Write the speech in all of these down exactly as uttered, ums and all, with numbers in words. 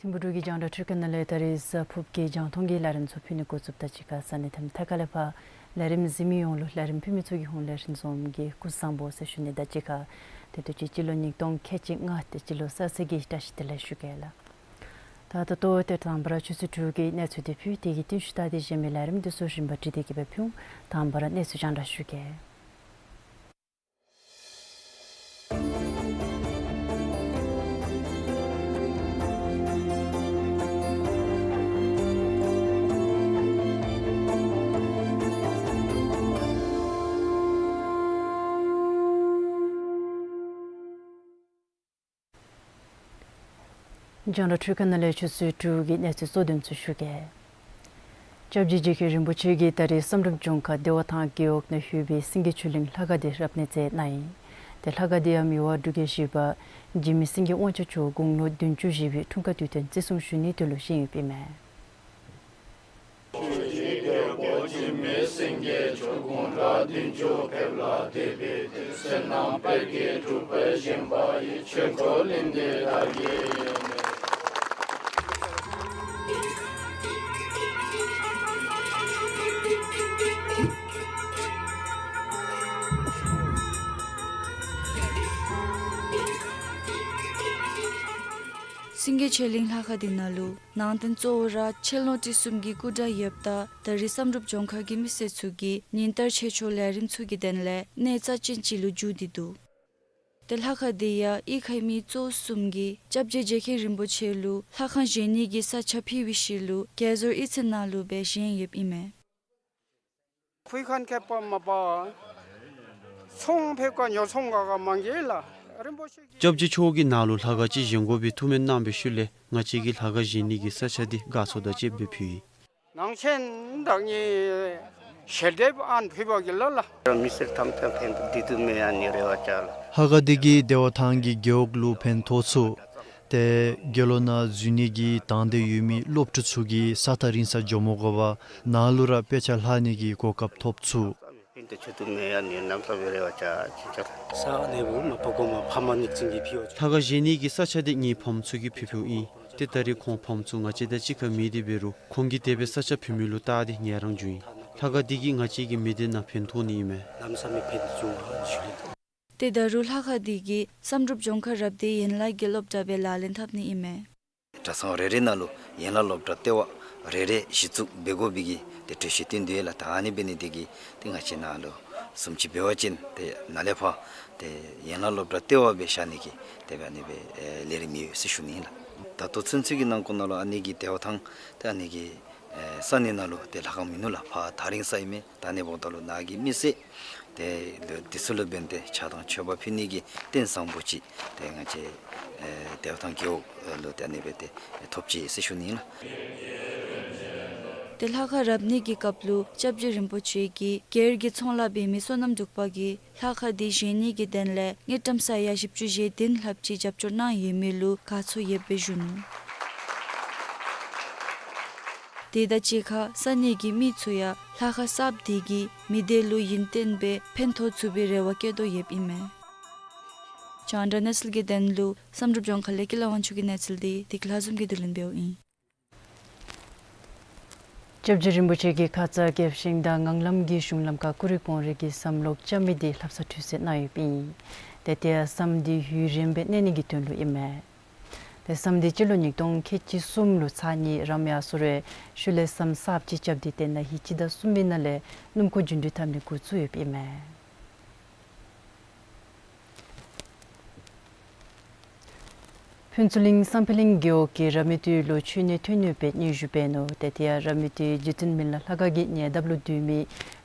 ཐིམ་ཕུག་འབྲུག་གི་རྒྱང་བསྒྲགས་འཕྲུལ་ཁང་ནང་ལས་ད་རིས་གཟའ་ཕུརཔ་གི་རྒྱང་མཐོང་གི་ལས་རིམ་ཚུ་ཕུལ་ནི་འགོ་བཙུགསཔ་དང་གཅིག་ཁར་ས་གནས་དང་མཐའ་ཁག་ལས་ཕར་ལས་རིམ་གཟིགས་མི་ཡོངས་ལུ་ལས་རིམ་ཕུལ་མི་ཚུ་གི་ཧོངས་ལས་རིན་འཛོམས་ཀྱི་སྐུ་གཟུགས་བཟང་པོ་ཟེར་ཞུ་ནི་དང་གཅིག་ཁར་ཏེ་དུས་ཅི་སྤྱི་ལོ་ཉིས་སྟོང་ཁལ་གཅིག་ལྔ་ཏེ་སྤྱི་ལོ་གསར་ཚེས་ཀྱི་བཀྲ་ཤིས་བདེ་ལེགས་ཞུ་གེ་ལགས། ད་ད་ལྟོ་ཏེ་དང་པ་ར་ཆུ་ཚོད་དྲུག་གི་གནས་ཚུལ་འདི་ཕུལ། དེ་གི་རྟིང་ཤུལ་ད་ཏེ་གཞན་མི་ལས་རིམ་འདི་ཚུ་རིམ་པ་བསྒྲིགས་ཏེ་གི་སྦེ་ཕུལ། དང་པ་ར་གནས་ཚུལ་རྒྱང་བསྒྲགས་ཞུ་གེ། རྒྱང་བསྒྲགས་འཕྲུལ་ཁང་ནང་ལས་ཆུ་ཚོད་དྲུག་གི་གནས་ཚུལ་གཙོ་དོན་ཚུ་ཞུ་གེ། སྐྱབས་རྗེ་རྗེ་མཁན་རིན་པོ་ཆེ་གིས་ད་རིས་བསམ་གྲུབ་ལྗོངས་མཁར་བདེ་བ་ཐང་རྒེད་འོག་ནང་ཡོད་པའི་སེང་གེ་ཆོས་གླིང་ལྷ་ཁང་འདི་རབ་གནས་མཛད་གནང་ཡི། ཏེ་ལྷ་ཁང་འདི་ཡང་མི་དབང་འབྲུག་རྒྱལ་བཞི་པ་འཇིགས་མེད་སེང་གེ་དབང་ཕྱུག་མཆོག་དགུང་ལོ་བདུན་ཅུ་བཞེས་པའི་འཁྲུངས་སྐར་དུས་སྟོན་བརྩི་སྲུང་ཞུ་ནིའི་དོན་ལུ་བཞེངས་ཡོདཔ་ཨིན་མས། ཆོས་རྗེ་རྒྱལ་པོ་འཇིགས་མེད་སེང་གེ་མཆོག་དགུང་གྲངས་བདུན་ཅུ་ཕེབས་ལ་དད་པའི་དུས་བསོད་ནམས་དཔལ་གྱི་སྒྲུབ་པ་བཞེངས་པ་ཡི་ཆོས་འཁོར་གླིང་འདི་དར་རྒྱས་ཡོད་མས། སེང་གེ་ཆོས་གླིང་ལྷ་ཁང་འདི་ནང་ལུ་ནང་རྟེན་གཙོ་བོ་ར་ཆེ་ལོང་ཁྲི་གསུམ་གྱི་སྐུ་འདྲ་ཡོདཔ་ད་ད་རིས་བསམ་གྲུབ་ལྗོངས་མཁར་གྱི་མི་སེར་ཚུ་གིས་ཉིན་ལྟར་ཆོས་ཕྱོགས་ལས་རིམ་ཚུ་གི་དོན་ལས་གནས་རྩ་ཅན་ཅིག་ལུ་འགྱུར་ཏེ་འདུག། ཏེ་ལྷ་ཁང་འདི་ཡང་གཡུས་ཁའི་མི་གཙོ་བོ་གསུམ་གྱིས་སྐྱབས་རྗེ་རྗེ་མཁན་རིན་པོ་ཆེ་ལུ་ལྷ་ཁང་བཞེངས་ནི་གི་ས་ཆ་ཕུལ་བའི་ཤུལ་ལུ་དགྱེས་ཚོར་ཡིད་ཚིམ་ནང་ལུ་སྦེ་བཞེངས་ཡོདཔ་ཨིན་མས། ཁུལ་ཁང་ཁྱད་པར་མ་པ་ཚོང་ཕེབས་ཁར་ཉོ་ཚོང་ག་ག་མང་གི་ལགས། རིན་པོ་ཆེ་གི་སྐྱབས་རྗེ་མཆོག་གིས་ནཱ་ལུ་ལྷ་ཁང་ཅིག་བཞེངས་དགོ་པའི་ཐུགས་སྨོན་གནང་བའི་ཤུལ་ལས་ང་བཅས་ཀྱིས་ལྷ་ཁང་བཞེངས་ནི་གི་ས་ཆ་འདི་དགའ་ཚོར་དང་བཅསཔ་སྦེ་ཕུལ་ཡི། ནང་ཆེན་བདག་ཉིད་ཞལ་འདེབས་ཨ་ནི་ཕུལ་བ་གི་ལོ་ལགས། མི་སེར་ཐམས་ཅད་ཕན་བདེ་སྡུག་མེད་ཨ་ནི་རེ་བ་ཅ་ལགས། ལྷ་ཁང་འདི་གིས་བདེ་བ་ཐང་གི་རྒེད་འོག་ལུ་ཕན་ཐོགས་ཚུགས། ཏེ་དགེ་སློང་ནང་འཛུལ་ནི་གི་དང་འདོད་ཡོད་མི་སློབ་ཕྲུག་ཚུ་གིས་ས་ཐག་རིང་སར་འགྱོ་མ་དགོ་པར་ནཱ་ལུ་ར་དཔེ་ཆ་ལྷག་ནི་གི་གོ་སྐབས་ཐོབ་ཚུགས། ཕན་བདེ་སྡུག་མེད་ཨ་ནི་ནམ་ས་བའི་རེ་བ་ཅ་ཅི་ཅ། ས་གནས་བུ་མ་པ་གོ་མ་ཕ་མ་ཉིག་ཅིང་གི་ཕི་བ་ཅ། ལྷ་ཁང་བཞེངས་ནི་གི་ས་ཆ་འདི་ངེའི་ཕམ་ཚུ་གི་ཕུལ་ཕུལཝ་ཨིན། ཏེ་ད་རིས་ཁོང་ཕམ་ཚུ་ང་བཅས་དང་གཅིག་ཁར་མེད་དེ་འབད་རུང་ཁོང་གིས་དེ་སྦེ་ས་ཆ་ཕུལ་མི་ལུ་བལྟ་སྟེ་ངལ་རངས་བྱུང་ཡི། ལྷ་ཁང་འདི་གིས་ང་བཅས་ཀྱི་མི་སྡེ་ནང་ཕན་ཐོགས་ནི་ཨིན་མས། ལམ་སང་མི་ཕན་བྱུང་བ་ཞུ་ལེ། ཏེ་ད་རུང་ལྷ་ཁང་འདི་གིས་བསམ་གྲུབ་ལྗོངས་མཁར་རབ་སྡེའི་ཡན་ལག་གི་སློབ་གྲྭ་སྦེ་ལག་ལེན་འཐབ་ནི་ཨིན་མས། གྲྭ་ཚང་རེ་རེ་ནང་ལུ་ཡན་ལག་སློབ་གྲྭ་ལྟེ་བ་རེ་རེ་གཞི་བཙུགས་འབད་དགོ་པའི་གི་ཏེ་གྲོས་གཞི་བཏོན་དོ་ཡོད་ལགས། ད་ཨ་ནི་འབད་ནི་འདི་གིས་ཏེ་ང་བཅས་ནཱ་ལུ་བཟུམ་ཅིག་འབད་བ་ཅིན་ཏེ་ནཱ་ལས་ཕར་ཏེ་ཡན་ལག་སློབ་གྲྭ་ལྟེ་བ་སྦེ་བཞག་ནི་གི་ཏེ་སྦེ་ཨ་ནི་སྦེ་ཨེ་ལས་རིམ་ཡོད་ཟེར་ཞུ་ནི་ཨིན་ལགས། ད་ལྟོ་ཚུན་ཚོད་ཀྱི་ནང་འཁོད་ནང་ལུ་ཨ་ནི་གི་བདེ་བ་ཐང་ཏེ་ཨ་ནི་གི་ཨེ་ས་གནས་ནང་ལུ་ཏེ་ལྷ་ཁང་མིན་ནུག་ལགས། ཕར་ཐག་རིང་ས་ཨིན་མས། ད་ཨ་ནི་འབདཝ་ད་ལུ་ནཱ་གི་མི་སེར་ཏེ་འདི་ཚུ་ལུ་འབད་དེ་ཕྱག་དང་མཆོད་པ་ཕུལ་ནི་གི་རྟེན་བཟང་པོ་ཅིག་ཏེ་ང་བཅས་ཨེ་བདེ་བ་ཐང་རྒེད་འོག་ལུ་ཏེ་ཨ་ནི་སྦེ་ཏེ་ཐོབ་ཅི་ཟེར་ཞུ་ནི་ཨིན་ལགས། ཏེ་ལྷ་ཁང་རབ་གནས་ཀྱི་སྐབས་ལུ་སྐྱབས་རྗེ་རིན་པོ་ཆེ་གིས་སྒེར་གྱི་ཚོང་ལཱ་འབད་མི་སོ་ནམ་འབྲུག་པ་གིས་ལྷ་ཁང་འདི་བཞེངས་ནི་གི་དོན་ལས་དངུལ་ཀྲམ་ས་ཡ་བཞི་བཅུ་ཞེ་བདུན་ལྷགཔ་ཅིག་རྒྱབ་སྐྱོར་གནང་ཡོད་མི་ལུ་དགའ་ཚོར་ཡོདཔ་སྦེ་ཞུ་ནུག། དེ་དང་གཅིག་ཁར་ས་གནས་ཀྱི་མི་ཚུ་ཡང་ལྷ་ཁང་གསརཔ་འདི་གིས་མི་སྡེ་ལུ་ཡུན་བརྟན་སྦེ་ཕན་ཐོགས་ཚུགས་པའི་རེ་བ་བསྐྱེད་དོ་ཡོདཔ་ཨིན་མས། རྒྱང་བསྒྲགས་གནས་ཚུལ་གྱི་དོན་ལུ་བསམ་གྲུབ་ལྗོངས་མཁར་ལས་ཀྱི་ལ་དབང་ཕྱུག་གི་གནས་ཚུལ་འདི་བདེ་སྐྱིད་ལྷ་འཛོམས་ཀྱིས་བསྡུ་ལེན་འབདཝ་ཨིན། སྐྱབས་རྗེ་རིན་པོ་ཆེ་གིས་ཁ་ཙ་རྒྱལ་བ་ཤིང་དང་ངང་ལམ་གྱི་གཞུང་ལམ་ཁར་ཀུ་རེ་གོང་རོལ་གྱི་ཟམ་ལོག་རྐྱབ་མི་འདི་ལྷ་ས་འཕྲུལ་ཆས་གནང་ཡོདཔ་ཨིན། ཏེ་དེ་ཡང་ཟམ་འདི་ཡུན་རིངམོ་སྦེ་གནས་ནི་གི་དོན་ལུ་ཨིན་མས། ཏེ་ཟམ་འདི་སྤྱི་ལོ་ཉིས་སྟོང་ཁལ་གཅིག་གསུམ་ལུ་ཚར་གཉིས་རམ་ཡར་སོང་རུང་ཤུལ་ལས་ཟམ་གསརཔ་ཅིག་རྐྱབ་སྟེ་དེ་ནང་ཧིང་སྤྱི་ཟླ་གསུམ་པའི་ནང་ལས་སྣུམ་འཁོར་རྒྱུན་འགྲུལ་འཐབ་ནི་འགོ་བཙུགས་ཡོདཔ་ཨིན་མས། ཕུན་ཚོགས་གླིང་བསམ་འཕེལ་གླིང་རྒེད་འོག་གིས་རབ་མི་དུས་ལུ་མཆོད་གནས་ཐོན་ཡོདཔ་སྦེ་སྙན་ཞུ་འབད་ནུག། ཏེ་དེ་ཡང་རབ་མི་དུས་རྗེ་བཙུན་མི་ལ་ལྷ་ཁང་གི་ཉེ་འདབས་ལུ་སྡོད་མི་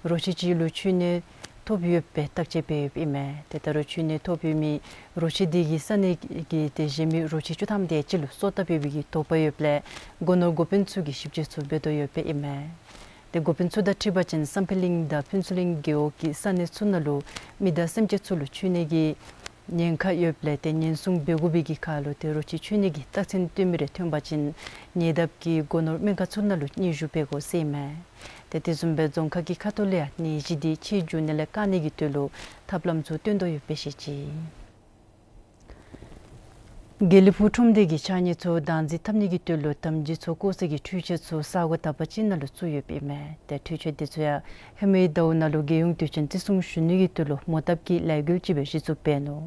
རོ་ཁྱི་ཅིག་ལུ་མཆོད་གནས་ཐོབ་ཡོདཔ་སྦེ་བརྟག་དཔྱད་འབད་ཡོདཔ་ཨིན་མས། ཏེ་ད་རུང་མཆོད་གནས་ཐོབ་ཡོད་མི་རོ་ཁྱི་འདི་གིས་ས་གནས་ཀྱི་ཏེ་གཞན་མི་རོ་ཁྱི་བཅུ་ཐམ་དེ་ཅིག་ལུ་སོ་བཏབ་ཡོད་པའི་གི་དོགས་པ་ཡོདཔ་ལས་སྒོ་ནོར་འགོ་དཔོན་ཚུ་གིས་ཞིབ་དཔྱད་ཚུ་འབད་དོ་ཡོདཔ་ཨིན་མས། ཏེ་འགོ་དཔོན་ཚུ་དང་འཁྲིལ་བ་ཅིན་བསམ་འཕེལ་གླིང་དང་ཕུན་ཚོགས་གླིང་རྒེད་འོག་གི་ས་གནས་ཚུ་ནང་ལུ་མི་དང་སེམས་ཅན་ཚུ་ལུ་མཆོད་གནས་ཀྱི་ཉེན་ཁ་ཡོདཔ་ལས་ཏེ་ཉེན་སྲུང་འབད་དགོ་པའི་གི་ཁར་ལུ་ཏེ་རོ་ཁྱི་མཆོད་གནས་ཀྱི་རྟགས་མཚན་སྟོན་མི་རེ་ཐོན་པ་ཅིན་ཉེ་འདབས་ཀྱི་སྒོ་ནོར་སྨན་ཁང་ཚུ་ནང་ལུ་སྙན་ཞུ་འབད་དགོ་ཟེར་ཨིན་མས། ཏེ་དེ་བཟུམ་སྦེ་རྫོང་ཁག་གི་ཁ་ཐུག་ལས་ཡང་ནད་གཞི་འདི་ཕྱི་འགྱོ་ནི་ལས་བཀག་ནི་གི་དོན་ལུ་ཐབས་ལམ་ཚུ་སྟོན་དོ་ཡོདཔ་སྦེ་བཤད་ཅི། དགེ་ལེགས་ཕུག་ཁྲོམ་སྡེ་གིས་ཕྱགས་སྙིགས་ཚུ་བདག་འཛིན་འཐབ་ནི་གི་དོན་ལུ་དམ་སྦྱིས་ཚུ་བཀོག་སའི་གི་འཕྲུལ་ཆས་ཚུ་ས་གོ་དག་པ་ཅིག་ནང་ལུ་བཙུགས་ཡོདཔ་ཨིན་མས། ཏེ་འཕྲུལ་ཆས་འདི་ཚུ་ཡང་ཧེ་མའི་ཟླཝ་ནང་ལུ་རྒྱལ་ཡོངས་དུས་ཆེན་བརྩི་སྲུང་ཞུ་ནི་གི་དོན་ལུ་མོ་བཏབ་ཀྱི་ལས་འགུལ་ཅིག་སྦེ་གཞི་བཙུགས་འབད་ནུག།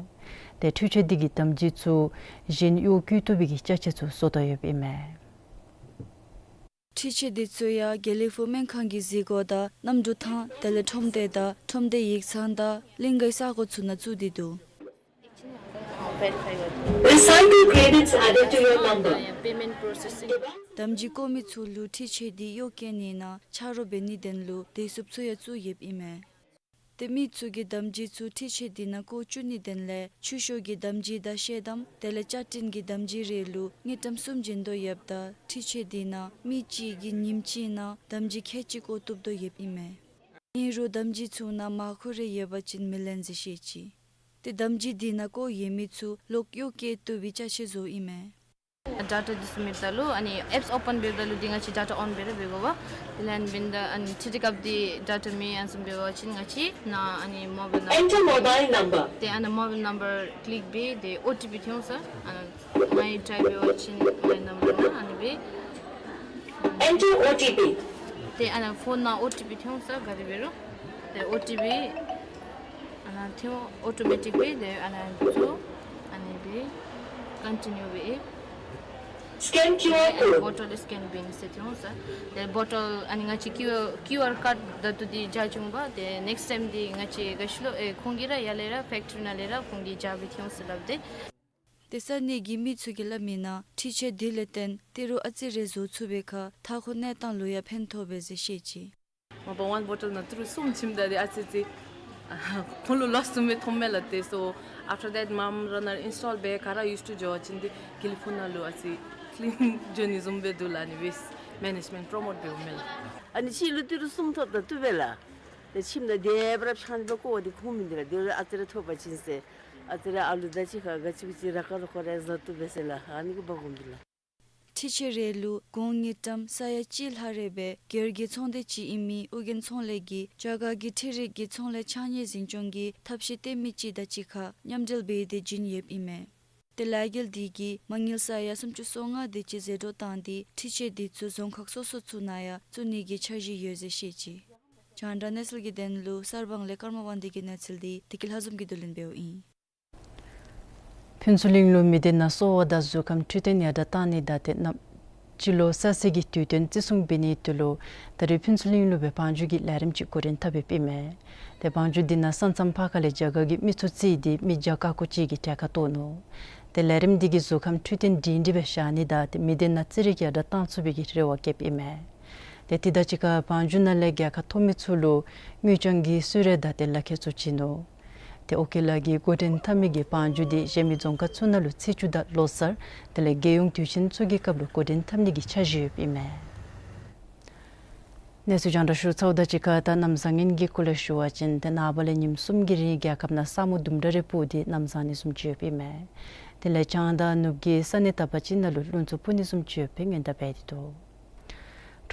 ཏེ་འཕྲུལ་ཆས་འདི་གིས་དམ་སྦྱིས་ཚུ་གཞན་གཡོག་བཀོལ་བཏུབ་པའི་གི་ཅ་ཆས་ཚུ་བཟོ་དོ་ཡོདཔ་ཨིན་མས། འཕྲུལ་ཆས་འདི་ཚུ་ཡང་དགེ་ལེགས་ཕུག་སྨན་ཁང་གི་གཟིགས་སྒོ་དང་གནམ་གྲུ་ཐང་དེ་ལས་ཁྲོམ་སྡེ་དང་ཁྲོམ་སྡེ་ཡིག་ཚང་དང་གླིང་གའི་ས་གོ་ཚུ་ནང་བཙུགས་ཏེ་འདུག། Recycle credits added to your number. དམ་སྦྱིས་བཀོག་མི་ཚུ་ལུ་འཕྲུལ་ཆས་འདི་གཡོག་བཀོལ་ནི་ནང་ཆ་རོགས་འབད་ནིའི་དོན་ལུ་བདེ་སྲུངཔ་ཚུ་ཡང་བཙུགས་ཡོདཔ་ཨིན་མས། ཏེ་མི་ཚུ་གིས་དམ་སྦྱིས་ཚུ་འཕྲུལ་ཆས་འདི་ནང་བཀོག་བཅུག་ནིའི་དོན་ལས་ཆོས་ཕྱོགས་ཀྱི་དམ་སྦྱིས་དང་ཤེས་དམ་དེ་ལས་བཅའ་འཕྲིན་གྱི་དམ་སྦྱིས་རེ་ལུ་དངུལ་ཀྲམ་གསུམ་བྱིན་དོ་ཡོདཔ་ད་འཕྲུལ་ཆས་འདི་ནང་མི་གཅིག་གིས་ཉིནམ་གཅིག་ནང་དམ་སྦྱིས་ཁལ་གཅིག་བཀོག་བཏུབ་དོ་ཡོདཔ་ཨིན་མས། ཨིན་རུང་དམ་སྦྱིས་ཚུ་ནང་མར་ཁུ་རེ་ཡོད་པ་ཅིན་མི་ལེན་ཟེར་བཤད་ཅི། ཏེ་དམ་སྦྱིས་འདི་ནང་བཀོག་ཡོད་མི་ཚུ་ལོག་གཡོག་བཀོལ་བཏུབ་པའི་ཅ་ཆས་བཟོཝ་ཨིན་མས། ཌེ་ཊ་འདི་བཟུམ་འབདཝ་ད་ལུ་ཨ་ནི་ཨེཔསི་ཨོ་པཱན་འབདཝ་ད་ལུ་འདི་ང་བཅས་ཌེ་ཊ་ཨོན་འབད་ར་འབད་དགོ་པས། དེ་ལས་ཨ་ནི་འབདན་ད་ཨ་ནི་ཐི་ཐི་ཀབ་འདི་ཌེ་ཊ་མེད་ཨ་ནི་བཟུམ་འབད་བ་ཅིན་ང་བཅས་ནཱ་ཨ་ནི་མོ་བཱའིལ་ནམ་Enter mobile number. ཏེ་ཨ་ནི་མོ་བཱའིལ་ནམ་བར་ཀི་ལིཀ་འབད་དེ་ཨོ་ཊི་པི་ཐོན་འོང་ཟེར། ཨ་ནི་ངེའི་ཊའིཔ་འབད་བ་ཅིན་ངེའི་ནམ་བར་ནང་ཨ་ནི་སྦེ། Enter O T P. ཏེ་ཨ་ནི་ཕོན་ནང་ཨོ་ཊི་པི་ཐོན་འོང་ཟེར་ག་དེ་འབད་རུང་། ཏེ་ཨོ་ཊི་པི་ཨ་ནི་ཐོན་འོང་ཨོ་ཊོ་མེ་ཊིཀ་སྦེ་ཏེ་ཨ་ནི་ཚུ་ཨ་ནི་སྦེ་ཀོན་ཊི་ནིའུ་འབད། Scan Q R code. བོ་ཊལ་སི་ཀེན་འབད་ནི་ཟེར་ཐོན་འོང་ཟེར། ཏེ་བོ་ཊལ་ཨ་ནི་ང་བཅས་ཀིའུ་ཨར་ཀཱཌ་ད་ལྟོ་འདི་བཞག་བྱུང་པ། ཏེ་ནེཀསི་ཊའིམ་འདི་ང་བཅས་ག་ཅི་ལོ་ཨེ་ཁོང་གིས་ར་ཡར་ལས་ར་ཕེཀ་ཊི་རི་ནང་ལས་ར་ཁོང་གིས་བཞག་སྦེ་ཐོན་འོང་ཟེར་སླབ་སྟེ། ཏེ་ས་གནས་ཀྱི་མི་ཚུ་གིས་སླབ་མིའི་ནང་འཕྲུལ་ཆས་འདི་ལས་བརྟེན་ཏི་རུ་ཨ་ཙི་རེ་བཟོ་ཚུགས་པའི་ཁར་མཐའ་འཁོར་གནས་སྟངས་ལུ་ཡང་ཕན་ཐོགས་པས་ཟེར་བཤད་ཅི། མ་པ་ཝན་བོ་ཊལ་ནང་ཏི་རུ་གསུམ་བྱིནམ་ད་འདི་ཨ་ཙི་ཙི་ཁོང་ལུ་ལོསི་བཟུམ་སྦེ་མཐོངམ་མས་ལགས། ཏེ་སོ་ཨཕ་ཊར་དེཊ་མམ་ར་ནཱ་ཨིནསི་ཊོལ་འབད་ག་ར་ཡུསི་ཊུ་འགྱོ་བ་ཅིན་འདི་དགེ་ལེགས་ཕུག་ནང་ལུ་ཨ་ཙི་ཀི་ལིན་འགྱོ་ནི་བཟུམ་སྦེ་འདུག་ལགས། ཨ་ནི་ཝེསཊ་མེ་ནེཇ་མེནཊ་པྲོ་མོཊ་འབདཝ་མས་ལགས། ཨ་ནི་གཅིག་ལུ་ཏི་རུ་གསུམ་ཐོབ་ད་བཏུབ་པས་ལགས། ཏེ་ཁྱིམ་ནང་དེ་སྦེ་ར་ཕྱགས་སྙིགས་སྦེ་བཀོག་པ་འདི་ཁུངས་མིན་འདུག་ལགས། དེ་རུ་ཨ་ཙི་རེ་ཐོབ་པ་ཅིན་ཟེར། ཨ་ཙི་རེ་ཨ་ལུ་དང་གཅིག་ཁར་ག་ཅི་གུ་ཅིག་ར་ཁ་རུ་ཁོ་ར་བཟའ་བཏུབ་པས་ཟེར་ལགས། ཨ་ནི་གུ་འབག་འོང་འདུག་ལགས། འཕྲུལ་ཆས་རེ་ལུ་གོང་དངུལ་ཀྲམ་ས་ཡ་གཅིག་ལྷག་རེ་སྦེ་སྒེར་གྱི་ཚོང་སྡེ་ཅིག་ཨིན་མི་ཨོ་རྒྱན་ཚོང་ལས་ཀྱིས་རྒྱ་གར་གྱི་འཕྲུལ་རིག་གི་ཚོང་ལས་ཕྱགས་སྙིགས་འཛིན་སྐྱོང་གི་ཐབས་ཤེས་བཏོན་མི་ཅིག་དང་གཅིག་ཁར་མཉམ་འབྲེལ་འབད་དེ་བྱིན་ཡོདཔ་ཨིན་མས། ཏེ་ལས་འགུལ་འདི་གིས་མ་དངུལ་ས་ཡ་སུམ་ཅུ་སོ་ལྔ་དེ་ཅིག་ཟད་འགྲོ་བཏང་སྟེ་འཕྲུལ་ཆས་འདི་ཚུ་རྫོང་ཁག་སོ་སོ་ཚུ་ནང་ཡང་བཙུགས་ནི་གི་འཆར་གཞི་ཡོད་ཟེར་བཤད་ཅི། རྒྱང་བསྒྲགས་གནས་ཚུལ་གྱི་དོན་ལུ་གསར་སྤང་ལས་ཀརྨ་དབང་འདུས་ཀྱི་གནས་ཚུལ་འདི་བདེ་སྐྱིད་ལྷ་འཛོམས་ཀྱིས་བསྡུ་ལེན་འབདཝ་ཨིན། ཕུན་ཚོགས་གླིང་ལུ་མི་སྡེ་ནང་གསོ་བ་དང་གཟུགས་ཁམས་འཕྲོད་བསྟེན་ཡར་དྲག་གཏང་ནི་དང་དེ་ནང་སྤྱི་ལོ་གསར་ཚེས་ཀྱི་དུས་སྟོན་བརྩི་སྲུང་འབད་ནིའི་དོན་ལུ་ད་རེས་ཕུན་ཚོགས་གླིང་ལུ་སྦེ་བང་རྒྱུགས་ཀྱི་ལས་རིམ་ཅིག་འགོ་འདྲེན་འཐབ་ཡོདཔ་ཨིན་མས། ཏེ་བང་རྒྱུགས་འདི་ནང་ས་མཚམས་ཕར་ཁ་ལས་རྒྱ་གར་གྱི་མི་ཚུ་བརྩིས་ཏེ་མི་བརྒྱ་ཀ་ཀོ་ཅིག་གིས་གྲལ་ཁར་གཏོགས་ནུག། ཏེ་ལས་རིམ་འདི་གིས་གཟུགས་ཁམས་འཕྲོད་བསྟེན་སྒྲིང་སྒྲི་སྦེ་བཞག་ནི་དང་ཏེ་མི་སྡེ་ནང་རྩེད་རིགས་ཡར་དྲག་གཏང་ཚུགས་པའི་གི་རེ་བ་བསྐྱེདཔ་ཨིན་མས། ཏེ་དེ་དང་གཅིག་ཁར་བང་རྒྱུགས་ནང་ལས་རྒྱལ་ཁ་ཐོབ་མི་ཚུ་ལུ་དངུལ་རྐྱང་གི་གསོལ་རས་དང་ཏེ་ལག་ཁྱེར་ཚུ་བྱིན་ནུག། ཏེ་ཨོ་ཀེ་ལ་གིས་འགོ་འདྲེན་འཐབ་མི་གི་བང་རྒྱུགས་འདི་གཞན་མི་རྫོང་ཁག་ཚུ་ནང་ལུ་ཚེས་བཅུ་དང་ལོ་གསར་དེ་ལས་རྒྱལ་ཡོངས་དུས་ཆེན་ཚུ་གི་སྐབས་ལུ་འགོ་འདྲེན་འཐབ་ནི་གི་འཆར་གཞི་ཡོདཔ་ཨིན་མས། གནས་ཚུལ་རྒྱང་བསྒྲགས་ཞུ་ཚརཝ་ད་གཅིག་ཁར་ད་གནམ་བཟང་ངན་གྱི་སྐོར་ལས་ཞུ་བ་ཅིན་ཏེ་ནངས་པ་ལས་ཉིནམ་གསུམ་གྱི་རིང་རྒྱལ་ཁབ་ནང་ས་སྨུག་དུམ་གྲ་རེ་སྤུབས་ཏེ་གནམ་བཟང་ནི་བཟུམ་ཅིག་ཡོདཔ་ཨིན་མས། དེ་ལས་བྱང་དང་ནུབ་ཀྱི་ས་གནས་དག་པ་ཅིག་ནང་ལུ་རླུང་འཚུབ་འཕུ་ནི་བཟུམ་ཅིག་ཡོད་པའི་སྔོན་བརྡ་འབད་དེ་འདུག།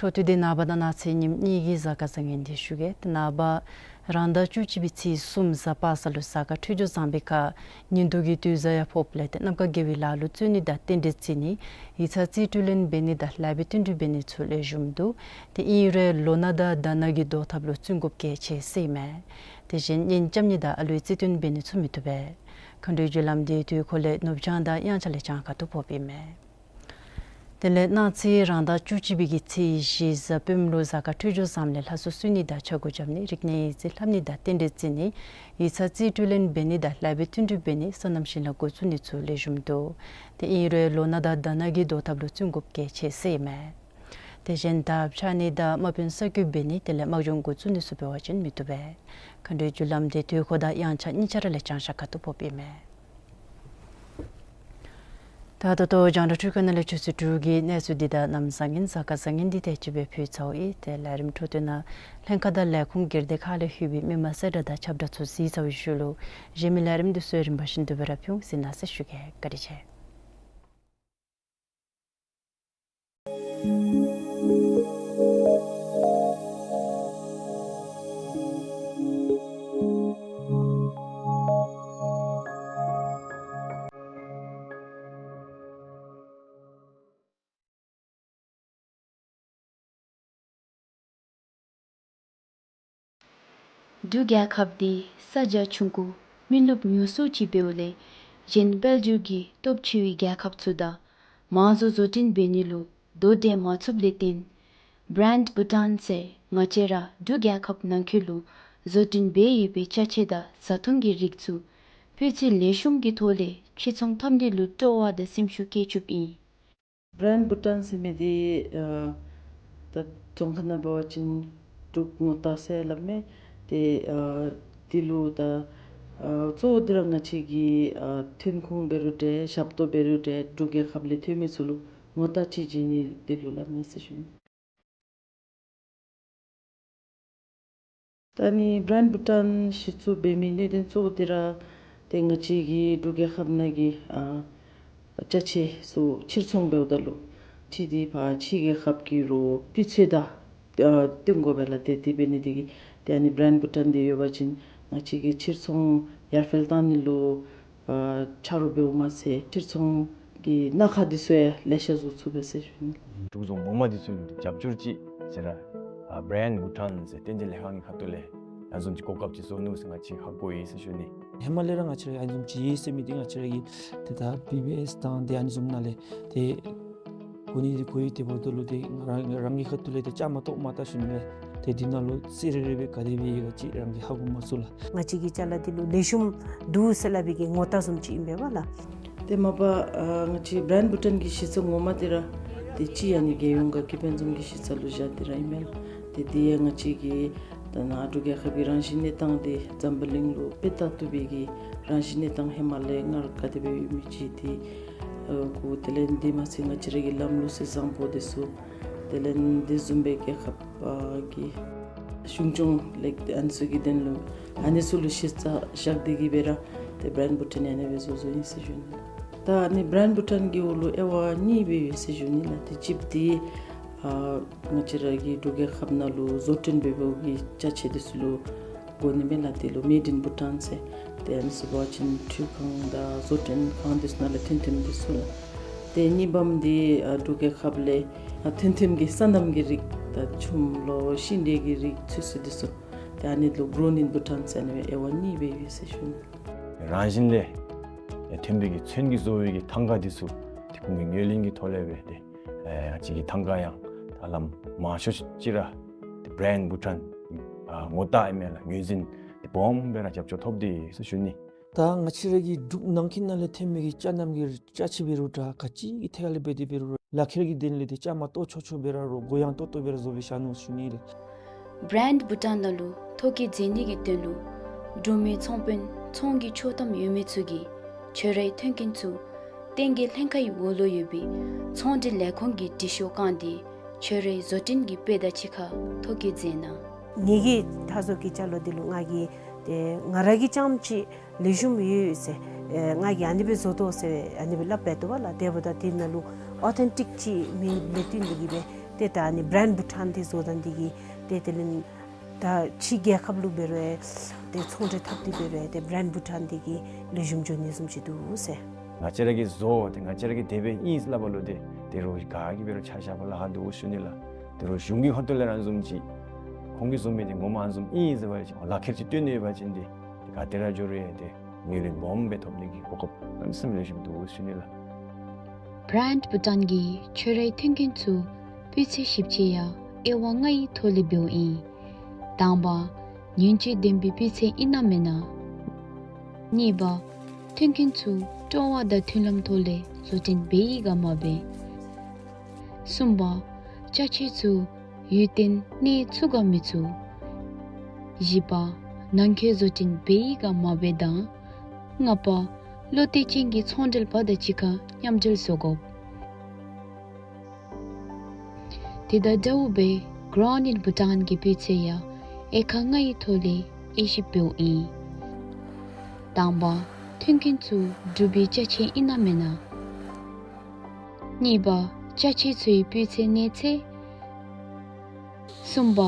འཕྲོ་མཐུད་དེ་ནངས་པ་དང་གནངས་ཚེ་ཉིནམ་གཉིས་ཀྱི་གཟའ་སྐར་བཟང་ངན་འདི་ཞུ་གེ། ཏེ་ནངས་པ་རང་ཟླ་བཅུ་གཅིག་པའི་ཚེས་གསུམ་གཟའ་པ་སངས་ལུ་གཟའ་སྐར་འཕྲོད་སྦྱོར་བཟང་པའི་ཁར་ཉི་གདུགས་ཀྱི་དུས་བཟང་ཡང་ཕོགཔ་ལས་ཏེ་གནམ་ཁ་དགེ་བའི་ལཱ་ལུ་བརྩོན་ནི་དང་རྟེན་འབྲེལ་བརྩི་ནི་ཡིག་ཚང་རྩིས་སྤྲོད་ལེན་འབད་ནི་དང་ལཱ་འབད་བསྟུན་གྲོས་འབད་ནི་ཚུ་ལེགས་ཤོམ་འདུག། ཏེ་ཨིན་རུང་ལོ་ན་དང་ཟླ་ན་གི་བཟློག་ཐབས་ལུ་བརྩོན་དགོཔ་གལ་ཆེ་ཟེར་ཨིན་མས། དེ་བཞིན་གཉེན་རྐྱབ་ནི་དང་ཨ་ལུའི་རྩིས་སྟོན་འབད་ནི་ཚུ་མི་བཏུབ་པས། མཁའ་འགྲོའི་རྒྱུ་ལམ་འདི་དུས་འཁོར་ལས་ནུབ་བྱང་དང་དབྱངས་འཆར་ལས་བྱང་ཁ་ཐུག་ཕོགཔ་ཨིན་མས། དེ་ལས་གནངས་ཚེ་རང་ཟླ་བཅུ་གཅིག་པའི་གི་ཚེས་བཞི་གཟའ་སྤེནམ་ལུ་གཟའ་སྐར་འཕྲོད་སྦྱོར་བཟངམ་ལས་ལྷ་གསོལ་གསོལ་ནི་དང་ཕྱག་འགུ་རྐྱབ་ནི་རིག་གནས་ཡིག་རྩིས་ལྷབ་ནི་དང་རྟེན་འབྲེལ་བརྩི་ནི་ཡིག་ཚང་རྩིས་སྤྲོད་ལེན་འབད་ནི་དང་ལཱ་འབད་བསྟུན་གྲོས་འབད་ནི་སོ་ནམ་ཞིང་ལཱ་འགོ་བཙུགས་ནི་ཚུ་ལེགས་ཤོམ་འདུག། ཏེ་ཨིན་རུང་ལོ་ན་དང་ཟླ་ན་གི་བཟློག་ཐབས་ལུ་བརྩོན་དགོཔ་གལ་ཆེ་ཟེར་ཨིན་མས། དེ་བཞིན་དགྲ་ཕྱག་ནི་དང་དམག་དཔོན་ས་བརྒྱུད་འབད་ནི་དེ་ལས་དམག་སྦྱོང་འགོ་བཙུགས་ནི་ཚུ་འབད་བ་ཅིན་མི་བཏུབ་པས། མཁའ་འགྲོའི་རྒྱུ་ལམ་འདི་དུས་འཁོར་དང་དབྱངས་འཆར་གཉིས་ཆ་ར་ལས་བྱང་ཤར་ཁ་ཐུག་ཕོགཔ་ཨིན་མས། ད་ད་ལྟོ་རྒྱང་བསྒྲགས་འཕྲུལ་ཁང་ནང་ལས་ཆུ་ཚོད་དྲུག་གི་གནས་ཚུལ་འདི་དང་གནམ་བཟང་ངན་གཟའ་སྐར་བཟང་ངན་འདི་དེ་ཅིག་སྦེ་ཕུལ་ཚརཝ་ཨིན། ཏེ་ལས་རིམ་འཕྲོ་མཐུད་ནང་ལྷན་ཁག་དང་ལས་ཁུངས་སྒེར་སྡེ་ཁག་ལས་ལྷོད་པའི་མི་མང་གསལ་བསྒྲགས་དང་ཁྱབ་བསྒྲགས་ཚུ་གཟིགས་ཚརཝ་ཤུལ་ལུ་གཞན་མི་ལས་རིམ་འདི་ཚུ་རིམ་པ་བཞིན་དུ་སྦེ་ར་ཕུལ་འོང་། གཟིགས་གནང་ཟེར་ཞུ་གེ། བཀའ་དྲིན་ཆེ། འབྲུག་རྒྱལ་ཁབ་འདི་ས་རྒྱ་ཆུང་ཀུ་མི་རློབས་ཉུང་སུ་ཅིག་འབདཝ་ལས་གཞན་དཔལ་འབྱོར་གྱི་སྟོབས་ཆེ་བའི་རྒྱལ་ཁབ་ཚུ་དང་མང་གཙོ་བཟོ་སྐྲུན་འབད་ནི་ལུ་དོ་འགྲན་མ་ཚུགསཔ་ལས་བརྟེན་Brand Bhutan ཟེར་ང་བཅས་ར་འབྲུག་རྒྱལ་ཁབ་ནང་འཁོད་ལུ་བཟོ་སྐྲུན་འབད་ཡོད་པའི་ཅ་ཆས་དང་བཟའ་འཐུང་གི་རིགས་ཚུ་སྤུས་ཚད་ལེགས་ཤོམ་གྱི་ཐོག་ལས་ཕྱིར་ཚོང་འཐབ་ནི་ལུ་སྤྲོ་བ་དང་སེམས་ཤུགས་བསྐྱེད་བཅུགཔ་ཨིན། Brand Bhutan ཟེར་མི་འདི་ཨ་ད་རྫོང་ཁ་ནང་འབད་བ་ཅིན་འབྲུག་ངོ་རྟགས་ཟེར་སླབ་མས། ཏེ་ཨ་འདི་ལུ་ད་ཨ་གཙོ་བོ་འདི་ར་ང་བཅས་ཀྱི་ཨ་ཐོན་ཁུངས་འབད་རུང་འདྲ་ཞབས་ཏོག་འབད་རུང་འདྲ་འབྲུག་རྒྱལ་ཁབ་ལས་ཐོན་མི་ཚུ་ལུ་ངོ་རྟགས་ཅིག་བྱིན་ནི་འདི་ལུ་སླབ་མས་ཟེར་ཞུ་ནི། ད་ནི་Brand Bhutan གཞི་བཙུགས་འབད་མི་གནད་དོན་གཙོ་བོ་འདི་ར་ཏེ་ང་བཅས་ཀྱི་འབྲུག་རྒྱལ་ཁབ་ནང་གི་ཨ་ཅ་ཆས་ཚུ་ཕྱིར་ཚོང་འབདཝ་ད་ལུ་ཅིག་འདི་ཕར་ཕྱི་རྒྱལ་ཁབ་ཀྱི་རུང་སྤུས་ཚད་དང་ཨ་བསྟུན་དགོ་པས་ལགས། ཏེ་དེ་འབད་ནི་འདི་གིས་ཏེ་ཨ་ནི་Brand Bhutan འདི་ཡོད་པ་ཅིན་ང་བཅས་ཀྱི་ཕྱིར་ཚོང་ཡར་འཕེལ་བཏང་ནི་ལུ་ཨ་ཆ་རོགས་འབདཝ་མ་ཚད་ཕྱིར་ཚོང་གི་སྣ་ཁ་འདི་ཚུ་ཡང་ལེ་ཤ་བཟོ་ཚུགས་པས་ཟེར་ཞུ་ནི། འབྲུག་རྫོང་ངོ་མ་འདི་ཚུ་ལུ་རྒྱབ་སྐྱོར་ཅིག་ཟེར་ར་ཨ་Brand Bhutan ཟེར་རྟེན་འབྲེལ་ལས་ཁང་གི་ཁ་ཐུག་ལས་ཨ་ནི་བཟུམ་ཅིག་གོ་སྐབས་ཅིག་བཟོ་ནུག་ཟེར་ང་བཅས་ཧ་གོ་ཡི་ཟེར་ཞུ་ནི། ཧེ་མ་ལས་ར་ང་བཅས་ར་ཨ་ནི་བཟུམ་ཅིག་ཡོད་ཟེར་མི་འདི་ང་བཅས་ར་གི་ཏེ་ད་བི་བི་ཨེསི་དང་ཏེ་ཨ་ནི་བཟུམ་ནང་ལས་ཏེ་གོ་ནི་འདི་གོ་ཡི། དེ་འབདཝ་ད་ལུ་ཏེ་རང་རང་གི་ཁ་ཐུག་ལས་ཏེ་བཅའ་མར་གཏོགས་མ་བལྟ་ཞུ་ནི་ལས་ཏེ་འདི་ནང་ལུ་རྩིས་རེ་རེ་སྦེ་ག་དེ་སྦེ་ཡོད་ག་ཅིག་རང་གིས་ཧ་གོ་མ་ཚུགས་ལགས། ང་བཅས་ཀྱི་ཅ་ལ་འདི་ལུ་ལེགས་ཤོམ་འདུག་ཟེར་སླབ་པའི་གི་ངོ་རྟགས་བཟུམ་ཅིག་ཨིན་པས་ལགས། ཏེ་མ་པ་ཨ་ང་བཅས་Brand Bhutan གྱི་གཞི་རྩ་ངོ་མ་འདི་ར་ཏེ་སྤྱིར་ཨ་ནི་རྒྱལ་ཡོངས་དགའ་སྐྱིད་དཔལ་འཛོམས་ཀྱི་གཞི་རྩ་ལུ་བཞག་སྟེ་ར་ཨིན་མས་ལགས། ཏེ་འདི་ཡང་ང་བཅས་ཀྱི་ད་ནཱ་འབྲུག་རྒྱལ་ཁབ་ཀྱི་རང་བཞིན་གནས་སྟངས་འདི་འཛམ་བུ་གླིང་ལུ་དཔེ་ལྟ་བཏུབ་པའི་གི་རང་བཞིན་གནས་སྟངས་ཧེ་མ་ལས་སྔར་ག་དེ་སྦེ་ཡོད་མི་ཅིག་འདི་ཨ་གོ། དེ་ལས་འདི་མ་ཚད་ང་བཅས་ར་གི་ལམ་ལུགས་སྲོལ་བཟང་པོ་འདི་ཚུ་དེ་ལས་འདི་བཟུམ་སྦེ་རྒྱལ་ཁབ་ཨ་གི་གཞུང་སྐྱོང་ལེགས་སྡུག་ཨ་ནི་ཚུ་གི་དོན་ལུ་ཨ་ནི་ཚུ་ལུ་གཞི་རྩ་བཞག་སྟེ་གི་སྦེ་ར་ཏེ་Brand Bhutan ཨ་ནི་སྦེ་བཟོ་བཟོཝ་ཨིན་ཟེར་ཞུ་ནི་ལགས། ད་ཨ་ནི་Brand Bhutan གི་འོག་ལུ་དབྱེ་བ་གཉིས་སྦེ་ཡོད་ཟེར་ཞུ་ནི་ལགས། ཏེ་གཅིག་འདི་ཨ་ང་བཅས་ར་གི་འབྲུག་རྒྱལ་ཁབ་ནང་ལུ་བཟོ་སྐྲུན་འབད་འབདཝ་གི་ཅ་ཆས་འདི་ཚུ་ལུ་གོ་ནི་མས་ལགས། དེ་ལུ་Made in Bhutan ཟེར། ཏེ་ཨ་ནི་ཚུ་འབད་བ་ཅིན་འཕྲུལ་ཁང་དང་བཟོ་སྐྲུན་ཁང་འདི་ཚུ་ནང་ལས་ཐོན་ཐོནམ་འདི་ཚུ་ལགས། ཏེ་གཉིས་པམ་འདི་ཨ་འབྲུག་རྒྱལ་ཁབ་ལས་ཨ་ཐོན་ཐོནམ་གི་སོ་ནམ་གྱི་རིགས་དང་ཆུམ་ལོ་ཤིང་འབྲས་ཀྱི་རིགས་ཚུ་ཚུ་འདི་ཚུ་ཏེ་ཨ་ནི་ལུ་Grown in Bhutan ཟེར་ཨ་ནི་སྦེ་དབྱེ་བ་གཉིས་སྦེ་ཡོད་ཟེར་ཞུ་ནི། རང་བཞིན་ལས་ཐོན་པའི་གི་ཚོན་གྱིས་བཟོ་བའི་གི་ཐང་ཀ་འདི་ཚུ་ཏེ་ཁོང་གི་ངོས་ལེན་གྱི་ཐོག་ལས་སྦེ་ཏེ་ཨེ་ང་བཅས་ཀྱི་ཐང་ཀ་ཡང་ད་ལམ་མང་ཤོས་ཅིག་ར་ཏེ་Brand Bhutan ཨ་ངོ་རྟགས་ཨིན་མས་ལགས། ངོས་འཛིན་ཏེ་སྦོམ་སྦེ་ར་རྒྱབ་སྐྱོར་ཐོབ་སྟེ་ཟེར་ཞུ་ནི། ད་ང་བཅས་ར་གི་འབྲུག་ནང་འཁོད་ནང་ལས་ཐོན་མི་གི་ཅ་ནམ་གྱི་ཅ་ཆས་འབད་རུང་འདྲ་ག་ཅི་གི་ཐད་ཁར་ལས་འབད་དེ་འབད་རུང་ལག་ཁྱེར་གྱི་དོན་ལས་ཏེ་བཅའ་མར་གཏོགས་ཆོག་ཆོག་སྦེ་ར་རོགས་གུ་ཡངས་ཏོག་ཏོ་སྦེ་ར་བཟོ་སྦེ་བཞག་ནུག་ཟེར་ཞུ་ནི་ལགས། Brand Bhutan ནང་ལུ་ཐོ་བཀོད་མཛད་ནི་གི་དོན་ལུ་འབྲུག་མི་ཚོང་དཔོན་ཚོང་གི་ཆོག་ཐམ་ཡོད་མི་ཚུ་གིས་ཁྱོད་རའི་ཐོན་སྐྱེད་ཚུ་བསྟན་རྒྱས་ལྷན་ཁག་གི་འོག་ལུ་ཡོད་པའི་ཚོང་འབྲེལ་ལས་ཁུངས་ཀྱི་འབྲི་ཤོག་བཀང་སྟེ་ ཆོས་རའི་བཟོ་སྐྲུན་གྱི་དཔེ་དང་གཅིག་ཁར་ཐོ་བཀོད་མཛད་གནང་། ངེ་གི་མཐའ་ཟུར་གྱི་ཅ་ལ་འདི་ལུ་ང་གིས་ཏེ་ང་ར་གིས་རྐྱངམ་ཅིག་ལེགས་ཤོམ་ཡོད་ཟེར་ཨེ་ང་གིས་ཨ་ནི་སྦེ་བཟོ་དོ་ཟེར་ཨ་ནི་སྦེ་སླབ་སྦེ་འདུག་པ་ལགས། དེ་འབདཝ་ད་དེ་ནང་ལུ་ཨོ་ཐེན་ཊིཀ་ཅིག་མེདཔ་ལས་བརྟེན་ཏེ་གིས་སྦེ་ཏེ་ད་ཨ་ནི་བྲེནཌ་བུ་ཊཱན་འདི་བཟོ་ད་འདི་གིས་ཏེ་དེ་ལས་ད་ཕྱི་རྒྱལ་ཁབ་ལུ་འབད་རུང་ཏེ་ཚོང་འབྲེལ་འཐབ་སྟེ་འབད་རུང་ཏེ་བྲེནཌ་བུ་ཊཱན་འདི་གིས་ལེགས་ཤོམ་འགྱོ་ནི་བཟུམ་ཅིག་འདུག་ཟེར། ང་བཅས་ར་གིས་བཟོ་སྟེ་ང་བཅས་ར་གིས་དེ་སྦེ་ཨིན་ཟེར་སླབ་པ་ལུ་ཏེ་དེ་རུང་ག་གིས་འབད་རུང་ཆ་བཞག་པ་ལཱ་ཁག་འདུག་ཟེར་ཞུ་ནི་ལགས། དེ་རུང་གཞུང་གི་ཧོངས་ལས་ར་ཨ་ནི་བཟུམ་ཅིག་ཁོང་གིས་བཟོ་མི་འདི་ངོ་མ་ཨ་ནི་བཟུམ་ཨིན་ཟེར་བ་ཅིན་ལག་ཁྱེར་ཅིག་བཏོན་ནི་ཡོད་པ་ཅིན་ཏེ་ག་ཏེ་ར་འགྱོ་རུང་ཡང་ཏེ་ངོས་ལེན་སྦོམ་སྦེ་ཐོབ་ནི་གི་གོ་སྐབས་གནམ་མེད་ས་མེད་ལེགས་ཤོམ་འདུག་ཟེར་ཞུ་ནི་ལགས། བྲེནཌ་བུ་ཊཱན་གྱིས་ཁྱོད་རའི་མཐུན་རྐྱེན་ཚུ་སྤུས་ཚད་ཞིབ་དཔྱད་ཡང་དབྱེ་བ་ལྔའི་ཐོག་ལས་འབདཝ་ཨིན། དང་པ་ཉེན་བཅོལ་ལྡན་པའི་སྤུས་ཚད་ཨིན་ན་མེན་ན། གཉིས་པ་མཐུན་རྐྱེན་ཚུ་སྤྲོ་བ་དང་མཐུན་ལམ་ཐོག་ལས་བཟོ་སྐྲུན་འབད་ཡི་ག་མ་འབད། གསུམ་པ་ཅ་ཆས་ཚུ་ཡུན་བརྟན་གནས་ཚུགས་ག་མི་ཚུགས། བཞི་པ་ནང་འཁོད་བཟོ་སྐྲུན་འབད་ཡི་ག་མ་འབད་དང་། ལྔ་པ་བློ་གཏད་ཅན་གྱི་ཚོང་འབྲེལ་པ་དང་གཅིག་ཁར་མཉམ་འབྲེལ་བཟོ་དགོ། དེ་དང་འདྲཝ་སྦེ་གོ་རོན་ཨིན་བུ་ཊཱན་གྱི་སྤུས་ཚད་ཡང་དབྱེ་ཁག་ལྔའི་ཐོག་ལས་དབྱེ་ཞིབ་འབདཝ་ཨིན། དང་པ་མཐུན་རྐྱེན་ཚུ་འབྲུག་པའི་ཅ་ཆས་ཨིན་ན་མེན་ན། གཉིས་པ་ཅ་ཆས་ཚུའི་སྤུས་ཚད་གནས་ཚད། གསུམ་པ་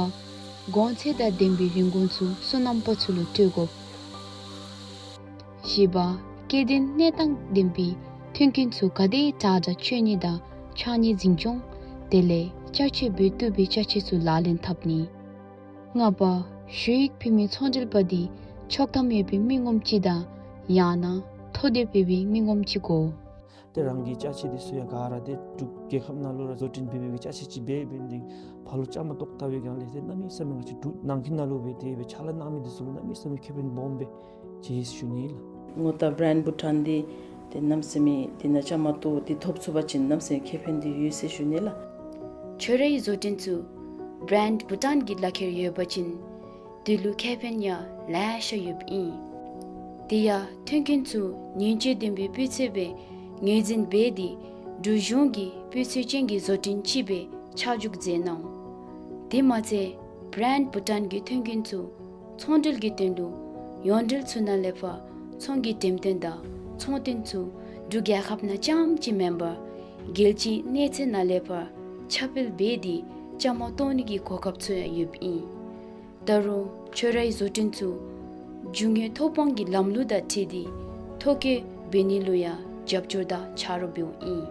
གོང་ཚད་དང་ལྡན་པའི་རིན་གོང་ཚུ་སོ་ནམ་པ་ཚུ་ལུ་སྤྲོད་དགོ། བཞི་པ་སྐྱེ་ལྡན་གནས་སྟངས་ལྡན་པའི་མཐུན་རྐྱེན་ཚུ་ག་དེ་དྲག་དྲག་སྤྱོད་ནི་དང་ཕྱགས་སྙིགས་འཛིན་སྐྱོང་དེ་ལས་ཅ་ཆས་འབད་བཏུབ་པའི་ཅ་ཆས་ཚུ་ལག་ལེན་འཐབ་ནི། ལྔ་པ་ཞུ་ཡིག་ཕུལ་མི་ཚོང་འབྲེལ་པ་འདི་ཆོག་ཐམ་ཡོད་པའི་མི་ངོམ་ཅིག་དང་ཡང་ན་ཐོ་དེབ་ཡོད་པའི་མི་ངོམ་ཅིག་དགོ། ཏེ་རང་གི་ཅ་ཆས་འདི་ཚུ་ཡང་ག་ར་ཏེ་འབྲུག་རྒྱལ་ཁབ་ནང་ལུ་ར་བཟོ་སྐྲུན་འབད་འབད་བའི་ཅ་ཆས་ཅིག་འབད་འབད་ནི་འདི་ཕར་ལུ་བཅའ་མར་གཏོགས་ད་པའི་སྒང་ལས་ཏེ་གནམ་མེད་ས་མེད་ང་བཅས་འབྲུག་ནང་འཁོད་ནང་ལུ་སྦེ་དེ་སྦེ་ཕྱག་ལཱ་གནང་མི་འདི་ཚུ་ལུ་གནམ་མེད་ས་མེད་ཁེ་ཕན་སྦོམ་སྦེ་ཅིག་ཞུ་ནི་ལགས། ངོ་རྟགས་བྲེནཌ་བུ་ཊཱན་འདི་ཏེ་གནམ་མེད་ས་མེད་འདི་ནང་བཅའ་མར་གཏོགས་ཏེ་ཐོབ་ཚུགས་པ་ཅིན་གནམ་མེད་ས་མེད་ཁེ་ཕན་འདི་ཡོད་ཟེར་ཞུ་ནི་ལགས། ཁྱོད་རའི་བཟོ་སྐྲུན་ཚུ་བྲེནཌ་བུ་ཊཱན་གྱི་ལག་ཁྱེར་ཡོད་པ་ཅིན་དེ་ལུ་ཁེ་ཕན་ཡང་ལེ་ཤ་ཡོདཔ་ཨིན། དེ་ཡང་མཐུན་རྐྱེན་ཚུ་ཉེན་བཅོལ་ལྡན་པའི་སྤུས་ཚད་སྦེ་ངོས་འཛིན་འབད་དེ་འབྲུག་གཞུང་གི་སྤུས་ཚད་ཅན་གྱི་བཟོ་སྐྲུན་ཅིག་སྦེ་ཆ་འཇོག་མཛད་གནང་། དེ་མ་ཚད་བྲེནཌ་བུ་ཊཱན་གྱི་མཐུན་རྐྱེན་ཚུ་ཚོང་འབྲེལ་གྱི་དོན་ལུ་ཡོངས་འབྲེལ་ཚུ་ནང་ལས་ཕར་ཚོང་གི་འགྲེམས་སྟོན་དང་ཚོང་རྟེན་ཚུ་འབྲུག་རྒྱལ་ཁབ་ནང་རྐྱངམ་ཅིག་མེན་པར་རྒྱལ་སྤྱིའི་གནས་ཚད་ནང་ལས་ཕར་ཁྱབ་སྤེལ་འབད་དེ་བཅའ་མར་གཏོགས་ནི་གི་གོ་སྐབས་ཚུ་ཡང་ཡོདཔ་ཨིན། ད་རུང་ཁྱོད་རའི་བཟོ་སྐྲུན་ཚུ་རྒྱུ་དངོས་ཐོབ་དབང་གི་ལམ་ལུགས་དང་འཁྲིལ་ཏེ་ཐོ་བཀོད་འབད་ནི་ལུ་ཡང་རྒྱབ་སྐྱོར་དང་ཆ་རོགས་འབདཝ་ཨིན།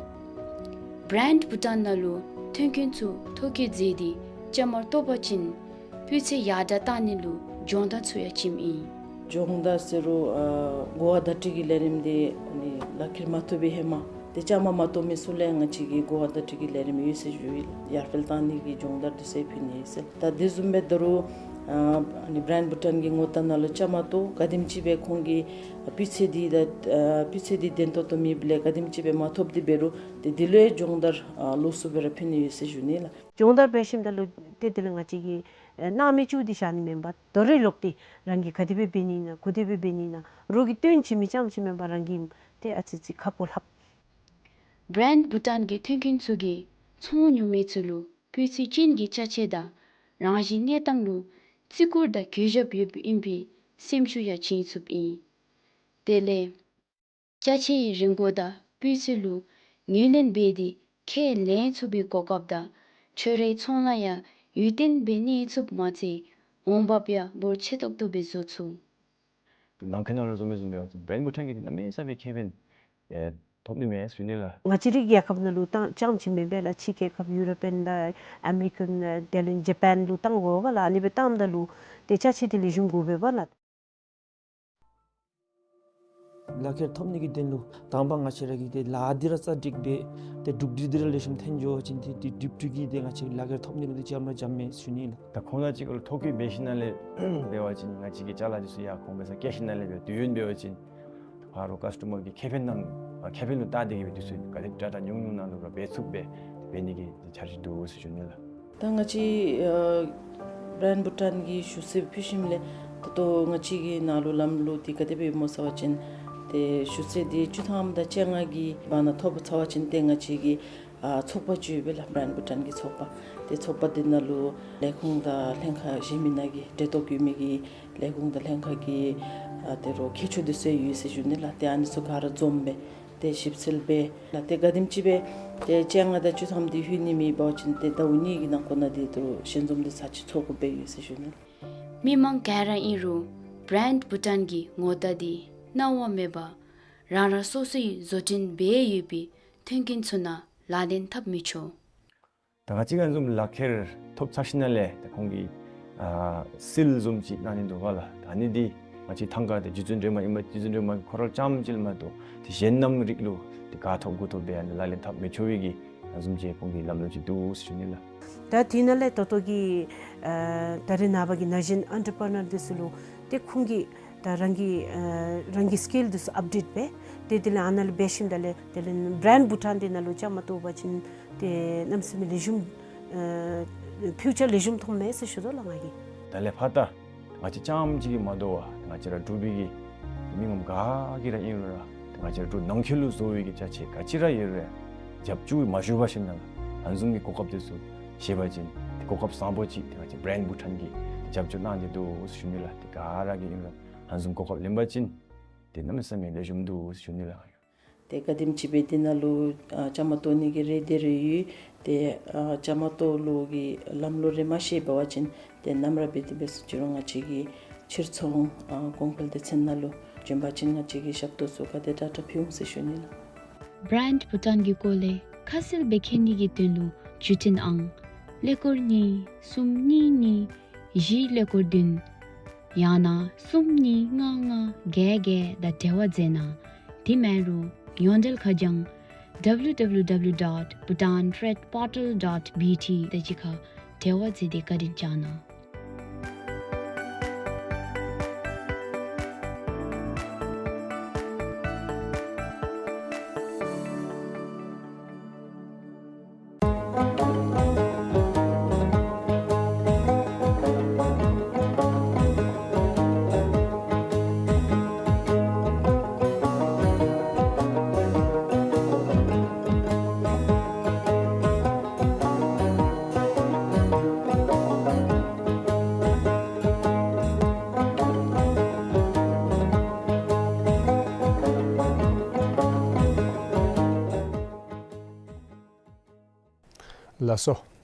བྲེནཌ་བུ་ཊཱན་ནང་ལུ་མཐུན་རྐྱེན་ཚུ་ཐོ་བཀོད་མཛད་དེ་བཅའ་མར་གཏོགས་པ་ཅིན་སྤུས་ཚད་ཡར་དྲགས་གཏང་ནི་ལུ་སྦྱོང་བརྡར་ཚུ་ཡང་བྱིནམ་ཨིན། སྦྱོང་བརྡར་ཟེར་རུང་ཨ་གོ་བ་བརྡ་སྤྲོད་ཀྱི་ལས་རིམ་འདི་ཨ་ནི་ལག་ཁྱེར་མ་ཐོབ་པའི་ཧེ་མ་ཏེ་བཅའ་མར་མ་གཏོགས་མི་ཚུ་ལུ་ཡང་ང་བཅས་ཀྱིས་གོ་བ་བརྡ་སྤྲོད་ཀྱི་ལས་རིམ་ཡོད་ཟེར་ཞུ་ཡི་ལགས། ཡར་འཕེལ་གཏང་ནི་གི་སྦྱོང་བརྡར་འདི་ཚུ་ཡང་ཕུལ་ནི་ཨིན་ཟེར། ད་དེ་བཟུམ་སྦེ་ད་རུང་ཨ་ཨ་ནི་བྲེནཌ་བུ་ཊཱན་གྱི་ངོ་རྟགས་ནང་ལུ་བཅའ་མར་གཏོགས་ག་དེམ་ཅིག་སྦེ་ཁོང་གི་སྤུས་ཚད་འདི་ད་ཨ་སྤུས་ཚད་འདི་བདེན་ཏོག་ཏོ་མེདཔ་ལས་ག་དེམ་ཅིག་སྦེ་མ་ཐོབ་སྟེ་འབད་རུང་ཏེ་འདི་ལུ་ཡང་སྦྱོང་བརྡར་ཨ་ལོགས་སུ་སྦེ་ར་ཕུལ་ནི་ཡོད་ཟེར་ཞུ་ནི་ལགས། སྦྱོང་བརྡར་འབད་ཞིནམ་ད་ལུ་ཏེ་དེ་ལས་ང་བཅས་ཀྱིས་ཨེ་གནང་མི་བཅུག་སྟེ་བཞག་ནི་མེན་པར་དོ་རུང་ལོག་སྟེ་རང་གིས་ག་དེ་སྦེ་འབད་ནི་ཨིན་ན་ག་དེ་སྦེ་འབད་ནི་ཨིན་ན་རོགས་ཀྱིས་སྟོན་བྱིན་མི་རྐྱངམ་ཅིག་མེན་པར་རང་གིས་ཏེ་ཨ་ཙི་ཙི་ཁ་སྤོ་ལྷགཔ། བྲེནཌ་བུ་ཊཱན་གྱི་མཐུན་རྐྱེན་ཚུ་གིས་ཚོང་ཉོ་མི་ཚུ་ལུ་སྤུས་ཚད་ཅན་གྱི་ཅ་ཆས་དང་རང་བཞིན་གནས་སྟངས་ལུ་བརྩི་བཀུར་དང་གུས་ཞབས་ཡོདཔ་ཨིན་པའི་སེམས་ཤུགས་ཡང་བྱིན་ཚུགསཔ་ཨིན། དེ་ལས་ཅ་ཆས་ཀྱི་རིན་གོང་དང་སྤུས་ཚད་ལུ་ངོས་ལེན་འབད་དེ་ཁས་ལེན་ཚུགས་པའི་གོ་སྐབས་དང་ཁྱོད་རའི་ཚོང་ལཱ་ཡང་ཡུན་བརྟན་སྦེ་གནས་ཚུགསཔ་མ་ཚད་འོང་འབབ་ཡང་འབོར་ཆེ་ཏོག་ཏོ་སྦེ་བཟོ་ཚུགས། ནང་འཁོད་ནང་ལུ་བཟུམ་སྦེ་བཟུམ་སྦེ་བྲེནཌ་བུ་ཊཱན་གྱིས་གནམ་མེད་ས་མེད་ཁེ་ཕན་ཨེ་ཐོབ་ནི་མས་ཟེར་ཞུ་ནི་ལགས། ང་བཅས་རའི་རྒྱལ་ཁབ་ནང་ལུ་བཏང་རྐྱངམ་ཅིག་མེན་པས་ལགས། ཕྱི་རྒྱལ་ཁབ་ཡུ་རོ་པིའན་དང་ཨ་མི་རི་ཀན་དེ་ལས་ཇ་པཱན་ལུ་བཏང་དགོ་པས་ལགས། ཨ་ནི་སྦེ་བཏངམ་ད་ལུ་ཏེ་ཅ་ཆས་འདི་ལེགས་ཤོམ་དགོ་པས་ལགས། ལག་ཁྱེར་ཐོབ་ནི་གི་དོན་ལུ་དང་པ་ང་བཅས་ར་གིས་ཏེ་ལཱ་འདི་ར་གཙང་སྒྲིག་འབད་དེ་གྲུབ་འབྲས་འདི་ར་ལེགས་ཤོམ་ཐོན་འགྱོ་བ་ཅིན་ཏེ་དེ་གྲུབ་འབྲས་ཀྱིས་ཏེ་ང་བཅས་ལག་ཁྱེར་ཐོབ་ནི་ལུ་ཏེ་འཇམ་ར་འཇམ་མས་ཟེར་ཞུ་ནི་ལགས། ད་ཁོང་ར་གཅིག་ཁར་ལུ་ཐོ་བཀོད་འབད་ཞིནམ་ལས་འབད་བ་ཅིན་ང་བཅས་ཀྱི་ཅ་ལ་འདི་ཚུ་ཡང་ཁོང་འབད་སར་བསྐྱལ་ཞིནམ་ལས་འབད་དུས་ཡུན་འབད་བ་ཅིན་ཕར་ལུ་ཀཱསི་ཊ་མར་གྱི་ཁེ་ཕན་ནང་ཨ་ཁེ་ཕན་ལུ་བལྟ་སྟེ་གིས་སྦེ་དུས་ཚོད་ག་དེ་དྲག་དྲག་ཉུང་ཉུང་ནང་ལུ་ར་འབད་ཚུགསཔ་སྦེ་འབད་ནི་གི་འཆར་གཞི་འདུག་ཟེར་ཞུ་ནི་ལགས། ད་ང་བཅས་ཨ་བྲེནཌ་བུ་ཊཱན་གྱི་ཞུ་ཚིག་ཕུལ་ཞིནམ་ལས་ད་ལྟོ་ང་བཅས་ཀྱི་ནང་ལུ་ལམ་ལུགས་འདི་ག་དེ་སྦེ་ཡོདཔ་སྨོ་ཟེར་བ་ཅིན་ཏེ་ཞུ་ཚིག་འདི་བཅུ་ཐམ་དང་བཅོ་ལྔ་གི་བར་ན་ཐོབ་ཚར་བ་ཅིན་ཏེ་ང་བཅས་ཀྱི་ ཨ་ཚོགས་པ་ཅིག་ཡོད་པས་ལགས། བྲཱེནཌ་བྷུ་ཊཱན་གྱི་ཚོགས་པ། ཏེ་ཚོགས་པ་འདི་ནང་ལུ་ལས་ཁུངས་དང་ལྷན་ཁག་གཞན་མི་ནང་གི་འབྲེལ་གཏོགས་ཡོད་མི་གི་ལས་ཁུངས་དང་ལྷན་ཁག་གི་ཨ་ད་རུང་མཁས་མཆོག་འདི་ཚུ་ཡོད་ཟེར་ཞུ་ནི་ལགས། ཏེ་ཨ་ནི་ཚུ་ག་ར་འཛོམས་སྦེ་ཏེ་ཞིབ་འཚོལ་འབད་ལགས། ཏེ་ག་དེམ་ཅིག་སྦེ་ཏེ་བཅོ་ལྔ་དང་བཅུ་ཐམ་འདི་ལྷོད་ནི་མེད་པ་ཅིན་ཏེ་ཟླཝ་གཉིས་ཀྱི་ནང་འཁོད་ནང་འདི་ད་རུང་ཞལ་འཛོམས་འདི་ཚར་གཅིག་ཚོགས་དགོ་པས་ཡོད་ཟེར་ཞུ་ནི་ལགས། མི་མང་ག་ར་ཨིན་རུང་བྲཱེནཌ་བྷུ་ཊཱན་གྱི་ངོ་རྟགས་འདི་སྣང་བ་མེད་པར་རང་རང་སོ་སོའི་བཟོ་སྐྲུན་འབད་ཡོད་པའི་མཐུན་རྐྱེན་ཚུ་ནང་ལག་ལེན་འཐབ་མི་ཆོག། ད་ང་བཅས་ཀྱིས་ཨ་ནི་བཟུམ་ལག་ཁྱེར་ཐོབ་ཚར་ཞིནམ་ལས་ད་ཁོང་གིས་ཨ་སིལ་བཟུམ་ཅིག་གནང་ནི་འདུག་ག་ལགས། ད་ཨ་ནི་འདི་ང་བཅས་ཐང་ཀ་འདི་རྗེ་བཙུན་སྒྲོལ་མ་ཨིན་པ་རྗེ་བཙུན་སྒྲོལ་མ་ཁོ་ར་རྐྱངམ་གཅིག་མ་གཏོགས་ཏེ་གཞན་རྣམས་རིགས་ལུ་ཏེ་ག་ཐོབ་དགུ་ཐོབ་སྦེ་ཨ་ནི་ལག་ལེན་འཐབ་མི་ཆོག་པའི་གི་ཨ་ནི་བཟུམ་ཅིག་ཁོང་གི་ལམ་ལུགས་ཅིག་འདུག་ཟེར་ཞུ་ནི་ལགས། ད་དེ་ནང་ལས་ད་ལྟོ་གི་ཨ་ད་རེས་ནངས་པ་གི་ན་གཞོན་ཨེན་ཊར་པི་རི་ནར་འདི་ཚུ་ལུ་ཏེ་ཁོང་གིས་ད་རང་གི་ཨ་རང་གི་སི་ཀིལ་འདི་ཚུ་ཨཔ་ཌེཊ་འབད་ཏེ་དེ་ལས་ཨ་ནཱ་ལུ་འབད་ཞིནམ་ད་ལས་དེ་ལས་བྲཱེནཌ་བྷུ་ཊཱན་འདི་ནང་ལུ་བཅའ་མར་གཏོགས་པ་ཅིན་ཏེ་གནམ་མེད་ས་མེད་ལེགས་ཤོམ་ཨ་ཕིའུ་ཅར་ལེགས་ཤོམ་མཐོངམ་མས་ཟེར་ཞུ་དོ་ལགས་ང་གིས། ད་ལས་ཕར་ད་ང་བཅས་རྐྱངམ་གཅིག་གིས་མ་དོ་བར་ང་བཅས་ར་འབྲུག་པའི་གི་མི་ངོམ་ག་གིས་ར་ཨིན་རུང་ར་ང་བཅས་ར་འབྲུག་ནང་འཁོད་ལུ་བཟོ་བའི་གི་ཅ་ཆས་ག་ཅི་ར་ཡོད་རུང་རྒྱབ་སྐྱོར་མ་ཞུ་བར་ཞིནམ་ལས་ཨ་ནི་བཟུམ་གྱི་གོ་སྐབས་འདི་ཚུ་བཞེས་པ་ཅིན་ཏེ་གོ་སྐབས་བཟང་པོ་ཅིག་ཏེ་ང་བཅས་བྲཱེནཌ་བྷུ་ཊཱན་གྱིས་རྒྱབ་སྐྱོར་གནང་སྟེ་འདུག་ཟེར་ཞུ་ནི་ལགས། ཏེ་ག་ར་གིས་ཨིན་རུང་ཨ་ནི་བཟུམ་གོ་སྐབས་ལེན་པ་ཅིན་ཏེ་གནམ་མེད་ས་མེད་ལེགས་ཤོམ་འདུག་ཟེར་ཞུ་ནི་ལགས། ཏེ་ག་དེམ་ཅིག་སྦེ་འདི་ནང་ལུ་ཨ་བཅའ་མར་གཏོགས་ནི་གི་རེ་འདོད་རེ་ཡོད། ཏེ་ཨ་བཅའ་མར་གཏོགས་ལུགས་ཀྱི་ལམ་ལུགས་རེ་མ་ཤེས་པ་ཅིན་ཏེ་ནམ་ར་འབད་དེ་འབད་སོང་ཅི་རུང་ང་བཅས་ཀྱི་ཕྱིར་ཚོང་ཨ་གོང་འཕེལ་སྡེ་ཚན་ནང་ལུ་བྱོན་པ་ཅིན་ང་བཅས་ཀྱིས་ཞབས་ཏོག་ཚུ་ག་དེ་དྲག་དྲག་ཕུལ་འོང་ཟེར་ཞུ་ནི་ལགས། བྲཱེནཌ་བྷུ་ཊཱན་གྱི་སྐོར་ལས་ཁ་གསལ་སྦེ་མཁྱེན་ནི་གི་དོན་ལུ་བརྒྱུད་འཕྲིན་ཨང་ཀླད་ཀོར་གཉིས་གསུམ་གཉིས་གཉིས་བཞི་ཀླད་ཀོར་བདུན་ཡང་ན་གསུམ་གཉིས་ལྔ་ལྔ་བརྒྱད་བརྒྱད་དང་འབྲེལ་བ་མཛད་གནང་། དེ་མེན་རུང་ཡོངས་འབྲེལ་ཁ་བྱང་W W W dot Bhutan Trade Portal dot B T དང་གཅིག་ཁར་འབྲེལ་བ་མཛད་དེ་བཀའ་དྲིན་བསྐྱང་གནང་། ལགས་སོ།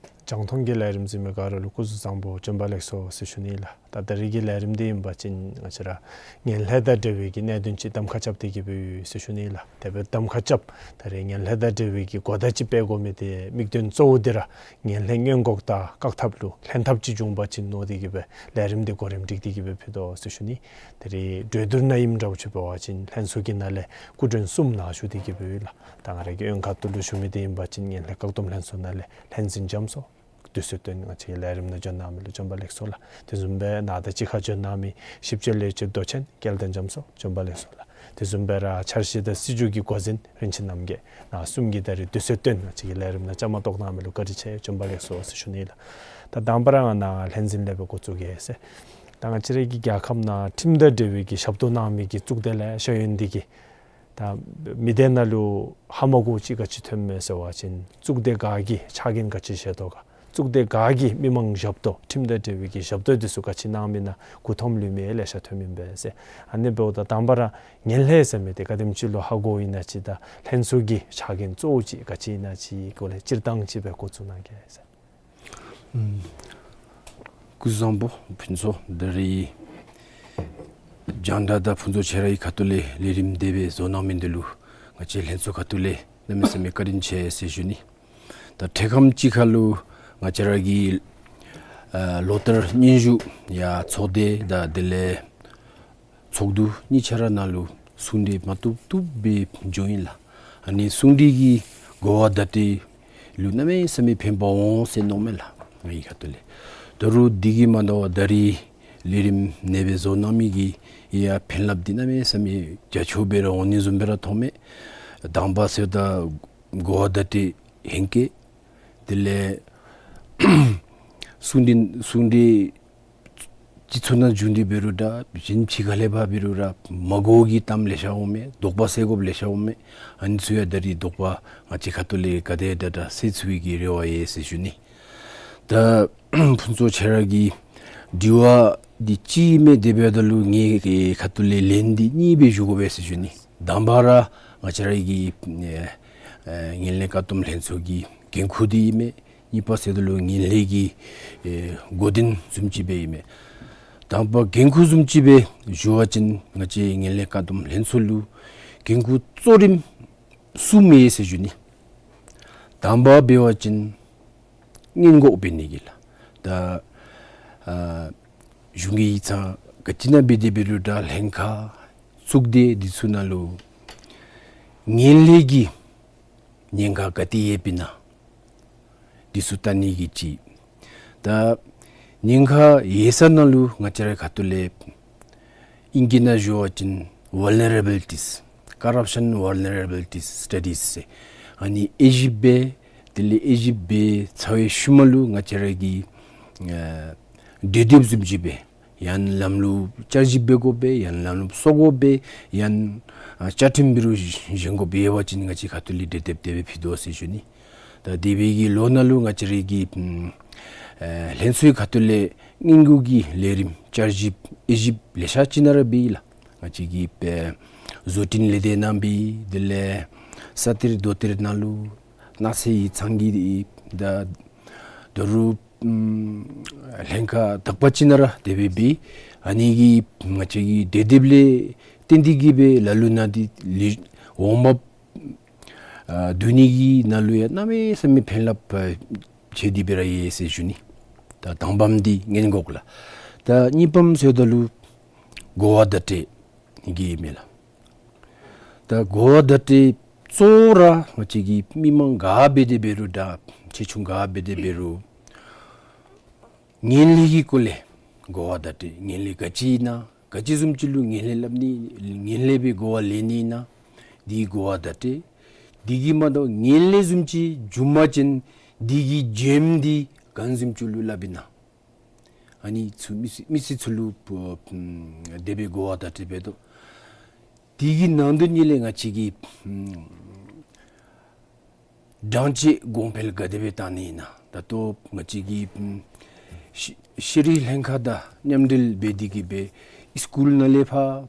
རྒྱང་མཐོང་གི་ལས་རིམ་གཟིགས་མི་ག་ར་ལུ་སྐུ་གཟུགས་བཟང་པོ་བྱོན་པ་ལེགས་སོ་ཟེར་ཞུ་ནི་ལགས། ད་ད་རིས་ཀྱི་ལས་རིམ་འདི་ཨིན་པ་ཅིན་ང་བཅས་ར་ངན་ལྷད་དང་འབྲེལ་བའི་གི་གནད་དོན་ཅིག་གདམ་ཁ་རྐྱབ་སྟེ་གི་སྦེ་ཡོད་ཟེར་ཞུ་ནི་ལགས། དེ་སྦེ་གདམ་ཁ་རྐྱབ་ད་རིས་ངན་ལྷད་དང་འབྲེལ་བའི་གི་གོ་བརྡ་ཅིག་སྤེལ་དགོ་མི་འདི་དམིགས་དོན་གཙོ་བོ་འདི་ར་ངན་ལྷད་སྔོན་འགོག་དང་བཀག་ཐབས་ལུ་ལྷན་ཐབས་ཅིག་འབྱུང་པ་ཅིན་མནོ་སྟེ་གི་སྦེ་ལས་རིམ་འདི་གོ་རིམ་སྒྲིག་སྟེ་གི་སྦེ་ཕུལ་དོ་ཟེར་ཞུ་ནི། ད་རིས་གྲོས་བསྡུར་ནང་ཨིནམ་འདྲཝ་ཅིག་འབད་བ་ཅིན་ལྷན་ཚོགས་ཀྱི་ནང་ལས་སྐུ་མགྲོན་གསུམ་ནཱ་བཞུགས་ཏེ་གི་སྦེ་ཡོད་ལགས། ད་ང་ར་གི་འོས་ཁ་ཐུག་ལུ་ཞུ་མི་འདི་ཨིན་པ་ཅིན་ངན་ལྷད་བཀག་སྡོམ་ལྷན་ཚོགས་ནང་ལས་ལྷན་འཛིན་རྒྱམ་སྲོ་དུས་ཚོད་བཏོན་ང་བཅས་ཀྱི་ལས་རིམ་ནང་བྱོན་གནང་མི་ལུ་བྱོན་པ་ལེགས་སོ་ལགས། དེ་བཟུམ་སྦེ་ནཱ་དང་གཅིག་ཁར་བྱོན་གནང་མི་ཞིབ་དཔྱོད་ལས་བྱེད་མདོ་ཆེན་སྐལ་ལྡན་རྒྱམ་སྲོ་བྱོན་པ་ལེགས་སོ་ལགས། དེ་བཟུམ་སྦེ་ར་འཆར་གཞི་དང་སྲིད་བྱུས་ཀྱི་འགོ་འཛིན་རིན་ཆེན་རྣམ་རྒྱས་ནཱ་གསུམ་གྱིས་ད་རིས་དུས་ཚོད་བཏོན་ང་བཅས་ཀྱི་ལས་རིམ་ནང་བཅའ་མར་གཏོགས་གནང་མི་ལུ་བཀའ་དྲིན་ཆེ་བྱོན་པ་ལེགས་སོ་ཟེར་ཞུ་ནི་ལགས། ད་དང་པ་ར་ང་ནཱ་ལྷན་འཛིན་ལས་སྦེ་འགོ་བཙུགས་གེ་ཟེར། ད་ང་བཅས་ར་གི་རྒྱལ་ཁབ་ནང་ཁྲིམས་དང་འབྲེལ་བའི་གི་ཞབས་ཏོག་གནང་མི་གི་གཙུག་སྡེ་ལེ་ཤ་ཡོད་ནི་འདི་གིས་ད་མི་སྡེ་ནང་ལུ་ཧ་མ་གོཝ་ཅིག་ག་ཅི་ཐོནམ་མས་ཟེར་བ་ཅིན་གཙུག་སྡེ་ག་གིས་ཕྱག་འགན་ག་ཅི་བཞེས་དོ་ག། གཙུག་སྡེ་ག་གིས་མི་མང་ཞབས་ཏོག་ཁྲིམས་དང་འབྲེལ་བའི་གི་ཞབས་ཏོག་འདི་ཚུ་ག་ཅི་གནང་མི་ནང་མགུ་འཐོམ་ལུས་མི་ལེ་ཤ་ཐོནམ་ཨིན་པས་ཟེར། ཨ་ནི་འབདཝ་ད་དང་པ་ར་ངན་ལྷད་ཟེར་མི་འདི་ག་དེམ་ཅིག་ལུ་ཧ་གོཝ་ཨིན་ན་ཅིག་དང་ལྷན་ཚོགས་ཀྱི་ཕྱག་འགན་གཙོ་བོ་ཅིག་ག་ཅི་ཨིན་ན་ཅིག་སྐོར་ལས་སྤྱིར་བཏང་ཅིག་སྦེ་འགོ་བཙུགས་གནང་གེ་ཟེར། ཨུམ། སྐུ་གཟུགས་བཟང་པོ་ཕུན་ཚོགས། ད་རིས་རྒྱང་བསྒྲགས་དང་ཕུན་ཚོགས་ཁྱོད་རའི་ཁ་ཐུག་ལས་ལས་རིམ་དེ་སྦེ་བཟོ་གནང་མི་འདི་ལུ་ང་བཅས་ལྷན་ཚོགས་ཁ་ཐུག་ལས་གནམ་མེད་ས་མེད་བཀའ་དྲིན་ཆེ་ཟེར་ཞུ་ནི། ད་འཕྲལ་ཁམས་ཅིག་ཁར་ལུ་ང་བཅས་ར་གི་ཨ་ལོ་ལྟར་སྙན་ཞུ་ཡང་ཚོགས་སྡེ་དང་དེ་ལས་ཚོགས་འདུ་གཉིས་ཆ་ར་ནང་ལུ་གསུང་གྲོས་མ་བཏུབ་བཏུབ་སྦེ་འབྱུང་ཡི་ལགས། ཨ་ནི་གསུང་གྲོས་ཀྱི་གོ་བ་བརྡ་སྤྲོད་ལུ་གནམ་མེད་ས་མེད་ཕན་པ་འོང་ཟེར་མནོཝ་མས་ལགས། ངེའི་ཁ་ཐུག་ལས། ད་རུང་འདི་གིས་མ་དོ་བར་ད་རིས་ལས་རིམ་ཨ་ནེ་སྦེ་བཟོ་གནང་མི་གི་ཡང་ཕན་རླབས་འདི་གནམ་མེད་ས་མེད་རྒྱ་ཆེཝ་སྦེ་ར་འོང་ནི་བཟུམ་སྦེ་ར་མཐོངམ་མས། དང་པ་ཟེརཝ་ད་གོ་བ་བརྡ་སྤྲོད་ཧེང་སྐལ། དེ་ལས་གསུང་གྲོས་གསུང་གྲོས་ སྤྱི་ཚོགས་ནང་བྱུང་སྟེ་འབད་རུང་འདྲ་གཞན་ཕྱི་ཁ་ལས་ཕར་འབད་རུང་འདྲ་མ་གོཝ་གི་གཏམ་ལེ་ཤ་འོང་མས། དོགས་པ་སེལ་དགོཔ་ལེ་ཤ་འོང་མས། ཨ་ནི་ཚུ་ཡང་ད་རིས་དོགས་པ་ང་བཅས་ཁ་ཐུག་ལས་ག་དེ་དྲག་དྲག་སེལ་ཚུགས་པའི་གི་རེ་བ་ཡོད་ཟེར་ཞུ་ནི། ད་ཕུན་ཚོགས་ཁྱོད་ར་གི་དྲི་བ་འདི་གཅིག་མས། དེ་འབདཝ་ད་ལུ་ངེའི་ཁ་ཐུག་ལས་ལན་འདི་གཉིས་སྦེ་ཞུ་དགོ་པས་ཟེར་ཞུ་ནི། དང་པ་ར་ང་བཅས་ར་གི་ཨེ་ཨེ་ངན་ལྷད་བཀག་སྡོམ་ལྷན་ཚོགས་ཀྱི་འགན་ཁུར་འདི་ཨིན་མས། གཉིས་པ་ཟེརཝ་ད་ལུ་ངན་ལྷད་ཀྱི་ཨེ་འགོ་འདྲེན་བཟུམ་ཅིག་སྦེ་ཨིན་མས། དང་པ་འགན་ཁུར་བཟུམ་ཅིག་སྦེ་ཞུ་བ་ཅིན་ང་བཅས་ངན་ལྷད་བཀག་སྡོམ་ལྷན་ཚོགས་ལུ་འགན་ཁུར་གཙོ་རིམ་གསུམ་ཡོད་ཟེར་ཞུ་ནི། དང་པ་འབད་བ་ཅིན་སྔོན་འགོག་འབད་ནི་གི་ལགས། ད་ཨ་གཞུང་གི་ཡིག་ཚང་ག་ཅི་ནང་འབད་དེ་འབད་རུང་འདྲ་ལྷན་ཁག་ཚོགས་སྡེ་འདི་ཚུ་ནང་ལུ་ངན་ལྷད་ཀྱི་ཉེན་ཁ་ག་ཏེ་ཡོདཔ་ཨིན་ན་འདི་ཚུ་བལྟ་ནི་གི་གཅིག། ད་ཉེན་ཁ་ཡོད་ས་ནང་ལུ་ང་བཅས་རའི་ཁ་ཐུག་ལས་ཨིང་སྐད་ནང་ཞུ་བ་ཅིན་Vulnerabilities, Corruption Vulnerabilities Studies ཟེར། ཨ་ནི་དབྱེ་ཞིབ་འབད། དེ་ལས་དབྱེ་ཞིབ་འབད་ཚར་བའི་ཤུལ་མ་ལུ་ང་བཅས་ར་གིས་ཨ་གྲོས་འདེབས་བཟུམ་ཅིག་འབད། ཡང་ལམ་ལུགས་བསྐྱར་ཞིབ་འབད་དགོ་པས། ཡང་ལམ་ལུགས་བཟོ་དགོ་པས། ཡང་ཨ་བཅའ་ཁྲིམས་འབད་རུང་བཞེངས་དགོཔ་འབད་བ་ཅིན་ང་བཅས་ཁ་ཐུག་ལས་གྲོས་འདེབས་དེ་སྦེ་ཕུལ་དོ་ཟེར་ཞུ་ནི། ད་དེ་སྦེ་གི་ལོ་ནང་ལུ་ང་བཅས་ར་གི་ཨ་ལྷན་ཚོགས་ཁ་ཐུག་ལས་སྔོན་འགོག་གི་ལས་རིམ་བསྐྱར་ཞིབ་དབྱེ་ཞིབ་ལེ་ཤ་ཅིག་ནང་ར་འབད་ཡི་ལགས། ང་བཅས་ཀྱི་ཨེ་བཟོ་སྐྲུན་ལས་སྡེ་ནང་འབད། དེ་ལས་ས་གཏེར་རྡོ་གཏེར་ནང་ལུ་ནགས་ཚལ་ཡིག་ཚང་གི་ད་ད་རུང་ཨམ་ལྷན་ཁག་དག་པ་ཅིག་ནང་ར་དེ་སྦེ་འབད། ཨ་ནི་གིས་ང་བཅས་ཀྱི་གྲོས་འདེབས་ལས་བརྟེན་ཏེ་གིས་སྦེ་ལ་ལུ་ནང་འདི་ལས་འོང་འབབ་ཨ་བསྡུ་ནི་གི་ནང་ལུ་ཡང་གནམ་མེད་ས་མེད་ཕན་རླབས་ཨ་ཆེ་སྟེ་སྦེ་ར་ཡོད་ཟེར་ཞུ་ནི། ད་དང་པམ་འདི་སྔོན་འགོག་ལགས། ད་གཉིས་པམ་ཟེརཝ་ད་ལུ་གོ་བ་བརྡ་སྤྲོད་གི་མས་ལགས། ད་གོ་བ་བརྡ་སྤྲོད་གཙོ་བོ་ར་ང་བཅས་ཀྱི་མི་མང་ག་འབད་དེ་འབད་རུང་འདྲ་ཆེ་ཆུང་ག་འབད་དེ་འབད་རུང་ངན་ལྷད་ཀྱི་སྐོར་ལས་གོ་བ་བརྡ་སྤྲོད། ངན་ལྷད་ག་ཅི་ཨིན་ན། ག་ཅི་བཟུམ་ཅིག་ལུ་ངན་ལྷད་སླབ་ནི། ངན་ལྷད་སྦེ་གོ་བ་ལེན་ནི་ཨིན་ན། འདི་གོ་བ་བརྡ་སྤྲོད། འདི་གིས་མ་དོ་ངན་ལྷད་བཟུམ་ཅིག་བྱུང་པ་ཅིན་འདི་གི་བྱེམ་འདི་ག་བཟུམ་ཅིག་ལུ་སླབ་ཨིན་ན། ཨ་ནི་ཚུ་མི་སེར་མི་སེར་ཚུ་ལུ་ཨ་དེ་སྦེ་གོ་བ་བརྡ་སྤྲོད་འབད་དོ། འདི་གི་ནང་དོན་ཉིད་ལས་ང་བཅས་ཀྱི་ཨམ་སྦྲང་ཆས་གོང་འཕེལ་ག་དེ་སྦེ་བཏང་ནི་ཨིན་ན། ད་ལྟོ་ང་བཅས་ཀྱི་ཨམ་ཤེ་ཤེས་རིག་ལྷན་ཁག་དང་མཉམ་འབྲེལ་འབད་དེ་གིས་སྦེ་སི་ཀུལ་ནང་ལས་ཕར་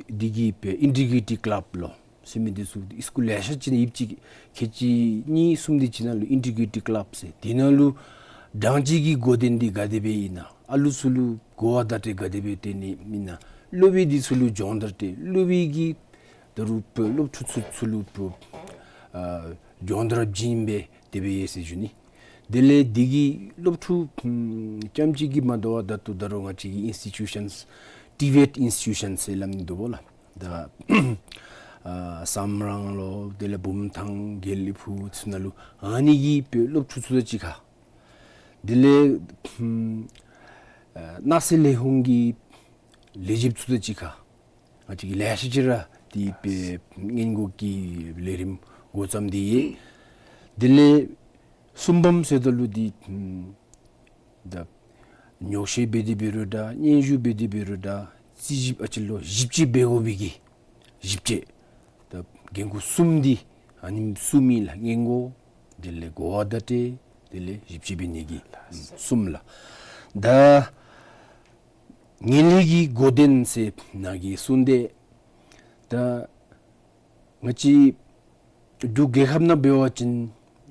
འདི་གི་སྦེ་ཨིན་ཊི་གི་རི་ཊི་ཀི་ལབ་ལོ་ཟེར་མི་འདི་ཚུ་སི་ཀུལ་ལེ་ཤ་ཅིག་ནང་ཡོདཔ་ཅིག་ཁལ་གཅིག་གཉིས་གསུམ་དེ་ཅིག་ནང་ལུ་ཨིན་ཊི་གི་རི་ཊི་ཀི་ལབ་ཟེར། དེ་ནང་ལུ་སྦྲང་ཆས་ཀྱི་གོ་དོན་འདི་ག་དེ་སྦེ་ཨིན་ན། ཨ་ལུ་ཚུ་ལུ་གོ་བ་བརྡ་སྤྲོད་ག་དེ་སྦེ་སྤྲོད་ནི་ཨིན་ན། སློབ་དཔོན་འདི་ཚུ་ལུ་སྦྱོང་བརྡར་སྤྲོད། སློབ་དཔོན་གྱིས་ད་རུང་སློབ་ཕྲུག་ཚུ་ཚུ་ལུ་ཨ་སྦྱོང་བརྡར་བྱིན་སྦེ་དེ་སྦེ་ཡོད་ཟེར་ཞུ་ནི། དེ་ལས་འདི་གིས་སློབ་ཕྲུག་ཨམ་རྐྱངམ་གཅིག་གིས་མ་དོ་བར་ད་ལྟོ་ད་རུང་ང་བཅས་ཀྱི་ཨིནསི་ཊི་ཊུ་ཤཱནསི་ཊི་བེཊ་ཨིནསི་ཊི་ཊུ་ཤཱནསི་ཟེར་སླབ་ནི་འདུག་པ་ལགས། ད་ཨ་སམ་རང་ལོ་དེ་ལས་བུམ་ཐང་དགེ་ལེགས་ཕུག་ཚུ་ནང་ལུ་ཨ་ནི་གི་སྦེ་སློབ་ཕྲུག་ཚུ་དང་གཅིག་ཁར་དེ་ལས་ཨམ་ཨ་ནགས་ཚལ་ལས་ཁུངས་ཀྱི་ལས་བྱེདཔ་ཚུ་དང་གཅིག་ཁར་ང་བཅས་ཀྱིས་ལེ་ཤ་ཅིག་ར་དེ་སྦེ་སྔོན་འགོག་གི་ལས་རིམ་འགོ་བརྩམས་ཏེ་ཡོད། དེ་ལས་གསུམ་པམ་ཟེརཝ་ད་ལུ་འདི་ཨམ་ད་ཉོག་བཤད་འབད་དེ་འབད་རུང་འདྲ་སྙན་ཞུ་འབད་དེ་འབད་རུང་འདྲ་རྩིས་ཞིབ་ཨ་ཙི་ལོ་ཞིབ་དཔྱད་འབད་དགོ་པའི་གི་ཞིབ་དཔྱད། ད་འགན་ཁུར་གསུམ་འདི་ཨ་ནི་གསུམ་ཨིན་ལགས། སྔོན་འགོག་དེ་ལས་གོ་བ་བརྡ་སྤྲོད་དེ་ལས་ཞིབ་དཔྱད་འབད་ནི་གི་གསུམ་ལགས། ད་ངན་ལྷད་ཀྱི་གོ་དོན་ཟེར་ནཱ་གིས་གསུངས་ཏེ། ད་ང་བཅས་འབྲུག་རྒྱལ་ཁབ་ནང་འབད་བ་ཅིན་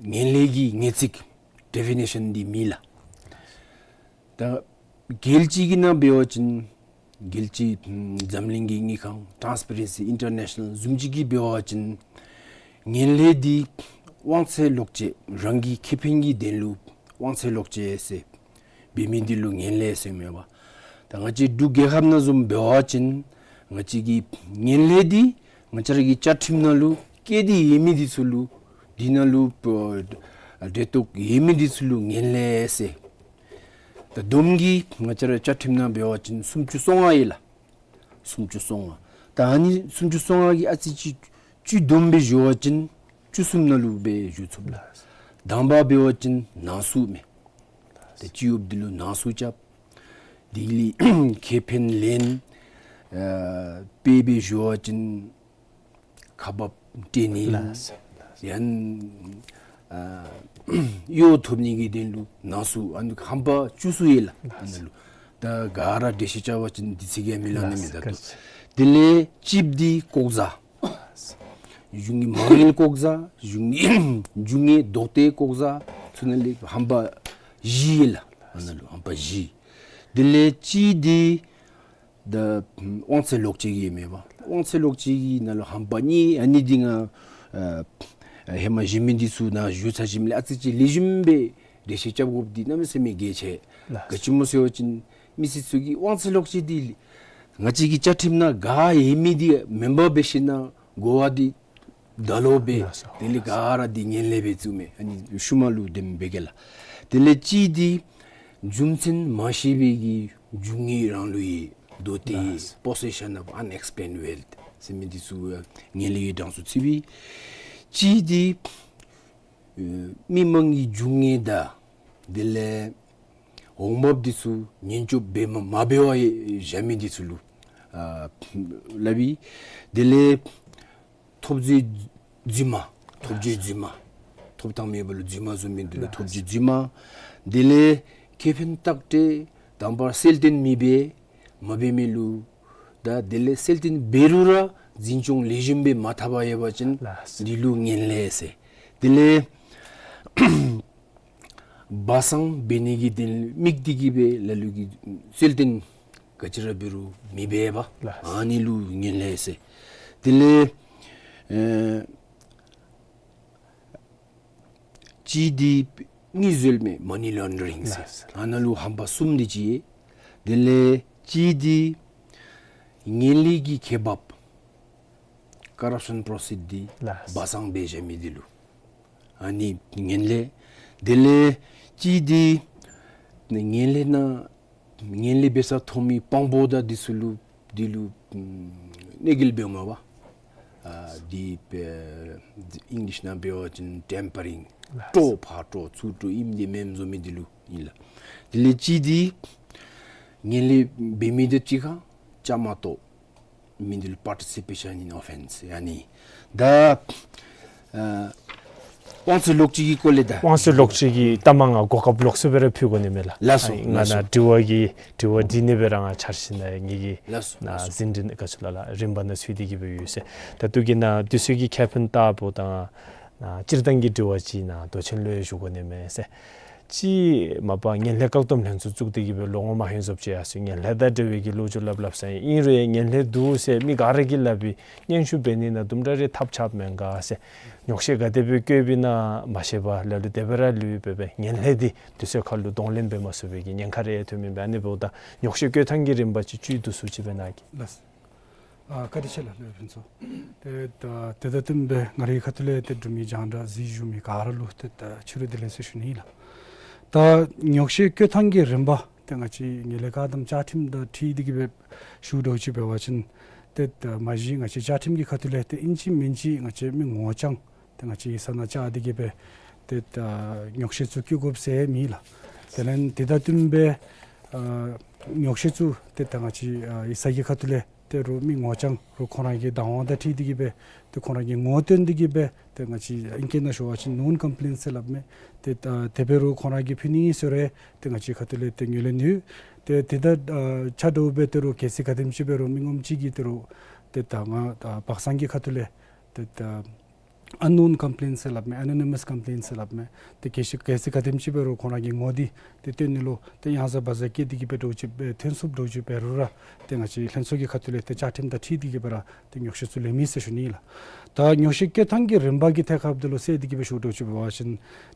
ངན་ལྷད་ཀྱི་ངེས་ཚིག་ཌེ་ཕི་ནེ་ཤཱན་འདི་མེད་ལགས། ད་རྒྱལ་སྤྱི་གི་ནང་འབད་བ་ཅིན་རྒྱལ་སྤྱི་འཛམ་གླིང་གི་དངུལ་ཁང་ཊཱནསི་པེ་རེན་སི་ཨིན་ཊར་ནེ་ཤཱ་ནཱལ་བཟུམ་ཅིག་གིས་འབད་བ་ཅིན་ངན་ལྷད་འདི་དབང་ཚད་ལོག་སྤྱོད་རང་གི་ཁེ་ཕན་གྱི་དོན་ལུ་དབང་ཚད་ལོག་སྤྱོད་ཟེར་འབད་མི་འདི་ལུ་ངན་ལྷད་ཟེར་མས་པ། ད་ང་བཅས་འབྲུག་རྒྱལ་ཁབ་ནང་བཟུམ་འབད་བ་ཅིན་ང་བཅས་ཀྱི་ངན་ལྷད་འདི་ང་བཅས་ར་གི་བཅའ་ཁྲིམས་ནང་ལུ་བཀོད་དེ་ཡོད་མི་འདི་ཚུ་ལུ་འདི་ནང་ལུ་ཨ་འབྲེལ་གཏོགས་ཡོད་མི་འདི་ཚུ་ལུ་ངན་ལྷད་ཟེར། ད་བསྡོམས་ཀྱིས་ང་བཅས་ར་བཅའ་ཁྲིམས་ནང་འབད་བ་ཅིན་སུམ་ཅུ་སོ་ལྔ་ཡོད་ལགས། སུམ་ཅུ་སོ་ལྔ། ད་ཨ་ནི་སུམ་ཅུ་སོ་ལྔ་གི་ཨ་ཙི་ཅིག་བཅུད་བསྡོམས་སྦེ་ཞུ་བ་ཅིན་བཅུ་གསུམ་ནང་ལུ་སྦེ་ཞུ་ཚུགས་ལགས། དང་པ་འབད་བ་ཅིན་ནང་བསུབ་མས། ཏེ་སྤྱི་གཡོགཔ་འདི་ལུ་ནང་བསུབ་རྐྱབ། དེ་ལས་ཁེ་ཕན་ལེན། ཨ་དཔེ་འབད་ཞུ་བ་ཅིན་ཁ་འབབ་སྤྲོད་ནི། ལགས། ཡང་ཨ་གཡོག་ཐོབ་ནི་གི་དོན་ལུ་ནང་སུ་ཨ་ནི་ཧམ་པ་བཅུ་གསུམ་ཡོད་ལགས། ཨ་ནི་ལུ་ད་ག་ར་འགྲེལ་བཤད་རྐྱབ་པ་ཅིན་དུས་ཚོད་ཀྱིས་མི་ལང་ནི་མས། ད་ལགས། དེ་ལས་གཅིག་འདི་ལྐོག་ཟ། གཞུང་གི་མ་དངུལ་ལྐོག་ཟ། གཞུང་གི་རྒྱུ་དངོས་ལྡོག་སྟེ་ལྐོག་ཟ། ཚུ་ནང་ལས་ཧམ་པ་བཞི་ཡོད་ལགས། ཨ་ནི་ལུ་ཧམ་པ་བཞི། དེ་ལས་གཅིག་འདི་ད་དབང་ཚད་ལོག་སྤྱོད་ཀྱི་མེན་པ། དབང་ཚད་ལོག་སྤྱོད་ཀྱི་ནང་ལུ་ཧམ་པ་གཉིས། ཨ་ནི་འདི་ང་ཨ་ཧེ་མ་གཞན་མི་འདི་ཚུ་ནང་ཞུ་ཚར་ཞིནམ་ལས་ཨ་ཙི་ཅིག་ལེགས་ཤོམ་སྦེ་འགྲེལ་བཤད་རྐྱབ་དགོཔ་འདི་གནམ་མེད་ས་མེད་གལ་ཆེ། ལགས། ག་ཅི་སྨོ་ཟེར་བ་ཅིན་མི་སེར་ཚུ་གིས་དབང་ཚད་ལོག་སྤྱོད་འདི་ང་བཅས་ཀྱི་བཅའ་ཁྲིམས་ནང་ག་ཡོད་མི་འདི་མེན་པར་འབད་ཞིན་ན་གོ་བ་འདི་ད་ལོག་སྦེ། ལགས་སོ། དེ་ལས་ག་ར་འདི་ངན་ལྷད་སྦེ་བཙུགས་མི་ཨ་ནི་ཤུལ་མ་ལུ་དེམ་འབད་གེ་ལགས། དེ་ལས་གཅིག་འདི་རྒྱུ་མཚན་མ་ཤེས་པའི་གི་རྒྱུ་དངོས་རང་ལུ་ཡོད་ལྡོག་སྟེ། ལགས། Possession of unexplained wealth ཟེར་མི་འདི་ཚུ་ངན་ལྷད་ཀྱི་གྲངས་སུ་ཚུད་པས། གཅིག་འདི་ཨེ་མི་མང་གི་རྒྱུ་དངོས་དང་དེ་ལས་འོང་འབབ་འདི་ཚུ་ཉེན་སྐྱོབ་འབད་མ་མ་འབད་བར་བཞག་མི་འདི་ཚུ་ལུ་ཨ་སླབ་ཨིན། དེ་ལས་ཐོབ་རྫས་རྫུན་མ། ཐོབ་རྫས་རྫུན་མ། ཐོབ་ཐང་མེད་པ་ལུ་རྫུན་མ་བཟོ་མི་འདི་ལུ་ཐོབ་རྫས་རྫུན་མ། དེ་ལས་ཁེ་ཕན་ལྟག་སྤྲོད་དང་པ་གསལ་སྟོན་མི་འབད་མ་འབད་མི་ལུ་ད་དེ་ལས་གསལ་སྟོན་འབད་རུང་ར་འཛིན་སྐྱོང་ལེགས་ཤོམ་སྦེ་མ་འཐབ་པར་ཡོད་པ་ཅིན་ལགས། འདི་ལུ་ངན་ལྷད་ཟེར། དེ་ལས་སྦ་གསང་འབད་ནི་གི་དོན་དམིགས་ཏེ་གིས་སྦེ་ལ་ལུ་གིས་གསལ་སྟོན་ག་ཅི་ར་འབད་རུང་མི་འབད་པ། ལགས། ཨ་ནི་ལུ་ངན་ལྷད་ཟེར། དེ་ལས་ཨེ་གཅིག་འདི་དངུལ་འཛོལ་མི་money laundering ཟེར། ལགས། ཨ་ནཱ་ལུ་ཧམ་པ་གསུམ་འདི་ཅིག། དེ་ལས་གཅིག་འདི་ངན་ལྷད་ཀྱི་ཁེ་འབབ་corruption proceed འདི། ལགས། སྦ་གསང་འབད་བཞག་མི་འདི་ལུ་ཨ་ནི་ངན་ལྷད། དེ་ལས་གཅིག་འདི་ངན་ལྷད་ནང་ངན་ལྷད་འབད་སར་མཐོང་མི་དཔང་པོ་དང་འདི་ཚུ་ལུ་འདི་ལུ་ཨམ་གནོད་འགེལ་འབདཝ་མས་པ། ཨ་འདི་ཨེ་ཨིང་ལིཤ་ནང་འབད་བ་ཅིན་ཊེམ་པ་རིང་། ལགས། སྤྲོ་ཕར་སྤྲོ་ཚུར་སྤྲོ་ཨིནམ་འདི་མེནམ་བཟོ་མི་འདི་ལུ་ཨིན་ལགས། དེ་ལས་གཅིག་འདི་ངན་ལྷད་འབད་མི་དང་གཅིག་ཁར་བཅའ་མར་གཏོགས་མི་འདི་ལུ་participation in offence ཨ་ནི། ད་ཨ་དབང་ཚད་ལོག་སྤྱོད་ཀྱི་སྐོར་ལས་ད། དབང་ཚད་ལོག་སྤྱོད་ཀྱི་ལྟ་མ་ང་གོ་སྐབས་ལོགས་སུ་སྦེ་ར་ཕུལ་དགོ་ནི་མས་ལགས། ལགས་སོ། ཨ་ང་ལགས་སོ། ནཱ་དྲི་བ་གི་དྲི་བ་འདི་ནི་སྦེ་ར་ང་འཆར་ཞིན་ན་ངེ་གི་ལགས་སོ། ནཱ་ལགས་སོ། ཟིན་བྲིས་ག་ཅི་ལོ་ལགས་རིམ་པ་ནང་ཚུད་དེ་གིས་སྦེ་ཡོད་ཟེར། ད་ལྟོ་གི་ནཱ་དུས་ཚོད་ཀྱི་ཁེ་ཕན་ལྟ་བུ་དང་ནཱ་སྤྱིར་བཏང་གི་དྲི་བ་ཅིག་ནཱ་མདོ་ཆེན་ལུ་ཡང་ཞུ་དགོ་ནི་མས་ཟེར། ཅིག་མ་པ་ངན་ལྷད་བཀག་སྡོམ་ལྷན་ཚོགས་བཙུགས་ཏེ་གིས་སྦེ་ལོ་ངོ་མ་ཧེ་ཟོབ་ཅིག་ཡར་སོ་ངན་ལྷད་དང་འབྲེལ་བའི་གི་ལོ་རྒྱུས་སླབ་སླབ་ས་ཨིན་རུང་ངན་ལྷད་འདུག་ཟེར་མི་ག་ར་གིས་སླབ་པའི་སྙན་ཞུ་འབད་ནི་ནང་དུམ་གྲ་རེ་ཐབས་ཆགཔ་མེན་ག་ཟེར། ཉོག་བཤད་ག་དེ་སྦེ་བཀོད་པའི་ནང་མ་ཤེས་པར་ལ་ལུ་དེ་སྦེ་ར་ལུས་པས་པས་ངན་ལྷད་འདི་དུས་ཚོད་ཁར་ལུ་གདོང་ལེན་འབད་མ་ཚུགས་པའི་གི་ཉེན་ཁ་རེ་ཐོན་མི་འབད་ཨ་ནི་འབདཝ་ད་ཉོག་བཤད་བཀོད་ཐངས་ཀྱི་རིམ་པ་ཅིག་བཅུད་བསྡུ་སུ་ཅིག་སྦེ་གནང་གེ། ལགས། ཨ་བཀའ་དྲིན་ཆེ་ལགས་སློབ་དཔོན་མཚོ། ཏེ་ད་དེ་དང་བསྟུན་སྦེ་ང་རའི་ཁ་ཐུག་ལས་ཏེ་འབྲུག་མི་རྒྱང་བསྒྲགས་གཟིགས་བཞུགས་མི་ག་ར་ལུ་ཏེ་ད་ཕྱི་རུ་བདེ་ལེགས་ཟེར་ཞུ་ནི་ཨིན་ལགས། ད་ཉོག་བཤད་བཀོད་ཐངས་ཀྱི་རིམ་པ་ཏེ་ང་བཅས་ངན་ལྷད་བཀག་སྡོམ་བཅའ་ཁྲིམས་དང་འཁྲིལ་ཏེ་གིས་སྦེ་ཞུ་དོ་ཅིག་འབད་བ་ཅིན་ཏེ་ད་མ་གཞི་ང་བཅས་བཅའ་ཁྲིམས་ཀྱི་ཁ་ཐུག་ལས་ཏེ་ཨིན་ཅི་མིན་ཅི་ང་བཅས་མི་ངོ་རྐྱང་ཏེ་ང་བཅས་ཡིག་ཚང་ནང་བཅར་ཏེ་གིས་སྦེ་ཏེ་ད་ཉོག་བཤད་ཚུ་བཀོད་དགོཔ་ཟེར་མེད་ལགས། དེ་ལས་དེ་དང་བསྟུན་སྦེ་ཨ་ཉོག་བཤད་ཚུ་ཏེ་ད་ང་བཅས་ཨ་ཡིག་ཚང་གི་ཁ་ཐུག་ལས་ཏེ་རོགས་མི་ངོ་རྐྱང་རོགས་ཁོང་ར་གི་བདག་དབང་དང་འཁྲིལ་ཏེ་གིས་སྦེ་ཏེ་ཁོང་ར་གི་ངོ་བསྟོན་ཏེ་གིས་སྦེ་ཏེ་ང་བཅས་ཨིང་སྐད་ནང་ཞུ་བ་ཅིན་ནོན་ཀམ་པི་ལེནཊ་ཟེར་སླབ་མས། ཏེ་ད་དེ་སྦེ་རོགས་ཁོང་ར་གིས་ཕུལ་ནི་ཨིན་ཟེར་རུང་ཏེ་ང་བཅས་ཁ་ཐུག་ལས་ཏེ་ངོས་ལེན་ཡོད། ཏེ་དེ་དང་ཨ་ཆ་འདྲཝ་སྦེ་ཏེ་རོགས་གལ་སྲིད་ག་དེམ་ཅིག་སྦེ་རོགས་མི་ངོམ་ཅིག་གིས་ཏེ་རོགས་ཏེ་ད་ང་ད་སྦ་གསང་གི་ཁ་ཐུག་ལས་ཏེ་ད་ཨན་ནོན་ཀམ་པི་ལེནཊ་ཟེར་སླབ་མས། ཨེ་ནོ་ནི་མཱས་ཀམ་པི་ལེནཊ་ཟེར་སླབ་མས། ཏེ་གལ་སྲིད་གལ་སྲིད་ག་དེམ་ཅིག་སྦེ་རོགས་ཁོང་ར་གི་ངོ་འདི་ཏེ་སྟོན་ནི་ལུ་ཏེ་ཡང་ཟ་བ་ཟ་བཀལ་ཏེ་གིས་སྦེ་འདྲཝ་ཅིག་སྦེ་ཐོན་སོངམ་འདྲཝ་ཅིག་འབད་རུང་ར་ཏེ་ང་བཅས་ལྷན་ཚོགས་ཀྱི་ཁ་ཐུག་ལས་ཏེ་བཅའ་ཁྲིམས་དང་འཁྲིལ་ཏེ་གིས་སྦེ་ར་ཏེ་ཉོག་བཤད་ཚུ་ལེན་མི་ཟེར་ཞུ་ནི་ཨིན་ལགས། ད་ཉོག་བཤད་བཀོད་ཐངས་ཀྱི་རིམ་པ་གི་ཐད་ཁར་འབདཝ་ད་ལུ་ཟེར་ཏེ་གིས་སྦེ་ཞུ་འདྲཝ་ཅིག་འབད་བ་ཅིན་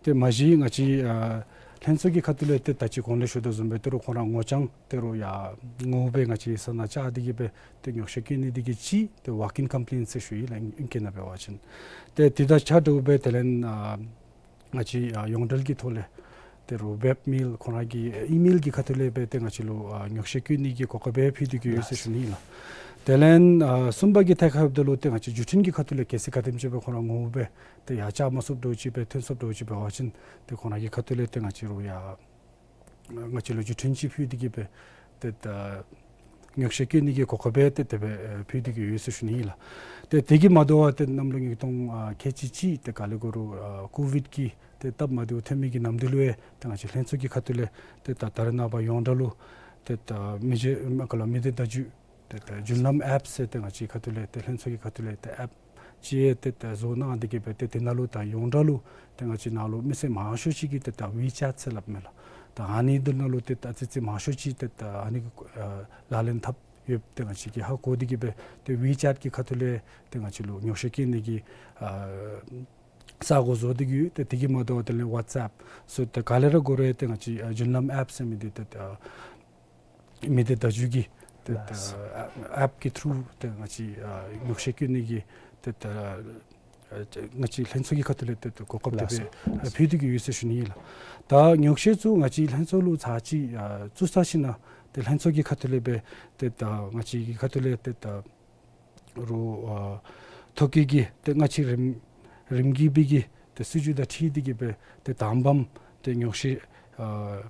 ཏེ་མ་གཞི་ང་བཅས་ཨ་ལྷན་ཚོགས་ཀྱི་ཁ་ཐུག་ལས་ཏེ་ད་ཅི་གོང་ལས་ཞུ་དོ་བཟུམ་སྦེ་ཏེ་རོགས་ཁོང་ར་ངོ་རྐྱང་ཏེ་རོགས་ཡར་ངོ་སྦེ་ང་བཅས་ཡིག་ཚང་ནང་བཅར་ཏེ་གིས་སྦེ་ཏེ་ཉོག་བཤད་བཀོད་ནི་འདི་གིས་གཅིག་ཏེ་ཝོག་ཨིན་ཀམ་པི་ལེནཊ་ཟེར་ཞུ་ཡི་ལགས་ཨིང་སྐད་ནང་འབད་བ་ཅིན། ཏེ་དེ་དང་ཆ་འདྲཝ་སྦེ་དེ་ལས་ཨ་ང་བཅས་ཨ་ཡོངས་འབྲེལ་གྱི་ཐོག་ལས་ཏེ་རོགས་ཝེབ་མེལ་ཁོང་ར་གི་ཨི་མེལ་གྱི་ཁ་ཐུག་ལས་སྦེ་ཏེ་ང་བཅས་ལུ་ཨ་ཉོག་བཤད་བཀོད་ནི་གི་གོ་སྐབས་སྦེ་ཕུལ་ཏེ་གིས་ཡོད་ཟེར་ཞུ་ནི་ཨིན་ལགས། དེ་ལས་ཨ་གསུམ་པ་གི་ཐད་ཁར་འབདཝ་ད་ལུ་ཏེ་ང་བཅས་བརྒྱུད་འཕྲིན་གྱི་ཁ་ཐུག་ལས་གལ་སྲིད་ག་དེམ་ཅིག་སྦེ་ཁོང་ར་ངོ་སྦེ་ཏེ་ཡར་བཅར་མ་ཚུགསཔ་འདྲཝ་ཅིག་སྦེ་ཐོན་སོངམ་འདྲཝ་ཅིག་འབད་བ་ཅིན་ཏེ་ཁོང་ར་གི་ཁ་ཐུག་ལས་ཏེ་ང་བཅས་རོགས་ཡར་ང་བཅས་ལུ་བརྒྱུད་འཕྲིན་ཅིག་ཕུལ་ཏེ་གིས་སྦེ་ ཏེ་ད་ཉོགས་བཤད་བཀོད་ནི་གི་གོ་སྐབས་ཏེ་དེ་སྦེ་ཨེ་ཕུལ་ཏེ་གི་ཡོད་ཟེར་ཞུ་ནི་ཨིན་ལགས། ཏེ་དེ་གིས་མ་དོ་བར་ཏེ་གནམ་ལོ་ཉིས་སྟོང་ཨ་ཁལ་གཅིག་གཅིག་ཏེ་ག་ལས་འགོ་རུང་ཨ་ཀོ་ཝིཌ་ཀྱི་ཏེ་སྟབས་མ་བདེཝ་ཐོན་མི་གི་ནམ་དུས་ལུ་ཡང་ཏེ་ང་བཅས་ལྷན་ཚོགས་ཀྱི་ཁ་ཐུག་ལས་ཏེ་ད་ད་རེས་ནངས་པ་ཡོངས་གྲགས་ལུ་ཏེ་ད་མི་རྗེ་མ་ག་ལ་མི་སྡེ་བརྡ་བརྒྱུད་ཏེ་ད་རྒྱུན་ལམ་ཨེཔ་ཟེར་ཏེ་ང་བཅས་ཁ་ཐུག་ལས་ཏེ་ལྷན་ཚོགས་ཀྱི་ཁ་ཐུག་ལས་ཏེ་ཨེཔ་ཅིག་ཡང་ཏེ་ད་བཟོ་གནང་སྟེ་གི་སྦེ་ཏེ་དེ་ནང་ལུ་ད་ཡོངས་གྲགས་ལུ་ཏེ་ང་བཅས་ནང་ལུ་མི་སེར་མང་ཤོས་ཅིག་གིས་ཏེ་ད་ཝི་ཅེཊ་ཟེར་སླབ་མས་ལགས། ད་ཨ་ནི་འདི་ནང་ལུ་ཏེ་ད་ཨ་ཙི་ཙི་མང་ཤོས་ཅིག་ཏེ་ད་ཨ་ནི་ཨ་ལག་ལེན་འཐབ་ཡོདཔ་ཏེ་ང་བཅས་ཀྱིས་ཧ་གོ་སྟེ་གི་སྦེ་ཏེ་ཝི་ཅེཊ་ཀྱི་ཁ་ཐུག་ལས་ཏེ་ང་བཅས་ལུ་ཉོགས་བཤད་བཀོད་ནི་གི་ཨ་ས་གོ་བཟོ་སྟེ་གི་ཡོད། ཏེ་དེ་གིས་མ་དོ་བར་དེ་ལས་ཝཊས་ཨེཔ་སོགས་ཏེ་ག་ལས་ར་འགོ་རུང་ཏེ་ང་བཅས་ཨ་རྒྱུན་ལམ་ཨེཔ་ཟེར་མི་འདི་ཏེ་ཨ་མི་སྡེ་བརྡ་བརྒྱུད་ཀྱི་ཏེ་ལགས། ཨ་ཨེཔ་ཀྱི་ཐུརུ་ཏེ་ང་བཅས་ཨ་ཉོགས་བཤད་བཀོད་ནི་གི་ཏེ་ད་ཨ་ང་བཅས་ལྷན་ཚོགས་ཀྱི་ཁ་ཐུག་ལས་ཏེ་ཏེ་གོ་སྐབས་དེ་ལགས་སོ། སྦེ་ཨ་ཕུལ་ཏེ་གི་ཡོད་ཟེར་ཞུ་ནི་ཨིན་ལགས། ད་ཉོགས་བཤད་ཚུ་ང་བཅས་ལྷན་ཚོགས་ལུ་ཚར་གཅིག་ཨ་བཙུགས་ཚར་ཞིནམ་ལས་ཏེ་ལྷན་ཚོགས་ཀྱི་ཁ་ཐུག་ལས་སྦེ་ཏེ་ད་ང་བཅས་ཀྱི་ཁ་ཐུག་ལས་ཏེ་ད་རུང་ཨ་ཐོ་བཀོད་ཀྱི་ཏེ་སྔ་ཕྱི་རིམ་རིམ་གྱིས་སྦེ་གི་ཏེ་སྲིད་བྱུས་དང་འཁྲིལ་ཏེ་གི་སྦེ་ཏེ་དང་པམ་ཏེ་ཉོགས་བཤད་ཨ་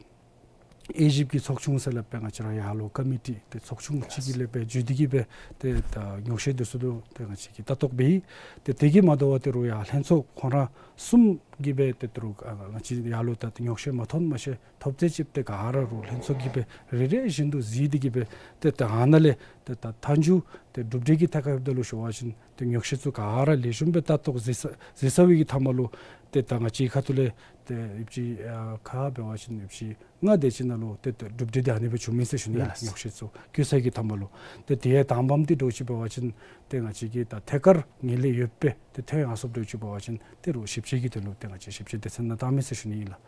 དབྱེ་ཞིབ་ཀྱི་ཚོགས་ཆུང་ཟེར་སླབ་པའི་ང་བཅས་ར་ཡར་ལུ་ཀོ་མི་ཊི་ཏེ་ཚོགས་ཆུང་ཅིག་གི་ལས་སྦེ་བརྒྱུད་དེ་གི་སྦེ་ཏེ་ད་ཉོགས་བཤད་འདི་ཚུ་ལུ་ཏེ་ང་བཅས་ཀྱིས་ལྟ་རྟོག་འབད་ཡི། ཏེ་དེ་གིས་མ་དོ་བར་ཏེ་རུང་ཡར་ལྷན་ཚོགས་ཁོང་ར་གསུམ་གྱིས་སྦེ་ཏེ་ད་རུང་ཨ་ང་བཅས་ཡར་ལུ་ད་ཏེ་ཉོགས་བཤད་མ་ཐོན་མ་ཤེས་ཐོབ་ཚད་ཅིག་ཏེ་ག་ར་རུང་ལྷན་ཚོགས་ཀྱིས་སྦེ་རེ་རེ་བཞིན་དུ་གཟིགས་ཏེ་གི་སྦེ་ཏེ་ད་ཨ་ནཱ་ལས་ཏེ་ད་མཐའ་མཇུག་ཏེ་གྲུབ་འབྲས་ཀྱི་ཐད་ཁར་འབདཝ་ད་ལུ་ཞུ་བ་ཅིན་ཏེ་ཉོགས་བཤད་ཚུ་ག་ར་ལེགས་ཤོམ་སྦེ་ལྟ་རྟོག་གཟིགས་ས་གཟིགས་ཚར་བའི་གི་མཐའ་མ་ལུ་ཏེ་ད་ང་བཅས་ཁ་ཐུག་ལས་ཏེ་ཡོདཔ་ཅིག་ཨ་ཁ་འབད་བ་ཅིན་ཡོདཔ་ཅིག་ལྔ་དེ་ཅིག་ནང་ལུ་ཏེ་ཏེ་གྲུབ་འབྲས་དེ་ཨ་ནི་སྦེ་བྱུང་མི་ཟེར་ཞུ་ནི་ལགས། ལགས། ཉོགས་བཤད་ཚུ་བཀོད་ཚར་གྱི་མཐའ་མ་ལུ་ཏེ་དེ་ཡང་དང་པམ་འདི་འདྲཝ་ཅིག་འབད་བ་ཅིན་ཏེ་ང་བཅས་ཀྱིས་ད་ཐད་ཀར་ངན་ལྷད་ཡོདཔ་སྦེ་ཏེ་ཐོན་ཡར་སོངམ་འདྲཝ་ཅིག་འབད་བ་ཅིན་ཏེ་རུང་ཞིབ་དཔྱད་ཀྱི་དོན་ལུ་ཏེ་ང་བཅས་ཞིབ་དཔྱད་སྡེ་ཚན་ནང་བཏང་མི་ཟེར་ཞུ་ནི་ཨིན་ལགས།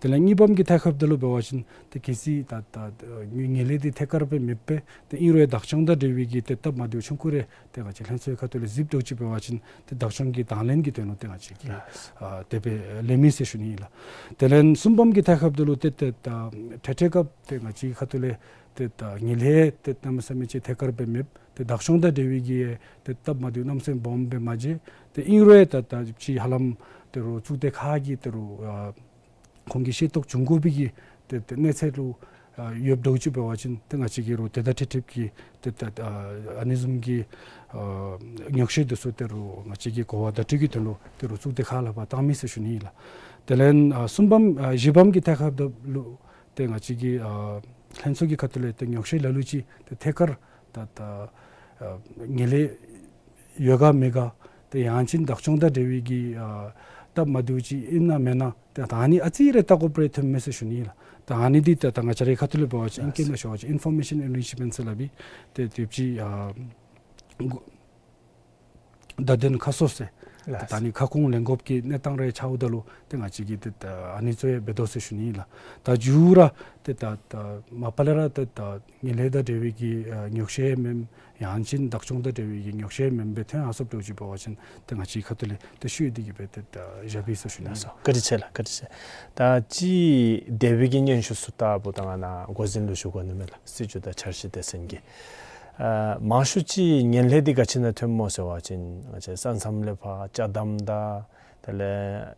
དེ་ལས་གཉིས་པམ་གྱི་ཐད་ཁར་འབདཝ་ད་ལུ་འབད་བ་ཅིན་ཏེ་གལ་སྲིད་ད་ད་ངན་ལྷད་འདི་ཐད་ཀར་སྦེ་མེདཔ་སྦེ་ཏེ་ཨིན་རུང་བདག་སྐྱོང་དང་འབྲེལ་བའི་གི་ཏེ་སྟབས་མ་བདེཝ་ཆུང་ཀུ་རེ་ཏེ་ང་བཅས་ལྷན་ཚོགས་ཁ་ཐུག་ལས་གཟིགསཔ་འདྲཝ་ཅིག་འབད་བ་ཅིན་ཏེ་བདག་སྐྱོང་གི་དང་ལེན་གྱི་དོན་ལུ་ཏེ་ང་བཅས་ཀྱིས་ལགས། ཨ་དེ་སྦེ་ལེན་མི་ཟེར་ཞུ་ནི་ཨིན་ལགས། དེ་ལས་གསུམ་པམ་གྱི་ཐད་ཁར་འབདཝ་ད་ལུ་ཏེ་ཏེ་ད་འཕྲལ་འཕྲལ་སྐབས་ཏེ་ང་བཅས་ཁ་ཐུག་ལས་ཏེ་ད་ངན་ལྷད་ཏེ་གནམ་མེད་ས་མེད་ཅིག་ཐད་ཀར་སྦེ་མེདཔ་ཏེ་བདག་སྐྱོང་དང་འབྲེལ་བའི་གི་ཏེ་སྟབས་མ་བདེཝ་གནམ་མེད་ས་མེད་སྦོམ་སྦེ་མ་མཇལ། ཏེ་ཨིན་རུང་ད་ད་ཅིག་ཧ་ལམ་ཏེ་རུང་གཙུག་སྡེ་ཁག་གིས་ཏེ་རུང་ཨ་ཁོང་གིས་ཤེས་རྟོགས་བྱུང་དགོ་པའི་གི་ཏེ་ཏེ་གནས་ཚད་ལུ་ཨ་ཡོདཔ་འདྲཝ་ཅིག་འབད་བ་ཅིན་ཏེ་ང་བཅས་ཀྱིས་རུང་དེ་དང་འཁྲིལ་འཁྲིལཝ་གི་ཏེ་ཏེ་ཨ་ཨ་ནི་བཟུམ་གྱི་ཨ་ཉོགས་བཤད་འདི་ཚུ་ཏེ་རུང་ང་བཅས་ཀྱིས་གོ་བ་བརྡ་སྤྲོད་ཀྱི་དོན་ལུ་ཏེ་རུང་གཙུག་སྡེ་ཁག་ལུ་ཕར་བཏང་མི་ཟེར་ཞུ་ནི་ཨིན་ལགས། དེ་ལས་ཨ་གསུམ་པམ་ཨ་བཞི་པམ་གྱི་ཐད་ཁར་འབདཝ་ད་ལུ་ཏེ་ང་བཅས་ཀྱི་ཨ་ལྷན་ཚོགས་ཀྱི་ཁ་ཐུག་ལས་ཏེ་ཉོགས་བཤད་ལ་ལུ་ཅིག་ཏེ་ཐད་ཀར་ད་ད་ཨ་ངན་ལྷད་ཡོད་ག་མེད་ག་ཏེ་ཡང་ཅིན་བདག་སྐྱོང་དང་འབྲེལ་བའི་གི་ཨ་སྟབས་མ་བདེཝ་ཅིག་ཨིན་ན་མེན་ན་ཏེ་ད་ཨ་ནི་ཨ་ཙི་རེ་ལྟ་དགོཔ་རེ་ཐོན་མི་ཟེར་ཞུ་ནི་ཨིན་ལགས། ད་ཨ་ནི་འདི་ད་ད་ང་བཅས་རའི་ཁ་ཐུག་ལས་འབད་བ་ཅིན་ཨིང་སྐད་ནང་ཞུ་བ་ཅིན་ཨིན་ཕོར་མེ་ཤཱན་ཨེན་རིཆ་མེནཊ་ཟེར་སླབ་ཨིན། ཏེ་དེ་ཅིག་ཨ་བརྡ་དོན་ཁ་གསོ་ཟེར། ལགས། ད་ཨ་ནི་ཁ་སྐོང་ལེན་དགོཔ་གི་གནས་སྟངས་རེ་འཆརཝ་ད་ལུ་ཏེ་ང་བཅས་ཀྱིས་ཏེ་ད་ཨ་ནི་ཚུ་ཡང་འབད་དོ་ཟེར་ཞུ་ནི་ཨིན་ལགས། ད་མཇུག་ར་ཏེ་ད་ད་མ་པ་ལས་ར་ཏེ་ད་ངན་ལྷད་དང་འབྲེལ་བའི་གི་ཨ་ཉོགས་བཤད་མེནམ་ཡང་ཅིན་བདག་སྐྱོང་དང་འབྲེལ་བའི་གི་ཉོགས་བཤད་མེནམ་སྦེ་ཐོན་ཡར་སོངམ་འདྲཝ་ཅིག་འབད་བ་ཅིན་ཏེ་ང་བཅས་ཁ་ཐུག་ལས་ཏེ་ཞུ་ཡི་དེ་གིས་སྦེ་ཏེ་ད་བཞག་པས་ཟེར་ཞུ་ནི་ཨིན་ལགས། བཀའ་དྲིན་ཆེ་ལགས། བཀའ་དྲིན་ཆེ། ད་ཅི་འདས་པའི་གི་སྙན་ཞུ་ཚུ་ལྟ་བུ་ད་ང་ནཱ་འགོ་འཛིན་ལུ་ཞུ་དགོ་ནི་མས་ལགས། སྲིད་བྱུས་དང་འཆར་གཞི་སྡེ་ཚན་གྱི་ཨ་མང་ཤོས་ཅིག་ངན་ལྷད་འདི་ག་ཅི་ནང་ཐོནམ་སྨོ་ཟེར་བ་ཅིན་ང་བཅས་ས་མཚམས་ལས་ཕར་ཅ་དམ་དང་དེ་ལས་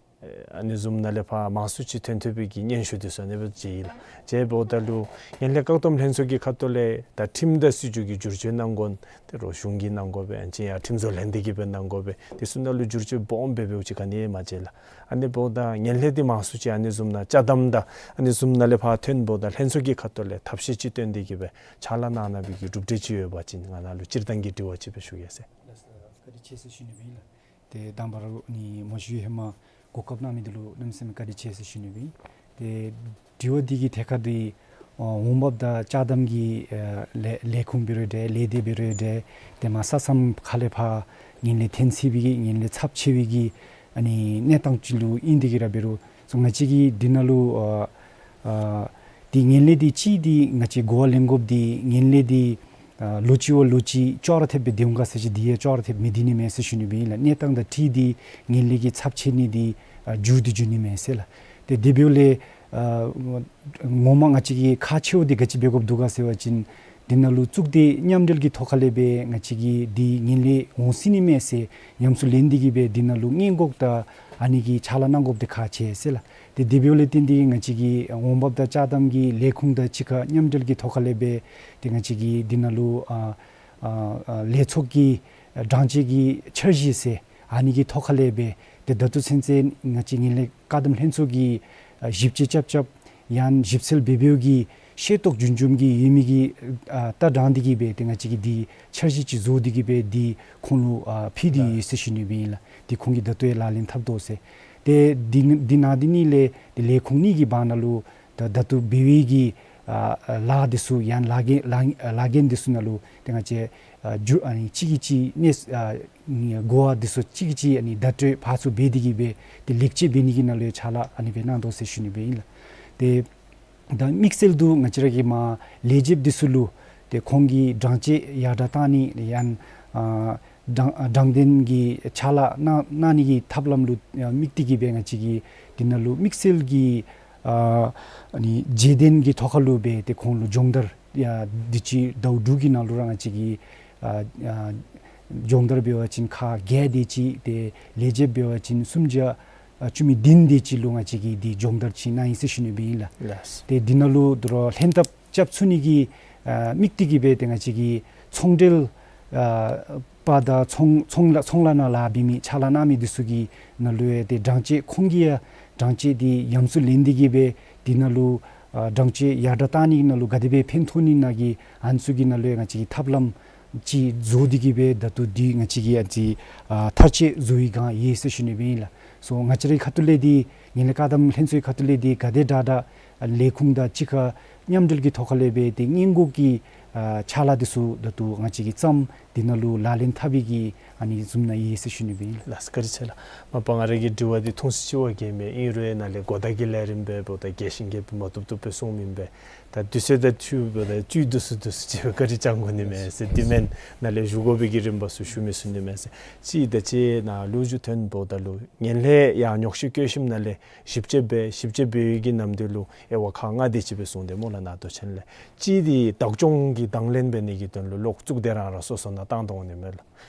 ཨ་ནི་བཟུམ་ནང་ལས་ཕར་མང་སུ་ཅིག་ཐོན་ཐོན་པའི་གི་སྙན་ཞུ་འདི་ཚུ་ཨ་ནི་སྦེ་མཇལ་ཡི་ལགས། དེ་འབདཝ་ད་ལུ་ངན་ལྷད་བཀག་སྡོམ་ལྷན་ཚོགས་ཀྱི་ཁ་ཐུག་ལས་ད་ཁྲིམས་དང་སྲིད་བྱུས་ཀྱི་བསྒྱུར་བཅོས་གནང་དགོ་ནི་དེ་རུང་གཞུང་གིས་གནང་དགོ་པས། ཨ་ནི་ཅིག་ཡང་ཁྲིམས་བཟོ་ལྷན་སྡེ་གིས་སྦེ་གནང་དགོ་པས། དེ་ཚུ་ནང་ལུ་བསྒྱུར་བཅོས་སྦོམ་སྦེ་འབདཝ་ཅིག་ག་ནི་ཡང་མ་མཇལ་ལགས། ཨ་ནི་འབདཝ་ད་ངན་ལྷད་འདི་མང་སུ་ཅིག་ཨ་ནི་བཟུམ་ནང་ཅ་དམ་དང་ཨ་ནི་བཟུམ་ནང་ལས་ཕར་ཐོནམ་འབདཝ་ད་ལྷན་ཚོགས་ཀྱི་ཁ་ཐུག་ལས་ཐབས་ཤེས་ཅིག་བཏོན་ཏེ་གིས་སྦེ་ཕྱག་ལཱ་གནང་གནང་བའི་གི་གྲུབ་འབྲས་ཅིག་ཡོད་པ་ཅིན་ང་ནཱ་ལུ་སྤྱིར་བཏང་གི་དྲི་བ་ཅིག་སྦེ་ཞུ་གེ་ཟེར། ལགས་སོ། བཀའ་དྲིན་ཆེ་ཟེར་ཞུ་ནི་ཨིན་ལགས། ཏེ་དང་པ་ར་ཨ་ནི་མ་ཞུ་ཧེ་མ་གོ་སྐབས་གནང་མི་འདི་ལུ་གནམ་མེད་ས་མེད་བཀའ་དྲིན་ཆེ་ཟེར་ཞུ་ནི་ཨིན། ཏེ་དྲི་བ་འདི་གི་ཐད་ཁར་འདི་ཨ་འོང་འབབ་དང་ཅ་དམ་གྱི་ཨ་ལས་ལས་ཁུངས་འབད་རུང་འདྲ་ལས་སྡེ་འབད་རུང་འདྲ་ཏེ་མར་ས་མཚམས་ཁ་ལས་ཕར་ངན་ལྷད་འཐོན་སྲིད་པའི་གི་ངན་ལྷད་ཚབས་ཆེ་བའི་གི་ཨ་ནི་གནས་སྟངས་ཅིག་ལུ་ཨིན་ཏེ་གིས་ར་འབད་རུང་སོ་ང་བཅས་ཀྱིས་འདི་ནང་ལུ་ཨ་ཨ་འདི་ངན་ལྷད་འདི་ཅིག་འདི་ང་བཅས་གོ་བ་ལེན་དགོཔ་འདི་ངན་ལྷད་འདི་ཨ་ལོ་གཅིག་བ་ལོ་གཅིག་ཅོག་ར་འཐདཔ་སྦེ་སྡོད་འོང་ག་ཟེར་ཅིག་འདི་ཡང་ཅོག་ར་འཐདཔ་མི་སྡོད་ནི་མས་ཟེར་ཞུ་ནི་སྦེ་ཨིན་ལགས། གནས་སྟངས་དང་འཁྲིལ་ཏེ་ངན་ལྷད་ཀྱི་ཚབས་ཆེ་ནི་འདི་ཨ་འགྱུར་ཏེ་འགྱུར་ནི་མས་ཟེར་ལགས། ཏེ་དེ་འབདཝ་ལས་ཨ་ངོ་མ་ང་བཅས་ཀྱིས་ཁག་ཆེཝ་འདི་ག་ཅི་འབད་དགོཔ་འདུག་ག་ཟེར་བ་ཅིན་འདི་ནང་ལུ་གཙུག་སྡེ་མཉམ་འབྲེལ་གྱི་ཐོག་ཁ་ལས་སྦེ་ང་བཅས་ཀྱིས་འདི་ངན་ལྷད་འོང་སྲིད་ནི་མས་ཟེར་ཉམས་སུ་ལེན་ཏེ་གིས་སྦེ་འདི་ནང་ལུ་སྔོན་འགོག་དང་ཨ་ནི་གི་ཕྱག་ལཱ་གནང་དགོཔ་འདི་ཁག་ཆེ་ཟེར་ལགས། ཏེ་དེ་འབདཝ་ལས་བརྟེན་ཏེ་ང་བཅས་ཀྱི་འོང་འབབ་དང་ཅ་དམ་གྱི་ལས་ཁུངས་དང་གཅིག་ཁར་མཉམ་འབྲེལ་གྱི་ཐོག་ཁ་ལས་སྦེ་ཏེ་ང་བཅས་ཀྱིས་འདི་ནང་ལུ་ཨ་ཨ་ཨ་ལས་ཚོགས་ཀྱི་ཨ་གྲངས་བཅད་ཀྱི་འཆར་གཞི་ཟེར་ཨ་ནི་གི་ཐོག་ཁ་ལས་སྦེ་ཏེ་ད་ལྟོ་ཚུན་ཚོད་ང་བཅས་ངན་ལྷད་བཀག་སྡོམ་ལྷན་ཚོགས་ཀྱིས་ཨ་ཞིབ་དཔྱད་རྐྱབ་རྐྱབ་ཡང་ཞིབ་འཚོལ་འབད་འབདཝ་གི་ཤེས་རྟོགས་རྒྱུན་འབྱམས་ཀྱི་ཡོད་མི་གི་ཨ་ལྟ་སྟངས་འདི་གིས་སྦེ་ཏེ་ང་བཅས་ཀྱིས་འདི་འཆར་གཞི་ཅིག་བཟོ་སྟེ་གིས་སྦེ་འདི་ཁོང་ལུ་ཨ་ཕུལ་ཏེ་ཡོད་ཟེར་ཞུ་ནི་སྦེ་ཨིན་ལགས། ཏེ་ཁོང་གིས་ད་ལྟོ་ཡང་ལག་ལེན་འཐབ་དོ་ཟེར། ཏེ་འདི་འདི་ནང་འདི་གཉིས་ལས་ཏེ་ལས་ཁུངས་གཉིས་ཀྱི་བར་ན་ལུ་ད་ད་ལྟོ་འབད་བའི་གི་ཨ་ཨ་ལཱ་འདི་ཚུ་ཡང་ལཱ་འགན་ལཱ་ཨ་ལཱ་འགན་འདི་ཚུ་ནང་ལུ་ཏེ་ང་བཅས་ཨ་འགྱུར་ཨ་ནི་གཅིག་གིས་གཅིག་གནས་ཨ་གོ་བ་འདི་ཚུ་གཅིག་གིས་གཅིག་ཨ་ནི་བརྡ་སྤྲོད་ཕར་ཚུར་འབད་དེ་གིས་སྦེ་ཏེ་ལེགས་བཅོས་འབད་ནི་གི་ནང་ལུ་ཡང་ཕྱག་ལཱ་ཨ་ནི་སྦེ་གནང་དོ་ཟེར་ཞུ་ནི་སྦེ་ཨིན་ལགས། ཏེ་ད་དམིགས་བསལ་དུ་ང་བཅས་ར་གི་མར་ལས་བྱེདཔ་འདི་ཚུ་ལུ་ཏེ་ཁོང་གི་གྲངས་བཅད་ཡར་དྲགས་གཏང་ནི་ཡང་ཨ་དྲང་ཨ་དྲང་བདེན་གྱི་ཕྱག་ལཱ་གནང་གནང་ནི་གི་ཐབས་ལམ་ལུ་ཨ་དམིགས་ཏེ་གིས་སྦེ་ང་བཅས་ཀྱིས་འདི་ནང་ལུ་དམིགས་བསལ་གྱི་ཨ་ཨ་ནི་བརྗེ་གདན་གྱི་ཐོག་ཁ་ལུ་སྦེ་ཏེ་ཁོང་ལུ་སྦྱོང་བརྡར་ཡང་དུས་ཅི་ཟླཝ་དྲུག་གི་ནང་ལུ་ར་ང་བཅས་ཀྱིས་ཨ་ཨ་སྦྱོང་བརྡར་འབད་བ་ཅིན་ཁག་བརྒྱད་དེ་ཅིག་ཏེ་ལས་བྱེདཔ་འབད་བ་ཅིན་སུམ་བརྒྱ་ཨ་བཅུ་མེད་བདུན་དེ་ཅིག་ལུ་ང་བཅས་ཀྱིས་འདི་སྦྱོང་བརྡར་ཅིག་གནང་ཡི་ཟེར་ཞུ་ནི་སྦེ་ཨིན་ལགས། ལགས། ཏེ་འདི་ནང་ལུ་དོ་རུང་ལྷན་ཐབས་རྐྱབ་ཚུགས་ནི་གི་ཨ་དམིགས་ཏེ་གིས་སྦེ་ཏེ་ང་བཅས་ཀྱི་ཚོང་འབྲེལ་ཨ་པ་དང་ཚོང་ཚོང་ལཱ་ཚོང་ལཱ་ནང་ལཱ་འབད་མི་ཕྱག་ལཱ་གནང་མི་འདི་ཚུ་གི་ནང་ལུ་ཡང་ཏེ་གྲངས་བཅད་ཁོང་གིས་ཡང་གྲངས་བཅད་འདི་ཉམས་སུ་ལེན་ཏེ་གིས་སྦེ་འདི་ནང་ལུ་ཨ་གྲངས་བཅད་ཡར་དྲགས་གཏང་ནི་ནང་ལུ་ག་དེ་སྦེ་ཕན་ཐོགས་ནི་ནང་གི་ཨ་ནི་ཚུ་གི་ནང་ལུ་ཡང་ང་བཅས་ཀྱིས་ཐབས་ལམ་ཅིག་བཟོ་སྟེ་གིས་སྦེ་ད་ལྟོ་འདི་ང་བཅས་ཀྱིས་ཨ་ཙི་ཨ་མཐར་དཔྱད་བཟོ་བའི་སྒང་ཡོད་ཟེར་ཞུ་ནི་སྦེ་ཨིན་ལགས། སོ་ང་བཅས་རའི་ཁ་ཐུག་ལས་འདི་ངན་ལྷད་བཀག་སྡོམ་ལྷན་ཚོགས་ཁ་ཐུག་ལས་འདི་ག་དེ་དྲག་དྲག་ཨ་ལས་ཁུངས་དང་གཅིག་ཁར་མཉམ་འབྲེལ་གྱི་ཐོག་ཁ་ལས་སྦེ་ཏེ་སྔོན་འགོག་གི་ཨ་ཕྱག་ལཱ་འདི་ཚུ་ད་ལྟོ་ང་བཅས་ཀྱིས་བརྩམས་འདི་ནང་ལུ་ལག་ལེན་འཐབ་པའི་གི་ཨ་ནི་བཟུམ་ནང་ཡོད་ཟེར་ཞུ་ནི་སྦེ་ཨིན་ལགས། ལགས་སོ་བཀའ་དྲིན་ཆེ་ལགས། མ་པ་ང་རའི་གི་དྲི་བ་འདི་ཐུང་སུ་ཅིག་འབད་གེ་མས། ཨིན་རུང་ནཱ་ལས་གོ་བརྡ་གི་ལས་རིམ་འབདཝ་ད་རྒྱས་ཤིང་རྒྱས་པ་མ་བཏུབ་བཏུབ་སྦེ་གསུངས་མི་ཨིན་པས། ད་དུས་ཚོད་དང་འཁྲིལཝ་ད་ཅིག་འདི་ཚུ་འདི་ཚུ་ཅིག་བཀའ་དྲིན་བསྐྱང་དགོ་ནི་མས་ཟེར། དེ་མེན་ནཱ་ལས་ཞུ་དགོ་པའི་གི་རིམ་པ་ཚུ་ཞུ་མི་ཚུགས་ནི་མས་ཟེར། གཅིག་ད་ཅི་ནཱ་ལོ་རྒྱུས་ཐོན་འབདཝ་ད་ལུ་ངན་ལྷད་ཡར་ཉོག་བཤད་བཀོད་ཞིནམ་ནཱ་ལས་ཞིབ་དཔྱད་འབད་ཞིབ་དཔྱད་འབད་བའི་གི་ནམ་དུས་ལུ་དབྱེ་བ་ཁག་ལྔ་དེ་ཅིག་སྦེ་གསུངས་ཏེ་སྨོ་ལགས། ནཱ་མདོ་ཆེན་ལས་གཅིག་འདི་བདག་སྐྱོང་གི་དང་ལེན་འབད་ནི་གི་དོན་ལུ་གློག་བཙུགས་ཏེ་རང་རང་སོ་སོ་ནང་བཏང་དོ་འོང་ནི་མས་ལགས།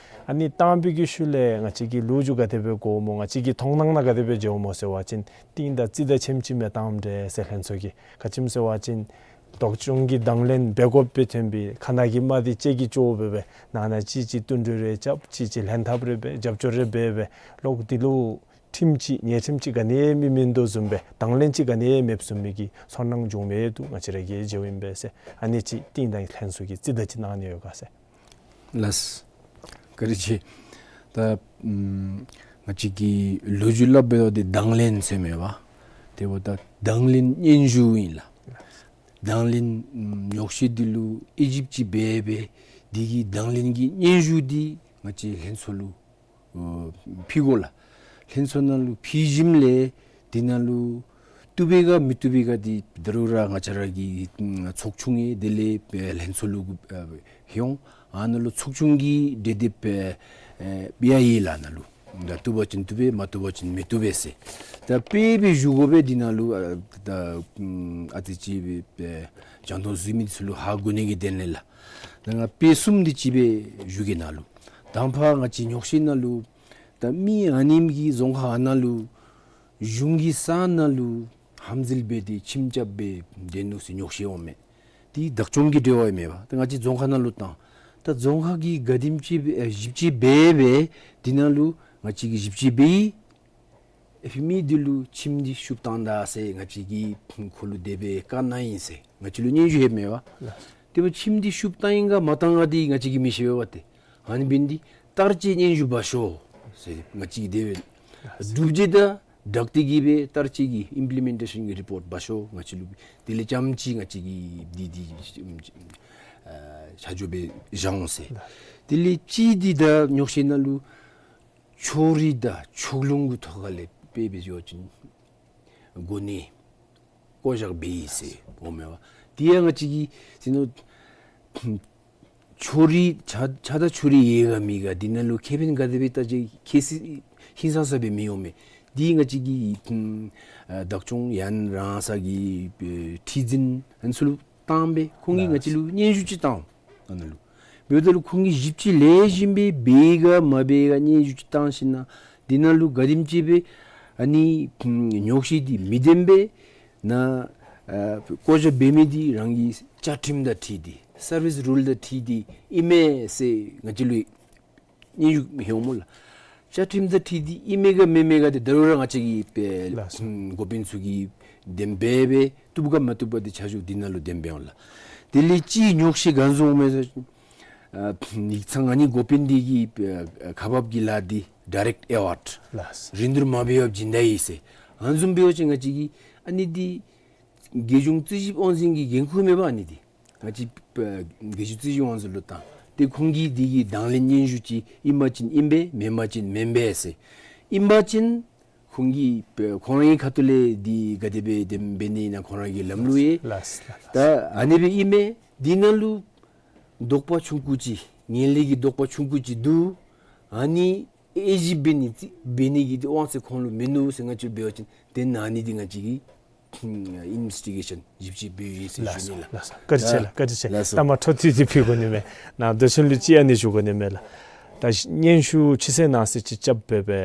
ཨ་ནི་བཏང་བའི་གི་ཤུལ་ལས་ང་བཅས་ཀྱིས་ལོ་རྒྱུས་ག་དེ་སྦེ་གོཝ་སྨོ་ང་བཅས་ཀྱི་མཐོང་སྣང་ནང་ག་དེ་སྦེ་མཇལཝ་སྨོ་ཟེར་བ་ཅིན་གཏིང་དང་རྩིས་དང་ཆེམ་ཅིག་མེན་དང་འདྲས་ཟེར་ལྷན་ཚོགས་ཀྱི། ག་ཅི་སྨོ་ཟེར་བ་ཅིན་བདག་སྐྱོང་གི་དང་ལེན་འབད་དགོཔ་སྦེ་ཐོན་པའི་ཁ་ནང་གི་མ་འདི་ལྕེ་གིས་བཅོ་འབད་སྦེ་ནང་ན་གཅིག་གཅིག་བསྟུན་གྲོས་རེ་རྐྱབ་གཅིག་གཅིག་ལྷན་ཐབས་རེ་འབད་རྒྱབ་སྐྱོར་རེ་འབད་སྦེ་གློག་འདི་ལུ་ཁྲིམས་ཅིག་ཉེས་ཁྲིམས་ཅིག་ག་ནི་ཡང་མེད་མི་འདུག་བཟུམ་སྦེ་དང་ལེན་ཅིག་ག་ནི་ཡང་མེདཔ་བཟུམ་མའི་གི་ཚོར་སྣང་བྱུངམ་མས་འདུག། ང་བཅས་ར་གིས་མཇལཝ་ཨིན་པས་ཟེར། ཨ་ནི་ཅིག་གཏིང་དང་ལྷན་ཚོགས་ཀྱིས་རྩིས་གདའ་ཅིག་གནང་ནི་ཡོད་ག་ཟེར། ལགས། བཀའ་དྲིན་ཆེ། ད་ཨམ་ང་བཅས་ཀྱི་ལོ་རྒྱུས་སླབ་འབདཝ་ད་དང་ལེན་ཟེར་མེན་པ། དེ་འབདཝ་ད་དང་ལེན་སྙན་ཞུ་ཨིན་ལགས། དང་ལེན་ཨམ་ཉོག་བཤད་འདི་ལུ་དབྱེ་ཞིབ་ཅིག་འབད་སྦེ་འདི་གི་དང་ལེན་གྱི་སྙན་ཞུ་འདི་ང་བཅས་ལྷན་ཚོགས་ལུ་ཨོ་ཕུལ་དགོ་ལགས། ལྷན་ཚོགས་ནང་ལུ་ཕུལ་ཞིནམ་ལས་འདི་ནང་ལུ་བཏུབ་པས་ག་མི་བཏུབ་པས་ག་འདི་ད་རུང་ར་ང་བཅས་ར་གི་ཨམ་ཚོགས་ཆུང་ཨིན། དེ་ལས་ཨེ་ལྷན་ཚོགས་ལུ་ཨེ་ལྷོད་འོང་། ཨ་ནཱ་ལུ་ཚོགས་ཆུང་གི་གྲོས་འདེབས་ཨེ་ཡང་ཡོད་ལགས་ནཱ་ལུ། ད་བཏུབ་པ་ཅིན་བཏུབ་པས་མ་བཏུབ་པ་ཅིན་མི་བཏུབ་པས་ཟེར། ད་དཔེ་སྦེ་ཞུ་དགོ་པས། འདི་ནང་ལུ་ཨ་ད་ཨམ་ཨ་ཙི་ཅིག་སྦེ་ཨེ་རྒྱང་མཐོང་གཟིགས་མི་ཚུ་ལུ་ཧ་གོ་ནི་གི་དོན་ལས་ལགས། ད་ང་དཔེ་གསུམ་དེ་ཅིག་སྦེ་ཞུ་གེ་ནཱ་ལུ། དང་པ་ང་བཅས་ཉོག་བཤད་ནང་ལུ་ད་མི་ཨ་ནེམ་གིས་རྫོང་ཁག་ཨ་ནཱ་ལུ་གཞུང་གི་ས་ནང་ལུ་ཧམ་འཛུལ་འབད་དེ་ཁྱིམ་རྐྱབ་སྦེ་སྡོད་ནུག་ཟེར་ཉོག་བཤད་འོང་མས། འདི་བདག་སྐྱོང་གི་འབྲེལ་བ་ཨིན་མས་པ། ད་ང་བཅས་རྫོང་ཁག་ནང་ལུ་བཏང་། ད་རྫོང་ཁག་གིས་ག་དེམ་ཅིག་སྦེ་ཨེ་ཞིབ་དཔྱད་འབད་སྦེ་འདི་ནང་ལུ་ང་བཅས་ཀྱིས་ཞིབ་དཔྱད་འབད་ཡི། ཨེ་ཕི་མི་འདི་ལུ་ཁྱིམ་འདི་བཤུབ་བཏང་ད་ཟེར་ང་བཅས་ཀྱིས་ཁོ་ལུ་དེ་སྦེ་བཀའ་གནང་ཡི་ཟེར་ང་བཅས་ལུ་སྙན་ཞུ་ལྷོདཔ་མས་པ། ལགས། དེ་སྦེ་ཁྱིམ་འདི་བཤུབ་བཏང་ཡི་ག་མ་བཏང་ག་འདི་ང་བཅས་ཀྱིས་མི་ཤེས་པས་པ་ཏེ། ཨ་ནི་འབད་ནི་འདི་བསྟར་སྤྱོད་སྙན་ཞུ་འབག་ཤོག་ཟེར་ང་བཅས་ཀྱིས་དེ་སྦེ་སྒྲུབ་བྱེད་དང་སྦྲགས་ཏེ་གིས་སྦེ་བསྟར་སྤྱོད་ཀྱི་ཨིམ་པི་ལི་མེན་ཊེ་ཤཱན་གྱི་རི་པོརཊ་འབག་ཤོག་ང་བཅས་ལུ། དེ་ལས་རྐྱངམ་ཅིག་ང་བཅས་ཀྱིས་འདི་འདི་ཨ་ཆ་འཇོག་འབད་བཞག་འོང་ཟེར། ལགས། དེ་ལས་གཅིག་འདི་ད་ཉོག་བཤད་ནང་ལུ་ཕྱོགས་རིས་དང་ཕྱོགས་ལྷུང་གི་ཐོག་ཁ་ལས་དཔེ་སྦེ་འགྱོ་བ་ཅིན་གོ་གནས་བསྐོ་བཞག་འབད་ཡི་ཟེར་འོང་མས་པ། དེ་ཡང་ང་བཅས་ཀྱིས་ཟེར་ནོ་ཕྱོགས་རིས་ཆ་ཆ་དང་ཕྱོགས་རིས་ཡོད་ག་མེད་ག་འདི་ནང་ལུ་ཁེ་ཕན་ག་དེ་སྦེ་བལྟ་ཅི་ཁེ་སི་ཧིང་སང་ས་སྦེ་མི་འོང་མས། འདི་ང་བཅས་ཀྱིས་ཨ་བདག་སྐྱོང་ཡང་རང་སོ་གི་ཨེ་ཁྲི་འཛིན་ཨ་ནི་ཚུ་ལུ་བཏང་སྦེ་ཁོང་གིས་ང་བཅས་ལུ་སྙན་ཞུ་ཅིག་བཏང་འོང་། ཨ་ནཱ་ལུ་འབདཝ་ད་ལུ་ཁོང་གིས་ཞིབ་དཔྱད་ལེགས་ཤོམ་སྦེ་འབད་ག་མ་འབད་ག་སྙན་ཞུ་ཅིག་བཏང་ཞིནམ་ལས་འདི་ནང་ལུ་ག་དེམ་ཅིག་སྦེ་ ཨ་ནི་ཉོག་བཤད་འདི་མི་བདེན་པའི་ནང་ཨ་བཀོ་བཞག་འབད་མི་འདི་རང་གི་བཅའ་ཁྲིམས་དང་འཁྲིལ་ཏེ་སར་ཝིས་རུལ་དང་འཁྲིལ་ཏེ་ཨིན་མས་ཟེར་ང་བཅས་ལུ་སྙན་ཞུ་ལྷོད་འོང་སྨོ་ལགས། བཅའ་ཁྲིམས་དང་འཁྲིལ་ཏེ་ཨིན་མས་ག་མེན་མས་ག་འདི་ད་རུང་ར་ང་བཅས་ཀྱིས་ལགས་སོ། འགོ་དཔོན་ཚུ་གིས་གདམ་འབད་འབད་བཏུབ་ག་མ་བཏུབ་ག་འདི་ཕྱག་ཞུ་འདི་ནང་ལུ་གདམ་འབད་འོང་ལགས། དེ་ལས་ཅིག་ཉོག་བཤད་ག་ཅི་བཟུམ་མས་ཟེར་ཨ་ཡིག་ཚང་ཨ་ནི་འགོ་དཔོན་འདི་གི་ཨ་ཁ་འབབ་ཀྱི་ལཱ་འདི་ཌའི་རེཀཊ་ཨེ་ཝཱཌ། ལགས་སོ། རིན་བསྡུར་མ་འབད་བར་སྦྱིན་བདག་ཡིན་ཟེར། ཨ་ནི་བཟུམ་འབད་བ་ཅིན་ང་བཅས་ཀྱིས་ཨ་ནི་འདི་རྒྱལ་གཞུང་རྩིས་ཞིབ་དབང་འཛིན་གྱི་འགན་ཁུར་མེན་པ། ཨ་ནི་འདི་ང་བཅས་ཨ་རྒྱལ་གཞུང་རྩིས་ཞིབ་དབང་འཛིན་ལུ་བཏང་སྟེ་ཁོང་གིས་འདི་གི་དང་ལེན་སྙན་ཞུ་ཅིག་ཨིན་པ་ཅིན་ཨིན་པས། མེན་པ་ཅིན་མེན་པས་ཟེར། ཨིན་པ་ཅིན་ཁོང་གིས་ཁོང་རའི་ཁ་ཐུག་ལས་འདི་ག་དེ་སྦེ་འདི་འབད་ནི་ཨིན་ན་ཁོང་ར་གི་ལམ་ལུགས་ཡོད། ལགས་སོ། ད་ཨ་ནི་སྦེ་ཨིན་མས། འདི་ནང་ལུ་དོགས་པ་ཆུང་ཀུ་ཅིག་ངན་ལྷད་ཀྱི་དོགས་པ་ཆུང་ཀུ་ཅིག་འདུག། ཨ་ནི་དབྱེ་ཞིབ་འབད་ནི་ཅིག་འབད་ནི་གི་དབང་ཚད་ཁོང་ལུ་མིན་ནུག་ཟེར་ང་བཅས་འབད་བ་ཅིན་དེ་ནང་ཨ་ནི་འདི་ང་བཅས་ཀྱིས་ཨིན་བེསི་ཊི་གེ་ཤཱན་ཞིབ་དཔྱད་འབད་ཡི་ཟེར་ཞུ་ནི་ལགས། ལགས་སོ། བཀའ་དྲིན་ཆེ་ལགས། བཀའ་དྲིན་ཆེ། ལགས་སོ། ད་མ་འཕྲོ་མཐུད་དེ་ཕུལ་དགོ་ནི་མས། ནཱ་བདེ་ཆེན་ལུ་ཅིག་ཨ་ནི་ཞུ་དགོ་ནི་མས་ལགས། ད་སྙན་ཞུ་ཕྱི་ཚེས་ནང་གསེས་ཅིག་རྐྱབ་སྦེ་སྦེ་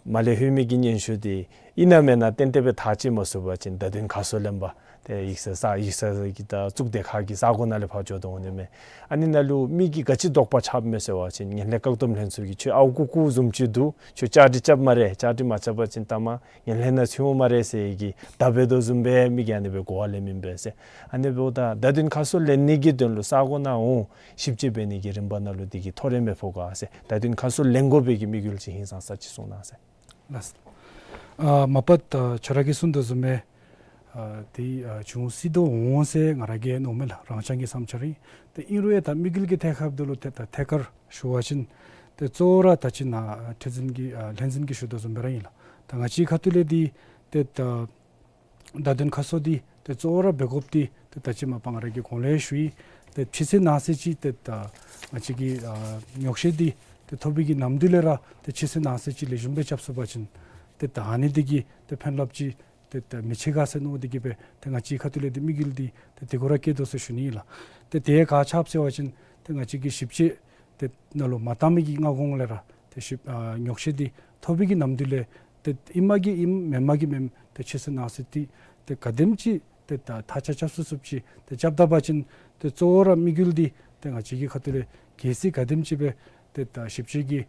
མ་ལས་ལྷོད་མི་གི་སྙན་ཞུ་འདི་ཨིན་ན་མེན་ན་ཏན་ཏན་སྦེ་ཐག་བཅད་མ་ཚུགས་པ་ཅིན་བརྡ་དོན་ཁ་གསལ་ལེན་པ་ཏེ་ཡིག་ཚང་ས་ཡིག་ཚང་གི་ད་གཙུག་སྡེ་ཁག་གི་ས་གོ་ནང་ལས་ཕར་འགྱོ་དོ་འོང་ནི་མས། ཨ་ནི་ནང་ལུ་མི་གིས་ག་ཅི་དོགས་པ་རྐྱབ་མས་ཟེར་བ་ཅིན་ངན་ལྷད་བཀག་སྡོམ་ལྷན་ཚོགས་ཀྱིས་ཁྱོད་ཨརཝ་རྐུ་རྐུཝ་བཟུམ་ཅིག་འདུག། ཁྱོད་བཅའ་སྒྲིག་རྐྱབ་སྨ་རེ། བཅའ་སྒྲིག་མ་རྐྱབ་པ་ཅིན་ལྟ་མ་ངན་ལྷད་ནང་ཚུད་འོང་སྨ་རེ་ཟེར་གྱི་བརྡ་འབད་དོ་བཟུམ་སྦེ་མི་གིས་ཨ་ནི་སྦེ་གོ་བ་ལེན་མི་འབད་ཟེར། ཨ་ནི་འབདཝ་ད་བརྡ་དོན་ཁ་གསལ་ལེན་ནི་གི་དོན་ལུ་ས་གོ་ནང་འོང་ཞིབ་དཔྱད་འབད་ནི་གི་རིམ་པ་ནང་ལུ་འདི་གིས་ཐོ་རེ་མི་ཕོག་ག་ཟེར། བརྡ་དོན་ཁ་གསལ་ལེན་དགོ་པའི་གི་དམིགས་ཡུལ་ཅིག་ཧིང་སང་ས་ཅིག་གསུང་གནང་ཟེར། ལགས། ཨ་མ་པ་ད་ཁྱོད་ར་གིས་གསུངས་དོ་བཟུམ་སྦེ་ཨ་འདི་ཨ་བྱུང་སྲིད་དོ་འོང་ཟེར་ང་ར་གིས་མནོཝ་མས་ལགས། རང་རྐྱང་གི་བསམ་འཆར་ཨིན། ཏེ་ཨིན་རུང་ཡང་ད་དམིགས་ཡུལ་གྱི་ཐད་ཁར་འབདཝ་ད་ལུ་ཏེ་ད་ཐད་ཀར་ཞུ་བ་ཅིན་ཏེ་གཙོ་བོ་ར་ད་ཅི་ནཱ་ཁྲི་འཛིན་གྱིས་ཨ་ལྷན་འཛིན་གྱིས་ཞུ་དོ་བཟུམ་སྦེ་ར་ཨིན་ལགས། ད་ང་བཅས་ཁ་ཐུག་ལས་འདི་ཏེ་ད་བརྡ་དོན་ཁ་གསལ་འདི་ཏེ་གཙོ་བོ་ར་འབད་དགོཔ་འདི་ཏེ་ད་ཅི་མ་པ་ང་ར་གིས་གོང་ལས་ཞུ་ཡི། ཏེ་ཕྱི་ཚེས་ནང་གསེས་ཅིག་ཏེ་ད་ང་བཅས་ཀྱི་ཨ་ཉོག་བཤད་འདི་ཏེ་ཐོབ་པའི་གི་ནམ་དུས་ལས་ར་ཏེ་ཕྱི་ཚེས་ནང་གསེས་ཅིག་ལེགས་ཤོམ་སྦེ་རྐྱབ་ཚུགས་པ་ཅིན་ཏེ་ད་ཨ་ནི་འདི་གིས་ཏེ་ཕན་རླབས་ཅིག་ཏེ་ད་མི་ཆེ་ག་ཟེར་མནོ་སྟེ་གིས་སྦེ་ཏེ་ང་བཅས་ཁ་ཐུག་ལས་འདི་དམིགས་ཡུལ་འདི་ཏེ་དེ་གུ་ར་བསྐྱེད་དོ་ཟེར་ཞུ་ནི་ཨིན་ལགས། ཏེ་དེ་ག་ཅི་འབད་ཟེར་བ་ཅིན་ཏེ་ང་བཅས་ཀྱིས་ཞིབ་དཔྱད་ཏེ་ནང་ལུ་མ་བཏང་མི་གི་སྔ་གོང་ལས་ར་ཏེ་ཞིབ་ཨ་ཉོག་བཤད་འདི་ཐོབ་པའི་གི་ནམ་དུས་ལས་ཏེ་ཨིན་མས་གི་ཨིན་མེན་མས་གི་མེན་ཏེ་ཕྱི་ཚེས་ནང་གསེས་འདི་ཏེ་ག་དེམ་ཅིག་ཏེ་ད་ཐག་ཆ་རྐྱབ་ཚུགས་ཚུགསཔ་ཅིག་ཏེ་རྐྱབ་ད་པ་ཅིན་ཏེ་གཙོ་བོ་ར་དམིགས་ཡུལ་འདི་ཏེ་ང་བཅས་ཀྱི་ཁ་ཐུག་ལས་གལ་སྲིད་ག་དེམ་ཅིག་སྦེ་ཏེ་ད་ཞིབ་དཔྱད་ཀྱི་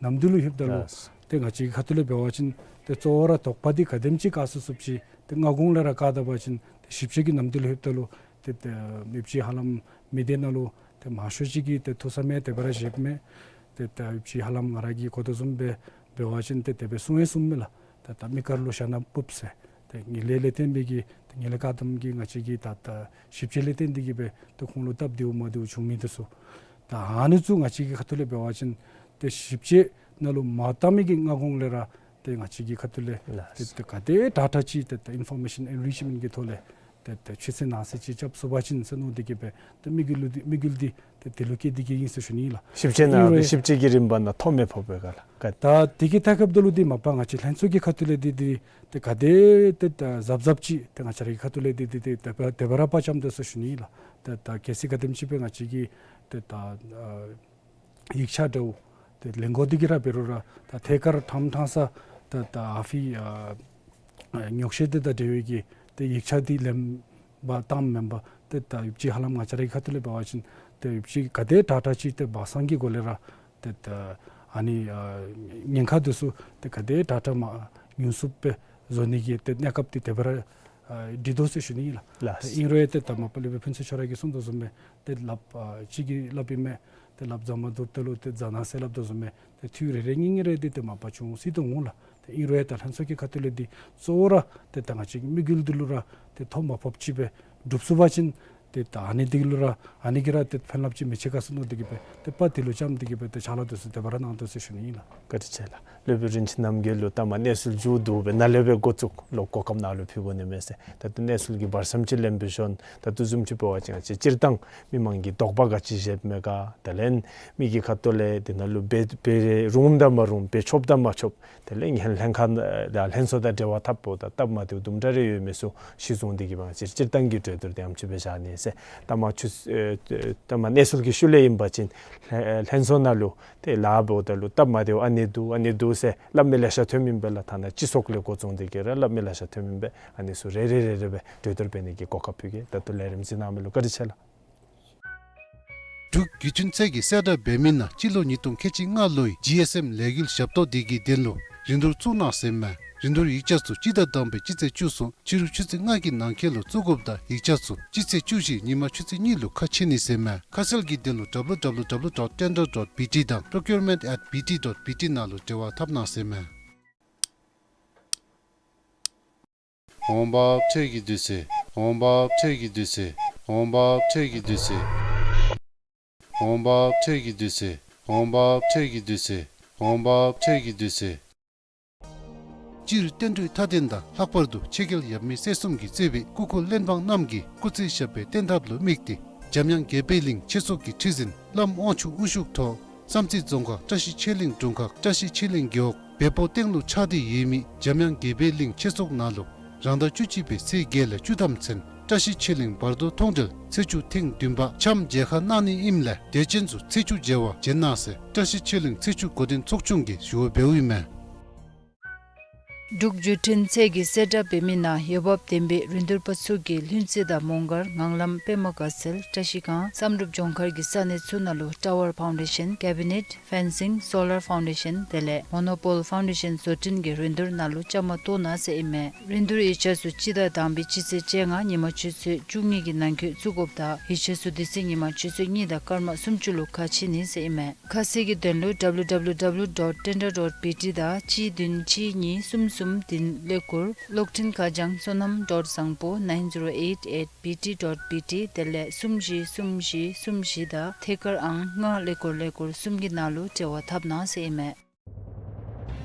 ནམ་དུས་ལུ་ལྷོདཔ་ད་ལུ་ལགས། ཏེ་ང་བཅས་ཀྱི་ཁ་ཐུག་ལས་འབད་བ་ཅིན་ཏེ་གཙོ་བོ་ར་དོགས་པ་འདི་ག་དེམ་ཅིག་བཀག་ཚུགས་ཚུགསཔ་ཅིག་ཏེ་སྔ་གོང་ལས་ར་བཀག་ད་པ་ཅིན་ཏེ་ཞིབ་དཔྱད་ཀྱི་ནམ་དུས་ལུ་ལྷོདཔ་ད་ལུ་ཏེ་ཏེ་ཡོདཔ་ཅིག་ཧ་ལམ་མི་སྡེ་ནང་ལུ་ཏེ་མང་ཤོས་ཅིག་གིས་ཏེ་ཐུགས་བསམ་ཡང་དེ་སྦེ་ར་བཞེསཔ་མས། ཏེ་ད་ཡོདཔ་ཅིག་ཧ་ལམ་ང་ར་གིས་གོ་དོ་བཟུམ་སྦེ་འབད་བ་ཅིན་ཏེ་དེ་སྦེ་གསུང་ཡང་གསུངམ་མས་ལགས། ད་ད་མི་དཀར་ལུ་ཞྭ་ནག་ཕུབ་ཟེར། ཏེ་ངན་ལྷད་ལས་བརྟེན་པའི་གི་ཏེ་ངན་ལྷད་བཀག་སྡོམ་གྱི་ང་བཅས་ཀྱི་ད་ད་ཞིབ་དཔྱད་ལས་བརྟེན་ཏེ་གིས་སྦེ་ཏེ་ཁོང་ལུ་སྟབས་བདེཝ་མ་བདེཝ་བྱུང་མི་འདི་ཚུ། ད་ཨ་ནི་ཚུ་ང་བཅས་ཀྱི་ཁ་ཐུག་ལས་འབད་བ་ཅིན་ཏེ་ཞིབ་དཔྱད་ནང་ལུ་མ་བཏང་མི་གི་སྔ་གོང་ལས་ར་ཏེ་ང་བཅས་ཀྱི་ཁ་ཐུག་ལས་ལགས། ཏེ་ཏེ་ག་དེ་དྲག་དྲག་ཅིག་ཏེ་ཏེ་ཨིན་ཕོར་མེ་ཤཱན་ཨེན་རིཆ་མེནཊ་གི་ཐོག་ལས་ཏེ་ཏེ་ཕྱི་ཚེས་ནང་གསེས་ཅིག་རྐྱབ་ཚུགས་པ་ཅིན་ཟེར་མནོ་སྟེ་གིས་སྦེ་ཏེ་དམིགས་ཡུལ་འདི་དམིགས་ཡུལ་འདི་ཏེ་དེ་ལུ་བསྐྱེད་དེ་གིས་ཨིན་ཟེར་ཞུ་ནི་ཨིན་ལགས། ཞིབ་དཔྱད་ནང་ཨིན་རུང་ཞིབ་དཔྱད་ཀྱི་རིམ་པ་ནང་ཐོ་མི་ཕོག་པའི་སྒང་ལགས། ད་དེ་གི་ཐད་ཁར་འབདཝ་ད་ལུ་འདི་མ་པ་ང་བཅས་ལྷན་ཚོགས་ཀྱི་ཁ་ཐུག་ལས་འདི་འདི་ཏེ་ག་དེ་ཏེ་ད་གཟབ་གཟབ་ཅིག་ཏེ་ང་བཅས་ར་གི་ཁ་ཐུག་ལས་འདི་འདི་ཏེ་དེ་སྦེ་དེ་སྦེ་ར་དཔའ་བཅམ་དོ་ཟེར་ཞུ་ནི་ཨིན་ལགས། ཏེ་ད་གལ་སྲིད་ག་དེམ་ཅིག་སྦེ་ང་བཅས་ཀྱི་ཏེ་ད་ཨ་ཡིག་ཆ་འདྲཝ་ཏེ་ལེན་དགོ་འདི་གི་ར་འབད་རུང་ར་ད་ཐད་ཀར་ཐམ་ཐང་ས་ད་ད་ཨ་ཕི་ཨ་ཨ་ཉོག་བཤད་འདི་དང་འབྲེལ་བའི་གི་ཏེ་ཡིག་ཆ་འདི་ལེན་པར་བཏངམ་མེན་པར་ཏེ་ད་ཡོདཔ་ཅིག་ཧ་ལམ་ང་བཅས་ར་གི་ཁ་ཐུག་ལས་འབད་བ་ཅིན་ཏེ་ཡོདཔ་ཅིག་ག་དེ་དྲག་དྲག་ཅིག་ཏེ་སྦ་གསང་གི་སྒོ་ལས་ར་ཏེ་ད་ཨ་ནི་ཨ་ཉེན་ཁ་འདི་ཚུ་ཏེ་ག་དེ་དྲག་དྲག་མ་ཉུང་སུ་སྦེ་བཟོ་ནི་གི་ཏེ་གནས་སྐབས་འདི་དེ་སྦེ་ར་ཨ་འགྲིག་དོ་ཟེར་ཞུ་ནི་ཨིན་ལགས། ལགས། ད་ཨིན་རུང་ཡང་ཏེ་ད་མ་པ་ལས་སྦེ་ཕུན་ཚོགས་ཁྱོད་ར་གིས་གསུངས་དོ་བཟུམ་སྦེ་ཏེ་ལགཔ་ཨ་གཅིག་གིས་སླབ་ཨིན་མས། ཏེ་ལགཔ་རྫ་མ་བརྡུངམ་ད་ལུ་ཏེ་རྫ་ནག་ཟེར་སླབ་དོ་བཟུམ་སྦེ་ཏེ་འཐུས་རེ་རེ་གཉིས་གཉིས་རེ་འདི་ཏེ་མ་པ་བྱུང་སྲིད་དོ་འོང་ལགས། ཏེ་ཨིན་རུང་ཡང་ད་ལྷན་ཚོགས་ཀྱི་ཁ་ཐུག་ལས་འདི་གཙོ་བོ་ར་ཏེ་ད་ང་བཅས་ཀྱི་དམིགས་ཡུལ་འདི་ལུ་ར་ཏེ་ཐོ་མ་ཕོགཔ་ཅིག་སྦེ་འགྲུབ་ཚུགས་པ་ཅིན་ཏེ་ད་ཨ་ནི་འདི་ལུ་ར་ཨ་ནི་གིས་ར་ཏེ་ཕན་རླབས་ཅིག་མི་ཆེ་ག་ཟེར་མནོ་སྟེ་གིས་སྦེ་ཏེ་དཔའ་འདི་ལུ་བཅམ་སྟེ་གིས་སྦེ་ཏེ་ཕྱག་ལཱ་འདི་ཚུ་དེ་སྦེ་ར་གནང་དོ་ཟེར་ཞུ་ནི་ཨིན་ལགས། བཀའ་དྲིན་ཆེ་ལགས། སློབ་དཔོན་རིན་ཆེན་རྣམ་རྒྱལ་ལུ་ད་མ་གནས་ཚུལ་མཇུག་བསྡུ་སྦེ་ནཱ་ལས་སྦེ་འགོ་བཙུགས་ལོག་གོ་སྐབས་ནཱ་ལུ་ཕུལ་དགོ་ནི་མས་ཟེར། ད་ལྟོ་གནས་ཚུལ་གྱི་བར་མཚམས་ཅིག་ལེན་པའི་ཤུལ་ད་ལྟོ་བཟུམ་ཅིག་འབད་བ་ཅིན་ང་བཅས་སྤྱིར་བཏང་མི་མང་གིས་དོགས་པ་ག་ཅི་བཞེསཔ་མས་ག། དེ་ལས་མི་གི་ཁ་ཐུག་ལས་འདི་ནང་ལུ་འབད་འབད་རུང་དང་མ་རུང་འབད་ཆོགཔ་དང་མ་ཆོགཔ་དེ་ལས་ངན་ལྷན་ཁག་དང་ལྷན་ཚོགས་དང་འབྲེལ་བ་འཐབ་པོ་དང་སྟབས་མ་བདེཝ་དུམ་གྲ་རེ་ཡོད་མི་ཚུ་གཞི་བཟུང་སྟེ་གིས་སྦེ་ང་བཅས་སྤྱིར་བཏང་གི་གྲོས་བསྡུར་འདི་ཨེམ་ཅིག་སྦེ་བཞག་ནི། ཟེར་ད་མ་ཆུ་ཨེ་ད་མ་གནས་ཚུལ་གྱི་ཤུལ་ལས་ཨིན་པ་ཅིན་ལྷན་ལྷན་ཚོགས་ནང་ལུ་ཏེ་ལཱ་འབདཝ་ད་ལུ་སྟབས་མ་བདེཝ་ཨ་ནི་འདུག་ཨ་ནི་འདུག་ཟེར་སླབ་མི་ལེ་ཤ་ཐོནམ་ཨིན་པས་ལགས། ཐ་ན་སྤྱི་ཚོགས་ལས་འགོ་བཙུགས་ཏེ་གིས་ར་སླབ་མི་ལེ་ཤ་ཐོནམ་ཨིན་པས། ཨ་ནི་ཚུ་རེ་རེ་རེ་རེ་སྦེ་གྲོས་བསྡུར་འབད་ནི་གི་གོ་སྐབས་ཕུལ་གེ། ད་ལྟོ་ལས་རིམ་གཟིགས་གནང་མི་ལུ་བཀའ་དྲིན་ཆེ་ལགས། འབྲུག་བརྒྱུད་འཕྲིན་ཚད་ཀྱིས་གསལ་བསྒྲགས་འབད་མི་ནང་སྤྱི་ལོ་ཉིས་སྟོང་ཁལ་གཅིག་ལྔ་ལོའི་ཇི་ཨེསི་ཨེམ་ལས་འགུལ་ཞབས་ཏོག་དེ་གི་དོན་ལུ་རིན་བསྡུར་བཙུགས་གནང་ཟེར་མས། རིན་བསྡུར་ཡིག་ཆ་ཚུ་སྤྱི་ཟླ་དང་པའི་སྤྱི་ཚེས་བཅུ་གསུམ་ཕྱི་རུ་ཆུ་ཚོད་ལྔ་གི་ནང་འཁོད་ལུ་བཙུགས་དགོཔ་དང་ཡིག་ཆ་ཚུ་སྤྱི་ཚེས་བཅུ་བཞི་ཉིན་མ་ཆུ་ཚོད་གཉིས་ལུ་ཁ་ཕྱེ་ནི་ཟེར་མས། ཁ་གསལ་གྱི་དོན་ལུ་W W W dot tender dot B T དང་procurement at B T dot B T ནང་ལུ་འབྲེལ་བ་འཐབ་གནང་ཟེར་མས། འོང་འབབ་ཁྲལ་གྱི་དུས་ཚོད། འོང་འབབ་ཁྲལ་གྱི་དུས་ཚོད། འོང་འབབ་ཁྲལ་གྱི་དུས་ཚོད། འོང་འབབ་ཁྲལ་གྱི་དུས་ཚོད། འོང་འབབ་ཁྲལ་གྱི་དུས་ཚོད། འོང་འབབ་ཁྲལ་གྱི་དུས་ཚོད། སྤྱིར་བསྟན་འགྲོའི་མཐའ་དོན་དང་ལྷག་པར་དུ་ཆོས་རྒྱལ་ཡབ་མེས་སྲས་གསུམ་གྱིས་གཙོས་པའི་སྐུ་འཁོར་བློན་འབངས་རྣམས་ཀྱིས་སྐུ་ཚེ་ཞབས་པད་བརྟན་ཐབས་ལུ་དམིགས་ཏེ་འཇམ་དབྱངས་དགྱེས་པའི་གླིང་ཆོས་ཚོགས་ཀྱི་ཁྲི་འཛིན་བླམ་དབང་ཕྱུག་དབུ་བཞུགས་ཐོག་བསམ་རྩེ་རྫོང་ཁག་བཀྲ་ཤིས་ཆོས་གླིང་དྲུང་ཁག་བཀྲ་ཤིས་ཆོས་གླིང་རྒེད་འོག་བལ་པོ་སྟེང་ལུ་ཆགས་ཏེ་ཡོད་མི་འཇམ་དབྱངས་དགྱེས་པའི་གླིང་ཆོས་ཚོགས་ནང་ལུ་རང་ཟླ་བཅུ་གཅིག་པའི་ཚེས་བརྒྱད་ལས་བཅུ་ཐམ་ཚུན་བཀྲ་ཤིས་ཆོས་གླིང་བར་དོ་མཐོང་གྲོལ་ཚེས་བཅུ་ཐེངས་བདུན་པ་འཆམ་མཇལ་ཁ་གནང་ནི་ཨིནམ་ལས་དད་ཅན་ཚུ་ཚེས་བཅུ་མཇལ་བར་བྱོན་གནང་ཟེར་བཀྲ་ཤིས་ཆོས་གླིང་ཚེས་བཅུ་འགོ་འདྲེན་ཚོགས་ཆུང་གིས་ཞུ་བ་འབདཝ་ཨིན་མས། འབྲུག་བརྒྱུད་འཕྲིན་ཚད་ཀྱིས་གསལ་བསྒྲགས་འབད་མི་ནང་འོས་འབབ་ལྡན་པའི་རིན་བསྡུར་པ་ཚུ་གིས་ལྷུན་རྩེ་དང་མོང་སྒར་ངང་ལམ་པདྨ་དགའ་ཚལ་བཀྲ་ཤིས་སྒང་བསམ་གྲུབ་ལྗོངས་མཁར་གྱི་ས་གནས་ཚུ་ནང་ལུ་ཊ་ཝར་ཕའུན་ཌེ་ཤན་ཀེ་བི་ནེཊ་ཕེན་སིང་སོ་ལར་ཕའུན་ཌེ་ཤན་དེ་ལས་མོ་ནོ་པོལ་ཕའུན་ཌེ་ཤན་བཟོ་སྐྲུན་གྱི་རིན་བསྡུར་ནང་ལུ་བཅའ་མར་གཏོགས་གནང་ཟེར་ཨིན་མས། རིན་བསྡུར་ཡིག་ཆ་ཚུ་སྤྱི་ཟླ་དང་པའི་སྤྱི་ཚེས་བཅོ་ལྔ་ཉིན་མ་ཆུ་ཚོད་བཅུ་གཉིས་ཀྱི་ནང་འཁོད་བཙུགས་དགོཔ་དང་ཡིག་ཆ་ཚུ་དེ་ཚེ་ཉིན་མ་ཆུ་ཚོད་གཉིས་དང་སྐར་མ་སུམ་ཅུ་ལུ་ཁ་ཕྱེ་ནི་ཟེར་ཨིན་མས། ཁ་གསལ་གྱི་དོན་ལུ་W W W dot tender dot B T དང་གཅིག་བདུན་གཅིག་གཉིས་གསུམ་གསུམ་བདུན་ཀླད་ཀོར་གློག་འཕྲིན་ཁ་བྱང་བསོད་ནམས་ཌོཊ་བཟང་པོ་nine zero eight at B T dot B T དེ་ལས་གསུམ་བཞི་གསུམ་བཞི་གསུམ་བཞི་དང་ཐད་ཀར་ཨང་ལྔ་ཀླད་ཀོར་ཀླད་ཀོར་གསུམ་གྱི་ནང་ལུ་འབྲེལ་བ་འཐབ་གནང་ཟེར་ཨིན་མས།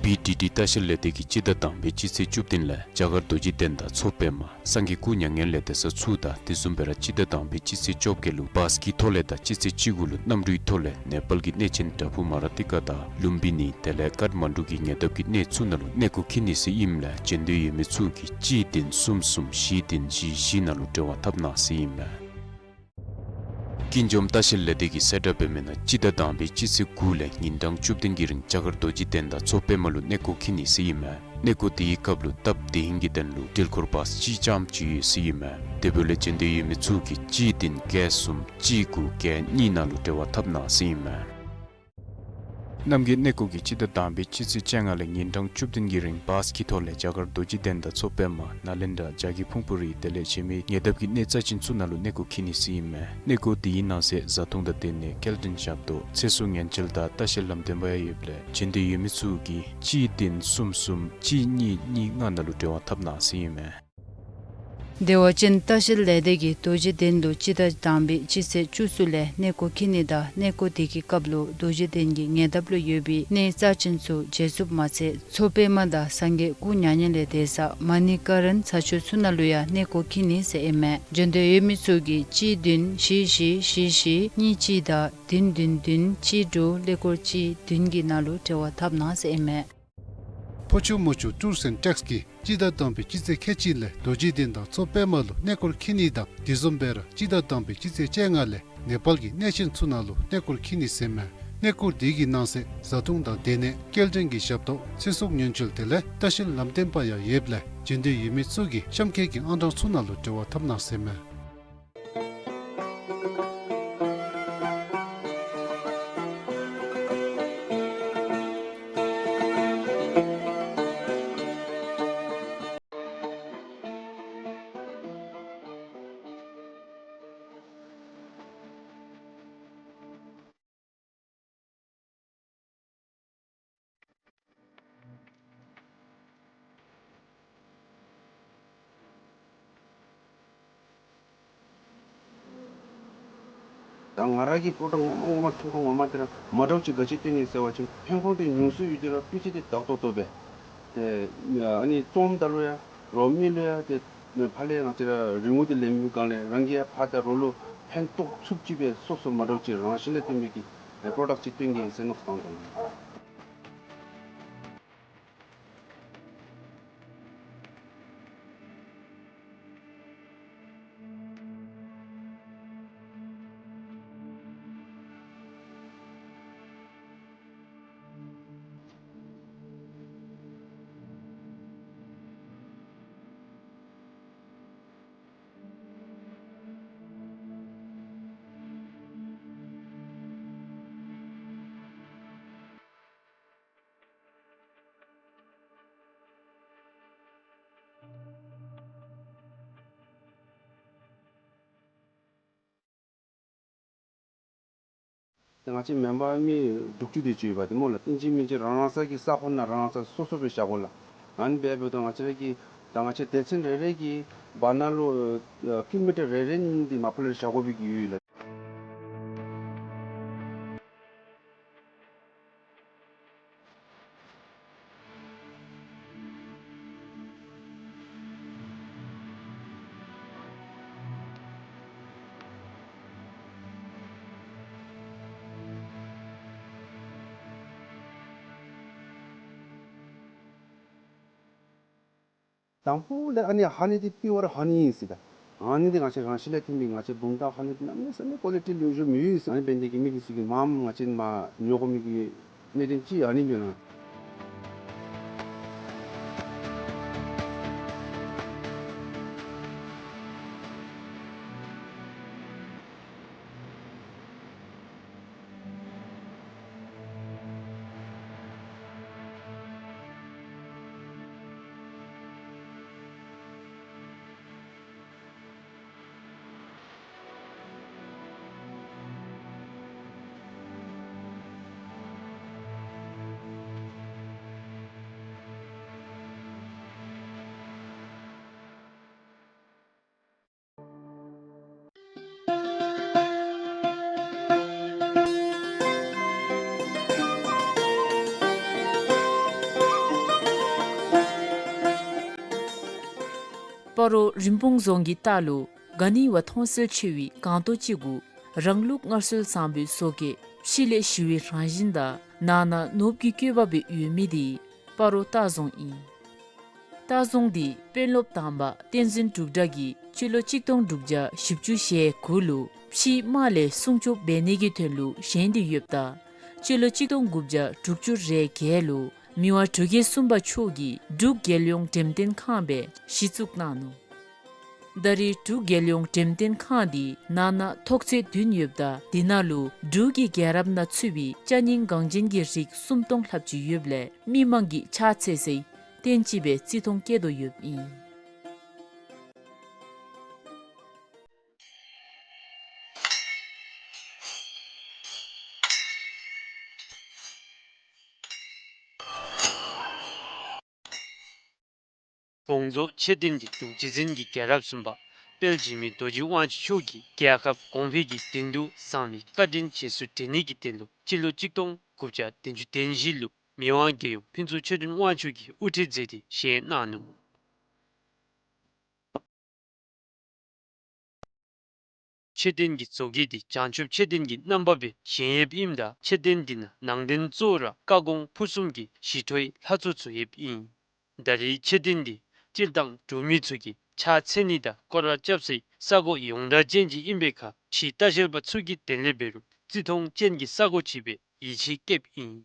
བི་ཌི་ཌི་ལྟ་བཤལ་ལས་སྡེ་གིས་སྤྱི་ཟླ་དང་པའི་སྤྱི་ཚེས་བཅུ་བདུན་ལས་རྒྱ་གར་རྡོ་རྗེ་གདན་དང་མཚོ་པདྨ་སངས་རྒྱས་སྐུ་མྱ་ངན་ལས་འདས་ས་ཚུ་དང་དེ་བཟུམ་སྦེ་ར་སྤྱི་ཟླ་དང་པའི་སྤྱི་ཚེས་བཅོ་བརྒྱད་ལུ་བཱས་ཀྱི་ཐོག་ལས་དང་སྤྱི་ཚེས་བཅུ་དགུ་ལུ་གནམ་གྲུའི་ཐོག་ལས་ནེ་པཱལ་གྱི་གནས་ཆེན་བྲག་ཕུག་མ་ར་ཏི་ཀ་དང་ལུམ་བི་ནི་དེ་ལས་ཀཱཐ་མན་ཌུ་གི་ཉེ་འདབས་ཀྱི་གནས་ཚུ་ནང་ལུ་གནས་སྐོར་འཁྱིད་ནི་ཟེར་ཨིནམ་ལས་བྱོན་འདོད་ཡོད་མི་ཚུ་གིས་གཅིག་བདུན་གསུམ་གསུམ་བཞི་བདུན་བཞི་བཞི་ནང་ལུ་འབྲེལ་བ་འཐབ་གནང་ཟེར་ཨིན་མས། ཀུན་འཇོམས་ལྟ་བཤལ་ལས་སྡེ་གིས་གསལ་བསྒྲགས་འབད་མི་ནང་སྤྱི་ཟླ་དང་པའི་སྤྱི་ཚེས་དགུ་ལས་ཉིན་གྲངས་བཅུ་བདུན་གྱི་རིང་རྒྱ་གར་རྡོ་རྗེ་གདན་དང་མཚོ་པདྨ་ལུ་གནས་སྐོར་འཁྱིད་ནི་ཟེར་ཨིན་མས། གནས་སྐོར་དེའི་སྐབས་ལུ་སྟབས་བདེ་ཧིང་གི་དོན་ལུ་འགྲུལ་འཁོར་བཱས་གཅིག་རྐྱངམ་ཅིག་ཡོད་ཟེར་ཨིན་མས། དེ་འབདཝ་ལས་བྱོན་འདོད་ཡོད་མི་ཚུ་གིས་གཅིག་བདུན་བརྒྱད་གསུམ་གཅིག་དགུ་བརྒྱད་གཉིས་ནང་ལུ་འབྲེལ་བ་འཐབ་གནང་ཟེར་ཨིན་མས། རྣམ་རྒྱལ་གནས་སྐོར་གྱིས་སྤྱི་ཟླ་དང་པའི་སྤྱི་ཚེས་བཅོ་ལྔ་ལས་ཉིན་གྲངས་བཅུ་བདུན་གྱི་རིང་བཱས་ཀྱི་ཐོག་ལས་རྒྱ་གར་རྡོ་རྗེ་གདན་དང་མཚོ་པདྨ་ནཱ་ལེནྡྲ་བྱ་རྒོད་ཕུང་པོ་རི་དེ་ལས་གཞན་མི་ཉེ་འདབས་ཀྱི་གནས་རྩ་ཅན་ཚུ་ནང་ལུ་གནས་སྐོར་འཁྱིད་ནི་ཟེར་ཨིན་མས། གནས་སྐོར་དེའི་ནང་གསེས་བཟའ་འཐུང་དང་སྡོད་གནས་སྐྱེལ་འདྲེན་ཞབས་ཏོག་ཚེ་སྲོག་ཉེན་བཅོལ་དང་ལྟ་བཤལ་ལམ་སྟོན་པ་ཡང་ཡོདཔ་ལས་བྱོན་འདོད་ཡོད་མི་ཚུ་གིས་གཅིག་བདུན་གསུམ་གསུམ་གཅིག་གཉིས་གཉིས་ལྔ་ནང་ལུ་འབྲེལ་བ་འཐབ་གནང་ཟེར་ཨིན་མས། བདེ་བ་ཅན་ལྟ་བཤལ་ལས་སྡེ་གིས་རྡོ་རྗེ་གདན་ལུ་སྤྱི་ཟླ་དང་པའི་སྤྱི་ཚེས་བཅུ་གསུམ་ལས་གནས་སྐོར་འཁྱིད་ནི་དང་གནས་སྐོར་དེ་གི་སྐབས་ལུ་རྡོ་རྗེ་གདན་གྱི་ཉེ་འདབས་ལུ་ཡོད་པའི་གནས་རྩ་ཅན་ཚུ་མཇལ་ཚུགསཔ་མ་ཚད་མཚོ་པདྨ་དང་སངས་རྒྱས་སྐུ་མྱ་ངན་ལས་འདས་ས་མ་ཎི་ཀ་རན་ས་ཆ་ཚུ་ནང་ལུ་ཡང་གནས་སྐོར་འཁྱིད་ནི་ཟེར་ཨིན་མས། བྱོན་འདོད་ཡོད་མི་ཚུ་གིས་གཅིག་བདུན་བཞི་བཞི་བཞི་བཞི་གཉིས་གཅིག་དང་བདུན་བདུན་བདུན་གཅིག་དྲུག་ཀླད་ཀོར་གཅིག་བདུན་གྱི་ནང་ལུ་འབྲེལ་བ་འཐབ་གནང་ཟེར་ཨིན་མས། ཕོ་ཆུ་མོ་ཆུ་ཊུརསི་ཨེནཌ་ཊེགསི་གིས་སྤྱི་ཟླ་དང་པའི་སྤྱི་ཚེས་ཁལ་གཅིག་ལས་རྡོ་རྗེ་གདན་དང་མཚོ་པདྨ་ལུ་གནས་སྐོར་འཁྱིད་ནི་དང་དེ་བཟུམ་སྦེ་ར་སྤྱི་ཟླ་དང་པའི་སྤྱི་ཚེས་བཅོ་ལྔ་ལས་ནེ་པཱལ་གྱི་གནས་ཆེན་ཚུ་ནང་ལུ་གནས་སྐོར་འཁྱིད་ནི་ཟེར་མས། གནས་སྐོར་དེ་གི་ནང་གསེས་བཟའ་འཐུང་དང་སྡོད་གནས་སྐྱེལ་འདྲེན་གྱི་ཞབས་ཏོག་ཚེ་སྲོག་ཉེན་བཅོལ་དེ་ལས་ལྟ་བཤལ་ལམ་སྟོན་པ་ཡང་ཡོདཔ་ལས་བྱོན་འདོད་ཡོད་མི་ཚུ་གིས་གཤམ་འཁོད་ཀྱི་ཨང་གྲངས་ཚུ་ནང་ལུ་འབྲེལ་བ་འཐབ་གནང་ཟེར་མས། ད་ང་ར་གི་པོ་ཊ་ངོ་མ་ངོ་མ་ཐུགས་ཁར་ངོ་མ་དེ་ར་མ་འདྲཝ་ཅིག་ག་ཅི་སྟོན་ནི་ཟེར་བ་ཅིན་ཕན་ཁུངས་དེ་ཉུང་སུ་ཡོད་དེ་ར་སྤུས་ཚད་དེ་དག་ཏོག་ཏོ་སྦེ། དེ་ཨ་ནི་བཙོངམ་ད་ལུ་ཡང་རོ་མི་ལུ་ཡང་དེ་ཕར་ལས་ང་བཅས་ར་རིན་གོང་དེ་ལེན་པའི་སྒང་ལས་རང་གིས་ཡང་ཕར་ད་རོ་ལུ་ཕན་ཐོགས་ཚུགསཔ་ཅིག་སྦེ་སོ་སོ་མ་འདྲཝ་ཅིག་རང་བཞིན་ལས་བརྟེན་པའི་གི་པོ་རོ་ཌགཊ་ཅིག་སྟོན་གེ་ཟེར་མནོ་བསམ་བཏང་དོ། ང་བཅས་མེམ་བར་མི་དྲུག་ཅུ་དེ་ཅིག་ཡོདཔ་འདི་སྨོ་ལགས། ཨིན་ཅི་མིན་ཅི་རང་རང་སོ་གི་ས་གོ་ནང་རང་རང་སོ་སོ་སོ་སྦེ་བཞག་དགོ་ལགས། ཨ་ནི་སྦེ་འབདཝ་ད་ང་བཅས་ར་གི་ད་ང་བཅས་སྡེ་ཚན་རེ་རེ་གི་བར་ན་ལུ་ཀི་ལོ་མི་ཊར་རེ་རེ་གཉིས་འདི་མ་པ་ལས་བཞག་དགོ་པའི་གི་ཡོད་ལགས། དང་ཕུ་ལས་ཨ་ནི་ཧ་ནི་འདི་པིའུར་ཧ་ནི་ཨིན་ཟེར་ད། ཨ་ནི་འདི་ང་བཅས་རང་ཤི་ལས་ཐོན་མི་ང་བཅས་བུམ་ཐང་ཧ་ནི་འདི་གནམ་མེད་ས་མེད་ཀོ་ལི་ཊི་ལེགས་ཤོམ་ཡོད་ཟེར། ཨ་ནི་འབད་ནི་དེ་གིས་མི་སྡེ་ཚུ་གིས་མངམ་ང་བཅས་མ་ཉོ་དགོ་མི་གི་གནད་དོན་ཅིག་ཨ་ནི་ཨིན་པས་ལགས། སྤ་རོ་རིན་སྤུངས་རྫོང་གི་ལྟག་ལུ་ག་ནི་བ་མཐོང་གསལ་ཆེ་བའི་སྒང་ཏོག་ཅིག་གུ་རང་ལུགས་སྔར་སྲོལ་བཟང་པོའི་བཟོ་བཀོད་ཕྱི་ལས་ཞི་བའི་རང་བཞིན་དང་ནང་ན་ནོར་བུ་གི་བཀོད་པ་སྦེ་ཡོད་མི་འདི་སྤ་རོ་ལྟ་རྫོང་ཨིན། ལྟ་རྫོང་འདི་དཔོན་སློབ་དང་པ་བསྟན་འཛིན་འབྲུག་སྒྲ་གིས་སྤྱི་ལོ་གཅིག་སྟོང་དྲུག་བརྒྱ་བཞི་བཅུ་ཞེ་དགུ་ལུ་ཕྱིའི་དམག་ལས་སྲུང་སྐྱོབ་འབད་ནི་གི་དོན་ལུ་བཞེངས་ཏེ་ཡོདཔ་ད་སྤྱི་ལོ་གཅིག་སྟོང་དགུ་བརྒྱ་དྲུག་ཅུ་རེ་བརྒྱད་ལུ་མི་དབང་འབྲུག་རྒྱལ་གསུམ་པ་མཆོག་གིས་འབྲུག་རྒྱལ་ཡོངས་འགྲེམས་སྟོན་ཁང་སྦེ་གཞི་བཙུགས་གནང་ནུག། ད་རེས་འབྲུག་རྒྱལ་ཡོངས་འགྲེམས་སྟོན་ཁང་འདི་ནང་ན་ཐོག་ཚད་བདུན་ཡོདཔ་ད་འདི་ནང་ལུ་འབྲུག་གི་རྒྱལ་རབས་ནང་ཚུད་པའི་ཅ་རྙིང་འགངས་ཅན་གྱི་རིགས་སུམ་སྟོང་ལྷགཔ་ཅིག་ཡོདཔ་ལས་མི་མང་གིས་ཕྱག་འཚལ་སའི་རྟེན་ཅིག་སྦེ་བརྩི་མཐོང་བསྐྱེད་དོ་ཡོདཔ་ཨིན། དགོངས་རྫོགས་མཆོད་རྟེན་འདི་འབྲུག་རྗེ་བཙུན་གྱི་རྒྱལ་རབས་གསུམ་པ་དཔལ་འཇིགས་མེད་རྡོ་རྗེ་དབང་ཕྱུག་མཆོག་གིས་རྒྱལ་ཁབ་གོང་འཕེལ་གྱི་དོན་དུ་བཟང་བའི་བཀའ་དྲིན་རྗེས་སུ་དྲན་ནི་གི་དོན་ལུ་སྤྱི་ལོ་གཅིག་སྟོང་དགུ་བརྒྱ་བདུན་ཅུ་དོན་བཞི་ལུ་མི་དབང་རྒྱལ་ཡོངས་ཕུན་ཚོགས་ཆོས་སྒྲོན་དབང་ཕྱུག་གིས་དབུ་ཁྲིད་མཛད་དེ་བཞེངས་གནང་ནུག། མཆོད་རྟེན་གྱི་བཟོ་བཀོད་འདི་བྱང་ཆུབ་མཆོད་རྟེན་གྱི་རྣམ་པ་སྦེ་བཞེངས་ཡོདཔ་ཨིནམ་ད་མཆོད་རྟེན་འདི་ནང་ནང་རྟེན་གཙོ་བོ་ར་བཀའ་དགོངས་ཕུར་གསུམ་གྱི་ཞི་ཁྲོའི་ལྷ་ཚོགས་ཚུ་ཡོདཔ་ཨིན། ད་རེས་མཆོད་རྟེན་འདི་སྤྱིར་བཏང་འབྲུག་མི་ཚུ་གིས་ཕྱག་འཚལ་ནི་དང་སྐོར་ར་རྐྱབ་སའི་ས་གོ་ཡོངས་གྲགས་ཅན་ཅིག་ཨིན་པའི་ཁར་ཕྱིའི་ལྟ་བཤལ་པ་ཚུ་གི་དོན་ལས་འབད་རུང་བརྩི་མཐོང་ཅན་གྱི་ས་གོ་ཅིག་སྦེ་ཡིད་ཆེས་བསྐྱེདཔ་ཨིན།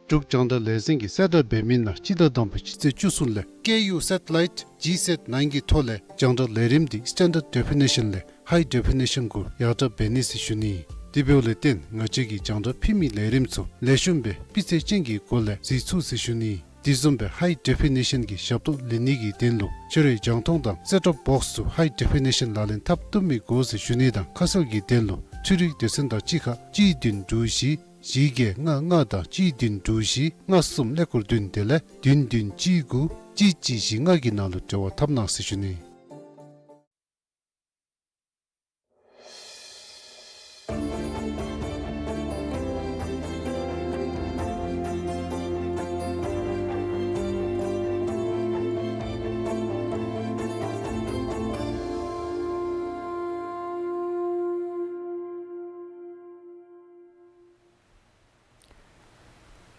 འབྲུག་རྒྱང་བསྒྲགས་ལས་འཛིན་གྱིས་གསལ་བསྒྲགས་འབད་མི་ནང་སྤྱི་ཟླ་དང་པའི་སྤྱི་ཚེས་བཅུ་གསུམ་ལས་ཀེ་ཡུ་སེ་ཊི་ལའིཊ་ཇི་སེཊ་ནའིན་གྱི་ཐོག་ལས་རྒྱང་བསྒྲགས་ལས་རིམ་འདི་སི་ཊེན་ཌརཌ་ཌེ་ཕི་ནེ་ཤཱན་ལས་ཧའི་ཌེ་ཕི་ནེ་ཤཱན་གུ་ཡར་དྲག་འབད་ནི་ཟེར་ཞུ་ནི། དེ་འབདཝ་ལས་བརྟེན་ང་བཅས་ཀྱིས་རྒྱང་བསྒྲགས་ཕུལ་མི་ལས་རིམ་ཚུ་ལེགས་ཤོམ་སྦེ་སྤུས་ཚད་ཅན་གྱི་སྒོ་ལས་གཟིགས་ཚུགས་ཟེར་ཞུ་ནི། དེ་བཟུམ་སྦེ་ཧའི་ཌེ་ཕི་ནེ་ཤཱན་གྱི་ཞབས་ཏོག་ལེན་ནི་གི་དོན་ལུ་ཁྱོད་རའི་རྒྱང་མཐོང་དང་སེཊ་ཊོབ་བོགསི་ཚུ་ཧའི་ཌེ་ཕི་ནེ་ཤཱན་ལག་ལེན་འཐབ་བཏུབ་མི་དགོ་ཟེར་ཞུ་ནི་དང་ཁ་གསལ་གྱི་དོན་ལུ་འཕྲུལ་རིག་སྡེ་ཚན་དང་གཅིག་ཁར་གཅིག་བདུན་དྲུག་བཞི་བཞི་བརྒྱད་ལྔ་ལྔ་དང་གཅིག་བདུན་དྲུག་བཞི་ལྔ་གསུམ་ཀླད་ཀོར་བདུན་དེ་ལས་བདུན་བདུན་གཅིག་དགུ་གཅིག་གཅིག་བཞི་ལྔ་གི་ནང་ལུ་འབྲེལ་བ་འཐབ་གནང་ཟེར་ཞུ་ནི།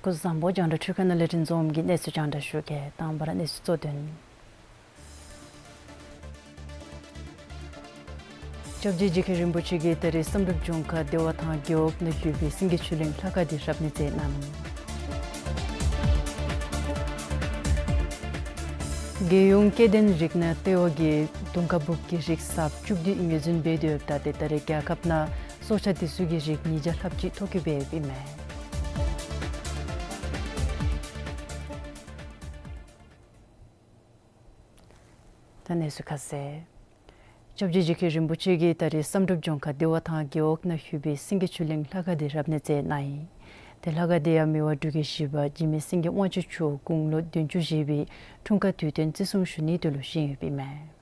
སྐུ་གཟུགས་བཟང་པོ། རྒྱང་བསྒྲགས་འཕྲུལ་ཁང་ནང་ལས་རིན་འཛོམས་ཀྱིས་གནས་ཚུལ་རྒྱང་བསྒྲགས་ཞུ་གེ། དང་པ་ར་གནས་ཚུལ་གཙོ་དོན། སྐྱབས་རྗེ་རྗེ་མཁན་རིན་པོ་ཆེ་གིས་ད་རེས་བསམ་གྲུབ་ལྗོངས་མཁར་བདེ་བ་ཐང་རྒེད་འོག་ནང་ཡོད་པའི་སེང་གེ་ཆོས་གླིང་ལྷ་ཁང་འདི་རབ་གནས་མཛད་གནང་ནུག། རྒྱལ་ཡོངས་སྐྱེ་ལྡན་རིགས་ནང་ལྟེ་བ་གིས་དུང་དཀར་སྦུག་གི་རིགས་གསརཔ་བཅུ་བདུན་ངོས་འཛིན་འབད་དེ་ཡོདཔ་ད་ཏེ་ད་རེས་རྒྱལ་ཁབ་ནང་སྲོག་ཆགས་དེ་ཚུ་གི་རིགས་ཉིས་བརྒྱ་ལྷགཔ་ཅིག་ཐོ་བཀོད་འབད་ཡོདཔ་ཨིན་མས། ད་གནས་ཚུལ་ཁ་གསལ། སྐྱབས་རྗེ་རྗེ་མཁན་རིན་པོ་ཆེ་གིས་ད་རེས་བསམ་གྲུབ་ལྗོངས་མཁར་བདེ་བ་ཐང་རྒེད་འོག་ནང་ཡོད་པའི་སེང་གེ་ཆོས་གླིང་ལྷ་ཁང་འདི་རབ་གནས་མཛད་གནང་ཡི། ཏེ་ལྷ་ཁང་འདི་ཡང་མི་དབང་འབྲུག་རྒྱལ་བཞི་པ་འཇིགས་མེད་སེང་གེ་དབང་ཕྱུག་མཆོག་དགུང་ལོ་བདུན་ཅུ་བཞེས་པའི་འཁྲུངས་སྐར་དུས་སྟོན་བརྩི་སྲུང་ཞུ་ནིའི་དོན་ལུ་བཞེངས་ཡོདཔ་ཨིན་མས།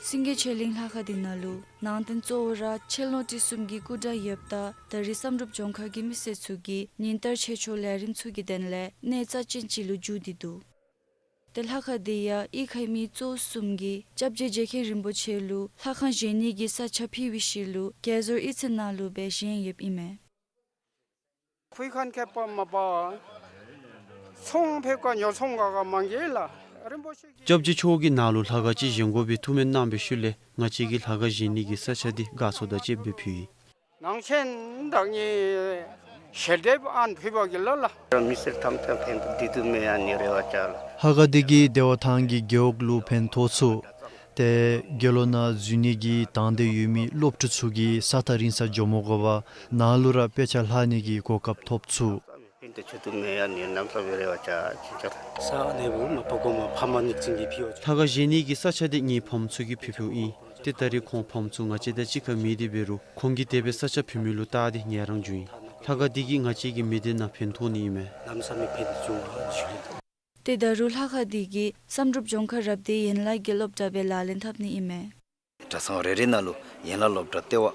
སེང་གེ་ཆོས་གླིང་ལྷ་ཁང་འདི་ནང་ལུ་ནང་རྟེན་གཙོ་བོ་ར་ཆེ་ལོང་ཁྲི་གསུམ་གྱི་སྐུ་འདྲ་ཡོདཔ་ད་ད་རེས་བསམ་གྲུབ་ལྗོངས་མཁར་གྱི་མི་སེར་ཚུ་གིས་ཉིན་ལྟར་ཆོས་ཕྱོགས་ལས་རིམ་ཚུ་གི་དོན་ལས་གནས་རྩ་ཅན་ཅིག་ལུ་འགྱུར་ཏེ་འདུག། ཏེ་ལྷ་ཁང་འདི་ཡང་གཡུས་ཁའི་མི་གཙོ་བོ་གསུམ་གྱིས་སྐྱབས་རྗེ་རྗེ་མཁན་རིན་པོ་ཆེ་ལུ་ལྷ་ཁང་བཞེངས་ནི་གི་ས་ཆ་ཕུལ་བའི་ཤུལ་ལུ་དགྱེས་གཟོར་ཡིད་ཚིམ་ནང་ལུ་སྦེ་བཞེངས་ཡོདཔ་ཨིན་མས། ཁུལ་ཁང་ཁྱད་པར་མ་པ་ཚོང་ཕེབས་ཁར་ཉོ་ཚོང་ག་ག་མང་གེ་ལགས། རིན་པོ་ཆེ་གི་སྐྱབས་རྗེ་མཆོག་གིས་ནཱ་ལུ་ལྷ་ཁང་ཅིག་བཞེངས་དགོ་པའི་ཐུགས་སྨོན་གནང་བའི་ཤུལ་ལས་ང་བཅས་ཀྱིས་ལྷ་ཁང་བཞེངས་ནི་གི་ས་ཆ་འདི་དགའ་ཚོར་དང་བཅསཔ་སྦེ་ཕུལ་ཡི། ནང་ཆེན་བདག་ཉིད་ཞལ་འདེབས་ཨན་ཕུལ་བ་གི་ལོ་ལགས། མི་སེར་ཐམས་ཅད་ཕན་ཐོགས་འདི་དུ་མེད་ཨ་ནི་རེ་བ་ཅ་ལགས། ལྷ་ཁང་འདི་གིས་བདེ་བ་ཐང་གི་རྒེད་འོག་ལུ་ཕན་ཐོགས་ཚུགས། ཏེ་དགེ་སློང་ནང་འཛུལ་ནི་གི་དང་འདོད་ཡོད་མི་སློབ་ཕྲུག་ཚུ་གིས་ས་ཐག་རིང་ས་འགྱོ་མ་དགོ་པར་ནཱ་ལུ་ར་དཔེ་ཆ་ལྷག་ནི་གི་གོ་སྐབས་ཐོབ་ཚུགས། ལྷ་ཁང་བཞེངས་ནི་གི་ས་ཆ་འདི་ངེའི་ཕམ་ཚུ་གིས་ཕུལ་ཕུལཝ་ཨིན། ཏེ་ད་རེས་ཁོང་ཕམ་ཚུ་ང་བཅས་དང་གཅིག་ཁར་མེད་དེ་འབད་རུང་ཁོང་གིས་དེ་སྦེ་ས་ཆ་ཕུལ་མི་ལུ་བལྟ་སྟེ་ངལ་རངས་བྱུང་ཡི། ལྷ་ཁང་འདི་གིས་ང་བཅས་ཀྱི་མི་སྡེ་ནང་ཕན་ཐོགས་ནི་ཨིན་མས། ཏེ་ད་རུང་ལྷ་ཁང་འདི་གིས་བསམ་གྲུབ་ལྗོངས་མཁར་རབ་སྡེའི་ཡན་ལག་གི་སློབ་གྲྭ་སྦེ་ལག་ལེན་འཐབ་ནི་ཨིན་མས། གྲྭ་ཚང་རེ་རེ་ནང་ལུ་ཡན་ལག་སློབ་གྲྭ་ལྟེ་བ་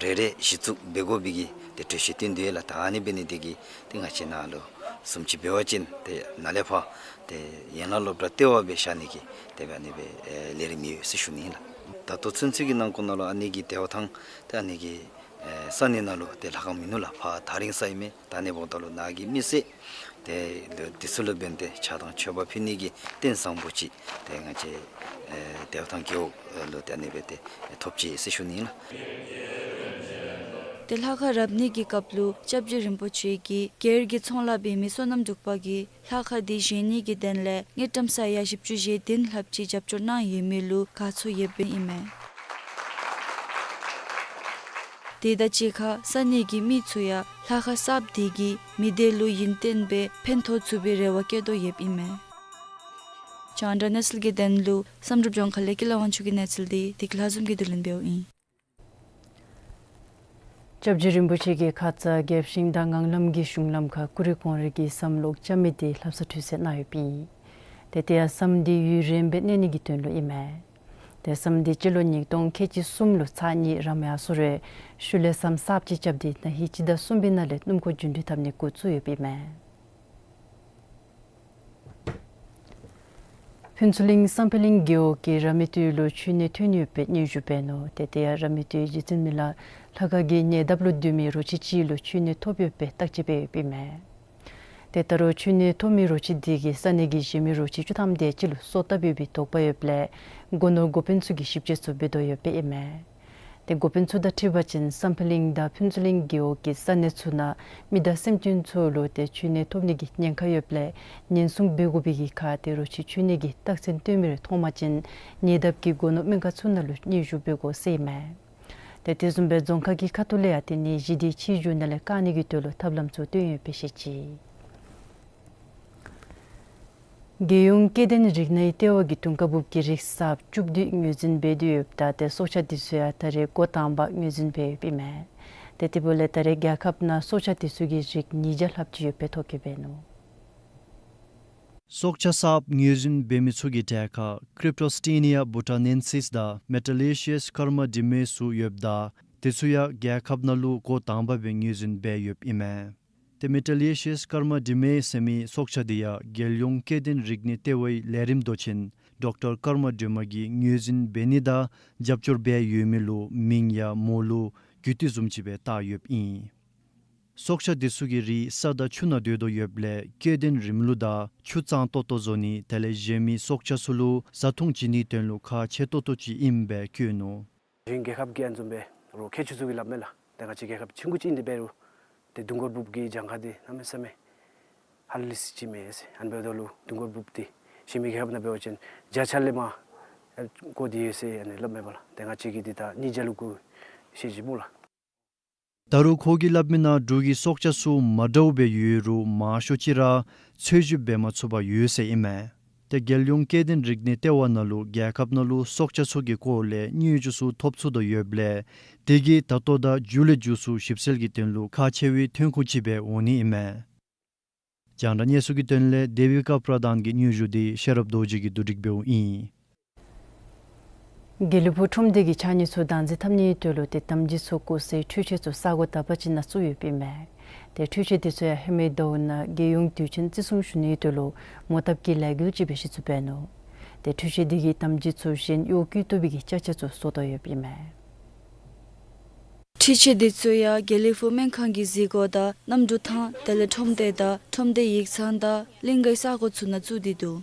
རེ་རེ་གཞི་བཙུགས་འབད་དགོ་པའི་གི་ཏེ་གྲོས་གཞི་བཏོན་དོ་ཡོད་ལགས། ད་ཨ་ནི་འབད་ནི་འདི་གིས་ཏེ་ང་བཅས་ནཱ་ལུ་བཟུམ་ཅིག་འབད་བ་ཅིན་ཏེ་ནཱ་ལས་ཕར་ཏེ་ཡན་ལག་སློབ་གྲྭ་ལྟེ་བ་སྦེ་བཞག་ནི་གི་ཏེ་འབད་ཨ་ནི་སྦེ་ཨེ་ལས་རིམ་ཡོད་ཟེར་ཞུ་ནི་ཨིན་ལགས། ད་ལྟོ་ཚུན་ཚོད་ཀྱི་ནང་འཁོད་ནང་ལུ་ཨ་ནི་གི་བདེ་བ་ཐང་ཏེ་ཨ་ནི་གི་ཨེ་ས་གནས་ནང་ལུ་ཏེ་ལྷ་ཁང་མིན་ནུག་ལགས། ཕར་ཐག་རིང་ས་ཨིན་མས། ད་ཨ་ནི་འབདཝ་ད་ལུ་ནཱ་གི་མི་སེར་ཏེ་ལུ་འདི་ཚུ་ལུ་འབད་དེ་ཕྱག་དང་མཆོད་པ་ཕུལ་ནི་གི་རྟེན་བཟང་པོ་ཅིག་ཏེ་ང་བཅས་ཨེ་བདེ་བ་ཐང་རྒེད་འོག་ལུ་ཏེ་ཨ་ནི་སྦེ་ཏེ་ཐོབ་ཅི་ཟེར་ཞུ་ནི་ཨིན་ལགས། ཏེ་ལྷ་ཁང་རབ་གནས་ཀྱི་སྐབས་ལུ་སྐྱབས་རྗེ་རིན་པོ་ཆེ་གིས་སྒེར་གྱི་ཚོང་ལཱ་འབད་མི་བསོད་ནམས་འབྲུག་པ་གིས་ལྷ་ཁང་འདི་བཞེངས་ནི་གི་དོན་ལས་དངུལ་ཀྲམ་ས་ཡ་བཞི་བཅུ་ཞེ་བདུན་ལྷགཔ་ཅིག་རྒྱབ་སྐྱོར་གནང་ཡོད་མི་ལུ་དགའ་ཚོར་ཡོདཔ་ཨིན་མས། དེ་དང་གཅིག་ཁར་ས་གནས་ཀྱི་མི་ཚུ་ཡང་ལྷ་ཁང་གསརཔ་འདི་གིས་མི་སྡེ་ལུ་ཡུན་བརྟན་སྦེ་ཕན་ཐོགས་ཚུགས་པའི་རེ་བ་བསྐྱེད་དོ་ཡོདཔ་ཨིན་མས། རྒྱང་བསྒྲགས་གནས་ཚུལ་གྱི་དོན་ལུ་བསམ་གྲུབ་ལྗོངས་མཁར་ལས་ཀུན་ལེགས་དབང་ཕྱུག་གི་གནས་ཚུལ་འདི་བདེ་སྐྱིད་ལྷ་འཛོམས་ཀྱིས་བསྡུ་ལེན་འབདཝ་ཨིན། སྐྱབས་རྗེ་རིན་པོ་ཆེ་གིས་ཁ་ཙ་རྒྱལ་བ་ཤིང་རྟ་ངང་ལམ་གྱི་གཞུང་ལམ་ཁར་ཀུ་རེ་གོང་རོལ་གྱི་བསམ་གློག་རྐྱབ་མི་འདི་ལྷ་ས་འཕྲུལ་ཚད་གནང་ཡོདཔ་ཨིན། ཏེ་དེ་ཡང་བསམ་འདི་ཡུན་རིངམོ་སྦེ་གནས་ནི་གི་དོན་ལུ་ཨིན་མས། ཏེ་བསམ་འདི་སྤྱི་ལོ་ཉིས་སྟོང་ཁལ་གཅིག་གསུམ་ལུ་ཚར་གཉིས་རམ་ཡར་སོང་རུང་ཤུལ་ལས་བསམ་གསརཔ་ཅིག་རྐྱབ་སྟེ་ན་ཧིང་སྤྱི་ཟླ་གསུམ་པའི་ནང་ལས་སྣུམ་འཁོར་རྒྱུན་འགྲུལ་འཐབ་ནི་འགོ་བཙུགས་ཡོདཔ་ཨིན་མས། ཕུན་ཚོགས་གླིང་བསམ་འཕེལ་གླིང་རྒེད་འོག་གིས་རབ་མི་ཏི་ལུ་ཆུ་གནས་ཐོན་ཡོདཔ་སྦེ་སྙན་ཞུ་འབད་ནུག། ཏེ་དེ་ཡང་རབ་མི་ཏི་རྗེ་བཙུན་མི་ལ་ལྷ་ཁང་གི་ཉེ་འདབས་ལུ་སྡོད་མི་རོ་ཁྱི་ཅིག་ལུ་ཆུ་གནས་ཐོབ་ཡོདཔ་སྦེ་བརྟག་དཔྱད་འབད་ཡོདཔ་ཨིན་མས། ཏེ་ད་རུང་ཆུ་གནས་ཐོབ་མི་རོ་ཁྱི་འདི་གིས་ས་གནས་ཀྱི་གཞན་མི་རོ་ཁྱི་བཅུ་ཐམ་དེ་ཅིག་ལུ་སོ་བཏབ་ཡོད་པའི་དོགས་པ་ཡོདཔ་ལས་སྒོ་ནོར་འགོ་དཔོན་ཚུ་གིས་ཞིབ་དཔྱད་ཚུ་འབད་དོ་ཡོདཔ་ཨིན་མས། ཏེ་འགོ་དཔོན་ཚུ་དང་འཁྲིལ་བ་ཅིན་བསམ་འཕེལ་གླིང་དང་ཕུན་ཚོགས་གླིང་རྒེད་འོག་གི་ས་གནས་ཚུ་ནང་མི་དང་སེམས་ཅན་ཚུ་ལུ་ཏེ་ཆུ་གནས་ཐོབ་ནི་གི་ཉེན་ཁ་ཡོདཔ་ལས་ཉེན་སྲུང་འབད་དགོ་པའི་གི་ཁར་ཏེ་རོ་ཁྱི་ཆུ་གནས་ཀྱི་རྟགས་མཚན་སྟོན་མི་རེ་མཐོང་པ་ཅིན་ཉེ་འདབས་ཀྱི་སྒོ་ནོར་སྨན་ཁང་ཚུ་ནང་ལུ་སྙན་ཞུ་འབད་དགོ་ཟེར་ཨིན་མས། ཏེ་དེ་བཟུམ་སྦེ་རྫོང་ཁག་གི་ཁ་ཐུག་ལས་ཡང་ཏེ་ནད་གཞི་འདི་ཕྱིས་འགྱུར་ནང་ལས་བཀག་ནི་གི་དོན་ལུ་ཐབས་ལམ་ཚུ་བཏོན་ཡོདཔ་སྦེ་བཤད་ཅི། རྒྱལ་ཡོངས་སྐྱེ་ལྡན་རིགས་སྣའི་ལྟེ་བ་གིས་དུང་དཀར་སྦུབས་ཀྱི་རིགས་གསརཔ་བཅུ་བདུན་ངོས་འཛིན་འབད་དེ་ཡོདཔ་ད་ཏེ་སྲོག་ཆགས་འདི་ཚུ་ཡང་ད་རེས་འགོ་དང་པ་ངོས་འཛིན་འབད་ཡོདཔ་ཨིན་མས། ཏེ་དེ་འབདཝ་ལས་ད་རེས་རྒྱལ་ཁབ་ནང་སྲོག་ཆགས་འདི་ཚུ་གི་རིགས་ཉིས་བརྒྱ་ལྷགཔ་ཅིག་ཡོདཔ་སྦེ་ཐོ་བཀོད་འབད་ནུག། སྲོག་ཆགས་གསརཔ་ངོས་འཛིན་འབད་མི་ཚུ་གི་གྲས་ཁར་Cryptoxtinea bhutanensis དང་Metallasius kermadimys ཚུ་ཡོདཔ་ད་དེ་ཚུ་ཡང་རྒྱལ་ཁབ་ནང་ལུ་འགོ་དང་པ་སྦེ་ངོས་འཛིན་འབད་ཡོདཔ་ཨིན་མས། ཏེ་Metallasius kermadimys ཟེར་མི་སྲོག་ཆགས་འདི་ཡང་རྒྱལ་ཡོངས་སྐྱེ་ལྡན་རིགས་སྣའི་ལྟེ་བའི་ལས་རིམ་མདོ་ཆེན་ཌོག་ཊར་ཀརྨ་སྒྲོལ་མ་གིས་ངོས་འཛིན་འབད་ནི་དང་རྒྱབ་སྐྱོར་འབད་ཡོད་མི་ལུ་མིང་ཡང་མོ་ལུ་རྒྱུད་སྡེ་བཟུམ་ཅིག་སྦེ་བཏགས་ཡོདཔ་ཨིན། སྲོག་ཆགས་འདི་ཚུ་གི་རིགས་ས་དང་ཆུ་ནང་སྡོད་དོ་ཡོདཔ་ལས་སྐྱེ་ལྡན་རིམ་ལུགས་དང་ཆུ་གཙང་ཏོག་ཏོ་བཟོ་ནི་དེ་ལས་གཞན་མི་སྲོག་ཆགས་ཚུ་ལུ་བཟའ་འཐུང་བྱིན་ནིའི་དོན་ལུ་ཁག་ཆེ་ཏོག་ཏོ་ཅིག་ཨིནམ་སྦེ་བཀོད་ནུག། གཞན་རྒྱལ་ཁབ་ཀྱི་ཨ་ནི་བཟུམ་སྦེ་རོ་ཁྱི་ཚུ་གི་ལམ་མེ་ལགས། ཏེ་ང་བཅས་རྒྱལ་ཁབ་ཆུང་ཀུ་ཅིག་ཨིན་དེ་འབད་རུང་ཏེ་དུང་དཀར་སྦུབས་ཀྱི་གྱངས་ཁ་འདི་གནམ་མེད་ས་མེད་ཧ་ལས་ཅིག་མས་ཟེར། ཨ་ནི་འབདཝ་ད་ལུ་དུང་དཀར་སྦུབས་འདི་གཞན་མི་རྒྱལ་ཁབ་ནང་འབད་བ་ཅིན་བརྒྱ་ཆ་ལས་མར་བཀོ་སྟེ་ཡོད་ཟེར་ཨ་ནི་སླབ་མས་པ་ལགས། ཏེ་ང་བཅས་ཀྱིས་འདི་ད་ཉིས་བརྒྱ་ལུ་བཀོ་ཤེས་ཅི་སྨོ་ལགས། ད་རུང་ཁོ་གིས་སླབ་མི་ནང་འབྲུག་གི་སྲོག་ཆགས་ཚུ་མ་འདྲཝ་སྦེ་ཡོད་རུང་མང་ཤོས་ཅིག་ར་འཚོལ་ཞིབ་འབད་མ་ཚུགས་པར་ཡོད་ཟེར་ཨིན་མས། ཏེ་རྒྱལ་ཡོངས་སྐྱེ་ལྡན་རིག་གནས་ལྟེ་བ་ནང་ལུ་རྒྱལ་ཁབ་ནང་ལུ་སྲོག་ཆགས་ཚུ་གི་སྐོར་ལས་དངུལ་ཆུ་ཚུ་ཐོབ་ཚུགས་དོ་ཡོདཔ་ལས་དེ་གིས་ད་ལྟོ་དང་མཇུག་ལས་མཇུག་ཚུ་ཞིབ་འཚོལ་གྱི་དོན་ལུ་ཁག་ཆེ་བའི་ཐོན་ཁུངས་ཅིག་སྦེ་འོང་ནི་ཨིན་མས། རྒྱང་བསྒྲགས་གནས་ཚུལ་གྱི་དོན་ལས་དེ་བི་ཀ་པྲ་དཱན་གྱི་སྙན་ཞུ་འདི་ཤེས་རབ་རྡོ་རྗེ་གིས་བསྡུ་སྒྲིག་འབདཝ་ཨིན། དགེ་ལེགས་ཕུག་ཁྲོམ་སྡེ་གིས་ཕྱགས་སྙིགས་ཚུ་བདག་འཛིན་འཐབ་ནིའི་དོན་ལུ་ཏེ་དམ་སྦྱིས་ཚུ་བཀོ་སའི་འཕྲུལ་ཆས་ཚུ་ས་གོ་དག་པ་ཅིག་ནང་བཙུགས་ཡོདཔ་ཨིན་མས། ཏེ་འཕྲུལ་ཆས་དེ་ཚུ་ཡང་ཧེ་མའི་ཟླཝ་ནང་རྒྱལ་ཡོངས་དུས་ཆེན་བརྩི་སྲུང་ཞུ་ནིའི་དོན་ལུ་མོ་བཏབ་ཀྱི་ལས་འགུལ་ཅིག་སྦེ་གཞི་བཙུགས་འབད་ནུག། ཏེ་འཕྲུལ་ཆས་དེ་གིས་དམ་སྦྱིས་ཚུ་གཞན་གཡོག་བཀོལ་བཏུབ་པའི་གི་ཅ་ཆས་ཚུ་བཟོ་དོ་ཡོདཔ་ཨིན་མས། འཕྲུལ་ཆས་དེ་ཚུ་ཡང་དགེ་ལེགས་ཕུག་སྨན་ཁང་གི་གཟིགས་སྒོ་དང་གནམ་གྲུ་ཐང་དེ་ལས་ཁྲོམ་སྡེ་དང་ཁྲོམ་སྡེ་ཡིག་ཚང་དང་གླིང་གའི་ས་གོ་ཚུ་ནང་བཙུགས་ཏེ་འདུག།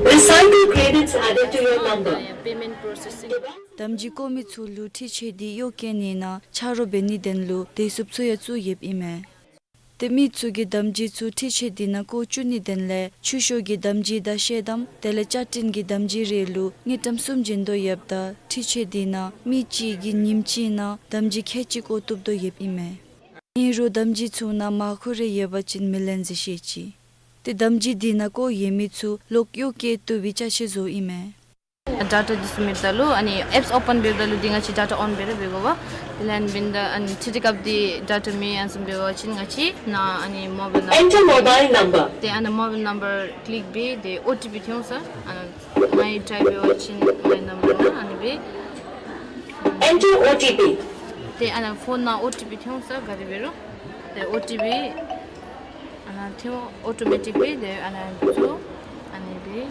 Recycle credits added to your number. དམ་སྦྱིས་བཀོ་མི་ཚུ་ལུ་འཕྲུལ་ཆས་དེ་གཡོག་བཀོལ་ནི་ནང་ཆ་རོགས་འབད་ནིའི་དོན་ལུ་བདེ་སྲུངཔ་ཚུ་ཡང་བཙུགས་ཡོདཔ་ཨིན་མས། ཏེ་མི་ཚུ་གིས་དམ་སྦྱིས་ཚུ་འཕྲུལ་ཆས་དེ་ནང་བཀོ་བཅུག་ནིའི་དོན་ལས་ཆོས་ཕྱོགས་ཀྱི་དམ་སྦྱིས་དང་ཤེས་དམ་དེ་ལས་བཅའ་སྒྲིག་གི་དམ་སྦྱིས་རེ་ལུ་དངུལ་ཀྲམ་གསུམ་བྱིན་དོ་ཡོདཔ་ད་འཕྲུལ་ཆས་དེ་ནང་མི་གཅིག་གིས་ཉིནམ་གཅིག་ནང་དམ་སྦྱིས་ཁལ་གཅིག་བཀོ་བཏུབ་དོ་ཡོདཔ་ཨིན་མས། ཨིན་རུང་དམ་སྦྱིས་ཚུ་ནང་མར་ཁུ་རེ་ཡོད་པ་ཅིན་མི་ལེན་ཟེར་བཤད་ཅི། ཏེ་དམ་སྦྱིས་དེ་ནང་བཀོ་ཡོད་མི་ཚུ་ལོག་གཡོག་བཀོལ་བཏུབ་པའི་ཅ་ཆས་བཟོཝ་ཨིན་མས། ཌེ་ཊ་འདི་བཟུམ་འབདཝ་ད་ལུ་ཨ་ནི་ཨེཔསི་ཨོ་པཱན་འབདཝ་ད་ལུ་འདི་ང་བཅས་ཌེ་ཊ་ཨོན་འབད་ར་འབད་དགོ་པས། དེ་ལས་ཨ་ནི་འབདན་ད་ཨ་ནི་ཐི་ཐི་ཀབ་འདི་ཌེ་ཊ་མེད་ཨ་ནི་བཟུམ་འབད་བ་ཅིན་ང་བཅས་ནཱ་ཨ་ནི་མོ་བཱའིལ་ནམ་Enter mobile number. ཏེ་ཨ་ནཱ་མོ་བཱའིལ་ནམ་བར་ཀི་ལིཀ་འབད་དེ་ཨོ་ཊི་པི་ཐོན་འོང་ཟེར། ཨ་ནཱ་ང་བཅས་ཊའིཔ་འབད་བ་ཅིན་ངེའི་ནམ་བར་ནང་ཨ་ནི་སྦེ་Enter O T P. ཏེ་ཨ་ནཱ་ཕོན་ནང་ཨོ་ཊི་པི་ཐོན་འོང་ཟེར་ག་དེ་འབད་རུང་། ཏེ་ཨོ་ཊི་པི་ཨ་ནཱ་ཐོན་འོང་། ཨོ་ཊོ་མེ་ཊིཀ་སྦེ་ཏེ་ཨ་ནཱ་བཙུགས། ཨ་ནི་སྦེ་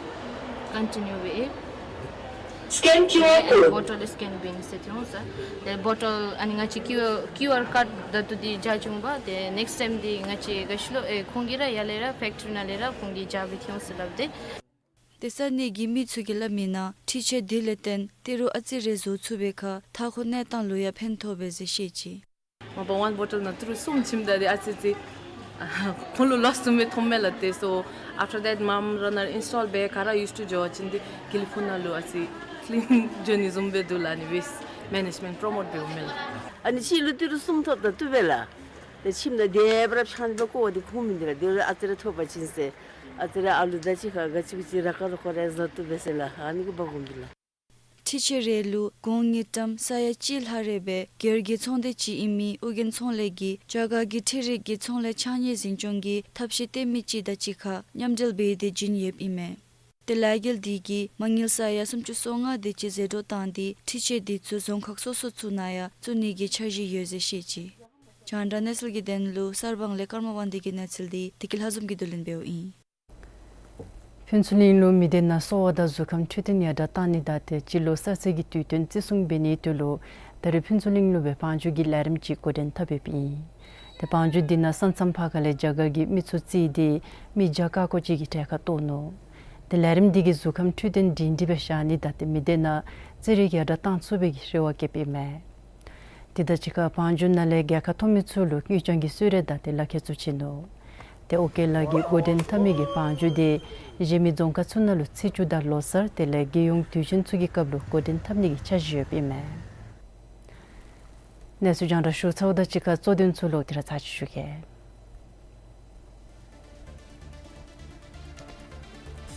ཀོན་ཊི་ནིའུ་སྦེ་ཨིན། Scan Q R code. ཨ་ནི་བོ་ཊལ་སི་ཀེན་འབད་ནི་ཟེར་ཐོན་འོང་ཟེར། ཏེ་བོ་ཊལ་ཨ་ནི་ང་བཅས་ཀིའུ་ཨར་ཀཱཌ་ད་ལྟོ་འདི་རྒྱ་བྱུང་པ། ཏེ་ནེཀསི་ཊའིམ་འདི་ང་བཅས་ག་ཅི་ལོ་ཨེ་ཁོང་གིས་ར་ཡར་ལས་ར་ཕེཀ་ཊི་རི་ནང་ལས་ར་ཁོང་གིས་རྒྱ་སྦེ་ཐོན་འོང་ཟེར་སླབ་སྟེ། ཏེ་ས་གནས་ཀྱི་མི་ཚུ་གིས་སླབ་མི་ནང་འཕྲུལ་ཆས་དེ་ལས་བརྟེན་ཏི་རུ་ཨ་ཙི་རེ་བཟོ་ཚུགས་པའི་ཁར་མཐའ་འཁོར་གནས་སྟངས་ལུ་ཡང་ཕན་ཐོགས་པས་ཟེར་བཤད་ཅི། མ་པ་ཝཱན་བོ་ཊལ་ནང་ཏི་རུ་གསུམ་ཁྱིམ་ད་དེ་ཨ་ཙི་ཙི་ཁོང་ལུ་ལོསི་བཟུམ་སྦེ་མཐོངམ་མས་ལགས། ཏེ་སོ་ཨཕ་ཊར་དེཊ་མམ་ར་ནཱ་ཨིནསི་ཊོལ་འབད་ག་ར་ཡུསི་ཊུ་འགྱོ་བ་ཅིན་འདི་དགེ་ལེགས་ཕུག་ནང་ལུ་ཨ་ཙི་ཀི་ལིན་འགྱོ་ནི་བཟུམ་སྦེ་འདུག་ལགས། ཨ་ནི་ཝེསཊ་མེ་ནེཇ་མེནཊ་པྲོ་མོཊ་འབདཝ་མས་ལགས། ཨ་ནི་གཅིག་ལུ་ཏི་རུ་གསུམ་ཐོབ་ད་བཏུབ་པས་ལགས། ཏེ་ཁྱིམ་ནང་དེ་སྦེ་ར་ཕྱགས་སྙིགས་སྦེ་བཀོ་བ་འདི་ཁུངས་མིན་འདུག་ལགས། དེ་རུ་ཨ་ཙི་རེ་ཐོབ་པ་ཅིན་ཟེར། ཨ་ཙི་རེ་ཨ་ལུ་དང་གཅིག་ཁར་ག་ཅི་ག་ཅི་ར་ཁ་རུ་ཁོ་ར་བཟའ་བཏུབ་པས་ཟེར་ལགས། ཨ་ནི་གིས་འབག་འོང་མས་ལགས། འཕྲུལ་ཆས་རེ་ལུ་གོང་དངུལ་ཀྲམ་ས་ཡ་གཅིག་ལྷག་རེ་སྦེ་སྒེར་གྱི་ཚོང་སྡེ་ཅིག་ཨིན་མི་ཨོ་རྒྱན་ཚོང་ལས་ཀྱིས་རྒྱ་གར་གྱི་འཕྲུལ་རིག་གི་ཚོང་ལས་ཕྱགས་སྙིགས་འཛིན་སྐྱོང་གི་ཐབས་ཤེས་སྟོན་མི་ཅིག་དང་གཅིག་ཁར་མཉམ་འབྲེལ་འབད་དེ་བྱིན་ཡོདཔ་ཨིན་མས། ཏེ་ལས་འགུལ་འདི་གིས་མ་དངུལ་ས་ཡ་སུམ་ཅུ་སོ་ལྔ་དེ་ཅིག་ཟད་འགྲོ་བཏང་སྟེ་འཕྲུལ་ཆས་འདི་ཚུ་རྫོང་ཁག་སོ་སོ་ཚུ་ནང་ཡང་བཙུགས་ནི་གི་འཆར་གཞི་ཡོད་ཟེར་བཤད་ཅི། རྒྱང་བསྒྲགས་གནས་ཚུལ་གྱི་དོན་ལུ་གསར་སྤང་ལས་ཀརྨ་དབང་འདུས་ཀྱིས་གནས་ཚུལ་འདི་བདེ་སྐྱིད་ལྷ་འཛོམས་ཀྱིས་བསྡུ་ལེན་འབདཝ་ཨིན། ཕུན་ཚོགས་གླིང་ལུ་མི་སྡེ་ནང་གསོ་བ་དང་གཟུགས་ཁམས་འཕྲོད་བསྟེན་ཡར་དྲག་གཏང་ནི་དང་ཏེ་སྤྱི་ལོ་གསར་ཚེས་ཀྱི་དུས་སྟོན་བརྩི་སྲུང་འབད་ནིའི་དོན་ལུ་ད་རེས་ཕུན་ཚོགས་གླིང་ལུ་སྦེ་བང་རྒྱུག་གི་ལས་རིམ་ཅིག་འགོ་འདྲེན་འཐབ་ཡོདཔ་ཨིན། ཏེ་བང་རྒྱུག་འདི་ནང་ས་མཚམས་ཕར་ཁ་ལས་རྒྱ་གར་གྱི་མི་ཚུ་བརྩིས་ཏེ་མི་བརྒྱ་ཀ་ཀོ་ཅིག་གིས་གྲལ་ཁར་གཏོགས་ནུག། ཏེ་ལས་རིམ་འདི་གིས་གཟུགས་ཁམས་འཕྲོད་བསྟེན་སྒྲིང་སྒྲིང་སྦེ་བཞག་ནི་དང་ཏེ་མི་སྡེ་ནང་རྩེད་རིགས་ཡར་དྲག་གཏང་ཚུགས་པའི་གི་རེ་བ་བསྐྱེདཔ་ཨིན་མས། དེ་དང་གཅིག་ཁར་བང་རྒྱུག་ནང་ལས་རྒྱལ་ཁ་ཐོབ་མི་ཚུ་ལུ་དངུལ་རྐྱང་གི་གསོལ་རས་དང་ཏེ་ལག་ཁྱེར་ཚུ་བྱིན་ནུག། ཏེ་ཨོ་ཀེ་ལགས་ཀྱིས་འགོ་འདྲེན་འཐབ་མི་གི་བང་རྒྱུག་འདི་གཞན་མི་རྫོང་ཁག་ཚུ་ནང་ལུ་ཚེས་བཅུ་དང་ལོ་གསར་དེ་ལས་རྒྱལ་ཡོངས་དུས་ཆེན་ཚུ་གི་སྐབས་ལུ་འགོ་འདྲེན་འཐབ་ནི་གི་འཆར་གཞི་ཡོདཔ་ཨིན་མས། གནས་ཚུལ་རྒྱང་བསྒྲགས་ཞུ་ཚརཝ་དང་གཅིག་ཁར་གཙོ་དོན་ཚུ་ལོག་སྟེ་ར་ཚར་གཅིག་ཞུ་གེ།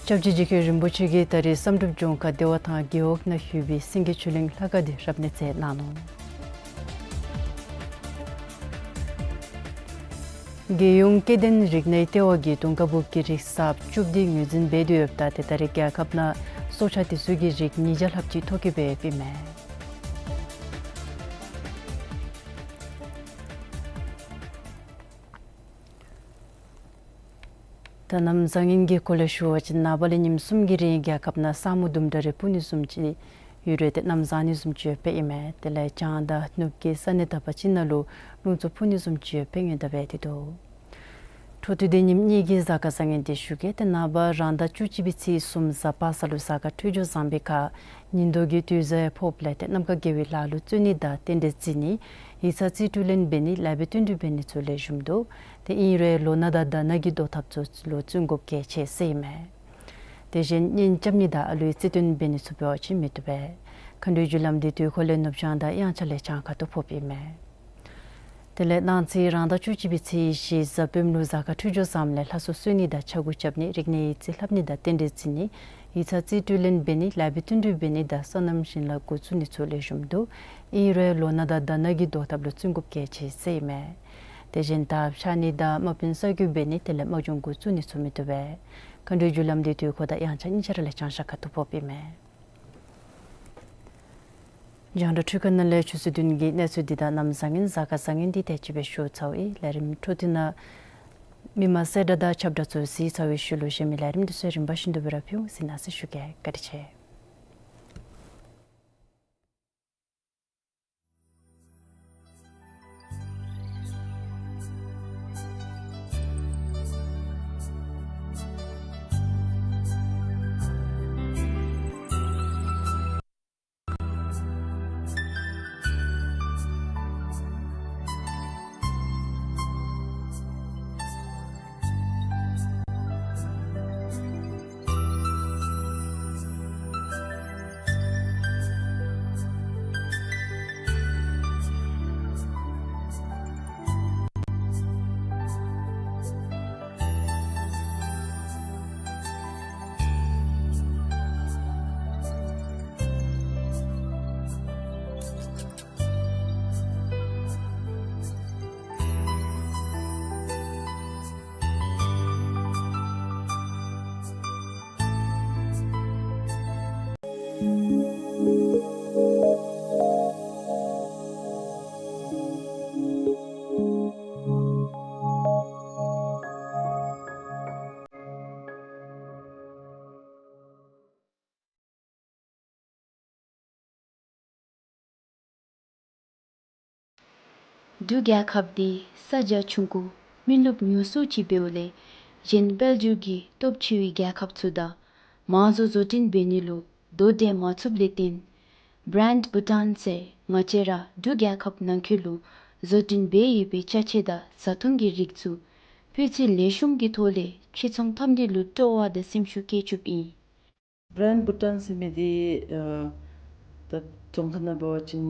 སྐྱབས་རྗེ་རྗེ་མཁན་རིན་པོ་ཆེ་གིས་ད་རེས་བསམ་གྲུབ་ལྗོངས་མཁར་བདེ་བ་ཐང་རྒེད་འོག་ནང་ཡོད་པའི་སེང་གེ་ཆོས་གླིང་ལྷ་ཁང་འདི་རབ་གནས་མཛད་གནང་ནུག། རྒྱལ་ཡོངས་སྐྱེ་ལྡན་རིགས་སྣའི་ལྟེ་བ་གིས་དུང་དཀར་སྦུག་གི་རིགས་གསརཔ་བཅུ་བདུན་ངོས་འཛིན་འབད་དེ་ཡོདཔ་ད་ཏེ་ད་རེས་རྒྱལ་ཁབ་ནང་སྲོག་ཆགས་དེ་ཚུ་གི་རིགས་ཉིས་བརྒྱ་ལྷགཔ་ཅིག་ཐོ་བཀོད་འབད་ཡོདཔ་ཨིན་མས། ད་གནམ་བཟང་ངན་གྱི་སྐོར་ལས་ཞུ་བ་ཅིན་ནངས་པ་ལས་ཉིནམ་གསུམ་གྱི་རིང་རྒྱལ་ཁབ་ནང་ས་སྨུག་ལྡུམ་ར་རེ་སྤུབ་ནི་བཟུམ་ཅིག་ཡོད་རུང་ཏེ་གནམ་བཟང་ནི་བཟུམ་ཅིག་ཡོདཔ་ཨིན་མས། དེ་ལས་བྱང་དང་ནུབ་ཀྱི་ས་གནས་དག་པ་ཅིག་ནང་ལུ་རླུང་འཚུབ་འཕུ་ནི་བཟུམ་ཅིག་ཡོདཔ་སྔོན་བརྡ་འབད་དེ་འདུག། འཕྲོ་མཐུད་དེ་ཉིནམ་གཉིས་ཀྱི་གཟའ་སྐར་བཟང་ངན་འདི་ཞུ་གེ། ཏེ་ནངས་པ་རང་ཟླ་བཅུ་གཅིག་པའི་ཚེས་གསུམ་གཟའ་པ་སངས་ལུ་གཟའ་སྐར་འཕྲོད་སྦྱོར་བཟང་པའི་ཁར་ཉིན་ལྡོག་གི་དུས་བཟང་ཕོགཔ་ལས་ཏེ་གནམ་ཁ་དགེ་བའི་ལྷ་ལུ་བརྩོན་ནི་དང་རྟེན་འབྲེལ་བརྩི་ནི་ཡིག་ཚང་རྩིས་སྤྲོད་ལེན་འབད་ནི་ལཱ་འབད་བསྟུན་གྲོས་འབད་ནི་ཚུ་ལེགས་ཤོམ་འདུག། ཏེ་ཨིན་རུང་ལོ་ན་དང་ཟླ་ན་གི་བཟློག་ཐབས་ཚུ་ལུ་བརྩོན་དགོཔ་གལ་ཆེ་ཟེར་ཨིན་མས། དེ་བཞིན་གཉེན་རྐྱབ་ནི་དང་ཨ་ལུའི་རྩིས་སྟོན་འབད་ནི་ཚུ་འབད་བ་ཅིན་མི་བཏུབ་པས། མཁའ་འགྲོའི་རྒྱུ་ལམ་འདི་དུས་འཁོར་ལས་ནུབ་བྱང་དང་དབྱངས་འཆར་ལས་བྱང་ཁ་ཐུག་ཕོགཔ་ཨིན་མས། དེ་ལས་གནངས་ཚེ་རང་ཟླ་བཅུ་གཅིག་པའི་ཚེས་བཞི་གཟའ་སྤེནམ་ལུ་གཟའ་སྐར་འཕྲོད་སྦྱོར་བཟངམ་ལས་ལྷ་གསོལ་གསོལ་ནི་དང་ཕྱག་དགུ་རྐྱབ་ནི་རིག་གནས་ཡིག་རྩིས་ལྷབ་ནི་དང་རྟེན་འབྲེལ་བརྩི་ནི་ཡིག་ཚང་རྩིས་སྤྲོད་ལེན་འབད་ནི་ལཱ་འབད་བསྟུན་གྲོས་འབད་ནི་དང་སོ་ནམ་ཞིང་ལཱ་འགོ་བཙུགས་ནི་ཚུ་ལེགས་ཤོམ་འདུག། ཨིན་རུང་ལོ་ན་དང་ཟླ་ན་གི་བཟློག་ཐབས་ལུ་བརྩོན་དགོཔ་གལ་ཆེ་ཟེར་ཨིན་མས། དེ་བཞིན་དར་འཕྱར་ནི་དང་དམག་དཔོན་གསར་བསྐོ་འབད་ནི་དེ་ལས་དམག་སྦྱོང་འགོ་བཙུགས་ནི་ཚུ་མི་བཏུབ་པས། མཁའ་འགྲོའི་རྒྱུ་ལམ་འདི་དུས་འཁོར་དང་དབྱངས་འཆར་གཉིས་ཆ་ར་ལས་བྱང་ཤར་ཁ་ཐུག་ཕོགཔ་ཨིན་མས། རྒྱང་བསྒྲགས་འཕྲུལ་ཁང་ནང་ལས་ཆུ་ཚོད་བདུན་གྱི་གནས་ཚུལ་འདི་དང་གནམ་བཟང་ངན་གཟའ་སྐར་བཟང་ངན་འདི་དེ་ཅིག་སྦེ་ཞུ་ཚརཝ་ཨིན། ལས་རིམ་འཕྲོ་མཐུད་ནང་མི་མང་གསལ་བསྒྲགས་དང་ཁྱབ་བསྒྲགས་ཚུ་གཟིགས་ཚར་བའི་ཤུལ་ལུ་གཞན་མི་ལས་རིམ་འདི་ཚུ་རིམ་པ་བཞིན་དུ་སྦེ་ར་ཕུལ་འོང་གཟིགས་གནང་ཟེར་ཞུ་གེ། བཀའ་དྲིན་ཆེ། འབྲུག་རྒྱལ་ཁབ་འདི་ས་རྒྱ་ཆུང་ཀུ་མི་རློབས་ཉུང་སུ་ཅིག་འབདཝ་ལས་གཞན་དཔལ་འབྱོར་གྱི་སྟོབས་ཆེ་བའི་རྒྱལ་ཁབ་ཚུ་དང་མང་གཙོ་བཟོ་སྐྲུན་འབད་ནི་ལུ་དོ་འགྲན་མ་ཚུགསཔ་ལས་བརྟེན་བྷྲཱནཌ་བྷུ་ཊཱན་ཟེར་ང་བཅས་ར་འབྲུག་རྒྱལ་ཁབ་ནང་འཁོད་ལུ་བཟོ་སྐྲུན་འབད་ཡོད་པའི་ཅ་ཆས་དང་བཟའ་འཐུང་གི་རིགས་ཚུ་སྤུས་ཚད་ལེགས་ཤོམ་གྱི་ཐོག་ལས་ཕྱིར་ཚོང་འཐབ་ནི་ལུ་སྤྲོ་བ་དང་སེམས་ཤུགས་བསྐྱེད་བཅུགཔ་ཨིན། བྷྲཱནཌ་བྷུ་ཊཱན་ཟེར་མི་འདི་ཨ་ད་རྫོང་ཁ་ནང་འབད་བ་ཅིན་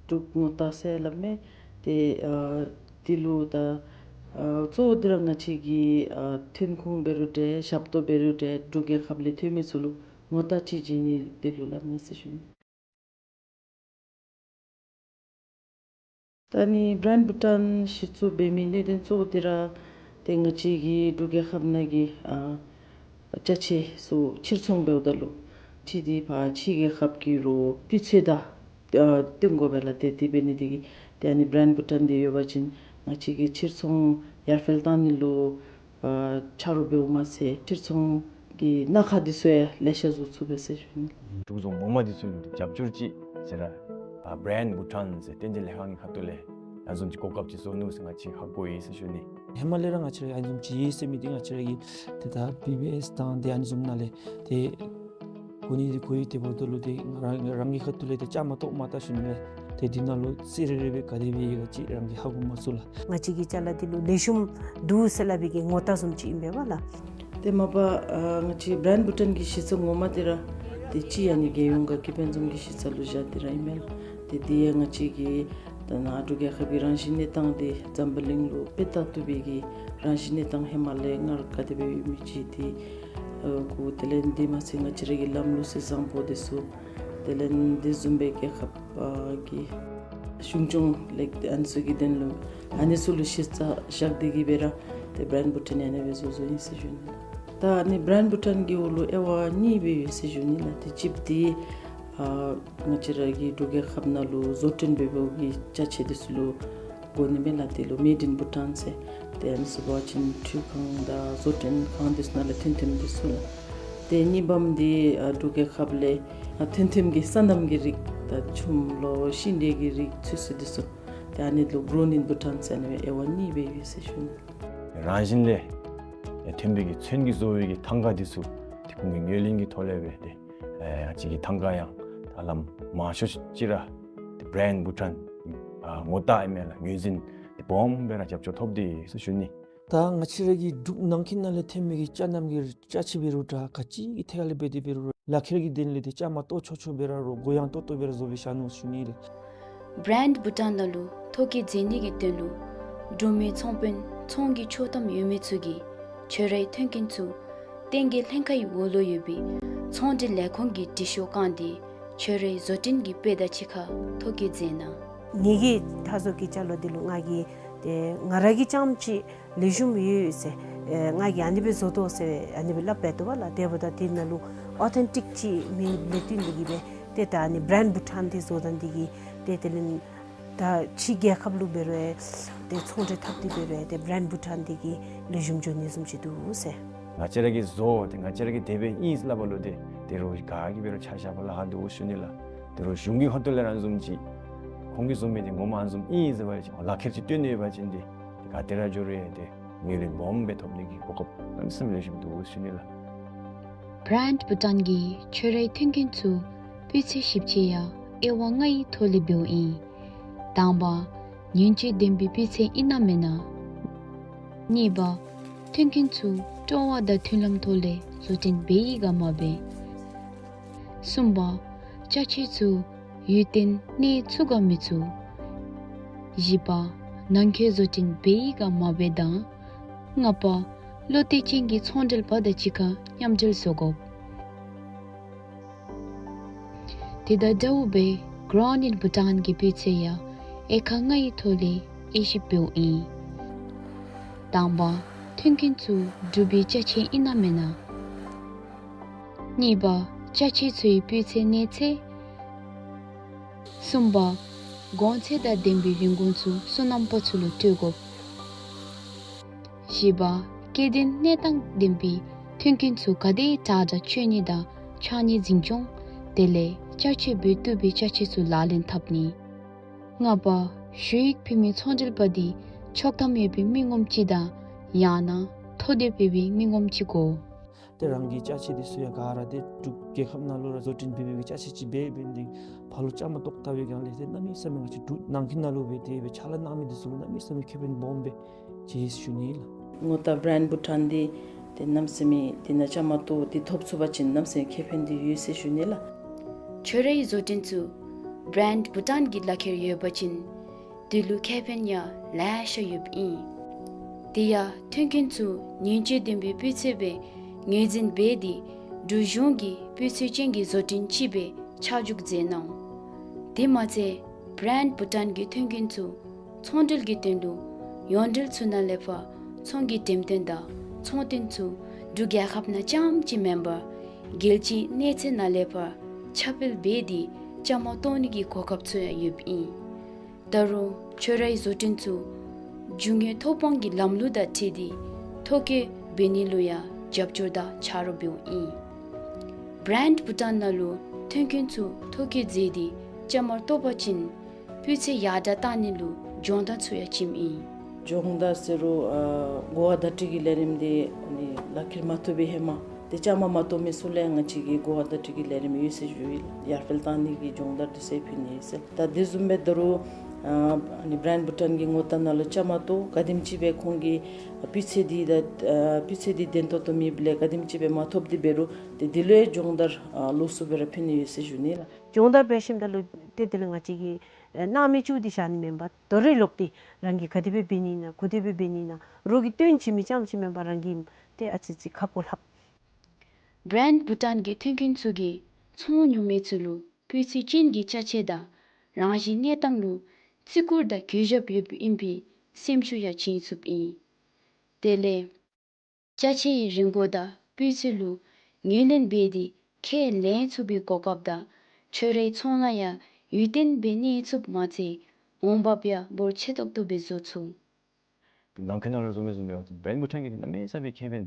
འབྲུག་ངོ་རྟགས་ཟེར་སླབ་མས། ཏེ་ཨ་འདི་ལུ་ད་ཨ་གཙོ་བོ་འདི་ར་ང་བཅས་ཀྱི་ཨ་ཐོན་ཁུངས་འབད་རུང་འདྲ་ཞབས་ཏོག་འབད་རུང་འདྲ་འབྲུག་རྒྱལ་ཁབ་ལས་ཐོན་མི་ཚུ་ལུ་ངོ་རྟགས་ཅིག་བྱིན་ནི་འདི་ལུ་སླབ་མས་ཟེར་ཞུ་ནི། ད་ནི་བྷྲཱནཌ་བྷུ་ཊཱན་གཞི་བཙུགས་འབད་མི་གནད་དོན་གཙོ་བོ་འདི་ར་ཏེ་ང་བཅས་ཀྱི་འབྲུག་རྒྱལ་ཁབ་ནང་གི་ཨ་ཅ་ཆས་ཚུ་ཕྱིར་ཚོང་འབདཝ་ད་ལུ་ཁྲལ་འདི་ཕར་ཕྱི་རྒྱལ་ཁབ་ཀྱི་ལུ་སྤུས་ཚད་དང་ཨ་བསྟུན་དགོ་པས་ལགས། ཏེ་དེ་འབད་ནི་དེ་གིས་ཏེ་ཨ་ནི་བྷྲཱནཌ་བྷུ་ཊཱན་འདི་ཡོད་པ་ཅིན་ང་བཅས་ཀྱི་ཕྱིར་ཚོང་ཡར་འཕེལ་བཏང་ནི་ལུ་ཨ་ཆ་རོགས་འབདཝ་མ་ཚད་ཕྱིར་ཚོང་གི་སྣ་ཁ་འདི་ཚུ་ཡང་ལེ་ཤ་བཟོ་ཚུགས་པས་ཟེར་ཞུ་ནི། འབྲུག་རྫོང་ངོ་མ་འདི་ཚུ་ལུ་རྒྱབ་སྐྱོར་ཅིག་ཟེར་ར་ཨ་བྷྲཱནཌ་བྷུ་ཊཱན་ཟེར་རྟེན་འབྲེལ་ལས་ཁང་གི་ཁ་ཐུག་ལས་ཨ་ནི་བཟུམ་ཅིག་གོ་སྐབས་ཅིག་བཟོ་ནུག་ཟེར་ང་བཅས་ཧ་གོ་ཡི་ཟེར་ཞུ་ནི། ཧེ་མ་ལས་ར་ང་བཅས་ར་ཨ་ནི་བཟུམ་ཅིག་ཡོད་ཟེར་མི་འདི་ང་བཅས་ར་གི་ཏེ་ད་བི་བི་ཨེསི་དང་ཏེ་ཨ་ནི་བཟུམ་ནང་ལས་ཏེ་གོ་ནི་འདི་གོ་ཡི། དེ་འབདཝ་ད་ལུ་ཏེ་ང་རང་རང་གི་ཁ་ཐུག་ལས་ཏེ་བཅའ་མར་གཏོགས་མ་བལྟ་ཞིནམ་ལས་ཏེ་འདི་ནང་ལུ་རྩིས་རེ་རེ་སྦེ་ག་དེ་སྦེ་ཡོད་ག་ཅིག་རང་གིས་ཧ་གོ་མ་ཚུགས་ལགས། ང་བཅས་ཀྱི་ཅ་ལ་འདི་ལུ་ལེགས་ཤོམ་འདུག་ཟེར་སླབ་པའི་གི་ངོ་རྟགས་བཟུམ་ཅིག་ཨིན་པས་པ་ལགས། ཏེ་མ་པ་ཨ་ང་བཅས་བྷྲཱནཌ་བྷུ་ཊཱན་གྱི་གཞི་རྩ་ངོ་མ་འདི་ར་ཏེ་སྤྱིར་ཨ་ནི་རྒྱལ་ཡོངས་དགའ་སྐྱིད་དཔལ་འཛོམས་ཀྱི་གཞི་རྩ་ལུ་བཞག་སྟེ་ར་ཨིན་མས་ལགས། ཏེ་འདི་ཡང་ང་བཅས་ཀྱི་ད་ནཱ་འབྲུག་རྒྱལ་ཁབ་ཀྱི་རང་བཞིན་གནས་སྟངས་འདི་འཛམ་བུ་གླིང་ལུ་དཔེ་ལྟ་བཏུབ་པའི་གི་རང་བཞིན་གནས་སྟངས་ཧེ་མ་ལས་སྔར་ག་དེ་སྦེ་ཡོད་མི་ཅིག་འདི་ཨ་གུ་དེ་ལས་འདི་མ་ཚད་ང་བཅས་ར་གི་ལམ་ལུགས་སྲོལ་བཟང་པོ་འདི་ཚུ་དེ་ལས་འདི་བཟུམ་སྦེ་རྒྱལ་ཁབ་ཨ་གི་གཞུང་སྐྱོང་ལེགས་ཨ་ནི་ཚུ་གི་དོན་ལུ་ཨ་ནི་ཚུ་ལུ་གཞི་རྩ་བཞག་སྟེ་གི་སྦེ་ར་ཏེ་བྷྲཱནཌ་བྷུ་ཊཱན་ཨ་ནི་སྦེ་བཟོ་བཟོཝ་ཨིན་ཟེར་ཞུ་ནི་ལགས། ད་ཨ་ནི་བྷྲཱནཌ་བྷུ་ཊཱན་གྱི་འོག་ལུ་དབྱེ་བ་གཉིས་སྦེ་ཡོད་ཟེར་ཞུ་ནི་ལགས། ཏེ་གཅིག་འདི་ཨ་ང་བཅས་ར་གི་འབྲུག་རྒྱལ་ཁབ་ནང་ལུ་བཟོ་སྐྲུན་འབད་བའི་གི་ཅ་ཆས་འདི་ཚུ་ལུ་གོ་ནི་མས་ལགས། དེ་ལུ་མེཌ་ཨིན་བྷུ་ཊཱན་ཟེར། ཏེ་ཨ་ནི་ཚུ་འབད་བ་ཅིན་འཕྲུལ་ཁང་དང་བཟོ་སྐྲུན་ཁང་འདི་ཚུ་ནང་ལས་ཐོན་ཐོནམ་འདི་ཚུ་ལགས། ཏེ་གཉིས་པམ་འདི་ཨ་འབྲུག་རྒྱལ་ཁབ་ལས་ཨ་ཐོན་ཐོནམ་གི་སོ་ནམ་གྱི་རིགས་དང་ཆུམ་ལོ་ཤིང་འབྲས་ཀྱི་རིགས་ཚོད་བསྲེ་འདི་ཚུ། ཏེ་ཨ་ནི་ལུ་གྲོན་ཨིན་བྷུ་ཊཱན་ཟེར་ཨ་ནི་སྦེ་དབྱེ་བ་གཉིས་སྦེ་ཡོད་ཟེར་ཞུ་ནི། རང་བཞིན་ལས་ཐོན་པའི་གི་ཚོན་གྱིས་བཟོ་བའི་གི་ཐང་ཀ་འདི་ཚུ་ཏེ་ཁོང་གི་ངོས་ལེན་གྱི་ཐོག་ལས་སྦེ་ཏེ་ཨ་ང་བཅས་ཀྱི་ཐང་ཀ་ཡང་ད་ལམ་མང་ཤོས་ཅིག་ར་ཏེ་བྷྲེནཌ་བྷུ་ཊཱན་ཨ་ངོ་རྟགས་ཨིན་མས་ལགས། ངོས་འཛིན་ཏེ་སྦོམ་སྦེ་ར་རྒྱབ་སྐྱོར་ཐོབ་སྟེ་ཟེར་ཞུ་ནི། ད་ང་བཅས་ར་གི་འབྲུག་ནང་འཁོད་ནང་ལས་ཐོན་མི་གི་ཅ་རྣམ་གྱི་ཅ་ཆས་འབད་རུང་འདྲ་ག་ཅི་གི་ཐད་ཁར་ལས་འབད་དེ་འབད་རུང་ལག་ཁྱེར་གྱི་དོན་ལས་ཏེ་བཅའ་མར་གཏོགས་ཆོག་ཆོག་སྦེ་ར་རོགས་གུ་ཡངས་ཏོག་ཏོ་སྦེ་ར་བཟོ་སྦེ་བཞག་ནུག་ཟེར་ཞུ་ནི་ལགས། བྷྲེནཌ་བྷུ་ཊཱན་ནང་ལུ་ཐོ་བཀོད་མཛད་ནི་གི་དོན་ལུ་འབྲུག་མི་ཚོང་དཔོན་ཚོང་གི་ཆོག་ཐམ་ཡོད་མི་ཚུ་གིས་ཁྱོད་རའི་ཐོན་སྐྱེད་ཚུ་བསྟན་རྒྱས་ལྷན་ཁག་གི་འོག་ལུ་ཡོད་པའི་ཚོང་འབྲེལ་ལས་ཁུངས་ཀྱི་དྲི་ཤོག་བཀང་སྟེ་ཁྱོད་རའི་བཟོ་སྐྲུན་གྱི་དཔེ་དང་གཅིག་ཁར་ཐོ་བཀོད་མཛད་གནང་། ངེ་གི་ད་བཟོ་གི་ཅ་ལོ་འདི་ལུ་ང་གིས་ཏེ་ང་ར་གིས་རྐྱངམ་ཅིག་ལེགས་ཤོམ་ཡོད་ཟེར་ཨེ་ང་གིས་ཨ་ནི་སྦེ་བཟོ་དོ་ཟེར་ཨ་ནི་སྦེ་སླབ་སྦེ་འདུག་པ་ལགས། དེ་འབདཝ་ད་དེ་ནང་ལུ་ཨོ་ཐེན་ཊིཀ་ཅིག་མེད་མི་ལས་བརྟེན་ཏེ་གིས་སྦེ་ཏེ་ད་ཨ་ནི་བྷྲེནཌ་བྷུ་ཊཱན་འདི་བཟོ་ད་འདི་གིས་ཏེ་དེ་ལས་ད་ཕྱི་རྒྱལ་ཁབ་ལུ་འབད་རུང་ཏེ་ཚོང་འབྲེལ་འཐབ་སྟེ་འབད་རུང་ཏེ་བྷྲེནཌ་བྷུ་ཊཱན་འདི་གིས་ལེགས་ཤོམ་འགྱོ་ནི་བཟུམ་ཅིག་འདུག་ཟེར། ང་བཅས་ར་གིས་བཟོ་ཏེ་ང་བཅས་ར་གིས་དེ་སྦེ་ཨིན་ཟེར་སླབ་པ་ལུ་ཏེ་དེ་རུང་ག་གིས་འབད་རུང་ཆ་བཞག་པ་ལཱ་ཁག་འདུག་ཟེར་ཞུ་ནི་ལགས། དེ་རུང་གཞུང་གི་ཁ་ཐུག་ལས་ར་ཨ་ནི་བཟུམ་ཅིག་ཁོང་གིས་བཟོ་མི་འདི་ངོ་མ་ཨ་ནི་བཟུམ་ཨིན་ཟེར་བ་ཅིན་ལག་ཁྱེར་ཅིག་སྟོན་ནི་ཡོད་པ་ཅིན་ཏེ་ག་ཏེ་ར་འགྱོ་རུང་ཏེ་ངོས་ལེན་སྦོམ་སྦེ་ཐོབ་ནི་གི་གོ་སྐབས་གནམ་མེད་ས་མེད་ལེགས་ཤོམ་འདུག་ཟེར་ཞུ་ནི་ལགས། བྷྲེནཌ་བྷུ་ཊཱན་གྱིས་ཁྱོད་རའི་ཐོན་སྐྱེད་ཚུ་སྤུས་ཚད་ཞིབ་དཔྱད་ཡང་དབྱེ་བ་ལྔའི་ཐོག་ལས་འབདཝ་ཨིན། དང་པ་ཉེན་བཅོལ་ལྡན་པའི་སྤུས་ཚད་ཨིན་ན་མེན་ན། གཉིས་པ་ཐོན་སྐྱེད་ཚུ་སྤྲོ་བ་དང་མཐུན་ལམ་ཐོག་ལས་བཟོ་སྐྲུན་འབད་ཡི་ག་མ་འབད། གསུམ་པ་ཅ་ཆས་ཚུ་ཡུན་བརྟན་གནས་ཚུགས་ག་མི་ཚུགས། བཞི་པ་ནང་འཁོད་བཟོ་སྐྲུན་འབད་ཡི་ག་མ་འབད་དང་། ལྔ་པ་བློ་གཏད་ཅན་གྱི་ཚོང་འབྲེལ་པ་དང་གཅིག་ཁར་མཉམ་འབྲེལ་བཟོ་དགོ། དེ་དང་འདྲཝ་སྦེ་གོ་རོ་ནིཊ་བྷུ་ཊཱན་གྱི་སྤུས་ཚད་ཡང་དབྱེ་ཁག་ལྔའི་ཐོག་ལས་དབྱེ་ཞིབ་འབདཝ་ཨིན། དང་པ་ཐོན་སྐྱེད་ཚུ་འབྲུག་པའི་ཅ་ཆས་ཨིན་ན་མེན་ན། གཉིས་པ་ཅ་ཆས་ཚུའི་སྤུས་ཚད་གནས་ཚད། གསུམ་པ་གོང་ཚད་དང་ལྡན་པའི་རིན་གོང་ཚུ་སོ་ནམ་པ་ཚུ་ལུ་སྤྲོད་དགོ། བཞི་པ་སྐྱེ་ལྡན་གནས་སྟངས་ལྡན་པའི་ཐོན་སྐྱེད་ཚུ་ག་དེ་དྲག་དྲག་སྤྱོད་ནི་དང་ཆག་ནི་འཛིན་སྐྱོང་དེ་ལས་ཅ་ཆས་འབད་བཏུབ་པའི་ཅ་ཆས་ཚུ་ལག་ལེན་འཐབ་ནི། ལྔ་པ་ཞུ་ཡིག་ཕུལ་མི་ཚོང་འབྲེལ་པ་འདི་ཆོག་ཐམ་ཡོད་པའི་མི་ངོམ་ཅིག་དང་ཡང་ན་ཐོ་དེབ་ཡོད་པའི་མི་ངོམ་ཅིག་དགོ། ཏེ་རང་གི་ཅ་ཆས་འདི་ཚུ་ཡང་ག་ར་ཏེ་འབྲུག་རྒྱལ་ཁབ་ནང་ལུ་ར་བཟོ་སྐྲུན་འབད་འབད་བའི་ཅ་ཆས་ཅིག་འབད་འབད་ནི་འདི་ཕར་ལུ་བཅའ་མར་གཏོགས་ད་པའི་སྒང་ལས་ཏེ་གནམ་མེད་ས་མེད་ང་བཅས་འབྲུག་ནང་འཁོད་ནང་ལུ་སྦེ་ཏེ་སྦེ་ཕྱག་ལཱ་གནང་མི་འདི་ཚུ་ལུ་གནམ་མེད་ས་མེད་ཁེ་ཕན་སྦོམ་སྦེ་ཅིག་ཞུ་ནི་ལགས། ངོ་རྟགས་བྷྲེནཌ་བྷུ་ཊཱན་འདི་ཏེ་གནམ་མེད་ས་མེད་འདི་ནང་བཅའ་མར་གཏོགས་ཏེ་ཐོབ་ཚུགས་པ་ཅིན་གནམ་མེད་ས་མེད་ཁེ་ཕན་འདི་ཡོད་ཟེར་ཞུ་ནི་ལགས། ཁྱོད་རའི་བཟོ་སྐྲུན་ཚུ་བྷྲེནཌ་བྷུ་ཊཱན་གྱི་ལག་ཁྱེར་ཡོད་པ་ཅིན་དེ་ལུ་ཁེ་ཕན་ཡང་ལེ་ཤ་ཡོདཔ་ཨིན། དེ་ཡང་ཐོན་སྐྱེད་ཚུ་ཉེན་བཅོལ་ལྡན་པའི་སྤུས་ཚད་སྦེ་ངོས་འཛིན་འབད་དེ་འབྲུག་གཞུང་གིས་སྤུས་ཚད་ཅན་གྱི་བཟོ་སྐྲུན་ཅིག་སྦེ་ཆ་འཇོག་མཛད་གནང་། དེ་མ་ཚད་བྷྲེནཌ་བྷུ་ཊཱན་གྱི་ཐོན་སྐྱེད་ཚུ་ཚོང་འབྲེལ་གྱི་དོན་ལུ་ཡོངས་འབྲེལ་ཚུ་ནང་ལས་ཕར་ཚོང་གི་འགྲེམས་སྟོན་དང་ཚོང་དོན་ཚུ་འབྲུག་རྒྱལ་ཁབ་ནང་རྐྱངམ་ཅིག་མེན་པར་རྒྱལ་སྤྱིའི་གནས་ཚད་ནང་ལས་ཕར་ཁྱབ་སྤེལ་འབད་དེ་བཅའ་མར་གཏོགས་ནི་གི་གོ་སྐབས་ཚུ་ཡང་ཡོདཔ་ཨིན། ད་རུང་ཁྱོད་རའི་བཟོ་སྐྲུན་ཚུ་རྒྱུ་དངོས་ཐོབ་དབང་གི་ལམ་ལུགས་དང་འཁྲིལ་ཏེ་ཐོ་བཀོད་འབད་ནི་ལུ་ཡང་རྒྱབ་སྐྱོར་དང་ཆ་རོགས་འབདཝ་ཨིན། བྷྲེནཌ་བྷུ་ཊཱན་ནང་ལུ་ཐོན་སྐྱེད་ཚུ་ཐོ་བཀོད་མཛད་དེ་བཅའ་མར་གཏོགས་པ་ཅིན་སྤུས་ཚད་ཡར་དྲགས་བཏང་ནི་ལུ་སྦྱོང་བརྡར་ཚུ་ཡང་བྱིནམ་ཨིན། སྦྱོང་བརྡར་ཟེར་རུང་ཨ་གོ་བ་བརྡ་སྤྲོད་ཀྱི་ལས་རིམ་འདི་ཨ་ནི་ལག་ཁྱེར་མ་ཐོབ་པའི་ཧེ་མ་ཏེ་བཅའ་མར་མ་གཏོགས་མི་ཚུ་ལུ་ཡང་ང་བཅས་ཀྱི་གོ་བ་བརྡ་སྤྲོད་ཀྱི་ལས་རིམ་ཡོད་ཟེར་ཞུ་ཡི་ལགས། ཡར་འཕེལ་བཏང་ནི་གི་སྦྱོང་བརྡར་འདི་ཚུ་ཕུལ་ནི་ཡོད་ཟེར། ད་དེ་བཟུམ་སྦེ་ད་རུང་ཨ་ཨ་ནི་བྷྲེནཌ་བྷུ་ཊཱན་གྱི་ངོ་རྟགས་ནང་ལུ་བཅའ་མར་གཏོགས་ག་དེམ་ཅིག་སྦེ་ཁོང་གི་སྤུས་ཚད་འདི་ད་ཨ་སྤུས་ཚད་འདི་ལྡན་ཏོག་ཏོ་མེདཔ་ལས་ག་དེམ་ཅིག་སྦེ་མ་ཐོབ་སྟེ་འབད་རུང་ཏེ་འདི་ལུ་ཡང་སྦྱོང་བརྡར་ཨ་ལོགས་སུ་སྦེ་ར་ཕུལ་ནི་ཡོད་ཟེར་ཞུ་ནི་ལགས། སྦྱོང་བརྡར་འབད་ཞིནམ་ད་ལུ་ཏེ་དེ་ལས་ང་བཅས་ཀྱིས་ཨེ་གནང་མི་བཅུག་སྟེ་བཞག་ནི་མེན་པར་དོ་རུང་ལོག་སྟེ་རང་གིས་ག་དེ་སྦེ་འབད་ནི་ཨིན་ན་ག་དེ་སྦེ་འབད་ནི་ཨིན་ན་རོགས་ཀྱིས་སྟོན་བྱིན་མི་རྐྱངམ་ཅིག་མེན་པར་རང་གིས་ཏེ་ཨ་ཙི་ཙི་ཁ་སྤོ་ལྷབ། བྷྲེནཌ་བྷུ་ཊཱན་གྱི་ཐོན་སྐྱེད་ཚུ་གིས་ཚོང་ཉོ་མི་ཚུ་ལུ་སྤུས་ཚད་ཅན་གྱི་ཅ་ཆས་དང་རང་བཞིན་གནས་སྟངས་ལུ་བརྩི་བཀུར་དང་གུས་ཞབས་ཡོདཔ་ཨིན་པའི་སེམས་ཤུགས་ཡང་བྱིན་ཚུགསཔ་ཨིན། དེ་ལས་ཅ་ཆས་ཀྱི་རིན་གོང་དང་སྤུས་ཚད་ལུ་ངོས་ལེན་འབད་དེ་ཁས་ལེན་ཚུགས་པའི་གོ་སྐབས་དང་ཁྱོད་རའི་ཚོང་ལཱ་ཡང་ཡུན་བརྟན་སྦེ་གནས་ཚུགསཔ་མ་ཚད་འོང་འབབ་ཡང་འབོར་ཆེ་ཏོག་ཏོ་སྦེ་བཟོ་ཚུགས། ནང་འཁོད་ནང་ལུ་བཟུམ་སྦེ་བཟུམ་སྦེ་བྷྲེནཌ་བྷུ་ཊཱན་གྱིས་གནམ་མེད་ས་མེད་ཁེ་ཕན་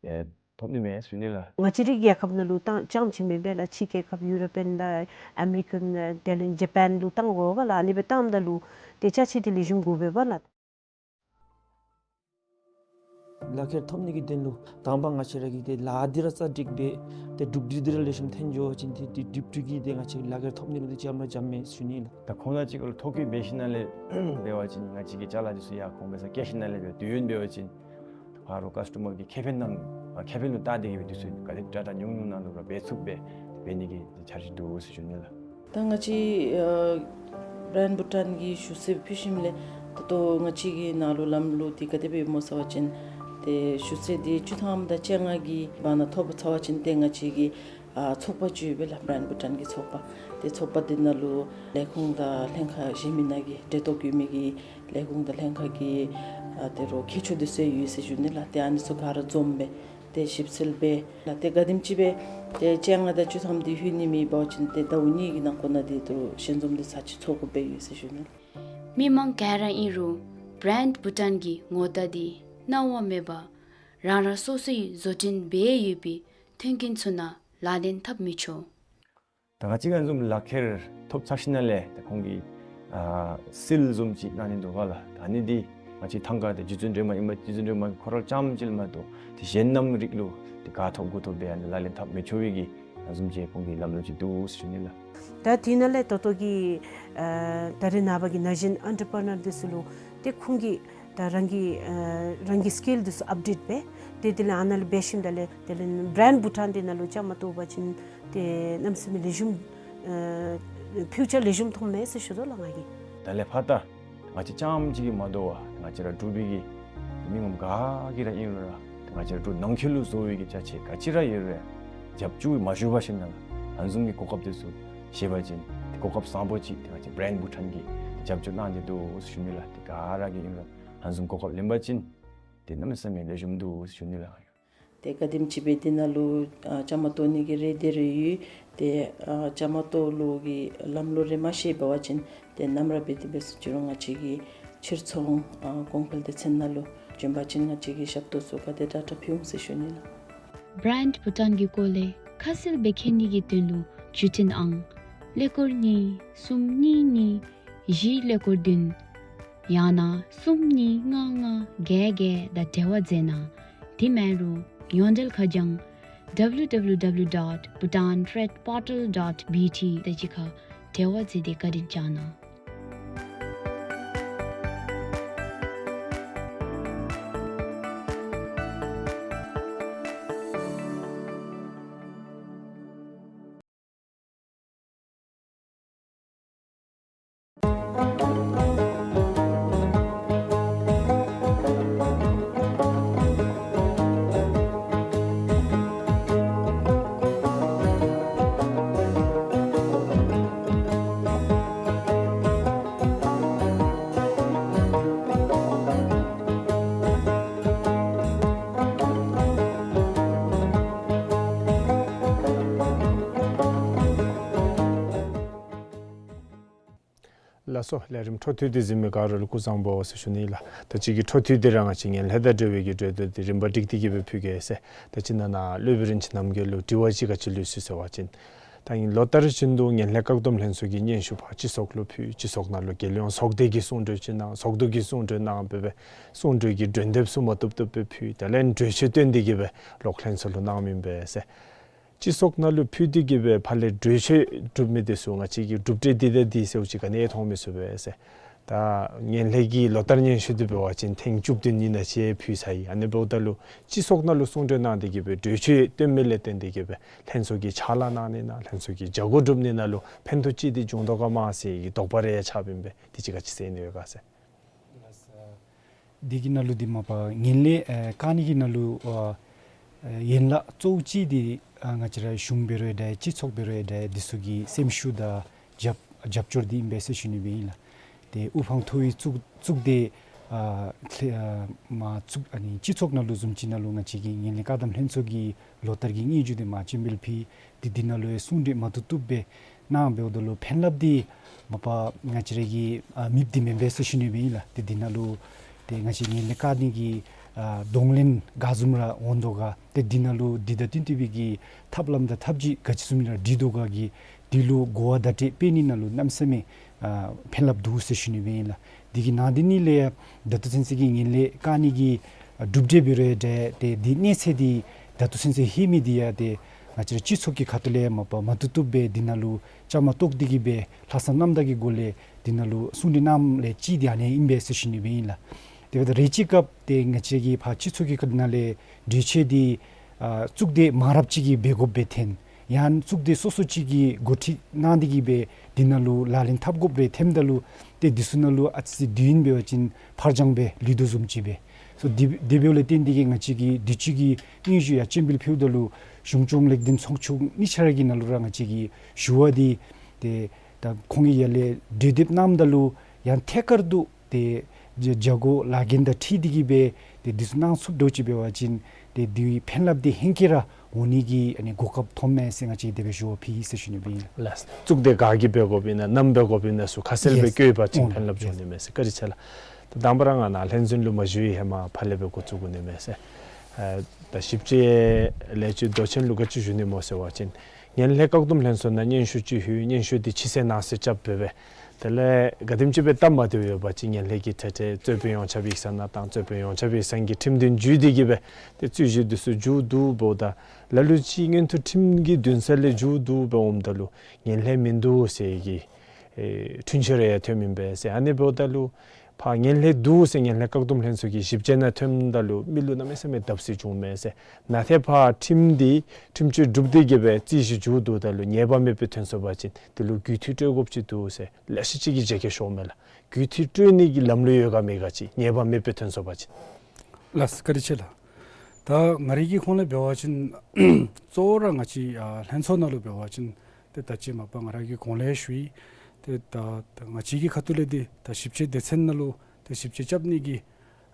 ཨེ་ཐོབ་ནི་མས་ཟེར་ཞུ་ནི་ལགས། ང་བཅས་རའི་རྒྱལ་ཁབ་ནང་ལུ་བཏང་རྐྱངམ་ཅིག་མེན་པས་ལགས། ཕྱི་རྒྱལ་ཁབ་ཡུ་རོཔ་ཨིན་ལགས་ཨ་མི་རི་ཀ་ཨིན་ལགས་དེ་ལས་ཇ་པཱན་ལུ་བཏང་དགོ་པས་ལགས། ཨ་ནི་སྦེ་བཏངམ་ད་ལུ་ཏེ་ཅ་ཆས་འདི་ལེགས་ཤོམ་དགོ་པས་པ་ལགས། ལག་ཁྱེར་ཐོབ་ནི་གི་དོན་ལུ་དང་པ་ང་བཅས་ར་གིས་ཏེ་ལཱ་འདི་ར་རྩ་འགྲིག་འབད་དེ་གྲུབ་འབྲས་འདི་ར་ལེགས་ཤོམ་ཐོན་འགྱོ་བ་ཅིན་ཏེ་དེ་གྲུབ་འབྲས་ཀྱིས་ཏེ་ང་བཅས་ལག་ཁྱེར་ཐོབ་ནི་ལུ་ཏེ་ལྕམ་ར་འཇམ་མས་ཟེར་ཞུ་ནི་ལགས། ད་ཁོང་ལ་ཅིག་ལུ་ཐོ་བཀོད་འབད་ཞིནམ་ལས་འབད་བ་ཅིན་ང་བཅས་ཀྱི་ཅ་ལ་འདི་ཚུ་ཡང་ཁོང་འབད་སར་བསྐྱལ་ཞིནམ་ལས་འབད་དུས་ཡུན་འབད་བ་ཅིན་ཕར་ལུ་ཀཱསི་ཊོ་མར་གྱི་ཁེ་ཕན་ནང་ཨ་ཁེ་ཕན་ལུ་བལྟ་སྟེ་གིས་འབད་དུས་ཚོད་ག་དེ་དྲག་དྲག་ཉུང་ཉུང་ནང་ལུ་ར་འབད་ཚུགསཔ་སྦེ་འབད་ནི་གི་འཆར་གཞི་འདུག་ཟེར་ཞུ་ནི་ལགས། ད་ང་བཅས་ཨ་བི་རེནཌ་བྷུ་ཊཱན་གྱི་ཞུ་ཚིག་ཕུལ་ཞིནམ་ལས་ད་ལྟོ་ང་བཅས་ཀྱི་ནང་ལུ་ལམ་ལུགས་འདི་ག་དེ་སྦེ་སྨོ་ཟེར་བ་ཅིན་ཏེ་ཞུ་ཚིག་འདི་བཅུ་ཐམ་དང་བཅོ་ལྔ་གི་བར་ན་ཐོབ་ཚར་བ་ཅིན་ཏེ་ང་བཅས་ཀྱི་ཨ་ཚོགས་པ་ཅིག་ཡོད་པས་ལགས། བི་རེནཌ་བྷུ་ཊཱན་གྱི་ཚོགས་པ། ཏེ་ཚོགས་པ་འདི་ནང་ལུ་ལས་ཁུངས་དང་ལྷན་ཁག་གཞན་མི་ནང་གི་འབྲེལ་གཏོགས་ཡོད་མི་གི་ལས་ཁུངས་དང་ལྷན་ཁག་གི་ཨ་དེ་རུ་མཁས་མཆོག་འདི་ཚུ་ཡོད་ཟེར་ཞུ་ནི་ལགས། ཏེ་ཨ་ནི་ཚུ་ག་ར་འཛོམས་སྦེ་ཏེ་ཞིབ་འཚོལ་འབད་ལགས། ཏེ་ག་དེམ་ཅིག་སྦེ་ཏེ་བཅོ་ལྔ་དང་བཅུ་ཐམ་འདི་ལྷོད་ནི་མེད་པ་ཅིན་ཏེ་ཟླཝ་གཉིས་ཀྱི་ནང་འཁོད་ནང་འདི་ཚུ་ཞལ་འཛོམས་འདི་ཚར་གཅིག་ཚོགས་དགོཔ་སྦེ་ཡོད་ཟེར་ཞུ་ནི་ལགས། མི་མང་ག་ར་ཨིན་རུང་བི་རེནཌ་བྷུ་ཊཱན་གྱི་ངོ་རྟགས་འདི་སྣང་བ་མེད་པར་རང་རང་སོ་སོའི་བཟོ་སྐྲུན་འབད་ཡོད་པའི་མཐུན་རྐྱེན་ཚུ་ནང་ལག་ལེན་འཐབ་མི་ཆོག། ད་ང་བཅས་ཀྱིས་བཟུམ་ལག་ཁྱེར་ཐོབ་ཚར་ཞིནམ་ལས་ད་ཁོང་གི་ཨ་སིལ་བཟུམ་ཅིག་གནང་ནི་འདུག་ག་ལགས། ད་ཨ་ནི་འདི་ང་བཅས་ཐང་ཀ་ཏེ་རྗེ་བཙུན་སྒྲོལ་མ་ཨིན་པ་རྗེ་བཙུན་སྒྲོལ་མ་ཁོ་ར་རྐྱངམ་ཅིག་ལུ་མ་གཏོགས་ཏེ་གཞན་ནམ་རིགས་ལུ་ཏེ་ག་ཐོབ་དགུ་ཐོབ་སྦེ་ཨ་ནི་ལག་ལེན་འཐབ་མི་ཆོག་པའི་གི་ཨ་བཟུམ་ཅིག་ཁོང་གི་ལམ་ལུགས་ཅིག་འདུག་ཟེར་ཞུ་ནི་ལགས། ད་དེ་ནང་ལས་ད་ལྟོ་གི་ཨ་ད་རེས་ནངས་པ་གི་ན་གཞོན་ཨེན་ཊར་པི་རི་ནར་འདི་ཚུ་ལུ་ཏེ་ཁོང་གིས་ད་རང་གི་ཨ་རང་གི་སི་ཀིལ་འདི་ཚུ་ཨཔ་ཌེཊ་འབད་དེ་དེ་ལས་ཨ་ནཱ་ལུ་འབད་ཞིནམ་ད་ལས་དེ་ལས་བི་རེནཌ་བྷུ་ཊཱན་འདི་ནང་ལུ་བཅའ་མར་གཏོགས་པ་ཅིན་ཏེ་གནམ་མེད་ས་མེད་ལེགས་ཤོམ་ཨ་ཕིའུ་ཅར་ལེགས་ཤོམ་མཐོངམ་མས་ཟེར་ཞུ་དོ་ལགས་ང་གིས། ད་ལས་ཕར་ད་ང་བཅས་རྐྱངམ་ཅིག་གིས་མ་དོ་བར་ང་བཅས་ར་འབྲུག་པའི་གི་མི་ངོམ་ག་གིས་ར་ཨིན་རུང་ར་ང་བཅས་ར་འབྲུག་ནང་འཁོད་ལུ་བཟོ་བའི་གི་ཅ་ཆས་ག་ཅི་ར་ཡོད་རུང་རྒྱབ་སྐྱོར་མ་ཞུ་བར་ཞིནམ་ལས་ཨ་ནི་བཟུམ་གྱི་གོ་སྐབས་འདི་ཚུ་བཞེས་པ་ཅིན་ཏེ་གོ་སྐབས་བཟང་པོ་ཅིག་ཏེ་ང་བཅས་བི་རེནཌ་བྷུ་ཊཱན་གྱིས་རྒྱབ་སྐྱོར་གནང་སྟེ་འདུག་ཟེར་ཞུ་ནི་ལགས། ཏེ་ག་ར་གིས་ཨིན་རུང་ཨ་ནི་བཟུམ་གོ་སྐབས་ལེན་པ་ཅིན་ཏེ་གནམ་མེད་ས་མེད་ལེགས་ཤོམ་འདུག་ཟེར་ཞུ་ནི་ལགས། ཏེ་ག་དེམ་ཅིག་སྦེ་འདི་ནང་ལུ་ཨ་བཅའ་མར་གཏོགས་ནི་གི་རེ་འདོད་རེ་ཡོད། ཏེ་ཨ་བཅའ་མར་གཏོགས་ལུགས་ཀྱི་ལམ་ལུགས་རེ་མ་ཤེས་པ་ཅིན་ཏེ་ནམ་ར་འབད་དེ་འབད་སོང་ཅི་རུང་ང་བཅས་ཀྱི་ཕྱིར་ཚོང་ཨ་གོང་འཕེལ་སྡེ་ཚན་ནང་ལུ་བྱོན་པ་ཅིན་ང་བཅས་ཀྱིས་ཞབས་ཏོག་ཚུ་ག་དེ་དྲག་དྲག་ཕུལ་འོང་ཟེར་ཞུ་ནི་ལགས། བི་རེནཌ་བྷུ་ཊཱན་གྱི་སྐོར་ལས་ཁ་གསལ་སྦེ་མཁྱེན་ནི་གི་དོན་ལུ་བརྒྱུད་འཕྲིན་ཨང་ཀླད་ཀོར་གཉིས་གསུམ་གཉིས་གཉིས་བཞི་ཀླད་ཀོར་བདུན་ཡང་ན་གསུམ་གཉིས་ལྔ་ལྔ་བརྒྱད་བརྒྱད་དང་འབྲེལ་བ་མཛད་གནང་། དེ་མེན་རུང་ཡོངས་འབྲེལ་ཁ་བྱང་W W W dot bhutantradeportal dot B T དང་གཅིག་ཁར་འབྲེལ་བ་མཛད་དེ་བཀའ་དྲིན་བསྐྱང་གནང་། ལགས་སོ། ལས་རིམ་འཕྲོ་མཐུད་དེ་གཟིགས་མི་ག་ར་ལུ་སྐུ་གཟུགས་བཟང་པོ་ཟེར་ཞུ་ནི་ལགས། ད་ཅི་གི་འཕྲོ་མཐུད་དེ་ར་ང་བཅས་ངན་ལྷད་དང་འབྲེལ་བའི་གི་གྲོས་བསྡུར་འདི་རིམ་པ་བསྒྲིགས་ཏེ་གི་སྦེ་ཕུལ་གེ་ཟེར། ད་ཅི་ནཱ་ནཱ་སློབ་དཔོན་རིན་ཆེན་རྣམ་རྒྱལ་ལུ་དྲི་བ་ཅིག་ག་ཅི་ལུས་སོང་ཟེར་བ་ཅིན་ད་ཨིན་ལོ་ལྟར་བཞིན་དུ་ངན་ལྷད་བཀག་སྡོམ་ལྷན་ཚོགས་ཀྱིས་སྙན་ཞུ་ཕར་སྤྱི་ཚོགས་ལུ་ཕུལ། སྤྱི་ཚོགས་ནང་ལུ་རྒྱལ་ཡོངས་ཚོགས་སྡེ་གིས་གསུང་གྲོས་ཅིག་གནང་། ཚོགས་འདུ་གིས་གསུང་གྲོས་གནང་སྦེ་སྦེ་གསུང་གྲོས་ཀྱི་གྲོས་འདེབས་ཚུ་མ་བཏུབ་བཏུབ་སྦེ་ཕུལ། དེ་ལས་གྲོས་ཆོད་བཏོན་ཏེ་གི་སྦེ་ལོག་ལྷན་ཚོགས་ལུ་གནངམ་ཨིན་པས་ཟེར། སྤྱི་ཚོགས་ནང་ལུ་ཕུལ་ཏེ་གི་སྦེ་ཕར་ལས་གྲོས་ཆོད་གྲུབ་མི་འདི་ཚུ་ང་བཅས་ཀྱིས་གྲུབ་འབྲས་འདི་དང་འདི་ཟེརཝ་ཅིག་ག་ནི་ཡང་མཐོང་མི་ཚུགས་པས་ཟེར། ད་ངན་ལྷད་ཀྱི་ལོ་ལྟར་སྙན་ཞུ་འདི་འབད་བ་ཅིན་ཐེངས་བཅུ་བདུན་ཨིན་ན་ཅིག་ཕུལ་ཚར་ཡི། ཨ་ནི་འབདཝ་ད་ལུ་སྤྱི་ཚོགས་ནང་ལུ་གསུང་གྲོས་གནང་སྟེ་གི་སྦེ་གྲོས་ཆོད་བཏོན་མི་ལས་བརྟེན་ཏེ་གི་སྦེ་ལྷན་ཚོགས་ཀྱི་ཕྱག་ལཱ་གནང་ནི་ནང་ལྷན་ཚོགས་ཀྱི་བྱ་སྒོ་སྒྲུབ་ནི་ནང་ལུ་ཕན་ཐོགས་ཅིག་འདི་འབྱུང་དོ་ག་མ་ཟེར་གི་དོགས་པ་རེ་ཡང་ཆགསཔ་ཨིན་པས། དེ་ཅིག་ག་ཅི་ཟེར་ནི་ཡོད་ག་ཟེར། འདི་གི་ནང་ལུ་འདི་མ་པ་ངན་ལྷད་ཨེ་བཀག་ནི་གི་ནང་ལུ་ཨ་ཨེ་ཡན་ལག་གཙོ་བོ་ཅིག་འདི་ཨ་ང་བཅས་ར་གཞུང་འབད་རུང་འདྲ་སྤྱི་ཚོགས་འབད་རུང་འདྲ་འདི་ཚུ་གི་སེམས་ཤུགས་དང་རྒྱབ་རྒྱབ་སྐྱོར་འདི་ཨིན་པས་ཟེར་ཞུ་ནི་སྦེ་ཨིན་ལགས། ཏེ་དབུ་འཕང་མཐོ་བའི་གཙུག་གཙུག་སྡེ་ཨ་ལྷ་ཨ་མ་གཙུག་ཨ་ནི་སྤྱི་ཚོགས་ནང་ལུ་བཟུམ་ཅིག་ནང་ལུ་ང་བཅས་ཀྱི་ངན་ལྷད་བཀག་སྡོམ་ལྷན་ཚོགས་ཀྱི་ལོ་ལྟར་གྱི་སྙན་ཞུ་འདི་མ་བྱོན་པར་ཕུལ། ཏེ་འདི་ནང་ལུ་ཡང་གསུང་གྲོས་མ་བཏུབ་བཏུབ་སྦེ་གནང་འབདཝ་ད་ལུ་ཕན་རླབས་འདི་མ་པ་ང་བཅས་ར་གི་ཨ་མེདཔ་འདི་མེན་པས་ཟེར་ཞུ་ནི་སྦེ་ཨིན་ལགས། ཏེ་འདི་ནང་ལུ་ཏེ་ང་བཅས་ངན་ལྷད་བཀག་ནི་གི་ཨ་གདོང་ལེན་ག་བཟུམ་ར་འོང་དོ་ག། ཏེ་འདི་ནང་ལུ་འདི་དང་བསྟུན་ཏེ་སྦེ་གི་ཐབས་ལམ་དང་ཐབས་ཇུས་ག་ཅི་བཟུམ་ར་སྒྲིག་དོ་ག་གི་འདི་ལུ་གོ་བ་བརྡ་སྤྲོད་སྤེལ་ནི་ནང་ལུ་གནམ་མེད་ས་མེད་ཨ་ཕན་རླབས་འདུག་ཟེར་ཞུ་ནི་སྦེ་ཨིན་ལགས། འདི་གི་ནང་འདི་ནི་ལས་ད་ལྟོ་ཚུན་ཚོད་ཀྱི་ངན་ལྷད་བཀག་ནི་གི་ གྲུབ་འབྲས་འབད་རུང་འདྲ་ཏེ་འདི་གནས་ཚད་འདི་ད་ལྟོ་ཚུན་ཚོད་ལྷོད་མི་འདི་ཡང་ཏེ་ང་བཅས་ར་སྤྱི་ཚོགས་ཀྱི་ཁ་ཐུག་ལས་མ་པ་མ་བཏུབ་བཏུབ་སྦེ་འདི་ནང་ལུ་བཅའ་མར་གཏོགས་ཏེ་གི་སྦེ་ལྷག་བསམ་རྣམ་དག་གི་སྒོ་ལས་འདི་ནང་ལུ་གསུང་གྲོས་གནངམ་ལས་གཅིག་འདི་ཨ་ནི་ཨིན་པས་ཟེར་ཞུ་ནི་སྦེ་ཨིན་ལགས། དེ་འབདཝ་ད་རེ་ཅིག་སྐབས་ཏེ་ང་བཅས་ཀྱི་ཕར་སྤྱི་ཚོགས་ཀྱི་ཁ་ཐུག་ནང་ལས་གྲོས་ཆོད་འདི་ཨ་གཙུག་སྡེ་མང་རབས་ཅིག་གིས་འབད་དགོཔ་སྦེ་ཐོན། ཡང་གཙུག་སྡེ་སོ་སོ་ཅིག་གིས་འགོ་ཁྲིད་གནང་སྟེ་གི་སྦེ་འདི་ནང་ལུ་ལག་ལེན་འཐབ་དགོཔ་སྦེ་ཐོནམ་ད་ལུ་ཏེ་འདི་ཚུ་ནང་ལུ་ཨ་ཙི་ཅིག་དུས་ཡུན་འབད་བ་ཅིན་ཕར་འགྱངས་སྦེ་ལུས་དོ་བཟུམ་ཅིག་སྦེ། སོ་དེ་དེ་འབདཝ་ལས་བརྟེན་ཏེ་གི་ང་བཅས་ཀྱིས་དུས་ཅི་གི་སྙན་ཞུ་ཡང་སྤྱན་འབུལ་ཕུལཝ་ད་ལུ་གཞུང་སྐྱོང་ལེགས་ལྡན་ཚོགས་ཆུང་གཉིས་ཆ་ར་གི་ནང་ལུ་ར་ང་བཅས་ཀྱིས་ཞུ་བ་འདི་ཏེ་ད་ཁོང་གིས་ཡར་ལས་གྲོས་འདེབས་གནངམ་ད་ལུ་ཡང་ཐད་ཀར་དུ་ཏེ་བྱ་བྱ་སྒོ་ལཱ་འགན་དང་འཁྲིལ་ཏེ་གི་སྦེ་ཏེ་འདི་ཚུ་གནང་ཚུགསཔ་འདྲཝ་ཅིག་འབད་བ་ཅིན་ཏེ་དེའི་ཕན་རླབས་འདི་ཧེང་སྐལ་ར་འོང་ནི་གི་ཨ་ནི་གོ་སྐབས་ཐོབ་མས་ཟེར་ང་བཅས་དེ་སྦེ་ཞུ་བ་ཕུལ་ཡི་ཟེར་ཞུ་ནི་སྦེ་ཨིན། ལགས། གཙུག་སྡེ་ག་གིས་འབད་དགོཔ་ཨིན་ན་ནམ་འབད་དགོཔ་ཨིན་ན་ཚུ་ཁ་གསལ་སྦེ་ཡེས། བཀོད་པ་ཅིན་ཨོ་ཕན་རླབས་ཡེས། འབྱུང་ནི་མས་ཟེར། བཀའ་དྲིན་ཆེ་ལགས། ད་དང་པ་ར་ང་ནཱ་ལྷན་འཛོམས་ལུ་མ་བཞུགས་པའི་ཧེ་མ་ཕར་ལས་སྦེ་འགོ་བཙུགས་དགོ་ནི་མས་ཟེར། ཨ་ད་ཞིབ་དཔྱད་ལས་ཅིག་མདོ་ཆེན་ལུ་ག་ཅི་ཞུ་ནི་སྨོ་ཟེར་བ་ཅིན་ངན་ལྷད་བཀག་སྡོམ་ལྷན་ཚོགས་ནང་སྙན་ཞུ་ཅིག་ལྷོད། སྙན་ཞུ་འདི་ཕྱི་གསལ་ནང་གསལ་རྐྱབ་སྦེ་སྦེ། དེ་ལས་ག་དེམ་ཅིག་སྦེ་སྟབས་མ་བདེཝ་ཡོད་པ་ཅིན་ངན་ལྷད་ཀྱི་ཁྲལ་ཁྲལ་རྩོད་དཔོན་ཡོངས་ཁྱབ་ཡིག་ཚང་ནང་བཏང་། རྩོད་དཔོན་ཡོངས་ཁྱབ་ཡིག་ཚང་གིས་ཁྲིམས་དོན་བརྒྱུད་དེ་གི་སྦེ་ཏེ་རྩོད་གཞི་འདི་ཚུ་མཇུག་བསྡུ་འབདཝ་ད་ལ་ལུ་ཅིག་མངོན་མཐོ་ཁྲིམས་ཀྱི་འདུན་ས་ལས་མཇུག་བསྡུ་སྦེ་འོངམ་ད་ལུ་ངན་ལྷད་མིན་འདུག་ཟེར་གྱི་ཨེ་འཁྲུན་ཆོད་རེ་ཡང་ཐོནམ་ཨིན་པས་ཟེར། ཨ་ནི་འབདཝ་ད་ལུ་ཕར་ངན་ལྷད་འདུག་ཟེར་ངན་ལྷད་བཀག་སྡོམ་ལྷན་ཚོགས་ཀྱི་ཞིབ་དཔྱད་ནང་ཐོནམ་ད་ལུ་མི་ལུ་གནམ་མེད་ས་མེད་བརྡབ་གསིག་བྱུངམ་མས་ཟེར། ནཱ་ཏེ་ཕར་ཁྲིམས་འདི་ཁྲིམས་གཅོད་གྲུབ་སྟེ་གི་སྦེ་རྩོད་གཞི་མཇུག་བསྡུཝ་ད་ལུ་ཉེས་པ་མེད་པའི་ཐོན་སོང་པ་ཅིན་དེ་ལུ་རྒུད་འཐུས་སྤྲོད་དགོཔ་ཅིག་འདུག་ཟེར་ལེ་ཤ་ཅིག་གིས་བརྗེད་སྐྱོར་ཞུཝ་མས་ལགས། རྒུད་འཐུས་སྤྲོད་ནི་གི་ལམ་ལུགས་ཡོད་ག་མེད་ག་ཅིག་ཉེས་པ་མེད་པའི་ཐོན་སོང་པ་ཅིན། ལགས་སོ། བཀའ་དྲིན་ཆེ་ལགས། ད་ང་རའི་གི་ཁོངས་ལས་འབད་བ་ཅིན་གཙོ་བོ་ར་ང་བཅས་ཨ་ལྷན་ཚོགས་ནང་ལུ་འབད་བ་ཅིན་ཏེ་ད་ཅི་མ་པ་ང་ར་གིས་གོང་ལས་ཞུ་ཡི། ཏེ་ད་ད་ང་བཅས་ཀྱི་ཁ་ཐུག་ལས་འདི་ད་ཞིབ་དཔྱད་སྡེ་ཚན་ནང་ལུ་ཏེ་ཞིབ་དཔྱད་རྐྱབ་ནི་གི་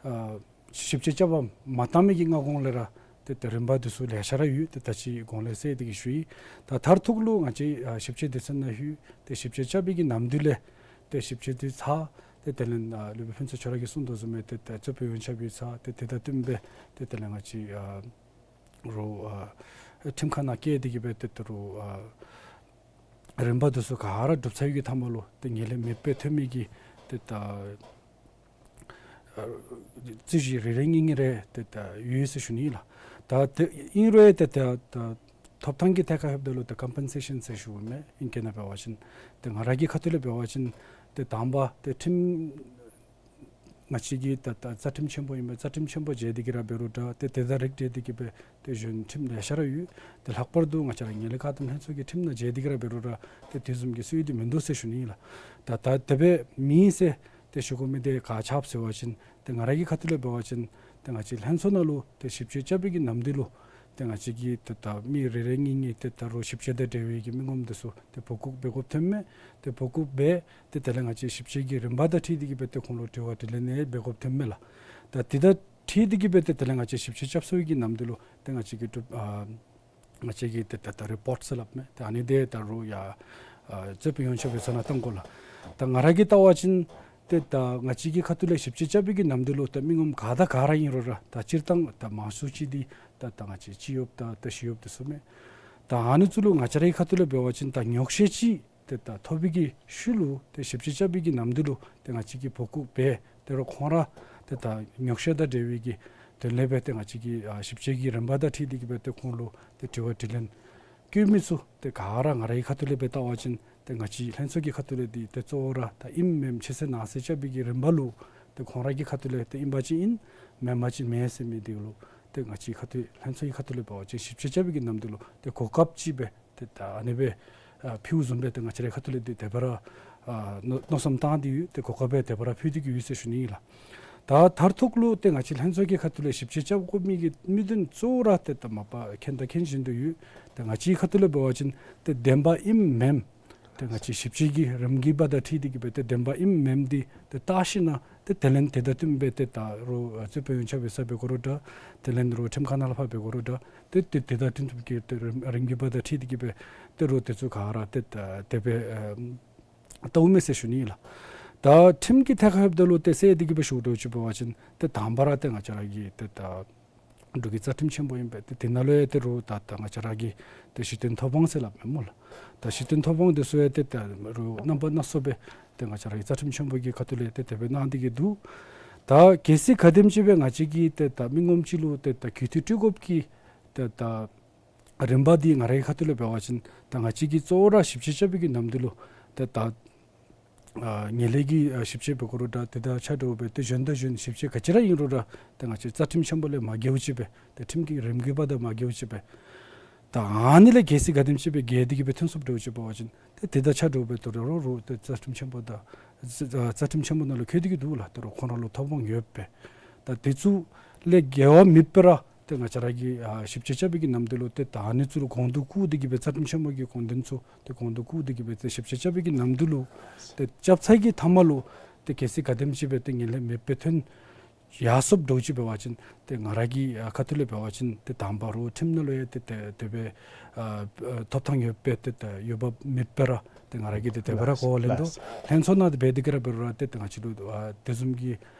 ཨ་ཞིབ་དཔྱད་རྐྱབ་པར་མ་བཏང་མི་གི་སྔ་གོང་ལས་ར་ཏེ་ད་རིམ་པ་འདི་ཚུ་ལེ་ཤ་ར་ཡོད། ཏེ་ད་ཅི་གོང་ལས་ཟེར་ཏེ་གི་ཞུ་ཡི། ད་མཐར་ཐུག་ལུ་ང་བཅས་ཨ་ཞིབ་དཔྱད་སྡེ་ཚན་ནང་ལྷོད། ཏེ་ཞིབ་དཔྱད་རྐྱབ་པའི་གི་ནམ་དུས་ལས་ཏེ་ཞིབ་དཔྱད་འདི་ཚར། ཏེ་དེ་ལས་ཨ་སློབ་དཔོན་ཕུན་ཚོགས་ཁྱོད་ར་གིས་གསུངས་དོ་བཟུམ་སྦེ་ཏེ་ད་རྩོད་དཔོན་ཡོངས་ཁྱབ་ཡིག་ཚང་ཏེ་དེ་དང་བསྟུན་སྦེ་ཏེ་དེ་ལས་ང་བཅས་ཨ་རུ་ཨ་ཁྲིམས་ཁང་ནང་བསྐྱལ་ཏེ་གི་སྦེ་ཏེ་ད་རུ་ཨ་རིམ་པ་འདི་ཚུ་ག་ར་གྲུབ་ཚར་བའི་གི་མཐའ་མ་ལུ་ཏེ་ངན་ལྷད་མེད་པའི་ཐོན་མི་གི་ཏེ་ད་ཨ་རྩོད་གཞི་རེ་རེ་གཉིས་གཉིས་རེ་ཏེ་ད་ཡོད་ཟེར་ཞུ་ནི་ཨིན་ལགས། ད་ཏེ་ཨིན་རུང་ཏེ་ད་ད་ཐོབ་ཐང་གི་ཐད་ཁར་ལྷོདཔ་ད་ལུ་ཏེ་ཀམ་པེན་སེ་ཤཱན་ཟེར་ཞུཝ་མས། ཨིང་སྐད་ནང་འབད་བ་ཅིན་ཏེ་ང་ར་གི་ཁ་ཐུག་ལས་འབད་བ་ཅིན་ཏེ་དང་པ་ཏེ་ཁྲིམས་ང་བཅས་ཀྱི་ད་ད་རྩ་ཁྲིམས་ཆེན་པོ་ཨིན་པས། རྩ་ཁྲིམས་ཆེན་པོ་བརྗེ་སྟེ་གི་ར་འབད་རུང་འདྲ་ཏེ་དེ་དང་རིགས་བསྒྲེས་ཏེ་གི་སྦེ་ཏེ་གཞན་ཁྲིམས་ལེ་ཤ་ར་ཡོད། ཏེ་ལྷག་པར་དུ་ང་བཅས་ར་ངན་ལྷད་བཀག་སྡོམ་ལྷན་ཚོགས་ཀྱི་ཁྲིམས་ནང་བརྗེ་སྟེ་གི་ར་འབད་རུང་ར་ཏེ་དེ་བཟུམ་གྱི་སྲོལ་འདི་མིན་འདུག་ཟེར་ཞུ་ནི་ཨིན་ལགས། ད་ད་དེ་སྦེ་མེད་ཟེར་ཏེ་ཞུ་དགོ་མི་འདི་ག་ཅི་འབད་ཟེར་བ་ཅིན་ཏེ་ང་ར་གི་ཁ་ཐུག་ལས་འབད་བ་ཅིན་ཏེ་ང་བཅས་ལྷན་ཚོགས་ནང་ལུ་ཏེ་ཞིབ་དཔྱད་རྐྱབ་པའི་གི་ནམ་དུས་ལུ་ཏེ་ང་བཅས་ཀྱིས་ཏེ་ད་མི་རེ་རེ་གཉིས་གཉིས་ཏེ་ད་རུང་ཞིབ་དཔྱད་དང་འབྲེལ་བའི་གི་མི་ངོམ་འདི་ཚུ་ཏེ་འབོ་འཁུག་འབད་དགོཔ་ཐོནམ་མས། ཏེ་འབོ་འཁུག་འབད་ཏེ་དེ་ལས་ང་བཅས་ཞིབ་དཔྱད་ཀྱི་རིམ་པ་དང་འཁྲིལ་ཏེ་གི་སྦེ་ཏེ་ཁོང་ལུ་དྲི་བ་དྲིས་ལན་ཡང་འབད་དགོཔ་ཐོནམ་མས་ལགས། ད་དེ་དང་འཁྲིལ་ཏེ་གི་སྦེ་ཏེ་དེ་ལས་ང་བཅས་ཞིབ་དཔྱད་རྐྱབ་ཚར་བའི་གི་ནམ་དུས་ལུ་ཏེ་ང་བཅས་ཀྱིས་གྲུབ་ཨ་ང་བཅས་ཀྱིས་ཏེ་ད་ད་རི་པོརཊ་ཟེར་སླབ་མས། ཏེ་ཨ་ནི་འདི་ད་རུང་ཡར་ཨ་རྩོད་དཔོན་ཡོངས་ཁྱབ་ཡིག་ཚང་ནང་གཏང་དགོ་ལགས། ད་ང་ར་གིས་བལྟ་བ་ཅིན་ཏེ་ད་ང་བཅས་ཀྱི་ཁ་ཐུག་ལས་ཞིབ་དཔྱད་རྐྱབ་པའི་གི་ནམ་དུས་ལུ་ད་མི་ངོམ་ག་དང་ག་ར་ཨིན་རུང་ར་ད་སྤྱིར་བཏང་ད་མང་ཤོས་ཅིག་འདི་ད་ད་ང་བཅས་སྤྱི་གཡོགཔ་དང་ད་ཞི་གཡོགཔ་འདི་ཚུ་མས། ད་ཨ་ནི་ཚུ་ལུ་ང་བཅས་རའི་ཁ་ཐུག་ལས་འབད་བ་ཅིན་ད་ཉོགས་བཤད་ཅིག་ཏེ་ད་ཐོབ་པའི་གི་ཤུལ་ལུ་ཏེ་ཞིབ་དཔྱད་རྐྱབ་པའི་གི་ནམ་དུས་ལུ་ཏེ་ང་བཅས་ཀྱིས་འབོ་འཁུག་འབད་དེ་རུང་ཁོང་ར་ཏེ་ད་ཉོགས་བཤད་དང་འབྲེལ་བའི་གི་དོན་ལས་སྦེ་ཏེ་ང་བཅས་ཀྱིས་ཨ་ཞིབ་དཔྱད་ཀྱི་རིམ་པ་དང་འཁྲིལ་ཏེ་གི་སྦེ་ཏེ་ཁོང་ལུ་ཏེ་དྲི་བ་དྲིས་ལན་བཀོད་མི་ཚུ་ཏེ་ག་ར་ང་རའི་ཁ་ཐུག་ལས་སྦེ་བལྟ་བ་ཅིན་ཏེ་ང་བཅས་ལྷན་ཚོགས་ཀྱི་ཁ་ཐུག་ལས་འདི་ཏེ་གཙོ་བོ་ར་ད་ཨིནམ་མེནམ་ཕྱི་གསལ་ནང་གསལ་རྐྱབ་པའི་གི་རིམ་པ་ལུ་ཏེ་ཁོང་ར་གི་ཁ་ཐུག་ལས་ཏེ་ཨིན་པ་ཅིན་ཨིན་མེན་པ་ཅིན་མེན་ཟེར་མི་འདི་ལུ་ཏེ་ང་བཅས་ཁ་ཐུག་ལྷན་ཚོགས་ཀྱི་ཁ་ཐུག་ལས་འབད་བ་ཅིན་ཞིབ་དཔྱད་རྐྱབ་པའི་གི་ནམ་དུས་ལུ་ཏེ་གོ་སྐབས་ཅིག་སྦེ་ཏེ་ད་ཨ་ནི་སྦེ་ཨ་ཕུལཝ་བཟུམ་སྦེ་ཏེ་ང་བཅས་རའི་ཁ་ཐུག་ལས་འདི་དེ་སྦེ་ར་ཨ་མནོ་མནོ་བསམ་བཏང་སྟེ་ཡོད། ཏེ་གོ་སྐབས་སྦེ་དེ་སྦེ་ར་ཕུལ་ཏེ་གི་ཡོད་ཟེར་ཞུ་ནི་ཨིན་ལགས། ད་མཐར་ཐུག་ལུ་ཏེ་ང་བཅས་ལྷན་ཚོགས་ཀྱི་ཁ་ཐུག་ལས་ཞིབ་དཔྱད་རྐྱབ་དགོ་མི་གི་དམིགས་དོན་གཙོ་བོ་ར་ཏེ་ད་མ་པ་མཁྱེན་དང་མཁྱེན་བཞིན་དུ་ཡོད། ཏེ་ང་བཅས་ཁ་ཐུག་ལས་འབད་བ་ཅིན་ཏེ་བདེན་པ་ཨིནམ་མེནམ་ཏེ་ང་བཅས་ཞིབ་དཔྱད་ཀྱི་རིམ་གྱིས་པ་དང་འཁྲིལ་ཏེ་གི་སྦེ་ཏེ་བདེན་པ་ཨིནམ་མེནམ་འདི་ཏེ་བལྟ་ཞིནམ་ཏེ་དེ་ལས་དེ་དང་བསྟུན་སྦེ་ཏེ་ད་རུང་ཨ་རྩོད་དཔོན་ཡོངས་ཁྱབ་ཡིག་ཚང་འབད་དགོ་རུང་འདྲ། དེ་ལས་རུང་ཁྲིམས་ཁང་ནང་ལས་ཕར་འབད་དགོ་རུང་འདྲ། ཏེ་ཏེ་དེ་དང་བསྟུན་ཏེ་གི་ཏེ་རིམ་རིམ་གྱིས་པ་དང་འཁྲིལ་ཏེ་གི་སྦེ་ཏེ་རུང་དེ་ཚུ་ག་ར་ཏེ་ད་དེ་སྦེ་ཨ་བལྟཝ་མས་ཟེར་ཞུ་ནི་ཨིན་ལགས། ད་ཁྲིམས་ཀྱི་ཐད་ཁར་ལྷོདཔ་ད་ལུ་ཏེ་ཟེར་ཏེ་གི་སྦེ་ཞུ་དོ་ཅིག་འབད་བ་ཅིན་ཏེ་དང་པ་ར་ཏེ་ང་བཅས་ར་གི་ཏེ་ད་འབྲུག་གི་རྩ་ཁྲིམས་ཆེན་པོ་ཨིན་པས། ཏེ་དེ་ནང་ལུ་ཡང་ཏེ་རུང་ད་ད་ང་བཅས་ར་གི་ཏེ་གཞི་རྟེན་ཐོབ་དབང་ཟེར་སླབ་མས་སྨོ་ལགས། ད་གཞི་རྟེན་ཐོབ་དབང་འདི་ཚུ་ཡང་ཏེ་ད་རུང་རྣམ་པ་སྣ་ཚོགས་སྦེ་ཏེ་ང་བཅས་ར་གི་རྩ་ཁྲིམས་ཆེན་པོ་གི་ཁ་ཐུག་ལས་ཏེ་དེ་སྦེ་གནང་སྟེ་གི་འདུག། ད་གལ་སྲིད་ག་དེམ་ཅིག་སྦེ་ང་བཅས་ཀྱིས་ཏེ་ད་མི་ངོམ་ཅིག་ལུ་ཏེ་ད་རྒུད་འཐུས་སྤྲོད་དགོཔ་གི་ཏེ་ད་རིམ་པ་འདི་ང་རའི་ཁ་ཐུག་ལས་འབད་བ་ཅིན་ད་ང་བཅས་ཀྱིས་གཙོ་བོ་ར་ཞིབ་དཔྱད་རྐྱབ་པའི་གི་ནམ་དུས་ལུ་ཏེ་ད་ཨ་ངན་ལྷད་ཀྱི་ཨ་ཞིབ་དཔྱད་འབད་དགོ་རུང་འདྲ། དེ་དང་ཆ་འདྲཝ་སྦེ་ཏེ་གཞན་དང་གཞན་ཞིབ་དཔྱད་ག་ཅི་ར་ཨིན་རུང་འདྲ། ཏེ་ང་བཅས་རྩ་ཁྲིམས་ཆེན་པོ་ལས་མ་འགལཝ་ཅིག་སྦེ་ཏེ་ཁྲིམས་ཀྱི་རིམ་གྱིས་པ་དང་མ་འགལཝ་ཅིག་སྦེ། ད་ཨ་ནི་ལས་གལ་སྲིད་ག་དེམ་ཅིག་སྦེ་འགལ་ཏེ་གི་སྦེ་ཐོན་སོངམ་འདྲཝ་ཅིག་འབད་བ་ཅིན་ཏེ་དེ་དང་ཆ་འདྲཝ་སྦེ་ཏེ་རོགས་རོགས་རོགས་ཏེ་རྩ་ཁྲིམས་ཆེན་པོ་དང་རྩ་རྩ་ཁྲིམས་ཆེན་པོ་ནང་ལུ་འཁོད་དེ་གི་འདུག་ལགས། ཏེ་རོགས་ཁོང་ར་ལུ་ཐོབ་དབང་ཡོད་པས། ད་དེ་ཚུ་ལས་འགལ་བ་མེད་པར་ར་ཏེ་ང་བཅས་ར་གིས་ཨ་ཞིབ་དཔྱད་རྐྱབ་པའི་གི་ནམ་དུས་ལུ་ཏེ་ད་ཨ་ནི་ཚུ་ལུ་གོང་དུ་བཀུར་ཏེ་གི་སྦེ་རྩ་ཁྲིམས་ཆེན་མོ་གི་དགོངས་དོན་ཚུ་ཏེ་གོང་དུ་བཀུར་ཏེ་གི་སྦེ་ཏེ་ཞིབ་དཔྱད་རྐྱབ་པའི་གི་ནམ་དུས་ལུ་ཏེ་རྐྱབ་ཚར་གྱི་མཐའ་མ་ལུ་ཏེ་གལ་སྲིད་ག་དེམ་ཅིག་སྦེ་ཏེ་ངན་ལྷད་མེདཔ་སྦེ་ཐོན་ཡར་སོངམ་འདྲཝ་ཅིག་འབད་བ་ཅིན་ཏེ་ང་ར་གི་ཨ་ཁ་ཐུག་ལས་འབད་བ་ཅིན་ཏེ་དང་པ་ར་ཁྲིམས་ནང་ལུ་ཡང་ཏེ་ཏེ་དེ་སྦེ་ཨ་ཨ་ཐོབ་ཐང་ཡོད་པས། ཏེ་ཏེ་ཡོདཔ་མེད་པར་ར་ཏེ་ང་ར་གིས་ཏེ་དེ་སྦེ་ར་གོ་བ་ལེན་དོ། ལྷན་ཚོགས་ནང་ཏེ་འབད་དེ་གི་ར་འབད་རུང་ར་ཏེ་ཏེ་ང་བཅས་ལུ་ཨ་དེ་བཟུམ་གྱི་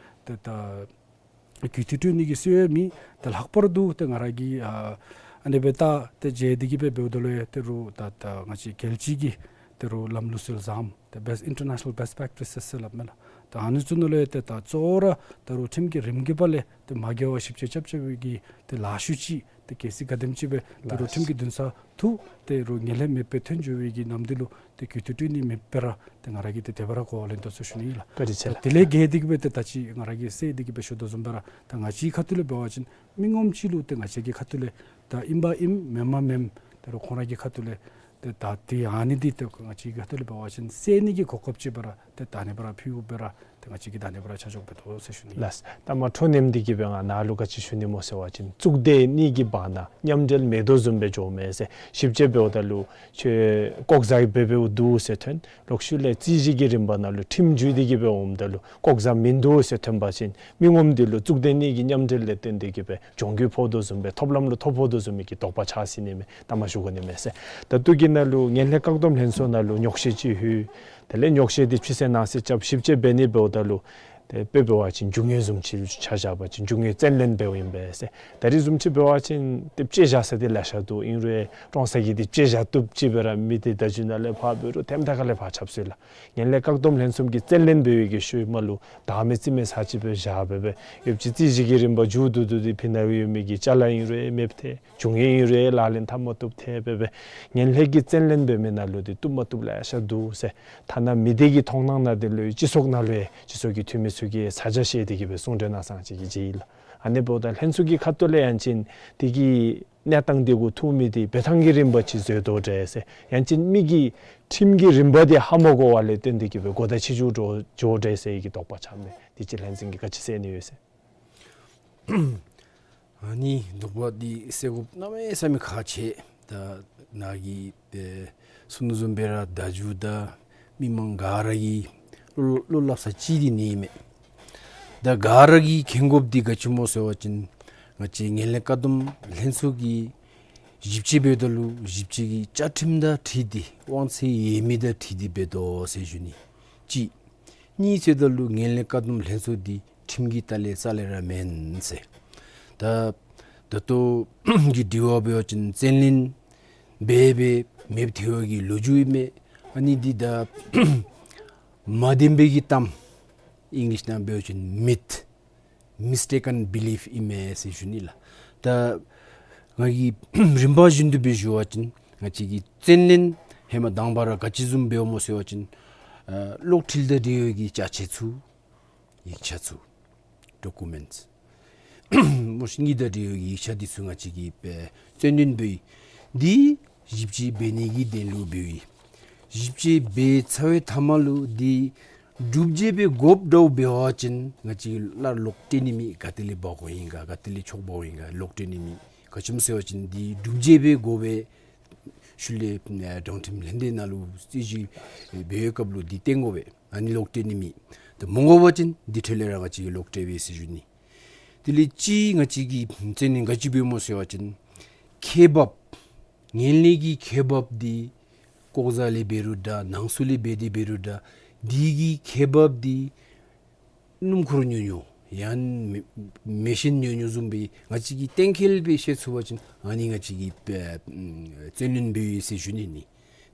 ཏེ་ད་རྒུད་འཐུས་སྤྲོད་ནི་གི་སྲོལ་ཡང་མེད། ཏེ་ལྷག་པར་དུ་ཏེ་ང་ར་གིས་ཨ་ཨ་ནི་སྦེ་ད་ཏེ་མཇལ་ཏེ་གི་སྦེ་འབདཝ་ད་ལུ་ཡང་ཏེ་རོགས་ད་ད་ང་བཅས་རྒྱལ་སྤྱི་གི་ཏེ་རོགས་ལམ་ལུགས་སྲོལ་བཟངམ་ཏེ་best international best practices ཟེར་སླབ་མས་ལགས། ད་ཨ་ནི་ཚུ་ནང་ལུ་ཡང་ཏེ་ད་གཙོ་བོ་ར་ད་རོགས་ཁྲིམས་ཀྱི་རིམ་གྱིས་པ་ལས་ཏེ་མ་འགལ་བར་ཞིབ་དཔྱད་རྐྱབ་རྐྱབ་པའི་གི་ཏེ་ལཱ་ཤུལ་ཅིག་ཏེ་གལ་སྲིད་ག་དེམ་ཅིག་སྦེ་ཏེ་རོགས་ཁྲིམས་ཀྱི་འདུན་ས་ཐུག་ཏེ་རོགས་ངན་ལྷད་མེདཔ་སྦེ་ཐོན་འགྱོ་བའི་གི་ནམ་དུས་ལུ་ཏེ་རྒུད་འཐུས་སྤྲོད་ནི་མེད་པར་ར་ཏེ་ང་ར་གིས་ཏེ་དེ་སྦེ་ར་གོ་བ་ལེན་དོ་ཟེར་ཞུ་ནི་ཨིན་ལགས། བཀའ་དྲིན་ཆེ་ལགས། དེ་ལས་འགལ་ཏེ་གི་སྦེ་ཏེ་ད་ཅི་ང་ར་གིས་གསལ་ཏེ་གི་སྦེ་ཞུ་དོ་བཟུམ་སྦེ་ར་ད་ང་བཅས་ཁ་ཐུག་ལས་འབད་བ་ཅིན་མི་ངོམ་ཅིག་ལུ་ཏེ་ང་བཅས་ཀྱི་ཁ་ཐུག་ལས་ད་ཨིནམ་ཨིན་མེནམ་མེན་ཏེ་རོགས་ཁོང་ར་གི་ཁ་ཐུག་ལས་ཏེ་ད་ཏེ་ཨ་ནི་འདི་ཏེ་ང་བཅས་ཀྱི་ཁ་ཐུག་ལས་འབད་བ་ཅིན་གསལ་ནི་གི་གོ་སྐབས་ཅིག་སྦེ་ར་ཏེ་ད་ཨ་ནི་སྦེ་ར་ཕུལཝ་སྦེ་ར་ཏེ་ང་བཅས་ཀྱིས་ད་ཨ་ནི་སྦེ་ར་ཆ་འཇོག་འབད་དོ་ཟེར་ཞུ་ནི། ལགས། ད་མ་འཕྲོ་མཉམ་འདི་གིས་སྦེ་ང་ནཱ་ལུ་ག་ཅི་ཞུ་ནི་སྨོ་ཟེར་བ་ཅིན་གཙུག་སྡེ་གཉིས་ཀྱི་བར་ན་མཉམ་འབྲེལ་མེད་དོ་བཟུམ་སྦེ་འགྱོཝ་མས་ཟེར་ཞིབ་དཔྱད་འབདཝ་ད་ལུ་ཁྱོད་ལྐོག་ཟ་འབད་འབདཝ་འདུག་ཟེར་ཐོན། ལོག་ཤུལ་ལས་རྩོད་གཞི་གི་རིམ་པ་ནང་ལུ་ཁྲིམས་བརྒྱུད་དེ་གི་སྦེ་འོངམ་ད་ལུ་ལྐོག་ཟ་མིན་འདུག་ཟེར་ཐོན་པ་ཅིན་མི་ངོམ་འདི་ལུ་གཙུག་སྡེ་གཉིས་ཀྱི་མཉམ་འབྲེལ་ལས་བརྟེན་ཏེ་གི་སྦེ་གྱོང་གུད་ཕོག་དོ་བཟུམ་སྦེ་ཐོབ་ལམ་ལུ་ཐོ་ཕོག་དོ་བཟུམ་མའི་གི་དོགས་པ་ཆགས་ཟེར་ནི་མས། ད་མ་ཞུ་དགོ་ནི་མས་ཟེར། ད་ལྟོ་གི་ནང་ལུ་ངན་ལྷད་བཀག་སྡོམ་ལྷན་ཚོགས་ནང་ལུ་ཉོགས་བཤད་ཅིག་ལྷོད། དེ་ལས་ཉོགས་བཤད་འདི་ཕྱི་གསལ་ནང་གསལ་རྐྱབ་ཞིབ་དཔྱད་འབད་ནི་འབདཝ་ད་ལུ་ཏེ་དཔེ་འབད་བ་ཅིན་རྒྱུ་དངོས་བཟུམ་ཅིག་ཆ་བཞག་པ་ཅིན་རྒྱུ་དངོས་བཙན་ལེན་འབདཝ་ཨིན་པས་ཟེར། ད་རིས་བཟུམ་ཅིག་འབད་བ་ཅིན་ཏེ་དཔྱད་བཞག་ས་འདི་ལེ་ཤ་འདུག། ཨིན་རུང་ཀྲོང་གསར་གྱིས་འདི་དཔྱད་བཞག་བཏུབ་ཅིག་སྦེ་ར་མི་འདི་བརྡ་བརྒྱུད་ནང་ལས་ཕར་འབད་རུང་ཐེམ་ཐ་ཁ་ལས་ཕར་ཁྱབ་སོང་ཡི་ལགས། ངན་ལྷད་བཀག་སྡོམ་ལྷན་ཚོགས་ཀྱིས་བཙན་ལེན་འབད་བའི་གི་ཤུལ་མ་ལུ་བདག་མེད་རྩིས་མེད་ས་ཅིག་སྦེ་བཞག་སྦེ་སྦེ་ཡོདཔ་ཅིག་རྩོད་གཞི་གི་རིམ་པ་མཇུག་བསྡུ་བསྡུ་སྟེ་ཕི་ནང་ཡོད་མི་གི་ཅ་ལ་ཨིན་རུང་མེདཔ་ཐལ། རྒྱུ་དངོས་ཨིན་རུང་ལག་ལེན་འཐབ་མ་བཏུབ་ཐལ་སྦེ་སྦེ་ངན་ལྷད་ཀྱིས་བཙན་ལེན་འབད་མི་ནང་ལུ་འདི་བཏུབ་མ་བཏུབ་ལེ་ཤ་འདུག་ཟེར། ཐ་ན་མི་སྡེ་གི་མཐོང་སྣང་ནང་འདི་ལུ་སྤྱི་ཚོགས་ནང་ལུ་ཡང་སྤྱི་ཚོགས་ཀྱི་འཐུས་མི་ཚུ་གིས་ས་ཆ་བཤལ་ཏེ་གི་སྦེ་གསུང་གྲོས་གནང་ས་ཅིག་གི་མཇལ་ཡི་ལགས། ཨ་ནི་འབདཝ་ད་ལྷན་ཚོགས་ཀྱི་ཁ་ཐུག་ལས་ཡང་ཅིན་དེ་གི་གནས་སྟངས་འདི་གུ་ཐུག་མི་འདི་འབད་ཐངས་ཀྱི་རིམ་པ་ཅིག་འཛོལ་དོ་འདྲས་ཟེར། ཡང་ཅིན་མི་གིས་ཁྲིམས་ཀྱི་རིམ་པ་འདི་ཧ་མ་གོ་བ་ལས་བརྟེན་ཏེ་གི་སྦེ་འགོ་དང་ཕྱི་འགྱུར་འགྱོ་འགྱོཝ་འདྲས་ཟེར་བའི་གི་དོགས་པ་ཆགས་མས། དེ་ཅིག་ལྷན་འཛིན་གྱིས་ག་ཅི་གསལ་ནི་ཡོད་ཟེར། ཨ་ནི་དོགས་པ་འདི་སེལ་དགོཔ་གནམ་མེད་ས་མེད་ཁག་ཆེ། ད་ནཱ་གིས་ཏེ་གསུང་དོ་བཟུམ་སྦེ་ར་བརྡ་བརྒྱུད་དང་མི་མང་ག་ར་གིས་བློ་བློ་སླབ་ས་ཅིག་འདི་ཨིན་མས། ད་ག་ར་གིས་མཁྱེན་དགོཔ་འདི་ག་ཅི་སྨོ་ཟེར་བ་ཅིན་ང་བཅས་ངན་ལྷད་བཀག་སྡོམ་ལྷན་ཚོགས་ཀྱིས་ཞིབ་དཔྱད་འབདཝ་ད་ལུ་ཞིབ་དཔྱད་ཀྱི་བཅའ་ཁྲིམས་དང་འཁྲིལ་ཏེ་དབང་ཚད་ཡོད་མི་དང་འཁྲིལ་ཏེ་འབད་དོ་ཟེར་ཞུ་ནི་གཅིག། གཉིས་ཟེརཝ་ད་ལུ་ངན་ལྷད་བཀག་སྡོམ་ལྷན་ཚོགས་འདི་ཁྲིམས་ཀྱི་ལྟག་ལས་རྩ་ལས་ར་མེན་ཟེར། ད་ད་ལྟོ་གི་དྲི་བ་འབད་བ་ཅིན་བཙན་ལེན་འབད་འབད་མེདཔ་ཐལ་བའི་གི་ལོ་རྒྱུས་ཨིན་མས། ཨ་ནི་འདི་ད་མ་བདེན་པའི་གི་གཏམ་ཨིང་ལིཤ་ནང་འབད་བ་ཅིན་མིཐ་མིས་ཊེ་ཀེན་བི་ལིཕ་ཨིན་མས་ཟེར་ཞུ་ནི་ལགས། ད་ང་གིས་རིམ་པ་བཞིན་དུ་སྦེ་ཞུ་བ་ཅིན་ང་བཅས་ཀྱིས་བཙན་ལེན་ཧེ་མ་དང་པ་ར་ག་ཅི་བཟུམ་འབདཝ་སྨོ་ཟེར་བ་ཅིན་ཨ་གློག་འཕྲིན་དང་འབྲེལ་བའི་གི་ཅ་ཆས་ཚུ་ཡིག་ཆ་ཚུ་ཌོ་ཀུ་མེནཊསི་སྨོ་ཤིག་གཉིས་དང་འབྲེལ་བའི་གི་ཡིག་ཆ་འདི་ཚུ་ང་བཅས་ཀྱིས་བཙན་ལེན་འབད་ཡི། འདི་ཞིབ་དཔྱད་འབད་ནི་གི་དོན་ལུ་འབད་ཡི། ཞིབ་དཔྱད་འབད་ཚར་བའི་མཐའ་མ་ལུ་འདི་སྒྲུབ་བྱེད་འབད་དགོཔ་འདྲཝ་འབད་བ་ཅིན་ང་བཅས་ཀྱིས་སླར་ལོག་སྤྲོད་ནི་མེད། ག་ཏེ་ལས་འབག་འོང་ཡི་ག་ག་ཏེ་ལས་འཕྱོག་འབག་འོང་ཡི་ག་ལོག་སྤྲོད་ནི་མེད། ག་ཅི་སྨོ་ཟེར་བ་ཅིན་འདི་སྒྲུབ་བྱེད་འབད་དགོ་པས། ཤུལ་ལས་ཨ་དྲང་ཁྲིམས་ལྷན་སྡེ་ནང་ལུ་རྩོད་གཞི་འབད་བའི་སྐབས་ལུ་འདི་སྟོན་དགོ་པས། ཨ་ནི་ལོག་སྤྲོད་ནི་མེད། ད་མ་དགོ་པ་ཅིན་འདི་འཕྲོ་ལས་ར་ང་བཅས་ཀྱིས་ལོག་སྤྲོད་པས་ཟེར་ཞུ་ནི། དེ་ལས་གཅིག་ང་བཅས་ཀྱིས་བཙན་ལེན་ག་ཅི་འབདཝ་སྨོ་ཟེར་བ་ཅིན་ཁེ་འབབ་ངན་ལྷད་ཀྱི་ཁེ་འབབ་འདི་ལྐོག་ཟ་ལས་འབད་རུང་འདྲ་ནང་གསུག་ལས་འབད་དེ་འབད་རུང་འདྲ་འདི་གི་ཁེ་འབབ་འདི་སྣུམ་འཁོར་ཉོ་ཉོ་ཡང་མེ་མེ་ཤིན་ཉོ་ཉོ་བཟུམ་སྦེ་ང་བཅས་ཀྱིས་གཏན་འཁེལ་སྦེ་བཤད་ཚུགས་པ་ཅིན་ཨ་ནི་ང་བཅས་ཀྱིས་བཙན་ལེན་འབད་ཡི་ཟེར་ཞུ་ནི་ནི།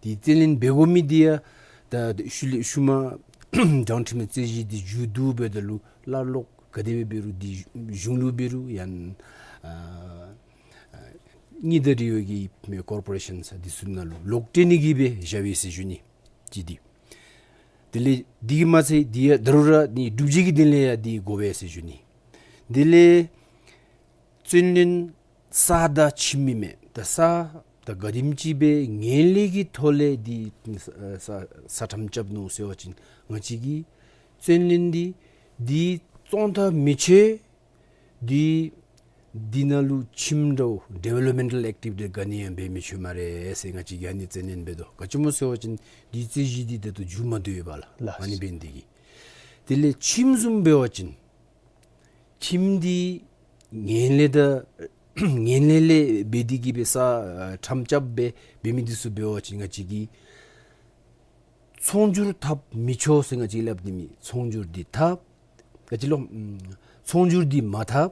འདི་བཙན་ལེན་འབད་དགོ་མི་འདི་ཡང་ད་ཤུལ་ལས་ཤུལ་མ་དྲང་ཁྲིམས་རྩོད་གཞི་འདི་མཇུག་བསྡུ་འབདཝ་ད་ལུ་སླར་ལོག་ ག་དེ་སྦེ་འབད་རུང་འདི་གཞུང་ལུ་འབད་རུང་ཡང་ཨ་ཨ་གཉིས་ད་རི་བོ་གི་མི་ཀོར་པོ་རེ་ཤཱན་ས་འདི་ཚུ་ནང་ལུ་ལོག་སྤྲོད་ནི་གི་སྦེ་བཞག་པས་ཟེར་ཞུ་ནི། གཅིག་འདི། དེ་ལས་འདི་གིས་མ་ཚད་འདི་ཡང་ད་རུང་ར་ནི་སྒྲུབ་བྱེད་ཀྱི་དོན་ལས་ཡང་འདི་དགོ་པས་ཟེར་ཞུ་ནི། དེ་ལས་བཙན་གནོན་ས་དང་ཁྱིམ་ཨིན་མས། ད་ས་ད་ག་དེམ་ཅིག་སྦེ་ངན་ལྷད་ཀྱི་ཐོག་ལས་འདི་ས་ས་ས་ཁྲམ་རྐྱབ་ནུག་ཟེར་བ་ཅིན་ང་བཅས་ཀྱིས་བཙན་གནོན་འདི་འདི་བཙོང་ད་མི་ཆོག། འདི་འདི་ནང་ལུ་ཁྱིམ་འདྲཝ་ཌི་ཝེ་ལོབ་མེནཊལ་ཨེག་ཊི་བི་ཊི་ག་ནི་ཡང་འབད་མི་ཆོག་སྨ་རེ་ཟེར་ང་བཅས་ཀྱིས་ཨ་ནི་བཙན་གནོན་འབད་དོ། ག་ཅི་སྨོ་ཟེར་བ་ཅིན་འདི་རྩོད་གཞི་འདི་ད་ལྟོ་མཇུག་མ་བསྡུ་བས་པ་ལགས། ལགས། ཨ་ནི་འབད་ནི་དེ་གིས། དེ་ལས་ཁྱིམ་བཟུམ་འབད་བ་ཅིན་ཁྱིམ་འདི་ངན་ལྷད་དང་ངན་ལྷད་ལས་འབད་དེ་གིས་སྦེ་ས་ཨ་ཁྲམ་རྐྱབ་སྦེ་འབད་མི་འདི་ཚུ་འབད་བ་ཅིན་ང་བཅས་ཀྱིས་ཚོང་སྒྱུར་འཐབ་མི་ཆོག་ཟེར་ང་བཅས་སླབ་ནི་མེད། ཚོང་སྒྱུར་འདི་འཐབ། ག་ཅི་ལོ། ཨམ་ཚོང་སྒྱུར་འདི་མ་འཐབ་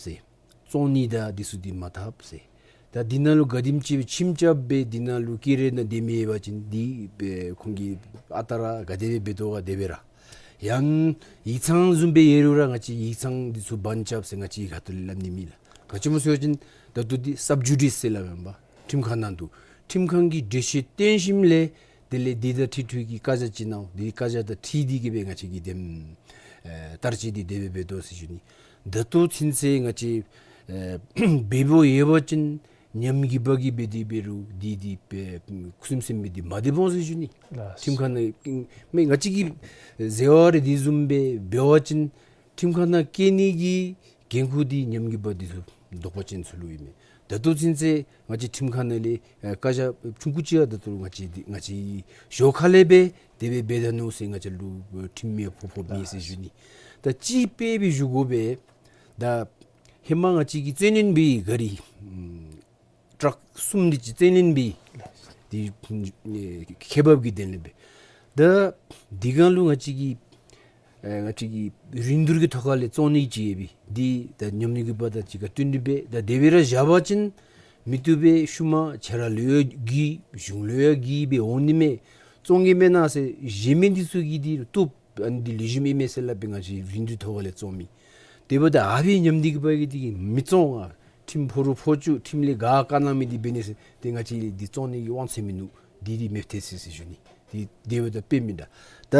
ཟེར། བཙོང་ནི་དང་འདི་ཚུ་འདི་མ་འཐབ་ཟེར། ད་འདི་ནང་ལུ་ག་དེམ་ཅིག་ཁྱིམ་རྐྱབ་སྦེ་འདི་ནང་ལུ་སྐྱེད་ར་ནང་སྡོད་མི་ཡོད་པ་ཅིན་འདི་སྦེ་ཁོང་གིས་ཨ་རྟག་ར་ག་དེ་སྦེ་འབད་དོ་ག་དེ་སྦེ་ར། ཡང་ཡིག་ཚང་བཟུམ་སྦེ་ཡོད་རུང་ར་ང་བཅས་ཡིག་ཚང་འདི་ཚུ་བན་རྐྱབ་ཟེར་ང་བཅས་ཁ་ཐུག་ལས་སླབ་ནི་མེད་ལགས། ག་ཅི་སྨོ་ཟེར་བ་ཅིན་ད་ལྟོ་འདི་སབ་ཇུ་ཌིས་ཟེར་སླབ་ཨིན་པས། ཁྲིམས་ཁང་ནང་འདུག། ཁྲིམས་ཁང་གིས་འགྲེལ་བཤད་བཏོན་ཞིནམ་ལས་དེ་ལས་འདི་དང་འཁྲིལ་འཁྲིལ་གྱི་བཀའ་རྒྱ་ཅིག་གནང་། འདི་བཀའ་རྒྱ་དང་འཁྲིལ་ཏེ་གིས་སྦེ་ང་བཅས་ཀྱིས་དེམ་ཨེ་བསྟར་སྤྱོད་འདི་དེ་སྦེ་འབད་དོ་ཟེར་ཞུ་ནི། ད་ལྟོ་ཚུན་ཚོད་ང་བཅས་ཨེ་འབད་འབདཝ་ཡོད་པ་ཅིན་ཉམས་རྒུད་པ་གིས་འབད་དེ་འབད་རུང་འདི་འདི་སྦེ་ཁུ་སིམ་སིམ་སྦེ་འདི་མ་སྡོད་འོང་ཟེར་ཞུ་ནི། ལགས། ཁྲིམས་ཁང་ནང་མི་ང་བཅས་ཀྱིས་ཟེར་བ་རེ་འདི་བཟུམ་སྦེ་འབད་བ་ཅིན་ཁྲིམས་ཁང་ནང་བསྐྱལ་ནི་གི་འགན་ཁུར་འདི་ཉམས་རྒུད་པ་འདི་ཚུ་བདོག་པ་ཅན་ཚུ་ལུ་ཨིན་མས། ད་ལྟོ་ཚུན་ཚོད་ང་བཅས་ཁྲིམས་ཁང་ནང་ལས་ཨེ་བཀའ་རྒྱ་ཆུང་ཀུ་ཅིག་ཡང་ད་ལྟོ་ང་བཅས་འདི་ང་བཅས་ཞོར་ཁ་ལས་སྦེ་དེ་སྦེ་འབད་ད་ནུག་ཟེར་ང་བཅས་ལུ་ཁྲིམས་མེད་ཕོག་ཕོགཔ་མེད་ཟེར་ཞུ་ནི། ད་ཅིག་དཔེ་སྦེ་ཞུ་དགོ་པས། ད་ཧེ་མ་ང་བཅས་ཀྱིས་བཙན་གནོན་འབད་བའི་ག་རི་ཨམ་ཊཱག་གསུམ་འདི་ཅིག་བཙན་གནོན་འབད་འདི་ཨེ་ཁེ་འབབ་ཀྱི་དོན་ལས་སྦེ། ད་འདི་གང་ལུ་ང་བཅས་ཀྱིས་ཨེ་ང་བཅས་ཀྱིས་རིན་བསྡུར་གྱི་ཐོག་ཁ་ལས་བཙོང་ནི་ཅིག་ཡོད་པས། འདི་ད་ཉམས་རྒུད་པ་དང་གཅིག་ཁར་བསྟུན་ཏེ་སྦེ་ད་དེ་སྦེ་ར་བཞག་པ་ཅིན་མི་བཏུབ་པས། ཤུལ་མ་ཁྱེད་ར་ལུ་ཡང་རྒུད་གཞུང་ལུ་ཡང་རྒུད་སྦེ་འོང་ནི་མས། བཙོང་གེ་མེན་ན་ཟེར་བཞེས་མི་འདི་ཚུ་གིས་འདི་བཏུབ། ཨ་ནི་འདི་ལེགས་ཤོམ་ཨིན་མས་ཟེར་སླབ་སྦེ་ང་བཅས་རིན་བསྡུར་ཐོག་ཁ་ལས་བཙོང་མི། དེ་འབདཝ་ད་ཨ་ཕི་ཉམས་རྒུད་པ་གིས་འདི་གིས་མི་བཙོང་ཨ། ཁྲིམས་ཕོག་རུང་ཕོག་བཅུག། ཁྲིམས་ལས་ག་བཀག་གནང་མི་འདི་འབད་ནི་ཟེར་ཏེ་ང་བཅས་འདི་བཙོང་ནི་གི་དབང་ཚད་མིན་ནུག། འདི་འདི་མེདཔ་ཐལ་ཟེར་ཟེར་ཞུ་ནི། འདི་དེ་འབདཝ་ད་དཔེ་མེན་ན། ད་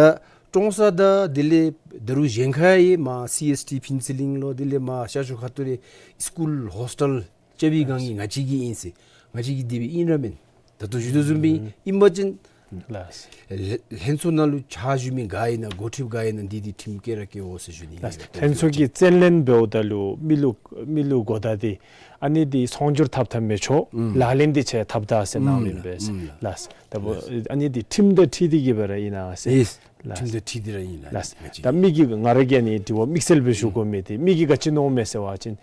ཀྲོང་གསར་དང་དེ་ལས་ད་རུང་གཞན་ཁར་ཡང་མར་སི་ཨེསི་ཊི་ཕུན་ཚོགས་གླིང་ལོ་དེ་ལས་མར་ཤར་ཕྱོགས་ཁ་ཐུག་ལས་སི་ཀུལ་ཧོསི་ཊེལ་རྐྱབ་པའི་སྒང་གི་ང་བཅས་ཀྱི་ཨིན་ཟེར། ང་བཅས་ཀྱི་དེ་སྦེ་ཨིན་ར་མེན། ད་ལྟོ་ཞུ་དོ་བཟུམ་སྦེ་ཨིན་པ་ཅིན་ལགས། ལྷན་ལྷན་ཚོགས་ནང་ལུ་ཕྱག་ཞུ་མི་ག་ཨིན་ན་འགོ་ཁྲིདཔ་ག་ཨིན་ན་འདི་འདི་ཁྲིམས་བཀལ་ར་བཀལ་འོང་ཟེར་ཞུ་ནི། ལགས། ལྷན་ཚོགས་ཀྱིས་བཙན་གནོན་འབདཝ་ད་ལུ་མི་ལུ་མི་ལུ་གོ་བརྡ་འདི་ཨ་ནི་འདི་ཚོང་སྒྱུར་འཐབ་འཐབ་མི་ཆོག། ཨུམ། ལག་ལེན་འདི་ཁྱེད་འཐབ་ད་ཟེར་གནང་ཨིན་པས། ཨུམ་ལགས། ལགས། ད་འབདཝ་ཨ་ནི་འདི་ཁྲིམས་དང་འཁྲིལ་ཏེ་གིས་སྦེ་ར་ཨིན་ན་ཟེར། ལགས། ཁྲིམས་དང་འཁྲིལ་ཏེ་ར་ཨིན་ལགས། ལགས། ད་མི་གིས་ང་ར་གིས་ཨ་ནི་དྲི་བ་དམིགས་བསལ་སྦེ་ཞུ་དགོ་མི་འདི་མི་གིས་ག་ཅི་མནོཝ་མས་ཟེར་བ་ཅིན་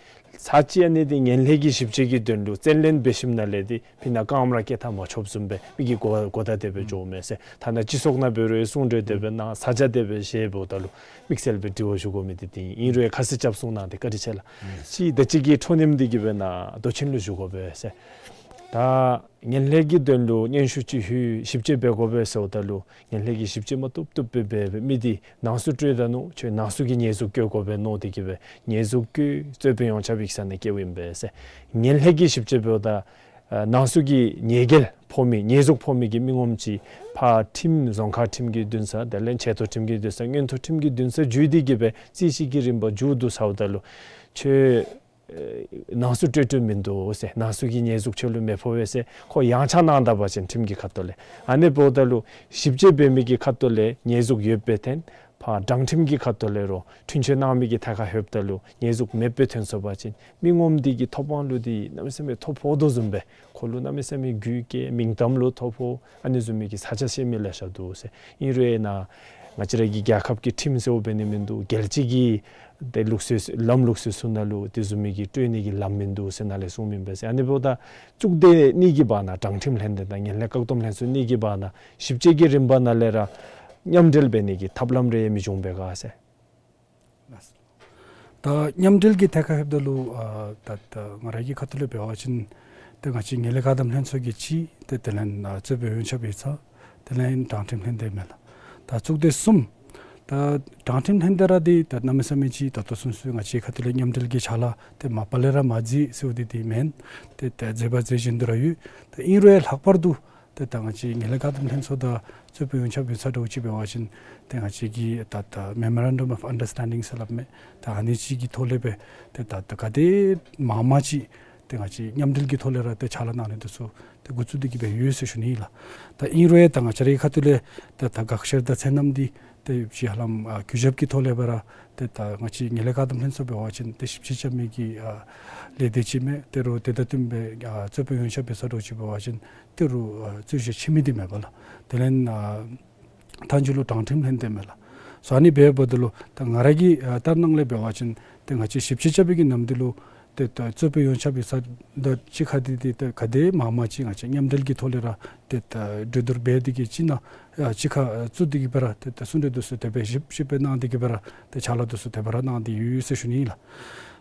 ཚར་གཅིག་ཨ་ནི་འདི་ངན་ལྷད་ཀྱི་ཞིབ་དཔྱད་ཀྱི་དོན་ལུ་བཙན་གནོན་འབད་ཞིནམ་ལས་འདི་ཕི་ནཱ་རྐངམ་ར་བཀལ་ཐངས་མ་ཆོགཔ་བཟུམ་སྦེ་མི་གིས་གོ་གོ་བརྡ་དེ་སྦེ་འགྱོཝ་མས་ཟེར། ཐ་ན་སྤྱི་ཚོགས་ནང་འབད་རུང་གསུང་གྲོས་དེ་སྦེ་གནང་ས་ཆ་དེ་སྦེ་བཞེས་འབདཝ་ད་ལུ་དམིགས་བསལ་སྦེ་དྲི་བ་ཞུ་དགོ་མི་འདི་འདི་ཨིན། ཨིན་རུང་ཁ་གསལ་རྐྱབ་གསུང་གནང་སྟེ་བཀའ་དྲིན་ཆེ་ལགས། ཅིག་ད་ཅི་གི་འཕྲོ་མཐུད་དེ་གིས་སྦེ་ནཱ་མདོ་ཆེན་ལུ་ཞུ་དགོ་པས་ཟེར། ད་ངན་ལྷད་ཀྱི་དོན་ལུ་སྙན་ཞུ་ཅིག་ལྷོད་ཞིབ་དཔྱད་འབད་དགོ་པས་ཟེརཝ་ད་ལུ་ངན་ལྷད་ཀྱི་ཞིབ་དཔྱད་མ་བཏུབ་བཏུབ་སྦེ་འབད་སྦེ་མི་འདི་ནང་གསུག་སྤྲོད་ད་ནུག། ཁྱོད་ནང་གསུག་གི་ཉེས་འཛུགས་བཀོད་དགོ་པས་མནོ་སྟེ་གིས་སྦེ་ཉེས་འཛུགས་བཀོད་རྩོད་དཔོན་ཡོངས་ཁྱབ་ཡིག་ཚང་ནང་བཀལཝ་ཨིན་པས་ཟེར། ངན་ལྷད་ཀྱི་ཞིབ་དཔྱད་འབདཝ་ད་ཨ་ནང་གསུག་གི་ཉེས་འགེལ་ཕོག་མི་ཉེས་འཛུགས་ཕོག་མི་གི་མི་ངོམ་ཅིག་ཕར་ཁྲིམས་རྫོང་ཁག་ཁྲིམས་ཀྱི་འདུན་ས་དེ་ལས་ཆེ་མཐོ་ཁྲིམས་ཀྱི་འདུན་ས་མངོན་མཐོ་ཁྲིམས་ཀྱི་འདུན་ས་བརྒྱུད་དེ་གིས་སྦེ་རྩོད་གཞི་གི་རིམ་པ་མཇུག་བསྡུ་ཚརཝ་ད་ལུ་ཁྱོད་ཨེ་ནང་གསུག་སྤྲོད་སྤྲོདཔ་མིན་འདུག་ཟེར། ནང་གསུག་གི་ཉེས་འཛུགས་ཁྱོད་ལུ་མི་ཕོག་པས་ཟེར་ཁོ་ཡང་ཆ་གནང་ད་པ་ཅིན་ཁྲིམས་ཀྱི་ཁ་ཐུག་ལས། ཨ་ནི་འབདཝ་ད་ལུ་ཞིབ་དཔྱད་འབད་མི་གི་ཁ་ཐུག་ལས་ཉེས་འཛུགས་ཡོདཔ་སྦེ་ཐོན། ཕར་དྲང་ཁྲིམས་ཀྱི་ཁ་ཐུག་ལས་རོགས་འཁྲུན་ཆོད་གནང་མི་གི་ཐད་ཁར་ལྷོདཔ་ད་ལུ་ཉེས་འཛུགས་མེདཔ་སྦེ་ཐོན་སོང་པ་ཅིན་མི་ངོམ་འདི་གི་ཐོབ་དབང་ལུ་འདི་གནམ་མེད་ས་མེད་ཐོ་ཕོག་དོ་བཟུམ་སྦེ་ཁོ་ལུ་གནམ་མེད་ས་མེད་རྒུད་སྐྱེ་མིང་གཏམ་ལུ་ཐོ་ཕོག། ཨ་ནི་བཟུམ་མའི་གི་ས་ཆ་བཤད་མི་ལེ་ཤ་འདུག་ཟེར། ཨིན་རུང་ནཱ་ང་བཅས་ར་གི་རྒྱལ་ཁབ་ཀྱི་ཁྲིམས་ཟེརཝ་འབད་ནི་མིན་འདུག། རྒྱལ་སྤྱི་གི་ཏེ་ལུགས་སྲོལ་ལམ་ལུགས་སྲོལ་ཚུ་ནང་ལུ་དེ་བཟུམ་མའི་གི་སྤྲོད་ནི་གི་ལམ་མིན་འདུག་ཟེར་ནཱ་ལས་གསུངམ་ཨིན་པས་ཟེར། ཨ་ནི་འབདཝ་ད་གཙུག་སྡེ་གཉིས་ཀྱི་བར་ན་དྲང་ཁྲིམས་ལྷན་སྡེ་དང་ངན་ལྷད་བཀག་སྡོམ་ལྷན་ཚོགས་གཉིས་ཀྱི་བར་ན་ཞིབ་དཔྱད་ཀྱི་རིམ་པ་ནང་ལས་ར་མཉམ་འབྲེལ་འབད་ནི་གི་ཐབས་ལམ་རེ་མི་འབྱུང་པས་ག་ཟེར། ད་མཉམ་འབྲེལ་གྱི་ཐད་ཁར་ལྷོདཔ་ད་ལུ་ཨ་ད་ད་ང་ར་གི་ཁ་ཐུག་ལས་འབད་བ་ཅིན་ཏེ་ང་བཅས་ངན་ལྷད་བཀག་སྡོམ་ལྷན་ཚོགས་ཀྱིས་གཅིག་ཏེ་དེ་ལས་ཨ་རྩོད་དཔོན་ཡོངས་ཁྱབ་ཡིག་ཚང་དེ་ལས་དྲང་ཁྲིམས་ལྷན་སྡེ་མས་ལགས། ད་གཙུག་སྡེ་གསུམ་ ད་དྲང་ཁྲིམས་ལྷན་སྡེ་ར་འདི་ད་གནམ་མེད་ས་མེད་ཅིག་ད་ལྟོ་ཚུན་ཚོད་ང་བཅས་ཁ་ཐུག་ལས་མཉམ་འབྲེལ་གྱི་ཕྱག་ལཱ་ཏེ་མ་པ་ལས་ར་མ་མཛད་ཟེརཝ་འདི་འདི་མེན། ཏེ་ད་མཛད་པ་མཛད་བཞིན་དུ་ར་ཡོད། ད་ཨིན་རུང་ལྷག་པར་དུ་ཏེ་ད་ང་བཅས་ངན་ལྷད་བཀག་སྡོམ་ལྷན་ཚོགས་དང་རྩོད་དཔོན་ཡོངས་ཁྱབ་ཡིག་ཚང་འདྲཝ་ཅིག་འབད་བ་ཅིན་ཏེ་ང་བཅས་ཀྱི་ད་ད་Memorandum of Understanding ཟེར་སླབ་མས། ད་ཨ་ནི་ཅིག་གི་ཐོག་ལས་སྦེ་ཏེ་ད་ད་ག་དེ་མང་མང་ཅིག་ཏེ་ང་བཅས་མཉམ་འབྲེལ་གྱི་ཐོག་ལས་ར་ཏེ་ཕྱག་ལཱ་གནང་ནི་འདི་ཚུ་ཏེ་འགོ་བཙུགས་ཏེ་གི་སྦེ་ཡོད་ཟེར་ཞུ་ནི་ཨིན་ལགས། ད་ཨིན་རུང་ད་ང་བཅས་རའི་ཁ་ཐུག་ལས་ད་ད་དགག་བཤེར་དང་ཚད་རྣམ་འདི་ཏེ་ཅིག་ཧ་ལམ་ཨ་གུས་ཞབས་ཀྱི་ཐོག་ལས་སྦེ་ར་ཏེ་ད་ང་བཅས་ངན་ལྷད་བཀག་སྡོམ་ལྷན་ཚོགས་འབད་བ་ཅིན་ཏེ་ཞིབ་དཔྱད་རྐྱབ་མི་གི་ཨ་ལས་སྡེ་ཅིག་མས། དེ་རུ་དེ་དང་བསྟུན་སྦེ་ཨ་རྩོད་དཔོན་ཡོངས་ཁྱབ་ཡིག་ཚང་འདྲཝ་ཅིག་འབད་བ་ཅིན་དེ་རུ་ཨ་རྩོད་གཞི་ཕྱེ་མི་འདི་མས་པ་ལགས། དེ་ལས་ཨ་མཐའ་མཇུག་ལུ་དྲང་ཁྲིམས་ལྷན་སྡེ་མས་ལགས། སོ་ཨ་ནི་འབདཝ་ད་ལུ་ད་ང་ར་གི་ཨ་ལྟར་སྣང་ལས་འབད་བ་ཅིན་ཏེ་ང་བཅས་ཞིབ་དཔྱད་རྐྱབ་པའི་གི་ནམ་དུས་ལུ་ཏེ་ད་རྩོད་དཔོན་ཡོངས་ཁྱབ་ཡིག་ཚང་དང་གཅིག་ཁར་འདི་འདི་ཏེ་ག་དེ་མང་མང་ཅིག་ང་བཅས་མཉམ་འབྲེལ་གྱི་ཐོག་ལས་ར་ཏེ་ད་གྲོས་བསྡུར་འབད་དེ་གི་ཅིག་ནང་ཨ་གཅིག་ཁར་ཨ་བཙུགས་ཏེ་གི་སྦེ་ར་ཏེ་ད་གསུང་གྲོས་འདི་ཚུ་དེ་སྦེ་ཞིབ་ཞིབ་སྦེ་གནང་སྟེ་གི་སྦེ་ར་ཏེ་ཕྱག་ལཱ་འདི་ཚུ་དེ་སྦེ་ར་གནང་སྟེ་ཡོད་ཟེར་ཞུ་ནི་ཨིན་ལགས།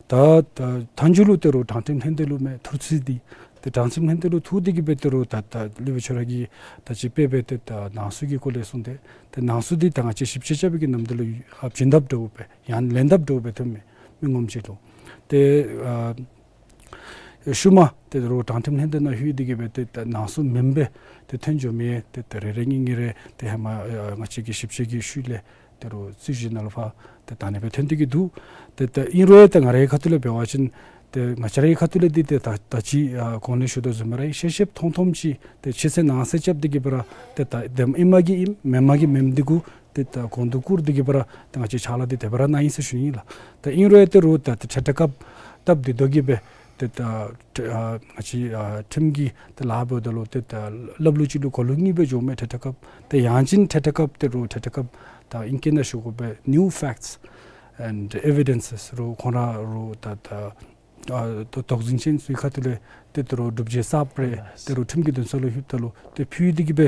ད་ད་མཐའ་མཇུག་ལུ་དེ་རུ་དྲང་ཁྲིམས་ལྷན་སྡེ་ལུ་མས་ཐུགས་རྩིས་འདི་ཏེ་དྲང་ཁྲིམས་ལྷན་སྡེ་ལུ་ཐུག་སྟེ་གི་སྦེ་དེ་རུ་ད་ད་སློབ་དཔོན་ཁྱོད་ར་གིས་ད་ཅི་དཔེ་སྦེ་ཏེ་ད་ནང་གསུག་གི་སྐོར་ལས་གསུངས་ཏེ་ཏེ་ནང་གསུག་འདི་ད་ང་བཅས་ཞིབ་དཔྱད་རྐྱབ་པའི་གི་ནམ་དུས་ལུ་ཨ་བྱིན་ཐབས་འདྲཝ་སྦེ་ཡང་ལེན་ཐབས་འདྲཝ་སྦེ་ཐོནམ་མས་མི་ངོམ་ཅིག་ལུ། ཏེ་ཨ་ཤུལ་མ་དེ་རུ་དྲང་ཁྲིམས་ལྷན་སྡེ་ནང་ལྷོད་དེ་གི་སྦེ་ཏེ་ད་ནང་གསུག་མེན་པར་ཏེ་ཐོན་འགྱོ་མི་ཏེ་ད་རེ་རེ་གཉིས་གཉིས་རེ་ཏེ་ཧེ་མ་ཨ་ང་བཅས་ཀྱི་ཞིབ་དཔྱད་ཀྱི་ཤུལ་ལས་དེ་རུ་རྩོད་གཞི་ནང་ལུ་ཕར་ཏེ་ད་ཨ་ནི་སྦེ་ཐོན་ཏེ་གི་འདུག། ཏེ་ད་ཨིན་རུང་ད་ང་རའི་ཁ་ཐུག་ལས་འབད་བ་ཅིན་ཏེ་ང་བཅས་རའི་ཁ་ཐུག་ལས་འདི་ཏེ་ད་ད་ཅི་ཨ་གོང་ལས་ཞུ་དོ་བཟུམ་སྦེ་ར་ཤེས་ཤེསཔ་མཐོང་མཐོངམ་ཅིག་ཏེ་ཕྱི་གསལ་ནང་གསལ་རྐྱབ་སྟེ་གི་སྦེ་ར་ཏེ་ད་དེམ་ཨིན་མས་གི་ཨིན་མེན་མས་གི་མེན་འདི་གུ་ཏེ་ད་གོང་དུ་བཀུར་ཏེ་གི་སྦེ་ར་ཏེ་ང་བཅས་ཕྱག་ལཱ་འདི་དེ་སྦེ་ར་གནང་ཡི་ཟེར་ཞུ་ནི་ཨིན་ལགས། ད་ཨིན་རུང་དེ་རུ་ད་ཏེ་ཁྲིམས་ཐག་བཀབ་སྟེ་སྡོད་དེ་གི་སྦེ་ཏེ་ད་ཨ་ང་བཅས་ཨ་ཁྲིམས་ཀྱི་ཏེ་ལཱ་འབདཝ་ད་ལུ་ཏེ་ད་ལྷབ་ལྷུབ་ཅིག་ལུ་གོ་ལུ་རྙིངམ་སྦེ་འགྱོཝ་མས་ཁྲིམས་ཐག་བཀབ། ཏེ་ཡང་ཅིན་ཁྲིམས་ཐག་བཀབ་དེ་རུ་ཁྲིམས་ཐག་བཀབ་ད་ཨིང་སྐད་ནང་ཞུ་དགོ་པས་new facts and evidences རུ་ཁོང་ར་རུ་ད་ད་ཨ་དོ་དོགས་ཟིན་ཅན་ཚུ་གི་ཁ་ཐུག་ལས་ཏེ་དེ་རུ་སྒྲུབ་བྱེད་གསརཔ་རེ་ལགས། དེ་རུ་ཁྲིམས་ཀྱི་འདུན་ས་ལུ་ལྷོདཔ་ད་ལུ་ཏེ་ཕུལ་ཏེ་གི་སྦེ་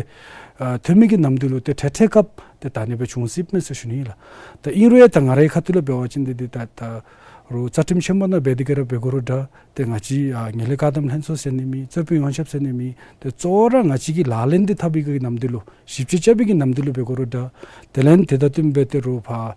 ཨ་ཐོན་མི་གི་ནམ་དུས་ལུ་ཏེ་ཁྲིམས་ཐག་བཀབ་ཏེ་ད་ཨ་ནི་སྦེ་བྱུང་སྲིདཔ་མས་ཟེར་ཞུ་ནི་ཨིན་ལགས། ད་ཨིན་རུང་ད་ང་རའི་ཁ་ཐུག་ལས་འབད་བ་ཅིན་འདི་འདི་ད་ད་རུ་རྩ་ཁྲིམས་ཆེན་པོ་ནང་འབད་དེ་གི་ར་འབད་དགོ་རུང་འདྲ། ཏེ་ང་བཅས་ཨ་ངན་ལྷད་བཀག་སྡོམ་ལྷན་ཚོགས་ཟེར་ནི་མེད། རྩོད་དཔོན་ཡོངས་ཁྱབ་ཟེར་ནི་མེད། ཏེ་གཙོ་བོ་ར་ང་བཅས་ཀྱི་ལག་ལེན་འདི་འཐབ་པའི་གི་ནམ་དུས་ལུ་ཞིབ་དཔྱད་རྐྱབ་པའི་གི་ནམ་དུས་ལུ་འབད་དགོ་རུང་འདྲ། དེ་ལས་དེ་དང་བསྟུན་སྦེ་དེ་རུ་ཕར་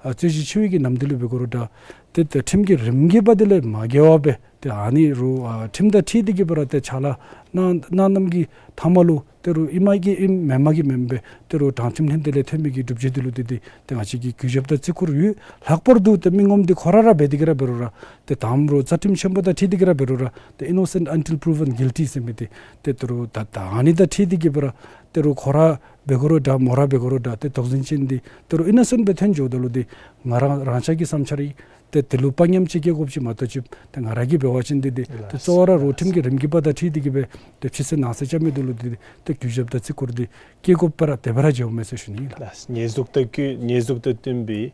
ཨ་རྩོད་གཞི་ཕྱེ་བའི་གི་ནམ་དུས་ལུ་འབད་དགོ་རུང་འདྲ། ཏེ་ཏེ་ཁྲིམས་ཀྱི་རིམ་གྱིས་འབད་དེ་ལས་མ་འགལ་བར་སྦེ་ཏེ་ཨ་ནི་རུ་ཨ་ཁྲིམས་དང་འཁྲིལ་ཏེ་གི་སྦེ་ར་ཏེ་ཕྱག་ལཱ་གནང་གནངམ་གི་མཐའ་མ་ལུ་དེ་རུ་ཨིན་མས་གི་ཨིན་མེན་མས་གི་མེན་པས། དེ་རུ་དྲང་ཁྲིམས་ལྷན་སྡེ་ལས་ཐོན་མི་གི་སྒྲུབ་བྱེད་འདི་ལུ་ཏེ་ཏེ་ཏེ་ང་བཅས་ཀྱིས་གུས་ཞབས་དང་བརྩི་བཀུར་ཡོད། ལྷག་པར་དུ་ཏེ་མི་ངོམ་འདི་ཁོ་ར་ར་འབད་དེ་གི་ར་འབད་རུང་ར་ཏེ་དང་པ་རུ་རྩ་ཁྲིམས་ཆེན་པོ་དང་འཁྲིལ་ཏེ་གི་ར་འབད་རུང་ར་ཏེ་innocent until proven guilty ཟེར་མི་འདི་ཏེ་དེ་རུ་ད་ད་ཨ་ནི་དང་འཁྲིལ་ཏེ་གི་སྦེ་ར་དེ་རུ་ཁོ་ར་འབད་དགོ་རུང་འདྲ་མོ་ར་འབད་དགོ་རུང་འདྲ། ཏེ་དོགས་ཟིན་ཅན་འདི་དེ་རུ་ཨིན་ནོ་སེནཊ་སྦེ་ཐོན་འགྱོཝ་ད་ལུ་འདི་ང་ར་རང་ཅག་གི་བསམ་འཆར་ཨིན། ཏེ་དེ་ལུ་དཔའ་ཉམས་ཅིག་སྐྱེ་དགོཔ་ཅིག་མ་གཏོགས་ཅིག་ཏེ་ང་ར་གིས་འབད་བ་ཅིན་འདི་འདི་ཏེ་གཙོ་བོ་ར་རུ་ཁྲིམས་ཀྱི་རིམ་གྱིས་འབད་དང་འཁྲིལ་ཏེ་གི་སྦེ་ཏེ་ཕྱི་གསལ་ནང་གསལ་རྐྱབ་མི་འདི་ལུ་འདི་འདི་ཏེ་གུས་ཞབས་དང་བརྩི་བཀུར་འདི་བསྐྱེད་དགོཔ་ར་དེ་སྦེ་ར་འགྱོཝ་མས་ཟེར་ཞུ་ནི་ཨིན་ལགས། ལགས། ཉེས་འཛུགས་དང་བཀོད་ཉེས་འཛུགས་དང་བསྟུན་པའི་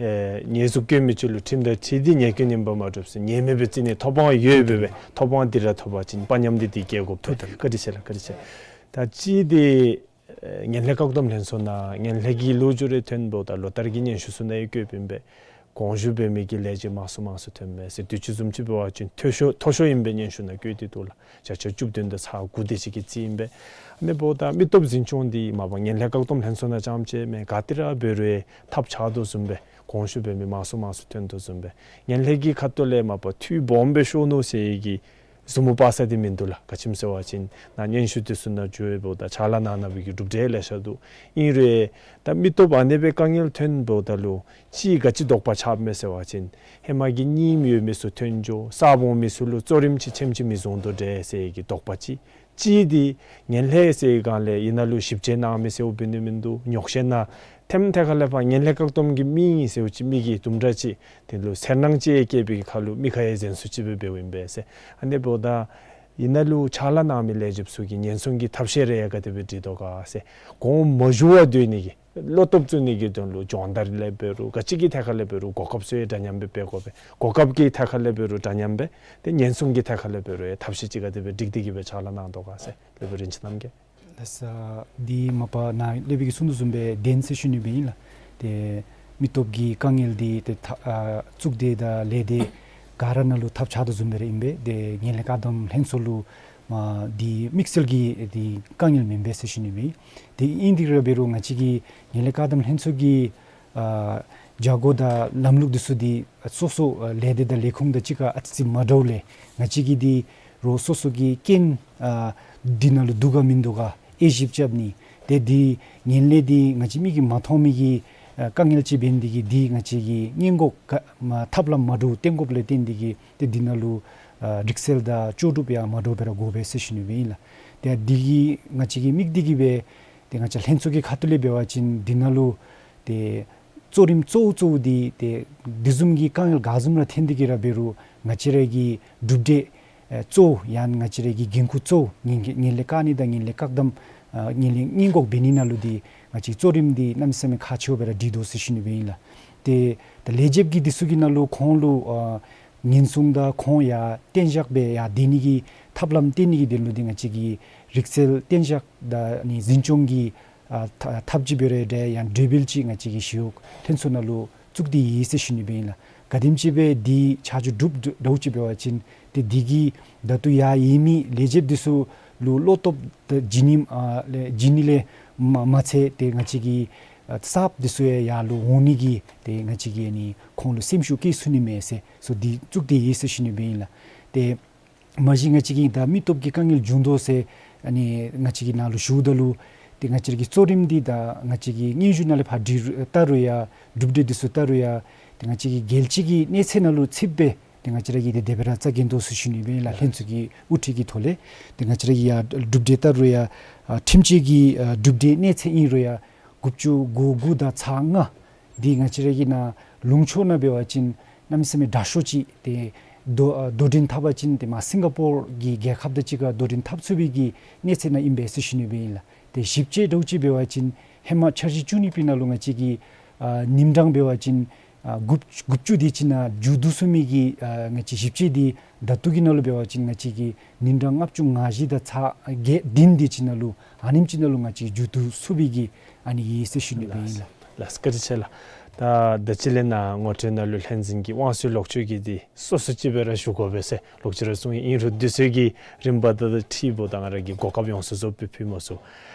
ཨེ་ཉེས་འཛུགས་བཀོད་མི་ཅིག་ལུ་ཁྲིམས་དང་འཁྲིལ་ཏེ་ཉེས་སྐྱོན་ཉེས་པ་མ་གྲུབ་ཟེར་ཉེས་མེད་པའི་བརྩི་མཐོང་ཐོབ་དབང་ཡོད་པའི་སྦེ་ཐོབ་དབང་འདི་ར་ཐོབ་པ་ཅིན་དཔའ་ཉམས་འདི་འདི་སྐྱེ་དགོཔ་ཐོབ། བཀའ་དྲིན་ཆེ་ལགས། བཀའ་དྲིན་ཆེ། ད་ཅི་འདི་ཨེ་ངན་ལྷད་བཀག་སྡོམ་ལྷན་ཚོགས་ནང་ངན་ལྷད་ཀྱི་ལོ་རྒྱུས་རེ་ཐོན་འབདཝ་ད་ལོ་ལྟར་གྱི་སྙན་ཞུ་ཚུ་ནང་ཡང་བཀོདཔ་ཨིན་པས། གོང་ཞུ་འབད་མི་གི་ལས་བྱེད་མང་སུ་མང་སུ་ཐོནམ་མས་ཟེར། དུས་ཅི་བཟུམ་ཅིག་འབད་བ་ཅིན་མཐོ་ཤོས་མཐོ་ཤོས་ཨིན་པས་སྙན་ཞུ་ནང་བཀོད་དེ་འདུག་ལགས། བརྒྱ་ཆ་བཅུ་བདུན་དང་ཚག་དགུ་དེ་ཅིག་གི་རྩིས་ཨིན་པས། ཨ་ནི་འབདཝ་ད་མི་སྟོབས་འཛིན་སྐྱོང་འདི་མ་པ་ངན་ལྷད་བཀག་སྡོམ་ལྷན་ཚོགས་ནང་རྐྱངམ་ཅིག་མེན། ག་ཏེ་ར་འབད་རུང་ཡང་ཐབས་ཆག་དོ་བཟུམ་སྦེ་གོང་ཞུ་འབད་མི་མང་སུ་མང་སུ་ཐོན་དོ་བཟུམ་སྦེ་ངན་ལྷད་ཀྱི་ཁ་ཐུག་ལས་མ་པ་འཐུས་སྦོམ་སྦེ་ཤོར་ནུག་ཟེར་གྱི་ཟུར་མོ་སྤར་ས་འདི་མིན་འདུག་ལགས། ག་ཅི་སྨོ་ཟེར་བ་ཅིན་ནཱ་སྙན་ཞུ་འདི་ཚུ་ནང་འགྱོ་འབདཝ་ད་ཕྱག་ལཱ་གནང་གནང་བའི་གི་གྲུབ་འབྲས་ལེ་ཤ་འདུག། ཨིན་རུང་ད་མི་སྟོབས་ཨ་ནི་སྦེ་དཀའ་ངལ་ཐོན་འབདཝ་ད་ལུ་ཅིག་ག་ཅི་དོགས་པ་ཆགསཔ་མས་ཟེར་བ་ཅིན་ཧེ་མ་གི་རྙིངམ་ཡོད་མི་ཚུ་ཐོན་འགྱོ། གསརཔ་འོང་མི་ཚུ་ལུ་གཙོ་རིམ་ཅིག་ཆེམ་ཅིག་མི་བཟུང་དོ་འདྲས་ཟེར་གྱི་དོགས་པ་ཅིག། གཅིག་འདི་ངན་ལྷད་ཟེར་སྒང་ལས་ཨིན་ན་ལུ་ཞིབ་དཔྱད་གནང་མི་ཟེརཝ་འབད་ནི་མིན་འདུག། ཉོག་བཤད་ནང་ཐེམ་ཐད་ཁ་ལས་ཕར་ངན་ལྷད་བཀག་སྡོམ་གྱི་མི་ཨིན་ཟེརཝ་ཅིག་མི་གི་དུམ་གྲ་ཅིག་དེ་ལུ་སེར་སྣང་ཅིག་སྐྱེས་པའི་ཁར་ལུ་མི་ཁ་ཡང་གཟན་སུ་ཅིག་སྦེ་འབདཝ་ཨིན་པས་ཟེར། ཨ་ནི་འབདཝ་ད་ཨིན་ན་ལུ་ཕྱག་ལཱ་གནང་མི་ལས་བྱེདཔ་ཚུ་གིས་ཉེན་སྲུང་གི་ཐབས་ཤེས་རེ་ཡང་ག་དེ་སྦེ་སྒྲིག་དོ་ག་ཟེར། གོང་མ་ཞུ་བར་སྡོད་ནི་གི་བློ་སྟོབས་བཙུགས་ནི་གི་དོན་ལུ་སྦྱོང་བརྡར་ལས་འབད་རུང་ག་ཅི་གི་ཐད་ཁ་ལས་འབད་རུང་གོ་སྐབས་ཚུ་ཡང་འདྲ་མཉམ་སྦེ་འབད་དགོ་པས། གོ་སྐབས་ཀྱི་ཐད་ཁ་ལས་འབད་རུང་འདྲ་མཉམ་སྦེ་ཏེ་ཉེན་སྲུང་གི་ཐད་ཁ་ལས་འབད་རུང་ཡང་ཐབས་ཤེས་ཅིག་ག་དེ་སྦེ་སྒྲིག་སྟེ་གི་སྦེ་ཕྱག་ལཱ་གནང་དོ་ག་ཟེར་སློབ་དཔོན་རིན་ཆེན་རྣམ་རྒྱལ། ལགས་སོ། འདི་མ་པ་ནཱ་སློབ་དཔོན་གྱིས་གསུངས་དོ་བཟུམ་སྦེ་བདེན་ཟེར་ཞུ་ནི་སྦེ་ཨིན་ལགས། ཏེ་མི་སྟོབས་ཀྱི་དཀའ་ངལ་འདི་ཏེ་ཐ་ཨ་གཙུག་སྡེ་དང་ལས་སྡེ་ག་ར་ནང་ལུ་ཐབས་ཆག་དོ་བཟུམ་སྦེ་ར་ཨིན་པས། ཏེ་ངན་ལྷད་བཀག་སྡོམ་ལྷན་ཚོགས་ལུ་མ་འདི་དམིགས་བསལ་གྱི་འདི་དཀའ་ངལ་མེན་པས་ཟེར་ཞུ་ནི་སྦེ་ཨིན། ཏེ་ཨིན་དེ་ར་འབད་རུང་ང་བཅས་ཀྱི་ངན་ལྷད་བཀག་སྡོམ་ལྷན་ཚོགས་ཀྱི་ ཨ་བྱ་སྒོ་དང་ལམ་ལུགས་འདི་ཚུ་འདི་སོ་སོ་ཨ་ལས་སྡེ་དང་ལས་ཁུངས་དང་གཅིག་ཁར་ཨ་ཙི་ཙི་མ་འདྲཝ་ལས་ང་བཅས་ཀྱི་འདི་རོགས་སོ་སོ་གི་རྐྱེན་ཨ་འདི་ནང་ལུ་འདུག་ག་མིན་འདུག་ག་དབྱེ་ཞིབ་རྐྱབ་ནི། ཏེ་འདི་ངན་ལྷད་འདི་ང་བཅས་མིག་གིས་མ་མཐོང་མི་གི་ཨ་དཀའ་ངལ་ཅིག་འབད་ནི་འདི་གིས་འདི་ང་བཅས་ཀྱིས་སྔོན་འགོག་ག་མ་ཐབས་ལམ་མ་འདྲཝ་བཏོན་དགོཔ་ལས་བརྟེན་འདི་གིས་ཏེ་འདི་ནང་ལུ་ཨ་རིག་རྩལ་དང་ལྕོགས་གྲུབ་ཡང་མ་འདྲཝ་སྦེ་ར་དགོ་པས་ཟེར་ཞུ་ནི་སྦེ་ཨིན་ལགས། ཏེ་འདི་གིས་ང་བཅས་ཀྱི་དམིགས་འདི་གིས་སྦེ་ཏེ་ང་བཅས་ལྷན་ཚོགས་ཀྱི་ཁ་ཐུག་ལས་འབད་བ་ཅིན་འདི་ནང་ལུ་ཏེ་གཙོ་རིམ་གཙོ་བོ་གཙོ་བོ་འདི་ཏེ་འདི་བཟུམ་གྱི་དཀའ་ངལ་ག་བཟུམ་ར་ཐོན་ཏེ་གི་ར་འབད་རུང་ང་བཅས་ར་གི་གྲུབ་འབྲས་ཨེ་གཙོ་བོ་ཡང་ང་བཅས་ར་གི་འགན་ཁུར་གཙོ་བོ་ངན་ངན་ལྷད་བཀག་ནི་དང་ངན་ལྷད་བཀག་སྡོམ་ཨ་ངན་ལྷད་སྔོན་འགོག་འབད་ནི་ནང་ལུ་འདི་ང་བཅས་གཙོ་རིམ་འདི་གནམ་མེད་ས་མེད་ཁག་ཆེཝ་སྦེ་ར་འདི་འདུག་ཟེར་ཞུ་ནི་སྦེ་ཨིན་ལགས། ཏེ་ད་ལས་བྱེདཔ་གི་འདི་ཚུ་གི་ནང་ལུ་ཁོང་ལུ་ཨ་ཉེན་སྲུང་དང་ཁོང་ཡང་གཏན་བཞག་སྦེ་ཡར་སྡོད་ནི་གི་ཐབས་ལམ་བཏོན་ནི་གི་དོན་ལུ་འདི་ང་བཅས་ཀྱི་རིག་རྩལ་གཏན་བཞག་དང་ཨ་ནི་འཛིན་སྐྱོང་གི་ཨ་ཐ་ཐབས་ཅིག་འབད་རུང་འདྲ་ཡང་གྲོས་འབུལ་ཅིག་ང་བཅས་ཀྱིས་ཞི་གཡོག་ལྷན་ཚོགས་ནང་ལུ་བཙུགས་ཏེ་ཡོད་ཟེར་ཞུ་ནི་སྦེ་ཨིན་ལགས། ག་དེམ་ཅིག་སྦེ་འདི་ཆ་འཇོག་གྲུབ་འགྲོཝ་ཅིག་འབད་བ་ཅིན་ཏེ་འདི་གིས་ད་ལྟོ་ཡར་ཡོད་མི་ལས་བྱེདཔ་འདི་ཚུ་ལུ་བློ་སྟོབས་ད་བྱིན་ནི་ཨ་ལས་བྱིན་ནི་ལས་མ་མ་ཚད་ཏེ་ང་བཅས་ཀྱི་ཨ་གསརཔ་འདི་ཚུ་ཡང་ཡར་ལུ་འོང་ནི་གི་ཏེ་ང་བཅས་ཀྱིས་ཨ་ནི་ཁོང་ལུ་སེམས་ཤུགས་བསྐྱེད་ཚུགས་ནི་མས་ཟེར་སོ་འདི་བཙུགས་ཏེ་ཡོད་ཟེར་ཞུ་ནི་སྦེ་ཨིན་ལགས། ཏེ་མ་གཞི་ང་བཅས་ཀྱི་ད་མི་སྟོབས་ཀྱི་དཀའ་ངལ་བྱུང་དོ་ཟེར་ཨ་ནི་ང་བཅས་ཀྱི་ནང་ལུ་ཞུཝ་ད་ལུ་ཏེ་ང་བཅས་ཀྱི་གཙོ་རིམ་འདི་ད་ང་བཅས་ཀྱི་སྙན་ཞུ་ནང་ལས་ཕར་འབྲི་རུང་ལྟ་རུང་ཡང་གྲུབ་འབྲས་འདི་ཚུ་ལྟ་རུང་ཡང་ཏེ་ང་བཅས་ཀྱི་རྒྱལ་སྤྱི་གི་གནས་ཚད་ནང་ལུ་ཚུདཔ་སྦེ་ཏེ་ང་བཅས་ར་གིས་ཏེ་དེ་སྦེ་ར་བཙག་འཐུ་འདུག་ཟེར་ཞུ་ནི་སྦེ་ཨིན་ལགས། ལྷན་ཚོགས་ཀྱི་དབུ་ཁྲིད་ཀྱི་ཐོག་ལས་ཏེ་ང་བཅས་ར་གིས་ཡང་གྲུབ་འབྲས་ལྟ་རུང་ཡང་ཨ་ཁྲིམས་བཅད་ཀྱི་ཨ་གྲུབ་འབྲས་གནས་ཚད་ཨིན་རུང་ཡང་དགུ་བཅུ་གོ་དགུ་དང་ཚག་ལྔ་འདི་ང་བཅས་ར་གི་ནང་ལུང་ཕྱོགས་ནང་འབད་བ་ཅིན་གནམ་མེད་ས་མེད་དྲག་ཤོས་ཅིག་ཏེ་དོ་ཨ་དོ་འགྲན་འཐབ་པ་ཅིན་ཏེ་མར་སིང་ག་པོར་གྱི་རྒྱལ་ཁབ་དང་གཅིག་ཁར་དོ་འགྲན་འཐབ་ཚུགས་པའི་གི་གནས་ཚད་ནང་ཨིན་པས་ཟེར་ཞུ་ནི་སྦེ་ཨིན་ལགས། ཏེ་ཞིབ་དཔྱད་འདྲཝ་ཅིག་འབད་བ་ཅིན་ཧེ་མ་འཆར་གཞི་བཅུ་གཉིས་པའི་ནང་ལུ་ང་བཅས་ཀྱི་ཨ་ཉིན་གྲངས་འབད་བ་ཅིན་ཨ་དགུ་དགུ་བཅུ་དེ་ཅིག་ནང་མཇུག་བསྡུ་ཚུགས་མི་གི་ཨ་ང་བཅས་ཞིབ་དཔྱད་འདི་ད་ལྟོ་གི་ནང་ལུ་འབད་བ་ཅིན་ང་བཅས་ཀྱིས་ཉིན་གྲངས་ལྔ་བཅུ་ང་བཞི་དང་ཚག་བརྒྱད་བདུན་དེ་ཅིག་ནང་ལུ་ཨ་ནེམ་ཅིག་ནང་ལུ་ང་བཅས་མཇུག་བསྡུ་ཚུགས་པའི་གི་ཨ་ནི་ཡོད་ཟེར་ཞུ་ནི་སྦེ་ཨིན་ལགས། ལགས་བཀའ་དྲིན་ཆེ་ལགས། ད་ད་ཅི་ལས་ནཱ་ངོ་སྤྲོད་ནང་ལུ་ལྷན་འཛིན་གྱི་དབང་སྲུང་ལོག་སྤྱོད་ཀྱི་འདི་སོ་སོ་ཅིག་སྦེ་ར་ཞུ་དགོ་པས་ཟེར་ལོག་སྤྱོད་ར་གསུངས་ཡི། ཨིན་རུང་དུས་ཚོད་ཀྱི་རིམ་པ་དང་འཁྲིལཝ་ད་ང་ར་གིས་གོ་སྐབས་ཡོངས་སུ་རྫོགསཔ་སྦེ་ཕུལ་མ་ཚུགས།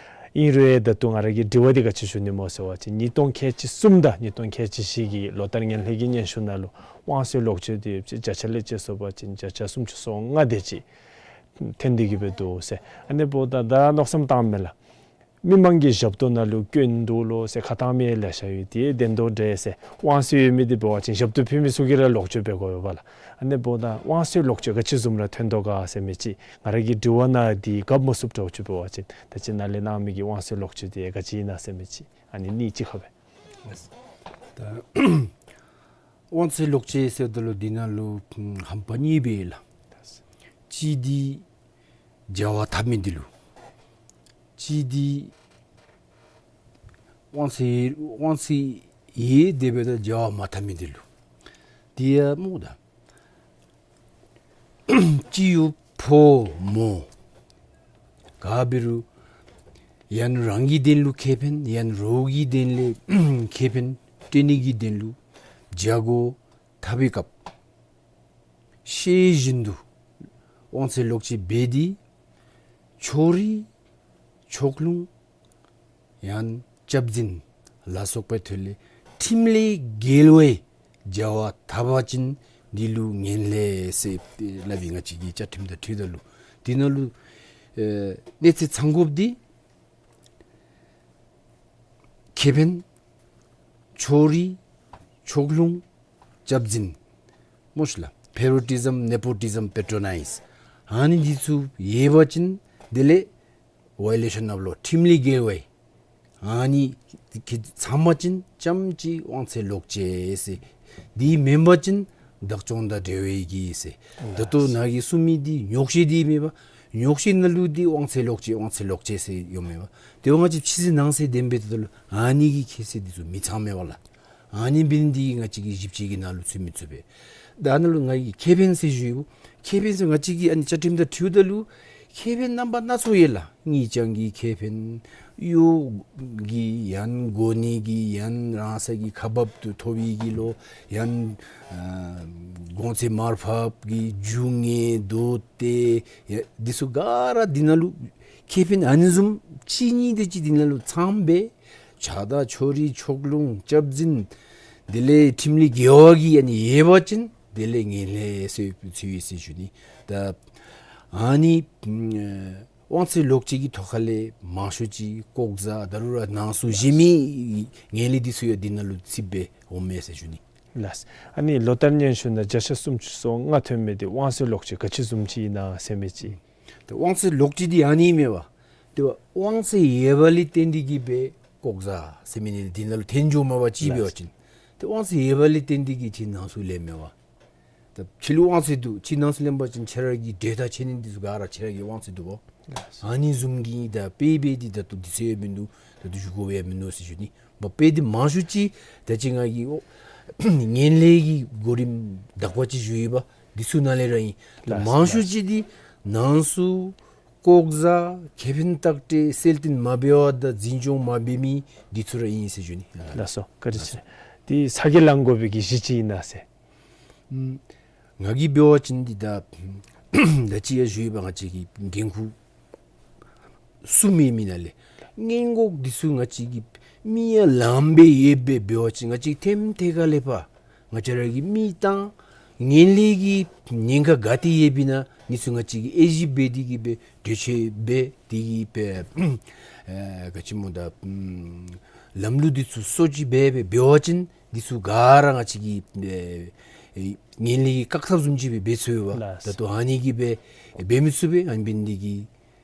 ཨིན་རུང་ད་ལྟོ་ང་ར་གི་དྲི་བ་འདི་ག་ཅི་ཞུ་ནི་སྨོ་ཟེར་བ་ཅིན་ཉིས་སྟོང་ཁལ་གཅིག་གསུམ་དང་ཉིས་སྟོང་ཁལ་གཅིག་བཞི་གི་ལོ་ལྟར་ངན་ལྷད་ཀྱི་སྙན་ཞུ་ནང་ལུ་དབང་སྲུང་ལོག་སྤྱོད་འདི་བརྒྱ་ཆ་ལས་བཅད་སོང་པ་ཅིན་བརྒྱ་ཆ་སུམ་ཅུ་སོ་ལྔ་དེ་ཅིག་ཐོན་ཏེ་གི་སྦེ་འདུག་ཟེར། ཨ་ནི་འབདཝ་ད་ད་མནོ་བསམ་བཏངམ་མས་ལགས། མི་མང་གི་ཞབས་ཏོག་ནང་ལུ་སྐྱོན་འདུག་ལོ་ཟེར་ཁ་བཏང་མི་ལེ་ཤ་ཡོད། དེ་བདེན་དོ་འདྲས་ཟེར། དབང་སྲུང་ཡོད་མི་འདི་འབད་བ་ཅིན་ཞབས་ཏོག་ཕུལ་མི་ཚུ་གིས་ར་ལོག་སྤྱོད་འབད་དགོ་པས་ལགས། ཨ་ནི་འབདཝ་ད་དབང་སྲུང་ལོག་སྤྱོད་ག་ཅི་བཟུམ་ར་ཐོན་དོ་ག་ཟེར་མི་ཅིག་ང་ར་གི་དྲི་བ་ནང་འདི་གབ་མ་ཚུགསཔ་འདྲཝ་ཅིག་འབད་བ་ཅིན་ད་ཅི་ནཱ་ལས་གནང་མི་གི་དབང་སྲུང་ལོག་སྤྱོད་འདི་ག་ཅི་ཨིན་ན་ཟེར་མི་ཅིག་ཨ་ནི་གཉིས་ཅིག་ཁར་སྦེ། ད་དབང་སྲུང་ལོག་སྤྱོད་ཟེརཝ་ད་ལུ་འདི་ནང་ལུ་ཧམ་པ་གཉིས་སྦེ་ལགས། གཅིག་འདི་བྱ་བ་འཐབ་མི་འདི་ལུ། གཅིག་འདི་དབང་སྲུང་དབང་སྲུང་ཡོད་དེ་འབདཝ་ད་བྱ་བ་མ་འཐབ་མི་འདི་ལུ། དེ་ཡང་སྨོ་ད། སྤྱི་ཡོངས་ཕོ་མོ་ག་འབད་རུང་ཡང་རང་གི་དོན་ལུ་ཁེ་ཕན་ཡང་རོགས་ཀྱི་དོན་ལས་ཁེ་ཕན་སྤྲོད་ནི་གི་དོན་ལུ་བྱ་སྒོ་འཐབ་པའི་སྐབས་ཤེས་བཞིན་དུ་དབང་སྲུང་ལོག་སྤྱོད་འབད་དེ་ཕྱོགས་རིས་ཕྱོགས་ལྷུང་ཡང་སྐྱབས་འཛིན་ལ་སོགས་པའི་ཐོག་ལས་ཁྲིམས་ལས་འགལ་བའི་བྱ་བ་འཐབ་པ་ཅིན་འདི་ལུ་ངན་ལྷད་ཟེར་སླབ་ཨིན། ང་བཅས་ཀྱི་བཅའ་ཁྲིམས་དང་འཁྲིལཝ་ད་ལུ་འདི་ནང་ལུ་ཨེ་གནས་ཚད་ཚང་དགོཔ་འདི་ཁེ་ཕན་ཕྱོགས་རིས་ཕྱོགས་ལྷུང་སྐྱབས་འཛིན་སྨོ་ཤིག་ལགས། ཕེ་ཝ་རི་ཊི་ཟམ་ནེ་པོ་ཊི་ཟམ་པེ་ཊོ་ནའིཛ་ཨ་ནི་འདི་ཚུ་ཡོད་པ་ཅིན་དེ་ལས་ཝའི་ལེ་ཤཱན་ཨོཕ་ལོ་ཁྲིམས་ལས་འགལ་བའི་ཨ་ནི་གི་ཚང་པ་ཅིན་ཙམ་ཅིག་དབང་སྲུང་ལོག་སྤྱོད་ཟེར། དེ་མེན་པ་ཅིན་བདག་སྐྱོང་དང་འབྲེལ་བའི་གི་ཟེར། ད་ལྟོ་ནཱ་གིས་གསུངས་མི་འདི་ཉོག་བཤད་འདི་མེན་པ། ཉོག་བཤད་ནང་ལུ་འདི་དབང་སྲུང་ལོག་སྤྱོད་དབང་སྲུང་ལོག་སྤྱོད་ཟེར་ཡོདཔ་མེན་པ། དེ་འབདཝ་ང་བཅས་ཕྱི་གསལ་ནང་གསལ་དེ་སྦེ་འབདཝ་ད་ལུ་ཨ་ནི་གི་ཁྱད་ཚད་འདི་ཚུ་མི་ཚང་མས་པ་ལགས། ཨ་ནི་འབད་ནི་འདི་གིས་ང་བཅས་ཀྱི་ཞིབ་དཔྱད་ཀྱི་ནང་ལུ་ཚུད་མི་ཚུགས་པས། ད་ནཱ་ལུ་ང་གིས་ཁེ་ཕན་ཟེར་ཞུ་ཡི། ཁེ་ཕན་ཟེར་ང་བཅས་ཀྱི་ཨ་ནི་བཅའ་ཁྲིམས་དང་འཁྲིལཝ་ད་ལུ་ཁེ་ཕན་རྣམ་པ་སྣ་ཚོགས་ཡོད་ལགས། ངེས་ཀྱང་གི་ཁེ་ཕན་གཡོག་གི་ཡང་གོ་གནས་ཀྱི་ཡང་རང་སོའི་ཁ་འབབ་ཏུ་ཐོབ་པའི་གི་ལོ་ཡང་ཨ་གོང་ཚད་མར་ཕབ་ཀྱི་རྒྱུ་དངོས་དོ་ཏེ་ཡ་འདི་ཚུ་ག་ར་འདི་ནང་ལུ་ཁེ་ཕན་ཨ་ནི་བཟུམ་གཅིག་གཉིས་དེ་ཅིག་འདི་ནང་ལུ་ཚངམ་སྦེ་ ཆ་དང་ཕྱོགས་རིས་ཕྱོགས་ལྷུང་སྐྱབས་འཛིན་དེ་ལས་ཁྲིམས་ལུགས་དགེ་བ་གི་ཨ་ནི་ཡོད་པ་ཅིན་དེ་ལས་ངན་ལྷད་ཟེར་ཚུ་ཡོད་ཟེར་ཞུ་ནི། ད་ཨ་ནི་དབང་ཚད་ལོག་སྤྱོད་ཀྱི་ཐོག་ཁ་ལས་མང་ཤོས་ཅིག་ལྐོག་ཟ་ད་རུང་ར་ནང་སོ་བཞི་མི་ངན་ལྷད་འདི་ཚུ་ཡང་འདི་ནང་ལུ་ཚུདཔ་སྦེ་འོངམ་མས་ཟེར་ཞུ་ནི། ལགས། ཨ་ནི་ལོ་ལྟར་སྙན་ཞུ་ནང་བརྒྱ་ཆ་སུམ་ཅུ་སོ་ལྔ་ཐོན་མི་འདི་དབང་ཚད་ལོག་སྤྱོད་ག་ཅི་བཟུམ་ཅིག་ཨིན་ན་ཟེར་མི་ཅིག། ཏེ་དབང་ཚད་ལོག་སྤྱོད་འདི་ཨ་ནི་མས་པ། ཏེ་དབང་ཚད་ཡོད་པ་ལས་བརྟེན་ཏེ་གིས་སྦེ་ལྐོག་ཟ་ཟེར་མི་ནི་འདི་ནང་ལུ་ཐོན་འགྱོཝ་མས་པ་ཅིག་འབད་བ་ཅིན། ཏེ་དབང་ཚད་ཡོད་པ་ལས་བརྟེན་ཏེ་གིས་ཁྱོད་ནང་སོ་ལེནམ་མས་པ། ད་ཁྱོད་ལུ་དབང་ཚད་འདུག། ཁྱོད་ནང་སོ་ལེན་པ་ཅིན་ཁྱོད་ར་གི་འབྲེལ་ཐག་ཆོད་ནི་འདི་ཚུ་ག་ར་ཁྱོད་ར་གི་དབང་ཚད་འདུག་པ། ཨ་ནི་བཟུམ་གྱི་ད་དཔེ་འབད་དེ་ད་ལྟོ་འདི་ཚུ་ཡང་མིན་འདུག། ད་ལྟོ་ཞུ་དགོཔ་ཡང་མིན་འདུག་ཟེར་ཞུ་ནི། མ་དཔེ་འདི་མང་ཤོས་ཅིག་ད་ཅི་ང་གིས་ཨོ་ངན་ལྷད་ཀྱི་གོ་རིམ་དག་པ་ཅིག་ཞུ་ཡི་པ། འདི་ཚུ་ནང་ལས་ར་ཨིན། ལགས། མང་ཤོས་ཅིག་འདི་ནང་སོ་ལྐོག་ཟ་ཁེ་ཕན་ཐག་ཏེ་སེལ་ཏིང་མ་འབད་བར་ད་འཛིན་སྐྱོང་མ་འབད་མི་འདི་ཚུ་ར་ཨིན་ཟེར་ཞུ་ནི། ལགས་སོ། བཀའ་དྲིན་ཆེ། འདི་ཚ་གྱང་ལང་དགོ་པའི་གི་གཞི་ཅིག་ཨིན་ན་ཟེར། ཨམ་ང་གིས་འབད་བ་ཅིན་འདི་ད་ད་ཅི་ཡང་ཞུ་ཡི་པ། ང་བཅས་ཀྱི་འགན་ཁུར་གསུམ་ཡོད་མི་ནང་ལས་སྔོན་འགོག་འདི་ཚུ་ང་བཅས་ཀྱིས་མི་ཡང་ལངམ་སྦེ་ཡོདཔ་སྦེ་འབད་བ་ཅིན་ང་བཅས་ཐེམ་ཐེ་ཁ་ལས་ཕར་ང་བཅས་ར་གིས་མི་བཏང་། ངན་ལྷད་ཀྱི་ཉེན་ཁ་ག་ཏེ་ཡོདཔ་ཨིན་ན་འདི་ཚུ་ང་བཅས་ཀྱིས་དབྱེ་ཞིབ་འབད་དེ་གིས་སྦེ་གྲོས་ཆོད་འབད་དེ་གིས་སྦེ་ཨེ་ག་ཅི་སྨོ་ད་ཨམ་ལམ་ལུགས་འདི་ཚུ་གསོ་བཅོས་འབད་སྦེ་འབད་བ་ཅིན་འདི་ཚུ་ག་ར་ང་བཅས་ཀྱིས་ཨེ་ཨེ་ངན་ལྷད་ཀྱི་བཀག་ཐབས་བཟུམ་ཅིག་སྦེ་འབད་ཚུགས་པས། ལགས། ད་ལྟོ་ཨ་ནི་གིས་སྦེ་འབད་མི་ཚུགས་པས། ཨ་ནི་འབད་ནི་འདི་གིས་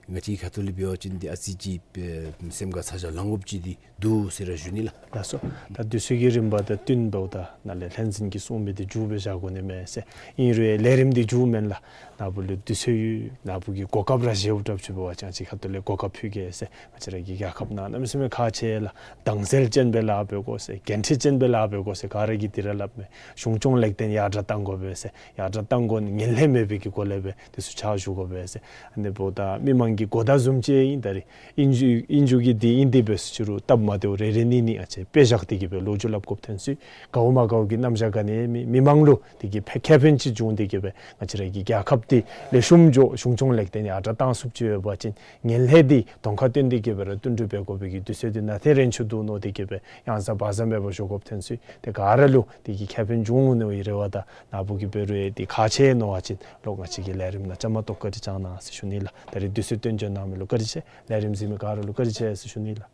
ང་བཅས་ཁ་ཐུག་ལས་འབད་བ་ཅིན་འདི་ཨ་ཙི་ཅིག་ཨེ་སེམས་ཁར་ཚ་གྱང་ལང་དགོཔ་ཅིག་འདི་འདུག་ཟེར་ར་ཞུ་ནི་ལགས། ལགས་སོ། ད་དུས་ཚོད་ཀྱི་རིམ་པ་དང་བསྟུན་འབདཝ་ད་ནཱ་ལས་ལྷན་འཛིན་གྱིས་གསུངས་མི་འདི་མཇུག་སྦེ་བཞག་དགོ་ནི་མས་ཟེར། ཨིན་རུང་ལས་རིམ་འདི་མཇུག་མེན་ལགས། ནཱ་བུ་ལུ་དུས་ཚོད་ཡོད། ནཱ་བུ་གི་གོ་སྐབས་ར་བཞེས་དགོཔ་ཅིག་འབད་བ་ཅིན་ང་བཅས་ཁ་ཐུག་ལས་གོ་སྐབས་ཕུལ་གེ་ཟེར། ང་བཅས་ར་གི་རྒྱལ་ཁབ་ནང་གནམ་མེད་ས་མེད་ཁག་ཆེ་ལགས། དྭངས་གསལ་ཅན་སྦེ་ལཱ་འབད་དགོ་ཟེར། འགན་འཁྲི་ཅན་སྦེ་ལཱ་འབད་དགོ་ཟེར་ག་ར་གིས་འདི་ར་སླབ་མས། གཞུང་སྐྱོང་ལེགས་ལྡན་ཡར་དྲག་གཏང་དགོ་པས་ཟེར། ཡར་དྲག་གཏང་དགོ་ནི་ངན་ལྷད་མེད་པའི་གི་སྒོ་ལས་སྦེ་འདི་ཚུ་ཕྱག་ཞུ་དགོ་པས་ཟེར། ཨ་ནི་འབདཝ་ད་མི་མང་གི་གོ་བརྡ་བཟུམ་ཅིག་ཨིན། ད་རིས་ཨིན་རྒྱུ་ཨིན་རྒྱུ་གི་འདི་ཨིན། དེ་འབད་ཟེར་ཅི་རུང་སྟབས་མ་བདེཝ་རེ་རེ་གཉིས་གཉིས་ཨ་ཙི་དཔེ་བཞག་སྟེ་གིས་སྦེ་ལོ་རྒྱུས་སླབ་དགོཔ་ཐོན་སོང་། དགའཝ་མ་དགའཝ་གི་རྣམ་གཞག་ག་ནི་མེད། མི་མང་ལུ་དེ་གིས་ཕན་ཁེ་ཕན་ཅིག་འབྱུང་སྟེ་གིས་སྦེ་ང་བཅས་ར་གི་རྒྱལ་ཁབ་འདི་ལེགས་ཤོམ་འགྱོ་གཞུང་སྐྱོང་ལེགས་ལྡན་ཡར་དྲག་གཏང་ཚུགསཔ་ཅིག་ཡོད་པ་ཅིན་ངན་ལྷད་འདི་གདོང་ཁར་སྟོན་ཏེ་གིས་སྦེ་ར་བསྟུན་གྲོས་འབད་དགོ་པའི་གི་དུས་ཚོད་འདི་ནཱ་ཐོན་རན་ཅི་འདུག་མནོ་སྟེ་གིས་སྦེ་ཡང་ས་བ་ས་མེད་པར་ཞུ་དགོཔ་ཐོན་སོང་། ཏེ་ག་ར་ལུ་དེ་གིས་ཁེ་ཕན་འབྱུང་འོང་ནི་རེ་བ་དང་ནཱ་བུ་གིས་འབད་རུང་འདི་ཁག་ཆེ་མནོ་བ་ཅིན་ལོག་ང་བཅས་ཀྱི་ལས་རིམ་ནང་བཅའ་མར་གཏོགས་བཀའ་དྲིན་བསྐྱང་གནང་ཟེར་ཞུ་ནི་ལགས། ད་རིས་དུས་ཚོད་བཏོན་འཇོག་གནང་མི་ལུ་བཀའ་དྲིན་ཆེ། ལས་རིམ་གཟིགས་མི་ག་ར་ལུ་བཀའ་དྲིན་ཆེ་ཟེར་ཞུ་ནི་ལགས།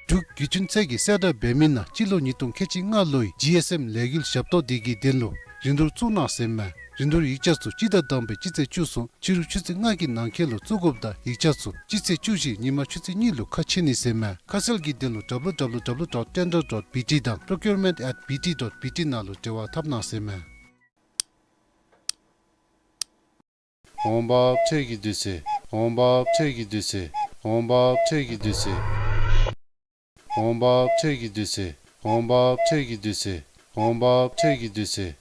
འབྲུག་བརྒྱུད་འཕྲིན་ཚད་ཀྱིས་གསལ་བསྒྲགས་འབད་མི་ནང་སྤྱི་ལོ་ཉིས་སྟོང་ཁལ་གཅིག་ལྔ་ལོའི་ཇི་ཨེསི་ཨེམ་ལས་འགུལ་ཞབས་ཏོག་འདི་གི་དོན་ལུ་རིན་བསྡུར་བཙུགས་གནང་ཟེར་མས། རིན་བསྡུར་ཡིག་ཆ་ཚུ་སྤྱི་ཟླ་དང་པའི་སྤྱི་ཚེས་བཅུ་གསུམ་ཕྱི་རུ་ཆུ་ཚོད་ལྔ་གི་ནང་འཁོད་ལུ་བཙུགས་དགོཔ་དང་ཡིག་ཆ་ཚུ་སྤྱི་ཚེས་བཅུ་བཞི་ཉིན་མ་ཆུ་ཚོད་གཉིས་ལུ་ཁ་ཕྱེ་ནི་ཟེར་མས། ཁ་གསལ་གྱི་དོན་ལུ་W W W dot tender dot B T དང་procurement at B T dot B T ནང་ལུ་འབྲེལ་བ་འཐབ་གནང་ཟེར་མས། འོང་འབབ་ཁྲལ་གྱི་དུས་ཚོད། འོང་འབབ་ཁྲལ་གྱི་དུས་ཚོད། འོང་འབབ་ཁྲལ་གྱི་དུས་ཚོད། འོང་འབབ་ཁྲལ་གྱི་དུས་ཚོད། འོང་འབབ་ཁྲལ་གྱི་དུས་ཚོད།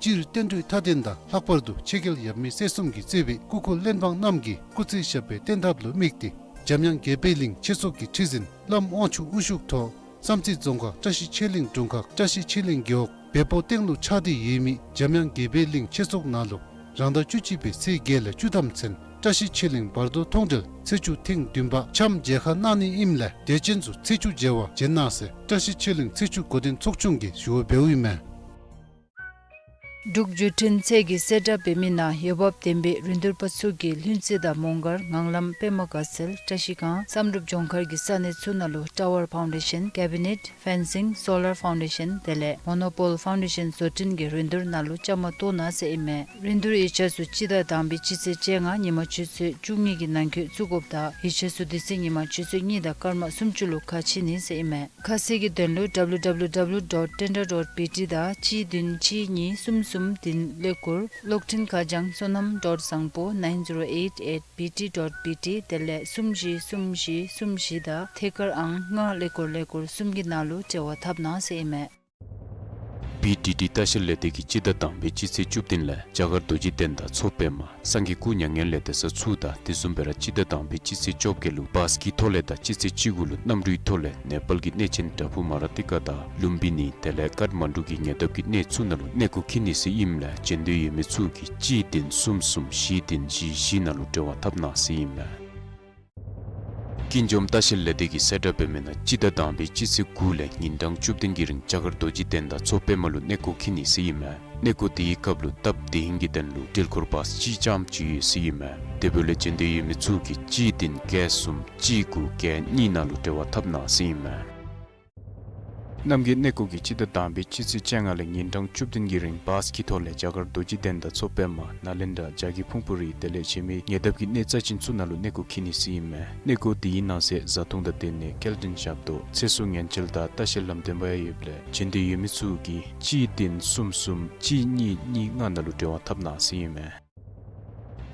སྤྱིར་བསྟན་འགྲོའི་མཐའ་དོན་དང་ལྷག་པར་དུ་ཆོས་རྒྱལ་ཡབ་མེས་སྲས་གསུམ་གྱིས་གཙོས་པའི་སྐུ་འཁོར་བློན་འབངས་རྣམས་ཀྱིས་སྐུ་ཚེ་ཞབས་པད་བརྟན་ཐབས་ལུ་དམིགས་ཏེ་འཇམ་དབྱངས་དགྱེས་པའི་གླིང་ཆོས་ཚོགས་ཀྱི་ཁྲི་འཛིན་བླམ་དབང་ཕྱུག་དབུ་བཞུགས་ཐོག་བསམ་རྩེ་རྫོང་ཁག་བཀྲ་ཤིས་ཆོས་གླིང་དྲུང་ཁག་བཀྲ་ཤིས་ཆོས་གླིང་རྒེད་འོག་བལ་པོ་སྟེང་ལུ་ཆགས་ཏེ་ཡོད་མི་འཇམ་དབྱངས་དགྱེས་པའི་གླིང་ཆོས་ཚོགས་ནང་ལུ་རང་ཟླ་བཅུ་གཅིག་པའི་ཚེས་བརྒྱད་ལས་བཅུ་ཐམ་ཚུན་བཀྲ་ཤིས་ཆོས་གླིང་བར་དོ་མཐོང་གྲོལ་ཚེས་བཅུ་ཐེངས་བདུན་པ་འཆམ་མཇལ་ཁ་གནང་ནི་ཨིནམ་ལས་དད་ཅན་ཚུ་ཚེས་བཅུ་མཇལ་བར་བྱོན་གནང་ཟེར་བཀྲ་ཤིས་ཆོས་གླིང་ཚེས་བཅུ་འགོ་འདྲེན་ཚོགས་ཆུང་གིས་ཞུ་བ་འབདཝ་ཨིན་མས། འབྲུག་བརྒྱུད་འཕྲིན་ཚད་ཀྱིས་གསལ་བསྒྲགས་འབད་མི་ནང་འོས་འབབ་ལྡན་པའི་རིན་བསྡུར་པ་ཚུ་གིས་ལྷུན་རྩེ་དང་མོང་སྒར་ངང་ལམ་པདྨ་དགའ་ཚལ་བཀྲ་ཤིས་སྒང་བསམ་གྲུབ་ལྗོངས་མཁར་གྱི་ས་གནས་ཚུ་ནང་ལུ་ཊ་ཝར་ཕའུན་ཌེ་ཤཱན་ཀེ་བི་ནེཊ་ཕེན་སིང་སོ་ལར་ཕའུན་ཌེ་ཤཱན་དེ་ལས་མོ་ནོ་པོལ་ཕའུན་ཌེ་ཤཱན་བཟོ་སྐྲུན་གྱི་རིན་བསྡུར་ནང་ལུ་བཅའ་མར་གཏོགས་གནང་ཟེར་ཨིན་མས། རིན་བསྡུར་ཡིག་ཆ་ཚུ་སྤྱི་ཟླ་དང་པའི་སྤྱི་ཚེས་བཅོ་ལྔ་ཉིན་མ་ཆུ་ཚོད་བཅུ་གཉིས་ཀྱི་ནང་འཁོད་བཙུགས་དགོཔ་དང་ཡིག་ཆ་ཚུ་དེ་ཚེ་ཉིན་མ་ཆུ་ཚོད་གཉིས་དང་སྐར་མ་སུམ་ཅུ་ལུ་ཁ་ཕྱེ་ནི་ཟེར་ཨིན་མས། ཁ་གསལ་གྱི་དོན་ལུ་W W W dot tender dot B T དང་གཅིག་བདུན་གཅིག་གཉིས་གསུམ་གསུམ་བདུན་ཀླད་ཀོར། གློག་འཕྲིན་ཁ་བྱང་བསོད་ནམས་dot བཟང་པོ nine zero eight at B T dot B T དེ་ལས་གསུམ་བཞི་གསུམ་བཞི་གསུམ་བཞི་དང་ཐད་ཀར་ཨང་ལྔ་ཀླད་ཀོར་ཀླད་ཀོར་གསུམ་གྱི་ནང་ལུ་འབྲེལ་བ་འཐབ་གནང་ཟེར་ཨིན་མས། བི་ཌི་ཌི་ལྟ་བཤལ་ལས་སྡེ་གིས་སྤྱི་ཟླ་དང་པའི་སྤྱི་ཚེས་བཅུ་བདུན་ལས་རྒྱ་གར་རྡོ་རྗེ་གདན་དང་མཚོ་པདྨ་སངས་རྒྱས་སྐུ་མྱ་ངན་ལས་འདས་ས་ཚུ་དང་དེ་བཟུམ་སྦེ་ར་སྤྱི་ཟླ་དང་པའི་སྤྱི་ཚེས་བཅོ་བརྒྱད་ལུ་བཱས་ཀྱི་ཐོག་ལས་དང་སྤྱི་ཚེས་བཅུ་དགུ་ལུ་གནམ་གྲུའི་ཐོག་ལས་ནེ་པཱལ་གྱི་གནས་ཆེན་དྲ་ཕུ་མ་ར་ཏི་ཀ་དང་ལུམ་བི་ནི་དེ་ལས་ཀཏ་མན་ཌུ་གི་ཉེ་འདབས་ཀྱི་གནས་ཚུ་ནང་ལུ་གནས་སྐོར་འཁྱིད་ནི་ཟེར་ཨིནམ་ལས་བྱོན་འདོད་ཡོད་མི་ཚུ་གིས་གཅིག་བདུན་གསུམ་གསུམ་བཞི་བདུན་བཞི་བཞི་ནང་ལུ་འབྲེལ་བ་འཐབ་གནང་ཟེར་ཨིན་མས། ཨིན་ཅོམ་ལྟ་བཤལ་ལས་སྡེ་གིས་གསལ་བསྒྲགས་འབད་མི་ནང་སྤྱི་ཟླ་དང་པའི་སྤྱི་ཚེས་དགུ་ལས་ཉིན་གྲངས་བཅུ་བདུན་གྱི་རིང་རྒྱ་གར་རྡོ་རྗེ་གདན་དང་མཚོ་པདྨ་ལུ་གནས་སྐོར་འཁྱིད་ནི་ཟེར་ཨིན་མས། གནས་སྐོར་དེའི་སྐབས་ལུ་སྟབས་བདེ་ཧིང་གི་དོན་ལུ་འགྲུལ་འཁོར་བཱས་གཅིག་རྐྱངམ་ཅིག་ཡོད་ཟེར་ཨིན་མས། དེ་འབདཝ་ལས་འབྱོན་འདོད་ཡོད་མི་ཚུ་གིས་གཅིག་བདུན་བརྒྱད་གསུམ་གཅིག་དགུ་བརྒྱད་གཉིས་ནང་ལུ་འབྲེལ་བ་འཐབ་གནང་ཟེར་ཨིན་མས། རྣམ་རྒྱལ་གནས་སྐོར་གྱིས་སྤྱི་ཟླ་དང་པའི་སྤྱི་ཚེས་བཅོ་ལྔ་ལས་ཉིན་གྲངས་བཅུ་བདུན་གྱི་རིང་བཱས་ཀྱི་ཐོག་ལས་རྒྱ་གར་རྡོ་རྗེ་གདན་དང་མཚོ་པདྨ་ནཱ་ལེནྡྲ་བྱ་རྒོད་ཕུང་པོ་རི་དེ་ལས་ཕྱི་མི་ཉེ་འདབས་ཀྱི་གནས་རྩ་ཅན་ཚུ་ནང་ལུ་གནས་སྐོར་འཁྱིད་ནི་ཟེར་ཨིན་མས། གནས་སྐོར་དེའི་ནང་གསེས་བཟའ་འཐུང་དང་སྡོད་གནས་སྐྱེལ་འདྲེན་ཞབས་ཏོག་ཚེ་སྲོག་ཉེན་བཅོལ་དང་ལྟ་བཤལ་ལམ་སྟོན་པ་ཡང་ཡོདཔ་ལས་འབྱོན་འདོད་ཡོད་མི་ཚུ་གིས་གཅིག་བདུན་གསུམ་གསུམ་གཅིག་གཉིས་གཉིས་ལྔ་ནང་ལུ་འབྲེལ་བ་འཐབ་གནང་ཟེར་ཨིན་མས།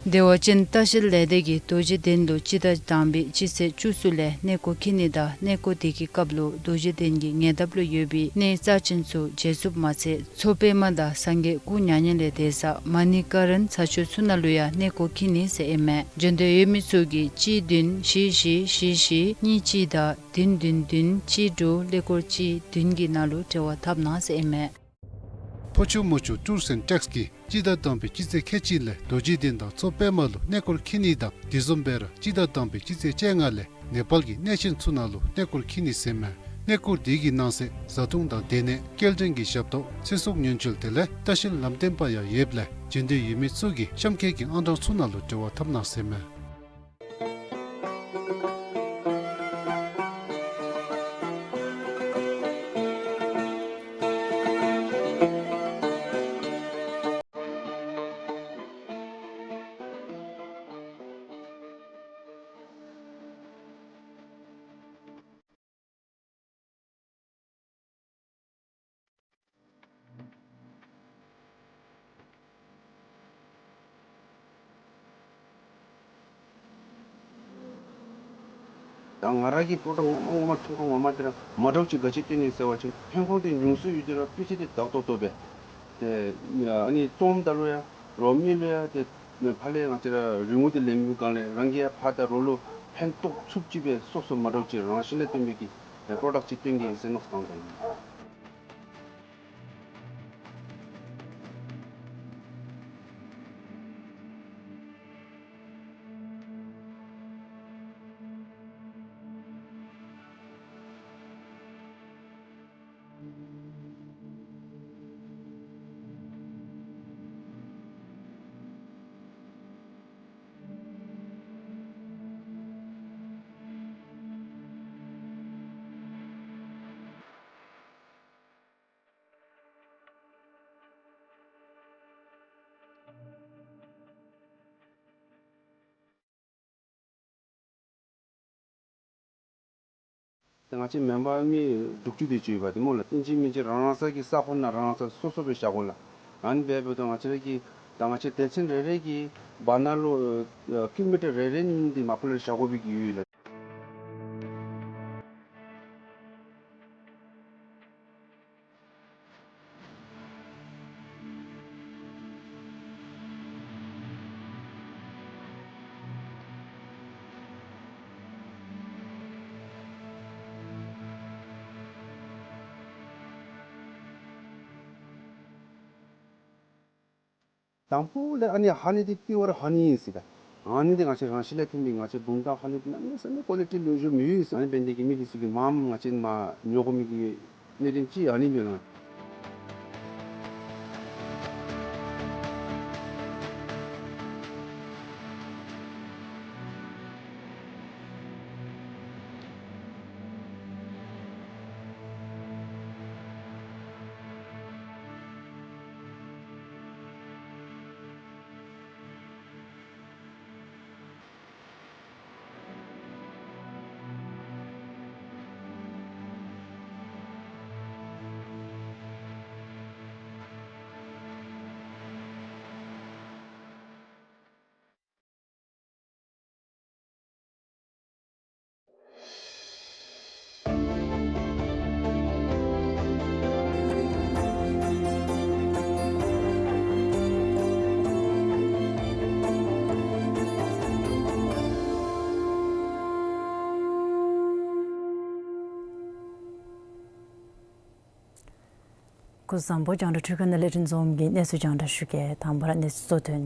བདེ་བ་ཅན་ལྟ་བཤལ་ལས་སྡེ་གིས་རྡོ་རྗེ་གདན་ལུ་སྤྱི་ཟླ་དང་པའི་སྤྱི་ཚེས་བཅུ་གསུམ་ལས་གནས་སྐོར་འཁྱིད་ནི་དང་གནས་སྐོར་དེ་གི་སྐབས་ལུ་རྡོ་རྗེ་གདན་གྱི་ཉེ་འདབས་ལུ་ཡོད་པའི་གནས་རྩ་ཅན་ཚུ་མཇལ་ཚུགསཔ་མ་ཚད་མཚོ་པདྨ་དང་སངས་རྒྱས་སྐུ་མྱ་ངན་ལས་འདས་ས་མ་ཎི་ཀ་རན་ས་ཆ་ཚུ་ནང་ལུ་ཡང་གནས་སྐོར་འཁྱིད་ནི་ཟེར་ཨིན་མས། འབྱོན་འདོད་ཡོད་མི་ཚུ་གིས་གཅིག་བདུན་བཞི་བཞི་བཞི་བཞི་གཉིས་གཅིག་དང་བདུན་བདུན་བདུན་གཅིག་དྲུག་ཀླད་ཀོར་གཅིག་བདུན་གྱི་ནང་ལུ་འབྲེལ་བ་འཐབ་གནང་ཟེར་ཨིན་མས། ཕོ་ཆུ་མོ་ཆུ་ཊུརསི་ཨེནཌ་ཊེགསི་གིས་སྤྱི་ཟླ་དང་པའི་སྤྱི་ཚེས་ཁལ་གཅིག་ལས་རྡོ་རྗེ་གདན་དང་མཚོ་པདྨ་ལུ་གནས་སྐོར་འཁྱིད་ནི་དང་དེ་བཟུམ་སྦེ་ར་སྤྱི་ཟླ་དང་པའི་སྤྱི་ཚེས་བཅོ་ལྔ་ལས་ནེ་པཱལ་གྱི་གནས་ཆེན་ཚུ་ནང་ལུ་གནས་སྐོར་འཁྱིད་ནི་ཟེར་མས། གནས་སྐོར་དེ་གི་ནང་གསེས་བཟའ་འཐུང་དང་སྡོད་གནས་སྐྱེལ་འདྲེན་གྱི་ཞབས་ཏོག་ཚེ་སྲོག་ཉེན་བཅོལ་དེ་ལས་ལྟ་བཤལ་ལམ་སྟོན་པ་ཡང་ཡོདཔ་ལས་འབྱོན་འདོད་ཡོད་མི་ཚུ་གིས་གཤམ་འཁོད་ཀྱི་ཨང་གྲངས་ཚུ་ནང་ལུ་འབྲེལ་བ་འཐབ་གནང་ཟེར་མས། ད་ང་ར་གི་པོ་ཊོ་ངོ་མ་ངོ་མ་ཐུང་ཀུ་ངོ་མ་དེ་ར་མ་འདྲཝ་ཅིག་ག་ཅི་སྟོན་ནི་ཟེར་བ་ཅིན་ཐོན་ཁུངས་དེ་ཉུང་སུ་ཡོད་དེ་ར་སྤུས་ཚད་དེ་དག་ཏོག་ཏོ་སྦེ། ཏེ་ཨ་ནི་བཙོངམ་ད་ལུ་ཡང་རོ་མི་ལུ་ཡང་ཏེ་ཕར་ལས་ང་བཅས་ར་རིན་གོང་དེ་ལེན་མི་སྒང་ལས་རང་གིས་ཡང་ཕར་ད་རོགས་ལུ་ཕན་ཐོགས་ཚུགསཔ་ཅིག་སྦེ་སོ་སོ་མ་འདྲཝ་ཅིག་རང་བཞིན་ལས་བཏོན་པའི་གི་པོ་རོ་ཌཀཊ་ཅིག་སྟོན་གེ་ཟེར་མནོ་བསམ་བཏང་དོ་ཨིན། ཏེ་ང་བཅས་མེམ་བར་མི་དྲུག་ཅུ་དེ་ཅིག་ཡོདཔ་འདི་སྨོ་ལགས། ཨིན་ཅི་མིན་ཅི་རང་རང་སོ་གི་ས་ཁོངས་ནང་རང་རང་སོ་སོ་སོ་སྦེ་བཞག་དགོ་ལགས། ཨ་ནི་སྦེ་འབདཝ་ད་ང་བཅས་ར་གི་ད་ང་བཅས་སྡེ་ཚན་རེ་རེ་གི་བར་ན་ལུ་ཨ་ཀི་ལོ་མི་ཊར་རེ་རེ་གཉིས་གཉིས་འདི་མ་པ་ལས་བཞག་དགོ་པའི་གི་ཡོད་ལགས། དང་པོ་ལས་ཨ་ནི་ཧ་ནི་འདི་པིའུར་ཧ་ནི་ཨིན་ཟེར་ད། ཨ་ནི་འདི་ང་བཅས་རང་བཞིན་ལས་ཐོན་པའི་ང་བཅས་བུམ་ཐང་ཧ་ནི་འདི་གནམ་མེད་ས་མེད་ཀོ་ལི་ཊི་ལེགས་ཤོམ་ཡོད་ཟེར། ཨ་ནི་འབད་ནི་དེ་གིས་མི་འདི་ཚུ་གིས་མངམ་ང་བཅས་མ་ཉོ་དགོ་མི་གི་གནད་དོན་ཅིག་ཨ་ནི་ཨིན་པས་ལགས། སྐུ་གཟུགས་བཟང་པོ། རྒྱང་བསྒྲགས་འཕྲུལ་ཁང་ནང་ལས་རིན་འཛོམས་ཀྱིས་གནས་ཚུལ་རྒྱང་བསྒྲགས་ཞུ་གེ། དང་པ་ར་གནས་ཚུལ་གཙོ་དོན།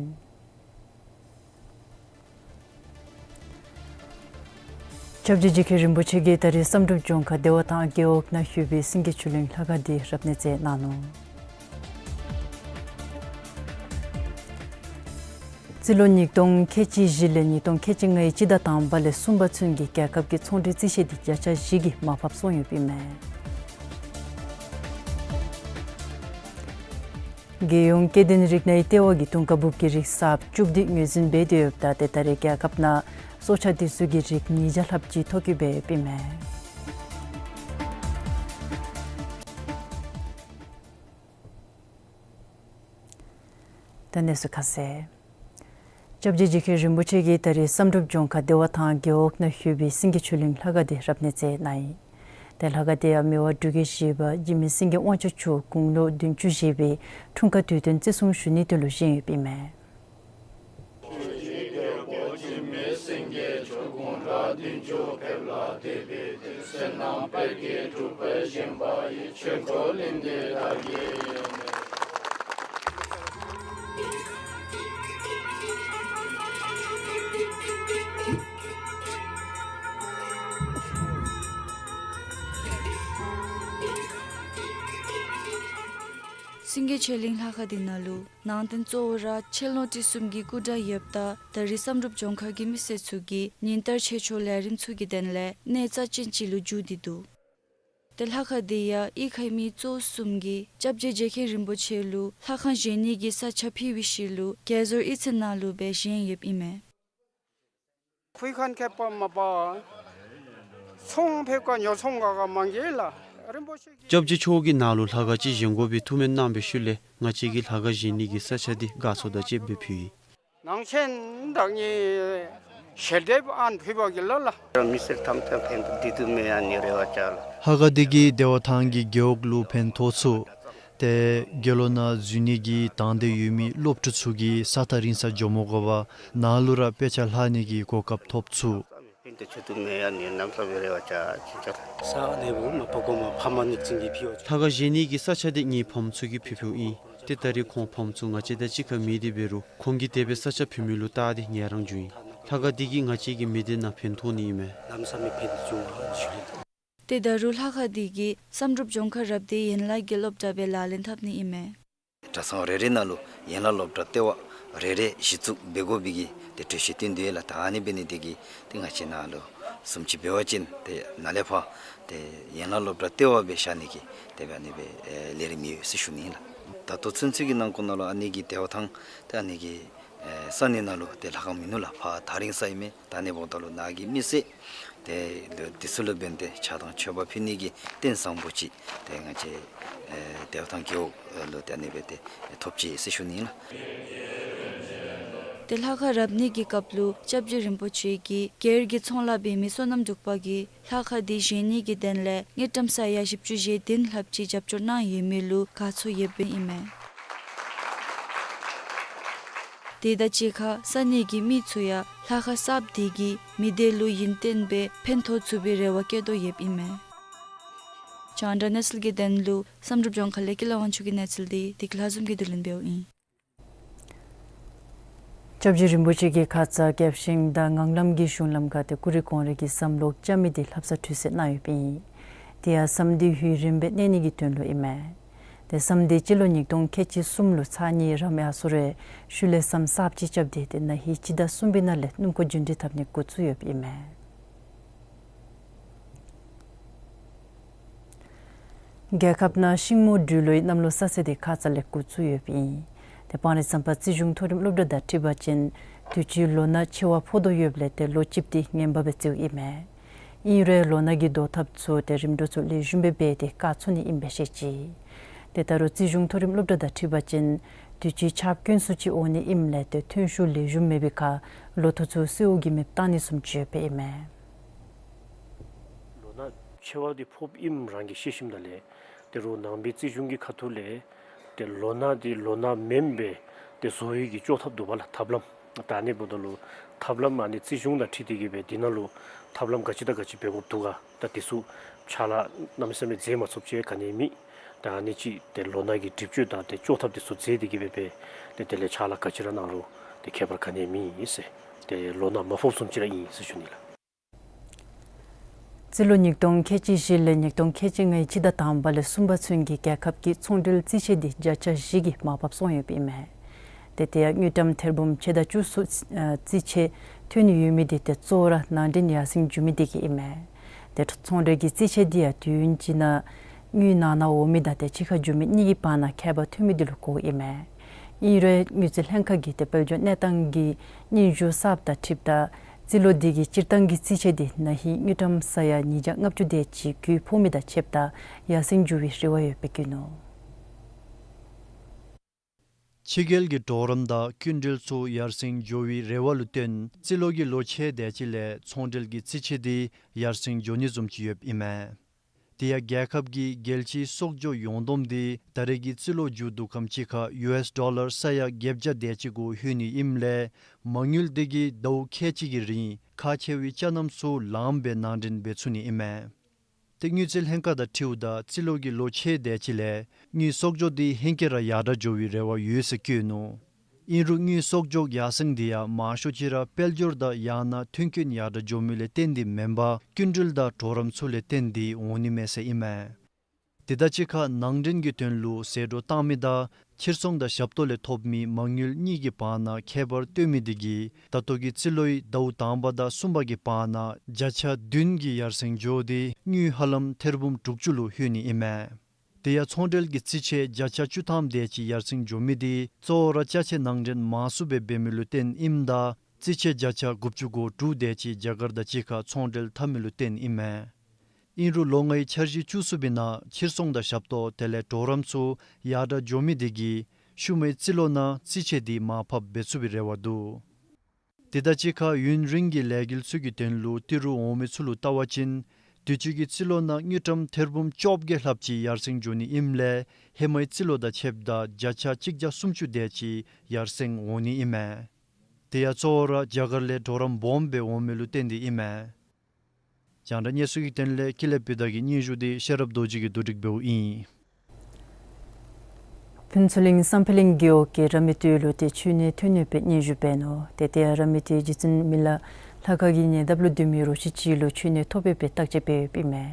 སྐྱབས་རྗེ་རྗེ་མཁན་རིན་པོ་ཆེ་གིས་ད་རིས་བསམ་གྲུབ་ལྗོངས་མཁར་བདེ་བ་ཐང་རྒེད་འོག་ནང་ཡོད་པའི་སེང་གེ་ཆོས་གླིང་ལྷ་ཁང་འདི་རབ་གནས་མཛད་གནང་ནུག། རྩིས་ལོ་ཉིས་སྟོང་ཁལ་གཅིག་བཞི་ལས་ཉིས་སྟོང་ཁལ་གཅིག་ལྔའི་སྤྱི་ཟླ་དང་པ་ལས་གསུམ་པ་ཚུན་གྱི་རྒྱལ་ཁབ་ཀྱི་ཚོང་འབྲེལ་རྩིས་བཞེས་འདི་བརྒྱ་ཆ་བཞི་གིས་མར་ཕབ་སོང་ཡོདཔ་ཨིན་མས། རྒྱལ་ཡོངས་སྐྱེ་ལྡན་རིགས་སྣའི་ལྟེ་བ་གིས་དུང་དཀར་འབུབ་ཀྱི་རིགས་གསརཔ་བཅུ་བདུན་ངོས་འཛིན་འབད་དེ་ཡོདཔ་ད་དེ་ད་རེས་རྒྱལ་ཁབ་ནང་སྲོག་ཆགས་དེ་ཚུ་གི་རིགས་ཉིས་བརྒྱ་ལྷགཔ་ཅིག་ཐོ་བཀོད་འབད་ཡོདཔ་ཨིན་མས། ད་གནས་ཚུལ་ཁ་གསལ། སྐྱབས་རྗེ་རྗེ་མཁན་རིན་པོ་ཆེ་གིས་ད་རིས་བསམ་གྲུབ་ལྗོངས་མཁར་བདེ་བ་ཐང་རྒེད་འོག་ནང་ཡོད་པའི་སེང་གེ་ཆོས་གླིང་ལྷ་ཁང་འདི་རབ་གནས་མཛད་གནང་ཡི། ཏེ་ལྷ་ཁང་འདི་ཡང་མི་དབང་འབྲུག་རྒྱལ་བཞི་པ་འཇིགས་མེད་སེང་གེ་དབང་ཕྱུག་མཆོག་དགུང་ལོ་བདུན་ཅུ་བཞེས་པའི་འཁྲུངས་སྐར་དུས་སྟོན་བརྩི་སྲུང་ཞུ་ནིའི་དོན་ལུ་བཞེངས་ཡོདཔ་ཨིན་མས། སེང་གེ་ཆོས་གླིང་ལྷ་ཁང་འདི་ནང་ལུ་ནང་རྟེན་གཙོ་བོ་ར་ཆེ་ལོང་ཁྲི་གསུམ་གྱི་སྐུ་འདྲ་ཡོདཔ་ད་ད་རིས་བསམ་གྲུབ་ལྗོངས་མཁར་གྱི་མི་སེར་ཚུ་གིས་ཉིན་ལྟར་ཆོས་ཕྱོགས་ལས་རིམ་ཚུ་གི་དོན་ལས་གནས་རྩ་ཅན་ཅིག་ལུ་འགྱུར་ཏེ་འདུག། ཏེ་ལྷ་ཁང་འདི་ཡང་གཡུས་ཁའི་མི་གཙོ་བོ་གསུམ་གྱིས་སྐྱབས་རྗེ་རྗེ་མཁན་རིན་པོ་ཆེ་ལུ་ལྷ་ཁང་བཞེངས་ནི་གི་ས་ཆ་ཕུལ་བའི་ཤུལ་ལུ་རྒྱ་ཟུར་གཡུས་ཚན་ནང་ལུ་སྦེ་བཞེངས་ཡོདཔ་ཨིན་མས། ཁུལ་ཁང་ཁྱད་པར་མ་པ་ཚོང་ཕེབས་ཀ་ཉོ་ཚོང་ག་ག་མང་གི་ལ་རིན་པོ་ཆེ་གི། སྐྱབས་རྗེ་མཆོག་གིས་ནཱ་ལུ་ལྷ་ཁང་ཅིག་བཞེངས་དགོ་པའི་ཐུགས་སྨོན་གནང་བའི་ཤུལ་ལས་ང་བཅས་ཀྱིས་ལྷ་ཁང་བཞེངས་ནི་གི་ས་ཆ་འདི་དགའ་ཚོར་དང་བཅསཔ་སྦེ་ཕུལ་ཡི། ནང་ཆེན་བདག་ཉིད་ཞལ་འདེབས་ཨན་ཕུལ་བ་གི་ལ་ལ། མི་སེར་ཐམས་ཅད་ཕན་ཐོགས་འདི་དུ་མེད་ཨ་ནི་རེ་བ་ཅ་ལ། ལྷ་ཁང་འདི་གིས་བདེ་བ་ཐང་གི་རྒེད་འོག་ལུ་ཕན་ཐོགས་ཚུགས། ཏེ་དགེ་སློང་ནང་འཛུལ་ནི་གི་དང་འདོད་ཡོད་མི་སློབ་ཕྲུག་ཚུ་གིས་ས་ཐག་རིང་ས་འགྱོ་མ་དགོ་པར་ནཱ་ལུ་ར་དཔེ་ཆ་ལྷག་ནི་གི་གོ་སྐབས་ཐོབ་ཚུགས། ལྷ་ཁང་བཞེངས་ནི་གི་ས་ཆ་འདི་ངེའི་ཕམ་ཚུ་གིས་ཕུལ་ཕུལཝ་ཨིན། ཏེ་ད་རིས་ཁོང་ཕམ་ཚུ་ང་བཅས་དང་གཅིག་ཁར་མེད་དེ་འབད་རུང་ཁོང་གིས་དེ་སྦེ་ས་ཆ་ཕུལ་མི་ལུ་བལྟ་སྟེ་ངལ་རངས་བྱུང་ཡི། ལྷ་ཁང་འདི་གིས་ང་བཅས་ཀྱི་མི་སྡེ་ནང་ཕན་ཐོགས་ནི་ཨིན་མས། གནམ་མེད་ས་མེད་ཕན་བྱུང་བ་ཞུ་ནི། ཏེ་ད་རུང་ལྷ་ཁང་འདི་གིས་བསམ་གྲུབ་ལྗོངས་མཁར་རབ་སྡེའི་ཡན་ལག་གི་སློབ་གྲྭ་སྦེ་ལག་ལེན་འཐབ་ནི་ཨིན་མས། གྲྭ་ཚང་རེ་རེ་ནང་ལུ་ཡན་ལག་སློབ་གྲྭ་ལྟེ་བ་རེ་རེ་གཞི་བཙུགས་འབད་དགོ་པའི་གི་ཏེ་གྲོས་གཞི་བཏོན་ཏེ་ཡོད་ལགས། ད་ཨ་ནི་འབད་ནི་དེ་གིས་ཏེ་ང་བཅས་ནཱ་ལུ་བཟུམ་ཅིག་འབད་བ་ཅིན་ཏེ་ནཱ་ལས་ཕར་ཏེ་ཡན་ལག་སློབ་གྲྭ་ལྟེ་བ་སྦེ་བཞག་ནི་གི་ཏེ་སྦེ་ཨ་ནི་སྦེ་ལས་རིམ་ཡོད་ཟེར་ཞུ་ནི་ཨིན་ལགས། ད་ལྟོ་ཚུན་ཚོད་ཀྱི་ནང་འཁོད་ནང་ལུ་ཨ་ནི་གི་བདེ་བ་ཐང་ཏེ་ཨ་ནི་གི་ས་གནས་ནང་ལུ་ཏེ་ལྷ་ཁང་མིན་ནུག་ལགས། ཕར་ཐག་རིང་ས་ཨིན་མས། ད་ཨ་ནི་འབདཝ་ད་ལུ་ནཱ་གི་མི་སེར་ཏེ་འདི་ཚུ་ལུ་འབད་དེ་ཕྱག་དང་མཆོད་པ་ཕུལ་ནི་གི་རྟེན་བཟང་པོ་ཅིག་ཏེ་ང་བཅས་ཨེ་བདེ་བ་ཐང་རྒེད་འོག་ལུ་ཏེ་ཨ་ནི་སྦེ་ཏེ་ཐོབ་ཅི་ཟེར་ཞུ་ནི་ཨིན་ལགས། ཏེ་ལྷ་ཁང་རབ་གནས་ཀྱི་སྐབས་ལུ་སྐྱབས་རྗེ་རིན་པོ་ཆེ་གིས་སྒེར་གྱི་ཚོང་ལཱ་འབད་མི་བསོད་ནམས་འབྲུག་པ་གིས་ལྷ་ཁང་འདི་བཞེངས་ནི་གི་དོན་ལས་དངུལ་ཀྲམ་ས་ཡ་བཞི་བཅུ་ཞེ་བདུན་ལྷགཔ་ཅིག་རྒྱབ་སྐྱོར་གནང་ཡོད་མི་ལུ་དགའ་ཚོར་ཡོདཔ་ཨིན་མས། དེ་དང་གཅིག་ཁར་ས་གནས་ཀྱི་མི་ཚུ་ཡང་ལྷ་ཁང་གསརཔ་འདི་གིས་མི་སྡེ་ལུ་ཡུན་བརྟན་སྦེ་ཕན་ཐོགས་ཚུགས་པའི་རེ་བ་བསྐྱེད་དོ་ཡོདཔ་ཨིན་མས། རྒྱང་བསྒྲགས་གནས་ཚུལ་གྱི་དོན་ལུ་བསམ་གྲུབ་ལྗོངས་མཁར་ལས་ཀུན་ལེགས་དབང་ཕྱུག་གི་གནས་ཚུལ་འདི་བདེ་སྐྱིད་ལྷ་འཛོམས་ཀྱིས་བསྡུ་ལེན་འབདཝ་ཨིན། སྐྱབས་རྗེ་རིན་པོ་ཆེ་གིས་ཁ་ཙ་རྒྱབ་ཤིང་དང་ངང་ལམ་གྱི་གཞུང་ལམ་ཁར་ཏེ་ཀུ་རེ་གོང་རེ་གི་བསམ་བློ་བཅའ་མི་འདི་ལྷ་བསངས་ཁྲུས་གསོལ་གནང་ཡོདཔ་ཨིན། དེ་ཡང་བསངས་འདི་ཡུན་རིངམོ་སྦེ་གནས་ནི་གི་དོན་ལུ་ཨིན་མས། ཏེ་བསངས་འདི་སྤྱི་ལོ་ཉིས་སྟོང་ཁལ་གཅིག་གསུམ་ལུ་ཚར་གཉིས་རམ་ཡར་སོང་རུང་ཤུལ་ལས་བསངས་གསརཔ་ཅིག་རྐྱབ་སྟེ་ཏེ་ན་ཧིང་སྤྱི་ཟླ་གསུམ་པའི་ནང་ལས་སྣུམ་འཁོར་རྒྱུན་འགྲུལ་འཐབ་ནི་འགོ་བཙུགས་ཡོདཔ་ཨིན་མས། རྒྱལ་ཁབ་ནང་ཤིང་མོ་འབྲུག་ལོའི་གནམ་ལོ་གསར་ཚེས་འདི་ཁ་ཙ་ལས་འགོ་བཙུགས་ཡོདཔ་ཨིན། ཏེ་སྤང་རི་གཙང་པ་རྩིས་གཞུང་མཐོ་རིམ་སློབ་གྲྭ་དང་འཁྲིལ་བ་ཅིན་དུས་ཅི་ལོ་ན་ཆེ་བ་ཕོག་དོ་ཡོདཔ་ལས་ཏེ་ལོ་གཅིགཔ་འདི་ངན་པ་སྦེ་བརྩིཝ་ཨིན་མས། ཨིན་རུང་ལོ་ན་གི་བཟློག་ཐབས་ཚུ་ཏེ་རིམ་གྲོ་ཚུ་ལེགས་ཤོམ་སྦེ་འབད་དེ་བཀག་ཚུགས་ནི་ཨིནམ་སྦེ་བཤད་ཅི། ཏེ་ད་རུང་རྩིས་གཞུང་མཐོ་རིམ་སློབ་གྲྭ་དང་འཁྲིལ་བ་ཅིན་དུས་ཅི་ཆརཔ་དཀོན་སུ་ཅིག་འོང་ནི་ཨིནམ་ལས་ཏེ་ཐོན་ཤུགས་ལེགས་ཤོམ་མེད་པའི་ཁར་ལོ་ཐོག་ཚུ་གསོལཝ་གྱིས་མེདཔ་བཏང་ནི་བཟུམ་ཅིག་ཡོདཔ་ཨིན་མས། ལོ་ན་ཆེ་བ་འདི་ཕོགཔ་ཨིནམ་རང་གིས་ཤེས་ཞིནམ་ད་ལས་ད་རུང་ནང་པའི་རྩིས་གཞུང་གི་ཁ་ཐུག་ལས་ཏེ་ལོ་ན་འདི་ལོ་ན་མེནམ་སྦེ་ཏེ་བཟོ་ནི་གི་ལྕོགས་ཐབས་འདུག་པ་ལགས། ཐབས་ལམ། ད་ཨ་ནི་འབདཝ་ད་ལུ་ཐབས་ལམ་ཨ་ནི་རྩིས་གཞུང་དང་འཁྲིལ་ཏེ་གིས་སྦེ་འདི་ནང་ལུ་ཐབས་ལམ་ག་ཅི་དང་ག་ཅི་འབད་དགོཔ་འདུག་ག། ད་འདི་ཚུ་ཕྱག་ལཱ་གནམ་མེད་ས་མེད་མཛད་མ་ཚུགསཔ་ཅིག་ག་ནི་མེད། ད་ཨ་ནི་ཅིག་ཏེ་ལོ་ན་གི་སྒྲིབ་བཅོས་དང་ཏེ་ལྕོགས་ཐབས་འདི་ཚུ་མཛད་དེ་གིས་སྦེ་སྦེ་ཏེ་དེ་ལས་ཕྱག་ལཱ་ག་ཅི་ར་གནང་རུང་ཏེ་ཁྱད་པར་ག་ནི་མེད་ཟེར། ཏེ་ལོ་ན་མ་ཕོགཔ་བཟུམ་ཅིག་ར་ཨིན་ཟེར་ཞུ་ནི་ལགས། རྩིས་ལོ་ཉིས་སྟོང་ཁལ་གཅིག་བཞི་ལས་ཉིས་སྟོང་ཁལ་གཅིག་ལྔའི་སྤྱི་ཟླ་དང་པ་ལས་གསུམ་པ་ཚུན་གྱི་རྒྱལ་ཁབ་ཀྱི་ཚོང་འབྲེལ་རྩིས་ཆད་འདི་བརྒྱ་ཆ་བཞི་གིས་མར་ཕབ་སོང་ཡོདཔ་ཨིན་མས། ཏེ་དེ་ཡང་དངུལ་ཀྲམ་ཐེར་འབུམ་ཕྱེད་དང་བཅུ་སོགས་ཨ་རྩིས་ཆད་ཐོན་ནི་ཡོད་མི་འདི་ཏེ་གཙོ་བོ་ར་ནང་འདྲེན་ཡར་སེང་འགྱོ་མི་འདི་གིས་ཨིན་མས། ཏེ་ཚོང་འབྲེལ་གྱི་རྩིས་ཆད་འདི་ཡང་དུས་ཡུན་ཅིག་ནང་དངུལ་ནང་ན་འོང་མི་དང་ཏེ་ཕྱི་ཁར་འགྱོ་མི་གཉིས་ཀྱི་བར་ན་ཁྱད་པར་ཐོན་མི་འདི་ལུ་གོཝ་ཨིན་མས། ཨིན་རུང་དངུལ་རྩིས་ལྷན་ཁག་གིས་ཏེ་དཔལ་འབྱོར་གནས་སྟངས་ཀྱི་སྙན་ཞུ་གསརཔ་དང་འཁྲིལཝ་ད་རྩིས་ལོ་འདི་གི་སྤྱིར་བཏང་གི་རྩིས་ཆད་འདི་ན་ཧིང་དངུལ་ཀྲམ་ས་ཡ་ཉིས་བརྒྱ་ལྔ་བཅུ་དེ་ཅིག་རྒུད་ཕོག་མི་དང་ཕྱདཔ་ད་ཡར་སེང་འགྱོ་བའི་རེ་བ་ཡོདཔ་སྦེ་བཀོད་ནུག། ཕྱི་རྒྱལ་གྱི་གྲོགས་རམ་དང་སྐྱིན་འགྲུལ་ཚུ་ཡར་སེང་འགྱོ་བའི་རེ་བ་ལུ་བརྟེན་རྩིས་ལོ་གི་ལོ་ཕྱེད་དེ་ཅིག་ལས་ཚོང་འབྲེལ་གྱི་རྩིས་ཆད་འདི་ཡར་སེང་འགྱོ་ནི་བཟུམ་ཅིག་ཡོདཔ་ཨིན་མས། དེ་ཡང་རྒྱལ་ཁབ་ཀྱི་རྒྱལ་སྤྱིའི་གསོག་འཇོག་ཡོངས་བསྡོམས་འདི་ད་རེས་ཀྱི་རྩིས་ལོ་མཇུག་བསྡུ་ཁམས་ཅིག་ཁར་ཡུ་ཨེསི་ཌོ་ལར་ས་ཡ་བརྒྱད་བརྒྱ་དེ་ཅིག་གུ་ལྷོད་ནི་ཨིནམ་ལས་མ་དངུལ་འདི་གིས་ཟླཝ་ཁལ་གཅིག་གི་རིང་ཁག་ཆེ་བའི་ཅ་རྣམས་ཚུ་ལངམ་སྦེ་ནང་འདྲེན་འབད་ཚུགས་ནི་ཨིན་མས། ཏེ་དངུལ་རྩིས་ལྷན་ཁག་དང་འཁྲིལཝ་ད་རྩིས་ལོ་གི་ལོ་ཕྱེད་དེ་ཅིག་ལས་དངུལ་གསོག་འཇོག་འདི་ཧེང་སྐལ་ར་ཡར་དྲག་འགྱོ་བའི་རེ་བ་ཡོད་ཟེར་བཀོད་ནུག། ཨིན་རུང་དངུལ་གསོག་འཇོག་ཡར་སེང་འདི་ཡང་མང་ཤོས་ཅིག་ར་དཔལ་འབྱོར་དང་ཡང་ན་ཐོན་སྐྱེད་ཡར་དྲག་འགྱོ་མི་ལས་བརྟེན་ཏེ་མེན་པར་སྐྱིན་འགྲུལ་དང་གྲོགས་རམ་ཚུ་ལས་བརྟེན་ཏེ་འོང་ནི་མས་ཟེར་ཨིན་མས། དེ་དང་གཅིག་ཁར་ནང་འདྲེན་གྱི་དོན་ལུ་ཟད་འགྲོ་བཏང་མི་དང་ཕྱིར་ཚོང་དང་ཞབས་ཏོག་ལས་ཐོབ་མི་མ་དངུལ་གཉིས་ཀྱི་བར་ན་ཁྱད་པར་སྟོན་མི་འདི་གིས་ད་ལྟོ་གི་རྩིས་ལོའི་ཟླཝ་དང་པ་དང་གསུམ་པ་གི་བར་ན་བརྒྱ་ཆ་བདུན་གྱིས་ཡར་སེང་འགྱོ་སྟེ་དངུལ་ཧ་ལམ་ཐེར་འབུམ་དྲུག་ཅུ་ལུ་ལྷོད་ནི་ཨིན་མས། དེ་ཡང་ཚོང་འབྲེལ་གྱི་རྩིས་ཆད་བརྒྱ་ཆ་བཅུ་ཐམ་དེ་ཅིག་ཡར་སེང་འགྱོ་མི་འདི་གཙོ་བོ་ར་ཅ་ཆས་ནང་འདྲེན་མང་སུ་སྦེ་འབད་མི་ལུ་བརྟེན་ཨིནམ་ད་རྩིས་ཆད་བརྒྱ་ཆ་དགུ་བཅུ་གོ་དྲུག་དེ་ཅིག་རྒྱ་གར་དང་གཅིག་ཁར་ཚོང་འབྲེལ་འཐབ་མི་ལུ་བརྟེན་ཨིན་མས། ཨིན་རུང་ལོ་ལྔའི་འཆར་གཞི་བཅུ་གསུམ་པའི་ནང་ཕྱིར་ཚོང་དང་ཞབས་ཏོག་དེ་ལས་གྲོགས་རམ་ཚུ་ཡར་དྲག་འགྱོ་མི་འདི་གིས་ཤུལ་མའི་རྩིས་ལོ་ནང་རྩིས་ཆད་འདི་མར་ཕབ་འབད་ཚུགས་པའི་རེ་བ་འདུག། དེ་དང་གཅིག་ཁར་ཡུན་རིང་གི་ལས་འགུལ་ཚུ་གི་དོན་ལུ་ཏི་རུ་འོང་མི་ཚུ་ལུ་བལྟ་བ་ཅིན་དུས་ཅི་གི་རྩིས་ལོ་ནང་དངུལ་ཀྲམ་ཐེར་འབུམ་བཅོ་བརྒྱད་ལྷགཔ་ཅིག་ཡར་སེང་འགྱོ་ནི་ཨིནམ་ལས་ཧེ་མའི་རྩིས་ལོ་དང་ཕྱདཔ་ད་བརྒྱ་ཆ་གཅིག་བརྒྱ་སུམ་ཅུ་དེ་ཅིག་ཡར་སེང་འོང་ནི་ཨིན་མས། དེ་ཡང་གཙོ་བོ་ར་རྒྱ་གར་ལས་གྲོགས་རམ་སྦོམ་སྦེ་འོང་མི་ལུ་བརྟེན་ཏེ་ཨིན་མས། རྒྱང་བསྒྲགས་གནས་ཚུལ་གྱི་དོན་ལས་ཀུན་ལེགས་པི་ཏ་གི་སྙན་ཞུ་འདི་ཤེས་རབ་རྡོ་རྗེ་གིས་བསྡུ་སྒྲིག་འབདཝ་ཨིན། ཕུན་ཚོགས་གླིང་བསམ་འཕེལ་གླིང་རྒེད་འོག་གི་ར་མི་དེ་ལུ་ཏེ་འཕྱོས་ནད་ཐོན་ཡོདཔ་སྦེ་སྙན་ཞུ་འབད་ནུག། ཏེ་དེ་ཡང་ར་མི་དེ་རྗེ་བཙུན་མི་ལ་ལྷ་ཁང་གི་ཉེ་འདབས་ལུ་སྡོད་མི་རོ་ཁྱི་ཅིག་ལུ་འཕྱོས་ནད་ཐོབ་ཡོདཔ་སྦེ་བརྟག་དཔྱད་འབད་ཡོདཔ་ཨིན་མས།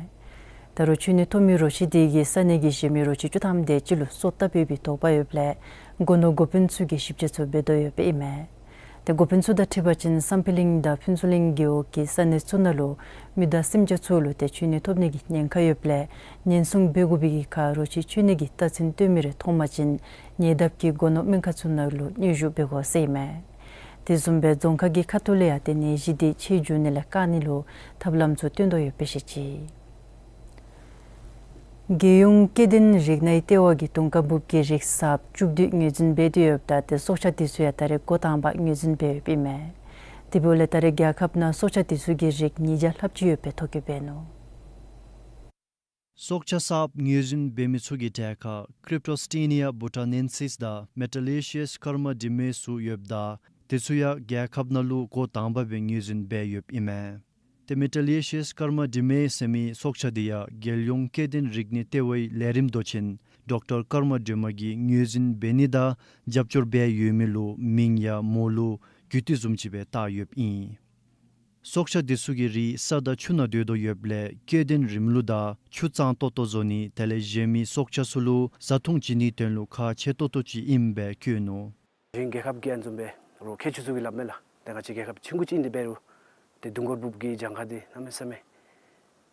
ད་རུང་འཕྱོས་ནད་ཐོབ་མི་རོ་ཁྱི་དེ་གིས་ས་གནས་ཀྱི་གཞན་མི་རོ་ཁྱི་བཅུ་ཐམ་དེ་ཅིག་ལུ་སོ་བཏབ་ཡོད་པའི་དོགས་པ་ཡོདཔ་ལས་སྒོ་ནོར་འགོ་དཔོན་ཚུ་གིས་ཞིབ་དཔྱད་ཚུ་འབད་དོ་ཡོདཔ་ཨིན་མས། ཏེ་འགོ་དཔོན་ཚུ་དང་འཁྲིལ་བ་ཅིན་བསམ་འཕེལ་གླིང་དང་ཕུན་ཚོགས་གླིང་རྒེད་འོག་གི་ས་གནས་ཚུ་ནང་ལུ་མི་དང་སེམས་ཅན་ཚུ་ལུ་ཏེ་འཕྱོས་ནད་ཐོབ་ནི་གི་ཉེན་ཁ་ཡོདཔ་ལས་ཉེན་སྲུང་འབད་དགོ་པའི་གི་ཁར་རོ་ཁྱི་འཕྱོས་ནད་ཀྱི་རྟགས་མཚན་སྟོན་མི་རེ་མཐོང་པ་ཅིན་ཉེ་འདབས་ཀྱི་སྒོ་ནོར་སྨན་ཁང་ཚུ་ནང་ལུ་སྙན་ཞུ་འབད་དགོ་ཟེར་ཨིན་མས། དེ་བཟུམ་སྦེ་རྫོང་ཁག་གི་ཁ་ཐུག་ལས་ཡང་ཏེ་ནད་གཞི་འདི་ཆེ་འགྱོ་ནི་ལས་བཀག་ནི་ལུ་ཐབས་ལམ་ཚུ་སྟོན་དོ་ཡོདཔ་སྦེ་བཤད་ཅི། རྒྱལ་ཡོངས་སྐྱེ་ལྡན་རིག་གནས་ལྟེ་བ་གིས་དུང་དཀར་སྦུབ་ཀྱི་རིགས་གསརཔ་བཅུ་བདུན་ངོས་འཛིན་འབད་དེ་ཡོདཔ་ད་ཏེ་སྲོག་ཆགས་དེ་ཚུ་ཡང་ད་རེས་འགོ་དང་པ་ངོས་འཛིན་འབད་ཡོདཔ་ཨིན་མས། དེ་འབདཝ་ལས་ད་རེས་རྒྱལ་ཁབ་ནང་སྲོག་ཆགས་དེ་ཚུ་གི་རིགས་ཉིས་བརྒྱ་ལྷགཔ་ཅིག་ཡོདཔ་སྦེ་ཐོ་བཀོད་འབད་ནུག། སྲོག་ཆགས་གསརཔ་ངོས་འཛིན་འབད་མི་ཚུ་གི་གྲས་ཁར་Cryptoxtinea bhutanensis དང་Metallurgius kermadrimi སུ་ཡོདཔ་ད་དེ་ཚུ་ཡང་རྒྱལ་ཁབ་ནང་ལུ་འགོ་དང་པ་སྦེ་ངོས་འཛིན་འབད་ཡོདཔ་ཨིན་མས། ཏེ་Metallurgius kermadrimi ཟེར་མི་སྲོག་ཆགས་འདི་ཡང་རྒྱལ་ཡོངས་སྐྱེ་ལྡན་རིག་གནས་ལྟེ་བའི་ལས་རིམ་མདོ་ཆེན་ཌོག་ཊར་ཀརྨ་སྒྲོལ་མ་གིས་ངོས་འཛིན་འབད་ནི་དང་རྒྱབ་སྐྱོར་འབད་ཡོད་མི་ལུ་མིང་ཡང་མོ་ལུ་རྒྱུད་སྡེ་བཟུམ་ཅིག་སྦེ་བཏགས་ཡོདཔ་ཨིན། སྲོག་ཆགས་འདི་ཚུ་གི་རིགས་ས་དང་ཆུ་ནང་སྡོད་དོ་ཡོདཔ་ལས་སྐྱེ་ལྡན་རིམ་ལུགས་དང་ཆུ་གཙང་ཏོག་ཏོ་བཟོ་ནི་དེ་ལས་གཞན་མི་སྲོག་ཆགས་ཚུ་ལུ་བཟའ་འཐུང་བྱིན་ནིའི་དོན་ལུ་ཁག་ཆེ་ཏོག་ཏོ་ཅིག་ཨིནམ་སྦེ་བཀོད་ནུག། གཞན་རྒྱལ་ཁབ་ཀྱི་ཨ་ནི་བཟུམ་སྦེ་རོགས་ཁྱད་ཆོས་ཚུ་གི་སླབ་མས་ལགས། ཏེ་ང་བཅས་རྒྱལ་ཁབ་ཆུང་ཀུ་ཅིག་ཨིན་དེ་འབད་རུང་ཏེ་དུང་དཀར་སྦུབ་ཀྱི་གྱངས་ཁ་འདི་གནམ་མེད་ས་མེད་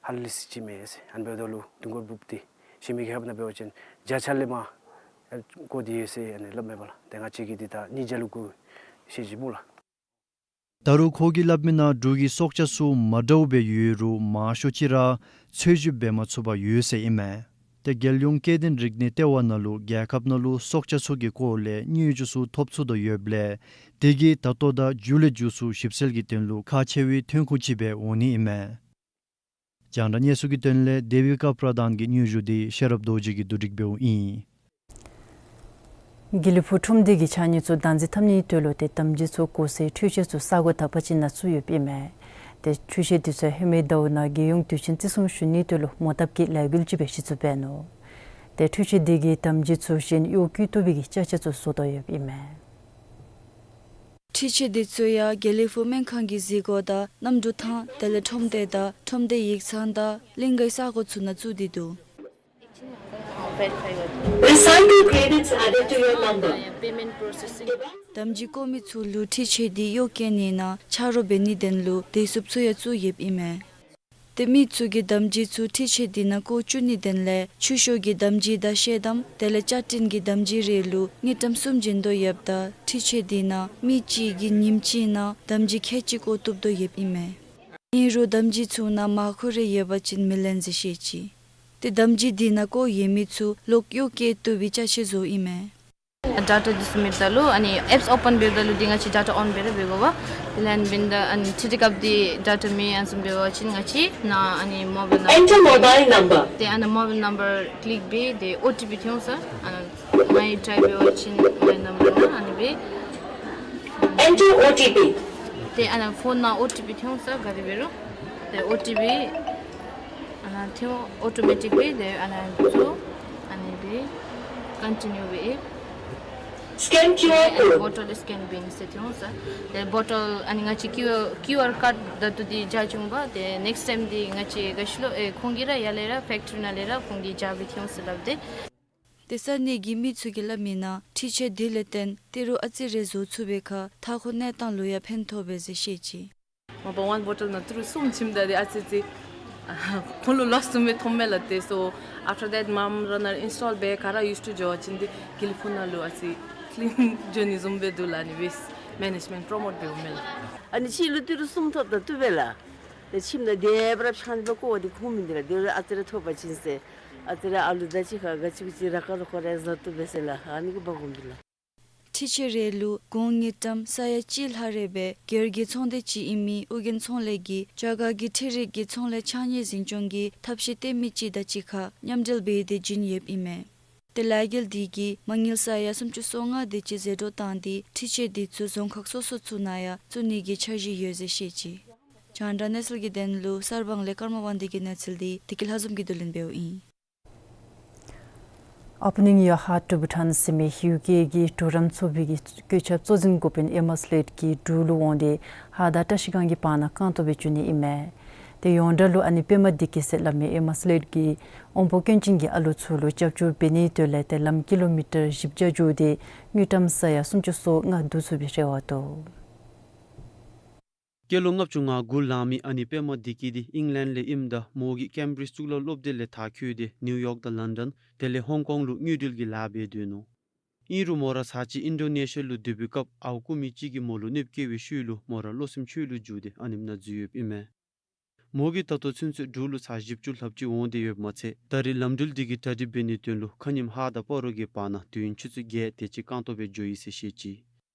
ཧ་ལས་ཅིག་མས་ཟེར། ཨ་ནི་འབདཝ་ད་ལུ་དུང་དཀར་སྦུབ་འདི་གཞན་མི་རྒྱལ་ཁབ་ནང་འབད་བ་ཅིན་བརྒྱ་ཆ་ལས་མར་བཀོ་སྟེ་ཡོད་ཟེར་ཨ་ནི་སླབ་མས་པ་ལགས། ཏེ་ང་བཅས་ཀྱིས་འདི་ད་ཉིས་བརྒྱ་ལུ་བཀོ་ཤེས་ཅི་སྨོ་ལགས། ད་རུང་ཁོ་གིས་སླབ་མི་ནང་འབྲུག་གི་སྲོག་ཆགས་ཚུ་མ་འདྲཝ་སྦེ་ཡོད་རུང་མང་ཤོས་ཅིག་ར་འཚོལ་ཞིབ་འབད་མ་ཚུགས་པར་ཡོད་ཟེར་ཨིན་མས། ཏེ་རྒྱལ་ཡོངས་སྐྱེ་ལྡན་རིག་གནས་ལྟེ་བ་ནང་ལུ་རྒྱལ་ཁབ་ནང་ལུ་སྲོག་ཆགས་ཚུ་གི་སྐོར་ལས་སྙན་ཞུ་ཚུ་ཐོབ་ཚུགས་དོ་ཡོདཔ་ལས་དེ་གིས་ད་ལྟོ་དང་མཇུག་ལས་མཇུག་ཚུ་ཞིབ་འཚོལ་གྱི་དོན་ལུ་ཁག་ཆེ་བའི་ཐོན་ཁུངས་ཅིག་སྦེ་འོང་ནི་ཨིན་མས། རྒྱང་བསྒྲགས་གནས་ཚུལ་གྱི་དོན་ལས་དེ་བི་ཀ་པྲ་དཱན་གྱི་སྙན་ཞུ་འདི་ཤེས་རབ་རྡོ་རྗེ་གིས་བསྡུ་སྒྲིག་འབདཝ་ཨིན། དགེ་ལེགས་ཕུག་ཁྲོམ་སྡེ་གིས་ཕྱགས་སྙིགས་ཚུ་བདག་འཛིན་འཐབ་ནིའི་དོན་ལུ་ཏེ་དམ་སྦྱིས་ཚུ་གོ་སའི་འཕྲུལ་ཆས་ཚུ་ས་གོ་དག་པ་ཅིག་ནང་བཙུགས་ཡོདཔ་ཨིན་མས། ཏེ་འཕྲུལ་ཆས་དེ་ཚུ་ཧེ་མའི་ཟླཝ་ནང་རྒྱལ་ཡོངས་དུས་ཆེན་བརྩི་སྲུང་ཞུ་ནིའི་དོན་ལུ་མོ་བཏབ་ཀྱི་ལས་འགུལ་ཅིག་སྦེ་གཞི་བཙུགས་འབད་ནུག། ཏེ་འཕྲུལ་ཆས་དེ་གིས་དམ་སྦྱིས་ཚུ་གཞན་གཡོག་བཀོལ་བཏུབ་པའི་གི་ཅ་ཆས་ཚུ་བཟོ་དོ་ཡོདཔ་ཨིན་མས། འཕྲུལ་ཆས་འདི་ཚུ་ཡང་དགེ་ལེགས་ཕུག་སྨན་ཁང་གི་གཟིགས་སྒོ་དང་གནམ་གྲུ་ཐང་དེ་ལས་ཁྲོམ་སྡེ་དང་ཁྲོམ་སྡེ་ཡིག་ཚང་དང་གླིང་གའི་ས་གོ་ཚུ་ནང་བཙུགས་ཏེ་འདུག། Recycle credits added to your number. གདམ་གྱི་བཀོ་མི་ཚུ་ལུ་འཕྲུལ་ཆས་འདི་གཡོག་བཀོལ་ནི་ནང་ཆ་རོགས་འབད་ནིའི་དོན་ལུ་བདེ་སྲུངཔ་ཚུ་ཡང་བཙུགས་ཡོདཔ་ཨིན་མས། ཏེ་མི་ཚུ་གིས་གདམ་གྱི་ཚུ་འཕྲུལ་ཆས་འདི་ནང་བཀོ་བཅུག་ནིའི་དོན་ལས་ཆུ་ཤོག་གི་གདམ་གྱི་དང་ཤེལ་དམ་དེ་ལས་བཅའ་སྒྲིག་གི་གདམ་གྱི་རེ་ལུ་དངུལ་ཀྲམ་གསུམ་བྱིན་དོ་ཡོདཔ་ད་འཕྲུལ་ཆས་འདི་ནང་མི་གཅིག་གིས་ཉིནམ་གཅིག་ནང་གདམ་གྱི་ཁལ་གཅིག་བཀོ་བཏུབ་དོ་ཡོདཔ་ཨིན་མས། ཨིན་རུང་གདམ་གྱི་ཚུ་ནང་མར་ཁུ་རེ་ཡོད་པ་ཅིན་མི་ལེན་ཟེར་བཤད་ཅི། ཏེ་གདམ་གྱི་འདི་ནང་བཀོ་ཡོད་མི་ཚུ་ལོག་གཡོག་བཀོལ་བཏུབ་པའི་ཅ་ཆས་བཟོཝ་ཨིན་མས། ཌེ་ཊ་འདི་བཟུམ་འབདཝ་ད་ལུ་ཨ་ནི་ཨེཔསི་ཨོ་པཱན་འབདཝ་ད་ལུ་འདི་ང་བཅས་ཌེ་ཊ་ཨོན་འབད་ར་འབད་དགོ་པས། དེ་ལས་འབདན་ད་ཨ་ནི་ཐི་ཐི་ཀབ་འདི་ཌེ་ཊ་མེད་ཨ་ནི་བཟུམ་འབད་བ་ཅིན་ང་བཅས་ནཱ་ཨ་ནི་མོ་བཱའིལ་ནམ་Enter mobile number. ཏེ་ཨ་ནཱ་མོ་བཱའིལ་ནམ་བར་ཀི་ལིཀ་འབད་དེ་ཨོ་ཊི་པི་ཐོན་འོང་ཟེར། ཨ་ནཱ་ངེའི་ཊའིཔ་འབད་བ་ཅིན་ངེའི་ནམ་བར་ནང་ཨ་ནི་འབད། Enter O T P. ཏེ་ཨ་ནཱ་ཕོན་ནང་ཨོ་ཊི་པི་ཐོན་འོང་ཟེར་ག་དེ་འབད་རུང་། ཏེ་ཨོ་ཊི་པི་ཨ་ནཱ་ཐོན་འོང་། ཨོ་ཊོ་མེ་ཊིཀ་འབད་དེ་ཨ་ནཱ་བཙུགས། ཨ་ནི་འབད་ཀོན་ཊི་ནིའུ་འབད། Scan Q R code. ཨ་ནི་བོ་ཊལ་སི་ཀེན་འབད་ནི་ཟེར་ཐོན་འོང་ཟེར། ཏེ་བོ་ཊལ་ཨ་ནི་ང་བཅས་ཀིའུ་ཨར་ཀཱཌ་ད་ལྟོ་འདི་བཞག་བྱུང་པ། ཏེ་ནེགསི་ཊའིམ་འདི་ང་བཅས་ག་ཅི་ལོ་ཨེ་ཁོང་གིས་ར་ཡར་ལས་ར་ཕེཀ་ཊི་རི་ནང་ལས་ར་ཁོང་གིས་བཞག་སྦེ་ཐོན་འོང་ཟེར་སླབ་སྟེ། ཏེ་ས་གནས་ཀྱི་མི་ཚུ་གིས་སླབ་མིའི་ནང་འཕྲུལ་ཆས་འདི་ལས་བརྟེན་ཏི་རུ་ཨ་ཙི་རེ་བཟོ་ཚུགས་པའི་ཁར་མཐའ་འཁོར་གནས་སྟངས་ལུ་ཡང་ཕན་ཐོགས་པས་ཟེར་བཤད་ཅི། མ་པ་ཝཱན་བོ་ཊལ་ནང་ཏི་རུ་གསུམ་ཁྱིམ་ད་དེ་ཨ་ཙི་ཙི་ཁོང་ལུ་ལོསི་བཟུམ་སྦེ་མཐོངམ་མས་ལགས། ཏེ་so after that མམ་ར་ནཱ་ཨིནསི་ཊོལ་འབད་ག་ར་ཡུསི་ཊུ་འགྱོ་བ་ཅིན་ཏེ་དགེ་ལེགས་ཕུག་ནང་ལུ་ཨ་ཙི་ཀི་ལིན་འགྱོ་ནི་བཟུམ་སྦེ་འདུག་ལགས། ཨ་ནི་ཝེསི་མེ་ནེཇ་མེནཊ་པྲོ་མོཊ་འབདཝ་མས་ལགས། ཨ་ནི་གཅིག་ལུ་ཏི་རུ་གསུམ་ཐོབ་ད་བཏུབ་པས་ལགས། ཏེ་ཁྱིམ་ནང་དེ་སྦེ་ར་ཕྱགས་སྦེ་བཀོ་བ་འདི་ཁུངས་མིན་འདུག་ལགས། དེ་རུ་ཨ་ཙི་རེ་ཐོབ་པ་ཅིན་ཟེར། ཨ་ཙི་རེ་ཨ་ལུ་དང་གཅིག་ཁར་ག་ཅི་གུ་ཅིག་ར་ཁ་རོགས་ཁོ་ར་བཟའ་བཏུབ་པས་ཟེར་ལགས། ཨ་ནི་གུ་འབག་འོང་འདུག་ལགས། འཕྲུལ་ཆས་རེ་ལུ་སྒོར་དངུལ་ཀྲམ་ས་ཡ་གཅིག་ལྷག་རེ་སྦེ་སྒེར་གྱི་ཚོང་སྡེ་ཅིག་ཨིན་མི་ཨོ་རྒྱན་ཚོང་ལས་ཀྱིས་རྒྱ་གར་གྱི་འཕྲུལ་རིག་གི་ཚོང་ལས་ཕྱགས་སྙིགས་འཛིན་སྐྱོང་གི་ཐབས་ཤེས་བཏོན་མི་ཅིག་དང་གཅིག་ཁར་མཉམ་འབྲེལ་འབད་དེ་བྱིན་ཡོདཔ་ཨིན་མས། ཏེ་ལཱ་འགུལ་འདི་གིས་མ་དངུལ་ས་ཡ་སུམ་ཅུ་སོ་ལྔ་དེ་ཅིག་ཟད་འགྲོ་བཏང་སྟེ་འཕྲུལ་ཆས་འདི་ཚུ་རྫོང་ཁག་སོ་སོ་ཚུ་ནང་ཡང་བཙུགས་ནི་གི་འཆར་གཞི་ཡོད་ཟེར་བཤད་ཅི། རྒྱང་བསྒྲགས་གནས་ཚུལ་གྱི་དོན་ལུ་གསར་སྤང་ལས་ཀརྨ་དབང་འདུས་ཀྱི་གནས་ཚུལ་འདི་བདེ་སྐྱིད་ལྷ་འཛོམས་ཀྱིས་བསྡུ་ལེན་འབདཝ་ཨིན། Opening Your Heart to Bhutan ཟེར་མི་ཡུ་ཀེ་གི་གྲོགས་རམ་ཚོགས་པའི་གི་བཀོད་ཁྱབ་གཙོ་འཛིན་འགོ་དཔོན་ཨེ་མཱ་སི་ལེཊ་ཀྱིས་འབྲུག་ལུ་འོང་སྟེ་ཧཱ་དང་བཀྲ་ཤིས་སྒང་གི་བར་ན་རྐང་སྟོང་སྦེ་འགྱོ་ནི་ཨིན་མས། ཏེ་ཡོངས་གྲགས་ལུ་ཨ་ནི་པདྨ་བདེ་སྐྱིད་ཟེར་སླབ་མི་ཨེ་མཱ་སི་ལེཊ་ཀྱིས་དབང་པོ་སྐྱོན་ཅན་གྱི་ཨ་ལུ་ཚུ་ལུ་རྒྱབ་སྐྱོར་འབད་ནིའི་དོན་ལས་ཏེ་ལམ་ཀི་ལོ་མི་ཊར་བཞི་བརྒྱ་འགྱོ་སྟེ་དངུལ་ཀྲམ་ས་ཡ་སུམ་ཅུ་སོ་ལྔ་བསྡུ་ཚུགས་པའི་རེ་བ་འདུག། སྐྱེས་ལོ་ལྔ་བཅུ་ང་དགུ་ལང་མི་ཨ་ནི་པདྨ་བདེ་སྐྱིད་འདི་ཨིང་ལེནཌ་ལས་ཨིནམ་ད་མོ་གིས་ཀེམ་བི་རིཇ་གཙུག་ལག་སློབ་སྡེ་ལས་མཐར་འཁྱོལ་ཏེ་ནིའུ་ཡོག་དང་ལཱན་ཌཱན་དེ་ལས་ཧོང་ཀོང་ལུ་དངུལ་འབྲེལ་གྱི་ལཱ་འབད་སྡོད་ནུག། ཨིན་རུང་མོ་ར་ཚར་གཅིག་ཨིན་ཌོ་ནེ་ཤི་ཡ་ལུ་སྡོད་པའི་སྐབས་ཨརཝ་རྐུ་མི་ཅིག་གིས་མོ་ལུ་གནོདཔ་བཀལ་བའི་ཤུལ་ལུ་མོ་ར་བློ་སེམས་འཆོལ་ལུ་འགྱུར་ཏེ་ཨ་ནེམ་ནང་འཛུལ་ཡོདཔ་ཨིན་མས། མོ་གིས་ད་ལྟོ་ཚུན་ཚོད་འབྲུག་ལུ་ཚར་བཞི་བཅུ་ལྷགཔ་ཅིག་འོང་སྟེ་ཡོདཔ་མ་ཚད་ད་རེས་ལམ་འགྲུལ་འདི་གི་གྲ་སྒྲིག་འབད་ནིའི་དོན་ལུ་ཁ་ཉིནམ་ཧཱ་དང་སྤ་རོ་གི་བར་ན་དུས་ཡུན་ཆུ་ཚོད་བརྒྱད་དེ་ཅིག་རྐང་སྟོང་སྦེ་འགྱོ་ཡི་ཟེར་བཤད་ཅི།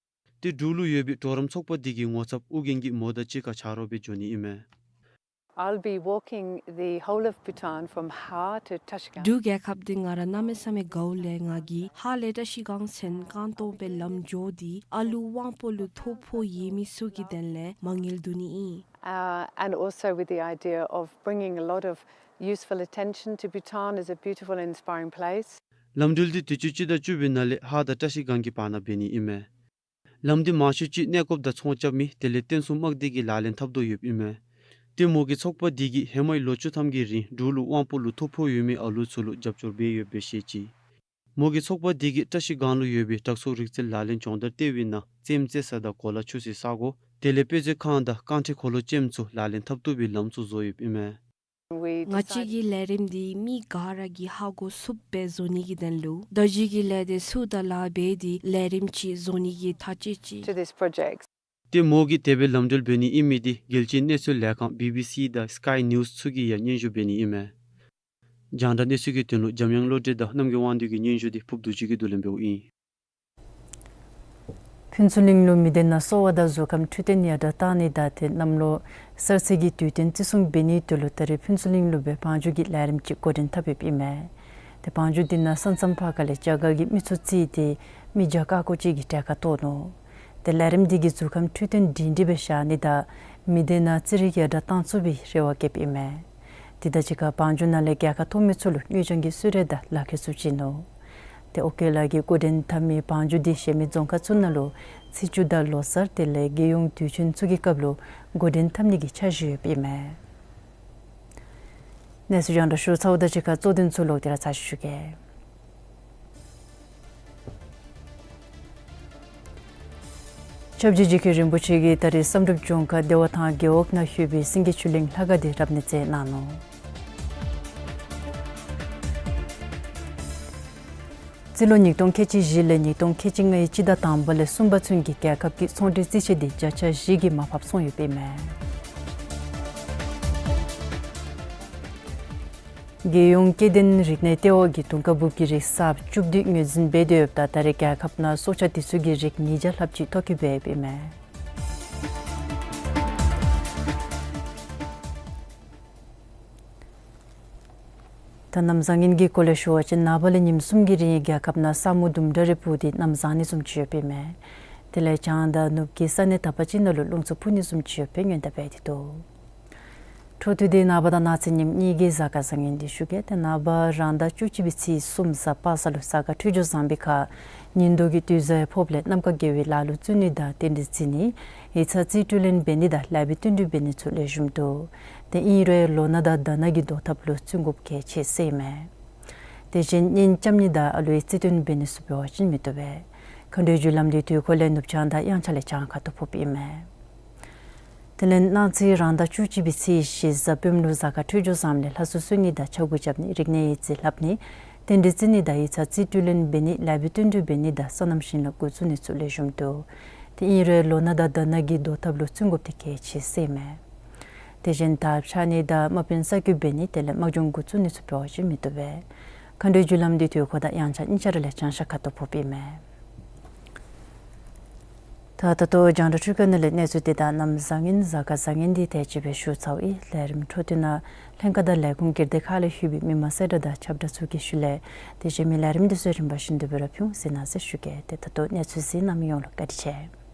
ཏེ་འབྲུག་ལུ་ཡོད་པའི་གྲོགས་རམ་ཚོགས་པ་འདི་གི་ངོ་ཚབ་ཨོ་རྒྱན་གྱིས་མོ་དང་གཅིག་ཁར་ཆ་རོགས་སྦེ་འགྱོ་ནི་ཨིན་མས། I'll be walking the whole of Bhutan from Har to Trashigang. འབྲུག་རྒྱལ་ཁབ་འདི་ང་ར་གནམ་མེད་ས་མེད་དགའཝ་ལས་ང་གིས་ཧཱ་ལས་བཀྲ་ཤིས་སྒང་ཚུན་རྐང་སྟོང་སྦེ་ལམ་འགྱོ་སྟེ་ཨ་ལུ་དབང་པོ་ལུ་ཐོ་ཕོག་ཡོད་མི་ཚུ་གི་དོན་ལས་མ་དངུལ་བསྡུ་ནི་ཨིན། Uh, and also with the idea of bringing a lot of useful attention to Bhutan as a beautiful and inspiring place. ལམ་འགྲུལ་འདི་དུས་ཅི་སྤྱི་ཟླ་བཅུ་པའི་ནང་ལས་ཧཱ་དང་བཀྲ་ཤིས་སྒང་གི་བར་ན་འབད་ནི་ཨིན་མས། ལམ་འདི་མང་ཤོས་ཅིག་གནས་སྐོརཔ་དང་ཚོང་རྐྱབ་མི་དེ་ལས་རྟེན་གསུམ་དམག་སྡེ་གི་ལག་ལེན་འཐབ་དོ་ཡོདཔ་ཨིན་མས། ཏེ་མོ་གི་ཚོགས་པ་འདི་གིས་ཧེ་མའི་ལོ་བཅུ་ཐམ་གྱི་རིང་འབྲུག་ལུ་དབང་པོ་ལུ་ཐོ་ཕོག་ཡོད་མི་ཨ་ལུ་ཚུ་ལུ་རྒྱབ་སྐྱོར་འབད་ཡོདཔ་སྦེ་བཤད་ཅི། མོ་གི་ཚོགས་པ་འདི་གིས་བཀྲ་ཤིས་སྒང་ལུ་ཡོད་པའི་དྲག་ཤོས་རིག་རྩལ་ལག་ལེན་སྦྱོང་བརྡར་སྟེར་བའི་ནང་རྩེདམོ་རྩེ་ས་དང་གོ་ལ་ཆུ་སའི་ས་གོ་དེ་ལས་དཔེ་མཛོད་ཁང་དང་རྐང་ཁྲི་འཁོར་ལོ་ཅནམ་ཚུ་ལག་ལེན་འཐབ་བཏུབ་པའི་ལམ་ཚུ་བཟོ་ཡོདཔ་ཨིན་མས། ང་བཅས་ཀྱི་ལས་རིམ་འདི་མི་ག་ར་གིས་ཧ་གོ་ཚུགསཔ་སྦེ་བཟོ་ནི་གི་དོན་ལུ་ད་ཅི་གི་ལས་སྡེ་ཚུ་དང་ལཱ་འབད་དེ་ལས་རིམ་ཅིག་བཟོ་ནི་གི་ཐག་བཅད་ཅི། To this project. ཏེ་མོ་གིས་དེ་སྦེ་ལམ་འགྲུལ་འབད་ནི་ཨིན་མི་འདི་རྒྱལ་སྤྱིའི་གནས་ཚུལ་ལས་ཁང་བི་བི་སི་དང་སི་ཀའི་ནིའུསི་ཚུ་གིས་ཡང་སྙན་ཞུ་འབད་ནི་ཨིན་མས། རྒྱང་བསྒྲགས་གནས་ཚུལ་གྱི་དོན་ལུ་འཇམ་དབྱངས་བློ་གྲོས་དང་རྣམ་རྒྱལ་དབང་འདུས་ཀྱི་སྙན་ཞུ་འདི་ཕུརཔ་རྡོ་རྗེ་གིས་བསྡུ་ལེན་འབདཝ་ཨིན། ཕུན་ཚོགས་གླིང་ལུ་མི་སྡེ་ནང་གསོ་བ་དང་གཟུགས་ཁམས་འཕྲོད་བསྟེན་ཡར་དྲག་གཏང་ནི་དང་ཏེ་གནམ་ལོ་གསར་ཚེས་ཀྱི་དུས་སྟོན་བརྩི་སྲུང་འབད་ནིའི་དོན་ལུ་ད་རེས་ཕུན་ཚོགས་གླིང་ལུ་སྦེ་བང་རྒྱུགས་ཀྱི་ལས་རིམ་ཅིག་འགོ་འདྲེན་འཐབ་ཡོདཔ་ཨིན་མས། ཏེ་བང་རྒྱུགས་འདི་ནང་ས་མཚམས་ཕར་ཁ་ལས་རྒྱ་གར་གྱི་མི་ཚུ་རྩིས་ཏེ་མི་བརྒྱ་ཀ་ཀོ་ཅིག་གིས་གྲལ་ཁར་གཏོགས་ནུག། ཏེ་ལས་རིམ་འདི་གིས་གཟུགས་ཁམས་འཕྲོད་བསྟེན་སྒྲིང་སྒྲིང་སྦེ་བཞག་ནི་དང་མི་སྡེ་ནང་རྩེད་རིགས་ཡར་དྲག་གཏང་ཚུགས་པའི་རེ་བ་བསྐྱེདཔ་ཨིན་མས། དེ་དང་གཅིག་ཁར་བང་རྒྱུགས་ནང་ལས་རྒྱལ་ཁ་ཐོབ་མི་ཚུ་ལུ་དངུལ་རྐྱང་གི་གསོལ་རས་དང་ལག་ཁྱེར་ཚུ་བྱིན་ནུག། ཏེ་ཨོ་རྒྱན་ལགས་ཀྱིས་འགོ་འདྲེན་འཐབ་མི་བང་རྒྱུག་འདི་གཞན་མི་རྫོང་ཁག་ཚུ་ནང་ལུ་ཚེས་བཅུ་དང་ལོ་གསར་དེ་ལས་རྒྱལ་ཡོངས་དུས་ཆེན་ཚུ་གི་སྐབས་ལུ་འགོ་འདྲེན་འཐབ་ནི་གི་འཆར་གཞི་ཡོདཔ་ཨིན་མས། གནས་ཚུལ་རྒྱང་བསྒྲགས་ཞུ་ཚརཝ་དང་གཅིག་ཁར་གཙོ་དོན་ཚུ་ལོག་སྟེ་ར་ཚར་ཞུ་གེ། ཆབ་སྲིད་ཀྱི་རིན་པོ་ཆེ་གིས་ད་རིས་བསམ་གྲུབ་ལྗོངས་མཁར་བདེ་བ་ཐང་རྒེད་འོག་ནང་ཡོད་པའི་སེང་གེ་ཆོས་གླིང་ལྷ་ཁང་དེ་རབ་གནས་མཛད་གནང་ནུག། རྩིས་ལོ་ཉིས་སྟོང་ཁལ་གཅིག་བཞི་ལས་ཉིས་སྟོང་ཁལ་གཅིག་ལྔའི་སྤྱི་ཟླ་དང་པ་ལས་གསུམ་པ་ཚུན་གྱི་རྒྱལ་ཁབ་ཀྱི་ཚོང་འབྲེལ་རྩིས་ཆད་དེ་བརྒྱ་ཆ་བཞི་གིས་མར་ཕབ་སོང་ཡོདཔ་ཨིན་མས། རྒྱལ་ཡོངས་སྐྱེ་ལྡན་རིག་གནས་ལྟེ་བ་གིས་དུང་དཀར་འབུབ་ཀྱི་རིགས་གསརཔ་བཅུ་བདུན་ངོས་འཛིན་འབད་དེ་ཡོདཔ་ད་ད་རེས་རྒྱལ་ཁབ་ནང་སྲོག་ཆགས་དེ་ཚུ་གི་རིགས་ཉིས་བརྒྱ་ལྷགཔ་ཅིག་ཐོ་བཀོད་འབད་ཡོདཔ་ཨིན་མས། ད་གནམ་བཟང་ངན་གྱི་སྐོར་ལས་ཞུ་བ་ཅིན་ནངས་པ་ལས་ཉིནམ་གསུམ་གྱི་རིང་རྒྱལ་ཁབ་ནང་ས་སྨུག་ལྡུམ་ར་རེ་སྤུབས་ཏེ་གནམ་བཟང་ནི་བཟུམ་ཅིག་ཡོདཔ་ཨིན་མས། དེ་ལས་བྱང་དང་ནུབ་ཀྱི་ས་གནས་དག་པ་ཅིག་ནང་ལུ་རླུང་འཚུབ་འཕུ་ནི་བཟུམ་ཅིག་ཡོདཔ་སྦེ་སྔོན་བརྡ་འབད་དེ་འདུག། འཕྲོ་མཐུད་དེ་ནངས་པ་དང་གནངས་ཚེ་ཉིནམ་གཉིས་ཀྱི་གཟའ་སྐར་བཟང་ངན་འདི་ཞུ་གེ། ཏེ་ནངས་པ་རང་ཟླ་བཅུ་གཅིག་པའི་ཚེས་གསུམ་གཟའ་པ་སངས་ལུ་གཟའ་སྐར་འཕྲོད་སྦྱོར་བཟང་པའི་ཁར་ཉིན་ལྡོག་གི་དུས་བཟང་ཡང་ཕོགཔ་ལས་གནམ་ཁ་དགེ་བའི་ལཱ་ལུ་བརྩོན་ནི་དང་རྟེན་འབྲེལ་བརྩི་ནི་ཡིག་ཚང་རྩིས་སྤྲོད་ལེན་འབད་ནི་དང་ལེགས་པའི་བསྟུན་གྲོས་འབད་ནི་ཚུ་ལེགས་ཤོམ་འདུག། ཏེ་ཨིན་རུང་ལོ་ན་དང་ཟླ་ན་གི་བཟློག་ཐབས་ལུ་བརྩོན་དགོཔ་གལ་ཆེ་ཟེར་ཨིན་མས། དེ་བཞིན་གཉེན་རྐྱབ་ནི་དང་ཨ་ལུའི་རྩིས་སྟོན་འབད་ནི་ཚུ་འབད་བ་ཅིན་མི་བཏུབ་པས། མཁའ་འགྲོའི་རྒྱུ་ལམ་འདི་དུས་འཁོར་ལས་ནུབ་བྱང་དང་དབྱངས་འཆར་ལས་བྱང་ཁ་ཐུག་ཕོགཔ་ཨིན་མས། དེ་ལས་གནངས་ཚེ་རང་ཟླ་བཅུ་གཅིག་པའི་ཚེས་བཞི་གཟའ་སྤེནམ་ལུ་གཟའ་སྐར་འཕྲོད་སྦྱོར་བཟངམ་ལས་ལྷ་གསོལ་གསོལ་ནི་དང་ཕྱག་འགུགས་རྐྱབ་ནི་རིག་གནས་ཡིག་རྩིས་ལྷབ་ནི་རྟེན་འབྲེལ་བརྩི་ནི་དང་ཡིག་ཚང་རྩིས་སྤྲོད་ལེན་འབད་ནི་ལེགས་པའི་བསྟུན་གྲོས་འབད་ནི་དང་སོ་ནམ་ཞིང་ལཱ་འགོ་བཙུགས་ནི་ཚུ་ལེགས་ཤོམ་འདུག། ཏེ་ཨིན་རུང་ལོ་ན་དང་ཟླ་ན་གི་བཟློག་ཐབས་ལུ་བརྩོན་དགོཔ་དེ་གལ་ཆེ་ཟེར་ཨིན་མས། དེ་བཞིན་དར་འཕྱར་ནི་དང་དམག་དཔོན་གསར་བསྐོ་འབད་ནི་དེ་ལས་དམག་སྦྱོང་འགོ་བཙུགས་ནི་ཚུ་འབད་བ་ཅིན་མི་བཏུབ་པས། མཁའ་འགྲོའི་རྒྱུ་ལམ་འདི་དུས་འཁོར་དང་དབྱངས་འཆར་གཉིས་ཆ་ར་ལས་བྱང་ཤར་ཁ་ཐུག་ཕོགཔ་ཨིན་མས། ད་ད་ལྟོ་རྒྱང་བསྒྲགས་འཕྲུལ་ཁང་ནང་ལས་གནས་ཚུལ་དེ་དང་གནམ་བཟང་ངན་གཟའ་སྐར་བཟང་ངན་འདི་དེ་ཅིག་སྦེ་ཞུ་ཚརཝ་ཨིན། ལས་རིམ་འཕྲོ་མཐུད་ནང་ལྷན་ཁག་དང་ལས་ཁུངས་སྒེར་སྡེ་ཁག་ལུ་ཡོད་པའི་མི་མང་གསལ་བསྒྲགས་དང་ཁྱབ་བསྒྲགས་ཚུ་གི་ཤུལ་ལས་དེ་བཞིན་མི་ལས་རིམ་འདི་ཚུ་རིམ་པ་བཞིན་དུ་སྦེ་ར་ཕུལ་འོང་ཟེར་གནང་ཟེར་ཞུ་གེ། ཏེ་ད་ལྟོ་གནས་ཚུལ་གཟིགས་གནང་མི་ཡོངས་ལུ་བཀའ་དྲིན་ཆེ།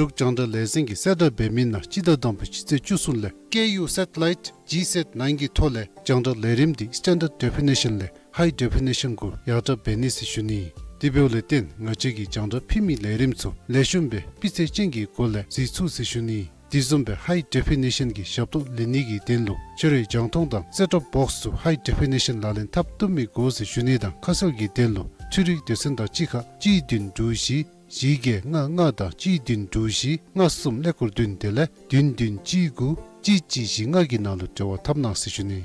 འབྲུག་རྒྱང་བསྒྲགས་ལས་འཛིན་གྱིས་གསལ་བསྒྲགས་འབད་མི་ནང་སྤྱི་ཟླ་དང་པའི་སྤྱི་ཚེས་བཅུ་གསུམ་ལས་Ku satellite G sat nine གི་ཐོག་ལས་རྒྱང་བསྒྲགས་ལས་རིམ་འདི་standard definition ལས་high definition གུ་ཡར་དྲག་འབད་ནི་ཟེར་ཞུ་ནི། དེ་འབདཝ་ལས་བརྟེན་ང་བཅས་ཀྱིས་རྒྱང་བསྒྲགས་ཕུལ་མི་ལས་རིམ་ཚུ་ལེགས་ཤོམ་སྦེ་སྤུས་ཚད་ཅན་གྱི་སྒོ་ལས་གཟིགས་ཚུགས་ཟེར་ཞུ་ནི། དེ་བཟུམ་སྦེ་high definition གྱི་ཞབས་ཏོག་ལེན་ནི་གི་དོན་ལུ་ཁྱོད་རའི་རྒྱང་མཐོང་དང་set top box ཚུ་high definition ལག་ལེན་འཐབ་བཏུབ་མི་དགོ་ཟེར་ཞུ་ནི་དང་ཁ་གསལ་གྱི་དོན་ལུ་འཕྲུལ་རིག་སྡེ་ཚན་དང་གཅིག་ཁར་གཅིག་བདུན་དྲུག་བཞི་བཞི་བརྒྱད་ལྔ་ལྔ་དང་གཅིག་བདུན་དྲུག་བཞི་ལྔ་གསུམ་ཀླད་ཀོར་བདུན་དེ་ལས་བདུན་བདུན་གཅིག་དགུ་གཅིག་གཅིག་བཞི་ལྔ་གི་ནང་ལུ་འབྲེལ་བ་འཐབ་གནང་ཟེར་ཞུ་ནི།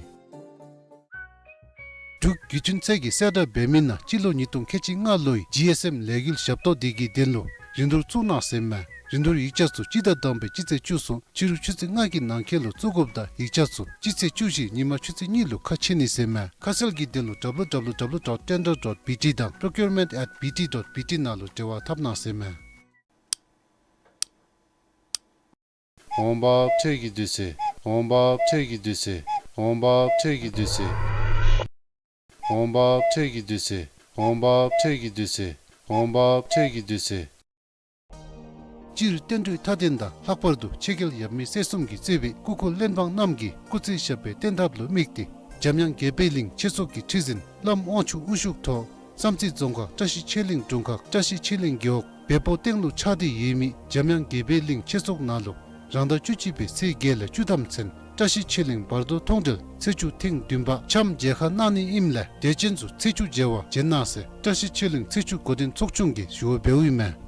འབྲུག་བརྒྱུད་འཕྲིན་ཚད་ཀྱིས་གསལ་བསྒྲགས་འབད་མི་ནང་སྤྱི་ལོ་ཉིས་སྟོང་ཁལ་གཅིག་ལྔ་ལོའི་G S M ལས་འགུལ་ཞབས་ཏོག་དེ་གི་དོན་ལུ་རིན་བསྡུར་བཙུགས་གནང་ཟེར་མས། རིན་བསྡུར་ཡིག་ཆ་ཚུ་སྤྱི་ཟླ་དང་པའི་སྤྱི་ཚེས་བཅུ་གསུམ་ཕྱི་རུ་ཆུ་ཚོད་ལྔ་གི་ནང་འཁོད་ལུ་བཙུགས་དགོཔ་དང་ཡིག་ཆ་ཚུ་སྤྱི་ཚེས་བཅུ་བཞི་ཉིན་མ་ཆུ་ཚོད་གཉིས་ལུ་ཁ་ཕྱེ་ནི་ཟེར་མས། ཁ་གསལ་གྱི་དོན་ལུ་W W W dot tender dot B T དང་procurement at B T dot B T ནང་ལུ་འབྲེལ་བ་འཐབ་གནང་ཟེར་མས། འོང་འབབ་ཁྲལ་གྱི་དུས་ཚོད། འོང་འབབ་ཁྲལ་གྱི་དུས་ཚོད། འོང་འབབ་ཁྲལ་གྱི་དུས་ཚོད། འོང་འབབ་ཁྲལ་གྱི་དུས་ཚོད། འོང་འབབ་ཁྲལ་གྱི་དུས་ཚོད། འོང་འབབ་ཁྲལ་གྱི་དུས་ཚོད། སྤྱིར་བསྟན་འགྲོའི་མཐའ་དོན་དང་ལྷག་པར་དུ་ཆོས་རྒྱལ་ཡབ་མེས་སྲས་གསུམ་གྱིས་གཙོས་པའི་སྐུ་འཁོར་གླེན་པ་རྣམས་ཀྱིས་སྐུ་ཚེ་ཞབས་པད་བརྟན་ཐབས་ལུ་དམིགས་ཏེ་འཇམ་དབྱངས་དགྱེས་པའི་གླིང་ཆོས་ཚོགས་ཀྱི་ཁྲི་འཛིན་བླམ་དབང་ཕྱུག་དབུ་བཞུགས་ཐོག་བསམ་རྩེ་རྫོང་ཁག་བཀྲ་ཤིས་ཆོས་གླིང་དྲུང་ཁག་བཀྲ་ཤིས་ཆོས་གླིང་རྒེད་འོག་བལ་པོ་སྟེང་ལུ་ཆགས་ཏེ་ཡོད་མི་འཇམ་དབྱངས་དགྱེས་པའི་གླིང་ཆོས་ཚོགས་ནང་ལུ་ རང་ཟླ་བཅུ་གཅིག་པའི་ཚེས་བརྒྱད་ལས་བཅུ་ཐམ་ཚུན་བཀྲ་ཤིས་ཆོས་གླིང་བར་དོ་མཐོང་གྲོལ་ཚེས་བཅུ་ཐེངས་བདུན་པ་འཆམ་མཇལ་ཁ་གནང་ནི་ཨིནམ་ལས་དད་ཅན་ཚུ་ཚེས་བཅུ་མཇལ་བར་བྱོན་གནང་ཟེར་བཀྲ་ཤིས་ཆོས་གླིང་ཚེས་བཅུ་འགོ་འདྲེན་ཚོགས་ཆུང་གིས་ཞུ་བ་འབདཝ་ཨིན་མས།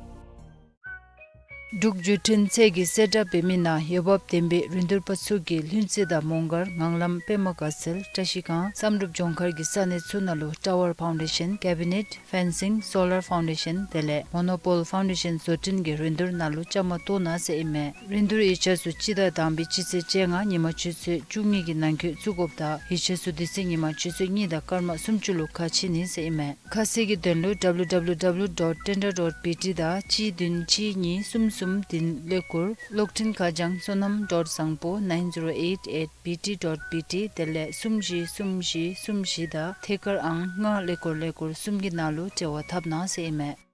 འབྲུག་བརྒྱུད་འཕྲིན་ཚད་ཀྱི་གསལ་བསྒྲགས་འབད་མི་ནང་འོས་འབབ་ལྡན་པའི་རིན་བསྡུར་པ་ཚུ་གིས་ལྷུན་རྩེ་དང་མོང་སྒར་ངང་ལམ་པདྨ་དགའ་ཚལ་བཀྲ་ཤིས་སྒང་བསམ་གྲུབ་ལྗོངས་མཁར་གྱི་ས་གནས་ཚུ་ནང་ལུ་ཊ་ཝར་ཕའུན་ཌེ་ཤཱན་ཀེ་བི་ནེཊ་ཕེན་སིང་སོ་ལར་ཕའུན་ཌེ་ཤཱན་དེ་ལས་མོ་ནོ་པོལ་ཕའུན་ཌེ་ཤཱན་བཟོ་སྐྲུན་གྱི་རིན་བསྡུར་ནང་ལུ་བཅའ་མར་གཏོགས་གནང་ཟེར་ཨིན་མས། རིན་བསྡུར་ཡིག་ཆ་ཚུ་སྤྱི་ཟླ་དང་པའི་སྤྱི་ཚེས་བཅོ་ལྔ་ཉིན་མ་ཆུ་ཚོད་བཅུ་གཉིས་ཀྱི་ནང་འཁོད་བཙུགས་དགོཔ་དང་ཡིག་ཆ་ཚུ་དེ་ཚེ་ཉིན་མ་ཆུ་ཚོད་གཉིས་དང་སྐར་མ་སུམ་ཅུ་ལུ་ཁ་ཕྱེ་ནི་ཟེར་ཨིན་མས། ཁ་གསལ་གྱི་དོན་ལུ་ཌབ་ལུ་ཌབ་ལུ་ཌབ་ལུ་ཌོཊ་ཊེན་ཌར་ཌོཊ་བི་ཊི་དང་གཅིག་བདུན་གཅིག་གཉིས་གསུམ་གསུམ་བདུན་ཀླད་ཀོར་གློག་འཕྲིན་ཁ་བྱང་བསོད་ནམས་ཌོཊ་བཟང་པོ་ནའིན་ཛི་རོ་ཨེཊ་ཨེཊ་བི་ཊི་ཌོཊ་བི་ཊི་དེ་ལས་གསུམ་བཞི་གསུམ་བཞི་གསུམ་བཞི་དང་ཐད་ཀར་ཨང་ལྔ་ཀླད་ཀོར་ཀླད་ཀོར་གསུམ་གྱི་ནང་ལུ་འབྲེལ་བ་འཐབ་གནང་ཟེར་ཨིན་མས།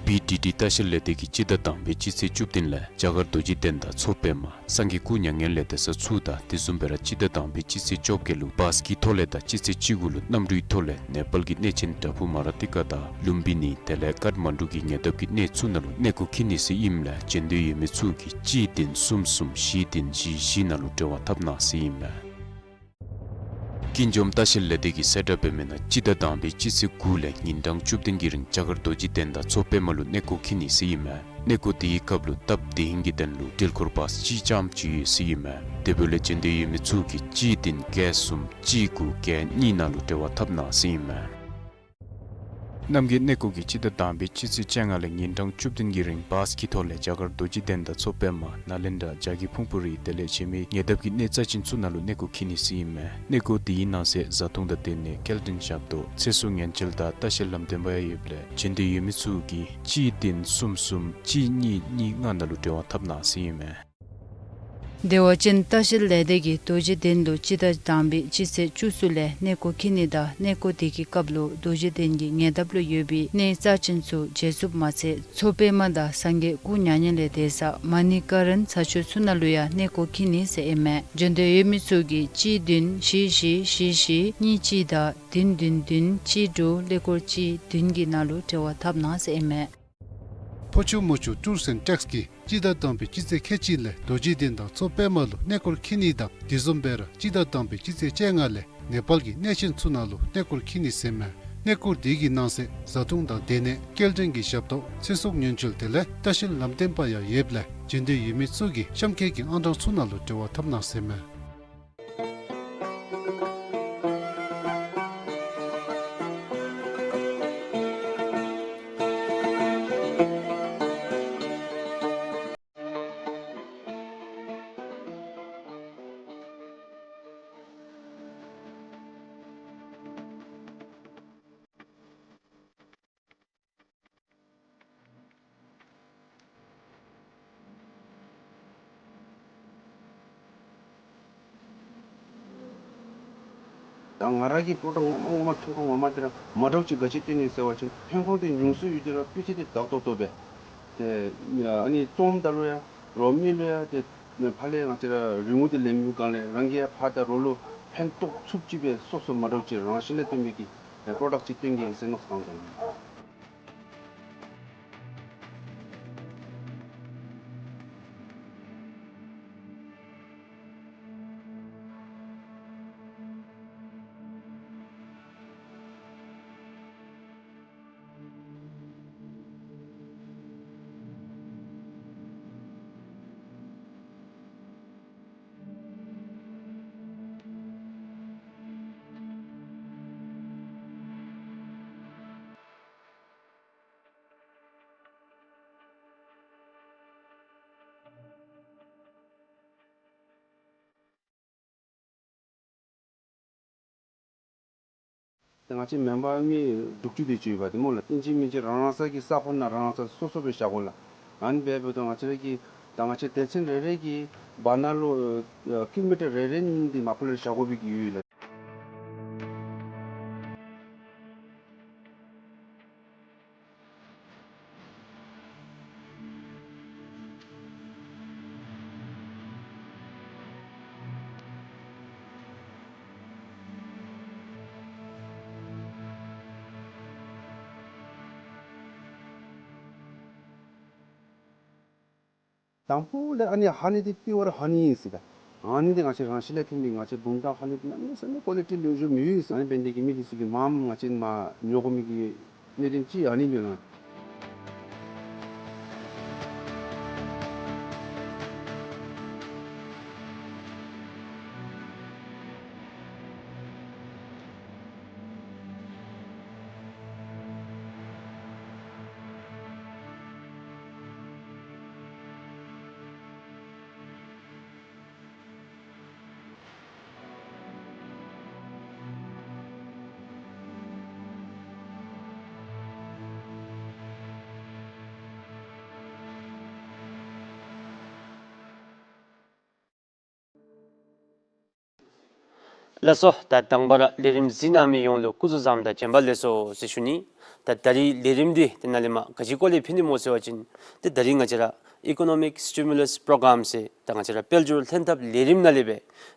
བི་ཌི་ཌི་ལྟ་བཤལ་ལས་སྡེ་གིས་སྤྱི་ཟླ་དང་པའི་སྤྱི་ཚེས་བཅུ་བདུན་ལས་རྒྱ་གར་རྡོ་རྗེ་གདན་དང་མཚོ་པདྨ་སངས་རྒྱས་སྐུ་མྱ་ངན་ལས་འདས་ས་ཚུ་དང་དེ་བཟུམ་སྦེ་ར་སྤྱི་ཟླ་དང་པའི་སྤྱི་ཚེས་བཅོ་བརྒྱད་ལུ་བཱས་ཀྱི་ཐོག་ལས་དང་སྤྱི་ཚེས་བཅུ་དགུ་ལུ་གནམ་གྲུའི་ཐོག་ལས་ནེ་པཱལ་གྱི་གནས་ཆེན་བྲག་ཕུག་མ་ར་ཏི་ཀ་དང་ལུམ་བི་ནི་དེ་ལས་ཀཏ་མན་ཌུ་གི་ཉེ་འདབས་ཀྱི་གནས་ཚུ་ནང་ལུ་གནས་སྐོར་འཁྱིད་ནི་ཟེར་ཨིནམ་ལས་བྱོན་འདོད་ཡོད་མི་ཚུ་གིས་གཅིག་བདུན་གསུམ་གསུམ་བཞི་བདུན་བཞི་བཞི་ནང་ལུ་འབྲེལ་བ་འཐབ་གནང་ཟེར་ཨིན་མས། ཀུན་འབྱུང་ལྟ་བཤལ་ལས་སྡེ་གིས་གསལ་བསྒྲགས་འབད་མི་ནང་སྤྱི་ཟླ་དང་པའི་སྤྱི་ཚེས་དགུ་ལས་ཉིན་གྲངས་བཅུ་བདུན་གྱི་རིང་རྒྱ་གར་རྡོ་རྗེ་གདན་དང་མཚོ་པདྨ་ལུ་གནས་སྐོར་འཁྱིད་ནི་ཟེར་ཨིན་མས། གནས་སྐོར་དེའི་སྐབས་ལུ་སྟབས་བདེ་ཧིང་གི་དོན་ལུ་འགྲུལ་འཁོར་བཱས་གཅིག་རྐྱངམ་ཅིག་ཡོད་ཟེར་ཨིན་མས། དེ་འབདཝ་ལས་བྱོན་འདོད་ཡོད་མི་ཚུ་གིས་གཅིག་བདུན་བརྒྱད་གསུམ་གཅིག་དགུ་བརྒྱད་གཉིས་ནང་ལུ་འབྲེལ་བ་འཐབ་གནང་ཟེར་ཨིན་མས། རྣམ་རྒྱལ་གནས་སྐོར་གྱིས་སྤྱི་ཟླ་དང་པའི་སྤྱི་ཚེས་བཅོ་ལྔ་ལས་ཉིན་གྲངས་བཅུ་བདུན་གྱི་རིང་བཱས་ཀྱི་ཐོག་ལས་རྒྱ་གར་རྡོ་རྗེ་གདན་དང་མཚོ་པདྨ་ནཱ་ལེནྡྲ་བྱ་རྒོད་ཕུང་པོ་རི་དེ་ལས་གཞན་མི་ཉེ་འདབས་ཀྱི་གནས་རྩ་ཅན་ཚུ་ནང་ལུ་གནས་སྐོར་འཁྱིད་ནི་ཟེར་ཨིན་མས། གནས་སྐོར་དེའི་ནང་གསེས་བཟའ་འཐུང་དང་སྡོད་གནས་སྐྱེལ་འདྲེན་ཞབས་ཏོག་ཚེ་སྲོག་ཉེན་བཅོལ་དང་ལྟ་བཤལ་ལམ་སྟོན་པ་ཡང་ཡོདཔ་ལས་བྱོན་འདོད་ཡོད་མི་ཚུ་གིས་གཅིག་བདུན་གསུམ་གསུམ་གཅིག་གཉིས་གཉིས་ལྔ་ནང་ལུ་འབྲེལ་བ་འཐབ་གནང་ཟེར་ཨིན་མས། བདེ་བ་ཅན་ལྟ་བཤལ་ལས་སྡེ་གིས་རྡོ་རྗེ་གདན་ལུ་སྤྱི་ཟླ་དང་པའི་སྤྱི་ཚེས་བཅུ་གསུམ་ལས་གནས་སྐོར་འཁྱིད་ནི་དང་གནས་སྐོར་དེ་གི་སྐབས་ལུ་རྡོ་རྗེ་གདན་གྱི་ཉེ་འདབས་ལུ་ཡོད་པའི་གནས་རྩ་ཅན་ཚུ་མཇལ་ཚུགསཔ་མ་ཚད་མཚོ་པདྨ་དང་སངས་རྒྱས་སྐུ་མྱ་ངན་ལས་འདས་ས་མ་ཎི་ཀ་རན་ཚ་ཆུ་ཚུ་ནང་ལུ་ཡང་གནས་སྐོར་འཁྱིད་ནི་ཟེར་ཨིན་མས། བྱོན་འདོད་ཡོད་མི་ཚུ་གིས་གཅིག་བདུན་བཞི་བཞི་བཞི་བཞི་གཉིས་གཅིག་དང་བདུན་བདུན་བདུན་གཅིག་དྲུག་ཀླད་ཀོར་གཅིག་བདུན་གྱི་ནང་ལུ་འབྲེལ་བ་འཐབ་གནང་ཟེར་ཨིན་མས། ཕོ་ཆུ་མོ་ཆུ་ཊུརསི་ཨེནཌ་ཊེགསི་གིས་སྤྱི་ཟླ་དང་པའི་སྤྱི་ཚེས་ཁལ་གཅིག་ལས་རྡོ་རྗེ་གདན་དང་མཚོ་པདྨ་ལུ་གནས་སྐོར་འཁྱིད་ནི་དང་དེ་བཟུམ་སྦེ་ར་སྤྱི་ཟླ་དང་པའི་སྤྱི་ཚེས་བཅོ་ལྔ་ལས་ནེ་པཱལ་གྱི་གནས་ཆེན་ཚུ་ནང་ལུ་གནས་སྐོར་འཁྱིད་ནི་ཟེར་མས། གནས་སྐོར་དེ་གི་ནང་གསེས་བཟའ་འཐུང་དང་སྡོད་གནས་སྐྱེལ་འདྲེན་གྱི་ཞབས་ཏོག་ཚེ་སྲོག་ཉེན་བཅོལ་དེ་ལས་ལྟ་བཤལ་ལམ་སྟོན་པ་ཡང་ཡོདཔ་ལས་བྱོན་འདོད་ཡོད་མི་ཚུ་གིས་གཤམ་འཁོད་ཀྱི་ཨང་གྲངས་ཚུ་ནང་ལུ་འབྲེལ་བ་འཐབ་གནང་ཟེར་མས། ད་ང་ར་གི་པོ་ཊོ་ངོ་མ་ངོ་མ་ཐོན་ཁུངས་ངོ་མ་དེ་ར་མ་འདྲཝ་ཅིག་ག་ཅི་སྟོན་ནི་ཟེར་བ་ཅིན་ཐོན་ཁུངས་དེ་ཉུང་སུ་ཡོད་དེ་ར་སྤུས་ཚད་དེ་དག་ཏོག་ཏོ་སྦེ། དེ་ཨ་ནི་རྩོམ་ད་ལུ་ཡང་རོགས་མི་ལུ་ཡང་དེ་ཕར་ལས་ང་བཅས་ར་རིན་གོང་དེ་ལེན་མི་སྒང་ལས་རང་གིས་ཡང་ཕར་དང་རོགས་ལུ་ཕན་ཐོགས་ཚུགསཔ་ཅིག་སྦེ་སོ་སོ་མ་འདྲཝ་ཅིག་རང་བཞིན་ལས་སྟོན་པའི་གི་པོ་རོ་ཌཀཊ་ཅིག་སྟོན་གེ་ཟེར་མནོ་བསམ་བཏང་དོ། ད་ང་བཅས་མེམ་བར་མི་དྲུག་ཅུ་དེ་ཅིག་ཡོདཔ་འདི་སྨོ་ལགས། ཨིན་ཅི་མིན་ཅི་རང་རང་སོ་གི་ས་ཁོངས་ནང་རང་རང་སོ་སོ་སོ་སྦེ་བཞག་དགོ་ལགས། ཨ་ནི་སྦེ་འབདཝ་ད་ང་བཅས་ར་གི་ད་ང་བཅས་སྡེ་ཚན་རེ་རེ་གི་བར་ན་ལུ་ཨ་ཀི་ལོ་མི་ཊར་རེ་རེ་གཉིས་འདི་མ་པ་ལས་བཞག་དགོ་པའི་གི་ཡོད་ལགས། དང་པོ་ལས་ཨ་ནི་ཧ་ནི་འདི་པི་ཡོར་ཧ་ནི་ཨིན་ཟེར་ད། ཨ་ནི་འདི་ང་བཅས་རང་ཤི་ལས་ཐོན་མི་ང་བཅས་བུམ་ཐང་ཧ་ནི་འདི་གནམ་མེད་ས་མེད་ཀོ་ལི་ཊི་ལེགས་ཤོམ་ཡོད་ཟེར། ཨ་ནི་འབད་ནི་འདི་གིས་མི་འདི་ཚུ་གིས་མངམ་ང་བཅས་མ་ཉོ་དགོ་མི་གི་གནད་དོན་ཅིག་ཨ་ནི་ཨིན་པས་ལགས། ལགས་སོ། ད་དང་པ་ར་ལས་རིམ་གཟིགས་གནང་མི་ཡོངས་ལུ་སྐུ་གཟུགས་བཟང་དང་བྱོན་པ་ལེགས་སོ་ཟེར་ཞུ་ནི། ད་ད་རིས་ལས་རིམ་འདི་དེ་ནང་ལས་མར་ག་ཅི་སྐོར་ལས་ཕུལ་ནི་སྨོ་ཟེར་བ་ཅིན་ཏེ་ད་རིས་ང་བཅས་ར་ཨི་ཀོ་ནོ་མིག་སི་ཊི་མུ་ལས་པྲོ་གརམ་ཟེར་ད་ང་བཅས་ར་དཔལ་འབྱོར་ལྷན་ཐབས་ལས་རིམ་ནང་ལས་སྦེ་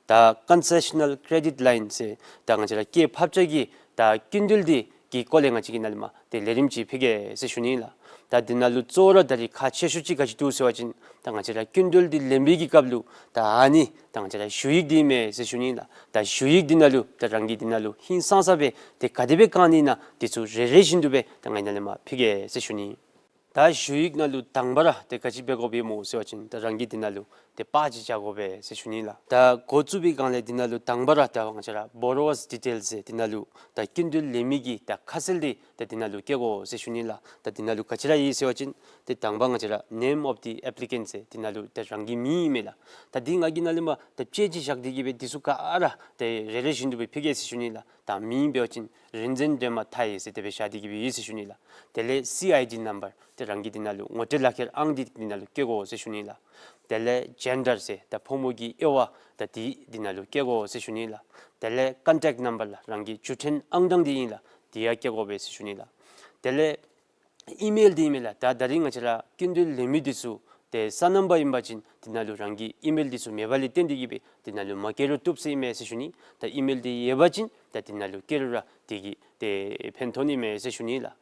ད་ཀོན་སེ་ཤ་ནཱལ་ཀེ་རེ་ཌིཊ་ལའིན་ཟེར་ད་ང་བཅས་ར་སྐྱེད་ཕབ་ཆ་གི་ད་སྐྱིན་འགྲུལ་འདི་གི་སྐོར་ལས་ང་བཅས་ཀྱིས་ནཱ་ལས་མར་ཏེ་ལས་རིམ་ཅིག་ཕུལ་གེ་ཟེར་ཞུ་ནི་ལགས། ད་འདི་ནང་ལུ་གཙོ་བོ་ར་ད་རིས་ཁག་ཆེ་ཤོས་ཅིག་ག་ཅི་འདུག་ཟེར་བ་ཅིན་ད་ང་བཅས་ར་སྐྱིན་འགྲུལ་འདི་ལེན་པའི་གི་སྐབས་ལུ་ད་ཨ་ནི་ད་ང་བཅས་ར་ཞུ་ཡིག་འདི་ཨིན་མས་ཟེར་ཞུ་ནི་ལགས། ད་ཞུ་ཡིག་འདི་ནང་ལུ་ད་རང་གིས་འདི་ནང་ལུ་ཧིང་སངས་ས་སྦེ་ཏེ་ག་དེ་སྦེ་བཀང་ནི་ཨིན་ན་འདི་ཚུ་རེ་རེ་བཞིན་དུ་སྦེ་ད་ང་ནཱ་ལས་མར་ཕུལ་གེ་ཟེར་ཞུ་ནི། ད་ཞུ་ཡིག་ནང་ལུ་དང་པ་ར་ཏེ་ག་ཅི་འབད་དགོཔ་ཨིན་སྨོ་ཟེར་བ་ཅིན་ད་རང་གིས་འདི་ནང་ལུ་ཏེ་པར་ཅིག་རྐྱབ་དགོ་པས་ཟེར་ཞུ་ནི་ལགས། ད་འགོ་བཙུགས་པའི་སྒང་ལས་འདི་ནང་ལུ་དང་པ་ར་ད་ང་བཅས་ར་བོ་རོ་ཝར་སི་ཌི་ཊེལ་ཟེར་འདི་ནང་ལུ་ད་སྐྱིན་འགྲུལ་ལེན་མི་གི་ད་ཁ་གསལ་འདི་ད་འདི་ནང་ལུ་བཀོད་དགོ་ཟེར་ཞུ་ནི་ལགས། ད་འདི་ནང་ལུ་ག་ཅི་ར་ཡོད་ཟེར་བ་ཅིན་ཏེ་དང་པ་ང་བཅས་ར་name of the applicant ཟེར་འདི་ནང་ལུ་ད་རང་གི་མིང་ཨིན་མས་ལགས། ད་འདི་ང་གིས་ནཱ་ལས་མར་ད་དཔྱད་ཅིག་བཞག་སྟེ་གི་སྦེ་འདི་ཚུ་ག་ར་ཏེ་རེ་རེ་བཞིན་དུ་སྦེ་ཕུལ་གེ་ཟེར་ཞུ་ནི་ལགས། ད་མིང་འབད་བ་ཅིན་རིན་ཆེན་སྒྲོལ་མ་མཐའ་ཡས་ཟེར་དེ་སྦེ་བཞག་སྟེ་གི་སྦེ་ཡོད་ཟེར་ཞུ་ནི་ལགས། དེ་ལས་སི་ཨའི་ཌི་ནམ་བར་ཏེ་རང་གི་འདི་ནང་ལུ་ངོ་སྤྲོད་ལག་ཁྱེར་ཨང་འདི་འདི་ནང་ལུ་བཀོད་དགོ་ཟེར་ཞུ་ནི་ལགས། དེ་ལས་ཇེན་ཌར་ཟེར་ད་ཕོ་མོ་གི་དབྱེ་བ་ད་འདི་འདི་ནང་ལུ་བཀོད་དགོ་ཟེར་ཞུ་ནི་ལགས། དེ་ལས་ཀོན་ཊེཀཊ་ནམ་བར་ལགས། རང་གི་བརྒྱུད་འཕྲིན་ཨང་གྲངས་འདི་ཨིན་ལགས། འདི་ཡང་བཀོད་དགོ་པས་ཟེར་ཞུ་ནི་ལགས། དེ་ལས་ཨི་མེལ་འདི་ཨིན་མས་ལགས། ད་ད་རིས་ང་བཅས་ར་སྐྱིན་འགྲུལ་ལེན་མི་འདི་ཚུ་ཏེ་སོ་ནམ་པ་ཨིན་པ་ཅིན་འདི་ནང་ལུ་རང་གི་ཨི་མེལ་འདི་ཚུ་མེད་པ་ལས་བརྟེན་ཏེ་གི་སྦེ་འདི་ནང་ལུ་མ་བཀོད་རུང་བཏུབ་ཟེར་ཨིན་མས་ཟེར་ཞུ་ནི། ད་ཨི་མེལ་འདི་ཡོད་པ་ཅིན་ད་འདི་ནང་ལུ་བཀོད་རུང་ར་འདི་གིས་ཏེ་ཕན་ཐོགས་ནི་མས་ཟེར་ཞུ་ནི་ལགས།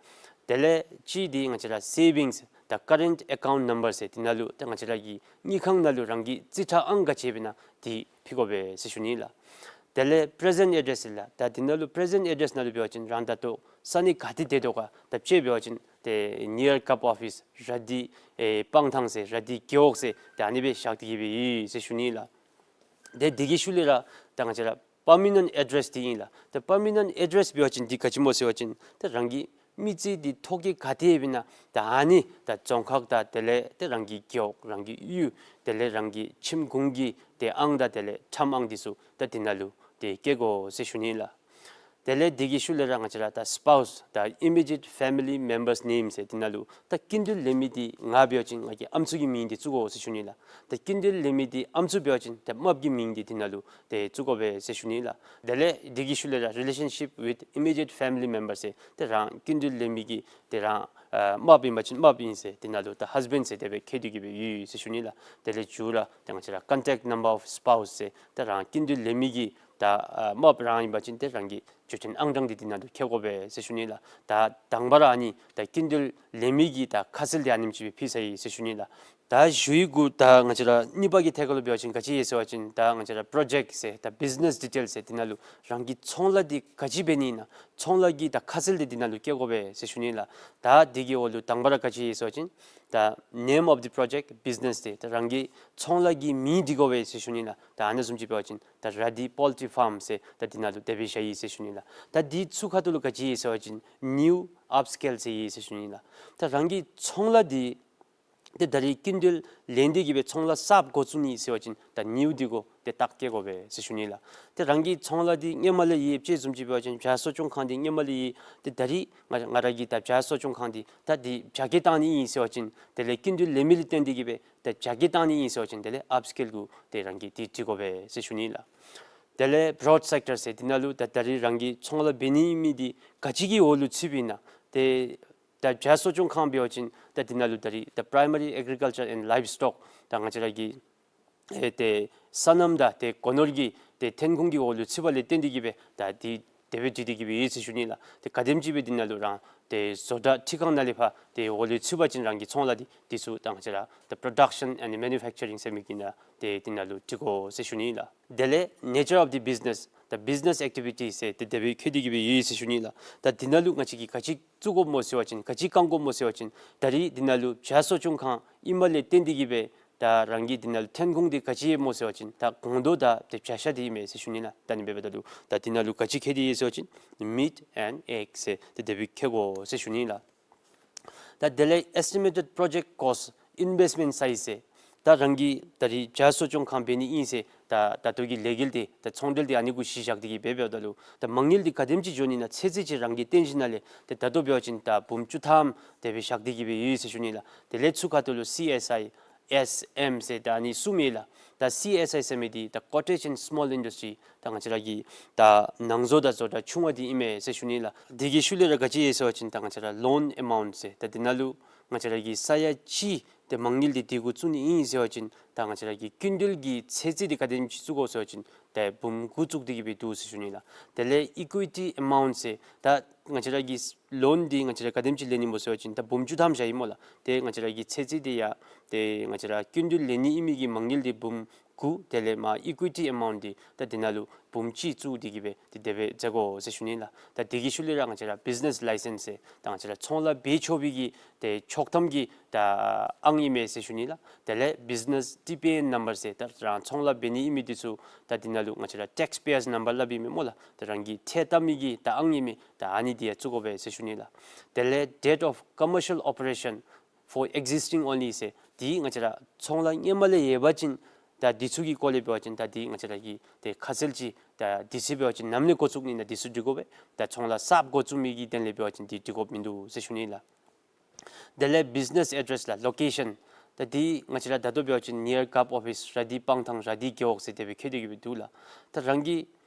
དེ་ལས་གཅིག་འདི་ང་བཅས་ར་སེ་བིངས་ད་ཀ་རེནཊ་ཨེ་ཀའུནཊ་ནམ་བར་ཟེར་འདི་ནང་ལུ་ད་ང་བཅས་ར་གི་དངུལ་ཁང་ནང་ལུ་རང་གི་རྩིས་ཁྲ་ཨང་ག་ཅི་ཡོདཔ་ཨིན་ན་འདི་ཕུལ་དགོ་པས་ཟེར་ཞུ་ནི་ལགས། དེ་ལས་པྲེ་ཟེནཊ་ཨེ་ཌེསི་ལགས། ད་འདི་ནང་ལུ་པྲེ་ཟེནཊ་ཨེ་ཌེསི་ནང་ལུ་འབད་བ་ཅིན་རང་ད་ལྟོ་ས་གནས་ག་ཏེ་སྡོད་དོ་ག་ད་དཔྱེ་འབད་བ་ཅིན་ཏེ་ནིའར་ཀབ་ཨོ་ཕིས་ར་དྷི་ཨེ་སྤང་ཐང་ཟེར་ར་དྷི་རྒེད་འོག་ཟེར་ད་ཨ་ནི་སྦེ་བཞག་སྟེ་གི་སྦེ་ཡོད་ཟེར་ཞུ་ནི་ལགས། ཏེ་འདི་གི་ཤུལ་ལས་ར་ད་ང་བཅས་ར་པར་མི་ནེནཊ་ཨེ་ཌེསི་འདི་ཨིན་ལགས། ཏེ་པར་མི་ནེནཊ་ཨེ་ཌེསི་འབད་བ་ཅིན་འདི་ག་ཅི་སྨོ་ཟེར་བ་ཅིན་ཏེ་རང་གི་མི་ཚེ་འདི་ཐོ་བཀོད་ག་ཏེ་ཡོདཔ་ཨིན་ན་ད་ཨ་ནི་ད་རྫོང་ཁག་དང་དེ་ལས་ཏེ་རང་གི་རྒེད་འོག་རང་གི་གཡུས་དེ་ལས་རང་གི་ཁྱིམ་གུང་གི་ཏེ་ཨང་དང་དེ་ལས་ཁྲམ་ཨང་འདི་ཚུ་ད་འདི་ནང་ལུ་ཏེ་བཀོད་དགོ་ཟེར་ཞུ་ནི་ལགས། དེ་ལས་འདི་གི་ཤུལ་ལས་ར་ང་བཅས་ར་ད་སི་པའུསི་ད་ཨི་མི་ཌི་ཡེཊ་ཕེ་མི་ལི་མེམ་བརསི་ནེམ་ཟེར་འདི་ནང་ལུ་ད་སྐྱིན་འགྲུལ་ལེན་མི་འདི་ང་འབད་བ་ཅིན་ང་གི་ཨམ་སྲུ་གི་མིང་འདི་བཙུགས་དགོ་ཟེར་ཞུ་ནི་ལགས། ད་སྐྱིན་འགྲུལ་ལེན་མི་འདི་ཨམ་སྲུ་འབད་བ་ཅིན་ད་རྨགཔ་གི་མིང་འདི་འདི་ནང་ལུ་ཏེ་བཙུགས་དགོ་པས་ཟེར་ཞུ་ནི་ལགས། དེ་ལས་འདི་གི་ཤུལ་ལས་ར་རི་ལེ་ཤཱན་ཤིཔ་ཝིཐ་ཨི་མི་ཌི་ཡེཊ་ཕེ་མི་ལི་མེམ་བར་ཟེར་ཏེ་རང་སྐྱིན་འགྲུལ་ལེན་མི་གི་ཏེ་རང་ཨ་རྨགཔ་ཨིན་པ་ཅིན་རྨགཔ་ཨིན་ཟེར་འདི་ནང་ལུ་ད་ཧཱས་བེནཌ་ཟེར་དེ་སྦེ་བཀོད་དེ་གི་སྦེ་ཡོད་ཟེར་ཞུ་ནི་ལགས། དེ་ལས་མཇུག་ར་ཏེ་ང་བཅས་ར་ཀོན་ཊེཀཊ་ནམ་བར་ཨོཕ་སི་པའུསི་ཟེར་ཏེ་རང་སྐྱིན་འགྲུལ་ལེན་མི་གི་ད་ཨ་རྨགཔ་རང་ཨིན་པ་ཅིན་ཏེ་རང་གི་བརྒྱུད་འཕྲིན་ཨང་གྲངས་འདི་འདི་ནང་ལུ་བཀོད་དགོ་པས་ཟེར་ཞུ་ནི་ལགས། ད་དང་པ་ར་ཨ་ནི་ད་སྐྱིན་འགྲུལ་ལེན་མི་གི་ད་ཁ་གསལ་འདི་ཨ་ནེམ་ཅིག་སྦེ་ཕུལ་ཚར་ཡི་ཟེར་ཞུ་ནི་ལགས། ད་ཞུ་ཡིག་གུ་ད་ང་བཅས་ར་གཉིས་པ་གི་ཐད་ཁར་ལུ་འབད་བ་ཅིན་ག་ཅི་ཡོད་ཟེར་བ་ཅིན་ད་ང་བཅས་ར་པྲོ་ཇེཀཊ་ཟེར་ད་བིཛི་ནེསི་ཌི་ཊེལ་ཟེར་འདི་ནང་ལུ་རང་གི་ཚོང་ལཱ་འདི་ག་ཅི་འབད་ནི་ཨིན་ན་ཚོང་ལཱ་གི་ད་ཁ་གསལ་འདི་འདི་ནང་ལུ་བཀོད་དགོ་པས་ཟེར་ཞུ་ནི་ལགས། ད་འདི་གི་འོག་ལུ་དང་པ་ར་ག་ཅི་ཡོད་ཟེར་བ་ཅིན་ད་ནེམ་ཨོཕ་དི་པྲོ་ཇེཀཊ་བིཛི་ནེསི་ཟེར་ད་རང་གི་ཚོང་ལཱ་གི་མིང་འདི་དགོ་པས་ཟེར་ཞུ་ནི་ལགས། ད་ཨ་ནཱ་བཟུམ་ཅིག་འབད་བ་ཅིན་ད་ར་དྷི་པོལ་ཊི་ཕཱརམ་ཟེར་ད་འདི་ནང་ལུ་དེ་སྦེ་བཞག་ཡི་ཟེར་ཞུ་ནི་ལགས། ད་འདི་ཚུ་ཁ་ཐུག་ལུ་ག་ཅི་ཡོད་ཟེར་བ་ཅིན་ནིའུ་ཨཔ་སི་ཀེལ་ཟེར་ཡི་ཟེར་ཞུ་ནི་ལགས། ད་རང་གི་ཚོང་ལཱ་འདི་ཏེ་ད་རིས་སྐྱིན་འགྲུལ་ལེན་ཏེ་གི་སྦེ་ཚོང་ལཱ་གསརཔ་འགོ་བཙུགས་ནི་ཟེར་བ་ཅིན་ད་ནིའུ་འདི་གུ་ཏེ་བཏགས་བཀོད་དགོ་པས་ཟེར་ཞུ་ནི་ལགས། ཏེ་རང་གི་ཚོང་ལཱ་འདི་སྔོན་མ་ལས་ཡོད་དཔྱེ་བཟུམ་ཅིག་འབད་བ་ཅིན་བྱ་གསོ་སྐྱོང་ཁང་འདི་སྔོན་མ་ལས་ཡོད། ཏེ་ད་རིས་ང་ང་ར་གི་ད་བྱ་གསོ་སྐྱོང་ཁང་འདི་ད་འདི་བྱ་སྐྱེད་བཏང་ནི་ཨིན་ཟེར་བ་ཅིན་དེ་ལས་སྐྱིན་འགྲུལ་ལེན་མི་ལས་བརྟེན་ཏེ་གི་སྦེ་ད་བྱ་སྐྱེད་བཏང་ནི་ཨིན་ཟེར་བ་ཅིན་དེ་ལས་ཨཔ་སི་ཀེལ་གུ་ཏེ་རང་གིས་འདི་བྲི་དགོ་པས་ཟེར་ཞུ་ནི་ལགས། དེ་ལས་བྲོཌ་སེཀ་ཊར་ཟེར་འདི་ནང་ལུ་ད་ད་རིས་རང་གི་ཚོང་ལཱ་འབད་ནི་མི་འདི་ག་ཅི་གི་འོག་ལུ་ཚུདཔ་ཨིན་ན་ཏེ་ད་བྱ་གསོ་སྐྱོང་ཁང་འབད་བ་ཅིན་ད་འདི་ནང་ལུ་ད་རིས་ད་པྲའི་མ་རི་ཨེག་རི་ཀལ་ཅར་ཨེནཌ་ལའིབ་སི་ཊོག་ད་ང་བཅས་ར་གི་ཨེ་ཏེ་སོ་ནམ་དང་ཏེ་སྒོ་ནོར་གྱི་ཏེ་ཐོན་ཁུངས་ཀྱི་འོག་ལུ་ཚུདཔ་ལས་བརྟེན་ཏེ་གི་སྦེ་ད་འདི་ དེ་སྦེ་བྲིས་ཏེ་གི་སྦེ་ཡོད་ཟེར་ཞུ་ནི་ལགས། ཏེ་ག་དེམ་ཅིག་སྦེ་འདི་ནང་ལུ་རང་ཏེ་བཟོ་གྲྭ་ཁྲི་ཁང་ནང་ལས་ཕར་ཏེ་འོག་ལུ་ཚུད་པ་ཅིན་རང་གི་ཚོང་ལཱ་འདི་འདི་ཚུ་ད་ང་བཅས་ར་ད་production and manufacturing ཟེར་མི་གི་ནང་ཏེ་འདི་ནང་ལུ་འབྲི་དགོ་ཟེར་ཞུ་ནི་ལགས། དེ་ལས་nature of the business, the business activity ཟེར་ཏེ་དེ་སྦེ་བཀོད་དེ་གི་སྦེ་ཡོད་ཟེར་ཞུ་ནི་ལགས། ད་འདི་ནང་ལུ་ང་བཅས་ཀྱིས་ག་ཅི་བཙུགས་དགོཔ་སྨོ་ཟེར་བ་ཅིན་ག་ཅི་བཀང་དགོཔ་སྨོ་ཟེར་བ་ཅིན་ད་རིས་འདི་ནང་ལུ་བྱ་གསོ་སྐྱོང་ཁང་ཨིནམ་ལས་བརྟེན་ཏེ་གི་སྦེ་ད་རང་གི་འདི་ནང་ལུ་ཐོན་ཁུངས་འདི་ག་ཅི་ཡོདཔ་སྨོ་ཟེར་བ་ཅིན་ད་སྒོང་རྡོག་དང་ཏེ་བྱ་ཤ་འདི་ཨིན་མས་ཟེར་ཞུ་ནི་ལགས། ད་ཨ་ནི་འབདཝ་ད་ལུ་ད་འདི་ནང་ལུ་ག་ཅི་བཀོད་དེ་ཡོད་ཟེར་བ་ཅིན་meat and egg ཟེར་ཏེ་དེ་སྦེ་བཀོད་དགོ་ཟེར་ཞུ་ནི་ལགས། ད་དེ་ལས་estimated project cost, investment size ཟེར་ད་རང་གི་ད་རིས་བྱ་གསོ་སྐྱོང་ཁང་འབད་ནི་ཨིན་ཟེར་ད་ད་ལྟོ་གི་ལས་འགུལ་འདི་ད་ཚོང་འབྲེལ་འདི་ཨ་ནི་གུ་གཞི་བཞག་སྟེ་གི་སྦེ་འབདཝ་ད་ལུ་ད་མ་དངུལ་འདི་ག་དེམ་ཅིག་འགྱོ་ནི་ཨིན་ན་ཚད་ཚད་ཅིག་རང་གི་རྟེན་གཞི་ནང་ལས་ཏེ་ད་ལྟོ་འབད་བ་ཅིན་ད་འབུམ་བཅུ་ཐམ་དེ་སྦེ་བཞག་སྟེ་གི་སྦེ་ཡོད་ཟེར་ཞུ་ནི་ལགས། དེ་ལས་ཚུར་ཁ་ཐུག་ལུ་སི་ཨེསི་ཨའི་ཨེསི་ཨེམ་ཟེར་ད་ཨ་ནི་གསུམ་ཨིན་ལགས། ད་སི་ཨེསི་ཨའི་ཟེར་མི་འདི་ད་cottage and small industry ད་ང་བཅས་ར་གི་ད་ནང་བཟོ་དང་བཟོ་གྲྭ་ཆུང་བ་འདི་ཨིན་མས་ཟེར་ཞུ་ནི་ལགས། དེ་གི་ཤུལ་ལས་ར་ག་ཅི་ཡོད་ཟེར་བ་ཅིན་ད་ང་བཅས་ར་loan amount ཟེར་ད་འདི་ནང་ལུ་ང་བཅས་ར་གི་ས་ཡ་གཅིག་ཏེ་མ་དངུལ་འདི་འདི་གུ་བཙུགས་ནི་ཨིན་ཟེར་བ་ཅིན་ད་ང་བཅས་ར་གི་སྐྱིན་འགྲུལ་གྱི་ཚད་རྩིས་འདི་ག་དེམ་ཅིག་བཙུགས་དགོ་ཟེར་བ་ཅིན་ཏེ་འབུམ་དགུ་བཙུགས་ཏེ་གི་སྦེ་འདུག་ཟེར་ཞུ་ནི་ལགས། དེ་ལས་equity amount ཟེར་ད་ང་བཅས་ར་གི་ལོན་འདི་ང་བཅས་ར་ག་དེམ་ཅིག་ལེན་ནི་སྨོ་ཟེར་བ་ཅིན་ད་འབུམ་བཅུ་ཐམ་བཞག་ཡི་སྨོ་ལགས། ཏེ་ང་བཅས་ར་གི་ཚད་རྩིས་འདི་ཡང་ཏེ་ང་བཅས་ར་སྐྱིན་འགྲུལ་ལེན་ནི་ཨིན་མི་གི་མ་དངུལ་འདི་འབུམ་དགུ་དེ་ལས་མར་equity amount འདི་ད་འདི་ནང་ལུ་འབུམ་གཅིག་བཙུགས་ཏེ་གི་སྦེ་ཏེ་དེ་སྦེ་མཛད་དགོ་ཟེར་ཞུ་ནི་ལགས། ད་དེ་གི་ཤུལ་ལས་ར་ང་བཅས་ར་business license ཟེར་ད་ང་བཅས་ར་ཚོང་ལཱ་འབད་ཆོག་པའི་གི་ཏེ་ཆོག་ཐམ་གྱི་ད་ཨང་ཨིན་མས་ཟེར་ཞུ་ནི་ལགས། དེ་ལས་business T P N number ཟེར་ད་རང་ཚོང་ལཱ་འབད་ནི་ཨིན་མི་འདི་ཚུ་ད་འདི་ནང་ལུ་ང་བཅས་ར་tax payers number སླབ་ཨིན་མས་སྨོ་ལགས། ད་རང་གི་ཁྲལ་བཏབ་མི་གི་ད་ཨང་ཨིན་མས། ད་ཨ་ནི་འདི་ཡང་བཙུགས་དགོ་པས་ཟེར་ཞུ་ནི་ལགས། དེ་ལས་date of commercial operation for existing only ཟེར་འདི་ང་བཅས་ར་ཚོང་ལཱ་སྔོན་མ་ལས་ཡོད་པ་ཅིན་ད་འདི་ཚུ་གི་སྐོར་ལས་འབད་བ་ཅིན་ད་འདི་ང་བཅས་ར་གི་ཏེ་ཁ་གསལ་ཅིག་ད་འདི་ཚུ་འབད་བ་ཅིན་ནམ་ལས་འགོ་བཙུགས་ནི་ཨིན་ན་འདི་ཚུ་འབྲི་དགོ་པས། ད་ཚོང་ལཱ་གསརཔ་འགོ་བཙུགས་མི་གི་དོན་ལས་འབད་བ་ཅིན་འདི་འབྲི་དགོཔ་མིན་འདུག་ཟེར་ཞུ་ནི་ལགས། དེ་ལས་business address ལགས་location། ད་འདི་ང་བཅས་ར་ད་ལྟོ་འབད་བ་ཅིན་near gov office ར་དྷི་སྤང་ཐང་ར་དྷི་རྒེད་འོག་ཟེར་དེ་སྦེ་བཀོད་དེ་གི་སྦེ་འདུག་ལགས། ད་རང་གི་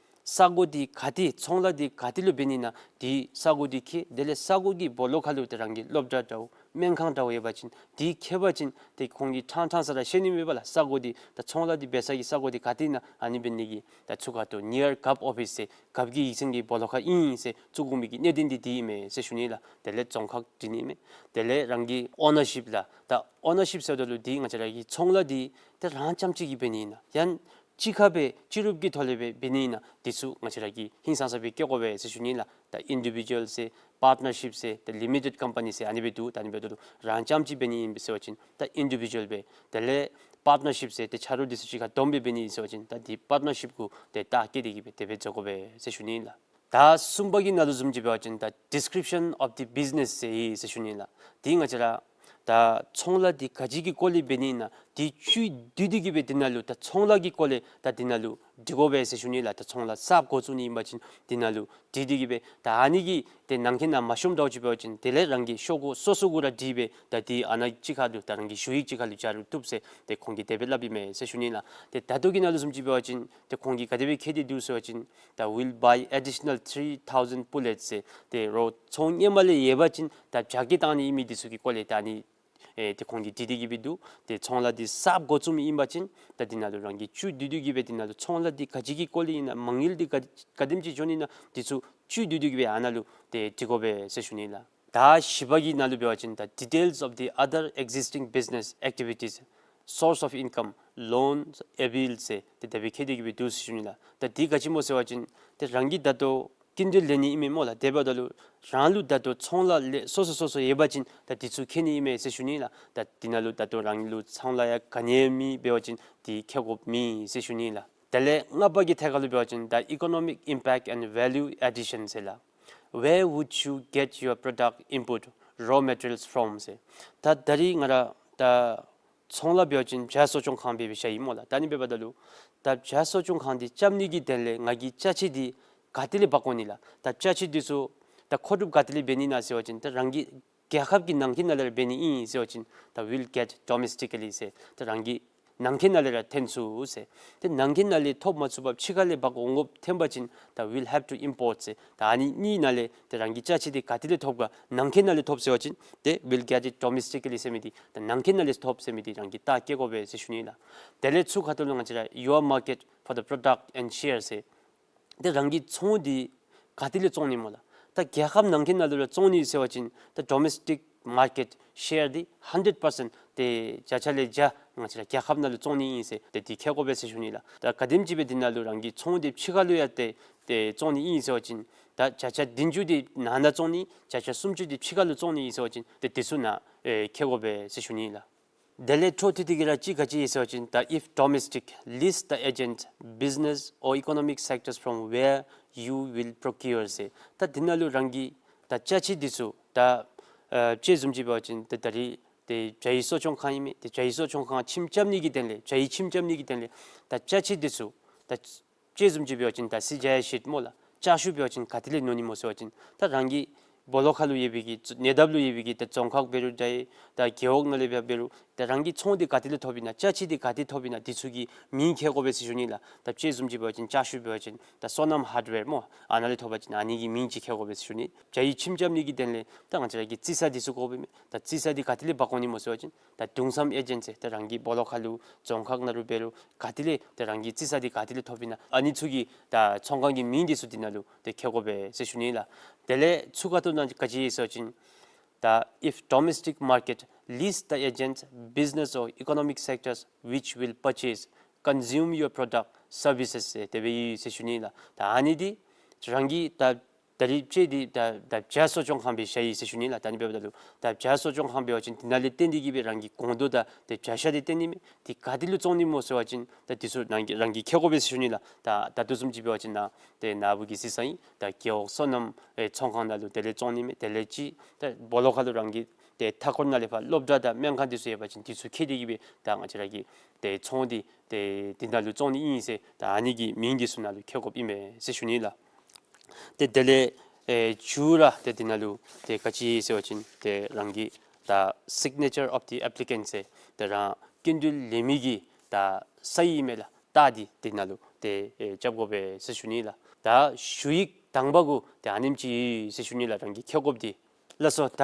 ས་གོ་འདི་ག་ཏེ་ཚོང་ལཱ་འདི་ག་ཏེ་ལུ་འབད་ནི་ཨིན་ན་འདི་ས་གོ་འདི་བཀོད། དེ་ལས་ས་གོ་གི་སྦོ་ལོགས་ཁ་ལུ་ཏེ་རང་གི་སློབ་གྲྭ་འདྲཝ་སྨན་ཁང་འདྲཝ་ཡོད་པ་ཅིན་འདི་བཀོད་པ་ཅིན་ཏེ་ཁོང་གིས་ཕྲང་ཕྲང་ས་ར་ཤེས་ནི་མས་པ་ལགས། ས་གོ་འདི་ད་ཚོང་ལཱ་འདི་འབད་ས་གི་ས་གོ་འདི་ག་ཏེ་ཨིན་ན། ཨ་ནི་འབད་ནི་གི་ད་ཚུར་ཁ་ཐུག་near gov office ཟེར་གབ་ཀྱི་ཡིག་ཚང་གི་སྦོ་ལོགས་ཁར་ཨིན་ཟེར་བཙུགས་དགོ་མི་གི་གནད་དོན་འདི་འདི་ཨིན་མས་ཟེར་ཞུ་ནི་ལགས། དེ་ལས་རྫོང་ཁག་འབྲི་ནི་ཨིན་མས། དེ་ལས་རང་གི་ownership ལགས། ད་ownership ཟེརཝ་ད་ལུ་འདི་ང་བཅས་ར་གི་ཚོང་ལཱ་འདི་ཏེ་རང་རྐྱངམ་གཅིག་གིས་འབད་ནི་ཨིན་ན་ཡང་གཅིག་ཁར་སྦེ་སྤྱི་རུབ་ཀྱི་ཐོག་ལས་སྦེ་འབད་ནི་ཨིན་ན་འདི་ཚུ་ང་བཅས་ར་གིས་ཧིང་སངས་ས་སྦེ་བཀོད་དགོ་པས་ཟེར་ཞུ་ནི་ལགས། ད་individual ཟེར་partnership ཟེར་ད་limited company ཟེར་ཨ་ནི་སྦེ་འདུག། ད་ཨ་ནི་འབདཝ་ད་ལུ་རང་རྐྱངམ་གཅིག་འབད་ནི་ཨིན་ཟེར་བ་ཅིན་ད་individual སྦེ། དེ་ལས་partnership ཟེར་ཏེ་ཆ་རོགས་འདི་ཚུ་གཅིག་ཁར་བསྡོམས་སྦེ་འབད་ནི་ཨིན་ཟེར་བ་ཅིན་ད་འདི་partnership གུ་ཏེ་རྟགས་བཀོད་དེ་གི་སྦེ་དེ་སྦེ་འཛོལ་དགོ་པས་ཟེར་ཞུ་ནི་ལགས། ད་གསུམ་པ་གི་ནང་ལུ་བཟུམ་ཅིག་འབད་བ་ཅིན་ད་description of the business ཟེར་ཨིན་ཟེར་ཞུ་ནི་ལགས། འདི་ང་བཅས་ར་ད་ཚོང་ལཱ་འདི་ག་ཅི་གི་སྐོར་ལས་འབད་ནི་ཨིན་ན་འདི་བཅུད་བསྡུས་ཏེ་གི་སྦེ་འདི་ནང་ལུ་ད་ཚོང་ལཱ་གི་སྐོར་ལས་ད་འདི་ནང་ལུ་འབྲི་དགོ་པས་ཟེར་ཞུ་ནི་ལགས། ད་ཚོང་ལཱ་གསརཔ་འགོ་བཙུགས་ནི་ཨིན་པ་ཅིན་འདི་ནང་ལུ་བྲིས་ཏེ་གི་སྦེ་ད་ཨ་ནི་གི་ཏེ་ནང་འཁོད་ནང་མ་ཤོངམ་འདྲཝ་ཅིག་འབད་བ་ཅིན་དེ་ལས་རང་གི་ཤོག་གུ་སོ་སོ་གུ་ར་བྲིས་སྦེ་ད་འདི་ཨ་ནཱ་གཅིག་ཁར་ལུ་ད་རང་གི་ཞུ་ཡིག་གཅིག་ཁར་ལུ་སྦྱར་རུང་བཏུབ་ཟེར་ཏེ་ཁོང་གིས་དེ་སྦེ་སླབ་ཨིན་མས་ཟེར་ཞུ་ནི་ལགས། ཏེ་ད་ལྟོ་གི་ནང་ལུ་བཟུམ་ཅིག་འབད་བ་ཅིན་ཏེ་ཁོང་གིས་ག་དེ་སྦེ་བཀོད་དེ་འདུག་ཟེར་བ་ཅིན་ད་will buy additional three thousand pullets ཟེར་ཏེ་རོགས་ཚོང་སྔོན་མ་ལས་ཡོད་པ་ཅིན་ད་བྱ་སྐྱེད་བཏང་ནི་ཨིན་མི་འདི་ཚུ་གི་སྐོར་ལས་ད་ཨ་ནི་ཨེ་ཏེ་ཁོང་གིས་བྲིས་ཏེ་གི་སྦེ་འདུག། ཏེ་ཚོང་ལཱ་འདི་གསརཔ་འགོ་བཙུགས་མི་ཨིན་པ་ཅིན་ད་འདི་ནང་ལུ་རང་གིས་བཅུད་བསྡུས་བསྡུས་ཀྱི་སྦེ་འདི་ནང་ལུ་ཚོང་ལཱ་འདི་ག་ཅི་གི་སྐོར་ལས་ཨིན་ན་མ་དངུལ་འདི་ག་ག་དེམ་ཅིག་འགྱོ་ནི་ཨིན་ན་འདི་ཚུ་བཅུད་བསྡུས་བསྡུས་ཀྱི་སྦེ་ཨ་ནཱ་ལུ་ཏེ་བྲི་དགོ་པས་ཟེར་ཞུ་ནི་ལགས། ད་བཞི་པ་གི་ནང་ལུ་འབད་བ་ཅིན་ད་details of the other existing business activities, source of income, loans availed ཟེར་ཏེ་དེ་སྦེ་བཀོད་དེ་གི་སྦེ་འདུག་ཟེར་ཞུ་ནི་ལགས། ད་འདི་ག་ཅི་སྨོ་ཟེར་བ་ཅིན་ཏེ་རང་གིས་ད་ལྟོ་སྐྱིན་འགྲུལ་ལེན་ནི་ཨིན་མས་སྨོ་ལགས། དེ་འབདཝ་ད་ལུ་རང་ལུ་ད་ལྟོ་ཚོང་ལཱ་ལས་སོ་སོ་སོ་སོ་ཡོད་པ་ཅིན་ད་འདི་ཚུ་བཀོད་ནི་ཨིན་མས་ཟེར་ཞུ་ནི་ལགས། ད་འདི་ནང་ལུ་ད་ལྟོ་རང་ལུ་ཚོང་ལཱ་ཡང་ག་ནི་ཡང་མེད། འབད་བ་ཅིན་འདི་བཀོད་དགོཔ་མེད་ཟེར་ཞུ་ནི་ལགས། དེ་ལས་ལྔ་པ་གི་ཐད་ཁར་ལུ་འབད་བ་ཅིན་ད་economic impact and value addition ཟེར་ལགས། Where would you get your product input raw materials from ཟེར། ད་ད་རིས་ང་ར་ད་ཚོང་ལཱ་འབད་བ་ཅིན་བྱ་གསོ་སྐྱོང་ཁང་སྦེ་སྦེ་བཞག་ཡི་སྨོ་ལགས། ད་ཨ་ནི་འབདཝ་ད་ལུ་ད་བྱ་གསོ་སྐྱོང་ཁང་འདི་རྐྱབ་ནི་གི་དོན་ལས་ང་གིས་ཅ་ཆས་འདི་ག་ཏེ་ལས་འབག་འོང་ནི་ལགས། ད་ཅ་ཆས་འདི་ཚུ་ད་མཁོ་སྒྲུབ་ག་ཏེ་ལས་འབད་ནི་ཨིན་ན་ཟེར་བ་ཅིན་ད་རང་གི་རྒྱལ་ཁབ་ཀྱི་ནང་འཁོད་ནང་ལས་ར་འབད་ནི་ཨིན་ཟེར་བ་ཅིན་ད་will get domestically ཟེར་ད་རང་གི་ནང་འཁོད་ནང་ལས་ར་ཐོན་ཚུགས་ཟེར། ཏེ་ནང་འཁོད་ནང་ལས་ཐོབ་མ་ཚུགས་པར་ཕྱི་ཁ་ལས་འབག་འོང་དགོཔ་ཐོན་པ་ཅིན་ད་will have to import ཟེར། ད་ཨ་ནི་གཉིས་ནང་ལས་ཏེ་རང་གི་ཅ་ཆས་འདི་ག་ཏེ་ལས་ཐོབ་ག་ནང་འཁོད་ནང་ལས་ཐོབ་ཟེར་བ་ཅིན་ཏེ་will get it domestically ཟེར་མི་འདི་ད་ནང་འཁོད་ནང་ལས་ཐོབ་ཟེར་མི་འདི་རང་གིས་རྟགས་བཀོད་དགོ་པས་ཟེར་ཞུ་ནི་ལགས། དེ་ལས་ཚུར་ཁ་ཐུག་ལུ་ང་བཅས་ར་your market for the product and share ཟེར། ཏེ་རང་གི་ཚོང་འདི་ ག་ཏེ་ལས་བཙོང་ནི་སྨོ་ལགས། ད་རྒྱལ་ཁབ་ནང་འཁོད་ནང་ལུ་ར་བཙོང་ནི་ཟེར་བ་ཅིན་ད་domestic market share འདི་hundred percent ཏེ་བརྒྱ་ཆ་ལས་བརྒྱ་ང་བཅས་ར་རྒྱལ་ཁབ་ནང་ལུ་བཙོང་ནི་ཨིན་ཟེར་ཏེ་འདི་འཁྱེར་དགོ་པས་ཟེར་ཞུ་ནི་ལགས། ད་ག་དེམ་ཅིག་སྦེ་འདི་ནང་ལུ་རང་གི་ཚོང་འདི་ཕྱི་ཁ་ལུ་ཡང་ཏེ་ཏེ་བཙོང་ནི་ཨིན་ཟེར་བ་ཅིན་ད་བརྒྱ་ཆ་བདུན་ཅུ་འདི་ནང་ན་བཙོང་ནི་བརྒྱ་ཆ་སུམ་ཅུ་འདི་ཕྱི་ཁ་ལུ་བཙོང་ནི་ཨིན་ཟེར་བ་ཅིན་ཏེ་འདི་ཚུ་ནང་ཨེ་འཁྱེར་དགོ་པས་ཟེར་ཞུ་ནི་ལགས། དེ་ལས་འཕྲོ་མཐུད་དེ་གི་ར་གཅིག་ག་ཅི་ཨིན་ཟེར་བ་ཅིན་ད་if domestic, list the agent, business or economic sectors from where you will procure ཟེར། ད་འདི་ནང་ལུ་རང་གི་ད་ཅ་ཆས་འདི་ཚུ་ད་ཨ་དཔྱེ་བཟུམ་ཅིག་འབད་བ་ཅིན་ད་ད་རིས་ཏེ་བྱ་ཡི་གསོ་སྐྱོང་ཁང་ཨིན་མས། ཏེ་བྱ་ཡི་གསོ་སྐྱོང་ཁང་ཁྱིམ་རྐྱབ་ནི་གི་དོན་ལས་བྱ་ཡི་ཁྱིམ་རྐྱབ་ནི་གི་དོན་ལས་ད་ཅ་ཆས་འདི་ཚུ་ད་དཔྱེ་བཟུམ་ཅིག་འབད་བ་ཅིན་ད་སི་ཇ་ཡ་ཤིཊ་སྨོ་ལགས། ཅ་ཆས་འབད་བ་ཅིན་ག་ཏེ་ལས་ཉོ་ནི་སྨོ་ཟེར་བ་ཅིན་ད་རང་གི་སྦོ་ལོགས་ཁ་ལུ་ཡོད་པའི་གི་ཉེ་འདབས་ལུ་ཡོད་པའི་གི་ད་རྫོང་ཁག་འབད་རུང་འདྲ་ད་རྒེད་འོག་ནང་ལས་འབད་རུང་ད་རང་གི་ཚོང་འདི་ག་ཏེ་ལས་ཐོབ་ཨིན་ན་ཅ་ཆས་འདི་ག་ཏེ་ཐོབ་ཨིན་ན་འདི་ཚུ་གི་མིང་འཁྱེར་དགོ་པས་ཟེར་ཞུ་ནི་ལགས། ད་དཔྱེ་བཟུམ་ཅིག་འབད་བ་ཅིན་ཅ་ཆས་འབད་བ་ཅིན་ད་བསོད་ནམས་ཧརཌ་ཝེར་སྨོ་ཨ་ནཱ་ལས་ཐོབ་པ་ཅིན་ཨ་ནི་གི་མིང་ཅིག་འཁྱེར་དགོ་པས་ཟེར་ཞུ་ནི། བྱ་ཡི་ཁྱིམ་རྐྱབ་ནི་གི་དོན་ལས་ད་ང་བཅས་ར་གི་རྩི་ས་འདི་ཚུ་དགོ་པས་མས། ད་རྩི་ས་འདི་ག་ཏེ་ལས་འབག་འོང་ནི་སྨོ་ཟེར་བ་ཅིན་ད་དུང་སམ་ཨེ་ཇེན་སི་ད་རང་གི་སྦོ་ལོགས་ཁ་ལུ་རྫོང་ཁག་ནང་ལུ་འབད་རུང་ག་ཏེ་ལས་ད་རང་གི་རྩི་ས་འདི་ག་ཏེ་ལས་ཐོབ་ཨིན་ན་ཨ་ནི་ཚུ་གི་ད་ཚོང་ཁང་གི་མིང་འདི་ཚུ་འདི་ནང་ལུ་ཏེ་འཁྱེར་དགོ་པས་ཟེར་ཞུ་ནི་ལགས། དེ་ལས་ཚུ་ཁ་ཐུག་ནང་ག་ཅི་ཨིན་ཟེར་བ་ཅིན་ད་if domestic market, list the agents, business or economic sectors which will purchase, consume your product, services ཟེར་དེ་སྦེ་ཡོད་ཟེར་ཞུ་ནི་ལགས། ད་ཨ་ནི་འདི་རང་གི་ད་ད་རིས་དཔྱེ་འདི་ད་ད་བྱ་གསོ་སྐྱོང་ཁང་སྦེ་བཞག་ཡི་ཟེར་ཞུ་ནི་ལགས། ད་ཨ་ནི་འབདཝ་ད་ལུ་ད་བྱ་གསོ་སྐྱོང་ཁང་འབད་བ་ཅིན་འདི་ནང་ལས་བཏོན་ཏེ་གི་སྦེ་རང་གི་སྒོང་རྡོག་དང་ཏེ་བྱ་ཤ་འདི་བཏོན་ནི་མས། འདི་ག་ཏེ་ལུ་བཙོང་ནི་སྨོ་ཟེར་བ་ཅིན་ད་འདི་ཚུ་རང་གི་རང་གིས་འཁྱེར་དགོ་པས་ཟེར་ཞུ་ནི་ལགས། ད་ད་ལྟོ་བཟུམ་ཅིག་འབད་བ་ཅིན་ནཱ་ཏེ་ནཱ་བུ་གིས་གཟིགས་ས་ཨིན། ད་རྒེད་འོག་སོ་ནམ་ཨེ་ཚོང་ཁང་ནང་ལུ་དེ་ལས་བཙོང་ནི་མས། དེ་ལས་ཅིག་ད་སྦོ་ལོགས་ཁ་ལུ་རང་གི་ཏེ་མཐའ་འཁོར་ནང་ལས་ཕར་སློབ་གྲྭ་དང་སྨན་ཁང་འདི་ཚུ་ཡོད་པ་ཅིན་འདི་ཚུ་འཁྱེར་ཏེ་གི་སྦེ་ད་ང་བཅས་ར་གི་ཏེ་ཚོང་འདི་ཏེ་འདི་ནང་ལུ་བཙོང་ནི་ཨིན་ཟེར་ད་ཨ་ནི་གི་མིང་འདི་ཚུ་ནང་ལུ་འཁྱེར་དགོཔ་ཨིན་མས་ཟེར་ཞུ་ནི་ལགས། ཏེ་དེ་ལས་ཨེ་མཇུག་ར་ཏེ་འདི་ནང་ལུ་ཏེ་ག་ཅི་ཟེར་བ་ཅིན་ཏེ་རང་གི་ད་signature of the applicant ཟེར་ཏེ་རང་སྐྱིན་འགྲུལ་ལེན་མི་གི་ད་སའིན་ཨིན་མས་ལགས། རྟགས་འདི་འདི་ནང་ལུ་ཏེ་ཨེ་རྐྱབ་དགོ་པས་ཟེར་ཞུ་ནི་ལགས། ད་ཞུ་ཡིག་དང་པ་གུ་ཏེ་ཨ་ནེམ་ཅིག་ཡོད་ཟེར་ཞུ་ནི་ལགས། རང་གི་འཁྱེར་དགོཔ་འདི། ལགས་སོ། ད་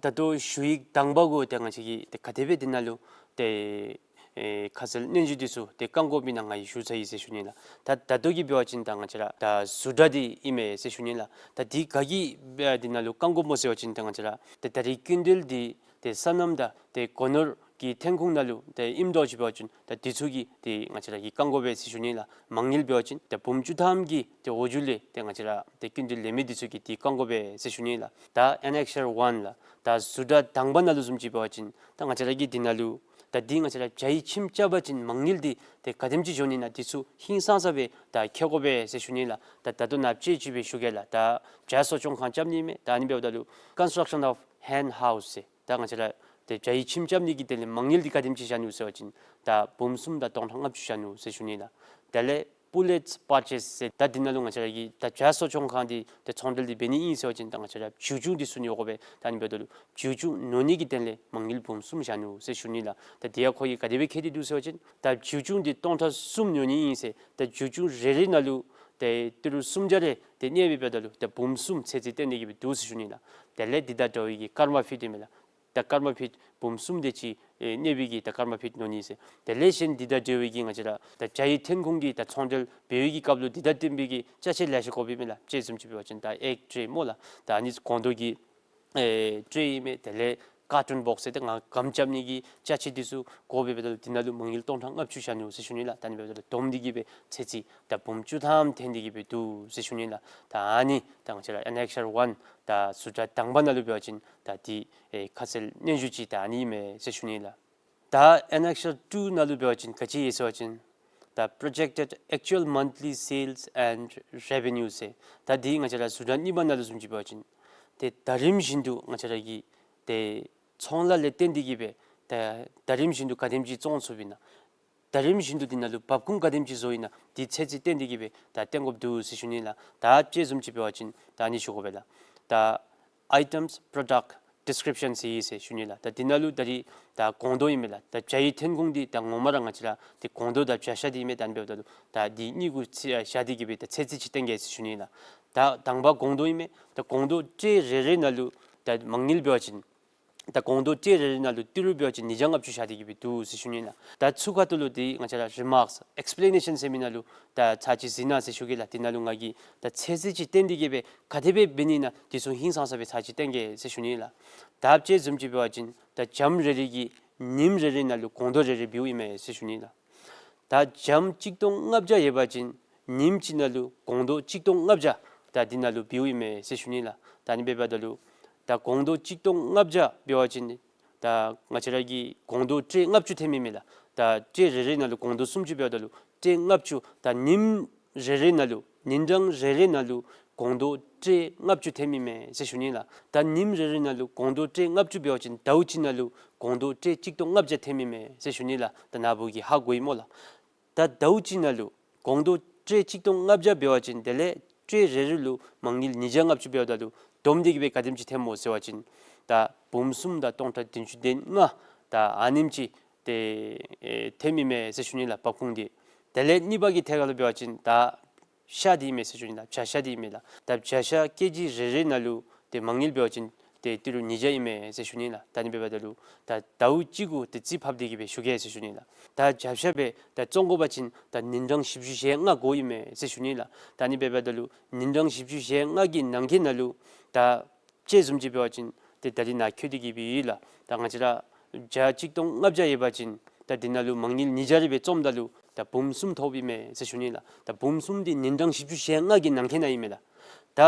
ད་ལྟོ་ཞུ་ཡིག་དང་པ་གུ་ཏེ་ང་བཅས་ཀྱིས་ཏེ་ག་དེ་སྦེ་འདི་ནང་ལུ་ཏེ་ཨེ་ཁ་གསལ་སྙན་ཞུ་འདི་ཚུ་ཏེ་བཀང་དགོཔ་ཨིན་ན་ང་གིས་ཞུ་ཚར་ཡི་ཟེར་ཞུ་ནི་ལགས། ད་ད་ལྟོ་གི་འབད་བ་ཅིན་ད་ང་བཅས་ར་ད་ཟུར་དྲག་འདི་ཨིན་མས་ཟེར་ཞུ་ནི་ལགས། ད་འདི་ག་གིས་འདི་ནང་ལུ་བཀང་དགོཔ་སྨོ་ཟེར་བ་ཅིན་ད་ང་བཅས་ར་ཏེ་ད་རིས་སྐྱིན་འགྲུལ་འདི་ཏེ་སོ་ནམ་དང་ཏེ་སྒོ་ནོར་གྱི་ཐོན་ཁུངས་ནང་ལུ་ཏེ་ཨིནམ་འདྲཝ་ཅིག་འབད་བ་ཅིན་ད་འདི་ཚུ་གི་ཏེ་ང་བཅས་ར་གིས་བཀང་དགོ་པས་ཟེར་ཞུ་ནི་ལགས། མ་དངུལ་འབད་བ་ཅིན་ཏེ་འབུམ་བཅུ་ཐམ་གྱི་ཏེ་འོག་འཇུག་ལས་ཏེ་ང་བཅས་ར་ཏེ་སྐྱིན་འགྲུལ་ལེན་མི་འདི་ཚུ་གིས་འདི་བཀང་དགོ་པས་ཟེར་ཞུ་ནི་ལགས། ད་Annexure one ལགས། ད་ཟུར་དྲག་དང་པ་ནང་ལུ་བཟུམ་ཅིག་འབད་བ་ཅིན་ད་ང་བཅས་ར་གིས་འདི་ནང་ལུ་ད་འདི་ང་བཅས་ར་བྱ་ཡི་ཁྱིམ་རྐྱབ་པ་ཅིན་མ་དངུལ་འདི་ཏེ་ག་དེམ་ཅིག་འགྱོ་ནི་ཨིན་ན་འདི་ཚུ་ཧིང་སངས་ས་སྦེ་ད་འཁྱེར་དགོ་པས་ཟེར་ཞུ་ནི་ལགས། ད་ད་ལྟོ་ནཱ་དཔྱེ་ཅིག་སྦེ་ཞུ་གེ་ལགས། ད་བྱ་གསོ་སྐྱོང་ཁང་རྐྱབ་ནི་མས། ད་ཨ་ནི་འབདཝ་ད་ལུ་construction of hen house ཟེར་ད་ང་བཅས་ར་ཏེ་བྱ་ཡི་ཁྱིམ་རྐྱབ་ནི་གི་དོན་ལས་མ་དངུལ་འདི་ག་དེམ་ཅིག་བཞག་ནུག་ཟེར་བ་ཅིན་ད་འབུམ་གསུམ་དང་སྟོང་ཕྲག་ལྔ་བཅུ་བཞག་ནུག་ཟེར་ཞུ་ནི་ལགས། དེ་ལས་pullets purchase ཟེར་ད་འདི་ནང་ལུ་ང་བཅས་ར་གིས་ད་བྱ་གསོ་སྐྱོང་ཁང་འདི་ད་ཚོང་འབྲེལ་འདི་འབད་ནི་ཨིན་ཟེར་བ་ཅིན་ད་ང་བཅས་ར་བྱིའུ་ཆུང་འདི་ཚུ་ཉོ་དགོ་པས། ད་ཨ་ནི་འབདཝ་ད་ལུ་བྱིའུ་ཆུང་ཉོ་ནི་གི་དོན་ལས་མ་དངུལ་འབུམ་གསུམ་བཞག་ནུག་ཟེར་ཞུ་ནི་ལགས། ད་འདི་ཡང་ཁོ་གིས་ག་དེ་སྦེ་འཁྱེར་ཏེ་འདུག་ཟེར་བ་ཅིན་ད་བྱིའུ་ཆུང་འདི་སྟོང་ཕྲག་གསུམ་ཉོ་ནི་ཨིན་ཟེར་ད་བྱིའུ་ཆུང་རེ་རེ་ནང་ལུ་ཏེ་ཏི་རུ་སུམ་བརྒྱ་རེ་ཏེ་གནས་པའི་འབདཝ་ད་ལུ་ད་འབུམ་གསུམ་ཚད་རྩིས་བཏོན་ཏེ་གི་སྦེ་འདུག་ཟེར་ཞུ་ནི་ལགས། དེ་ལས་འདི་དང་འདྲ་བའི་གི་ཀརྨ་ཕིཊ་ཨིན་མས་ལགས། ད་ཀརྨ་ཕིཊ་འབུམ་གསུམ་དེ་ཅིག་ཨེ་གནས་པའི་གི་ད་ཀརྨ་ཕིཊ་ཉོ་ནི་ཟེར། དེ་ལས་གཞན་འདི་དང་འདྲ་བའི་གི་ང་བཅས་ར་ད་བྱ་ཡི་ཐོན་ཁུངས་ཀྱི་ད་ཚོང་འབྲེལ་འབད་བའི་གི་སྐབས་ལུ་འདི་དང་བསྟུན་པའི་གི་ཅ་ཆས་ལེ་ཤ་དགོཔ་ཨིན་མས་ལགས། དཔྱེ་བཟུམ་ཅིག་འབད་བ་ཅིན་ད་ཨེག་ཊྲེ་སྨོ་ལགས། ད་ཨ་ནི་སྒོང་རྡོག་གི་ཨེ་ཊྲེ་ཨིན་མས། དེ་ལས་ཀར་ཊུན་བོགས་ཟེར་ད་ང་སྒམ་རྐྱབ་ནི་གི་ཅ་ཆས་འདི་ཚུ་དགོཔ་འབདཝ་ད་ལུ་འདི་ནང་ལུ་མ་དངུལ་སྟོང་ཕྲག་ལྔ་བཅུ་བཞག་ནུག་ཟེར་ཞུ་ནི་ལགས། ད་ཨ་ནི་འབདཝ་ད་ལུ་བསྡོམས་ཏེ་གི་སྦེ་ཚད་རྩིས་ད་འབུམ་བཅུ་ཐམ་ཐོན་ཏེ་གི་སྦེ་འདུག་ཟེར་ཞུ་ནི་ལགས། ད་ཨ་ནི་ད་ང་བཅས་ར་Annexure one ད་ཟུར་དྲག་དང་པ་ནང་ལུ་འབད་བ་ཅིན་ད་འདི་ཨེ་ཁ་གསལ་སྙན་ཞུ་ཅིག་ད་ཨ་ནི་ཨིན་མས་ཟེར་ཞུ་ནི་ལགས། ད་Annexure two ནང་ལུ་འབད་བ་ཅིན་ག་ཅི་ཡོད་ཟེར་བ་ཅིན་ད་projected actual monthly sales and revenue ཟེར། ད་འདི་ང་བཅས་ར་ཟུར་དྲག་གཉིས་པ་ནང་ལུ་བཟུམ་ཅིག་འབད་བ་ཅིན་ཏེ་ཟླ་རིམ་བཞིན་དུ་ང་བཅས་ར་གི་ཏེ་ཚོང་ལཱ་ལས་བརྟེན་ཏེ་གི་སྦེ་ད་ཟླ་རིམ་བཞིན་དུ་ག་དེམ་ཅིག་བཙོང་ཚུགསཔ་ཨིན་ན། ཟླ་རིམ་བཞིན་དུ་འདི་ནང་ལུ་འབབ་ཁུངས་ག་དེམ་ཅིག་བཟོ་ཡི་ན་འདི་ཚད་རྩིས་བཏོན་ཏེ་གི་སྦེ་ད་བཏོན་དགོཔ་འདུག་ཟེར་ཞུ་ནི་ལགས། ད་དཔྱེ་བཟུམ་ཅིག་འབད་བ་ཅིན་ད་ཨ་ནི་ཞུ་དགོ་པས་ལགས། ད་items product description ཟེར་ཡི་ཟེར་ཞུ་ནི་ལགས། ད་འདི་ནང་ལུ་ད་རིས་ད་སྒོང་རྡོག་ཨིན་མས་ལགས། ད་བྱ་ཡི་ཐོན་ཁུངས་འདི་ད་ངོ་མ་ར་ང་བཅས་ར་ཏེ་སྒོང་རྡོག་དང་བྱ་ཤ་འདི་ཨིན་མས། ད་ཨ་ནི་འབདཝ་ད་ལུ་ད་འདི་གཉིས་ཀུ་ཚད་བཞག་སྟེ་གི་སྦེ་ད་ཚད་རྩིས་ཅིག་བཏོན་གེ་ཟེར་ཞུ་ནི་ལགས། ད་དང་པ་སྒོང་རྡོག་ཨིན་མས། ད་སྒོང་རྡོག་ཊྲེ་རེ་རེ་ནང་ལུ་ད་མ་དངུལ་འབད་བ་ཅིན་ ད་སྒོང་རྡོག་ཊེ་རེ་རེ་ནང་ལུ་ཏི་རུ་འབད་བ་ཅིན་ཉིས་བརྒྱ་ལྔ་བཅུ་བཞག་སྟེ་གི་སྦེ་འདུག་ཟེར་ཞུ་ནི་ལགས། ད་ཚུ་ཁ་ཐུག་ལུ་ཏེ་ང་བཅས་ར་རི་མཱརཀསི་ཨེགསི་པི་ལེ་ནེ་ཤཱན་ཟེར་མི་ནང་ལུ་ད་ཚར་ཅིག་གཟིགས་གནང་ཟེར་ཞུ་གེ་ལགས། དེ་ནང་ལུ་ང་གིས་ད་ཚོད་བསྲེ་ཅིག་བཏོན་ཏེ་གི་སྦེ་ག་དེ་སྦེ་འབད་ནི་ཨིན་ན་དེ་ཚུ་ཧིང་སངས་ས་སྦེ་ཚར་ཅིག་བཏོན་གེ་ཟེར་ཞུ་ནི་ལགས། ད་དཔྱེ་བཟུམ་ཅིག་འབད་བ་ཅིན་ད་བྱམ་རེ་རེ་གིས་ཉིམ་རེ་རེ་ནང་ལུ་སྒོང་རྡོག་རེ་རེ་འབདཝ་ཨིན་མས་ཟེར་ཞུ་ནི་ལགས། ད་བྱམ་གཅིག་སྟོང་ལྔ་བརྒྱ་ཡོད་པ་ཅིན་ཉིམ་གཅིག་ནང་ལུ་སྒོང་རྡོག་གཅིག་སྟོང་ལྔ་བརྒྱ་ད་འདི་ནང་ལུ་འབདཝ་ཨིན་མས་ཟེར་ཞུ་ནི་ལགས། ད་ཨ་ནི་འབདཝ་ད་ལུ་ད་སྒོང་རྡོག་གཅིག་སྟོང་ལྔ་བརྒྱ་འབད་བ་ཅིན་ད་ང་བཅས་ར་གིས་སྒོང་རྡོག་ཊེ་ལྔ་བཅུ་ཐོནམ་ཨིན་མས་ལགས། ད་ཊེ་རེ་རེ་ནང་ལུ་སྒོང་རྡོག་སུམ་ཅུ་འབདཝ་ད་ལུ་ཊེ་ལྔ་བཅུ་ད་ཉིམ་རེ་རེ་ནང་ལུ་ཉིན་གྲངས་རེ་རེ་ནང་ལུ་སྒོང་རྡོག་ཊེ་ལྔ་བཅུ་ཐོནམ་ཨིན་མས་ཟེར་ཞུ་ནི་ལགས། ད་ཉིམ་རེ་རེ་ནང་ལུ་སྒོང་རྡོག་ཊེ་ལྔ་བཅུ་འབད་བ་ཅིན་ཟླཝ་གཅིག་ནང་ལུ་སྒོང་རྡོག་ཊེ་གཅིག་སྟོང་ལྔ་བརྒྱ་ཐོནམ་ཨིན་མས་ཟེར་ཞུ་ནི་ལགས། ད་ནཱ་བུ་གིས་ཧ་གོ་ཡི་སྨོ་ལགས། ད་ཟླཝ་གཅིག་ནང་ལུ་སྒོང་རྡོག་ཊེ་གཅིག་སྟོང་ལྔ་བརྒྱ་འབད་བ་ཅིན་དེ་ལས་ཊེ་རེ་རེ་ལུ་མ་དངུལ་ཉིས་བརྒྱ་ལྔ་བཅུ་འབདཝ་ད་ལུ་བསྡོམས་ཏེ་གི་སྦེ་ག་དེམ་ཅིག་ཐོནམ་སྨོ་ཟེར་བ་ཅིན་ད་འབུམ་གསུམ་དང་སྟོང་ཕྲག་བདུན་ཅུ་དོན་ལྔ་ད་ཨ་ནེམ་ཅིག་ཏེ་ཨེ་ཐོནམ་ཨིན་མས་ཟེར་ཞུ་ནི་ལགས། འབབ་ཁུངས་འདི། དེ་ལས་གཉིས་པ་གི་ཐད་ཁར་ལུ་འབད་བ་ཅིན་ད་ཤ་འདི་ཨིན་མས་ཟེར་ཞུ་ནི་ལགས། བྱ་ཤ་འདི་ཨིན་མས་ལགས། ད་བྱ་ཤ་ཀེ་ཇི་རེ་རེ་ནང་ལུ་ཏེ་མ་དངུལ་འབད་བ་ཅིན་ཏེ་ཏི་རུ་ཉིས་བརྒྱ་ཨིན་མས་ཟེར་ཞུ་ནི་ལགས། ད་ཨ་ནི་འབདཝ་ད་ལུ་ད་ཟླཝ་གཅིག་གུ་ཏེ་རྩིས་ཕབ་སྟེ་གི་སྦེ་ཞུ་གེ་ཟེར་ཞུ་ནི་ལགས། ད་བྱ་ཤ་སྦེ་ད་བཙོང་དགོ་པ་ཅིན་ད་ཉིན་གྲངས་བཞི་བཅུ་ཞེ་ལྔ་དགོཔ་ཨིན་མས་ཟེར་ཞུ་ནི་ལགས། ད་ཨ་ནི་འབདཝ་ད་ལུ་ཉིན་གྲངས་བཞི་བཅུ་ཞེ་ལྔ་གི་ནང་འཁོད་ནང་ལུ་ད་དཔྱེ་བཟུམ་ཅིག་འབད་བ་ཅིན་ཏེ་ད་རིས་ནཱ་འཁོད་དེ་གི་སྦེ་ཡོད་ལགས། ད་ང་བཅས་ར་བྱ་གཅིག་སྟོང་ལྔ་བརྒྱ་ཡོད་པ་ཅིན་ད་འདི་ནང་ལུ་མ་དངུལ་ཉིས་བརྒྱ་རེ་སྦེ་བཙོངམ་ད་ལུ་ད་འབུམ་གསུམ་ཐོབ་ཨིན་མས་ཟེར་ཞུ་ནི་ལགས། ད་འབུམ་གསུམ་འདི་ཉིན་གྲངས་བཞི་བཅུ་ཞེ་ལྔ་གི་ནང་འཁོད་ནང་ཨིན་མས་ལགས། ད་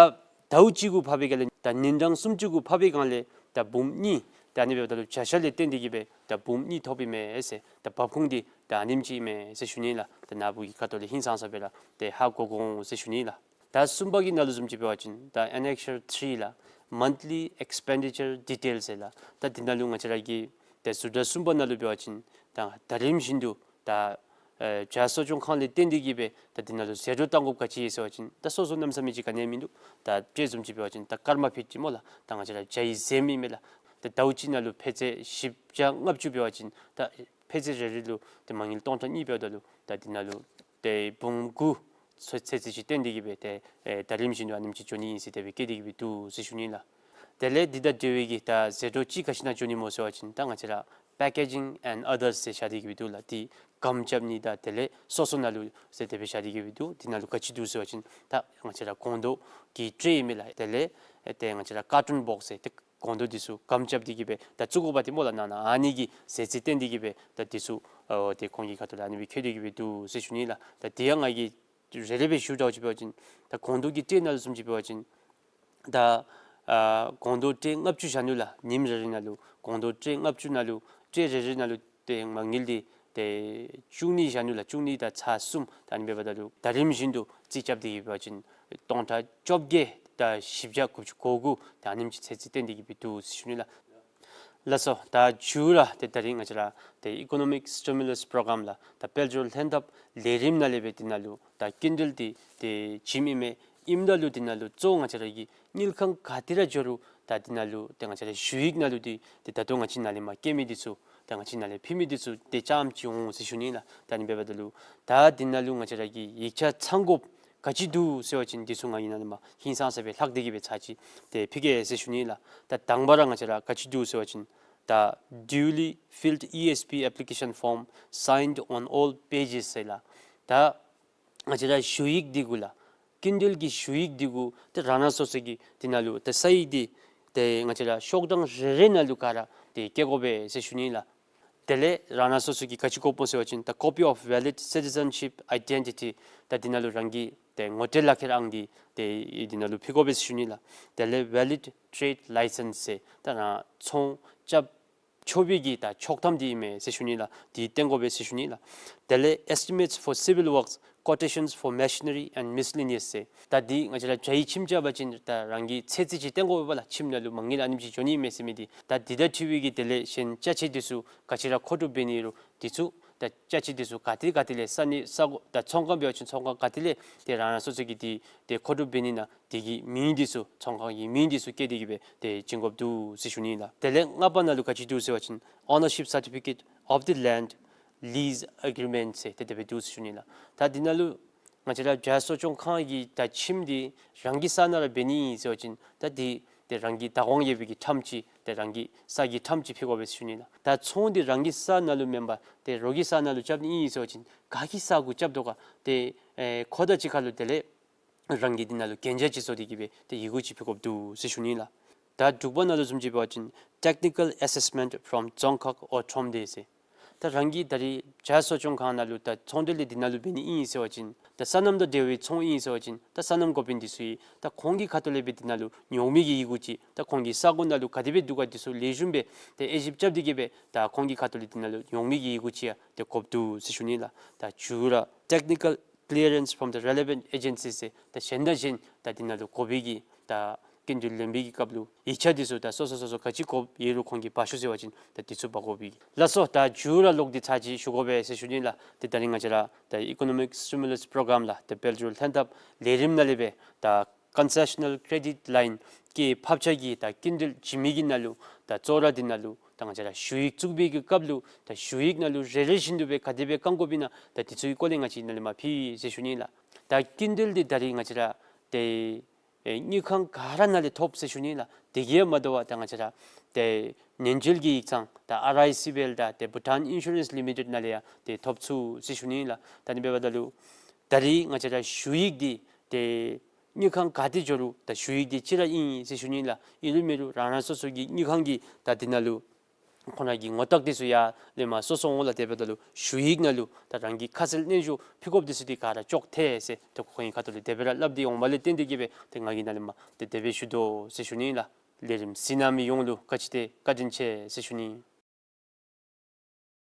ཟླཝ་གཅིག་གུ་ཕབ་པའི་སྒང་ལས་ད་ཉིན་གྲངས་སུམ་ཅུ་གུ་ཕབ་པའི་སྒང་ལས་ད་འབུམ་གཉིས། ད་ཨ་ནི་འབདཝ་ད་ལུ་བྱ་ཤ་ལས་བརྟེན་ཏེ་གི་སྦེ་ད་འབུམ་གཉིས་ཐོབ་ཨིན་མས་ཟེར། ད་འབབ་ཁུངས་འདི་ད་ཨ་ནེམ་ཅིག་ཨིན་མས་ཟེར་ཞུ་ནི་ལགས། ད་ནཱ་བུ་གི་ཁ་ཐུག་ལས་ཧིང་སངས་ས་སྦེ་ར་ཏེ་ཧ་གོ་དགོ་འོང་ཟེར་ཞུ་ནི་ལགས། ད་གསུམ་པ་གི་ནང་ལུ་བཟུམ་ཅིག་འབད་བ་ཅིན་ད་Annexure three ལགས། Monthly expenditure details ཟེར་ལགས། ད་འདི་ནང་ལུ་ང་བཅས་ར་གི་ད་ཟུར་བརྡ་གསུམ་པ་ནང་ལུ་འབད་བ་ཅིན་ད་ཟླ་རིམ་བཞིན་དུ་ད་ཨེ་བྱ་གསོ་སྐྱོང་ཁང་ལས་བརྟེན་ཏེ་གི་སྦེ་ད་འདི་ནང་ལུ་ཟད་འགྲོ་བཏང་དགོཔ་ག་ཅི་ཡོད་ཟེར་བ་ཅིན་ད་སོ་སོ་གནམ་མེད་ས་མེད་ཅིག་ག་ནི་ཡང་མིན་འདུག། ད་དཔྱེ་བཟུམ་ཅིག་འབད་བ་ཅིན་ད་སྐར་མ་ཕུད་ཅིག་སྨོ་ལགས། ད་ང་བཅས་ར་བྱ་ཡི་ཟེར་མི་མས་ལགས། ད་ཟླཝ་གཅིག་ནང་ལུ་ཕད་ཚོད་བཞི་བརྒྱ་ལྔ་བཅུ་འབད་བ་ཅིན་ད་ཕད་ཚོད་རེ་རེ་ལུ་ཏེ་མ་དངུལ་སྟོང་ཕྲག་གཉིས་འབདཝ་ད་ལུ་ད་འདི་ནང་ལུ་ཏེ་འབུམ་དགུ་ཚོད་ཚོད་ཅིག་བཏོན་ཏེ་གི་སྦེ་ཏེ་ཨེ་ཟླ་རིམ་བཞིན་དུ་ཨ་ནེམ་ཅིག་འགྱོ་ནི་ཨིན་ཟེར་དེ་སྦེ་བཀོད་དེ་གི་སྦེ་འདུག་ཟེར་ཞུ་ནི་ལགས། དེ་ལས་འདི་དང་འབྲེལ་བའི་གི་ད་ཟད་འགྲོ་ཅིག་ག་ཅི་ནང་འགྱོ་ནི་སྨོ་ཟེར་བ་ཅིན་ད་ང་བཅས་ར་Packaging and others ཟེར་བཞག་སྟེ་གི་སྦེ་འདུག་ལགས། འདི་སྒམ་རྐྱབ་ནི་དང་དེ་ལས་སོ་སོ་ནང་ལུ་ཟེར་དེ་སྦེ་བཞག་སྟེ་གི་སྦེ་འདུག། འདི་ནང་ལུ་ག་ཅི་འདུག་ཟེར་བ་ཅིན་ད་ང་བཅས་ར་སྒོང་རྡོག་གི་ཊེ་ཨིན་མས་ལགས། དེ་ལས་ཨེ་ཏེ་ང་བཅས་ར་ཀར་ཊུན་བོགསི་ཟེར་ཏེ་སྒོང་རྡོག་འདི་ཚུ་སྒམ་རྐྱབ་སྟེ་གི་སྦེ་ད་བཙུགས་དགོཔ་འདི་སྨོ་ལགས། ནང་ན་ཨ་ནི་གི་ཟད་རྩིས་བཏོན་ཏེ་གི་སྦེ་ད་འདི་ཚུ་ཨོ་ཏེ་ཁོང་གི་ཁ་ཐུག་ལས་ཨ་ནི་སྦེ་འཁོད་དེ་གི་སྦེ་འདུག་ཟེར་ཞུ་ནི་ལགས། ད་འདི་ཡང་ང་གིས་རེ་རེ་སྦེ་ཞུ་དྲགས་ཅིག་འབད་བ་ཅིན་ད་སྒོང་རྡོག་གི་ཊེ་ནང་ལུ་བཟུམ་ཅིག་འབད་བ་ཅིན་ད་ཨ་སྒོང་རྡོག་ཊེ་ལྔ་བཅུ་བཞག་ནུག་ལགས། ཉིནམ་རེ་རེ་ནང་ལུ་སྒོང་རྡོག་ཊེ་ལྔ་བཅུ་ནང་ལུ་ཊེ་རེ་རེ་ནང་ལུ་ཏེ་མ་དངུལ་འདི་ཏེ་བཅུ་གཉིས་བཞག་ནུག་ལགས། བཅུ་གཉིས་དང་ཚག་གསུམ། ད་ཨ་ནི་འབདཝ་ད་ལུ་ཟླ་རིམ་བཞིན་དུ་རྩིས་རྐྱབ་སྟེ་གི་འབད་བ་ཅིན་སྟོང་ཕྲག་བཅོ་བརྒྱད་དང་བཞི་བརྒྱ་དགུ་བཅུ་གོ་དགུ་ད་ཨ་ནེམ་ཅིག་ཟད་རྩིས་བཏོན་ཏེ་གི་སྦེ་འདུག་ཟེར་ཞུ་ནི་ལགས། ལགས་སོ། ད་མཇུག་ར་ཏེ་ད་རིས་ང་བཅས་ར་ཏེ་Economic Stimulus Program ལགས། ད་དཔལ་འབྱོར་ལྷན་ཐབས་ལས་རིམ་ནང་ལས་སྦེ་འདི་ནང་ལུ་ད་སྐྱིན་འགྲུལ་འདི་ཏེ་བྱིནམ་ཨིན་མས། ཨིནམ་ད་ལུ་འདི་ནང་ལུ་གཙོ་བོ་ང་བཅས་ར་གི་དངུལ་ཁང་ག་ཏེ་ར་འགྱོ་རུང་ད་འདི་ནང་ལུ་ཏེ་ང་བཅས་ར་ཞུ་ཡིག་ནང་ལུ་འདི་ཏེ་ད་ལྟོ་ང་བཅས་ནཱ་ལས་མར་བཀོད་མི་འདི་ཚུ་ད་ང་བཅས་ནཱ་ལས་ཕུལ་མི་འདི་ཚུ་ཏེ་རྐྱངམ་ཅིག་འོང་ཟེར་ཞུ་ནི་ལགས། ད་ཨ་ནི་འབདཝ་ད་ལུ་ད་འདི་ནང་ལུ་ང་བཅས་ར་གི་ཡིག་ཆ་ཚང་དགོཔ་ག་ཅི་འདུག་ཟེར་བ་ཅིན་འདི་ཚུ་ང་གིས་ནཱ་ལས་མར་ཧིང་སངས་ས་སྦེ་ལྷག་སྟེ་གི་སྦེ་ཚར་ཅིག་ཏེ་ཕུལ་གེ་ཟེར་ཞུ་ནི་ལགས། ད་དང་པ་ར་ང་བཅས་ར་ག་ཅི་འདུག་ཟེར་བ་ཅིན་ད་duly filled E S P application form signed on all pages ཟེར་ལགས། ད་ང་བཅས་ར་ཞུ་ཡིག་འདི་གུ་ལགས། སྐྱིན་འགྲུལ་གྱི་ཞུ་ཡིག་འདི་གུ་ཏེ་རང་རང་སོ་སོ་གི་འདི་ནང་ལུ་ཏེ་ས་ཡིག་འདི་ཏེ་ང་བཅས་ར་ཤོག་གྲངས་རེ་རེ་ནང་ལུ་ག་ར་ཏེ་བཀོད་དགོ་པས་ཟེར་ཞུ་ནི་ལགས། དེ་ལས་རང་རང་སོ་སོ་གི་ག་ཅི་དགོཔ་སྨོ་ཟེར་བ་ཅིན་ད་copy of valid citizenship identity ད་འདི་ནང་ལུ་རང་གི་ཏེ་ངོ་སྤྲོད་ལག་ཁྱེར་ཨང་འདི་ཏེ་འདི་ནང་ལུ་ཕུལ་དགོ་པས་ཟེར་ཞུ་ནི་ལགས། དེ་ལས་valid trade license ཟེར་ད་རང་ཚོང་རྐྱབ་ཆོག་པའི་གི་ད་ཆོག་ཐམ་འདི་ཨིན་མས་ཟེར་ཞུ་ནི་ལགས། འདི་སྟོན་དགོ་པས་ཟེར་ཞུ་ནི་ལགས། དེ་ལས་estimates for civil works, quotations for machinery and miscellaneous ཟེར་ད་འདི་ང་བཅས་ར་བྱ་ཡི་ཁྱིམ་རྐྱབ་པ་ཅིན་ད་རང་གི་ཚོད་རྩིས་ཅིག་སྟོན་དགོ་པས་ལགས། ཁྱིམ་ནང་ལུ་མ་དངུལ་ཨ་ནེམ་ཅིག་འགྱོ་ནི་མས་ཟེར་མི་འདི་ད་འདི་དང་འཁྲིལ་བའི་གི་དེ་ལས་གཞན་ཅ་ཆས་འདི་ཚུ་ག་ཅི་ར་མཁོ་སྒྲུབ་འབད་ནི་རུང་འདི་ཚུ་ད་ཅ་ཆས་འདི་ཚུ་ག་ཏེ་ག་ཏེ་ལས་ས་གནས་ས་གོ་ད་ཚོང་ཁང་འབད་བ་ཅིན་ཚོང་ཁང་ག་ཏེ་ལས་ཏེ་རང་རང་སོ་སོ་གི་འདི་ཏེ་མཁོ་སྒྲུབ་འབད་ནི་ནང་འདི་གི་མིང་འདི་ཚུ་ཚོང་ཁང་གི་མིང་འདི་ཚུ་བཀོད་དེ་གི་སྦེ་ཏེ་བྱིན་དགོཔ་འདུག་ཟེར་ཞུ་ནི་ལགས། དེ་ལས་ལྔ་པ་ནང་ལུ་ག་ཅི་འདུག་ཟེར་བ་ཅིན་ownership certificate of the land lease agreement ཟེར་ཏེ་དེ་སྦེ་འདུག་ཟེར་ཞུ་ནི་ལགས། ད་འདི་ནང་ལུ་ང་བཅས་ར་བྱ་གསོ་སྐྱོང་ཁང་གི་ད་ཁྱིམ་འདི་རང་གི་ས་ནང་ར་འབད་ནི་ཨིན་ཟེར་བ་ཅིན་ད་འདི་ཏེ་རང་གི་བདག་དབང་ཡོད་པའི་གི་ཁྲམ་ཅིག་ད་ རང་གི་ས་གི་ཁྲམ་ཅིག་ཕུལ་དགོ་པས་ཟེར་ཞུ་ནི་ལགས། ད་ཚོང་འདི་རང་གི་ས་ནང་ལུ་མེན་པར་ཏེ་རོགས་ཀྱི་ས་ནང་ལུ་རྐྱབ་ནི་ཨིན་ཟེར་བ་ཅིན་ག་གི་ས་གུ་རྐྱབ་དོ་ག་ཏེ་ཨེ་ཁོ་དང་གཅིག་ཁར་ལུ་དེ་ལས་རང་གིས་འདི་ནང་ལུ་གན་རྒྱ་ཅིག་བཟོ་སྟེ་གི་སྦེ་ཏེ་ཡི་གུ་ཅིག་ཕུལ་དགོཔ་འདུག་ཟེར་ཞུ་ནི་ལགས། ད་དྲུག་པ་ནང་ལུ་བཟུམ་ཅིག་འབད་བ་ཅིན་Technical Assessment from རྫོང་ཁག་འོག་ཁྲོམ་སྡེ་ཟེར། ད་རང་གིས་ད་རིས་བྱ་གསོ་སྐྱོང་ཁང་ནང་ལུ་ད་ཚོང་འབྲེལ་འདི་ནང་ལུ་འབད་ནི་ཨིན་ཟེར་བ་ཅིན་ད་སོ་ནམ་དང་འབྲེལ་བའི་ཚོང་ཨིན་ཟེར་བ་ཅིན་ད་སོ་ནམ་འགོ་དཔོན་འདི་ཚུ་གིས་ད་ཁོང་གི་ཁ་ཐུག་ལས་སྦེ་འདི་ནང་ལུ་ཉོག་མེད་ཀྱི་ཡི་གུ་ཅིག་ད་ཁོང་གི་ས་གོ་ནང་ལུ་ག་དེ་སྦེ་འདུག་ག་འདི་ཚུ་ལེགས་ཤོམ་སྦེ་ཏེ་དབྱེ་ཞིབ་རྐྱབ་སྟེ་གི་སྦེ་ད་ཁོང་གི་ཁ་ཐུག་ལས་འདི་ནང་ལུ་ཉོག་མེད་ཀྱི་ཡི་གུ་ཅིག་ཡང་ཏེ་དགོཔ་འདུག་ཟེར་ཞུ་ནི་ལགས། ད་བཅུ་ར་Technical Clearance from the relevant agencies ཟེར་ད་གཞན་དང་གཞན་ད་འདི་ནང་ལུ་དགོ་པའི་གི་ད་སྐྱིན་འགྲུལ་ལེན་པའི་གི་སྐབས་ལུ་ཡིག་ཆ་འདི་ཚུ་ད་སོ་སོ་སོ་སོ་ག་ཅི་དགོཔ་ཡོད་རུང་ཁོང་གིས་འབག་ཤོག་ཟེར་བ་ཅིན་ད་འདི་ཚུ་འབག་དགོ་པའི་གི། ལགས་སོ། ད་བཅུ་ར་ལོག་སྟེ་ཚར་ཅིག་ཞུ་དགོ་པས་ཟེར་ཞུ་ནི་ལགས། ཏེ་ད་རིས་ང་བཅས་ར་ད་Economic Stimulus Program ལགས་ཏེ་དཔལ་འབྱོར་ལྷན་ཐབས་ལས་རིམ་ནང་ལས་སྦེ་ད་Concessional Credit Line གི་ཕབ་ཆ་གི་ད་སྐྱིན་འགྲུལ་བྱིན་མི་གི་ནང་ལུ་ད་གཙོ་བོ་ར་འདི་ནང་ལུ་ད་ང་བཅས་ར་ཞུ་ཡིག་བཙུགས་པའི་གི་སྐབས་ལུ་ད་ཞུ་ཡིག་ནང་ལུ་རེ་རེ་བཞིན་དུ་སྦེ་ག་དེ་སྦེ་བཀང་དགོཔ་ཨིན་ན་ད་འདི་ཚུ་གི་སྐོར་ལས་ང་བཅས་ནཱ་ལས་མར་ཕུལ་ཡི་ཟེར་ཞུ་ནི་ལགས། ད་སྐྱིན་འགྲུལ་འདི་ད་རིས་ང་བཅས་ར་ཏེ་ཨེ་དངུལ་ཁང་ག་ར་ནང་ལས་ཐོབ་ཟེར་ཞུ་ནི་ལགས། དེ་གིས་མ་དོ་བར་ད་ང་བཅས་ར་ཏེ་ཉེན་བཅོལ་གྱི་ཡིག་ཚང་ད་ཨར་ཨའི་སི་སྦེ་ད་ཏེ་Bhutan Insurance Limited ནང་ལས་ཡང་ཏེ་ཐོབ་ཚུགས་ཟེར་ཞུ་ནི་ལགས། ད་ནི་འབདཝ་ད་ལུ་ད་རིས་ང་བཅས་ར་ཞུ་ཡིག་འདི་ཏེ་དངུལ་ཁང་ག་ཏེ་འགྱོ་རུང་ད་ཞུ་ཡིག་འདི་གཅིག་ར་ཨིན་ཟེར་ཞུ་ནི་ལགས། ཨིན་རུང་མེན་རུང་རང་རང་སོ་སོ་གི་དངུལ་ཁང་གི་ད་འདི་ནང་ལུ་ཁོང་ར་གི་ངོ་རྟགས་འདི་ཚུ་ཡར་ལས་མར་སོ་སོ་འོང་ལགས། དེ་འབདཝ་ད་ལུ་ཞུ་ཡིག་ནང་ལུ་ད་རང་གི་ཁ་གསལ་སྙན་ཞུ་ཕུལ་དགོཔ་འདི་ཚུ་འདི་ག་ར་ཅོག་འཐད་ཟེར་ད་ཁོང་གི་ཁ་ཐུག་ལས་དེ་སྦེ་ར་སླབ་སྟེ་འོངམ་ལས་བརྟེན་ཏེ་གི་སྦེ་ཏེ་ང་གིས་ནཱ་ལས་མར་ཏེ་དེ་སྦེ་ཞུ་དོ་ཟེར་ཞུ་ནི་ལགས། ལས་རིམ་གཟིགས་གནང་མི་ཡོངས་ལུ་བཀའ་དྲིན་ཆེ་བཀའ་དྲིན་ཆེ་ཟེར་ཞུ་ནི།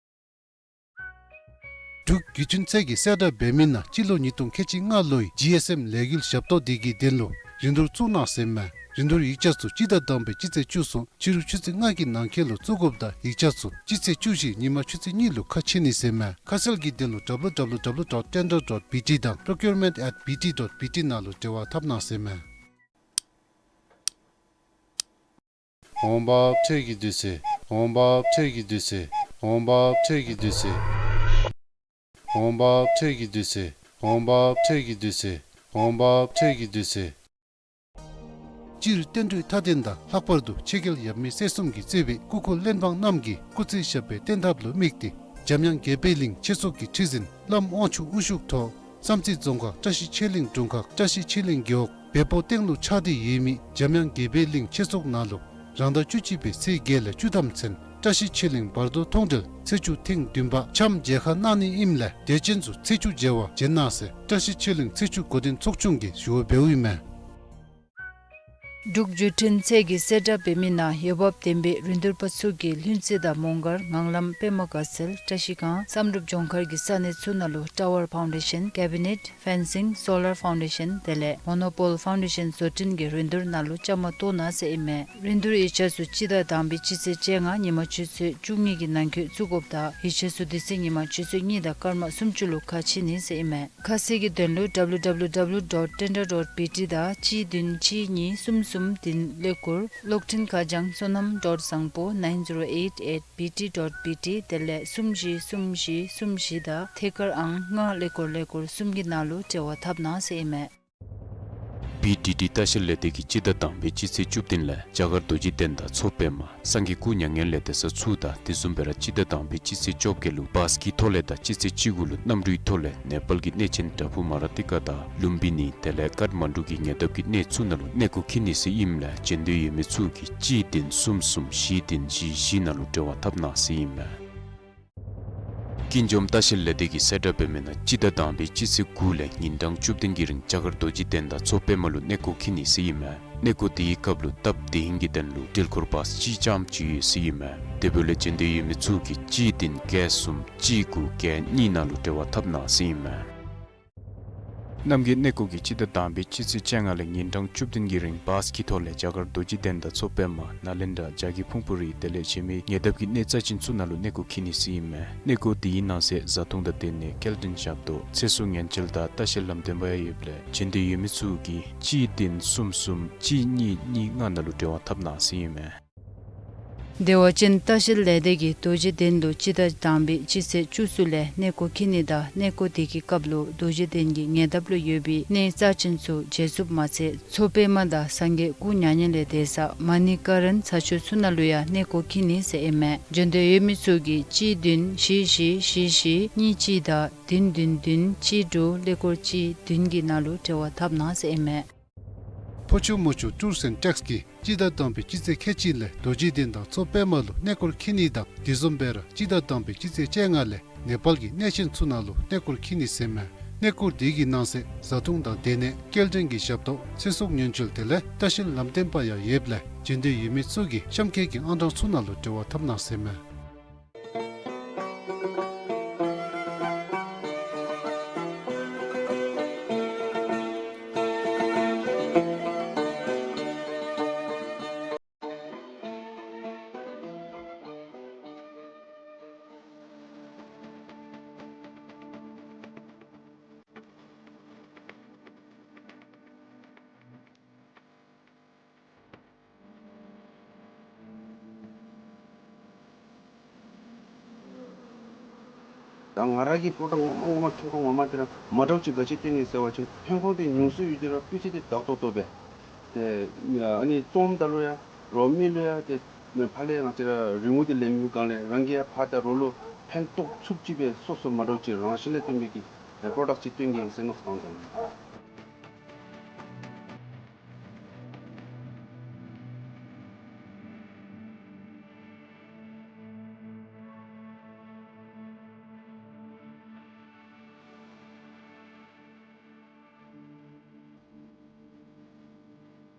འབྲུག་བརྒྱུད་འཕྲིན་ཚད་ཀྱིས་གསལ་བསྒྲགས་འབད་མི་ནང་སྤྱི་ལོ་ཉིས་སྟོང་ཁལ་གཅིག་ལྔ་ལོའི་ཇི་ཨེསི་ཨེམ་ལས་འགུལ་ཞབས་ཏོག་དེ་གི་དོན་ལུ་རིན་བསྡུར་བཙུགས་གནང་ཟེར་མས། རིན་བསྡུར་ཡིག་ཆ་ཚུ་སྤྱི་ཟླ་དང་པའི་སྤྱི་ཚེས་བཅུ་གསུམ་ཕྱི་རུ་ཆུ་ཚོད་ལྔ་གི་ནང་འཁོད་ལུ་བཙུགས་དགོཔ་དང་ཡིག་ཆ་ཚུ་སྤྱི་ཚེས་བཅུ་བཞི་ཉིན་མ་ཆུ་ཚོད་གཉིས་ལུ་ཁ་ཕྱེ་ནི་ཟེར་མས། ཁ་གསལ་གྱི་དོན་ལུ་W W W dot tender dot B T དང་procurement at B T dot B T ནང་ལུ་འབྲེལ་བ་འཐབ་གནང་ཟེར་མས། འོང་འབབ་ཁྲལ་གྱི་དུས་ཚོད། འོང་འབབ་ཁྲལ་གྱི་དུས་ཚོད། འོང་འབབ་ཁྲལ་གྱི་དུས་ཚོད། འོང་འབབ་ཁྲལ་གྱི་དུས་ཚོད། འོང་འབབ་ཁྲལ་གྱི་དུས་ཚོད། འོང་འབབ་ཁྲལ་གྱི་དུས་ཚོད། སྤྱིར་བསྟན་འགྲོའི་མཐའ་དོན་དང་ལྷག་པར་དུ་ཆོས་རྒྱལ་ཡབ་མེས་སྲས་གསུམ་གྱིས་གཙོས་པའི་སྐུ་འཁོར་གླེགས་བམ་རྣམས་ཀྱིས་སྐུ་ཚེ་ཞབས་པད་བརྟན་ཐབས་ལུ་དམིགས་ཏེ་འཇམ་དབྱངས་དགྱེས་པའི་གླིང་ཆོས་ཚོགས་ཀྱི་ཁྲི་འཛིན་བླམ་དབང་ཕྱུག་དབུ་བཞུགས་ཐོག་བསམ་རྩེ་རྫོང་ཁག་བཀྲ་ཤིས་ཆོས་གླིང་དྲུང་ཁག་བཀྲ་ཤིས་ཆོས་གླིང་རྒེད་འོག་བལ་པོ་སྟེང་ལུ་ཆགས་ཏེ་ཡོད་མི་འཇམ་དབྱངས་དགྱེས་པའི་གླིང་ཆོས་ཚོགས་ནང་ལུ་རང་ཟླ་བཅུ་གཅིག་པའི་ཚེས་བརྒྱད་ལས་བཅུ་ཐམ་ཚུན་བཀྲ་ཤིས་ཆོས་གླིང་བར་དོ་མཐོང་གྲོལ་ཚེས་བཅུ་ཐེངས་བདུན་པ་འཆམ་མཇལ་ཁ་གནང་ནི་ཨིནམ་ལས་དད་ཅན་ཚུ་ཚེས་བཅུ་མཇལ་བར་བྱོན་གནང་ཟེར་བཀྲ་ཤིས་ཆོས་གླིང་ཚེས་བཅུ་འགོ་འདྲེན་ཚོགས་ཆུང་གིས་ཞུ་བ་འབདཝ་ཨིན་མས། འབྲུག་བརྒྱུད་འཕྲིན་ཚད་ཀྱིས་གསལ་བསྒྲགས་འབད་མི་ནང་འོས་འབབ་ལྡན་པའི་རིན་བསྡུར་པ་ཚུ་གིས་ལྷུན་རྩེ་དང་མོང་སྒར་ངང་ལམ་པདྨ་དགའ་ཚལ་བཀྲ་ཤིས་སྒང་བསམ་གྲུབ་ལྗོངས་མཁར་གྱི་ས་གནས་ཚུ་ནང་ལུ་ཊ་ཝར་ཕའུན་ཌེ་ཤཱན་ཀེ་བི་ནེཊ་ཕེན་སིང་སོ་ལར་ཕའུན་ཌེ་ཤཱན་དེ་ལས་མོ་ནོ་པོལ་ཕའུན་ཌེ་ཤཱན་བཟོ་སྐྲུན་གྱི་རིན་བསྡུར་ནང་ལུ་བཅའ་མར་གཏོགས་གནང་ཟེར་ཨིན་མས། རིན་བསྡུར་ཡིག་ཆ་ཚུ་སྤྱི་ཟླ་དང་པའི་སྤྱི་ཚེས་བཅོ་ལྔ་ཉིན་མ་ཆུ་ཚོད་བཅུ་གཉིས་ཀྱི་ནང་འཁོད་བཙུགས་དགོཔ་དང་ཡིག་ཆ་ཚུ་དེ་ཚེ་ཉིན་མ་ཆུ་ཚོད་གཉིས་དང་སྐར་མ་སུམ་ཅུ་ལུ་ཁ་ཕྱེ་ནི་ཟེར་ཨིན་མས། ཁ་གསལ་གྱི་དོན་ལུ་W W W dot tender dot B T དང་གཅིག་བདུན་གཅིག་གཉིས་གསུམ་གསུམ་བདུན་ཀླད་ཀོར་གློག་འཕྲིན་ཁ་བྱང་བསོད་ནམས་dot བཟང་པོ་nine zero eight at B T dot B T དེ་ལས་གསུམ་བཞི་གསུམ་བཞི་གསུམ་བཞི་དང་ཐད་ཀར་ཨང་ལྔ་ཀླད་ཀོར་ཀླད་ཀོར་གསུམ་གྱི་ནང་ལུ་འབྲེལ་བ་འཐབ་གནང་ཟེར་ཨིན་མས། བི་ཌི་ཌི་ལྟ་བཤལ་ལས་སྡེ་གིས་སྤྱི་ཟླ་དང་པའི་སྤྱི་ཚེས་བཅུ་བདུན་ལས་རྒྱ་གར་རྡོ་རྗེ་གདན་དང་མཚོ་པདྨ་སངས་རྒྱས་སྐུ་མྱ་ངན་ལས་འདས་ས་ཚུ་དང་དེ་བཟུམ་སྦེ་ར་སྤྱི་ཟླ་དང་པའི་སྤྱི་ཚེས་བཅོ་བརྒྱད་ལུ་བཱས་ཀྱི་ཐོག་ལས་དང་སྤྱི་ཚེས་བཅུ་དགུ་ལུ་གནམ་གྲུའི་ཐོག་ལས་ནེ་པཱལ་གྱི་གནས་ཆེན་བྲག་ཕུག་མ་ར་ཏི་ཀ་དང་ལུམ་བི་ནི་དེ་ལས་ཀཏ་མན་ཌུ་གི་ཉེ་འདབས་ཀྱི་གནས་ཚུ་ནང་ལུ་གནས་སྐོར་འཁྱིད་ནི་ཟེར་ཨིནམ་ལས་བྱོན་འདོད་ཡོད་མི་ཚུ་གིས་གཅིག་བདུན་གསུམ་གསུམ་བཞི་བདུན་བཞི་བཞི་ནང་ལུ་འབྲེལ་བ་འཐབ་གནང་ཟེར་ཨིན་མས། ཀུན་འཇོམས་ལྟ་བཤལ་ལས་སྡེ་གིས་གསལ་བསྒྲགས་འབད་མི་ནང་སྤྱི་ཟླ་དང་པའི་སྤྱི་ཚེས་དགུ་ལས་ཉིན་གྲངས་བཅུ་བདུན་གྱི་རིང་རྒྱ་གར་རྡོ་རྗེ་གདན་དང་མཚོ་པདྨ་ལུ་གནས་སྐོར་འཁྱིད་ནི་ཟེར་ཨིན་མས། གནས་སྐོར་དེའི་སྐབས་ལུ་སྟབས་བདེ་ཧིང་གི་དོན་ལུ་འགྲུལ་འཁོར་བཱས་གཅིག་རྐྱངམ་ཅིག་ཡོད་ཟེར་ཨིན་མས། དེ་འབདཝ་ལས་བྱོན་འདོད་ཡོད་མི་ཚུ་གིས་གཅིག་བདུན་བརྒྱད་གསུམ་གཅིག་དགུ་བརྒྱད་གཉིས་ནང་ལུ་འབྲེལ་བ་འཐབ་གནང་ཟེར་ཨིན་མས། རྣམ་རྒྱལ་གནས་སྐོར་གྱིས་སྤྱི་ཟླ་དང་པའི་སྤྱི་ཚེས་བཅོ་ལྔ་ལས་ཉིན་གྲངས་བཅུ་བདུན་གྱི་རིང་བཱས་ཀྱི་ཐོག་ལས་རྒྱ་གར་རྡོ་རྗེ་གདན་དང་མཚོ་པདྨ་ནཱ་ལེནྡྲ་རྒྱ་གི་ཕུང་པོ་རི་དེ་ལས་གཞན་མི་ཉེ་འདབས་ཀྱི་གནས་རྩ་ཅན་ཚུ་ནང་ལུ་གནས་སྐོར་འཁྱིད་ནི་ཟེར་ཨིན་མས། གནས་སྐོར་དེའི་ནང་གསེས་བཟའ་འཐུང་དང་སྡོད་གནས་སྐྱེལ་འདྲེན་ཞབས་ཏོག་ཚེ་སྲོག་ཉེན་བཅོལ་དང་ལྟ་བཤལ་ལམ་སྟོན་པ་ཡང་ཡོདཔ་ལས་བྱོན་འདོད་ཡོད་མི་ཚུ་གིས་གཅིག་བདུན་གསུམ་གསུམ་གཅིག་གཉིས་གཉིས་ལྔ་ནང་ལུ་འབྲེལ་བ་འཐབ་གནང་ཟེར་ཨིན་མས། བདེ་བ་ཅན་ལྟ་བཤལ་ལས་སྡེ་གིས་རྡོ་རྗེ་གདན་ལུ་སྤྱི་ཟླ་དང་པའི་སྤྱི་ཚེས་བཅུ་གསུམ་ལས་གནས་སྐོར་འཁྱིད་ནི་དང་གནས་སྐོར་དེ་གི་སྐབས་ལུ་རྡོ་རྗེ་གདན་གྱི་ཉེ་འདབས་ལུ་ཡོད་པའི་གནས་རྩ་ཆེན་ཚུ་མཇལ་ཚུགསཔ་མ་ཚད་མཚོ་པདྨ་དང་སངས་རྒྱས་སྐུ་མྱ་ངན་ལས་འདས་ས་མ་ཎི་ཀ་རན་ས་ཆ་ཚུ་ནང་ལུ་ཡང་གནས་སྐོར་འཁྱིད་ནི་ཟེར་ཨིན་མས། འབྱོན་འདོད་ཡོད་མི་ཚུ་གིས་གཅིག་བདུན་བཞི་བཞི་བཞི་བཞི་གཉིས་གཅིག་དང་བདུན་བདུན་བདུན་གཅིག་དྲུག་ཀླད་ཀོར་གཅིག་བདུན་གྱི་ནང་ལུ་འབྲེལ་བ་འཐབ་གནང་ཟེར་ཨིན་མས། ཕོ་ཆུ་མོ་ཆུ་ཊུརསི་ཨེནཌ་ཊེགསི་གིས་སྤྱི་ཟླ་དང་པའི་སྤྱི་ཚེས་ཁལ་གཅིག་ལས་རྡོ་རྗེ་གདན་དང་མཚོ་པདྨ་ལུ་གནས་སྐོར་འཁྱིད་ནི་དང་དེ་བཟུམ་སྦེ་ར་སྤྱི་ཟླ་དང་པའི་སྤྱི་ཚེས་བཅོ་ལྔ་ལས་ནེ་པཱལ་གྱི་གནས་ཆེན་ཚུ་ནང་ལུ་གནས་སྐོར་འཁྱིད་ནི་ཟེར་མས། གནས་སྐོར་དེ་གི་ནང་གསེས་བཟའ་འཐུང་དང་སྡོད་གནས་སྐྱེལ་འདྲེན་གྱི་ཞབས་ཏོག་ཚེ་སྲོག་ཉེན་བཅོལ་དེ་ལས་ལྟ་བཤལ་ལམ་སྟོན་པ་ཡང་ཡོདཔ་ལས་འབྱོན་འདོད་ཡོད་མི་ཚུ་གིས་གཤམ་འཁོད་ཀྱི་ཨང་གྲངས་ཚུ་ནང་ལུ་འབྲེལ་བ་འཐབ་གནང་ཟེར་མས། ད་ང་ར་གི་པྲོ་ཌག་ངོ་མ་ངོ་མ་ཐོན་ཁུངས་ངོ་མ་དེ་ར་མ་འདྲཝ་ཅིག་ག་ཅི་སྟོན་ནི་ཟེར་བ་ཅིན་ཐོན་ཁུངས་དེ་ཉུང་སུ་ཡོད་དེ་ར་སྤུས་ཚད་དེ་དག་ཏོག་ཏོ་སྦེ། ཏེ་ཨ་ནི་བཙོངམ་ད་ལུ་ཡང་རོ་མི་ལུ་ཡང་ཏེ་ཕར་ལས་ང་བཅས་ར་རིན་གོང་དེ་ལེན་མི་སྒང་ལས་རང་གིས་ཡང་ཕར་ད་རོགས་ལུ་ཕན་ཐོགས་ཚུགསཔ་ཅིག་སྦེ་སོ་སོ་མ་འདྲཝ་ཅིག་རང་བཞིན་ལས་བརྟེན་པའི་གི་པྲོ་ཌག་ཅིག་སྟོན་གེ་ཟེར་མནོ་བསམ་བཏང་།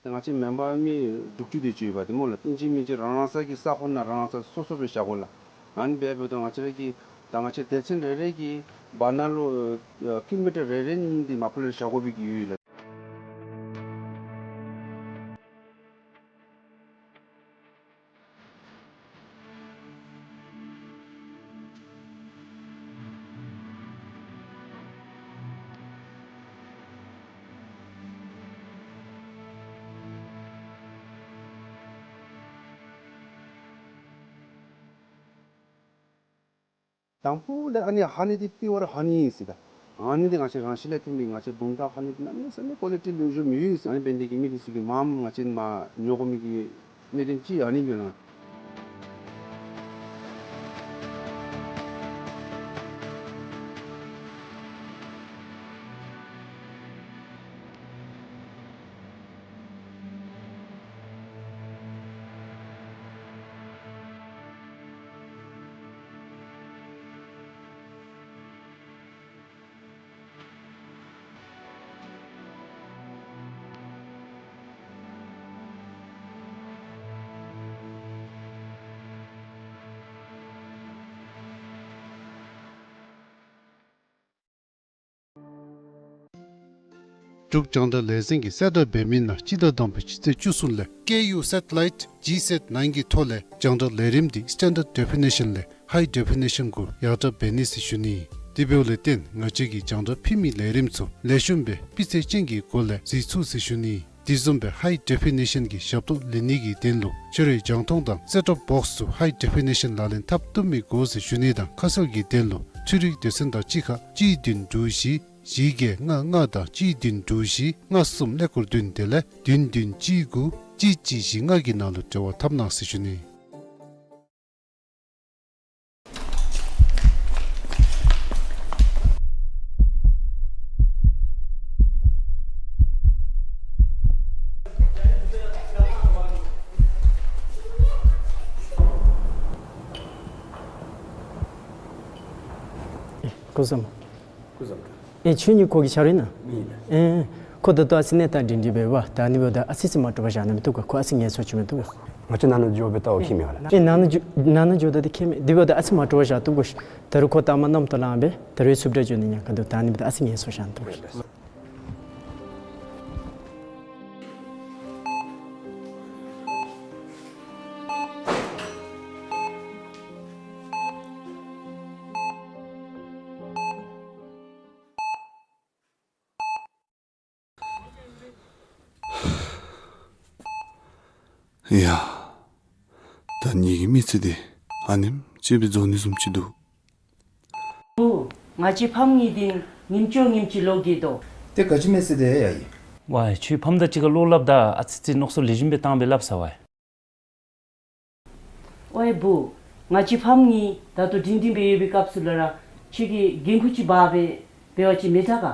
ཏེ་ང་བཅས་མེམ་བར་མི་དྲུག་ཅུ་དེ་ཅིག་ཡོདཔ་དེ་སྨོ་ལགས། ཨིན་ཅི་མིན་ཅི་རང་རང་སོ་གི་ས་ཁོངས་ནང་རང་རང་སོ་སོ་སོ་སྦེ་བཞག་དགོ་ལགས། ཨ་ནི་སྦེ་འབདཝ་ད་ང་བཅས་ར་གི་ད་ང་བཅས་སྡེ་ཚན་རེ་རེ་གི་བར་ན་ལུ་ཨ་ཀི་ལོ་མི་ཊར་རེ་རེ་གཉིས་འདི་མ་པ་ལས་བཞག་དགོ་པའི་གི་ཡོད་ལགས། དང་ཕུ་ལས་ཨ་ནི་ཧ་ནི་འདི་པི་ཝར་ཧ་ནི་ཨིན་ཟེར། ད་ཨ་ནི་འདི་ང་བཅས་རང་བཞིན་ལས་བརྟེན་པའི་ང་བཅས་བུམ་ཐང་ཧ་ནི་འདི་གནམ་མེད་ས་མེད་ཀོ་ལི་ཊི་ལེགས་ཤོམ་ཡོད་ཟེར། ཨ་ནི་འབད་ནི་དེ་གིས་མི་འདི་ཚུ་གིས་མངམ་ང་བཅས་མ་ཉོ་དགོ་མི་གི་གནད་དོན་ཅིག་ཨ་ནི་ཨིན་པས་ལགས། འབྲུག་རྒྱང་བསྒྲགས་ལས་འཛིན་གྱིས་གསལ་བསྒྲགས་འབད་མི་ནང་སྤྱི་ཟླ་དང་པའི་སྤྱི་ཚེས་བཅུ་གསུམ་ལས་ཀེ་ཡུ་སེ་ཊི་ལའིཊ་ཇི་སེཊ་ནའིན་གྱི་ཐོག་ལས་རྒྱང་བསྒྲགས་ལས་རིམ་འདི་སི་ཊེན་ཌརཌ་ཌེ་ཕི་ནེ་ཤཱན་ལས་ཧའི་ཌེ་ཕི་ནེ་ཤཱན་གུ་ཡར་དྲག་འབད་ནི་ཟེར་ཞུ་ནི། དེ་འབདཝ་ལས་བརྟེན་ང་བཅས་ཀྱིས་རྒྱང་བསྒྲགས་ཕུལ་མི་ལས་རིམ་ཚུ་ལེགས་ཤོམ་སྦེ་སྤུས་ཚད་ཅན་གྱི་སྒོ་ལས་གཟིགས་ཚུགས་ཟེར་ཞུ་ནི། དེ་བཟུམ་སྦེ་ཧའི་ཌེ་ཕི་ནེ་ཤཱན་གྱི་ཞབས་ཏོག་ལེན་ནི་གི་དོན་ལུ་ཁྱོད་རའི་རྒྱང་མཐོང་དང་སེཊ་ཊོབ་བོགསི་ཚུ་ཧའི་ཌེ་ཕི་ནེ་ཤཱན་ལག་ལེན་འཐབ་བཏུབ་མི་དགོ་ཟེར་ཞུ་ནི་དང་ཁ་གསལ་གྱི་དོན་ལུ་འཕྲུལ་རིག་སྡེ་ཚན་དང་གཅིག་ཁར་གཅིག་བདུན་དྲུག་བཞི་བཞི་བརྒྱད་ལྔ་ལྔ་དང་གཅིག་བདུན་དྲུག་བཞི་ལྔ་གསུམ་ཀླད་ཀོར་བདུན་དེ་ལས་བདུན་བདུན་གཅིག་དགུ་གཅིག་གཅིག་བཞི་ལྔ་གི་ནང་ལུ་འབྲེལ་བ་འཐབ་གནང་ཟེར་ཞུ་ནི། སྐུ་གཟུགས། སྐུ་གཟུགས། ཨེ་ཁྱོད་གཉིས་ཁོ་གི་ཆ་རེད་ན། ཨེ་ཁོ་ད་ལྟོ་ཨ་ཙི་གནས་སྟངས་སྒྲིང་སྒྲིང་སྦེ་འབད་བ་ད་ཨ་ནི་འབདཝ་ད་ཨ་ཙི་ཙི་མ་འདྲོག་པར་བཞག་ན་མི་བཏུབ་ག། ཁོ་ཨ་ཙི་ངལ་འཚོ་བྱིན་མི་བཏུབ་ག། ང་བཅས་ནང་ན་འགྱོ་སྦེ་ལྟཝ་མཁྱེན་མས་ལགས། ཨེ་ནང་ན་འགྱོ་ནང་ན་འགྱོཝ་ད་འདི་མཁྱེན་མས། དེ་འབདཝ་ད་ཨ་ཙི་མ་དྲོ་བཞག་བཏུབ་གོ་ཤིག། ད་རུང་ཁོ་ད་མ་གནམ་ཐོག་ལངས་སྦེ་ད་རུང་ཚུབ་དྲག་འགྱོ་ནི་ཉེན་ཁ་འདུག། ད་ཨ་ནི་འབདཝ་ད་ཨ་ཙི་ངལ་གསོ་བཞག་བཏུབ་གོ་ཤིག། ཡ། ད་ངེ་གི་མི་ཚེ་འདི་ཨ་ནེམ་ཅིག་སྦེ་རྫོགས་ནི་བཟུམ་ཅིག་འདུག། བུ། ང་བཅས་ཕམ་གཉིས་འདི་ཉིནམ་ཅོག་ཉིནམ་ཅིག་ལོག་གི་དོ། ཏེ་ག་ཅི་མེད་ཟེར་ཏེ་ཡ་ཡི། ཝའེ་ཁྱོད་ཕམ་དང་གཅིག་ཁར་ལོག་སླབ་ད་ཨ་ཙི་ཙི་མནོ་བསམ་ལེགས་ཤོམ་སྦེ་བཏང་སྦེ་སླབ་ས་ཝའེ། ཝའེ་བུ། ང་བཅས་ཕམ་གཉིས་ད་ལྟོ་སྒྲིང་སྒྲིང་སྦེ་ཡོད་པའི་སྐབས་སུ་ལུ་ར་ཁྱོད་ཀྱིས་འགན་ཁུར་ཅིག་འབག་སྦེ་འབད་བ་ཅིན་མི་དྲག་ག།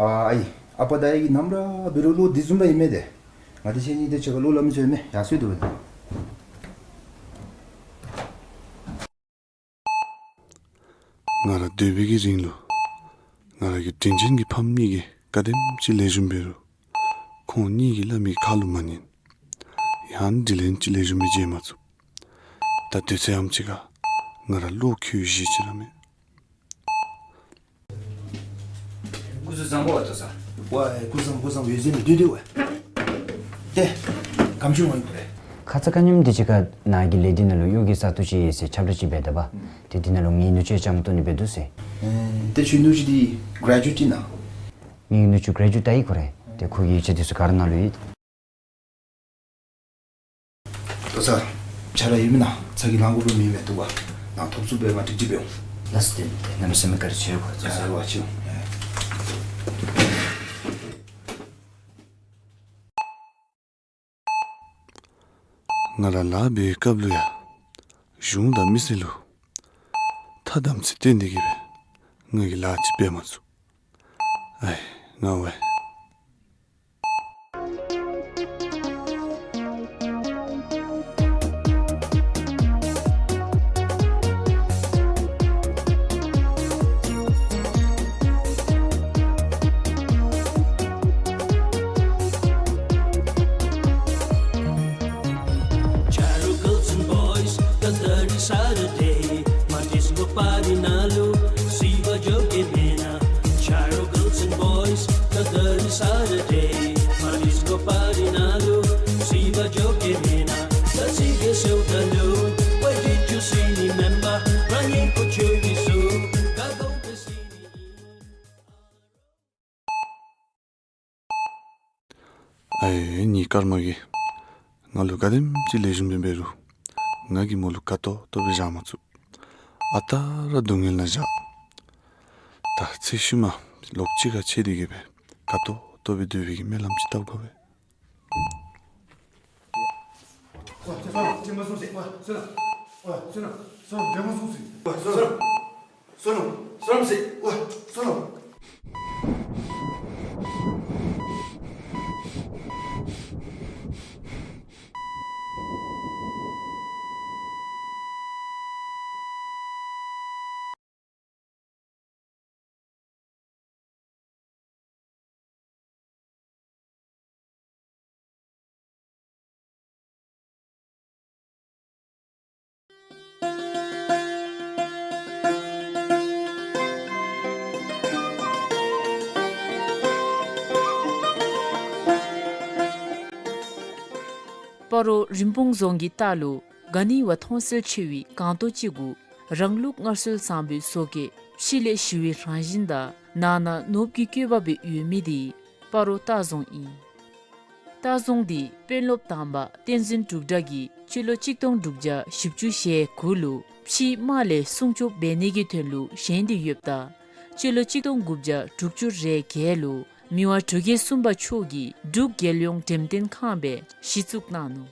ཨ་ཨའི། ཨ་པ་དང་ཨའི་གི་ནམ་ར་འབད་རུང་ལུ་འདི་བཟུམ་ར་ཨིན་མས་ཏེ། ང་བཅས་ཁྱེད་གཉིས་དེ་ཅིག་ཁར་ལོག་སླབ་མི་ཚུགས་མས། ཡར་སོང་སྡོད་པ་ད། ང་ར་སྡོད་པའི་གི་རིང་ལུ་ང་ར་གི་དྲིན་ཅན་གྱི་ཕམ་གཉིས་ཀྱིས་ག་དེམ་ཅིག་ལེགས་ཤོམ་འབད་རུང་ཁོང་གཉིས་ཀྱིས་སླབ་མི་ཁ་ལུ་མ་ཉན། ཡང་དྲིན་ལན་ཅིག་ལེགས་ཤོམ་སྦེ་འཇལ་མ་ཚུགས། ད་དུས་ཚོད་ཨམ་ཅིག་ཁར་ང་ར་བློ་འགྱོད་བཞེས་ཅི་ར་མེད། སྐུ་གཟུགས་བཟང་པོ་བ་ཏོ་ས། ཝའེ་སྐུ་གཟུགས་སྐུ་གཟུགས་ཡོད་ཟེར་མི་འདུག་དེ་ཝའེ། ཏེ་ག་དེམ་ཅིག་འོང་ཡི་གོ་རེ། ཁ་ཙ་ཁ་ཉིནམ་འདི་ཅིག་ཁར་ནཱ་གི་ལས་སྡེ་ནང་ལུ་གཡོག་གི་ས་སྟོང་ཅིག་ཡོད་ཟེར་ཁྱབ་བསྒྲགས་ཅིག་འབད་ད་པ། ཨུམ། ཏེ་འདི་ནང་ལུ་ངེའི་ནུ་གཅུང་ཡང་བཅའ་མར་གཏོགས་ནི་འབད་དོ་ཟེར། ཨེ་ཏེ་ཁྱོད་ནུ་གཅུང་འདི་གྲེ་ཇུ་ཨེཊ་ཨིན་ན། ངེའི་ནུ་གཅུང་གྲེ་ཇུ་ཨེཊ་ད་ཡི་གོ་རེ། ཏེ་ཁོ་གི་ཡིག་ཆ་འདི་ཚུ་ག་ར་ནང་ལུ་ཡོད། ཏོ་ས། ཆ་ར་ཡོད་མེན་ན། ཚ་གྱང་ལང་དགོཔ་མེད་མས། ཏོ་བ་ནཱ་ཐོབ་ཚུགསཔ་སྦེ་མར་ཀྲིག་ཀྲི་འབད་འོང་། ལགས་སོ། ཏེ་ཏེ་གནམ་མེད་ས་མེད་བཀའ་དྲིན་ཆེ་གོ། ཏོ་ས། ཟེར་བ་ཅིན། ང་ར་ལཱ་འབད་བའི་སྐབས་ལུ་ཡང་གཞུང་དང་མི་སེར་ལུ་ཐ་དམ་ཚིག་བསྟེན་ཏེ་གི་སྦེ་ང་གིས་ལཱ་ཅིག་འབད་མ་ཚུགས། ཨའི་ང་ཝའེ། Charo girls and boys, the third Saturday, my disco party ནང་ལུ་གཟིགས་པར་འགྱོ་གེ་མེན་ན། Charo girls and boys, the third Saturday, my disco party ནང་ལུ་གཟིགས་པར་འགྱོ་གེ་མེན་ན། ད་གཟིགས་གེ་ཟེརཝ་ད་ལུ་ཝའེ་ཌི་ཡུ་སི་མི་མེན་པ་རང་གི་ཁོ་ཆོས་ཀྱི་སུ་ག་གོ་ཏེ་གཟིགས་ནི་ཨིན། ཨའི་ངེའི་སྐར་མ་གིས་ང་ལུ་ག་དེམ་ཅིག་ལེགས་ཤོམ་སྦེ་འབད་རུང་ང་གིས་མོ་ལུ་དགའ་ཏོག་ཏོ་སྦེ་བཞག་མ་ཚུགས། ཨ་རྟག་ར་སྡུག་བསྔལ་ནང་བཞག། ད་ཚེ་ཤུལ་མ་ལོག་གཅིག་ཁར་ཕྱད་དེ་གི་སྦེ་དགའ་ཏོག་ཏོ་སྦེ་སྡོད་པའི་གི་སྨོན་ལམ་ཅིག་བཏབ་དགོ་པས། སྤ་རོ་རིན་སྤུངས་རྫོང་གི་ལྟག་ལུ་ག་ནི་བ་མཐོང་གསལ་ཆེ་བའི་སྒང་ཏོག་ཅིག་གུ་རང་ལུགས་སྔར་སྲོལ་བཟང་པོའི་བཟོ་བཀོད་ཕྱི་ལས་ཞི་བའི་རང་བཞིན་དང་ནང་ན་ནོར་བུ་གི་བཀོད་པ་སྦེ་ཡོད་མི་འདི་སྤ་རོ་ལྟ་རྫོང་ཨིན། ལྟ་རྫོང་འདི་དཔོན་སློབ་དང་པ་བསྟན་འཛིན་འབྲུག་གྲགས་ཀྱིས་སྤྱི་ལོ་གཅིག་སྟོང་དྲུག་བརྒྱ་བཞི་བཅུ་ཞེ་དགུ་ལུ་ཕྱིའི་དམག་ལས་སྲུང་སྐྱོབ་འབད་ནི་གི་དོན་ལུ་བཞེངས་ཏེ་ཡོདཔ་ད་སྤྱི་ལོ་གཅིག་སྟོང་དགུ་བརྒྱ་དྲུག་ཅུ་རེ་བརྒྱད་ལུ་མི་དབང་འབྲུག་རྒྱལ་གསུམ་པ་མཆོག་གིས་འབྲུག་རྒྱལ་ཡོངས་འགྲེམས་སྟོན་ཁང་སྦེ་གཞི་བཙུགས་གནང་ནུག།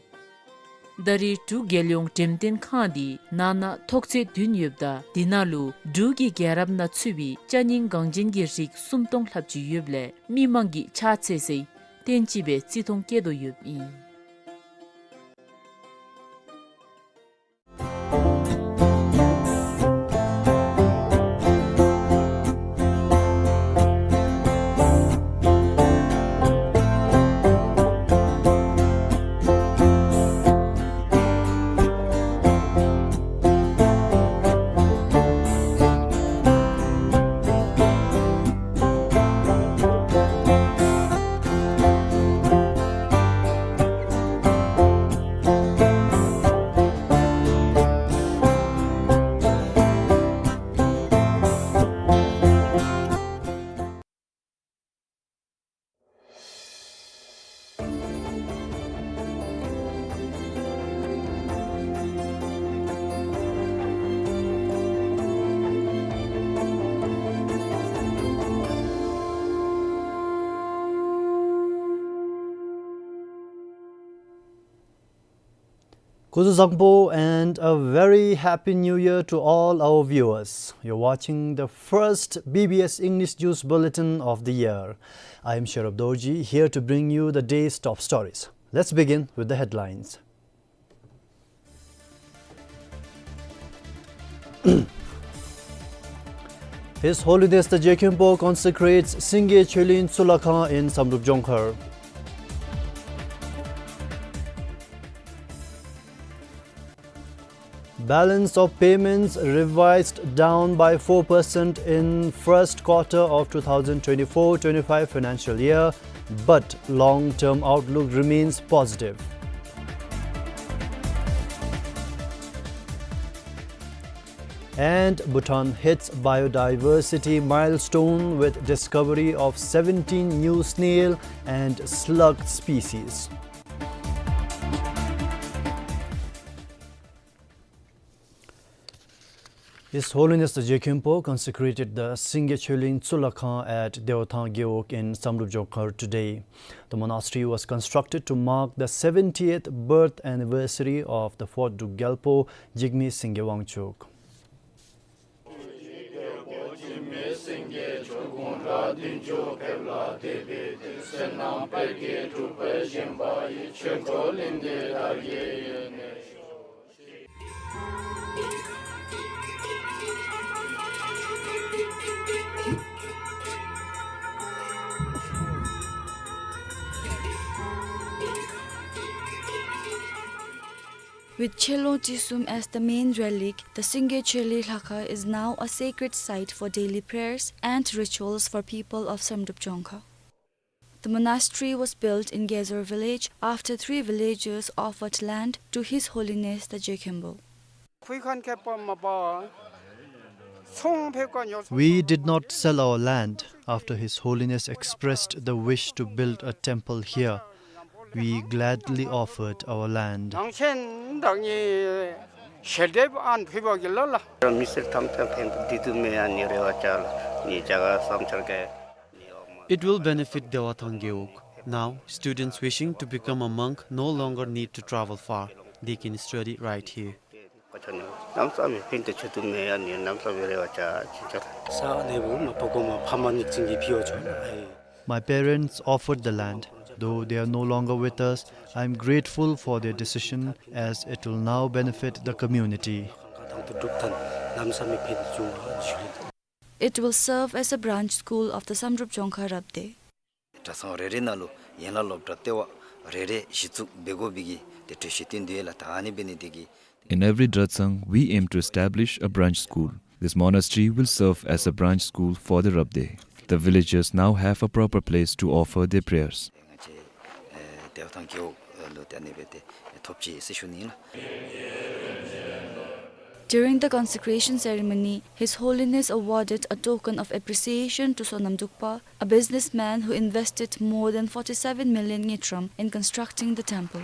ད་རེས་འབྲུག་རྒྱལ་ཡོངས་འགྲེམས་སྟོན་ཁང་འདི་ནང་ན་ཐོག་ཚད་བདུན་ཡོདཔ་ད་འདི་ནང་ལུ་འབྲུག་གི་རྒྱལ་རབས་ནང་ཚུད་པའི་ཅ་རྙིང་འགངས་ཅན་གྱི་རིགས་སུམ་སྟོང་ལྷགཔ་ཅིག་ཡོདཔ་ལས་མི་མང་གིས་ཕྱག་འཚལ་སའི་རྟེན་ཅིག་སྦེ་བརྩི་མཐོང་བསྐྱེད་དོ་ཡོདཔ་ཨིན། Kuzuzangpo and a very happy new year to all our viewers. You're watching the first B B S English News Bulletin of the year. I am Sherab Dorji, here to bring you the day's top stories. Let's begin with the headlines. His Holiness the Je Khenpo consecrates Singye Choelin Tsulakhan in Samdrup Jongkhar. Balance of payments revised down by four percent in first quarter of two thousand twenty-four twenty-five financial year, but long-term outlook remains positive. And Bhutan hits biodiversity milestone with discovery of seventeen new snail and slug species. His Holiness the Je Khenpo consecrated the Singye Choelin Tsulakhan at Deothang Gewog in Samdrup Jongkhar today. The monastery was constructed to mark the seventieth birth anniversary of the fourth Druk Gyalpo, Jigme Singye Wangchuck. With Chelong Chisum as the main relic, the Singye Choelin Lhakha is now a sacred site for daily prayers and rituals for people of Samdrup Jongkhar. The monastery was built in Gezor village after three villagers offered land to His Holiness the Je Khenpo. We did not sell our land after His Holiness expressed the wish to build a temple here. We gladly offered our land. It will benefit Deothang Gewog. Now, students wishing to become a monk no longer need to travel far. They can study right here. My parents offered the land. Though they are no longer with us, I am grateful for their decision as it will now benefit the community. It will serve as a branch school of the Samdrup Jongkhar Rabdey. གྲྭ་ཚང་རེ་རེ་ནང་ལུ་ཡན་ལག་སློབ་གྲྭ་ལྟེ་བ་རེ་རེ་གཞི་བཙུགས་འབད་དགོ་པའི་གི་ཏེ་གྲོས་གཞི་བཏོན་དོ་ཡོད་ལགས། ད་ཨ་ནི་འབད་ནི་དེ་གིས In every Dratsang, we aim to establish a branch school. This monastery will serve as a branch school for the Rabdey. The villagers now have a proper place to offer their prayers. ང་བཅས་ཨེ་དེ་བ་ཐང་རྒེད་འོག་ལུ་ཏེ་ཨ་ནི་སྦེ་ཏེ་ཐོབ་ཅི་ཟེར་ཞུ་ནི་ཨིན་ལགས། During the consecration ceremony, His Holiness awarded a token of appreciation to Sonam Drukpa, a businessman who invested more than forty-seven million ngultrum in constructing the temple.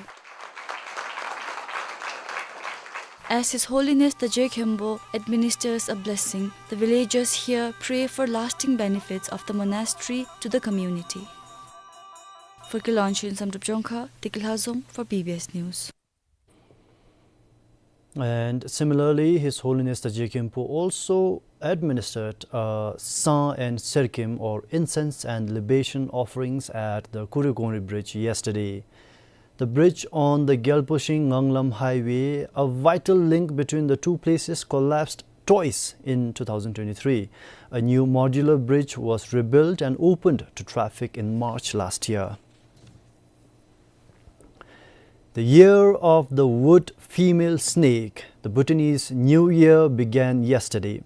As His Holiness the Je Khenpo administers a blessing, the villagers here pray for lasting benefits of the monastery to the community. For Kilonchun Samdrup Jongkhar, Deki Lhazom for B B S News. And similarly, His Holiness the Je Khenpo also administered a sang and serkim, or incense and libation offerings, at the Kurugongri Bridge yesterday. The bridge on the Gyalpo Shing Nganglam Highway, a vital link between the two places, collapsed twice in two thousand twenty-three. A new modular bridge was rebuilt and opened to traffic in March last year. The year of the wood female snake, the Bhutanese New Year, began yesterday.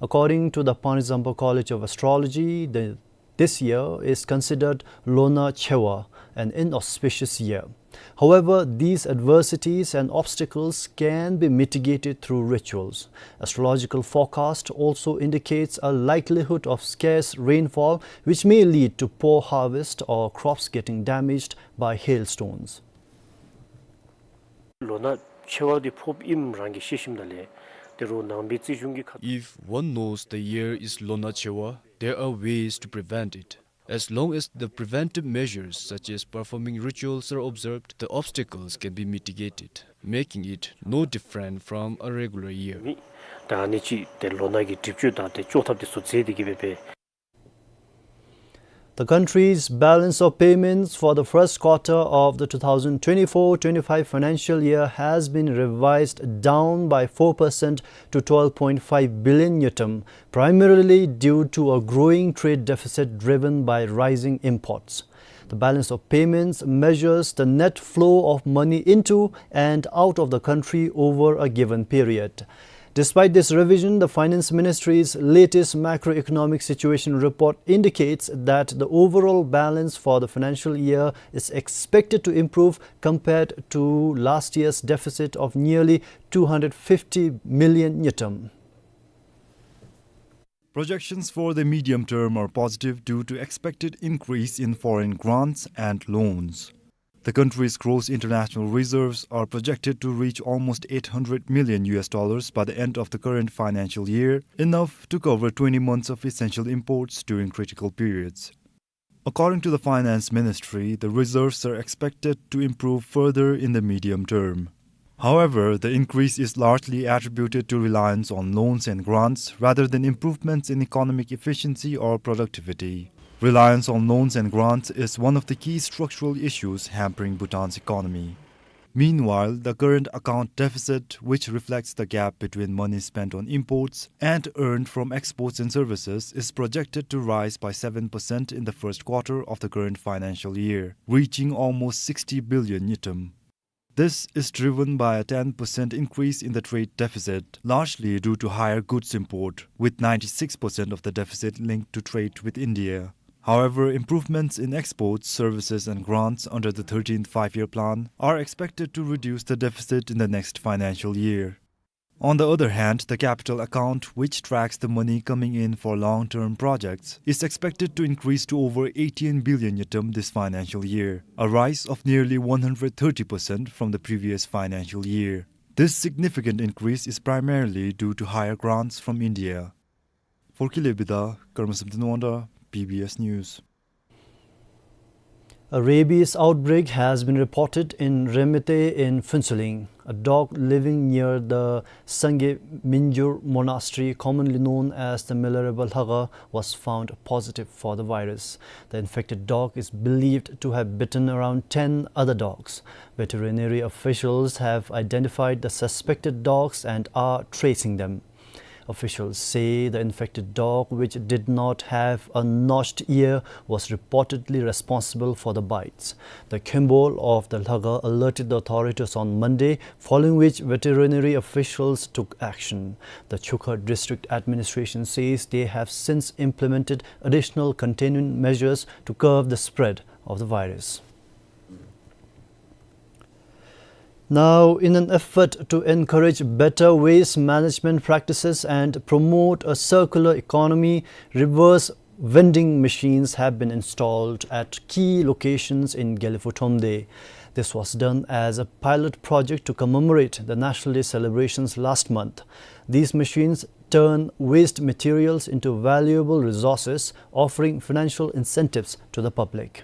According to the Panizampa College of Astrology, the, this year is considered Lona Chewa, an inauspicious year. However, these adversities and obstacles can be mitigated through rituals. Astrological forecast also indicates a likelihood of scarce rainfall, which may lead to poor harvest or crops getting damaged by hailstones. ལོ་ན་ཆེ་བ་འདི་ཕོགཔ་ཨིནམ་རང་གིས་ཤེས་ཞིནམ་ད་ལས་དེ་རུང་ནང་པའི་རྩིས་གཞུང་གི་ཁ། If one knows the year is Lona Chewa, there are ways to prevent it. As long as the preventive measures such as performing rituals are observed, the obstacles can be mitigated, making it no different from a regular year. ད་ཨ་ནི་ཅིག་ཏེ་ལོ་ནའི་གི་སྒྲིབ་གཅོད་དང་ཏེ་གཅོག་ཐབས་དེ་ཚུ་མཛད་དེ་གི་སྦེ་སྦེ། The country's balance of payments for the first quarter of the two thousand twenty-four twenty-five financial year has been revised down by four percent to twelve point five billion ngultrum, primarily due to a growing trade deficit driven by rising imports. The balance of payments measures the net flow of money into and out of the country over a given period. Despite this revision, the Finance Ministry's latest macroeconomic situation report indicates that the overall balance for the financial year is expected to improve compared to last year's deficit of nearly two hundred fifty million ngultrum. Projections for the medium term are positive due to expected increase in foreign grants and loans. The country's gross international reserves are projected to reach almost eight hundred million U S dollars by the end of the current financial year, enough to cover twenty months of essential imports during critical periods. According to the Finance Ministry, the reserves are expected to improve further in the medium term. However, the increase is largely attributed to reliance on loans and grants rather than improvements in economic efficiency or productivity. Reliance on loans and grants is one of the key structural issues hampering Bhutan's economy. Meanwhile, the current account deficit, which reflects the gap between money spent on imports and earned from exports and services, is projected to rise by seven percent in the first quarter of the current financial year, reaching almost sixty billion ngultrum. This is driven by a ten percent increase in the trade deficit, largely due to higher goods import, with ninety-six percent of the deficit linked to trade with India. However, improvements in exports, services and grants under the thirteenth Five-Year Plan are expected to reduce the deficit in the next financial year. On the other hand, the capital account, which tracks the money coming in for long-term projects, is expected to increase to over eighteen billion ngultrum this financial year, a rise of nearly one hundred thirty percent from the previous financial year. This significant increase is primarily due to higher grants from India. For Kile Bida, Karma Samten Wangda, B B S News. A rabies outbreak has been reported in Remete in Phuentsholing. A dog living near the Sangay Minjur Monastery, commonly known as the Milarepa Lhakhang, was found positive for the virus. The infected dog is believed to have bitten around ten other dogs. Veterinary officials have identified the suspected dogs and are tracing them. Officials say the infected dog, which did not have a notched ear, was reportedly responsible for the bites. The Khembol of the Lhakhang alerted the authorities on Monday, following which veterinary officials took action. The Chukha District Administration says they have since implemented additional containment measures to curb the spread of the virus. Now, in an effort to encourage better waste management practices and promote a circular economy, reverse vending machines have been installed at key locations in Gelephu Thromde. This was done as a pilot project to commemorate the National Day celebrations last month. These machines turn waste materials into valuable resources, offering financial incentives to the public.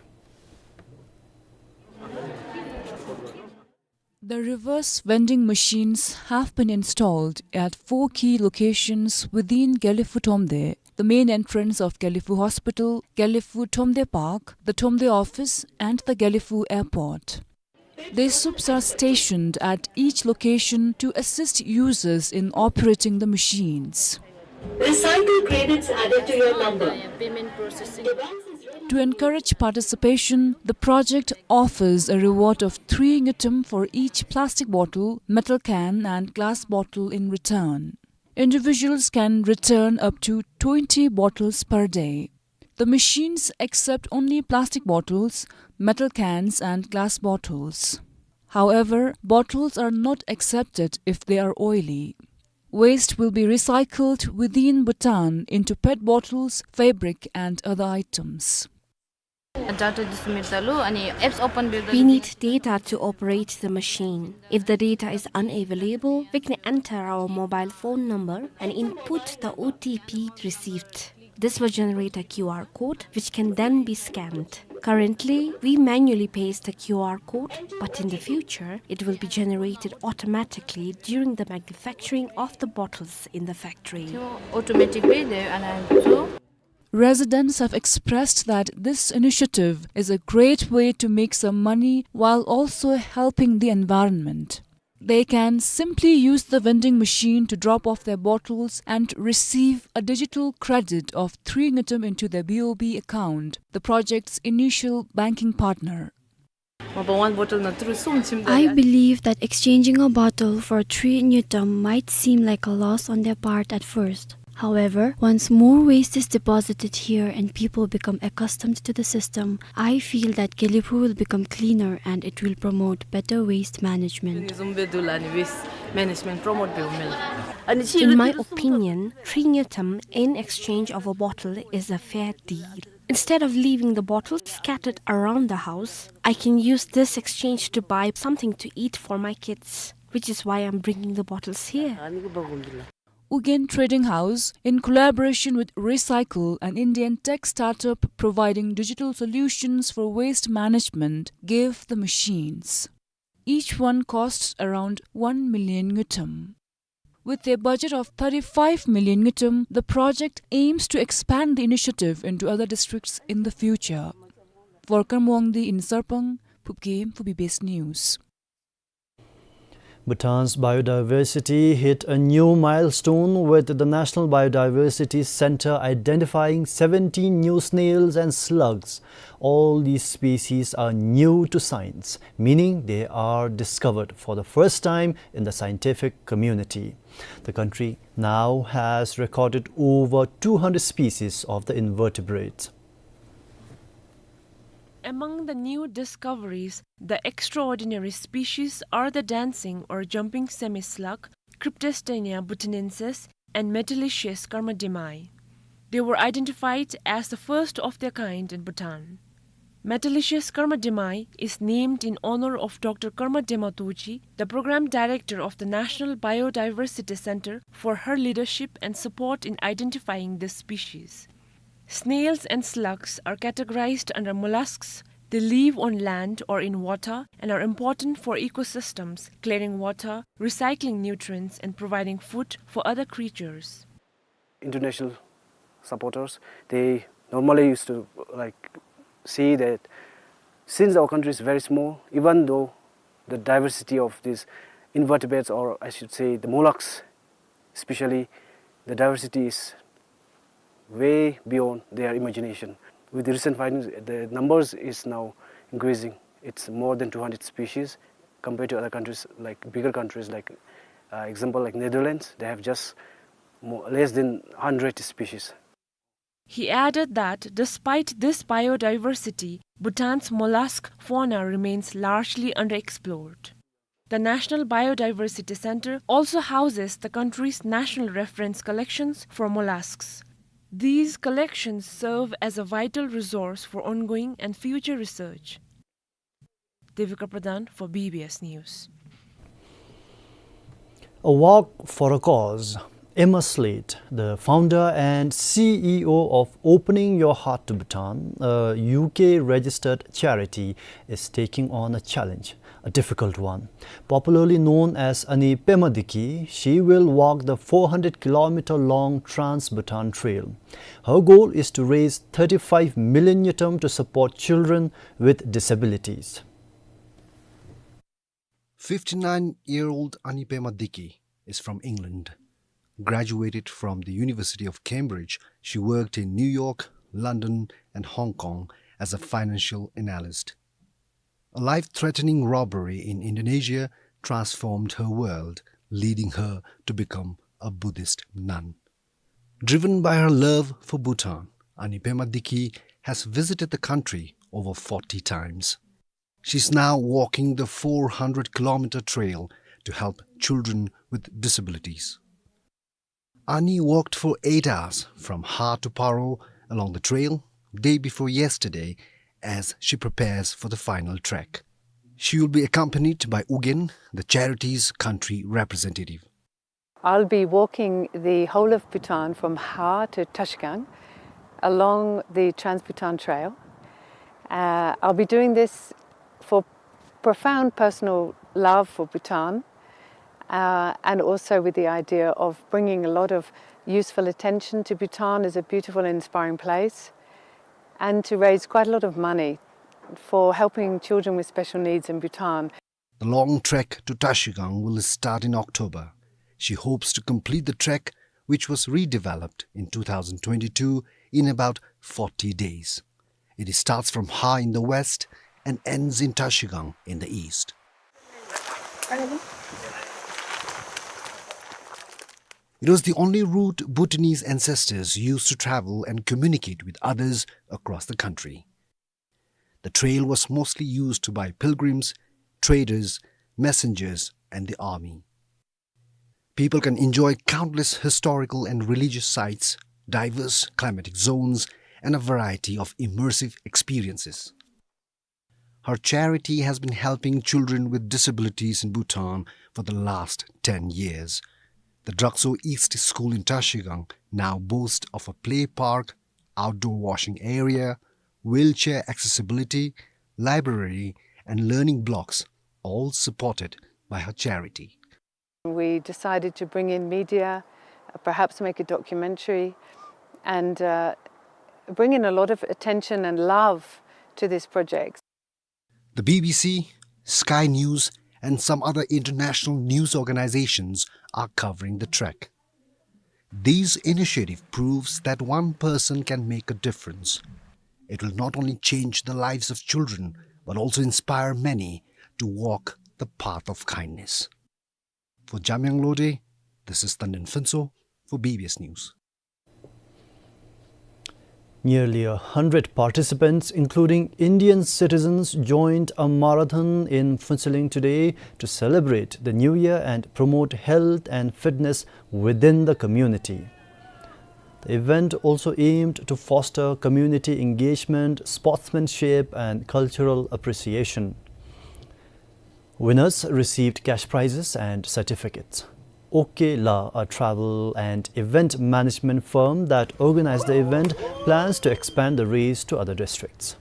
The reverse vending machines have been installed at four key locations within Gelephu Thromde, the main entrance of Gelephu Hospital, Gelephu Thromde Park, the Thromde office, and the Gelephu Airport. These soups are stationed at each location to assist users in operating the machines. Recycle credits added to your number. To encourage participation, the project offers a reward of three ngultrum for each plastic bottle, metal can, and glass bottle in return. Individuals can return up to twenty bottles per day. The machines accept only plastic bottles, metal cans, and glass bottles. However, bottles are not accepted if they are oily. Waste will be recycled within Bhutan into pet bottles, fabric, and other items. Data this method lo, ani apps open be. We need data to operate the machine. If the data is unavailable, we can enter our mobile phone number and input the O T P received. This will generate a Q R code which can then be scanned. Currently, we manually paste the Q R code, but in the future, it will be generated automatically during the manufacturing of the bottles in the factory. Automatic way there, and I do. Residents have expressed that this initiative is a great way to make some money while also helping the environment. They can simply use the vending machine to drop off their bottles and receive a digital credit of three ngultrum into their B O B account, the project's initial banking partner. I believe that exchanging a bottle for three ngultrum might seem like a loss on their part at first. However, once more waste is deposited here and people become accustomed to the system, I feel that Gelephu will become cleaner and it will promote better waste management. In my opinion, three ngultrum in exchange of a bottle is a fair deal. Instead of leaving the bottles scattered around the house, I can use this exchange to buy something to eat for my kids, which is why I'm bringing the bottles here. Ugyen Trading House, in collaboration with Recycle, an Indian tech startup providing digital solutions for waste management, gave the machines. Each one costs around one million ngultrum. With a budget of thirty-five million ngultrum, the project aims to expand the initiative into other districts in the future. For Kharmawangdi in Sarpang, Phubgim for B B S News. Bhutan's biodiversity hit a new milestone, with the National Biodiversity Center identifying seventeen new snails and slugs. All these species are new to science, meaning they are discovered for the first time in the scientific community. The country now has recorded over two hundred species of the invertebrates. Among the new discoveries, the extraordinary species are the dancing or jumping semi-slug, Cryptostenia bhutanensis, and Metallicius carmodemii. They were identified as the first of their kind in Bhutan. Metallicius carmodemii is named in honor of Doctor Karmadema Dorji, the program director of the National Biodiversity Center, for her leadership and support in identifying this species. Snails and slugs are categorized under mollusks. They live on land or in water and are important for ecosystems, clearing water, recycling nutrients, and providing food for other creatures. International supporters, they normally used to, like, see that since our country is very small, even though the diversity of these invertebrates, or I should say the mollusks, especially, the diversity is way beyond their imagination. With the recent findings, the numbers is now increasing. It's more than two hundred species compared to other countries, like bigger countries, like, uh, example, like Netherlands, they have just more, less than hundred species. He added that despite this biodiversity, Bhutan's mollusk fauna remains largely underexplored. The National Biodiversity Center also houses the country's national reference collections for mollusks. These collections serve as a vital resource for ongoing and future research. Devika Pradhan for B B S News. A walk for a cause. Emma Slate, the founder and C E O of Opening Your Heart to Bhutan, a U K registered charity, is taking on a challenge, a difficult one. Popularly known as Ani Pema Diki, she will walk the four hundred kilometer long Trans-Bhutan Trail. Her goal is to raise thirty-five million ngultrum to support children with disabilities. Fifty-nine-year-old Ani Pema Diki is from England. Graduated from the University of Cambridge, she worked in New York, London, and Hong Kong as a financial analyst. A life-threatening robbery in Indonesia transformed her world, leading her to become a Buddhist nun. Driven by her love for Bhutan, Ani Pema Diki has visited the country over forty times. She's now walking the four hundred kilometer trail to help children with disabilities. Ani walked for eight hours from Har to Paro along the trail day before yesterday as she prepares for the final trek. She will be accompanied by Ugyen, the charity's country representative. I'll be walking the whole of Bhutan from Har to Tashkang, along the Trans-Bhutan Trail. Uh, I'll be doing this for profound personal love for Bhutan, uh, and also with the idea of bringing a lot of useful attention to Bhutan as a beautiful and inspiring place, and to raise quite a lot of money for helping children with special needs in Bhutan. The long trek to Trashigang will start in October. She hopes to complete the trek, which was redeveloped in two thousand twenty-two, in about forty days. It starts from Hha in the west and ends in Trashigang in the east. It was the only route Bhutanese ancestors used to travel and communicate with others across the country. The trail was mostly used by pilgrims, traders, messengers, and the army. People can enjoy countless historical and religious sites, diverse climatic zones, and a variety of immersive experiences. Her charity has been helping children with disabilities in Bhutan for the last ten years. The Drakso East School in Trashigang now boasts of a play park, outdoor washing area, wheelchair accessibility, library, and learning blocks, all supported by her charity. We decided to bring in media, uh, perhaps make a documentary, and, uh, bring in a lot of attention and love to this project. The B B C, Sky News, and some other international news organizations are covering the trek. This initiative proves that one person can make a difference. It will not only change the lives of children, but also inspire many to walk the path of kindness. For Jamyang Lode, this is Tandin Phuntsho for B B S News. Nearly a hundred participants, including Indian citizens, joined a marathon in Phuentsholing today to celebrate the new year and promote health and fitness within the community. The event also aimed to foster community engagement, sportsmanship, and cultural appreciation. Winners received cash prizes and certificates. OK La, a travel and event management firm that organized the event, plans to expand the race to other districts.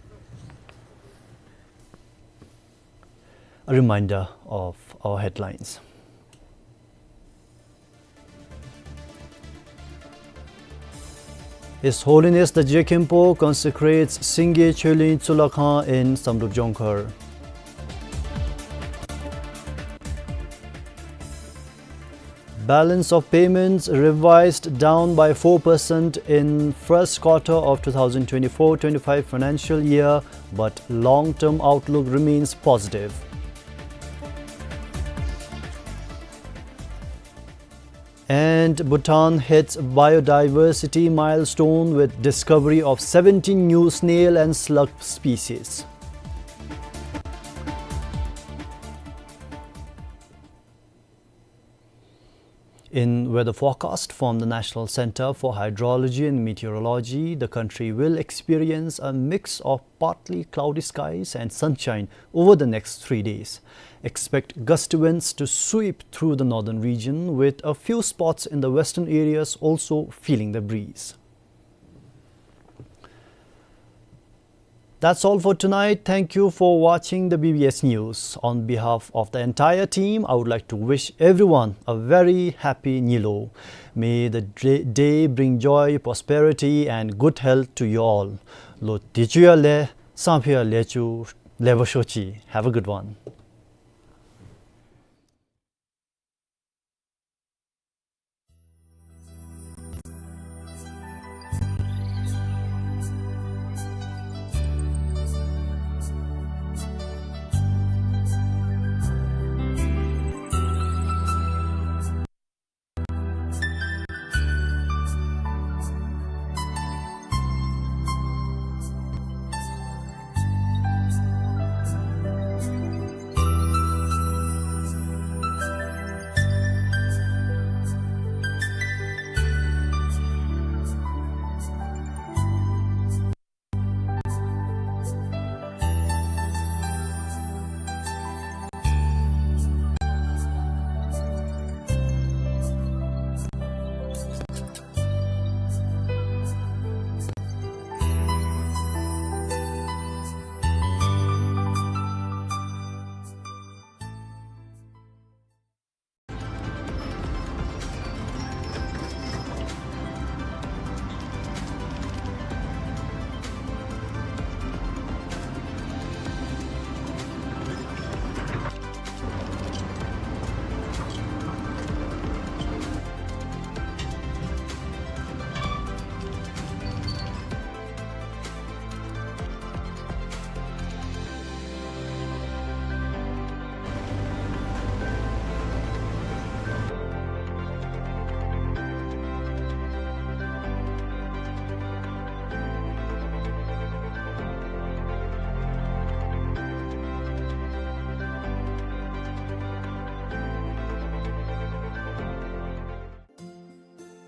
A reminder of our headlines. His Holiness the Je Khenpo consecrates Singye Choelin Tsulakhan in Samdrup Jongkhar. Balance of payments revised down by four percent in first quarter of two thousand twenty-four twenty-five financial year, but long-term outlook remains positive. And Bhutan hits biodiversity milestone with discovery of seventeen new snail and slug species. In weather forecast from the National Center for Hydrology and Meteorology, the country will experience a mix of partly cloudy skies and sunshine over the next three days. Expect gusty winds to sweep through the northern region, with a few spots in the western areas also feeling the breeze. That's all for tonight. Thank you for watching the B B S News. On behalf of the entire team, I would like to wish everyone a very happy Nyilo. May the dra-, day bring joy, prosperity, and good health to you all. ལོ་བདེ་སྐྱིད་ཡར་ལེགས། སང་ཕོད་ཡར་ལེགས་བཅུག། ལེགས་པར་ཤོག་ཅིག། Have a good one.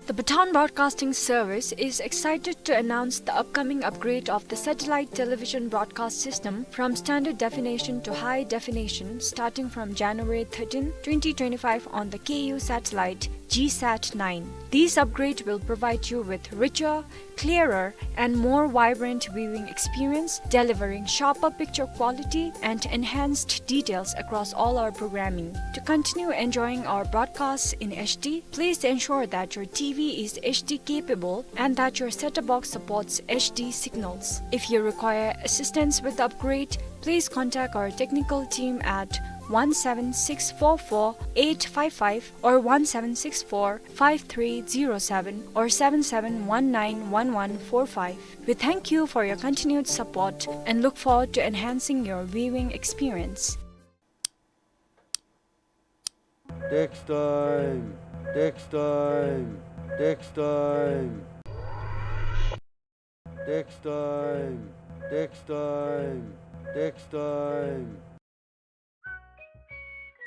The Bhutan Broadcasting Service is excited to announce the upcoming upgrade of the satellite television broadcast system from standard definition to high definition starting from January thirteenth, twenty twenty-five on the K U satellite GSAT nine. This upgrade will provide you with richer, clearer, and more vibrant viewing experience, delivering sharper picture quality and enhanced details across all our programming. To continue enjoying our broadcasts in H D, please ensure that your T V is H D capable and that your set-top box supports H D signals. If you require assistance with the upgrade, please contact our technical team at one seven six four four eight five five or one seven six four five three zero seven or seven seven one nine one one four five. We thank you for your continued support and look forward to enhancing your viewing experience. Tax time, tax time, tax time. Tax time, tax time, tax time.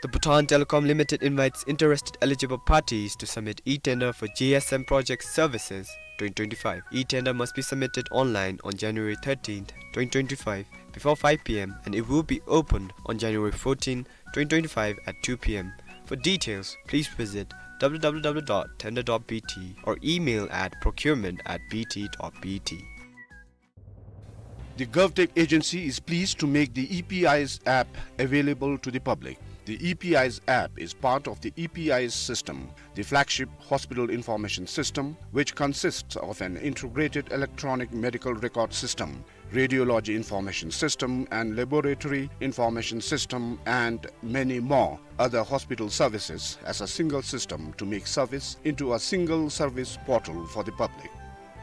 The Bhutan Telecom Limited invites interested eligible parties to submit e-tender for G S M project services twenty twenty-five. E-tender must be submitted online on January thirteenth, twenty twenty-five, before five p m, and it will be opened on January fourteenth, twenty twenty-five at two p m. For details, please visit w w w dot tender dot b t or email at procurement at b t dot b t. The GovTech agency is pleased to make the E P Eyes app available to the public. The E P Eyes app is part of the E P Eyes system, the flagship hospital information system, which consists of an integrated electronic medical record system, radiology information system, and laboratory information system, and many more other hospital services as a single system to make service into a single service portal for the public.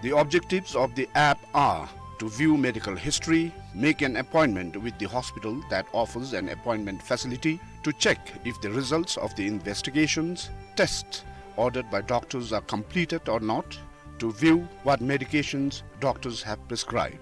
The objectives of the app are to view medical history, make an appointment with the hospital that offers an appointment facility, to check if the results of the investigations, tests ordered by doctors are completed or not, to view what medications doctors have prescribed.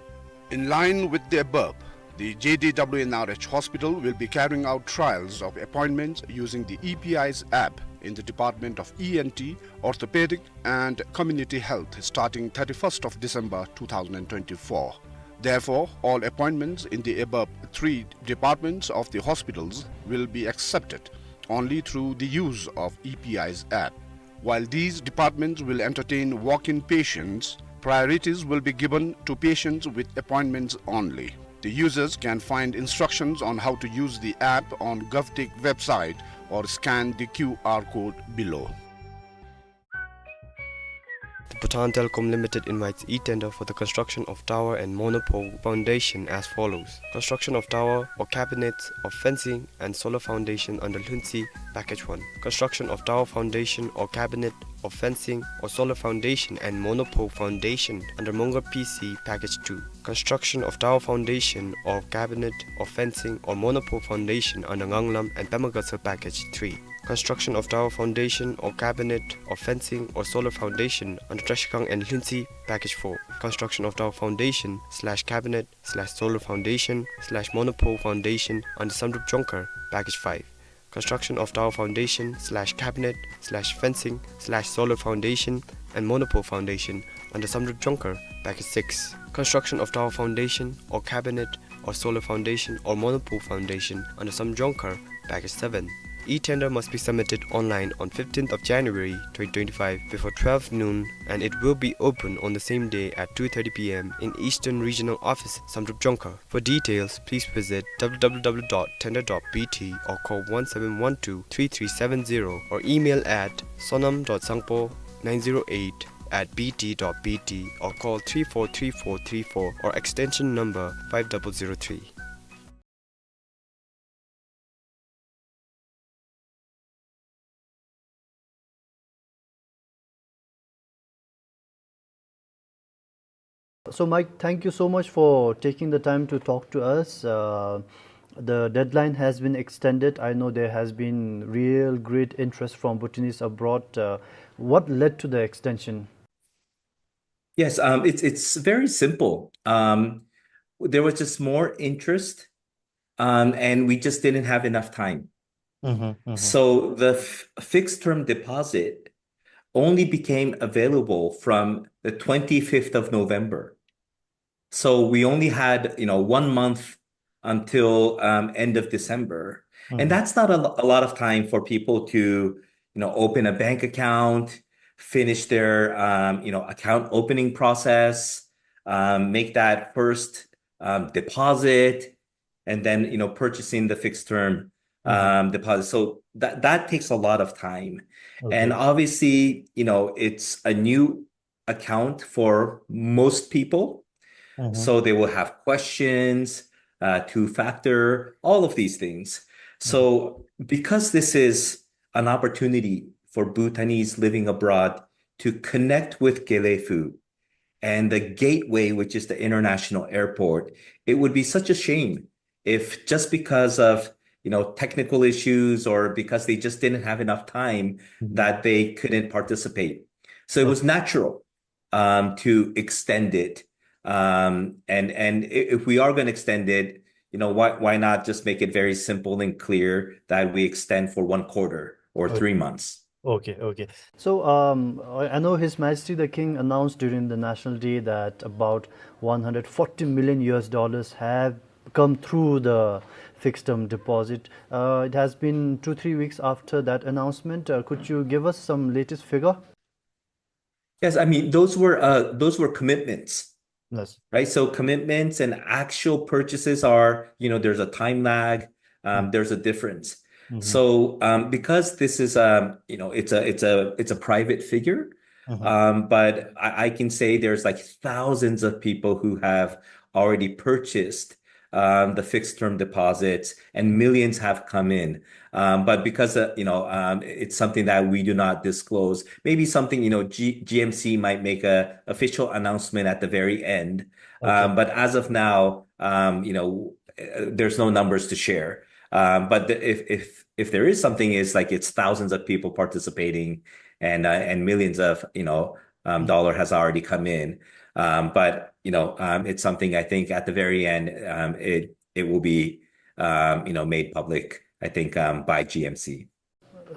In line with the above, the J D W N R H hospital will be carrying out trials of appointments using the E P Eyes app in the Department of E N T, Orthopedic and Community Health starting thirty-first of December two thousand and twenty-four. Therefore, all appointments in the above three departments of the hospitals will be accepted only through the use of E P Eyes app. While these departments will entertain walk-in patients, priorities will be given to patients with appointments only. The users can find instructions on how to use the app on GovTech website or scan the Q R code below. The Bhutan Telecom Limited invites e-tender for the construction of tower and monopole foundation as follows. Construction of tower or cabinets or fencing and solar foundation under Lhuntse, Package one. Construction of tower foundation or cabinet or fencing or solar foundation and monopole foundation under Mongar P C, Package two. Construction of tower foundation or cabinet or fencing or monopole foundation under Nganglam and Pemagatsa, Package three. Construction of tower foundation or cabinet or fencing or solar foundation under Trashigang and Lhuntse, Package four. Construction of tower foundation slash cabinet slash solar foundation slash monopole foundation under Samdrup Jongkhar, Package five. Construction of tower foundation slash cabinet slash fencing slash solar foundation and monopole foundation under Samdrup Jongkhar, Package six. Construction of tower foundation or cabinet or solar foundation or monopole foundation under Samdrup Jongkhar, Package seven. E-tender must be submitted online on fifteenth of January twenty twenty-five before twelve noon, and it will be open on the same day at two thirty p m in Eastern Regional Office, Samdrup Jongkhar. For details, please visit w w w dot tender dot b t or call one seven one two three three seven zero or email at sonam dot sangpo nine zero eight at b t dot b t or call three four three four three four or extension number five double zero three. So, Mike, thank you so much for taking the time to talk to us. Uh, the deadline has been extended. I know there has been real great interest from Bhutanese abroad. Uh, what led to the extension? Yes, um, it's, it's very simple. Um, there was just more interest, um, and we just didn't have enough time. Mm-hmm, mm-hmm. So the f-, fixed term deposit only became available from the twenty-fifth of November. So we only had, you know, one month until, um, end of December. And that's not a, lo- a lot of time for people to, you know, open a bank account, finish their, um, you know, account opening process, um, make that first, um, deposit, and then, you know, purchasing the fixed term, um, deposit. So that, that takes a lot of time. And obviously, you know, it's a new account for most people. So they will have questions, uh, two factor, all of these things. So because this is an opportunity for Bhutanese living abroad to connect with Gelephu and the gateway, which is the international airport, it would be such a shame if just because of, you know, technical issues or because they just didn't have enough time that they couldn't participate. So it was natural, um, to extend it. Um, and and i- if we are going to extend it, you know, why why not just make it very simple and clear that we extend for one quarter or three months? Okay, okay. So, um, I I know His Majesty the King announced during the National Day that about one hundred forty million U S dollars have come through the fixed term deposit. Uh, it has been two, three weeks after that announcement. Uh, could you give us some latest figure? Yes, I mean, those were, uh, those were commitments, yes, right? So commitments and actual purchases are, you know, there's a time lag, um, there's a difference. So, um, because this is, um, you know, it's a, it's a, it's a private figure, um, but I, I can say there's, like, thousands of people who have already purchased, um, the fixed term deposits, and millions have come in. Um, but because, uh, you know, um, it's something that we do not disclose, maybe something, you know, G- G M C might make a official announcement at the very end. Um, but as of now, um, you know, uh, there's no numbers to share. Um, but the, if if if there is something, is, like, it's thousands of people participating, and uh, and millions of, you know, um, dollar has already come in. Um, but, you know, um, it's something I think at the very end, um, it it will be, um, you know, made public, I think, um, by G M C.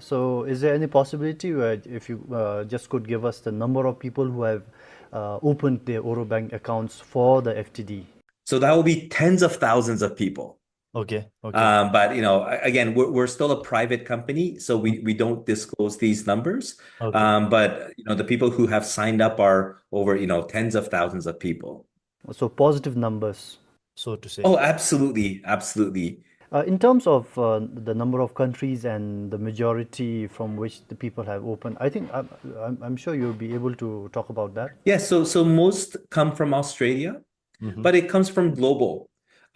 So, is there any possibility where if you uh, just could give us the number of people who have uh, opened their Oro Bank accounts for the F T D? So that will be tens of thousands of people. Okay, okay. Um, but, you know, a- again, we're, we're still a private company, so we, we don't disclose these numbers. Okay. Um, but, you know, the people who have signed up are over, you know, tens of thousands of people. So positive numbers, so to say. Oh, absolutely, absolutely. Uh, in terms of uh, the number of countries and the majority from which the people have opened, I think I'm, I'm, I'm sure you'll be able to talk about that. Yeah, so so most come from Australia, but it comes from global.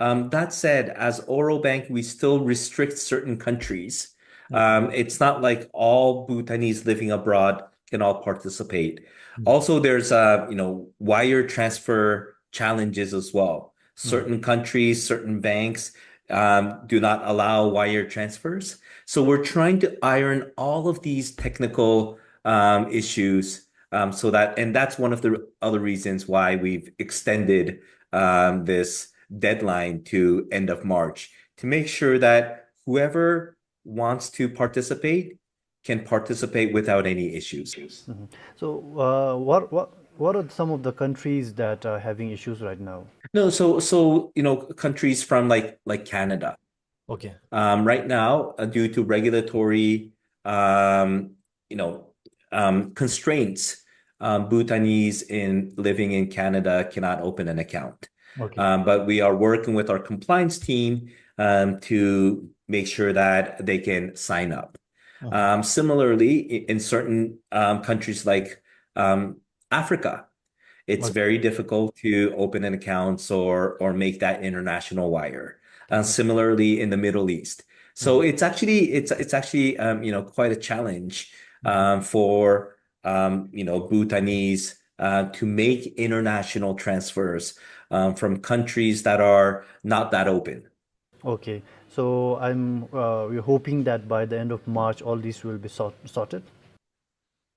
Um, that said, as Oro Bank, we still restrict certain countries. Um, it's not like all Bhutanese living abroad can all participate. Also, there's uh, you know, wire transfer challenges as well. Certain countries, certain banks um, do not allow wire transfers. So we're trying to iron all of these technical um, issues, um, so that, and that's one of the other reasons why we've extended um, this deadline to end of March, to make sure that whoever wants to participate can participate without any issues. So, uh, what, what, what are some of the countries that are having issues right now? No, so so you know, countries from, like, like Canada. Okay. Um, right now, uh, due to regulatory, um, you know, um, constraints, um, Bhutanese in living in Canada cannot open an account. Okay. Um, but we are working with our compliance team um, to make sure that they can sign up. Um, similarly, i- in certain um, countries like um, Africa, it's very difficult to open an account or or make that international wire. And similarly, in the Middle East, so it's actually it's it's actually um, you know, quite a challenge um, for um, you know, Bhutanese uh, to make international transfers um, from countries that are not that open. Okay, so I'm uh, we're hoping that by the end of March, all this will be sort- sorted.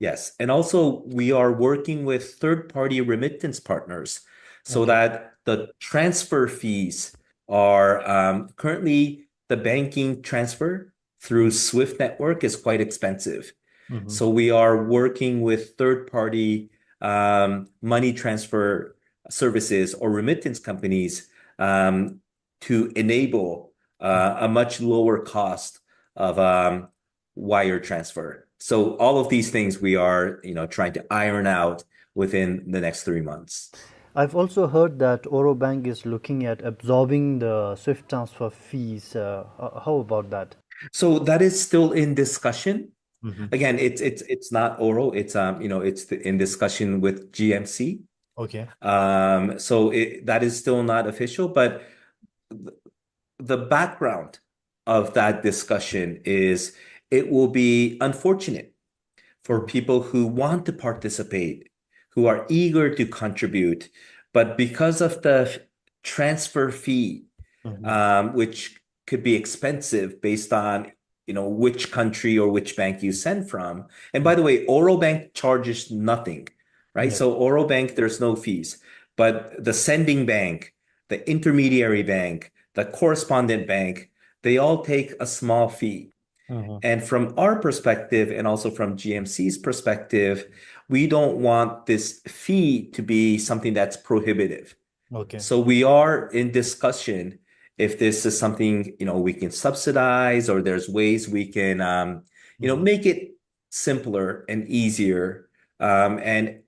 Yes, and also we are working with third-party remittance partners so that the transfer fees are um, currently the banking transfer through SWIFT network is quite expensive. Mm-hmm. So we are working with third-party, um, money transfer services or remittance companies, um, to enable, uh, a much lower cost of, um, wire transfer. So all of these things we are, you know, trying to iron out within the next three months. I've also heard that Oro Bank is looking at absorbing the SWIFT transfer fees. Uh, h-, how about that? So that is still in discussion. Mm-hmm. Again, it's, it's, it's not Oro. It's, um, you know, it's th-, in discussion with G M C. Okay. Um, so it, that is still not official, but th-, the background of that discussion is it will be unfortunate for people who want to participate, who are eager to contribute, but because of the f-, transfer fee, Mm-hmm. um, which could be expensive based on, you know, which country or which bank you send from. And by the way, Oro Bank charges nothing, right? Yeah. So Oro Bank, there's no fees, but the sending bank, the intermediary bank, the correspondent bank, they all take a small fee. Mm-hmm. And from our perspective, and also from G M C's perspective, we don't want this fee to be something that's prohibitive. Okay. So we are in discussion if this is something, you know, we can subsidize, or there's ways we can, um, you know, Mm-hmm. make it simpler and easier, um, and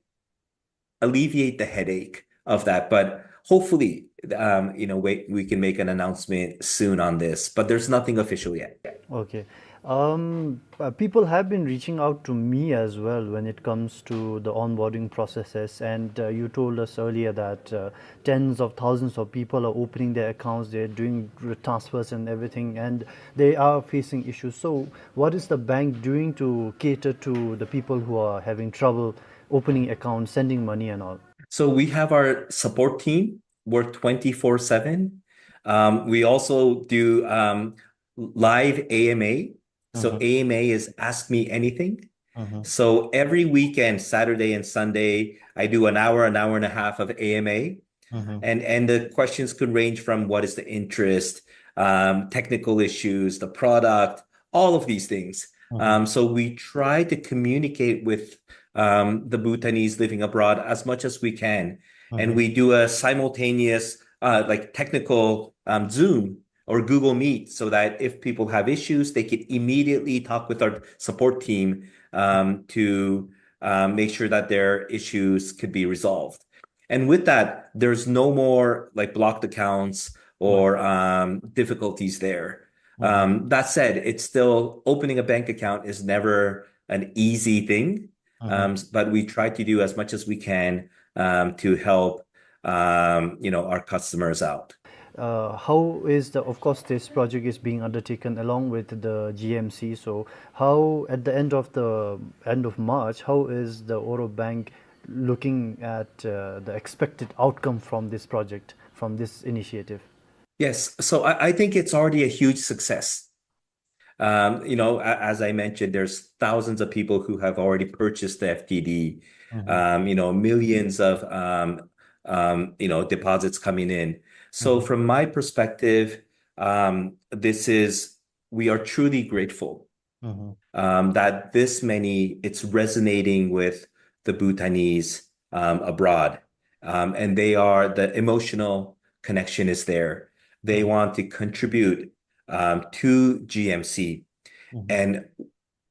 alleviate the headache of that. But hopefully, um, you know, we, we can make an announcement soon on this, but there's nothing official yet. Okay. Um, uh, people have been reaching out to me as well when it comes to the onboarding processes, and, uh, you told us earlier that, uh, tens of thousands of people are opening their accounts, they're doing r-, transfers and everything, and they are facing issues. So what is the bank doing to cater to the people who are having trouble opening accounts, sending money and all? So we have our support team work twenty-four seven. Um, we also do, um, live A M A. So Mm-hmm. A M A is Ask Me Anything. Mm-hmm. So every weekend, Saturday and Sunday, I do an hour, an hour and a half of A M A. Mm-hmm. And, and the questions could range from what is the interest, um, technical issues, the product, all of these things. Mm-hmm. Um, so we try to communicate with, um, the Bhutanese living abroad as much as we can. And Mm-hmm. we do a simultaneous, uh, like, technical, um, Zoom or Google Meet so that if people have issues, they could immediately talk with our support team, um, to, um, make sure that their issues could be resolved. And with that, there's no more, like, blocked accounts or, um, difficulties there. Mm-hmm. Um, that said, it's still, opening a bank account is never an easy thing. Mm-hmm. Um, s-, but we try to do as much as we can, um, to help, um, you know, our customers out. Uh, how is the, of course, this project is being undertaken along with the G M C. So how, at the end of the, end of March, how is the Oro Bank looking at, uh, the expected outcome from this project, from this initiative? Yes, so I, I think it's already a huge success. Um, you know, a-, as I mentioned, there's thousands of people who have already purchased the F T D, Mm-hmm. um, you know, millions of, um, um, you know, deposits coming in. So Mm-hmm. from my perspective, um, this is, we are truly grateful, Mm-hmm. um, that this many, it's resonating with the Bhutanese, um, abroad. Um, and they are, the emotional connection is there. They Mm-hmm. want to contribute, um, to G M C. Mm-hmm. And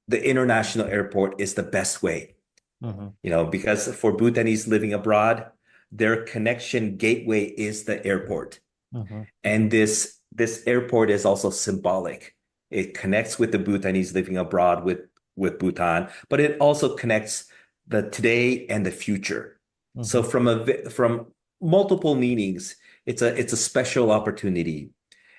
the international airport is the best way, Mm-hmm. you know, because for Bhutanese living abroad, their connection gateway is the airport. Mm-hmm. And this, this airport is also symbolic. It connects with the Bhutanese living abroad with, with Bhutan, but it also connects the today and the future. So Mm-hmm. from a vi-, from multiple meanings, it's a, it's a special opportunity.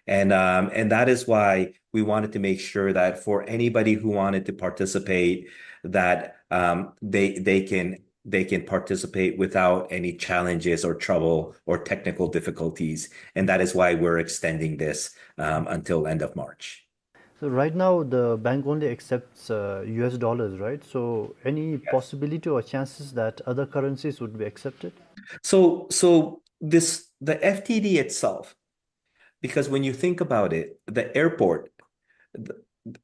And, um, and that is why we wanted to make sure that for anybody who wanted to participate, that, um, they, they can, they can participate without any challenges or trouble or technical difficulties. And that is why we're extending this, um, until end of March. So right now, the bank only accepts, uh, U S dollars, right? So any Yes. possibility or chances that other currencies would be accepted? So, so this, the F T D itself, because when you think about it, the airport, th-,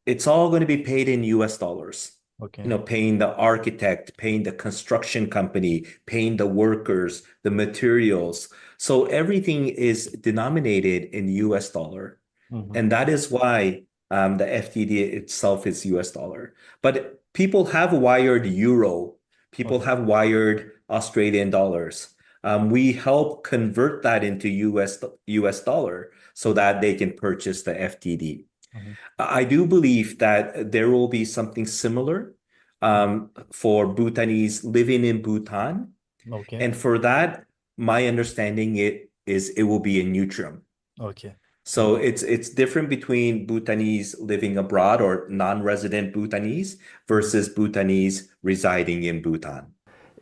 it's all gonna be paid in U S dollars. Okay. You know, paying the architect, paying the construction company, paying the workers, the materials. So everything is denominated in U S dollar. Mm-hmm. And that is why, um, the F T D itself is U S dollar. But people have wired euro, people, okay, have wired Australian dollars. Um, we help convert that into U S, U S dollar so that they can purchase the F T D. Mm-hmm. I do believe that there will be something similar, um, for Bhutanese living in Bhutan. Okay. And for that, my understanding it is it will be in Ngultrum. Okay. So it's, it's different between Bhutanese living abroad or non-resident Bhutanese versus Bhutanese residing in Bhutan.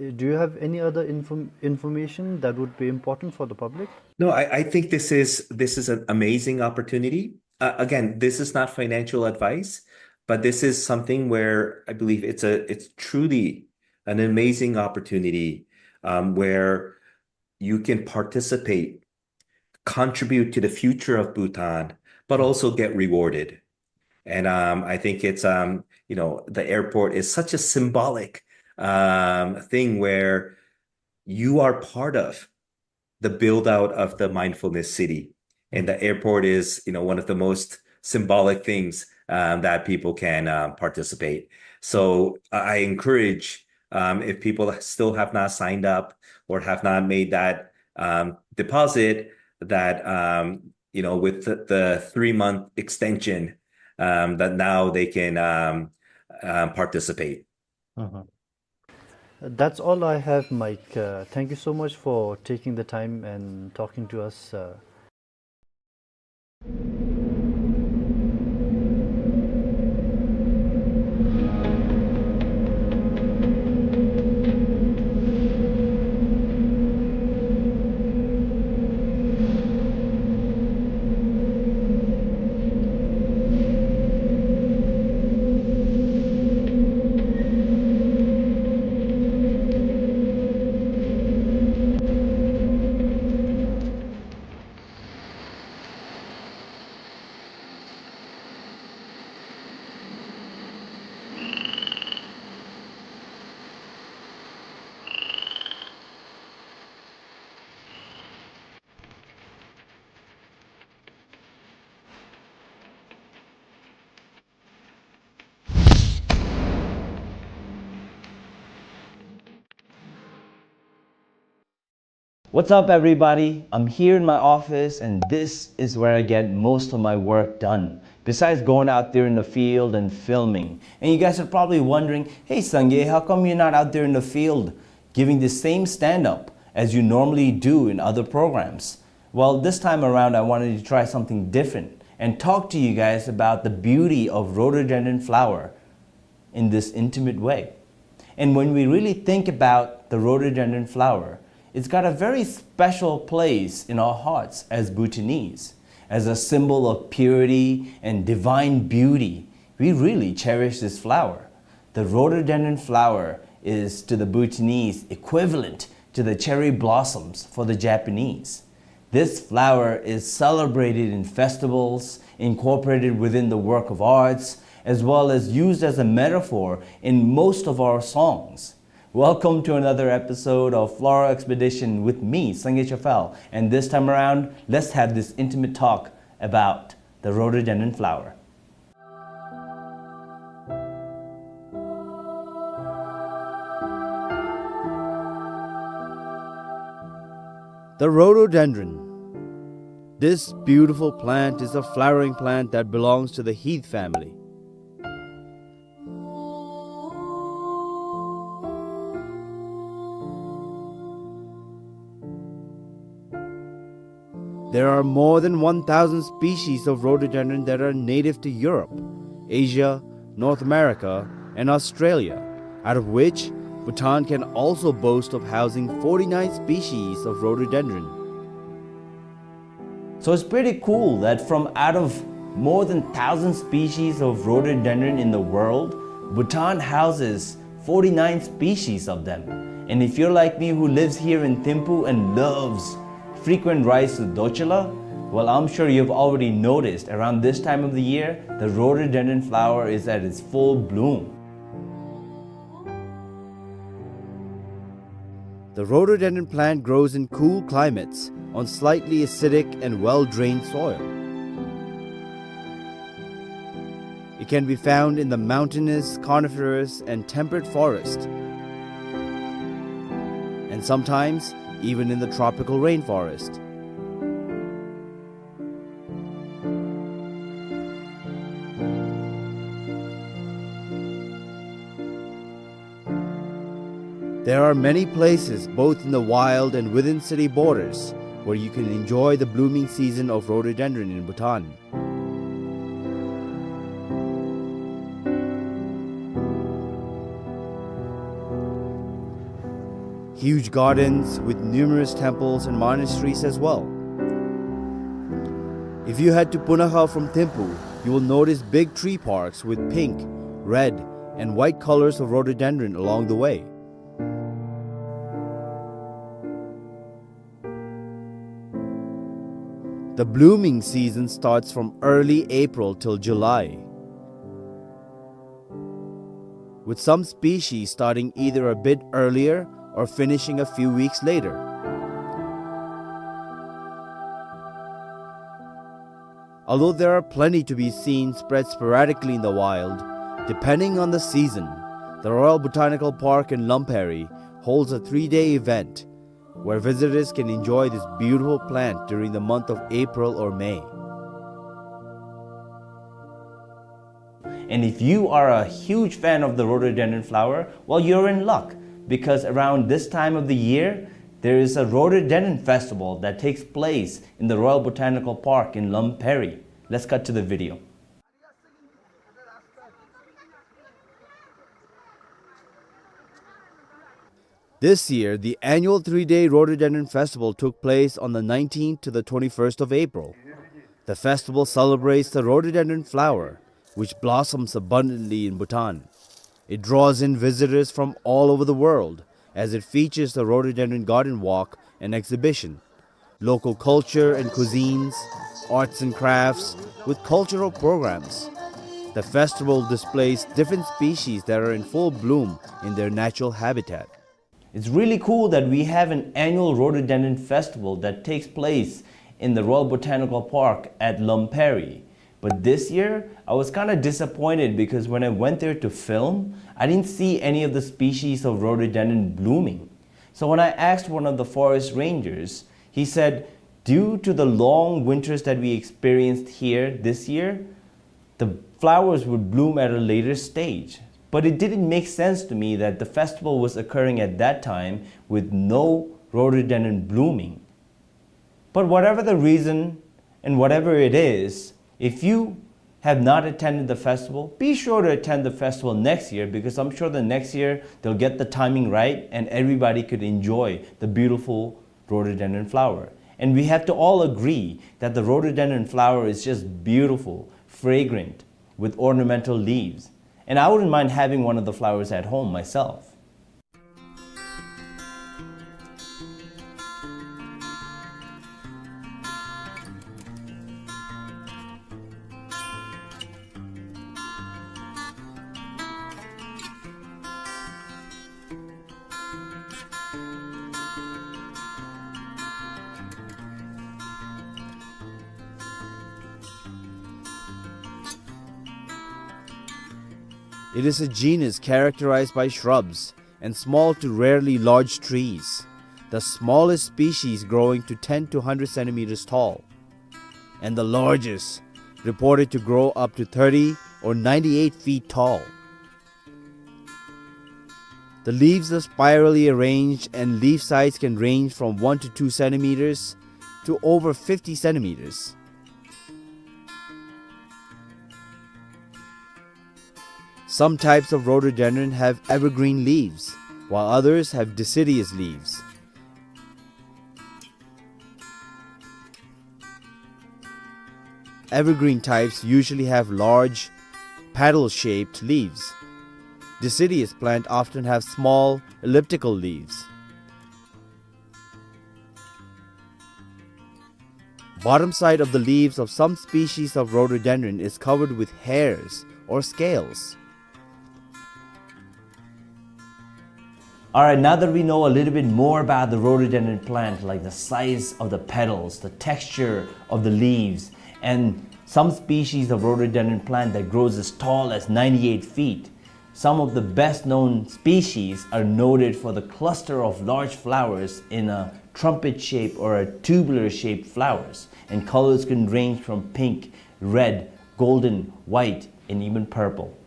Uh, do you have any other inform-, information that would be important for the public? No, I, I think this is, this is an amazing opportunity. Uh, again, this is not financial advice, but this is something where I believe it's a, it's truly an amazing opportunity, um, where you can participate, contribute to the future of Bhutan, but also get rewarded. And, um, I think it's, um, you know, the airport is such a symbolic, um, thing where you are part of the build out of the mindfulness city. And the airport is, you know, one of the most symbolic things, um, that people can, um, participate. So I I encourage, um, if people still have not signed up or have not made that, um, deposit, that, um, you know, with the, the three month extension, um, that now they can, um, um, participate. Mhm. That's all I have, Mike. Uh, thank you so much for taking the time and talking to us. Uh, What's up, everybody? I'm here in my office, and this is where I get most of my work done, besides going out there in the field and filming. And you guys are probably wondering, "Hey, Sangay, how come you're not out there in the field giving the same stand-up as you normally do in other programs?" Well, this time around, I wanted to try something different and talk to you guys about the beauty of rhododendron flower in this intimate way. And when we really think about the rhododendron flower, it's got a very special place in our hearts as Bhutanese. As a symbol of purity and divine beauty, we really cherish this flower. The rhododendron flower is, to the Bhutanese, equivalent to the cherry blossoms for the Japanese. This flower is celebrated in festivals, incorporated within the work of arts, as well as used as a metaphor in most of our songs. Welcome to another episode of Floral Expedition with me, Sangay Chafal, and this time around, let's have this intimate talk about the rhododendron flower. The rhododendron. This beautiful plant is a flowering plant that belongs to the heath family. There are more than one thousand species of rhododendron that are native to Europe, Asia, North America, and Australia, out of which Bhutan can also boast of housing forty-nine species of rhododendron. So it's pretty cool that from out of more than thousand species of rhododendron in the world, Bhutan houses forty-nine species of them. And if you're like me, who lives here in Thimphu and loves frequent rides to Dorcula, well, I'm sure you've already noticed around this time of the year, the rhododendron flower is at its full bloom. The rhododendron plant grows in cool climates on slightly acidic and well-drained soil. It can be found in the mountainous, coniferous, and temperate forest, and sometimes even in the tropical rainforest. There are many places, both in the wild and within city borders, where you can enjoy the blooming season of rhododendron in Bhutan. Huge gardens with numerous temples and monasteries as well. If you head to Punakha from Thimphu, you will notice big tree parks with pink, red, and white colors of rhododendron along the way. The blooming season starts from early April till July, with some species starting either a bit earlier or finishing a few weeks later. Although there are plenty to be seen spread sporadically in the wild, depending on the season, the Royal Botanical Park in Lamperi holds a three-day event where visitors can enjoy this beautiful plant during the month of April or May. And if you are a huge fan of the rhododendron flower, well, you're in luck, because around this time of the year, there is a rhododendron festival that takes place in the Royal Botanical Park in Lamperi. Let's cut to the video. This year, the annual three-day Rhododendron Festival took place on the nineteenth to the twenty-first of April. The festival celebrates the rhododendron flower, which blossoms abundantly in Bhutan. It draws in visitors from all over the world as it features the rhododendron garden walk and exhibition, local culture and cuisines, arts and crafts, with cultural programs. The festival displays different species that are in full bloom in their natural habitat. It's really cool that we have an annual rhododendron festival that takes place in the Royal Botanical Park at Lamperi. But this year, I was kinda disappointed because when I went there to film, I didn't see any of the species of rhododendron blooming. So when I asked one of the forest rangers, he said, due to the long winters that we experienced here this year, the flowers would bloom at a later stage. But it didn't make sense to me that the festival was occurring at that time with no rhododendron blooming. But whatever the reason and whatever it is, if you have not attended the festival, be sure to attend the festival next year, because I'm sure the next year they'll get the timing right and everybody could enjoy the beautiful rhododendron flower. And we have to all agree that the rhododendron flower is just beautiful, fragrant, with ornamental leaves. And I wouldn't mind having one of the flowers at home myself. It is a genus characterized by shrubs and small to rarely large trees, the smallest species growing to ten to hundred centimeters tall, and the largest reported to grow up to thirty or ninety-eight feet tall. The leaves are spirally arranged and leaf size can range from one to two centimeters to over fifty centimeters. Some types of rhododendron have evergreen leaves, while others have deciduous leaves. Evergreen types usually have large, paddle-shaped leaves. Deciduous plant often have small, elliptical leaves. Bottom side of the leaves of some species of rhododendron is covered with hairs or scales. All right, now that we know a little bit more about the rhododendron plant, like the size of the petals, the texture of the leaves, and some species of rhododendron plant that grows as tall as ninety-eight feet, some of the best known species are noted for the cluster of large flowers in a trumpet shape or a tubular shaped flowers, and colors can range from pink, red, golden, white, and even purple.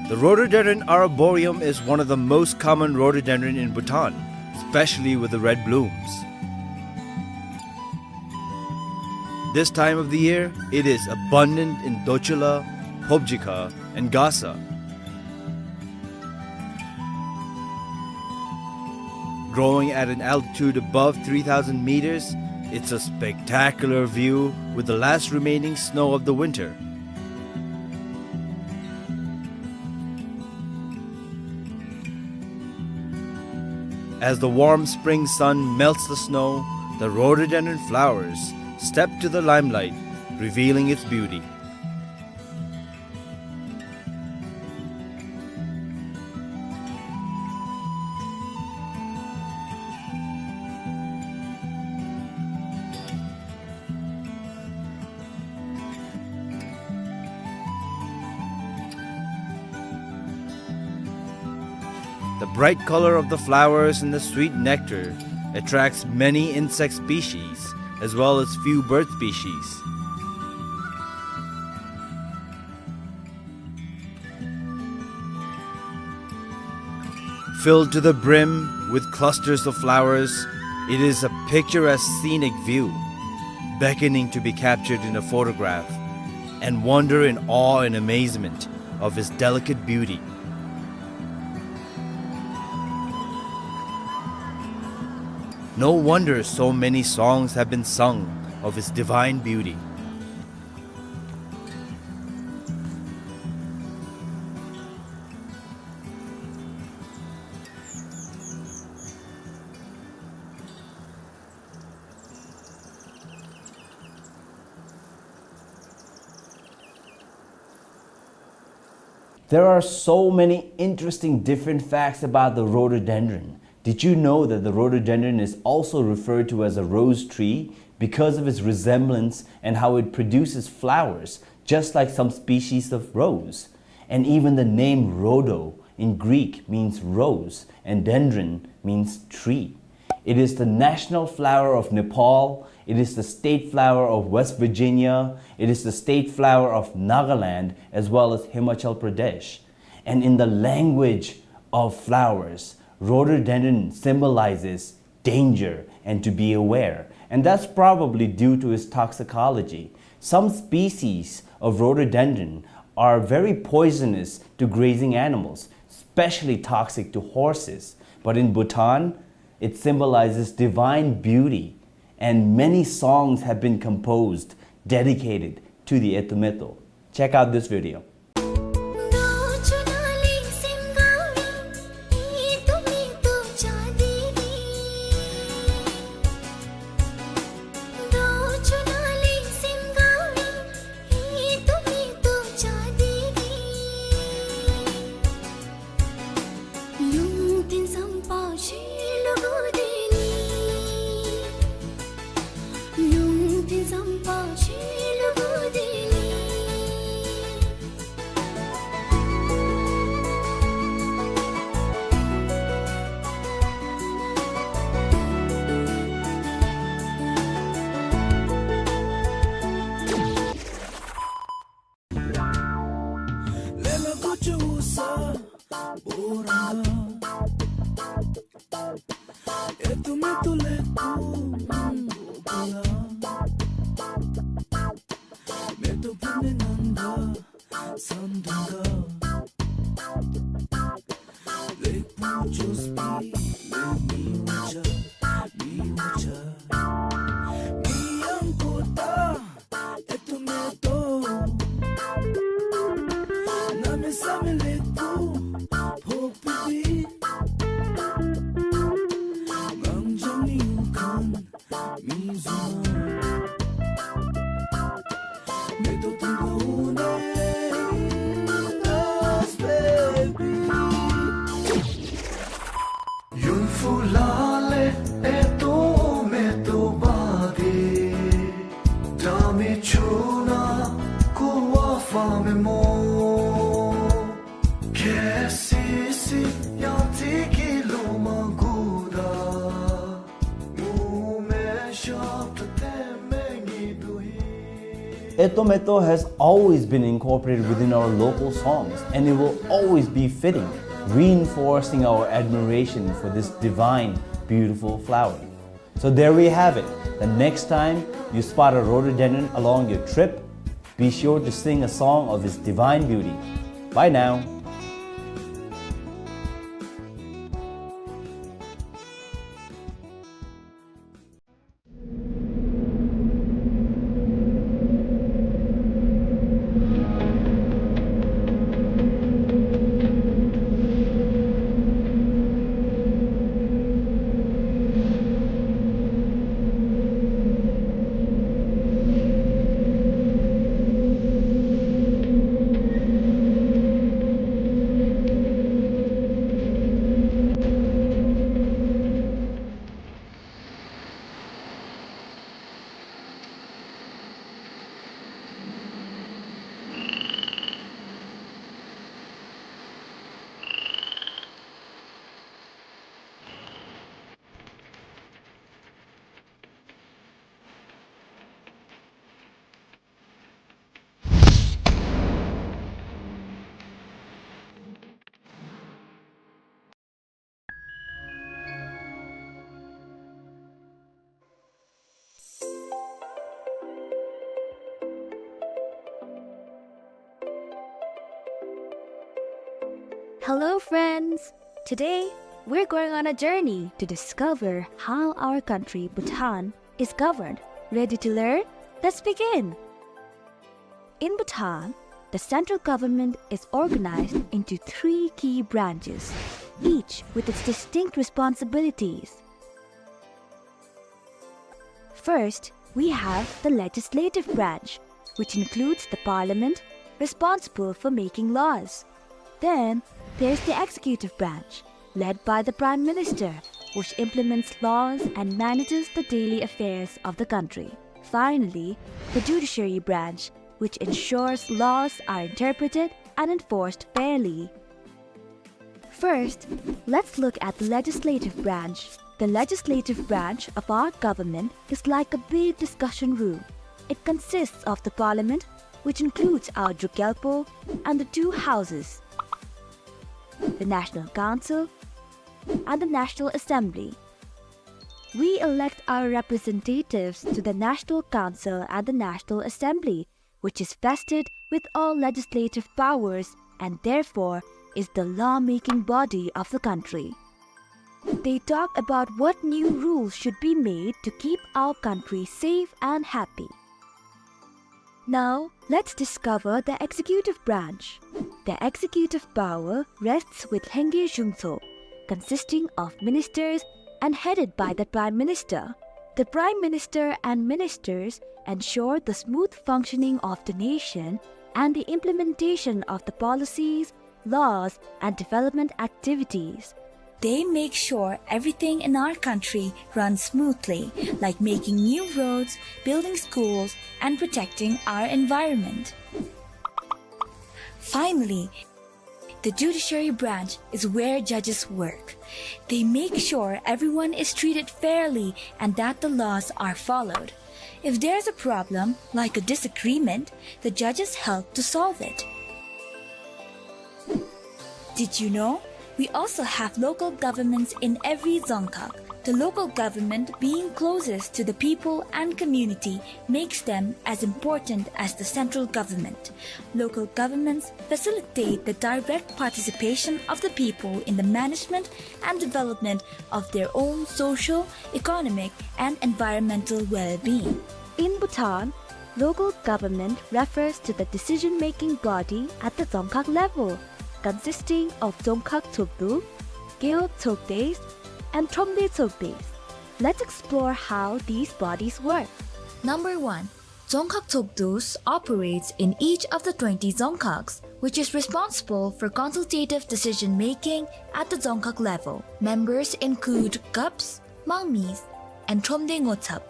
The rhododendron arboreum is one of the most common rhododendron in Bhutan, especially with the red blooms. This time of the year, it is abundant in Dochula, Phobjikha, and Gasa. Growing at an altitude above three thousand meters, it's a spectacular view with the last remaining snow of the winter. As the warm spring sun melts the snow, the rhododendron flowers step to the limelight, revealing its beauty. The bright color of the flowers and the sweet nectar attracts many insect species, as well as few bird species. Filled to the brim with clusters of flowers, it is a picturesque scenic view, beckoning to be captured in a photograph, and wonder in awe and amazement of its delicate beauty. No wonder so many songs have been sung of its divine beauty. There are so many interesting different facts about the rhododendron. Did you know that the rhododendron is also referred to as a rose tree because of its resemblance and how it produces flowers, just like some species of rose? And even the name rhodo in Greek means rose, and dendron means tree. It is the national flower of Nepal. It is the state flower of West Virginia. It is the state flower of Nagaland, as well as Himachal Pradesh. And in the language of flowers, rhododendron symbolizes danger and to be aware. And that's probably due to its toxicology. Some species of rhododendron are very poisonous to grazing animals, especially toxic to horses. But in Bhutan, it symbolizes divine beauty, and many songs have been composed dedicated to the Etumeto. Check out this video. A tomato has always been incorporated within our local songs, and it will always be fitting, reinforcing our admiration for this divine, beautiful flower. So there we have it. The next time you spot a rhododendron along your trip, be sure to sing a song of its divine beauty. Bye now. Hello, friends! Today, we're going on a journey to discover how our country, Bhutan, is governed. Ready to learn? Let's begin! In Bhutan, the central government is organized into three key branches, each with its distinct responsibilities. First, we have the legislative branch, which includes the parliament, responsible for making laws. Then, there's the executive branch, led by the Prime Minister, which implements laws and manages the daily affairs of the country. Finally, the judiciary branch, which ensures laws are interpreted and enforced fairly. First, let's look at the legislative branch. The legislative branch of our government is like a big discussion room. It consists of the parliament, which includes our Druk Gyalpo and the two houses, the National Council and the National Assembly. We elect our representatives to the National Council and the National Assembly, which is vested with all legislative powers and therefore is the lawmaking body of the country. They talk about what new rules should be made to keep our country safe and happy. Now, let's discover the executive branch. The executive power rests with Lhengye Zhungtsho, consisting of ministers and headed by the Prime Minister. The Prime Minister and ministers ensure the smooth functioning of the nation and the implementation of the policies, laws, and development activities. They make sure everything in our country runs smoothly, like making new roads, building schools, and protecting our environment. Finally, the judiciary branch is where judges work. They make sure everyone is treated fairly and that the laws are followed. If there's a problem, like a disagreement, the judges help to solve it. Did you know? We also have local governments in every dzongkhag. The local government, being closest to the people and community, makes them as important as the central government. Local governments facilitate the direct participation of the people in the management and development of their own social, economic, and environmental well-being. In Bhutan, local government refers to the decision-making body at the dzongkhag level, consisting of Dzongkhag Tshogdu, Gewog Tshogdes, and Thromde Tshogdes. Let's explore how these bodies work. Number one, Dzongkhag Tshogdu operates in each of the twenty dzongkhags, which is responsible for consultative decision-making at the dzongkhag level. Members include Gaps, Mangmis, and Thromde Ngotsap.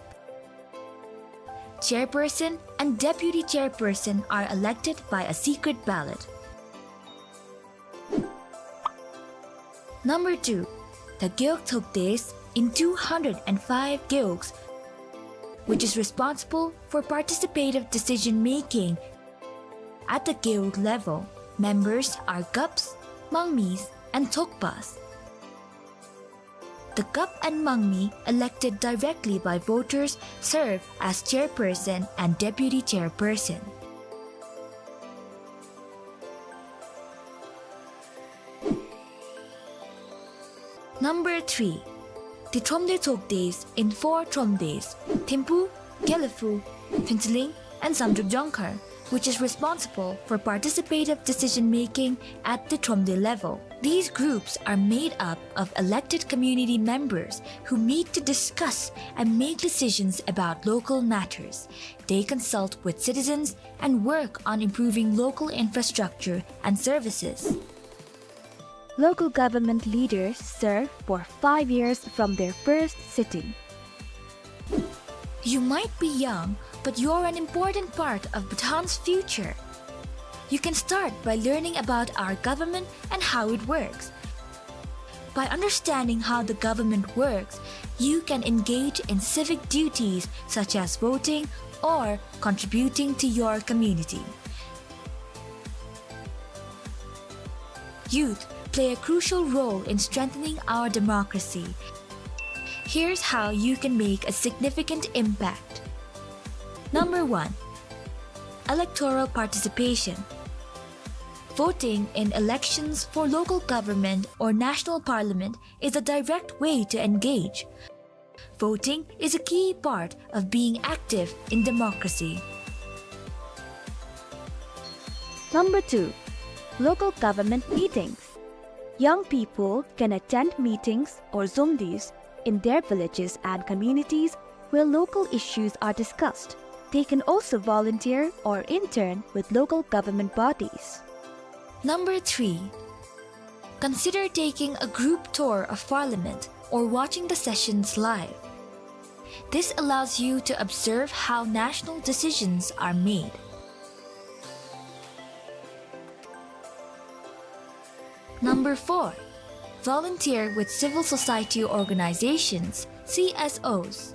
Chairperson and deputy chairperson are elected by a secret ballot. Number two, the Gewog Tshogdes in two hundred and five gewogs. which is responsible for participative decision-making at the guild level. Members are Gaps, Mangmis, and Tokpas. The Gap and Mangmi, elected directly by voters, serve as chairperson and deputy chairperson. Number three, the Thromde Tokdes in four Thromdes, Thimphu, Gelephu, Phuentsholing, and Samdrup Jongkhar, which is responsible for participative decision-making at the Thromde level. These groups are made up of elected community members who meet to discuss and make decisions about local matters. They consult with citizens and work on improving local infrastructure and services. Local government leaders serve for five years from their first sitting. You might be young, but you're an important part of Bhutan's future. You can start by learning about our government and how it works. By understanding how the government works, you can engage in civic duties such as voting or contributing to your community. Youth play a crucial role in strengthening our democracy. Here's how you can make a significant impact. Number one, electoral participation. Voting in elections for local government or national parliament is a direct way to engage. Voting is a key part of being active in democracy. Number two, local government meetings. Young people can attend meetings or zomdies in their villages and communities where local issues are discussed. They can also volunteer or intern with local government bodies. Number three, consider taking a group tour of Parliament or watching the sessions live. This allows you to observe how national decisions are made. Number four, volunteer with civil society organizations, C S Os.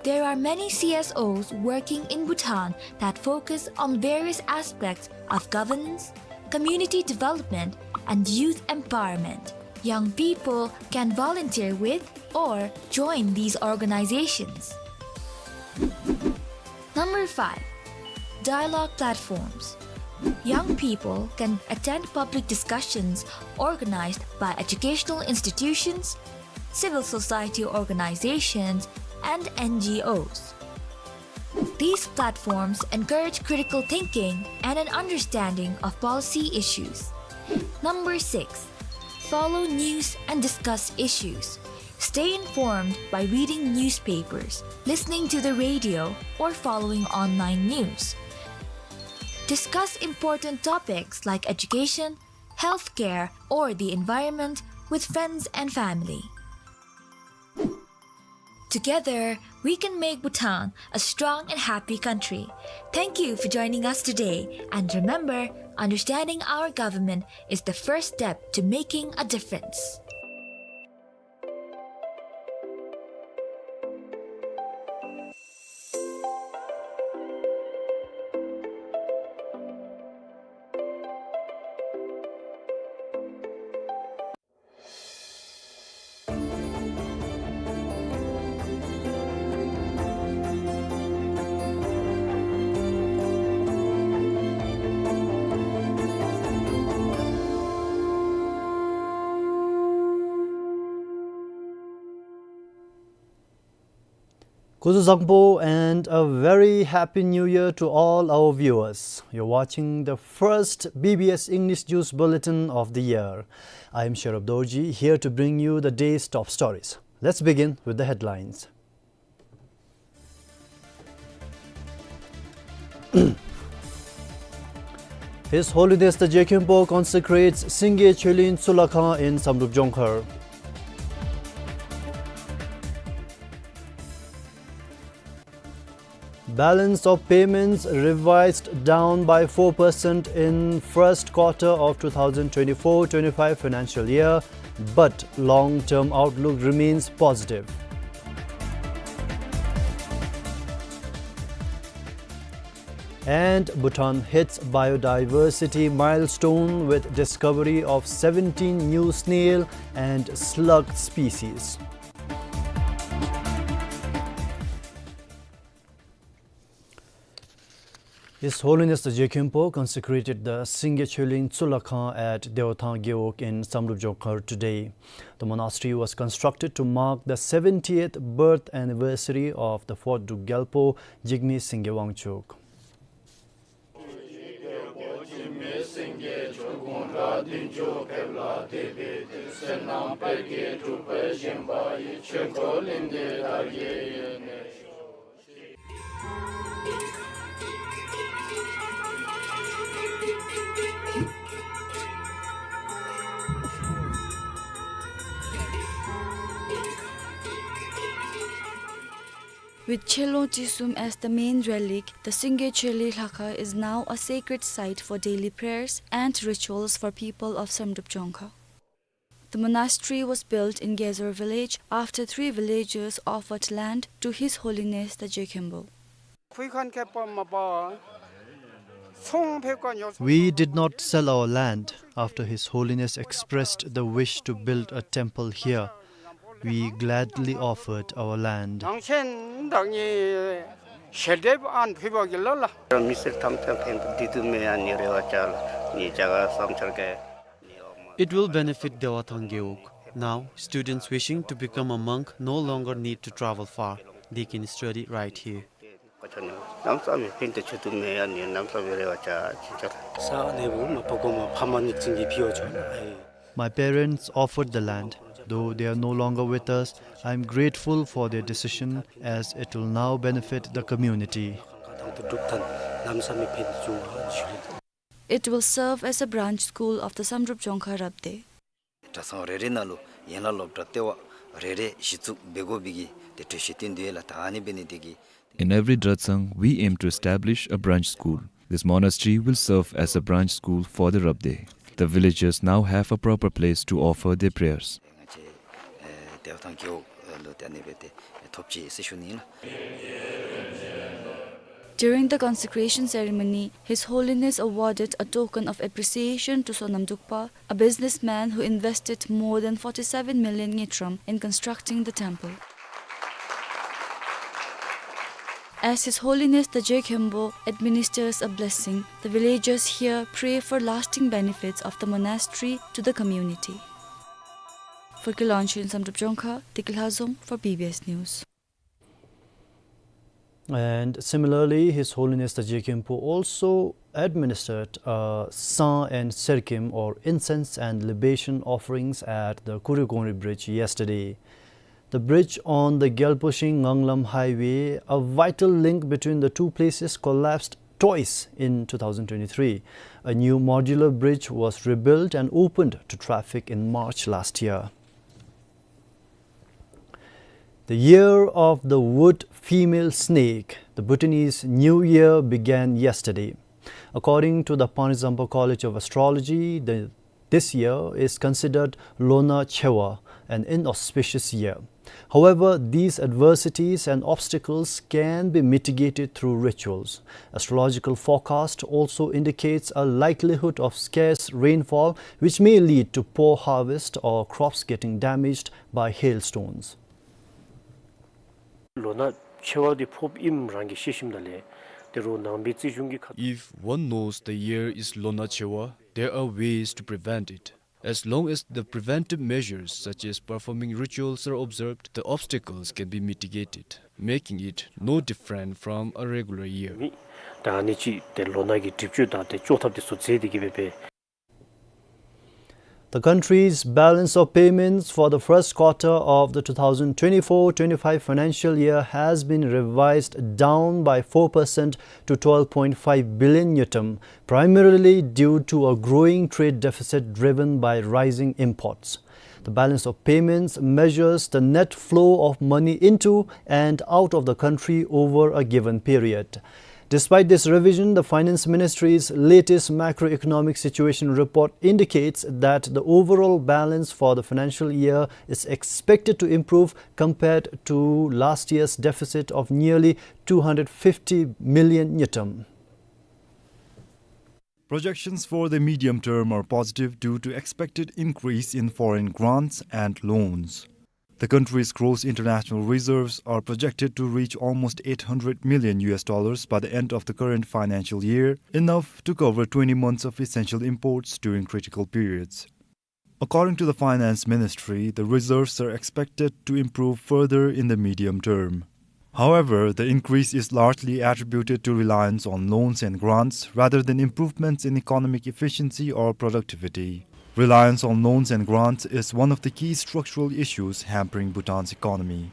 There are many C S Os working in Bhutan that focus on various aspects of governance, community development, and youth empowerment. Young people can volunteer with or join these organizations. Number five, dialogue platforms. Young people can attend public discussions organized by educational institutions, civil society organizations, and N G Os. These platforms encourage critical thinking and an understanding of policy issues. Number six, follow news and discuss issues. Stay informed by reading newspapers, listening to the radio, or following online news. Discuss important topics like education, healthcare, or the environment with friends and family. Together, we can make Bhutan a strong and happy country. Thank you for joining us today. And remember, understanding our government is the first step to making a difference. Kuzuzangpo and a very happy new year to all our viewers. You're watching the first B B S English News Bulletin of the year. I am Sherab Dorji, here to bring you the day's top stories. Let's begin with the headlines. His Holiness the Je Khenpo consecrates Singye Chölin Tsulakhan in Samdrup Jongkhar. Balance of payments revised down by four percent in first quarter of two thousand twenty-four twenty-five financial year, but long-term outlook remains positive. And Bhutan hits biodiversity milestone with discovery of seventeen new snail and slug species. His Holiness the Je Khenpo consecrated the Singye Choeling Tsulakhan at Dewathang Gewog in Samdrup Jongkhar today. The monastery was constructed to mark the seventieth birth anniversary of the fourth Druk Gyalpo, Jigme Singye Wangchuck. With Chelong Chisum as the main relic, the Singye Choeling Lhakha is now a sacred site for daily prayers and rituals for people of Samdrup Jongkhar. The monastery was built in Gezor village after three villagers offered land to His Holiness the Je Khenpo. We did not sell our land after His Holiness expressed the wish to build a temple here. We gladly offered our land. It will benefit Dewathang Gewog. Now, students wishing to become a monk no longer need to travel far. They can study right here. My parents offered the land. Though they are no longer with us, I am grateful for their decision as it will now benefit the community. It will serve as a branch school of the Samdrup Jongkhar Rabdey. གྲྭ་ཚང་རེ་རེ་ནང་ལུ་ཡན་ལག་སློབ་གྲྭ་ལྟེ་བ་རེ་རེ་གཞི་བཙུགས་འབད་དགོ་པའི་གི་ཏེ་གྲོས་གཞི་བཏོན་དོ་ཡོད་ལགས། ད་ཨ་ནི་འབད་ནི་དེ་གིས། In every Dratsang, we aim to establish a branch school. This monastery will serve as a branch school for the Rabdey. The villagers now have a proper place to offer their prayers. ང་བཅས་ཨེ་དེ་བ་དང་རྒེད་འོག་ལུ་ཏེ་ཨ་ནི་སྦེ་ཏེ་ཐོབ་ཅི་ཟེར་ཞུ་ནི་ཨིན་ལགས། During the consecration ceremony, His Holiness awarded a token of appreciation to Sonam Drukpa, a businessman who invested more than forty-seven million ngultrum in constructing the temple. As His Holiness the Je Khenpo administers a blessing, the villagers here pray for lasting benefits of the monastery to the community. For Kilonchun Samdrup Jongkhar, Tiki Lhazom for B B S News. And similarly, His Holiness the Je Khenpo also administered, uh, sang and serkim, or incense and libation offerings, at the Kurugongri Bridge yesterday. The bridge on the Gyalpo Shing Nganglam Highway, a vital link between the two places, collapsed twice in two thousand twenty-three. A new modular bridge was rebuilt and opened to traffic in March last year. The Year of the Wood Female Snake, the Bhutanese New Year, began yesterday. According to the Panizampa College of Astrology, the, this year is considered Lona Chewa, an inauspicious year. However, these adversities and obstacles can be mitigated through rituals. Astrological forecast also indicates a likelihood of scarce rainfall, which may lead to poor harvest or crops getting damaged by hailstones. ལོ་ན་ཆེ་བ་འདི་ཕོགཔ་ཨིནམ་རང་གིས་ཤེས་ཞིནམ་ད་ལས་དེ་རུང་ནང་པའི་རྩིས་གཞུང་གི་ཁ། If one knows the year is Lona Chewa, there are ways to prevent it. As long as the preventive measures such as performing rituals are observed, the obstacles can be mitigated, making it no different from a regular year. མི་ད་ཨ་ནི་ཅིག་དེ་ལོ་ན་གི་སྒྲིབ་གཅོད་དང་དེ་གཅོག་ཐབས་དེ་ཚུ་མཛད་དེ་གི་སྦེ་སྦེ། The country's balance of payments for the first quarter of the two thousand twenty-four twenty-five financial year has been revised down by four percent to twelve point five billion ngultrum, primarily due to a growing trade deficit driven by rising imports. The balance of payments measures the net flow of money into and out of the country over a given period. Despite this revision, the Finance Ministry's latest macroeconomic situation report indicates that the overall balance for the financial year is expected to improve compared to last year's deficit of nearly two hundred fifty million ngultrum. Projections for the medium term are positive due to expected increase in foreign grants and loans. The country's gross international reserves are projected to reach almost eight hundred million U S dollars by the end of the current financial year, enough to cover twenty months of essential imports during critical periods. According to the Finance Ministry, the reserves are expected to improve further in the medium term. However, the increase is largely attributed to reliance on loans and grants rather than improvements in economic efficiency or productivity. Reliance on loans and grants is one of the key structural issues hampering Bhutan's economy.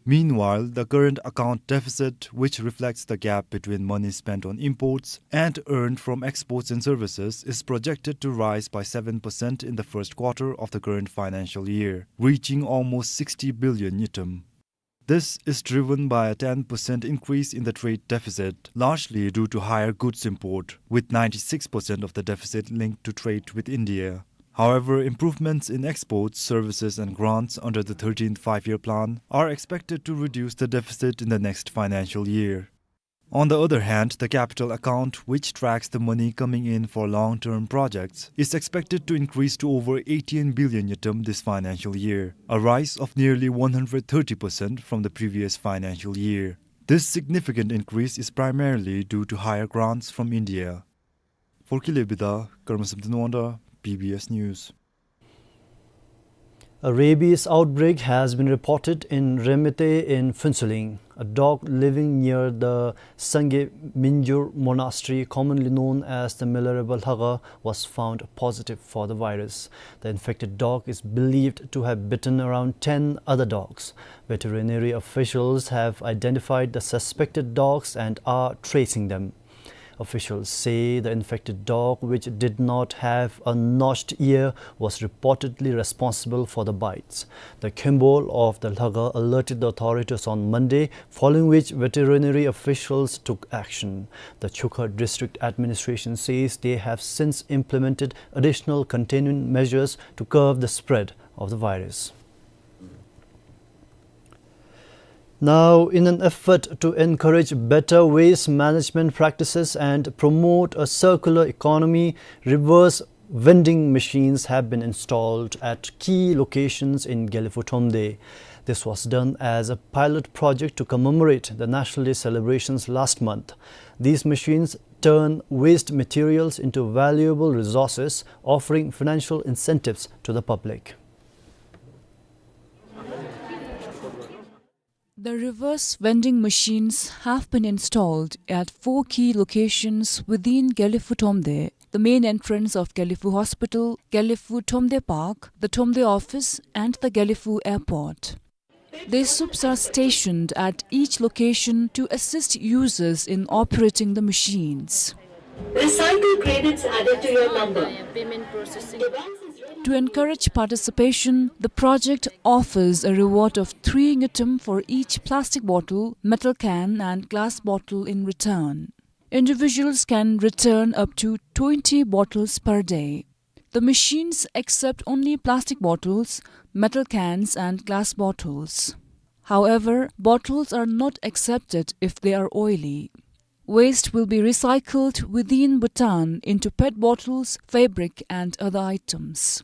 Meanwhile, the current account deficit, which reflects the gap between money spent on imports and earned from exports and services, is projected to rise by seven percent in the first quarter of the current financial year, reaching almost sixty billion ngultrum. This is driven by a ten percent increase in the trade deficit, largely due to higher goods import, with ninety-six percent of the deficit linked to trade with India. However, improvements in exports, services and grants under the thirteenth Five-Year Plan are expected to reduce the deficit in the next financial year. On the other hand, the capital account, which tracks the money coming in for long-term projects, is expected to increase to over eighteen billion ngultrum this financial year, a rise of nearly one hundred thirty percent from the previous financial year. This significant increase is primarily due to higher grants from India. For Kile Bida, Karma Samten Wangda, B B S News. A rabies outbreak has been reported in Remete in Phuentsholing. A dog living near the Sangay Mingyur Monastery, commonly known as the Milarepa Lhakhang, was found positive for the virus. The infected dog is believed to have bitten around ten other dogs. Veterinary officials have identified the suspected dogs and are tracing them. Officials say the infected dog, which did not have a notched ear, was reportedly responsible for the bites. The Khembol of the Lhakhang alerted the authorities on Monday, following which veterinary officials took action. The Chukha District Administration says they have since implemented additional containment measures to curb the spread of the virus. Now, in an effort to encourage better waste management practices and promote a circular economy, reverse vending machines have been installed at key locations in Gelephu Thromde. This was done as a pilot project to commemorate the National Day celebrations last month. These machines turn waste materials into valuable resources, offering financial incentives to the public. The reverse vending machines have been installed at four key locations within Gelephu Thromde: the main entrance of Gelephu Hospital, Gelephu Thromde Park, the Thromde office, and the Gelephu Airport. These SUPs are stationed at each location to assist users in operating the machines. Recycle credits added to your number. To encourage participation, the project offers a reward of three ngultrum for each plastic bottle, metal can, and glass bottle in return. Individuals can return up to twenty bottles per day. The machines accept only plastic bottles, metal cans, and glass bottles. However, bottles are not accepted if they are oily. Waste will be recycled within Bhutan into pet bottles, fabric, and other items.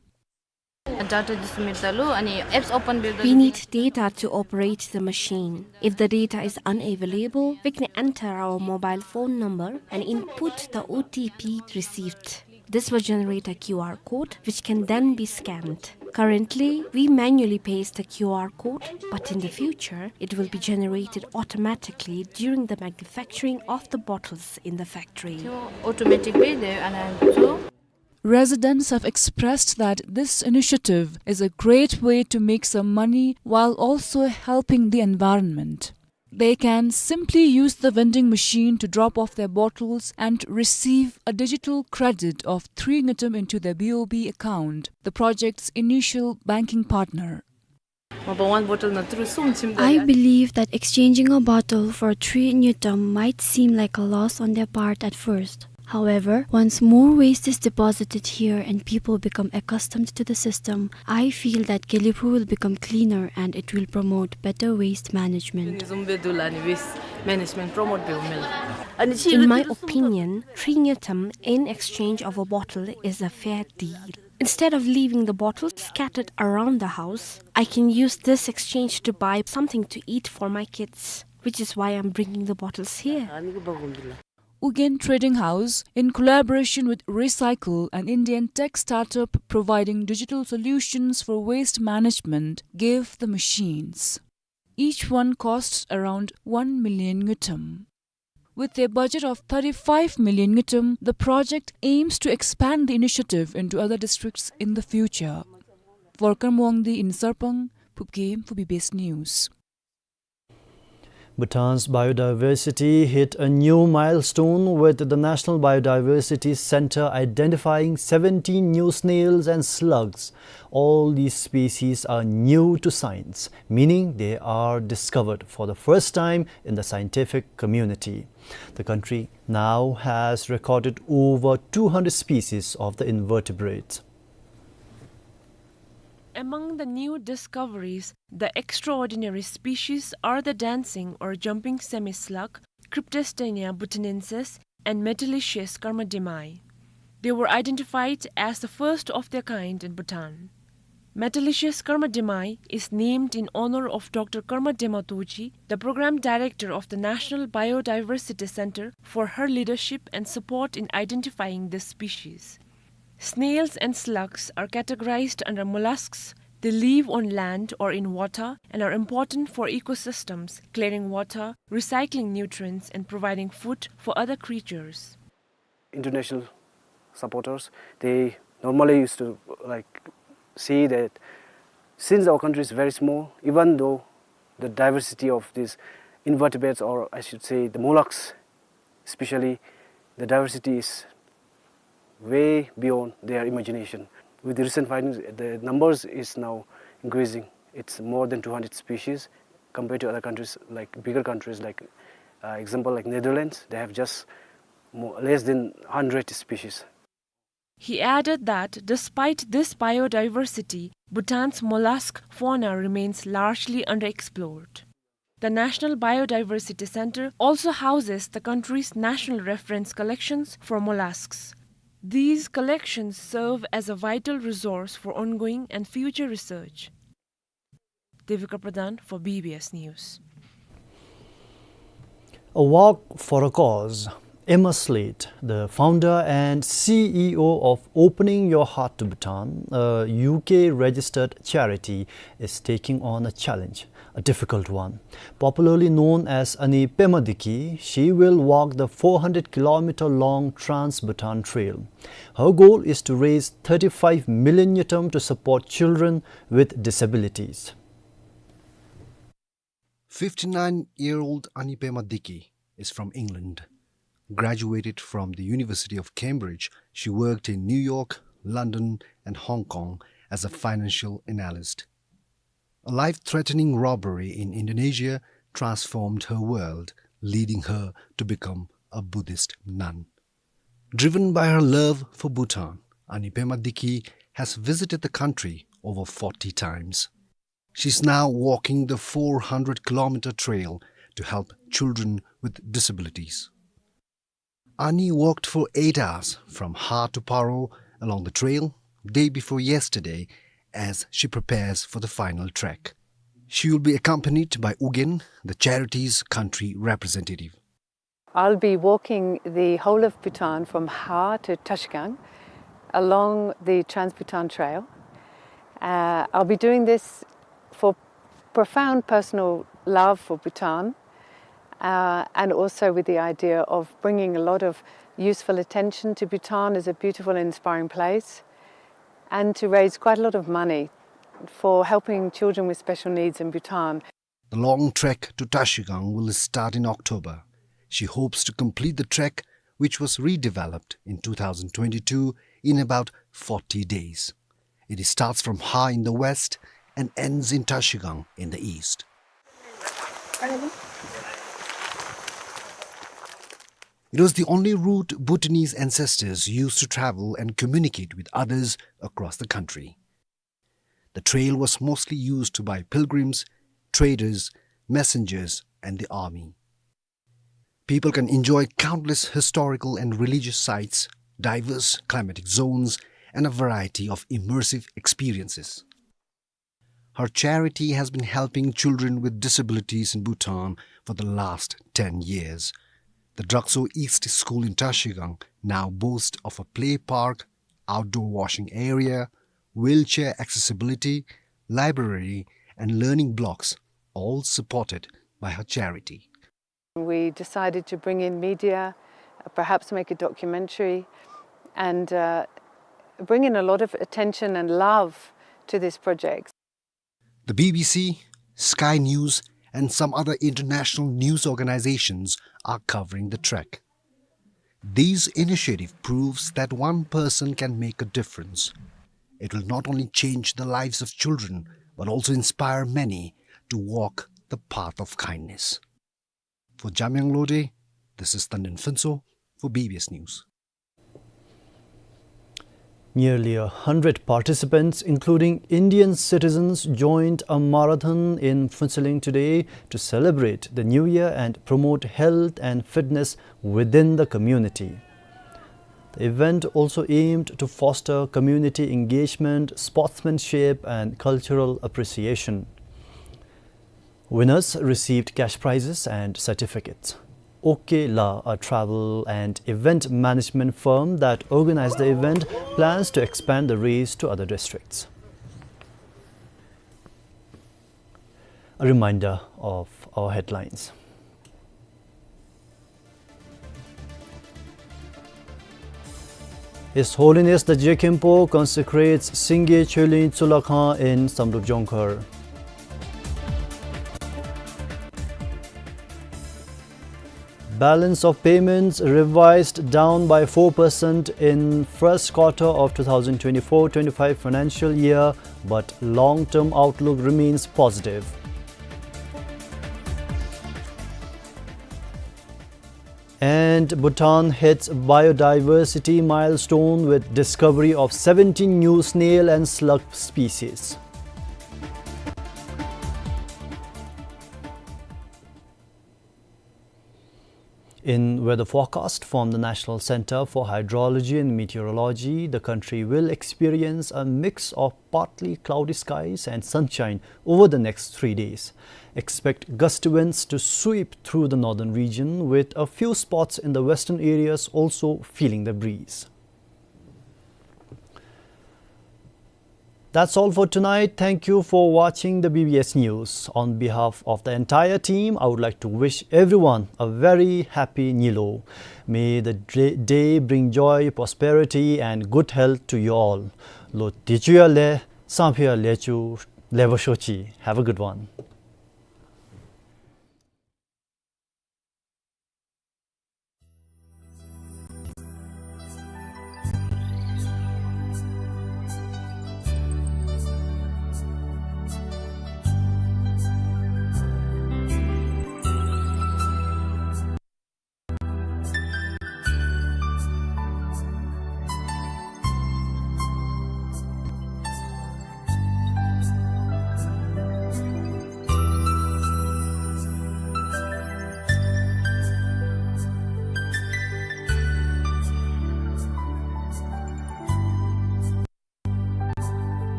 We need data to operate the machine. If the data is unavailable, we can enter our mobile phone number and input the O T P received. This will generate a Q R code which can then be scanned. Currently, we manually paste the Q R code, but in the future, it will be generated automatically during the manufacturing of the bottles in the factory. Residents have expressed that this initiative is a great way to make some money while also helping the environment. They can simply use the vending machine to drop off their bottles and receive a digital credit of three ngultrum into their B O B account, the project's initial banking partner. I believe that exchanging a bottle for three ngultrum might seem like a loss on their part at first, However, once more waste is deposited here and people become accustomed to the system, I feel that Gelephu will become cleaner and it will promote better waste management. In my opinion, three ngultrum in exchange of a bottle is a fair deal. Instead of leaving the bottles scattered around the house, I can use this exchange to buy something to eat for my kids, which is why I'm bringing the bottles here. Ugyen Trading House, in collaboration with Recycle, an Indian tech startup providing digital solutions for waste management, gave the machines. Each one costs around one million ngultrum. With a budget of thirty-five million ngultrum, the project aims to expand the initiative into other districts in the future. Volker Mongdi in Sarpang, Phubgem for B B S News. Bhutan's biodiversity hit a new milestone with the National Biodiversity Center identifying seventeen new snails and slugs. All these species are new to science, meaning they are discovered for the first time in the scientific community. The country now has recorded over two hundred species of the invertebrates. Among the new discoveries, the extraordinary species are the dancing or jumping semi-slug, Cryptostania bhutanensis, and Metalliceus kermadimyi. They were identified as the first of their kind in Bhutan. Metalliceus kermadimyi is named in honor of Doctor Kermadema Dorji, the program director of the National Biodiversity Center, for her leadership and support in identifying this species. Snails and slugs are categorized under mollusks. They live on land or in water and are important for ecosystems, clearing water, recycling nutrients, and providing food for other creatures. International supporters, they normally used to, like, see that since our country is very small, even though the diversity of these invertebrates, or I should say the mollusks, especially, the diversity is way beyond their imagination. With the recent findings, the numbers is now increasing. It's more than two hundred species compared to other countries, like bigger countries, like, uh, example, like Netherlands, they have just more, less than hundred species. He added that despite this biodiversity, Bhutan's mollusk fauna remains largely underexplored. The National Biodiversity Center also houses the country's national reference collections for mollusks. These collections serve as a vital resource for ongoing and future research. Devika Pradhan for B B S News. A walk for a cause. Emma Slate, the founder and C E O of Opening Your Heart to Bhutan, a U K registered charity, is taking on a challenge, a difficult one. Popularly known as Ani Pema Diki, she will walk the four hundred kilometer long Trans-Bhutan Trail. Her goal is to raise thirty-five million ngultrum to support children with disabilities. Fifty-nine-year-old Ani Pema Diki is from England. Graduated from the University of Cambridge, she worked in New York, London, and Hong Kong as a financial analyst. A life-threatening robbery in Indonesia transformed her world, leading her to become a Buddhist nun. Driven by her love for Bhutan, Ani Pema Diki has visited the country over forty times. She's now walking the four hundred kilometer trail to help children with disabilities. Ani walked for eight hours from Har to Paro along the trail day before yesterday as she prepares for the final trek. She will be accompanied by Ugyen, the charity's country representative. I'll be walking the whole of Bhutan from Har to Tashgang along the Trans-Bhutan Trail. Uh, I'll be doing this for profound personal love for Bhutan, uh, and also with the idea of bringing a lot of useful attention to Bhutan as a beautiful and inspiring place, and to raise quite a lot of money for helping children with special needs in Bhutan. The long trek to Tashgang will start in October. She hopes to complete the trek, which was redeveloped in two thousand twenty-two, in about forty days. It starts from Har in the west and ends in Tashgang in the east. It was the only route Bhutanese ancestors used to travel and communicate with others across the country. The trail was mostly used by pilgrims, traders, messengers, and the army. People can enjoy countless historical and religious sites, diverse climatic zones, and a variety of immersive experiences. Her charity has been helping children with disabilities in Bhutan for the last ten years. The Drakso East School in Trashigang now boasts of a play park, outdoor washing area, wheelchair accessibility, library, and learning blocks, all supported by her charity. We decided to bring in media, perhaps make a documentary, and, uh, bring in a lot of attention and love to this project. The B B C, Sky News, and some other international news organizations are covering the trek. This initiative proves that one person can make a difference. It will not only change the lives of children, but also inspire many to walk the path of kindness. For Jamyang Lode, this is Tandin Phuntsho for B B S News. Nearly a hundred participants, including Indian citizens, joined a marathon in Phuentsholing today to celebrate the new year and promote health and fitness within the community. The event also aimed to foster community engagement, sportsmanship, and cultural appreciation. Winners received cash prizes and certificates. OK La, a travel and event management firm that organized the event, plans to expand the race to other districts. A reminder of our headlines. His Holiness the Je Khenpo consecrates Singye Choelin Tsulakhan in Samdrup Jongkhar. Balance of payments revised down by four percent in first quarter of two thousand twenty-four twenty-five financial year, but long-term outlook remains positive. And Bhutan hits biodiversity milestone with discovery of seventeen new snail and slug species. In weather forecast from the National Center for Hydrology and Meteorology, the country will experience a mix of partly cloudy skies and sunshine over the next three days. Expect gusty winds to sweep through the northern region, with a few spots in the western areas also feeling the breeze. That's all for tonight. Thank you for watching the B B S News. On behalf of the entire team, I would like to wish everyone a very happy Nyilo. May the dra-, day bring joy, prosperity, and good health to you all. ལོ་བདེ་སྐྱིད་ཡར་ལེགས། སང་ཕོད་ཡར་ལེགས་བྱུང་། ལེགས་པར་ཤོག་ཅིག། Have a good one.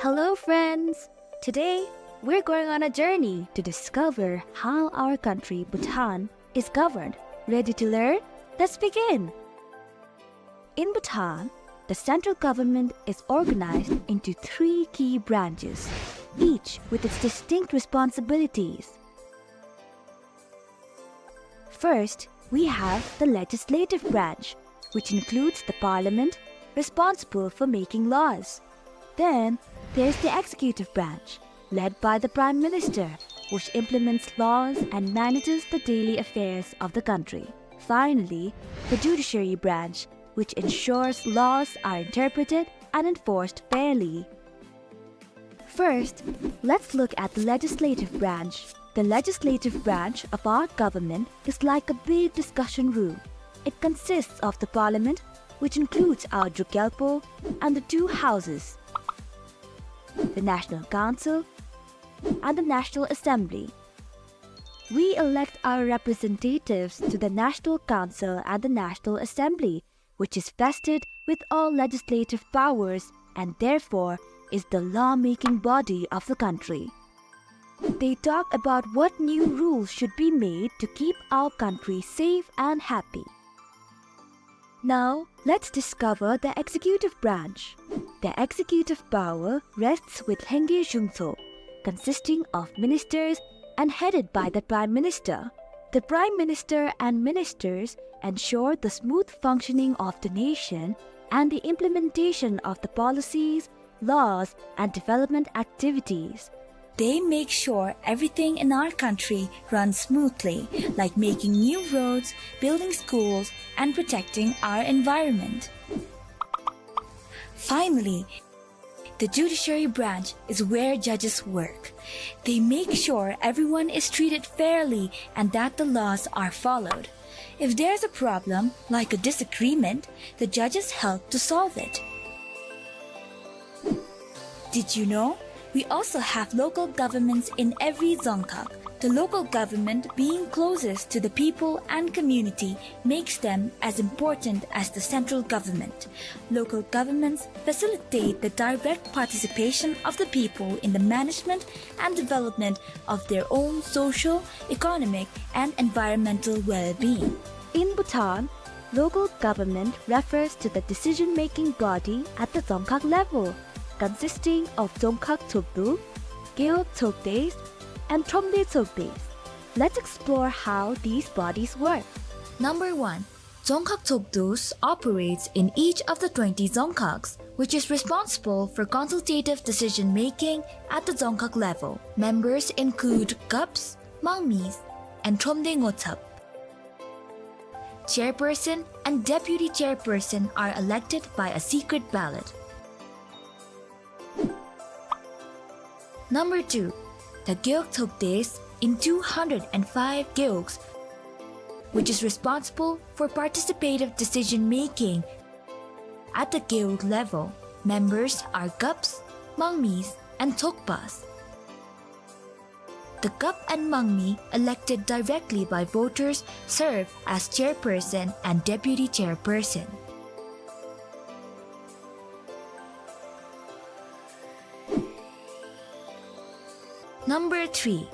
Hello, friends! Today, we're going on a journey to discover how our country, Bhutan, is governed. Ready to learn? Let's begin! In Bhutan, the central government is organized into three key branches, each with its distinct responsibilities. First, we have the legislative branch, which includes the parliament, responsible for making laws. Then, there's the executive branch, led by the Prime Minister, which implements laws and manages the daily affairs of the country. Finally, the judiciary branch, which ensures laws are interpreted and enforced fairly. First, let's look at the legislative branch. The legislative branch of our government is like a big discussion room. It consists of the parliament, which includes our Druk Gyalpo, and the two houses, the National Council and the National Assembly. We elect our representatives to the National Council and the National Assembly, which is vested with all legislative powers and therefore is the law-making body of the country. They talk about what new rules should be made to keep our country safe and happy. Now, let's discover the executive branch. The executive power rests with Lhengye Zhungtso, consisting of ministers and headed by the Prime Minister. The Prime Minister and ministers ensure the smooth functioning of the nation and the implementation of the policies, laws, and development activities. They make sure everything in our country runs smoothly, like making new roads, building schools, and protecting our environment. Finally, the judiciary branch is where judges work. They make sure everyone is treated fairly and that the laws are followed. If there's a problem, like a disagreement, the judges help to solve it. Did you know? We also have local governments in every Dzongkhag. The local government, being closest to the people and community, makes them as important as the central government. Local governments facilitate the direct participation of the people in the management and development of their own social, economic, and environmental well-being. In Bhutan, local government refers to the decision-making body at the Dzongkhag level, consisting of Dzongkhag Tshogdu, Gewog Tshogdes, and Thromde Tshogdes. Let's explore how these bodies work. Number one, Dzongkhag Tshogdes operates in each of the twenty Dzongkhags, which is responsible for consultative decision-making at the Dzongkhag level. Members include Gups, Mangmis, and Thromde Ngotsap. Chairperson and deputy chairperson are elected by a secret ballot. Number two, the Gewog Tshogdes in two hundred and five Gewogs, which is responsible for participative decision-making at the Gewog level. Members are Gups, Mangmis, and Tshogpas. The Gup and Mangmi, elected directly by voters, serve as chairperson and deputy chairperson. Number three,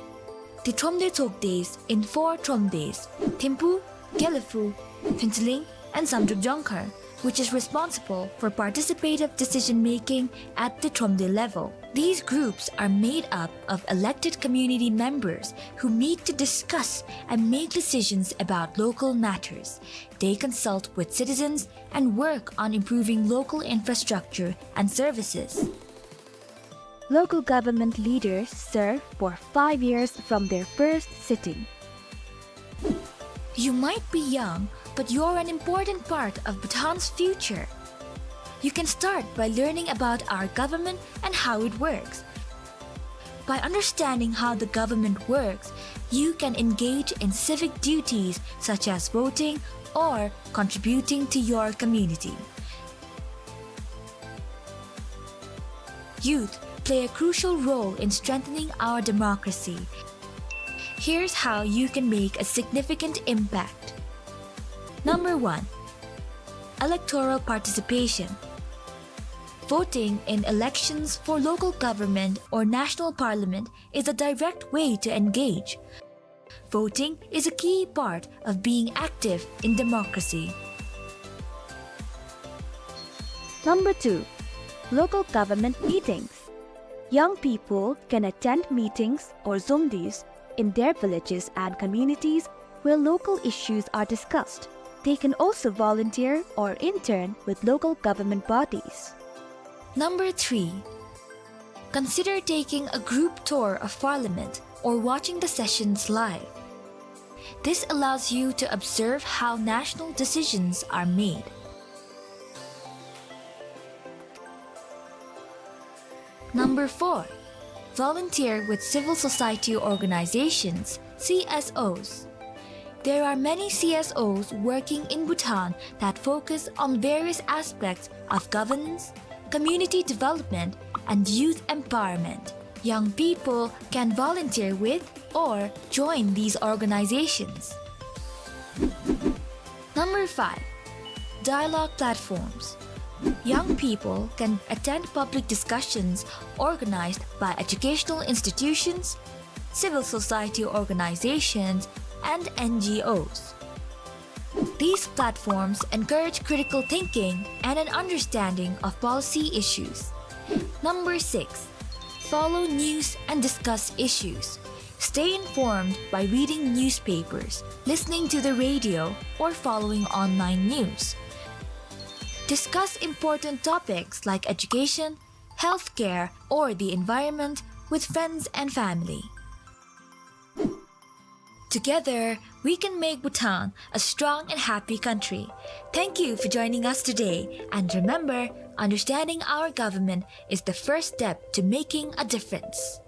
the Thromde Tshogdes in four Thromdes, Thimphu, Gelephu, Phuentsholing, and Zamdrup Jongkhar, which is responsible for participative decision-making at the Thromde level. These groups are made up of elected community members who meet to discuss and make decisions about local matters. They consult with citizens and work on improving local infrastructure and services. Local government leaders serve for five years from their first sitting. You might be young, but you're an important part of Bhutan's future. You can start by learning about our government and how it works. By understanding how the government works, you can engage in civic duties such as voting or contributing to your community. Youth play a crucial role in strengthening our democracy. Here's how you can make a significant impact. Number one, electoral participation. Voting in elections for local government or national parliament is a direct way to engage. Voting is a key part of being active in democracy. Number two, local government meetings. Young people can attend meetings or dzongdes in their villages and communities where local issues are discussed. They can also volunteer or intern with local government bodies. Number three, consider taking a group tour of Parliament or watching the sessions live. This allows you to observe how national decisions are made. Number four, volunteer with civil society organizations, C S Os. There are many C S Os working in Bhutan that focus on various aspects of governance, community development, and youth empowerment. Young people can volunteer with or join these organizations. Number five, dialogue platforms. Young people can attend public discussions organized by educational institutions, civil society organizations, and N G Os. These platforms encourage critical thinking and an understanding of policy issues. Number six, follow news and discuss issues. Stay informed by reading newspapers, listening to the radio, or following online news. Discuss important topics like education, healthcare, or the environment with friends and family. Together, we can make Bhutan a strong and happy country. Thank you for joining us today. And remember, understanding our government is the first step to making a difference.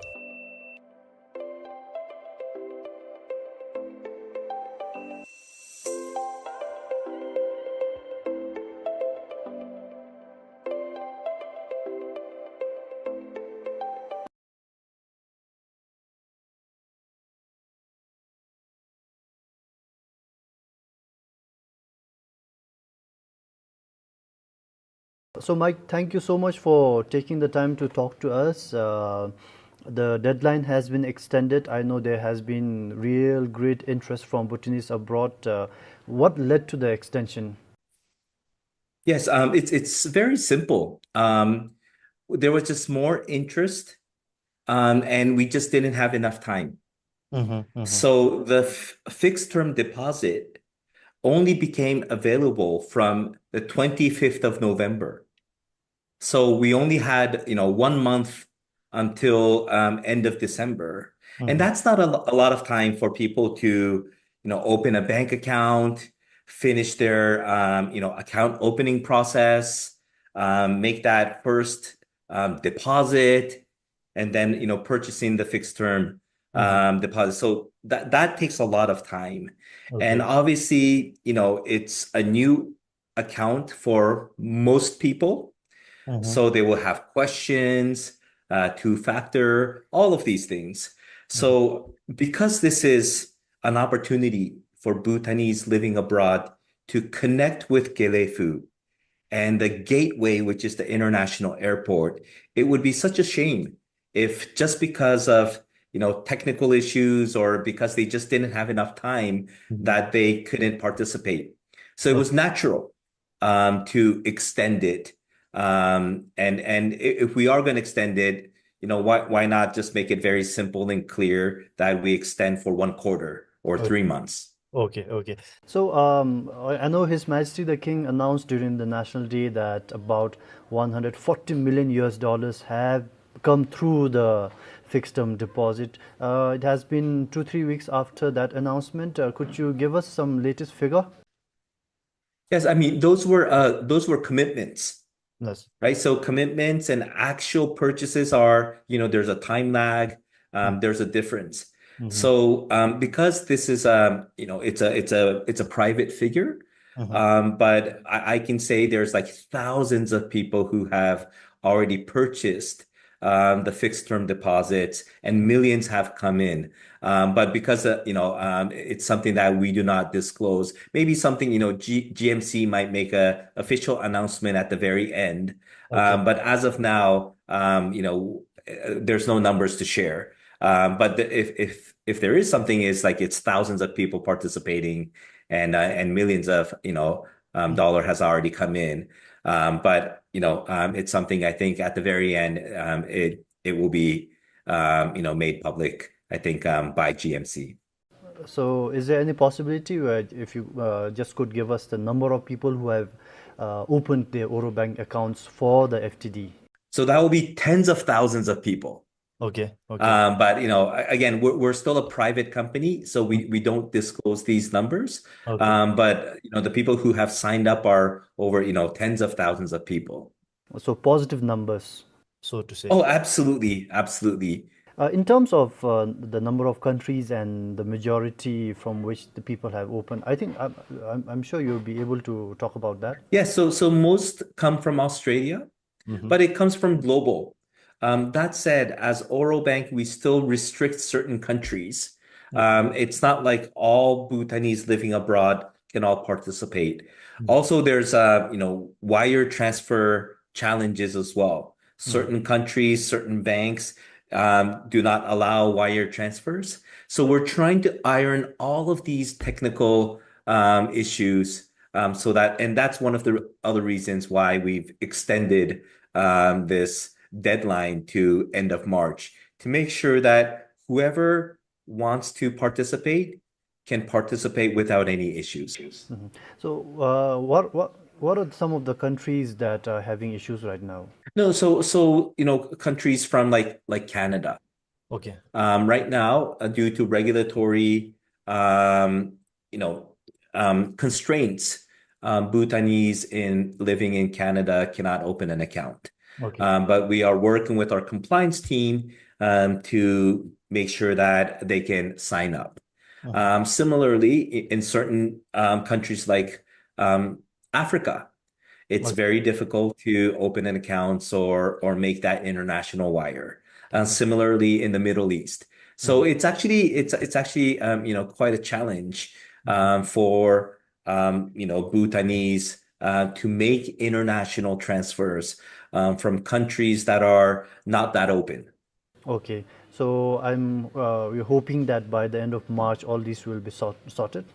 So, Mike, thank you so much for taking the time to talk to us. Uh, the deadline has been extended. I know there has been real great interest from Bhutanese abroad. Uh, what led to the extension? Yes, um, it's, it's very simple. Um, there was just more interest, um, and we just didn't have enough time. Mm-hmm, mm-hmm. So the f-, fixed term deposit only became available from the twenty-fifth of November. So we only had, you know, one month until, um, end of December. And, mm-hmm, that's not a lo-, a lot of time for people to, you know, open a bank account, finish their, um, you know, account opening process, um, make that first, um, deposit, and then, you know, purchasing the fixed term, mm-hmm, um, deposit. So that, that takes a lot of time. Okay. And obviously, you know, it's a new account for most people. Mm-hmm. So they will have questions, uh, two factor, all of these things. So, mm-hmm, because this is an opportunity for Bhutanese living abroad to connect with Gelephu and the gateway, which is the international airport, it would be such a shame if just because of, you know, technical issues or because they just didn't have enough time, mm-hmm, that they couldn't participate. So it was, okay, natural, um, to extend it. Um, and, and i-, if we are gonna extend it, you know, why, why not just make it very simple and clear that we extend for one quarter or, okay, three months? Okay, okay. So, um, I, I know His Majesty the King announced during the National Day that about one hundred forty million U S dollars have come through the fixed term deposit. Uh, it has been two, three weeks after that announcement. Uh, could you give us some latest figure? Yes, I mean, those were, uh, those were commitments. Yes. Right? So commitments and actual purchases are, you know, there's a time lag, um, mm, there's a difference. Mm-hmm. So, um, because this is, um, you know, it's a, it's a, it's a private figure, mm-hmm, um, but I, I can say there's, like, thousands of people who have already purchased, um, the fixed term deposits, and millions have come in. Um, but because, uh, you know, um, it's something that we do not disclose, maybe something, you know, G-, G M C might make a official announcement at the very end. Okay. Um, but as of now, um, you know, uh, there's no numbers to share. Um, but the, if, if, if there is something, is, like, it's thousands of people participating, and, uh, and millions of, you know, um, mm, dollar has already come in. Um, but, you know, um, it's something I think at the very end, um, it, it will be, um, you know, made public, I think, um, by G M C. So, is there any possibility where if you, uh, just could give us the number of people who have, uh, opened their Oro Bank accounts for the F T D? So that will be tens of thousands of people. Okay, okay. Um, but, you know, a-, again, we're, we're still a private company, so we, we don't disclose these numbers. Okay. Um, but, you know, the people who have signed up are over, you know, tens of thousands of people. So positive numbers, so to say. Oh, absolutely, absolutely. Uh, in terms of, uh, the number of countries and the majority from which the people have opened, I think I'm, I'm, I'm sure you'll be able to talk about that. Yeah, so, so most come from Australia, mm-hmm, but it comes from global. Um, that said, as Oro Bank, we still restrict certain countries. Mm-hmm. Um, it's not like all Bhutanese living abroad can all participate. Mm-hmm. Also, there's, uh, you know, wire transfer challenges as well. Mm-hmm. Certain countries, certain banks, um, do not allow wire transfers. So we're trying to iron all of these technical, um, issues, um, so that, and that's one of the other reasons why we've extended, um, this deadline to end of March to make sure that whoever wants to participate can participate without any issues. Mm-hmm. So, uh, what, what, what are some of the countries that are having issues right now? No, so, so, you know, countries from, like, like, Canada. Okay. Um, right now, uh, due to regulatory, um, you know, um, constraints, um, Bhutanese in, living in Canada cannot open an account. Okay. Um, but we are working with our compliance team, um, to make sure that they can sign up. Uh-huh. Um, similarly, i-, in certain, um, countries like, um, Africa, it's, okay, very difficult to open an account or, or make that international wire. Uh, similarly, in the Middle East. So, mm-hmm, it's actually, it's, it's actually, um, you know, quite a challenge, mm-hmm, um, for, um, you know, Bhutanese, uh, to make international transfers, um, from countries that are not that open. Okay. So I'm, uh, we're hoping that by the end of March, all this will be sort-, sorted.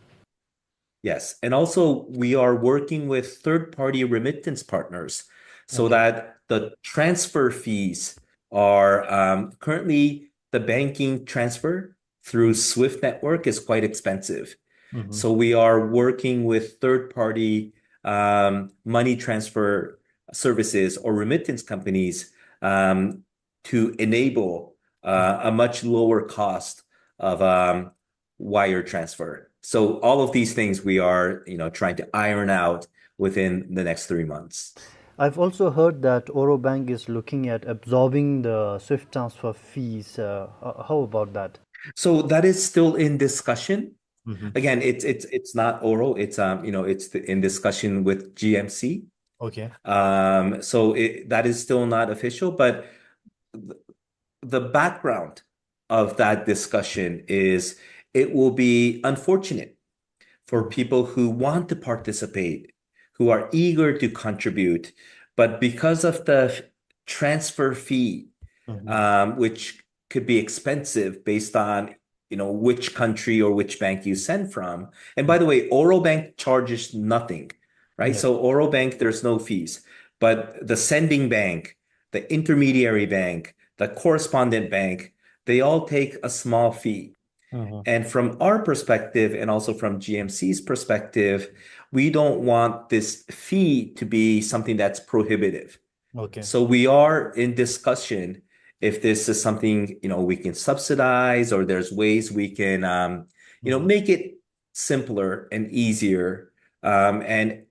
Yes, and also we are working with third-party remittance partners so, okay, that the transfer fees are, um, currently the banking transfer through SWIFT network is quite expensive. Mm-hmm. So we are working with third-party, um, money transfer services or remittance companies, um, to enable, uh, a much lower cost of, um, wire transfer. So all of these things we are, you know, trying to iron out within the next three months. I've also heard that Oro Bank is looking at absorbing the SWIFT transfer fees. Uh, h-, how about that? So that is still in discussion. Mm-hmm. Again, it's, it's, it's not Oro. It's, um, you know, it's th-, in discussion with G M C. Okay. Um, so it, that is still not official, but th-, the background of that discussion is it will be unfortunate for people who want to participate, who are eager to contribute, but because of the f-, transfer fee, mm-hmm, um, which could be expensive based on, you know, which country or which bank you send from. And by the way, Oro Bank charges nothing, right? Yeah. So Oro Bank, there's no fees, but the sending bank, the intermediary bank, the correspondent bank, they all take a small fee. Mm-hmm. And from our perspective, and also from G M C's perspective, we don't want this fee to be something that's prohibitive. Okay. So we are in discussion if this is something, you know, we can subsidize, or there's ways we can, um, you know, mm-hmm, make it simpler and easier, um, and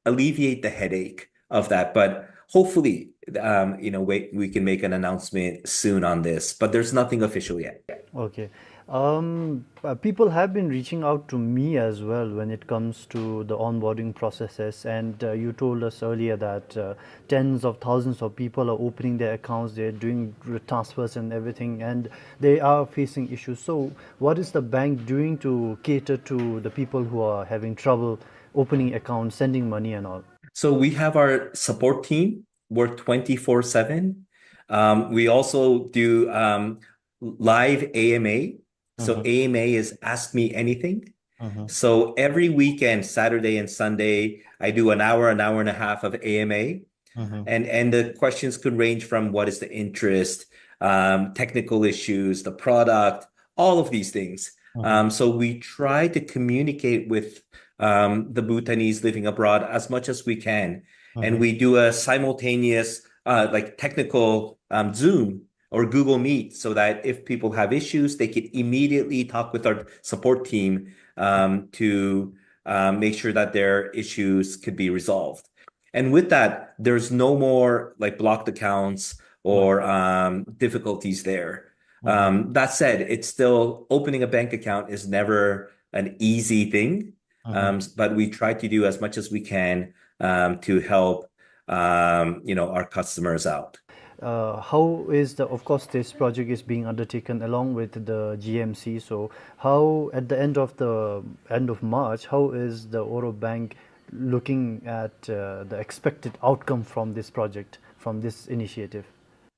alleviate the headache of that. But hopefully, um, you know, we, we can make an announcement soon on this, but there's nothing official yet. Okay. Um, uh, people have been reaching out to me as well when it comes to the onboarding processes. And, uh, you told us earlier that, uh, tens of thousands of people are opening their accounts, they're doing r-, transfers and everything, and they are facing issues. So what is the bank doing to cater to the people who are having trouble opening accounts, sending money and all? So we have our support team work twenty-four seven. Um, we also do, um, live A M A. So, mm-hmm, A M A is Ask Me Anything. Mm-hmm. So every weekend, Saturday and Sunday, I do an hour, an hour and a half of A M A. Mm-hmm. And, and the questions could range from what is the interest, um, technical issues, the product, all of these things. Mm-hmm. Um, so we try to communicate with, um, the Bhutanese living abroad as much as we can. And, mm-hmm, we do a simultaneous, uh, like, technical, um, Zoom or Google Meet, so that if people have issues, they could immediately talk with our support team, um, to, um, make sure that their issues could be resolved. And with that, there's no more, like, blocked accounts or, um, difficulties there. Mm-hmm. Um, that said, it's still, opening a bank account is never an easy thing, mm-hmm, um, but we try to do as much as we can, um, to help, um, you know, our customers out. Uh, how is the, of course, this project is being undertaken along with the G M C. So how, at the end of the, end of March, how is the Oro Bank looking at, uh, the expected outcome from this project, from this initiative?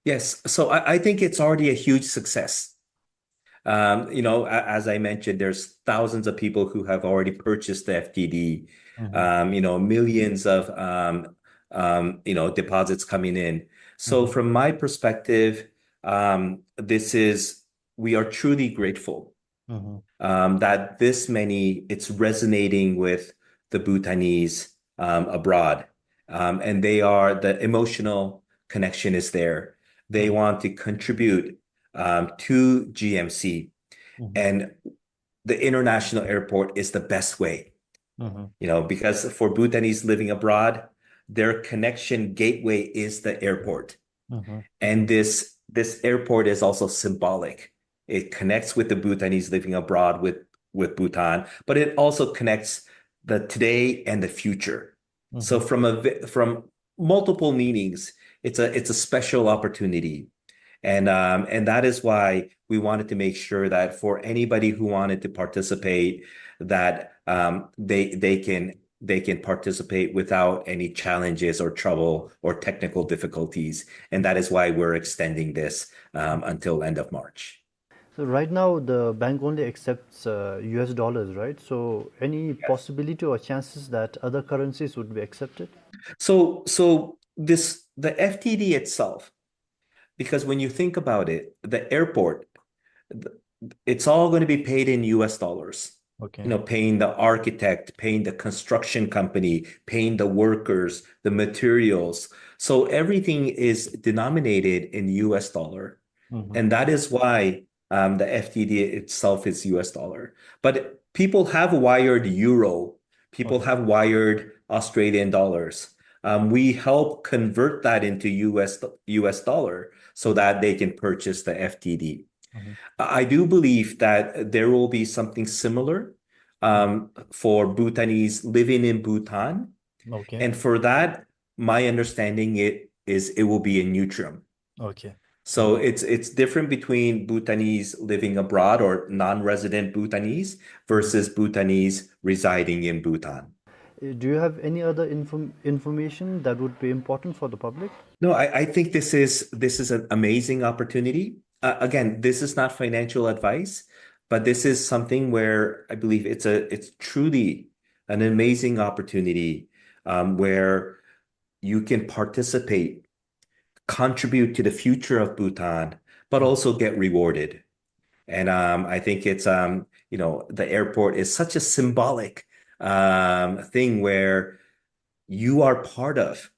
Yes, so I, I think it's already a huge success. Um, you know, a-, as I mentioned, there's thousands of people who have already purchased the F T D. Mm-hmm. Um, you know, millions of, um, um, you know, deposits coming in. So, mm-hmm, from my perspective, um, this is, we are truly grateful, mm-hmm, um, that this many, it's resonating with the Bhutanese, um, abroad. Um, and they are, the emotional connection is there. They, mm-hmm, want to contribute, um, to G M C. Mm-hmm. And the international airport is the best way. Mm-hmm. You know, because for Bhutanese living abroad, their connection gateway is the airport. Mm-hmm. And this, this airport is also symbolic. It connects with the Bhutanese living abroad with, with Bhutan, but it also connects the today and the future. So, mm-hmm, from a vi-, from multiple meanings, it's a, it's a special opportunity. And, um, and that is why we wanted to make sure that for anybody who wanted to participate, that, um, they, they can, they can participate without any challenges or trouble or technical difficulties. And that is why we're extending this, um, until end of March. So right now, the bank only accepts, uh, U S dollars, right? So any, yes, possibility or chances that other currencies would be accepted? So, so this, the F T D itself, because when you think about it, the airport, th-, it's all gonna be paid in U S dollars. Okay. You know, paying the architect, paying the construction company, paying the workers, the materials. So everything is denominated in U S dollar. Mm-hmm. And that is why, um, the F T D itself is U S dollar. But people have wired euro. People, okay, have wired Australian dollars. Um, we help convert that into U S, U S dollar so that they can purchase the F T D. Mm-hmm. I do believe that there will be something similar, um, for Bhutanese living in Bhutan. Okay. And for that, my understanding it is it will be in Ngultrum. Okay. So it's, it's different between Bhutanese living abroad or non-resident Bhutanese versus Bhutanese residing in Bhutan. Uh, do you have any other inform-, information that would be important for the public? No, I, I think this is, this is an amazing opportunity. Uh, again, this is not financial advice, but this is something where I believe it's a, it's truly an amazing opportunity, um, where you can participate, contribute to the future of Bhutan, but also get rewarded. And, um, I think it's, um, you know, the airport is such a symbolic, um, thing where you are part of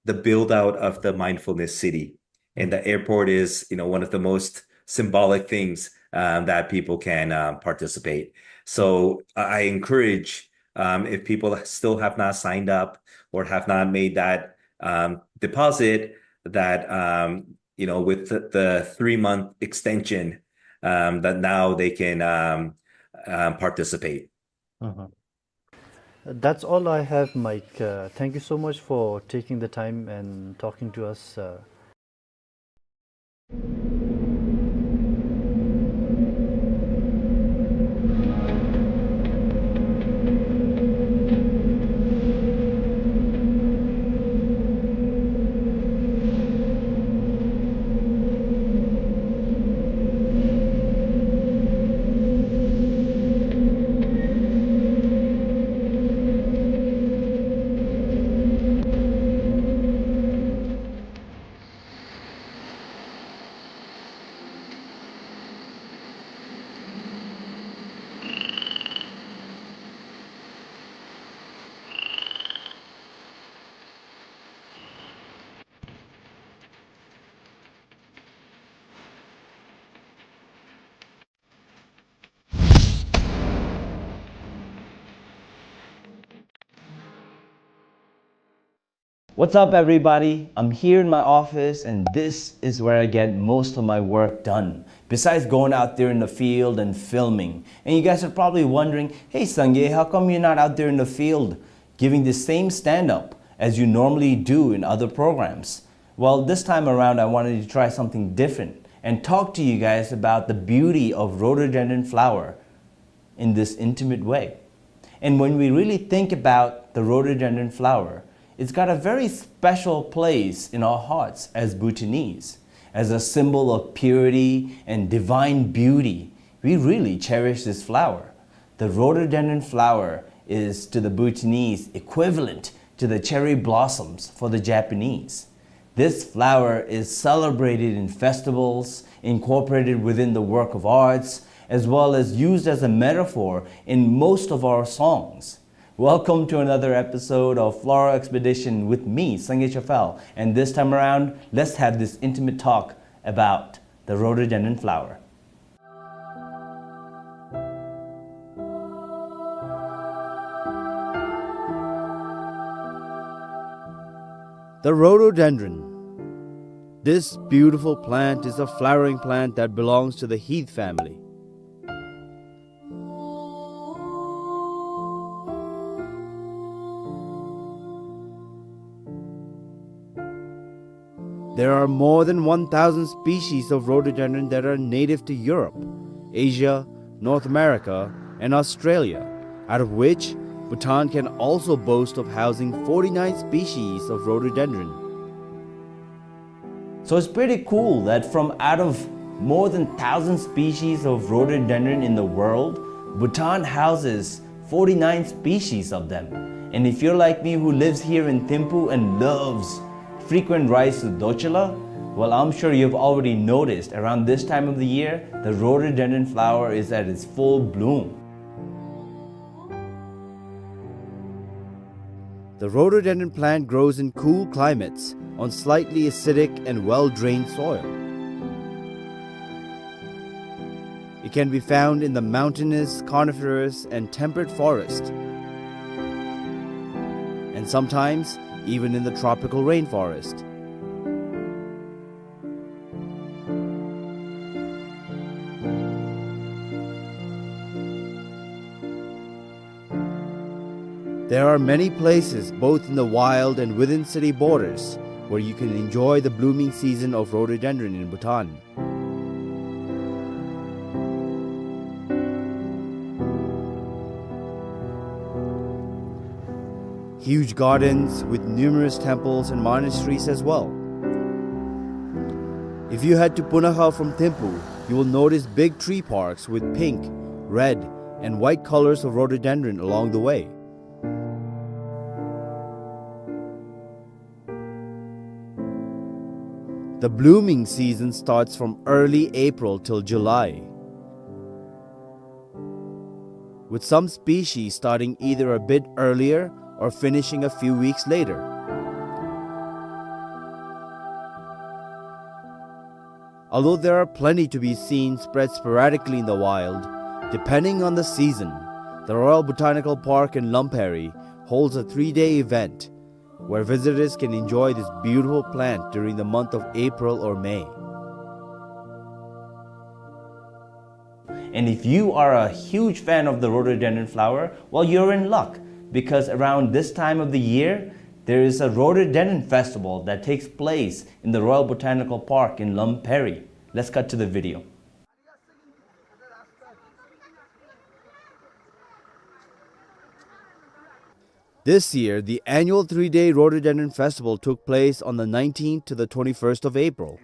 the build out of the mindfulness city. And the airport is, you know, one of the most symbolic things, um, that people can, um, participate. So I I encourage, um, if people still have not signed up or have not made that, um, deposit, that, um, you know, with the, the three month extension, um, that now they can, um, um, participate. Mm-hmm. That's all I have, Mike. Uh, thank you so much for taking the time and talking to us. Uh, What's up, everybody? I'm here in my office, and this is where I get most of my work done, besides going out there in the field and filming. And you guys are probably wondering, "Hey, Sangay, how come you're not out there in the field giving the same stand-up as you normally do in other programs?" Well, this time around, I wanted to try something different and talk to you guys about the beauty of rhododendron flower in this intimate way. And when we really think about the rhododendron flower, it's got a very special place in our hearts as Bhutanese. As a symbol of purity and divine beauty, we really cherish this flower. The rhododendron flower is, to the Bhutanese, equivalent to the cherry blossoms for the Japanese. This flower is celebrated in festivals, incorporated within the work of arts, as well as used as a metaphor in most of our songs. Welcome to another episode of Floral Expedition with me, Sangay Chafal, and this time around, let's have this intimate talk about the rhododendron flower. The rhododendron. This beautiful plant is a flowering plant that belongs to the heath family. There are more than one thousand species of rhododendron that are native to Europe, Asia, North America, and Australia, out of which Bhutan can also boast of housing forty-nine species of rhododendron. So it's pretty cool that from out of more than thousand species of rhododendron in the world, Bhutan houses forty-nine species of them. And if you're like me, who lives here in Thimphu and loves frequent rides to Dorcula, well, I'm sure you've already noticed around this time of the year, the rhododendron flower is at its full bloom. The rhododendron plant grows in cool climates on slightly acidic and well-drained soil. It can be found in the mountainous, coniferous, and temperate forest, and sometimes even in the tropical rainforest. There are many places, both in the wild and within city borders, where you can enjoy the blooming season of rhododendron in Bhutan. Huge gardens with numerous temples and monasteries as well. If you head to Punakha from Thimphu, you will notice big tree parks with pink, red, and white colors of rhododendron along the way. The blooming season starts from early April till July, with some species starting either a bit earlier or finishing a few weeks later. Although there are plenty to be seen spread sporadically in the wild, depending on the season, the Royal Botanical Park in Lamperi holds a three-day event where visitors can enjoy this beautiful plant during the month of April or May. And if you are a huge fan of the rhododendron flower, well, you're in luck, because around this time of the year, there is a rhododendron festival that takes place in the Royal Botanical Park in Lamperi. Let's cut to the video. This year, the annual three-day Rhododendron Festival took place on the nineteenth to the twenty-first of April.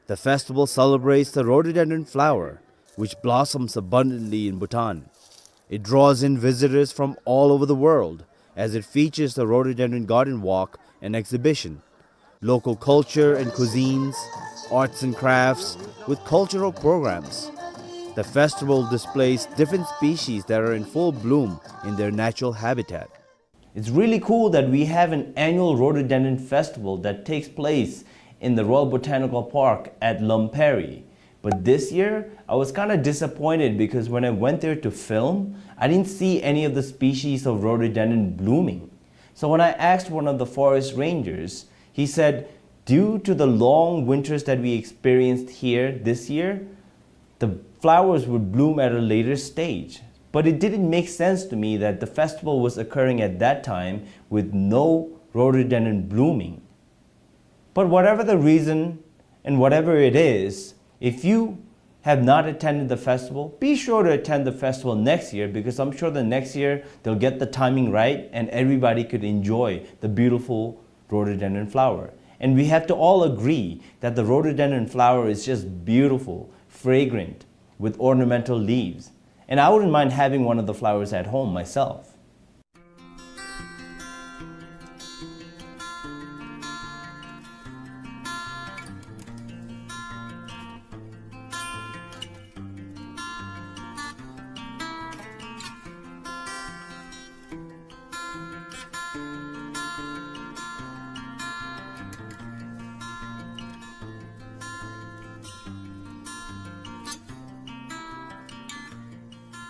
The festival celebrates the rhododendron flower, which blossoms abundantly in Bhutan. It draws in visitors from all over the world, as it features the rhododendron garden walk and exhibition, local culture and cuisines, arts and crafts, with cultural programs. The festival displays different species that are in full bloom in their natural habitat. It's really cool that we have an annual rhododendron festival that takes place in the Royal Botanical Park at Lamperi. But this year, I was kinda disappointed because when I went there to film, I didn't see any of the species of rhododendron blooming. So when I asked one of the forest rangers, he said, due to the long winters that we experienced here this year, the flowers would bloom at a later stage. But it didn't make sense to me that the festival was occurring at that time with no rhododendron blooming. But whatever the reason and whatever it is, if you have not attended the festival, be sure to attend the festival next year, because I'm sure the next year they'll get the timing right and everybody could enjoy the beautiful rhododendron flower. And we have to all agree that the rhododendron flower is just beautiful, fragrant, with ornamental leaves. And I wouldn't mind having one of the flowers at home myself.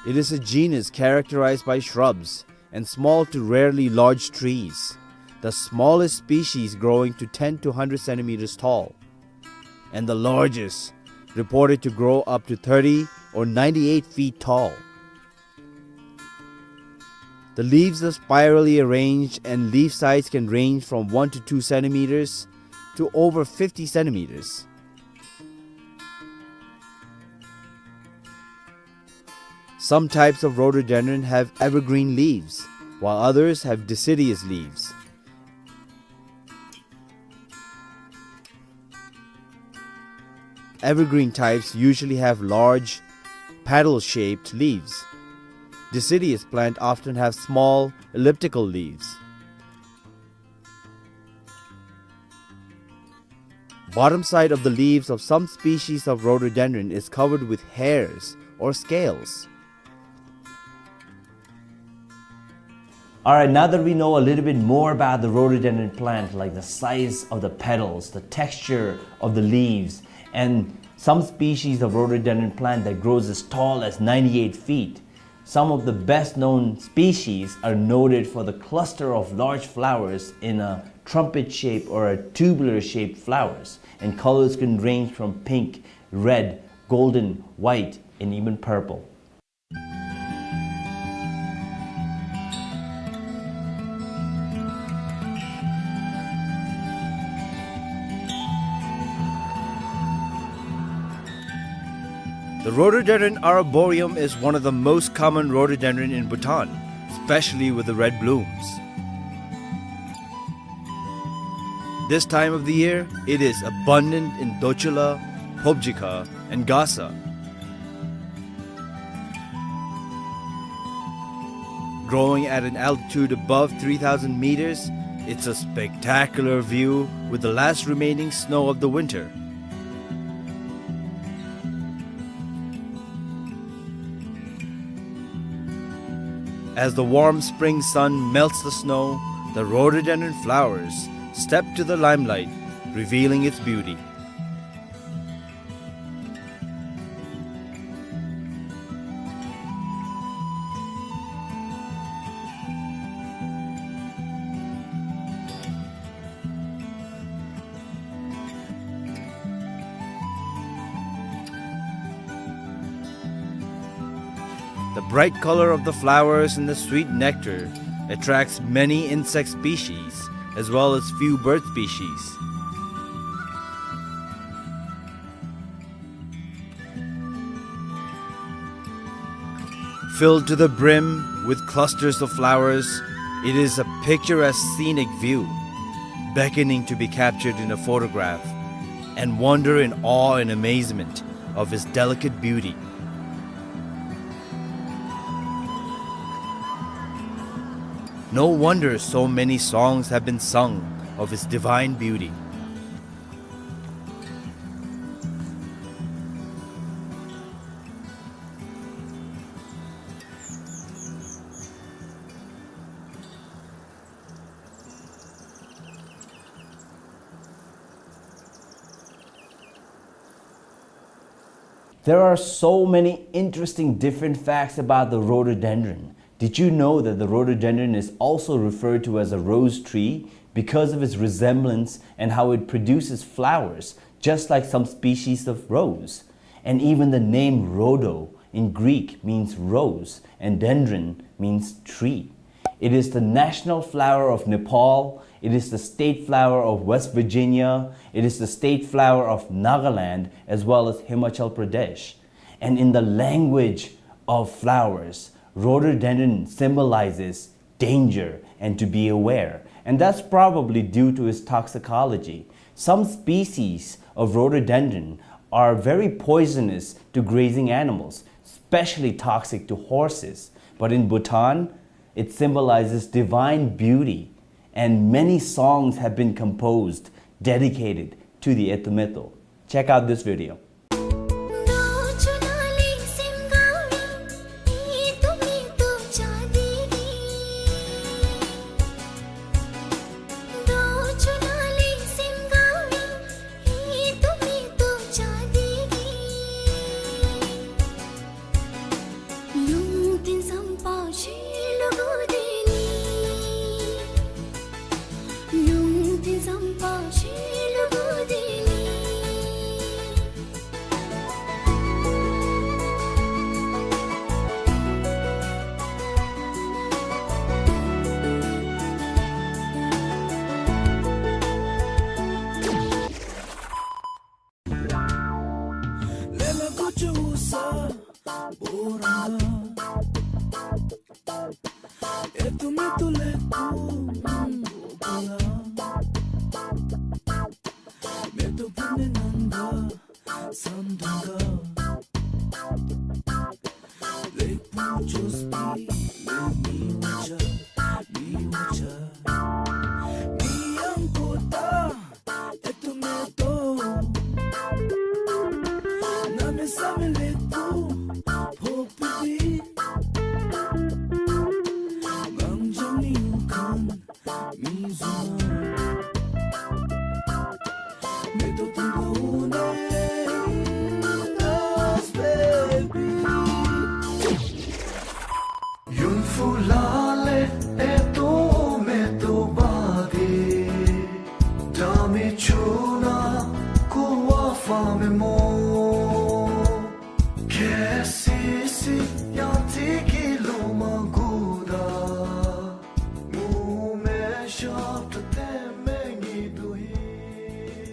It is a genus characterized by shrubs and small to rarely large trees, the smallest species growing to ten to hundred centimeters tall, and the largest reported to grow up to thirty or ninety-eight feet tall. The leaves are spirally arranged and leaf size can range from one to two centimeters to over fifty centimeters. Some types of rhododendron have evergreen leaves, while others have deciduous leaves. Evergreen types usually have large, petal-shaped leaves. Deciduous plant often have small, elliptical leaves. Bottom side of the leaves of some species of rhododendron is covered with hairs or scales. All right, now that we know a little bit more about the rhododendron plant, like the size of the petals, the texture of the leaves, and some species of rhododendron plant that grows as tall as ninety-eight feet, some of the best known species are noted for the cluster of large flowers in a trumpet shape or a tubular shaped flowers, and colors can range from pink, red, golden, white, and even purple. The rhododendron arboreum is one of the most common rhododendron in Bhutan, especially with the red blooms. This time of the year, it is abundant in Dochula, Phobjikha, and Gasa. Growing at an altitude above three thousand meters, it's a spectacular view with the last remaining snow of the winter. As the warm spring sun melts the snow, the rhododendron flowers step to the limelight, revealing its beauty. The bright color of the flowers and the sweet nectar attracts many insect species as well as few bird species. Filled to the brim with clusters of flowers, it is a picturesque scenic view, beckoning to be captured in a photograph, and wonder in awe and amazement of its delicate beauty. No wonder so many songs have been sung of its divine beauty. There are so many interesting different facts about the rhododendron. Did you know that the rhododendron is also referred to as a rose tree because of its resemblance and how it produces flowers, just like some species of rose? And even the name rhodo in Greek means rose, and dendron means tree. It is the national flower of Nepal. It is the state flower of West Virginia. It is the state flower of Nagaland, as well as Himachal Pradesh. And in the language of flowers, rhododendron symbolizes danger and to be aware. And that's probably due to its toxicology. Some species of rhododendron are very poisonous to grazing animals, especially toxic to horses. But in Bhutan, it symbolizes divine beauty, and many songs have been composed dedicated to the Eto Meto. Check out this video.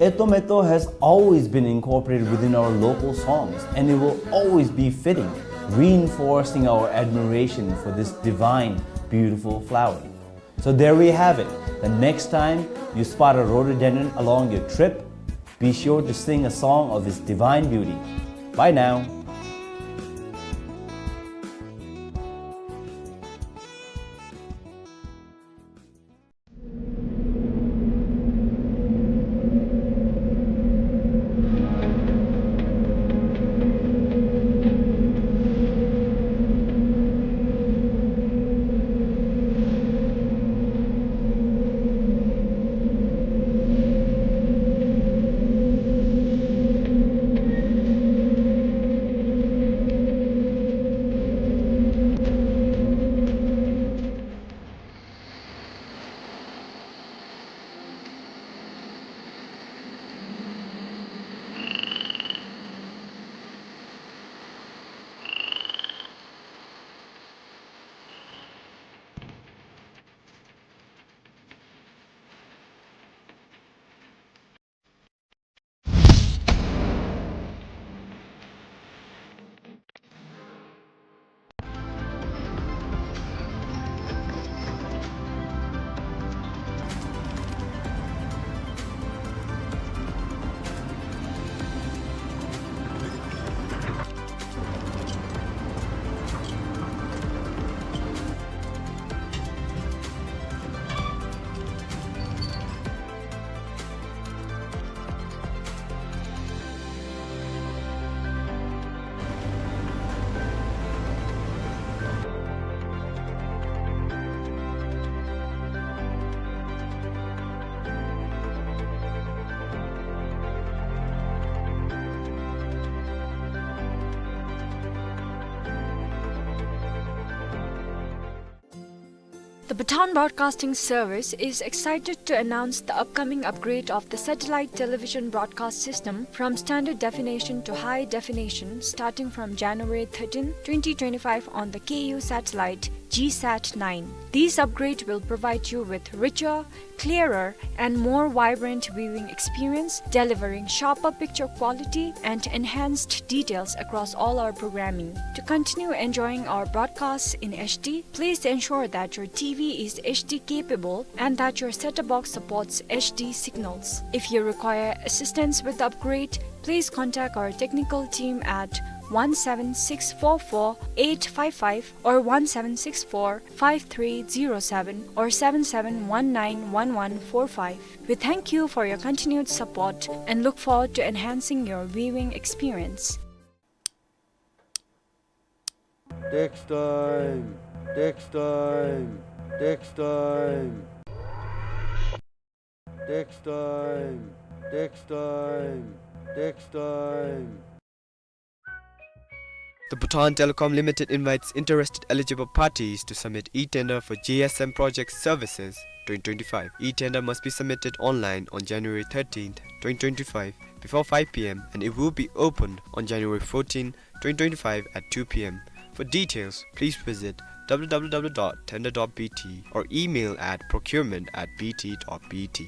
Eto Meto has always been incorporated within our local songs, and it will always be fitting, reinforcing our admiration for this divine, beautiful flower. So there we have it. The next time you spot a rhododendron along your trip, be sure to sing a song of its divine beauty. Bye now. Bhutan Broadcasting Service is excited to announce the upcoming upgrade of the satellite television broadcast system from standard definition to high definition starting from January thirteenth, twenty twenty-five on the K U satellite GSAT nine. This upgrade will provide you with richer, clearer, and more vibrant viewing experience, delivering sharper picture quality and enhanced details across all our programming. To continue enjoying our broadcasts in H D, please ensure that your T V is H D capable and that your set-top box supports H D signals. If you require assistance with the upgrade, please contact our technical team at one seven six four four eight five five or one seven six four five three zero seven or seven seven one nine one one four five. We thank you for your continued support and look forward to enhancing your viewing experience. Tax time, tax time, tax time. Tax time, tax time, tax time. The Bhutan Telecom Limited invites interested eligible parties to submit e-tender for G S M project services twenty twenty-five. E-tender must be submitted online on January thirteenth, twenty twenty-five, before five p m, and it will be opened on January fourteenth, twenty twenty-five at two p m. For details, please visit w w w dot tender dot b t or email at procurement at b t dot b t.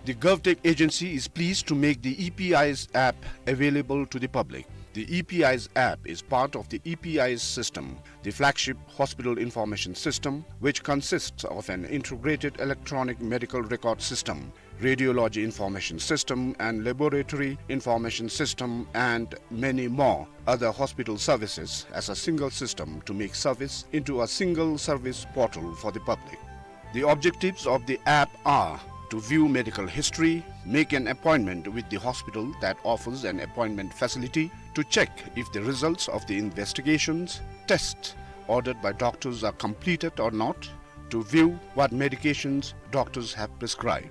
The GovTech agency is pleased to make the E P Eyes app available to the public. The E P Eyes app is part of the E P Eyes system, the flagship hospital information system, which consists of an integrated electronic medical record system, radiology information system, and laboratory information system, and many more other hospital services as a single system to make service into a single service portal for the public. The objectives of the app are to view medical history, make an appointment with the hospital that offers an appointment facility, to check if the results of the investigations, tests ordered by doctors are completed or not, to view what medications doctors have prescribed.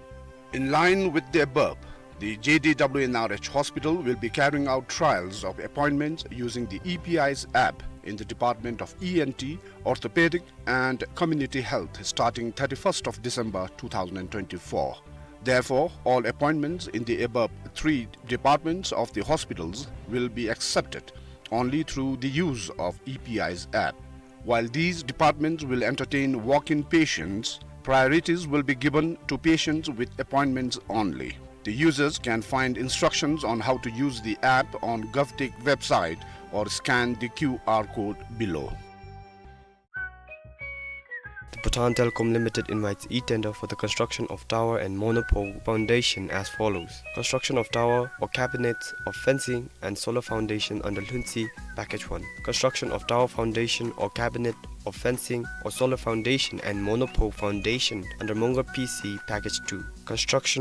In line with the above, the J D W N R H hospital will be carrying out trials of appointments using the E P Eyes app in the Department of E N T, Orthopedic and Community Health starting thirty-first of December two thousand and twenty-four. Therefore, all appointments in the above three departments of the hospitals will be accepted only through the use of E P Eyes app. While these departments will entertain walk-in patients, priorities will be given to patients with appointments only. The users can find instructions on how to use the app on GovTech website or scan the Q R code below. The Bhutan Telecom Limited invites e-tender for the construction of tower and monopole foundation as follows. Construction of tower or cabinets of fencing and solar foundation under Lhuntse Package one. Construction of tower foundation or cabinet of fencing or solar foundation and monopole foundation under Mongar P C Package two. Construction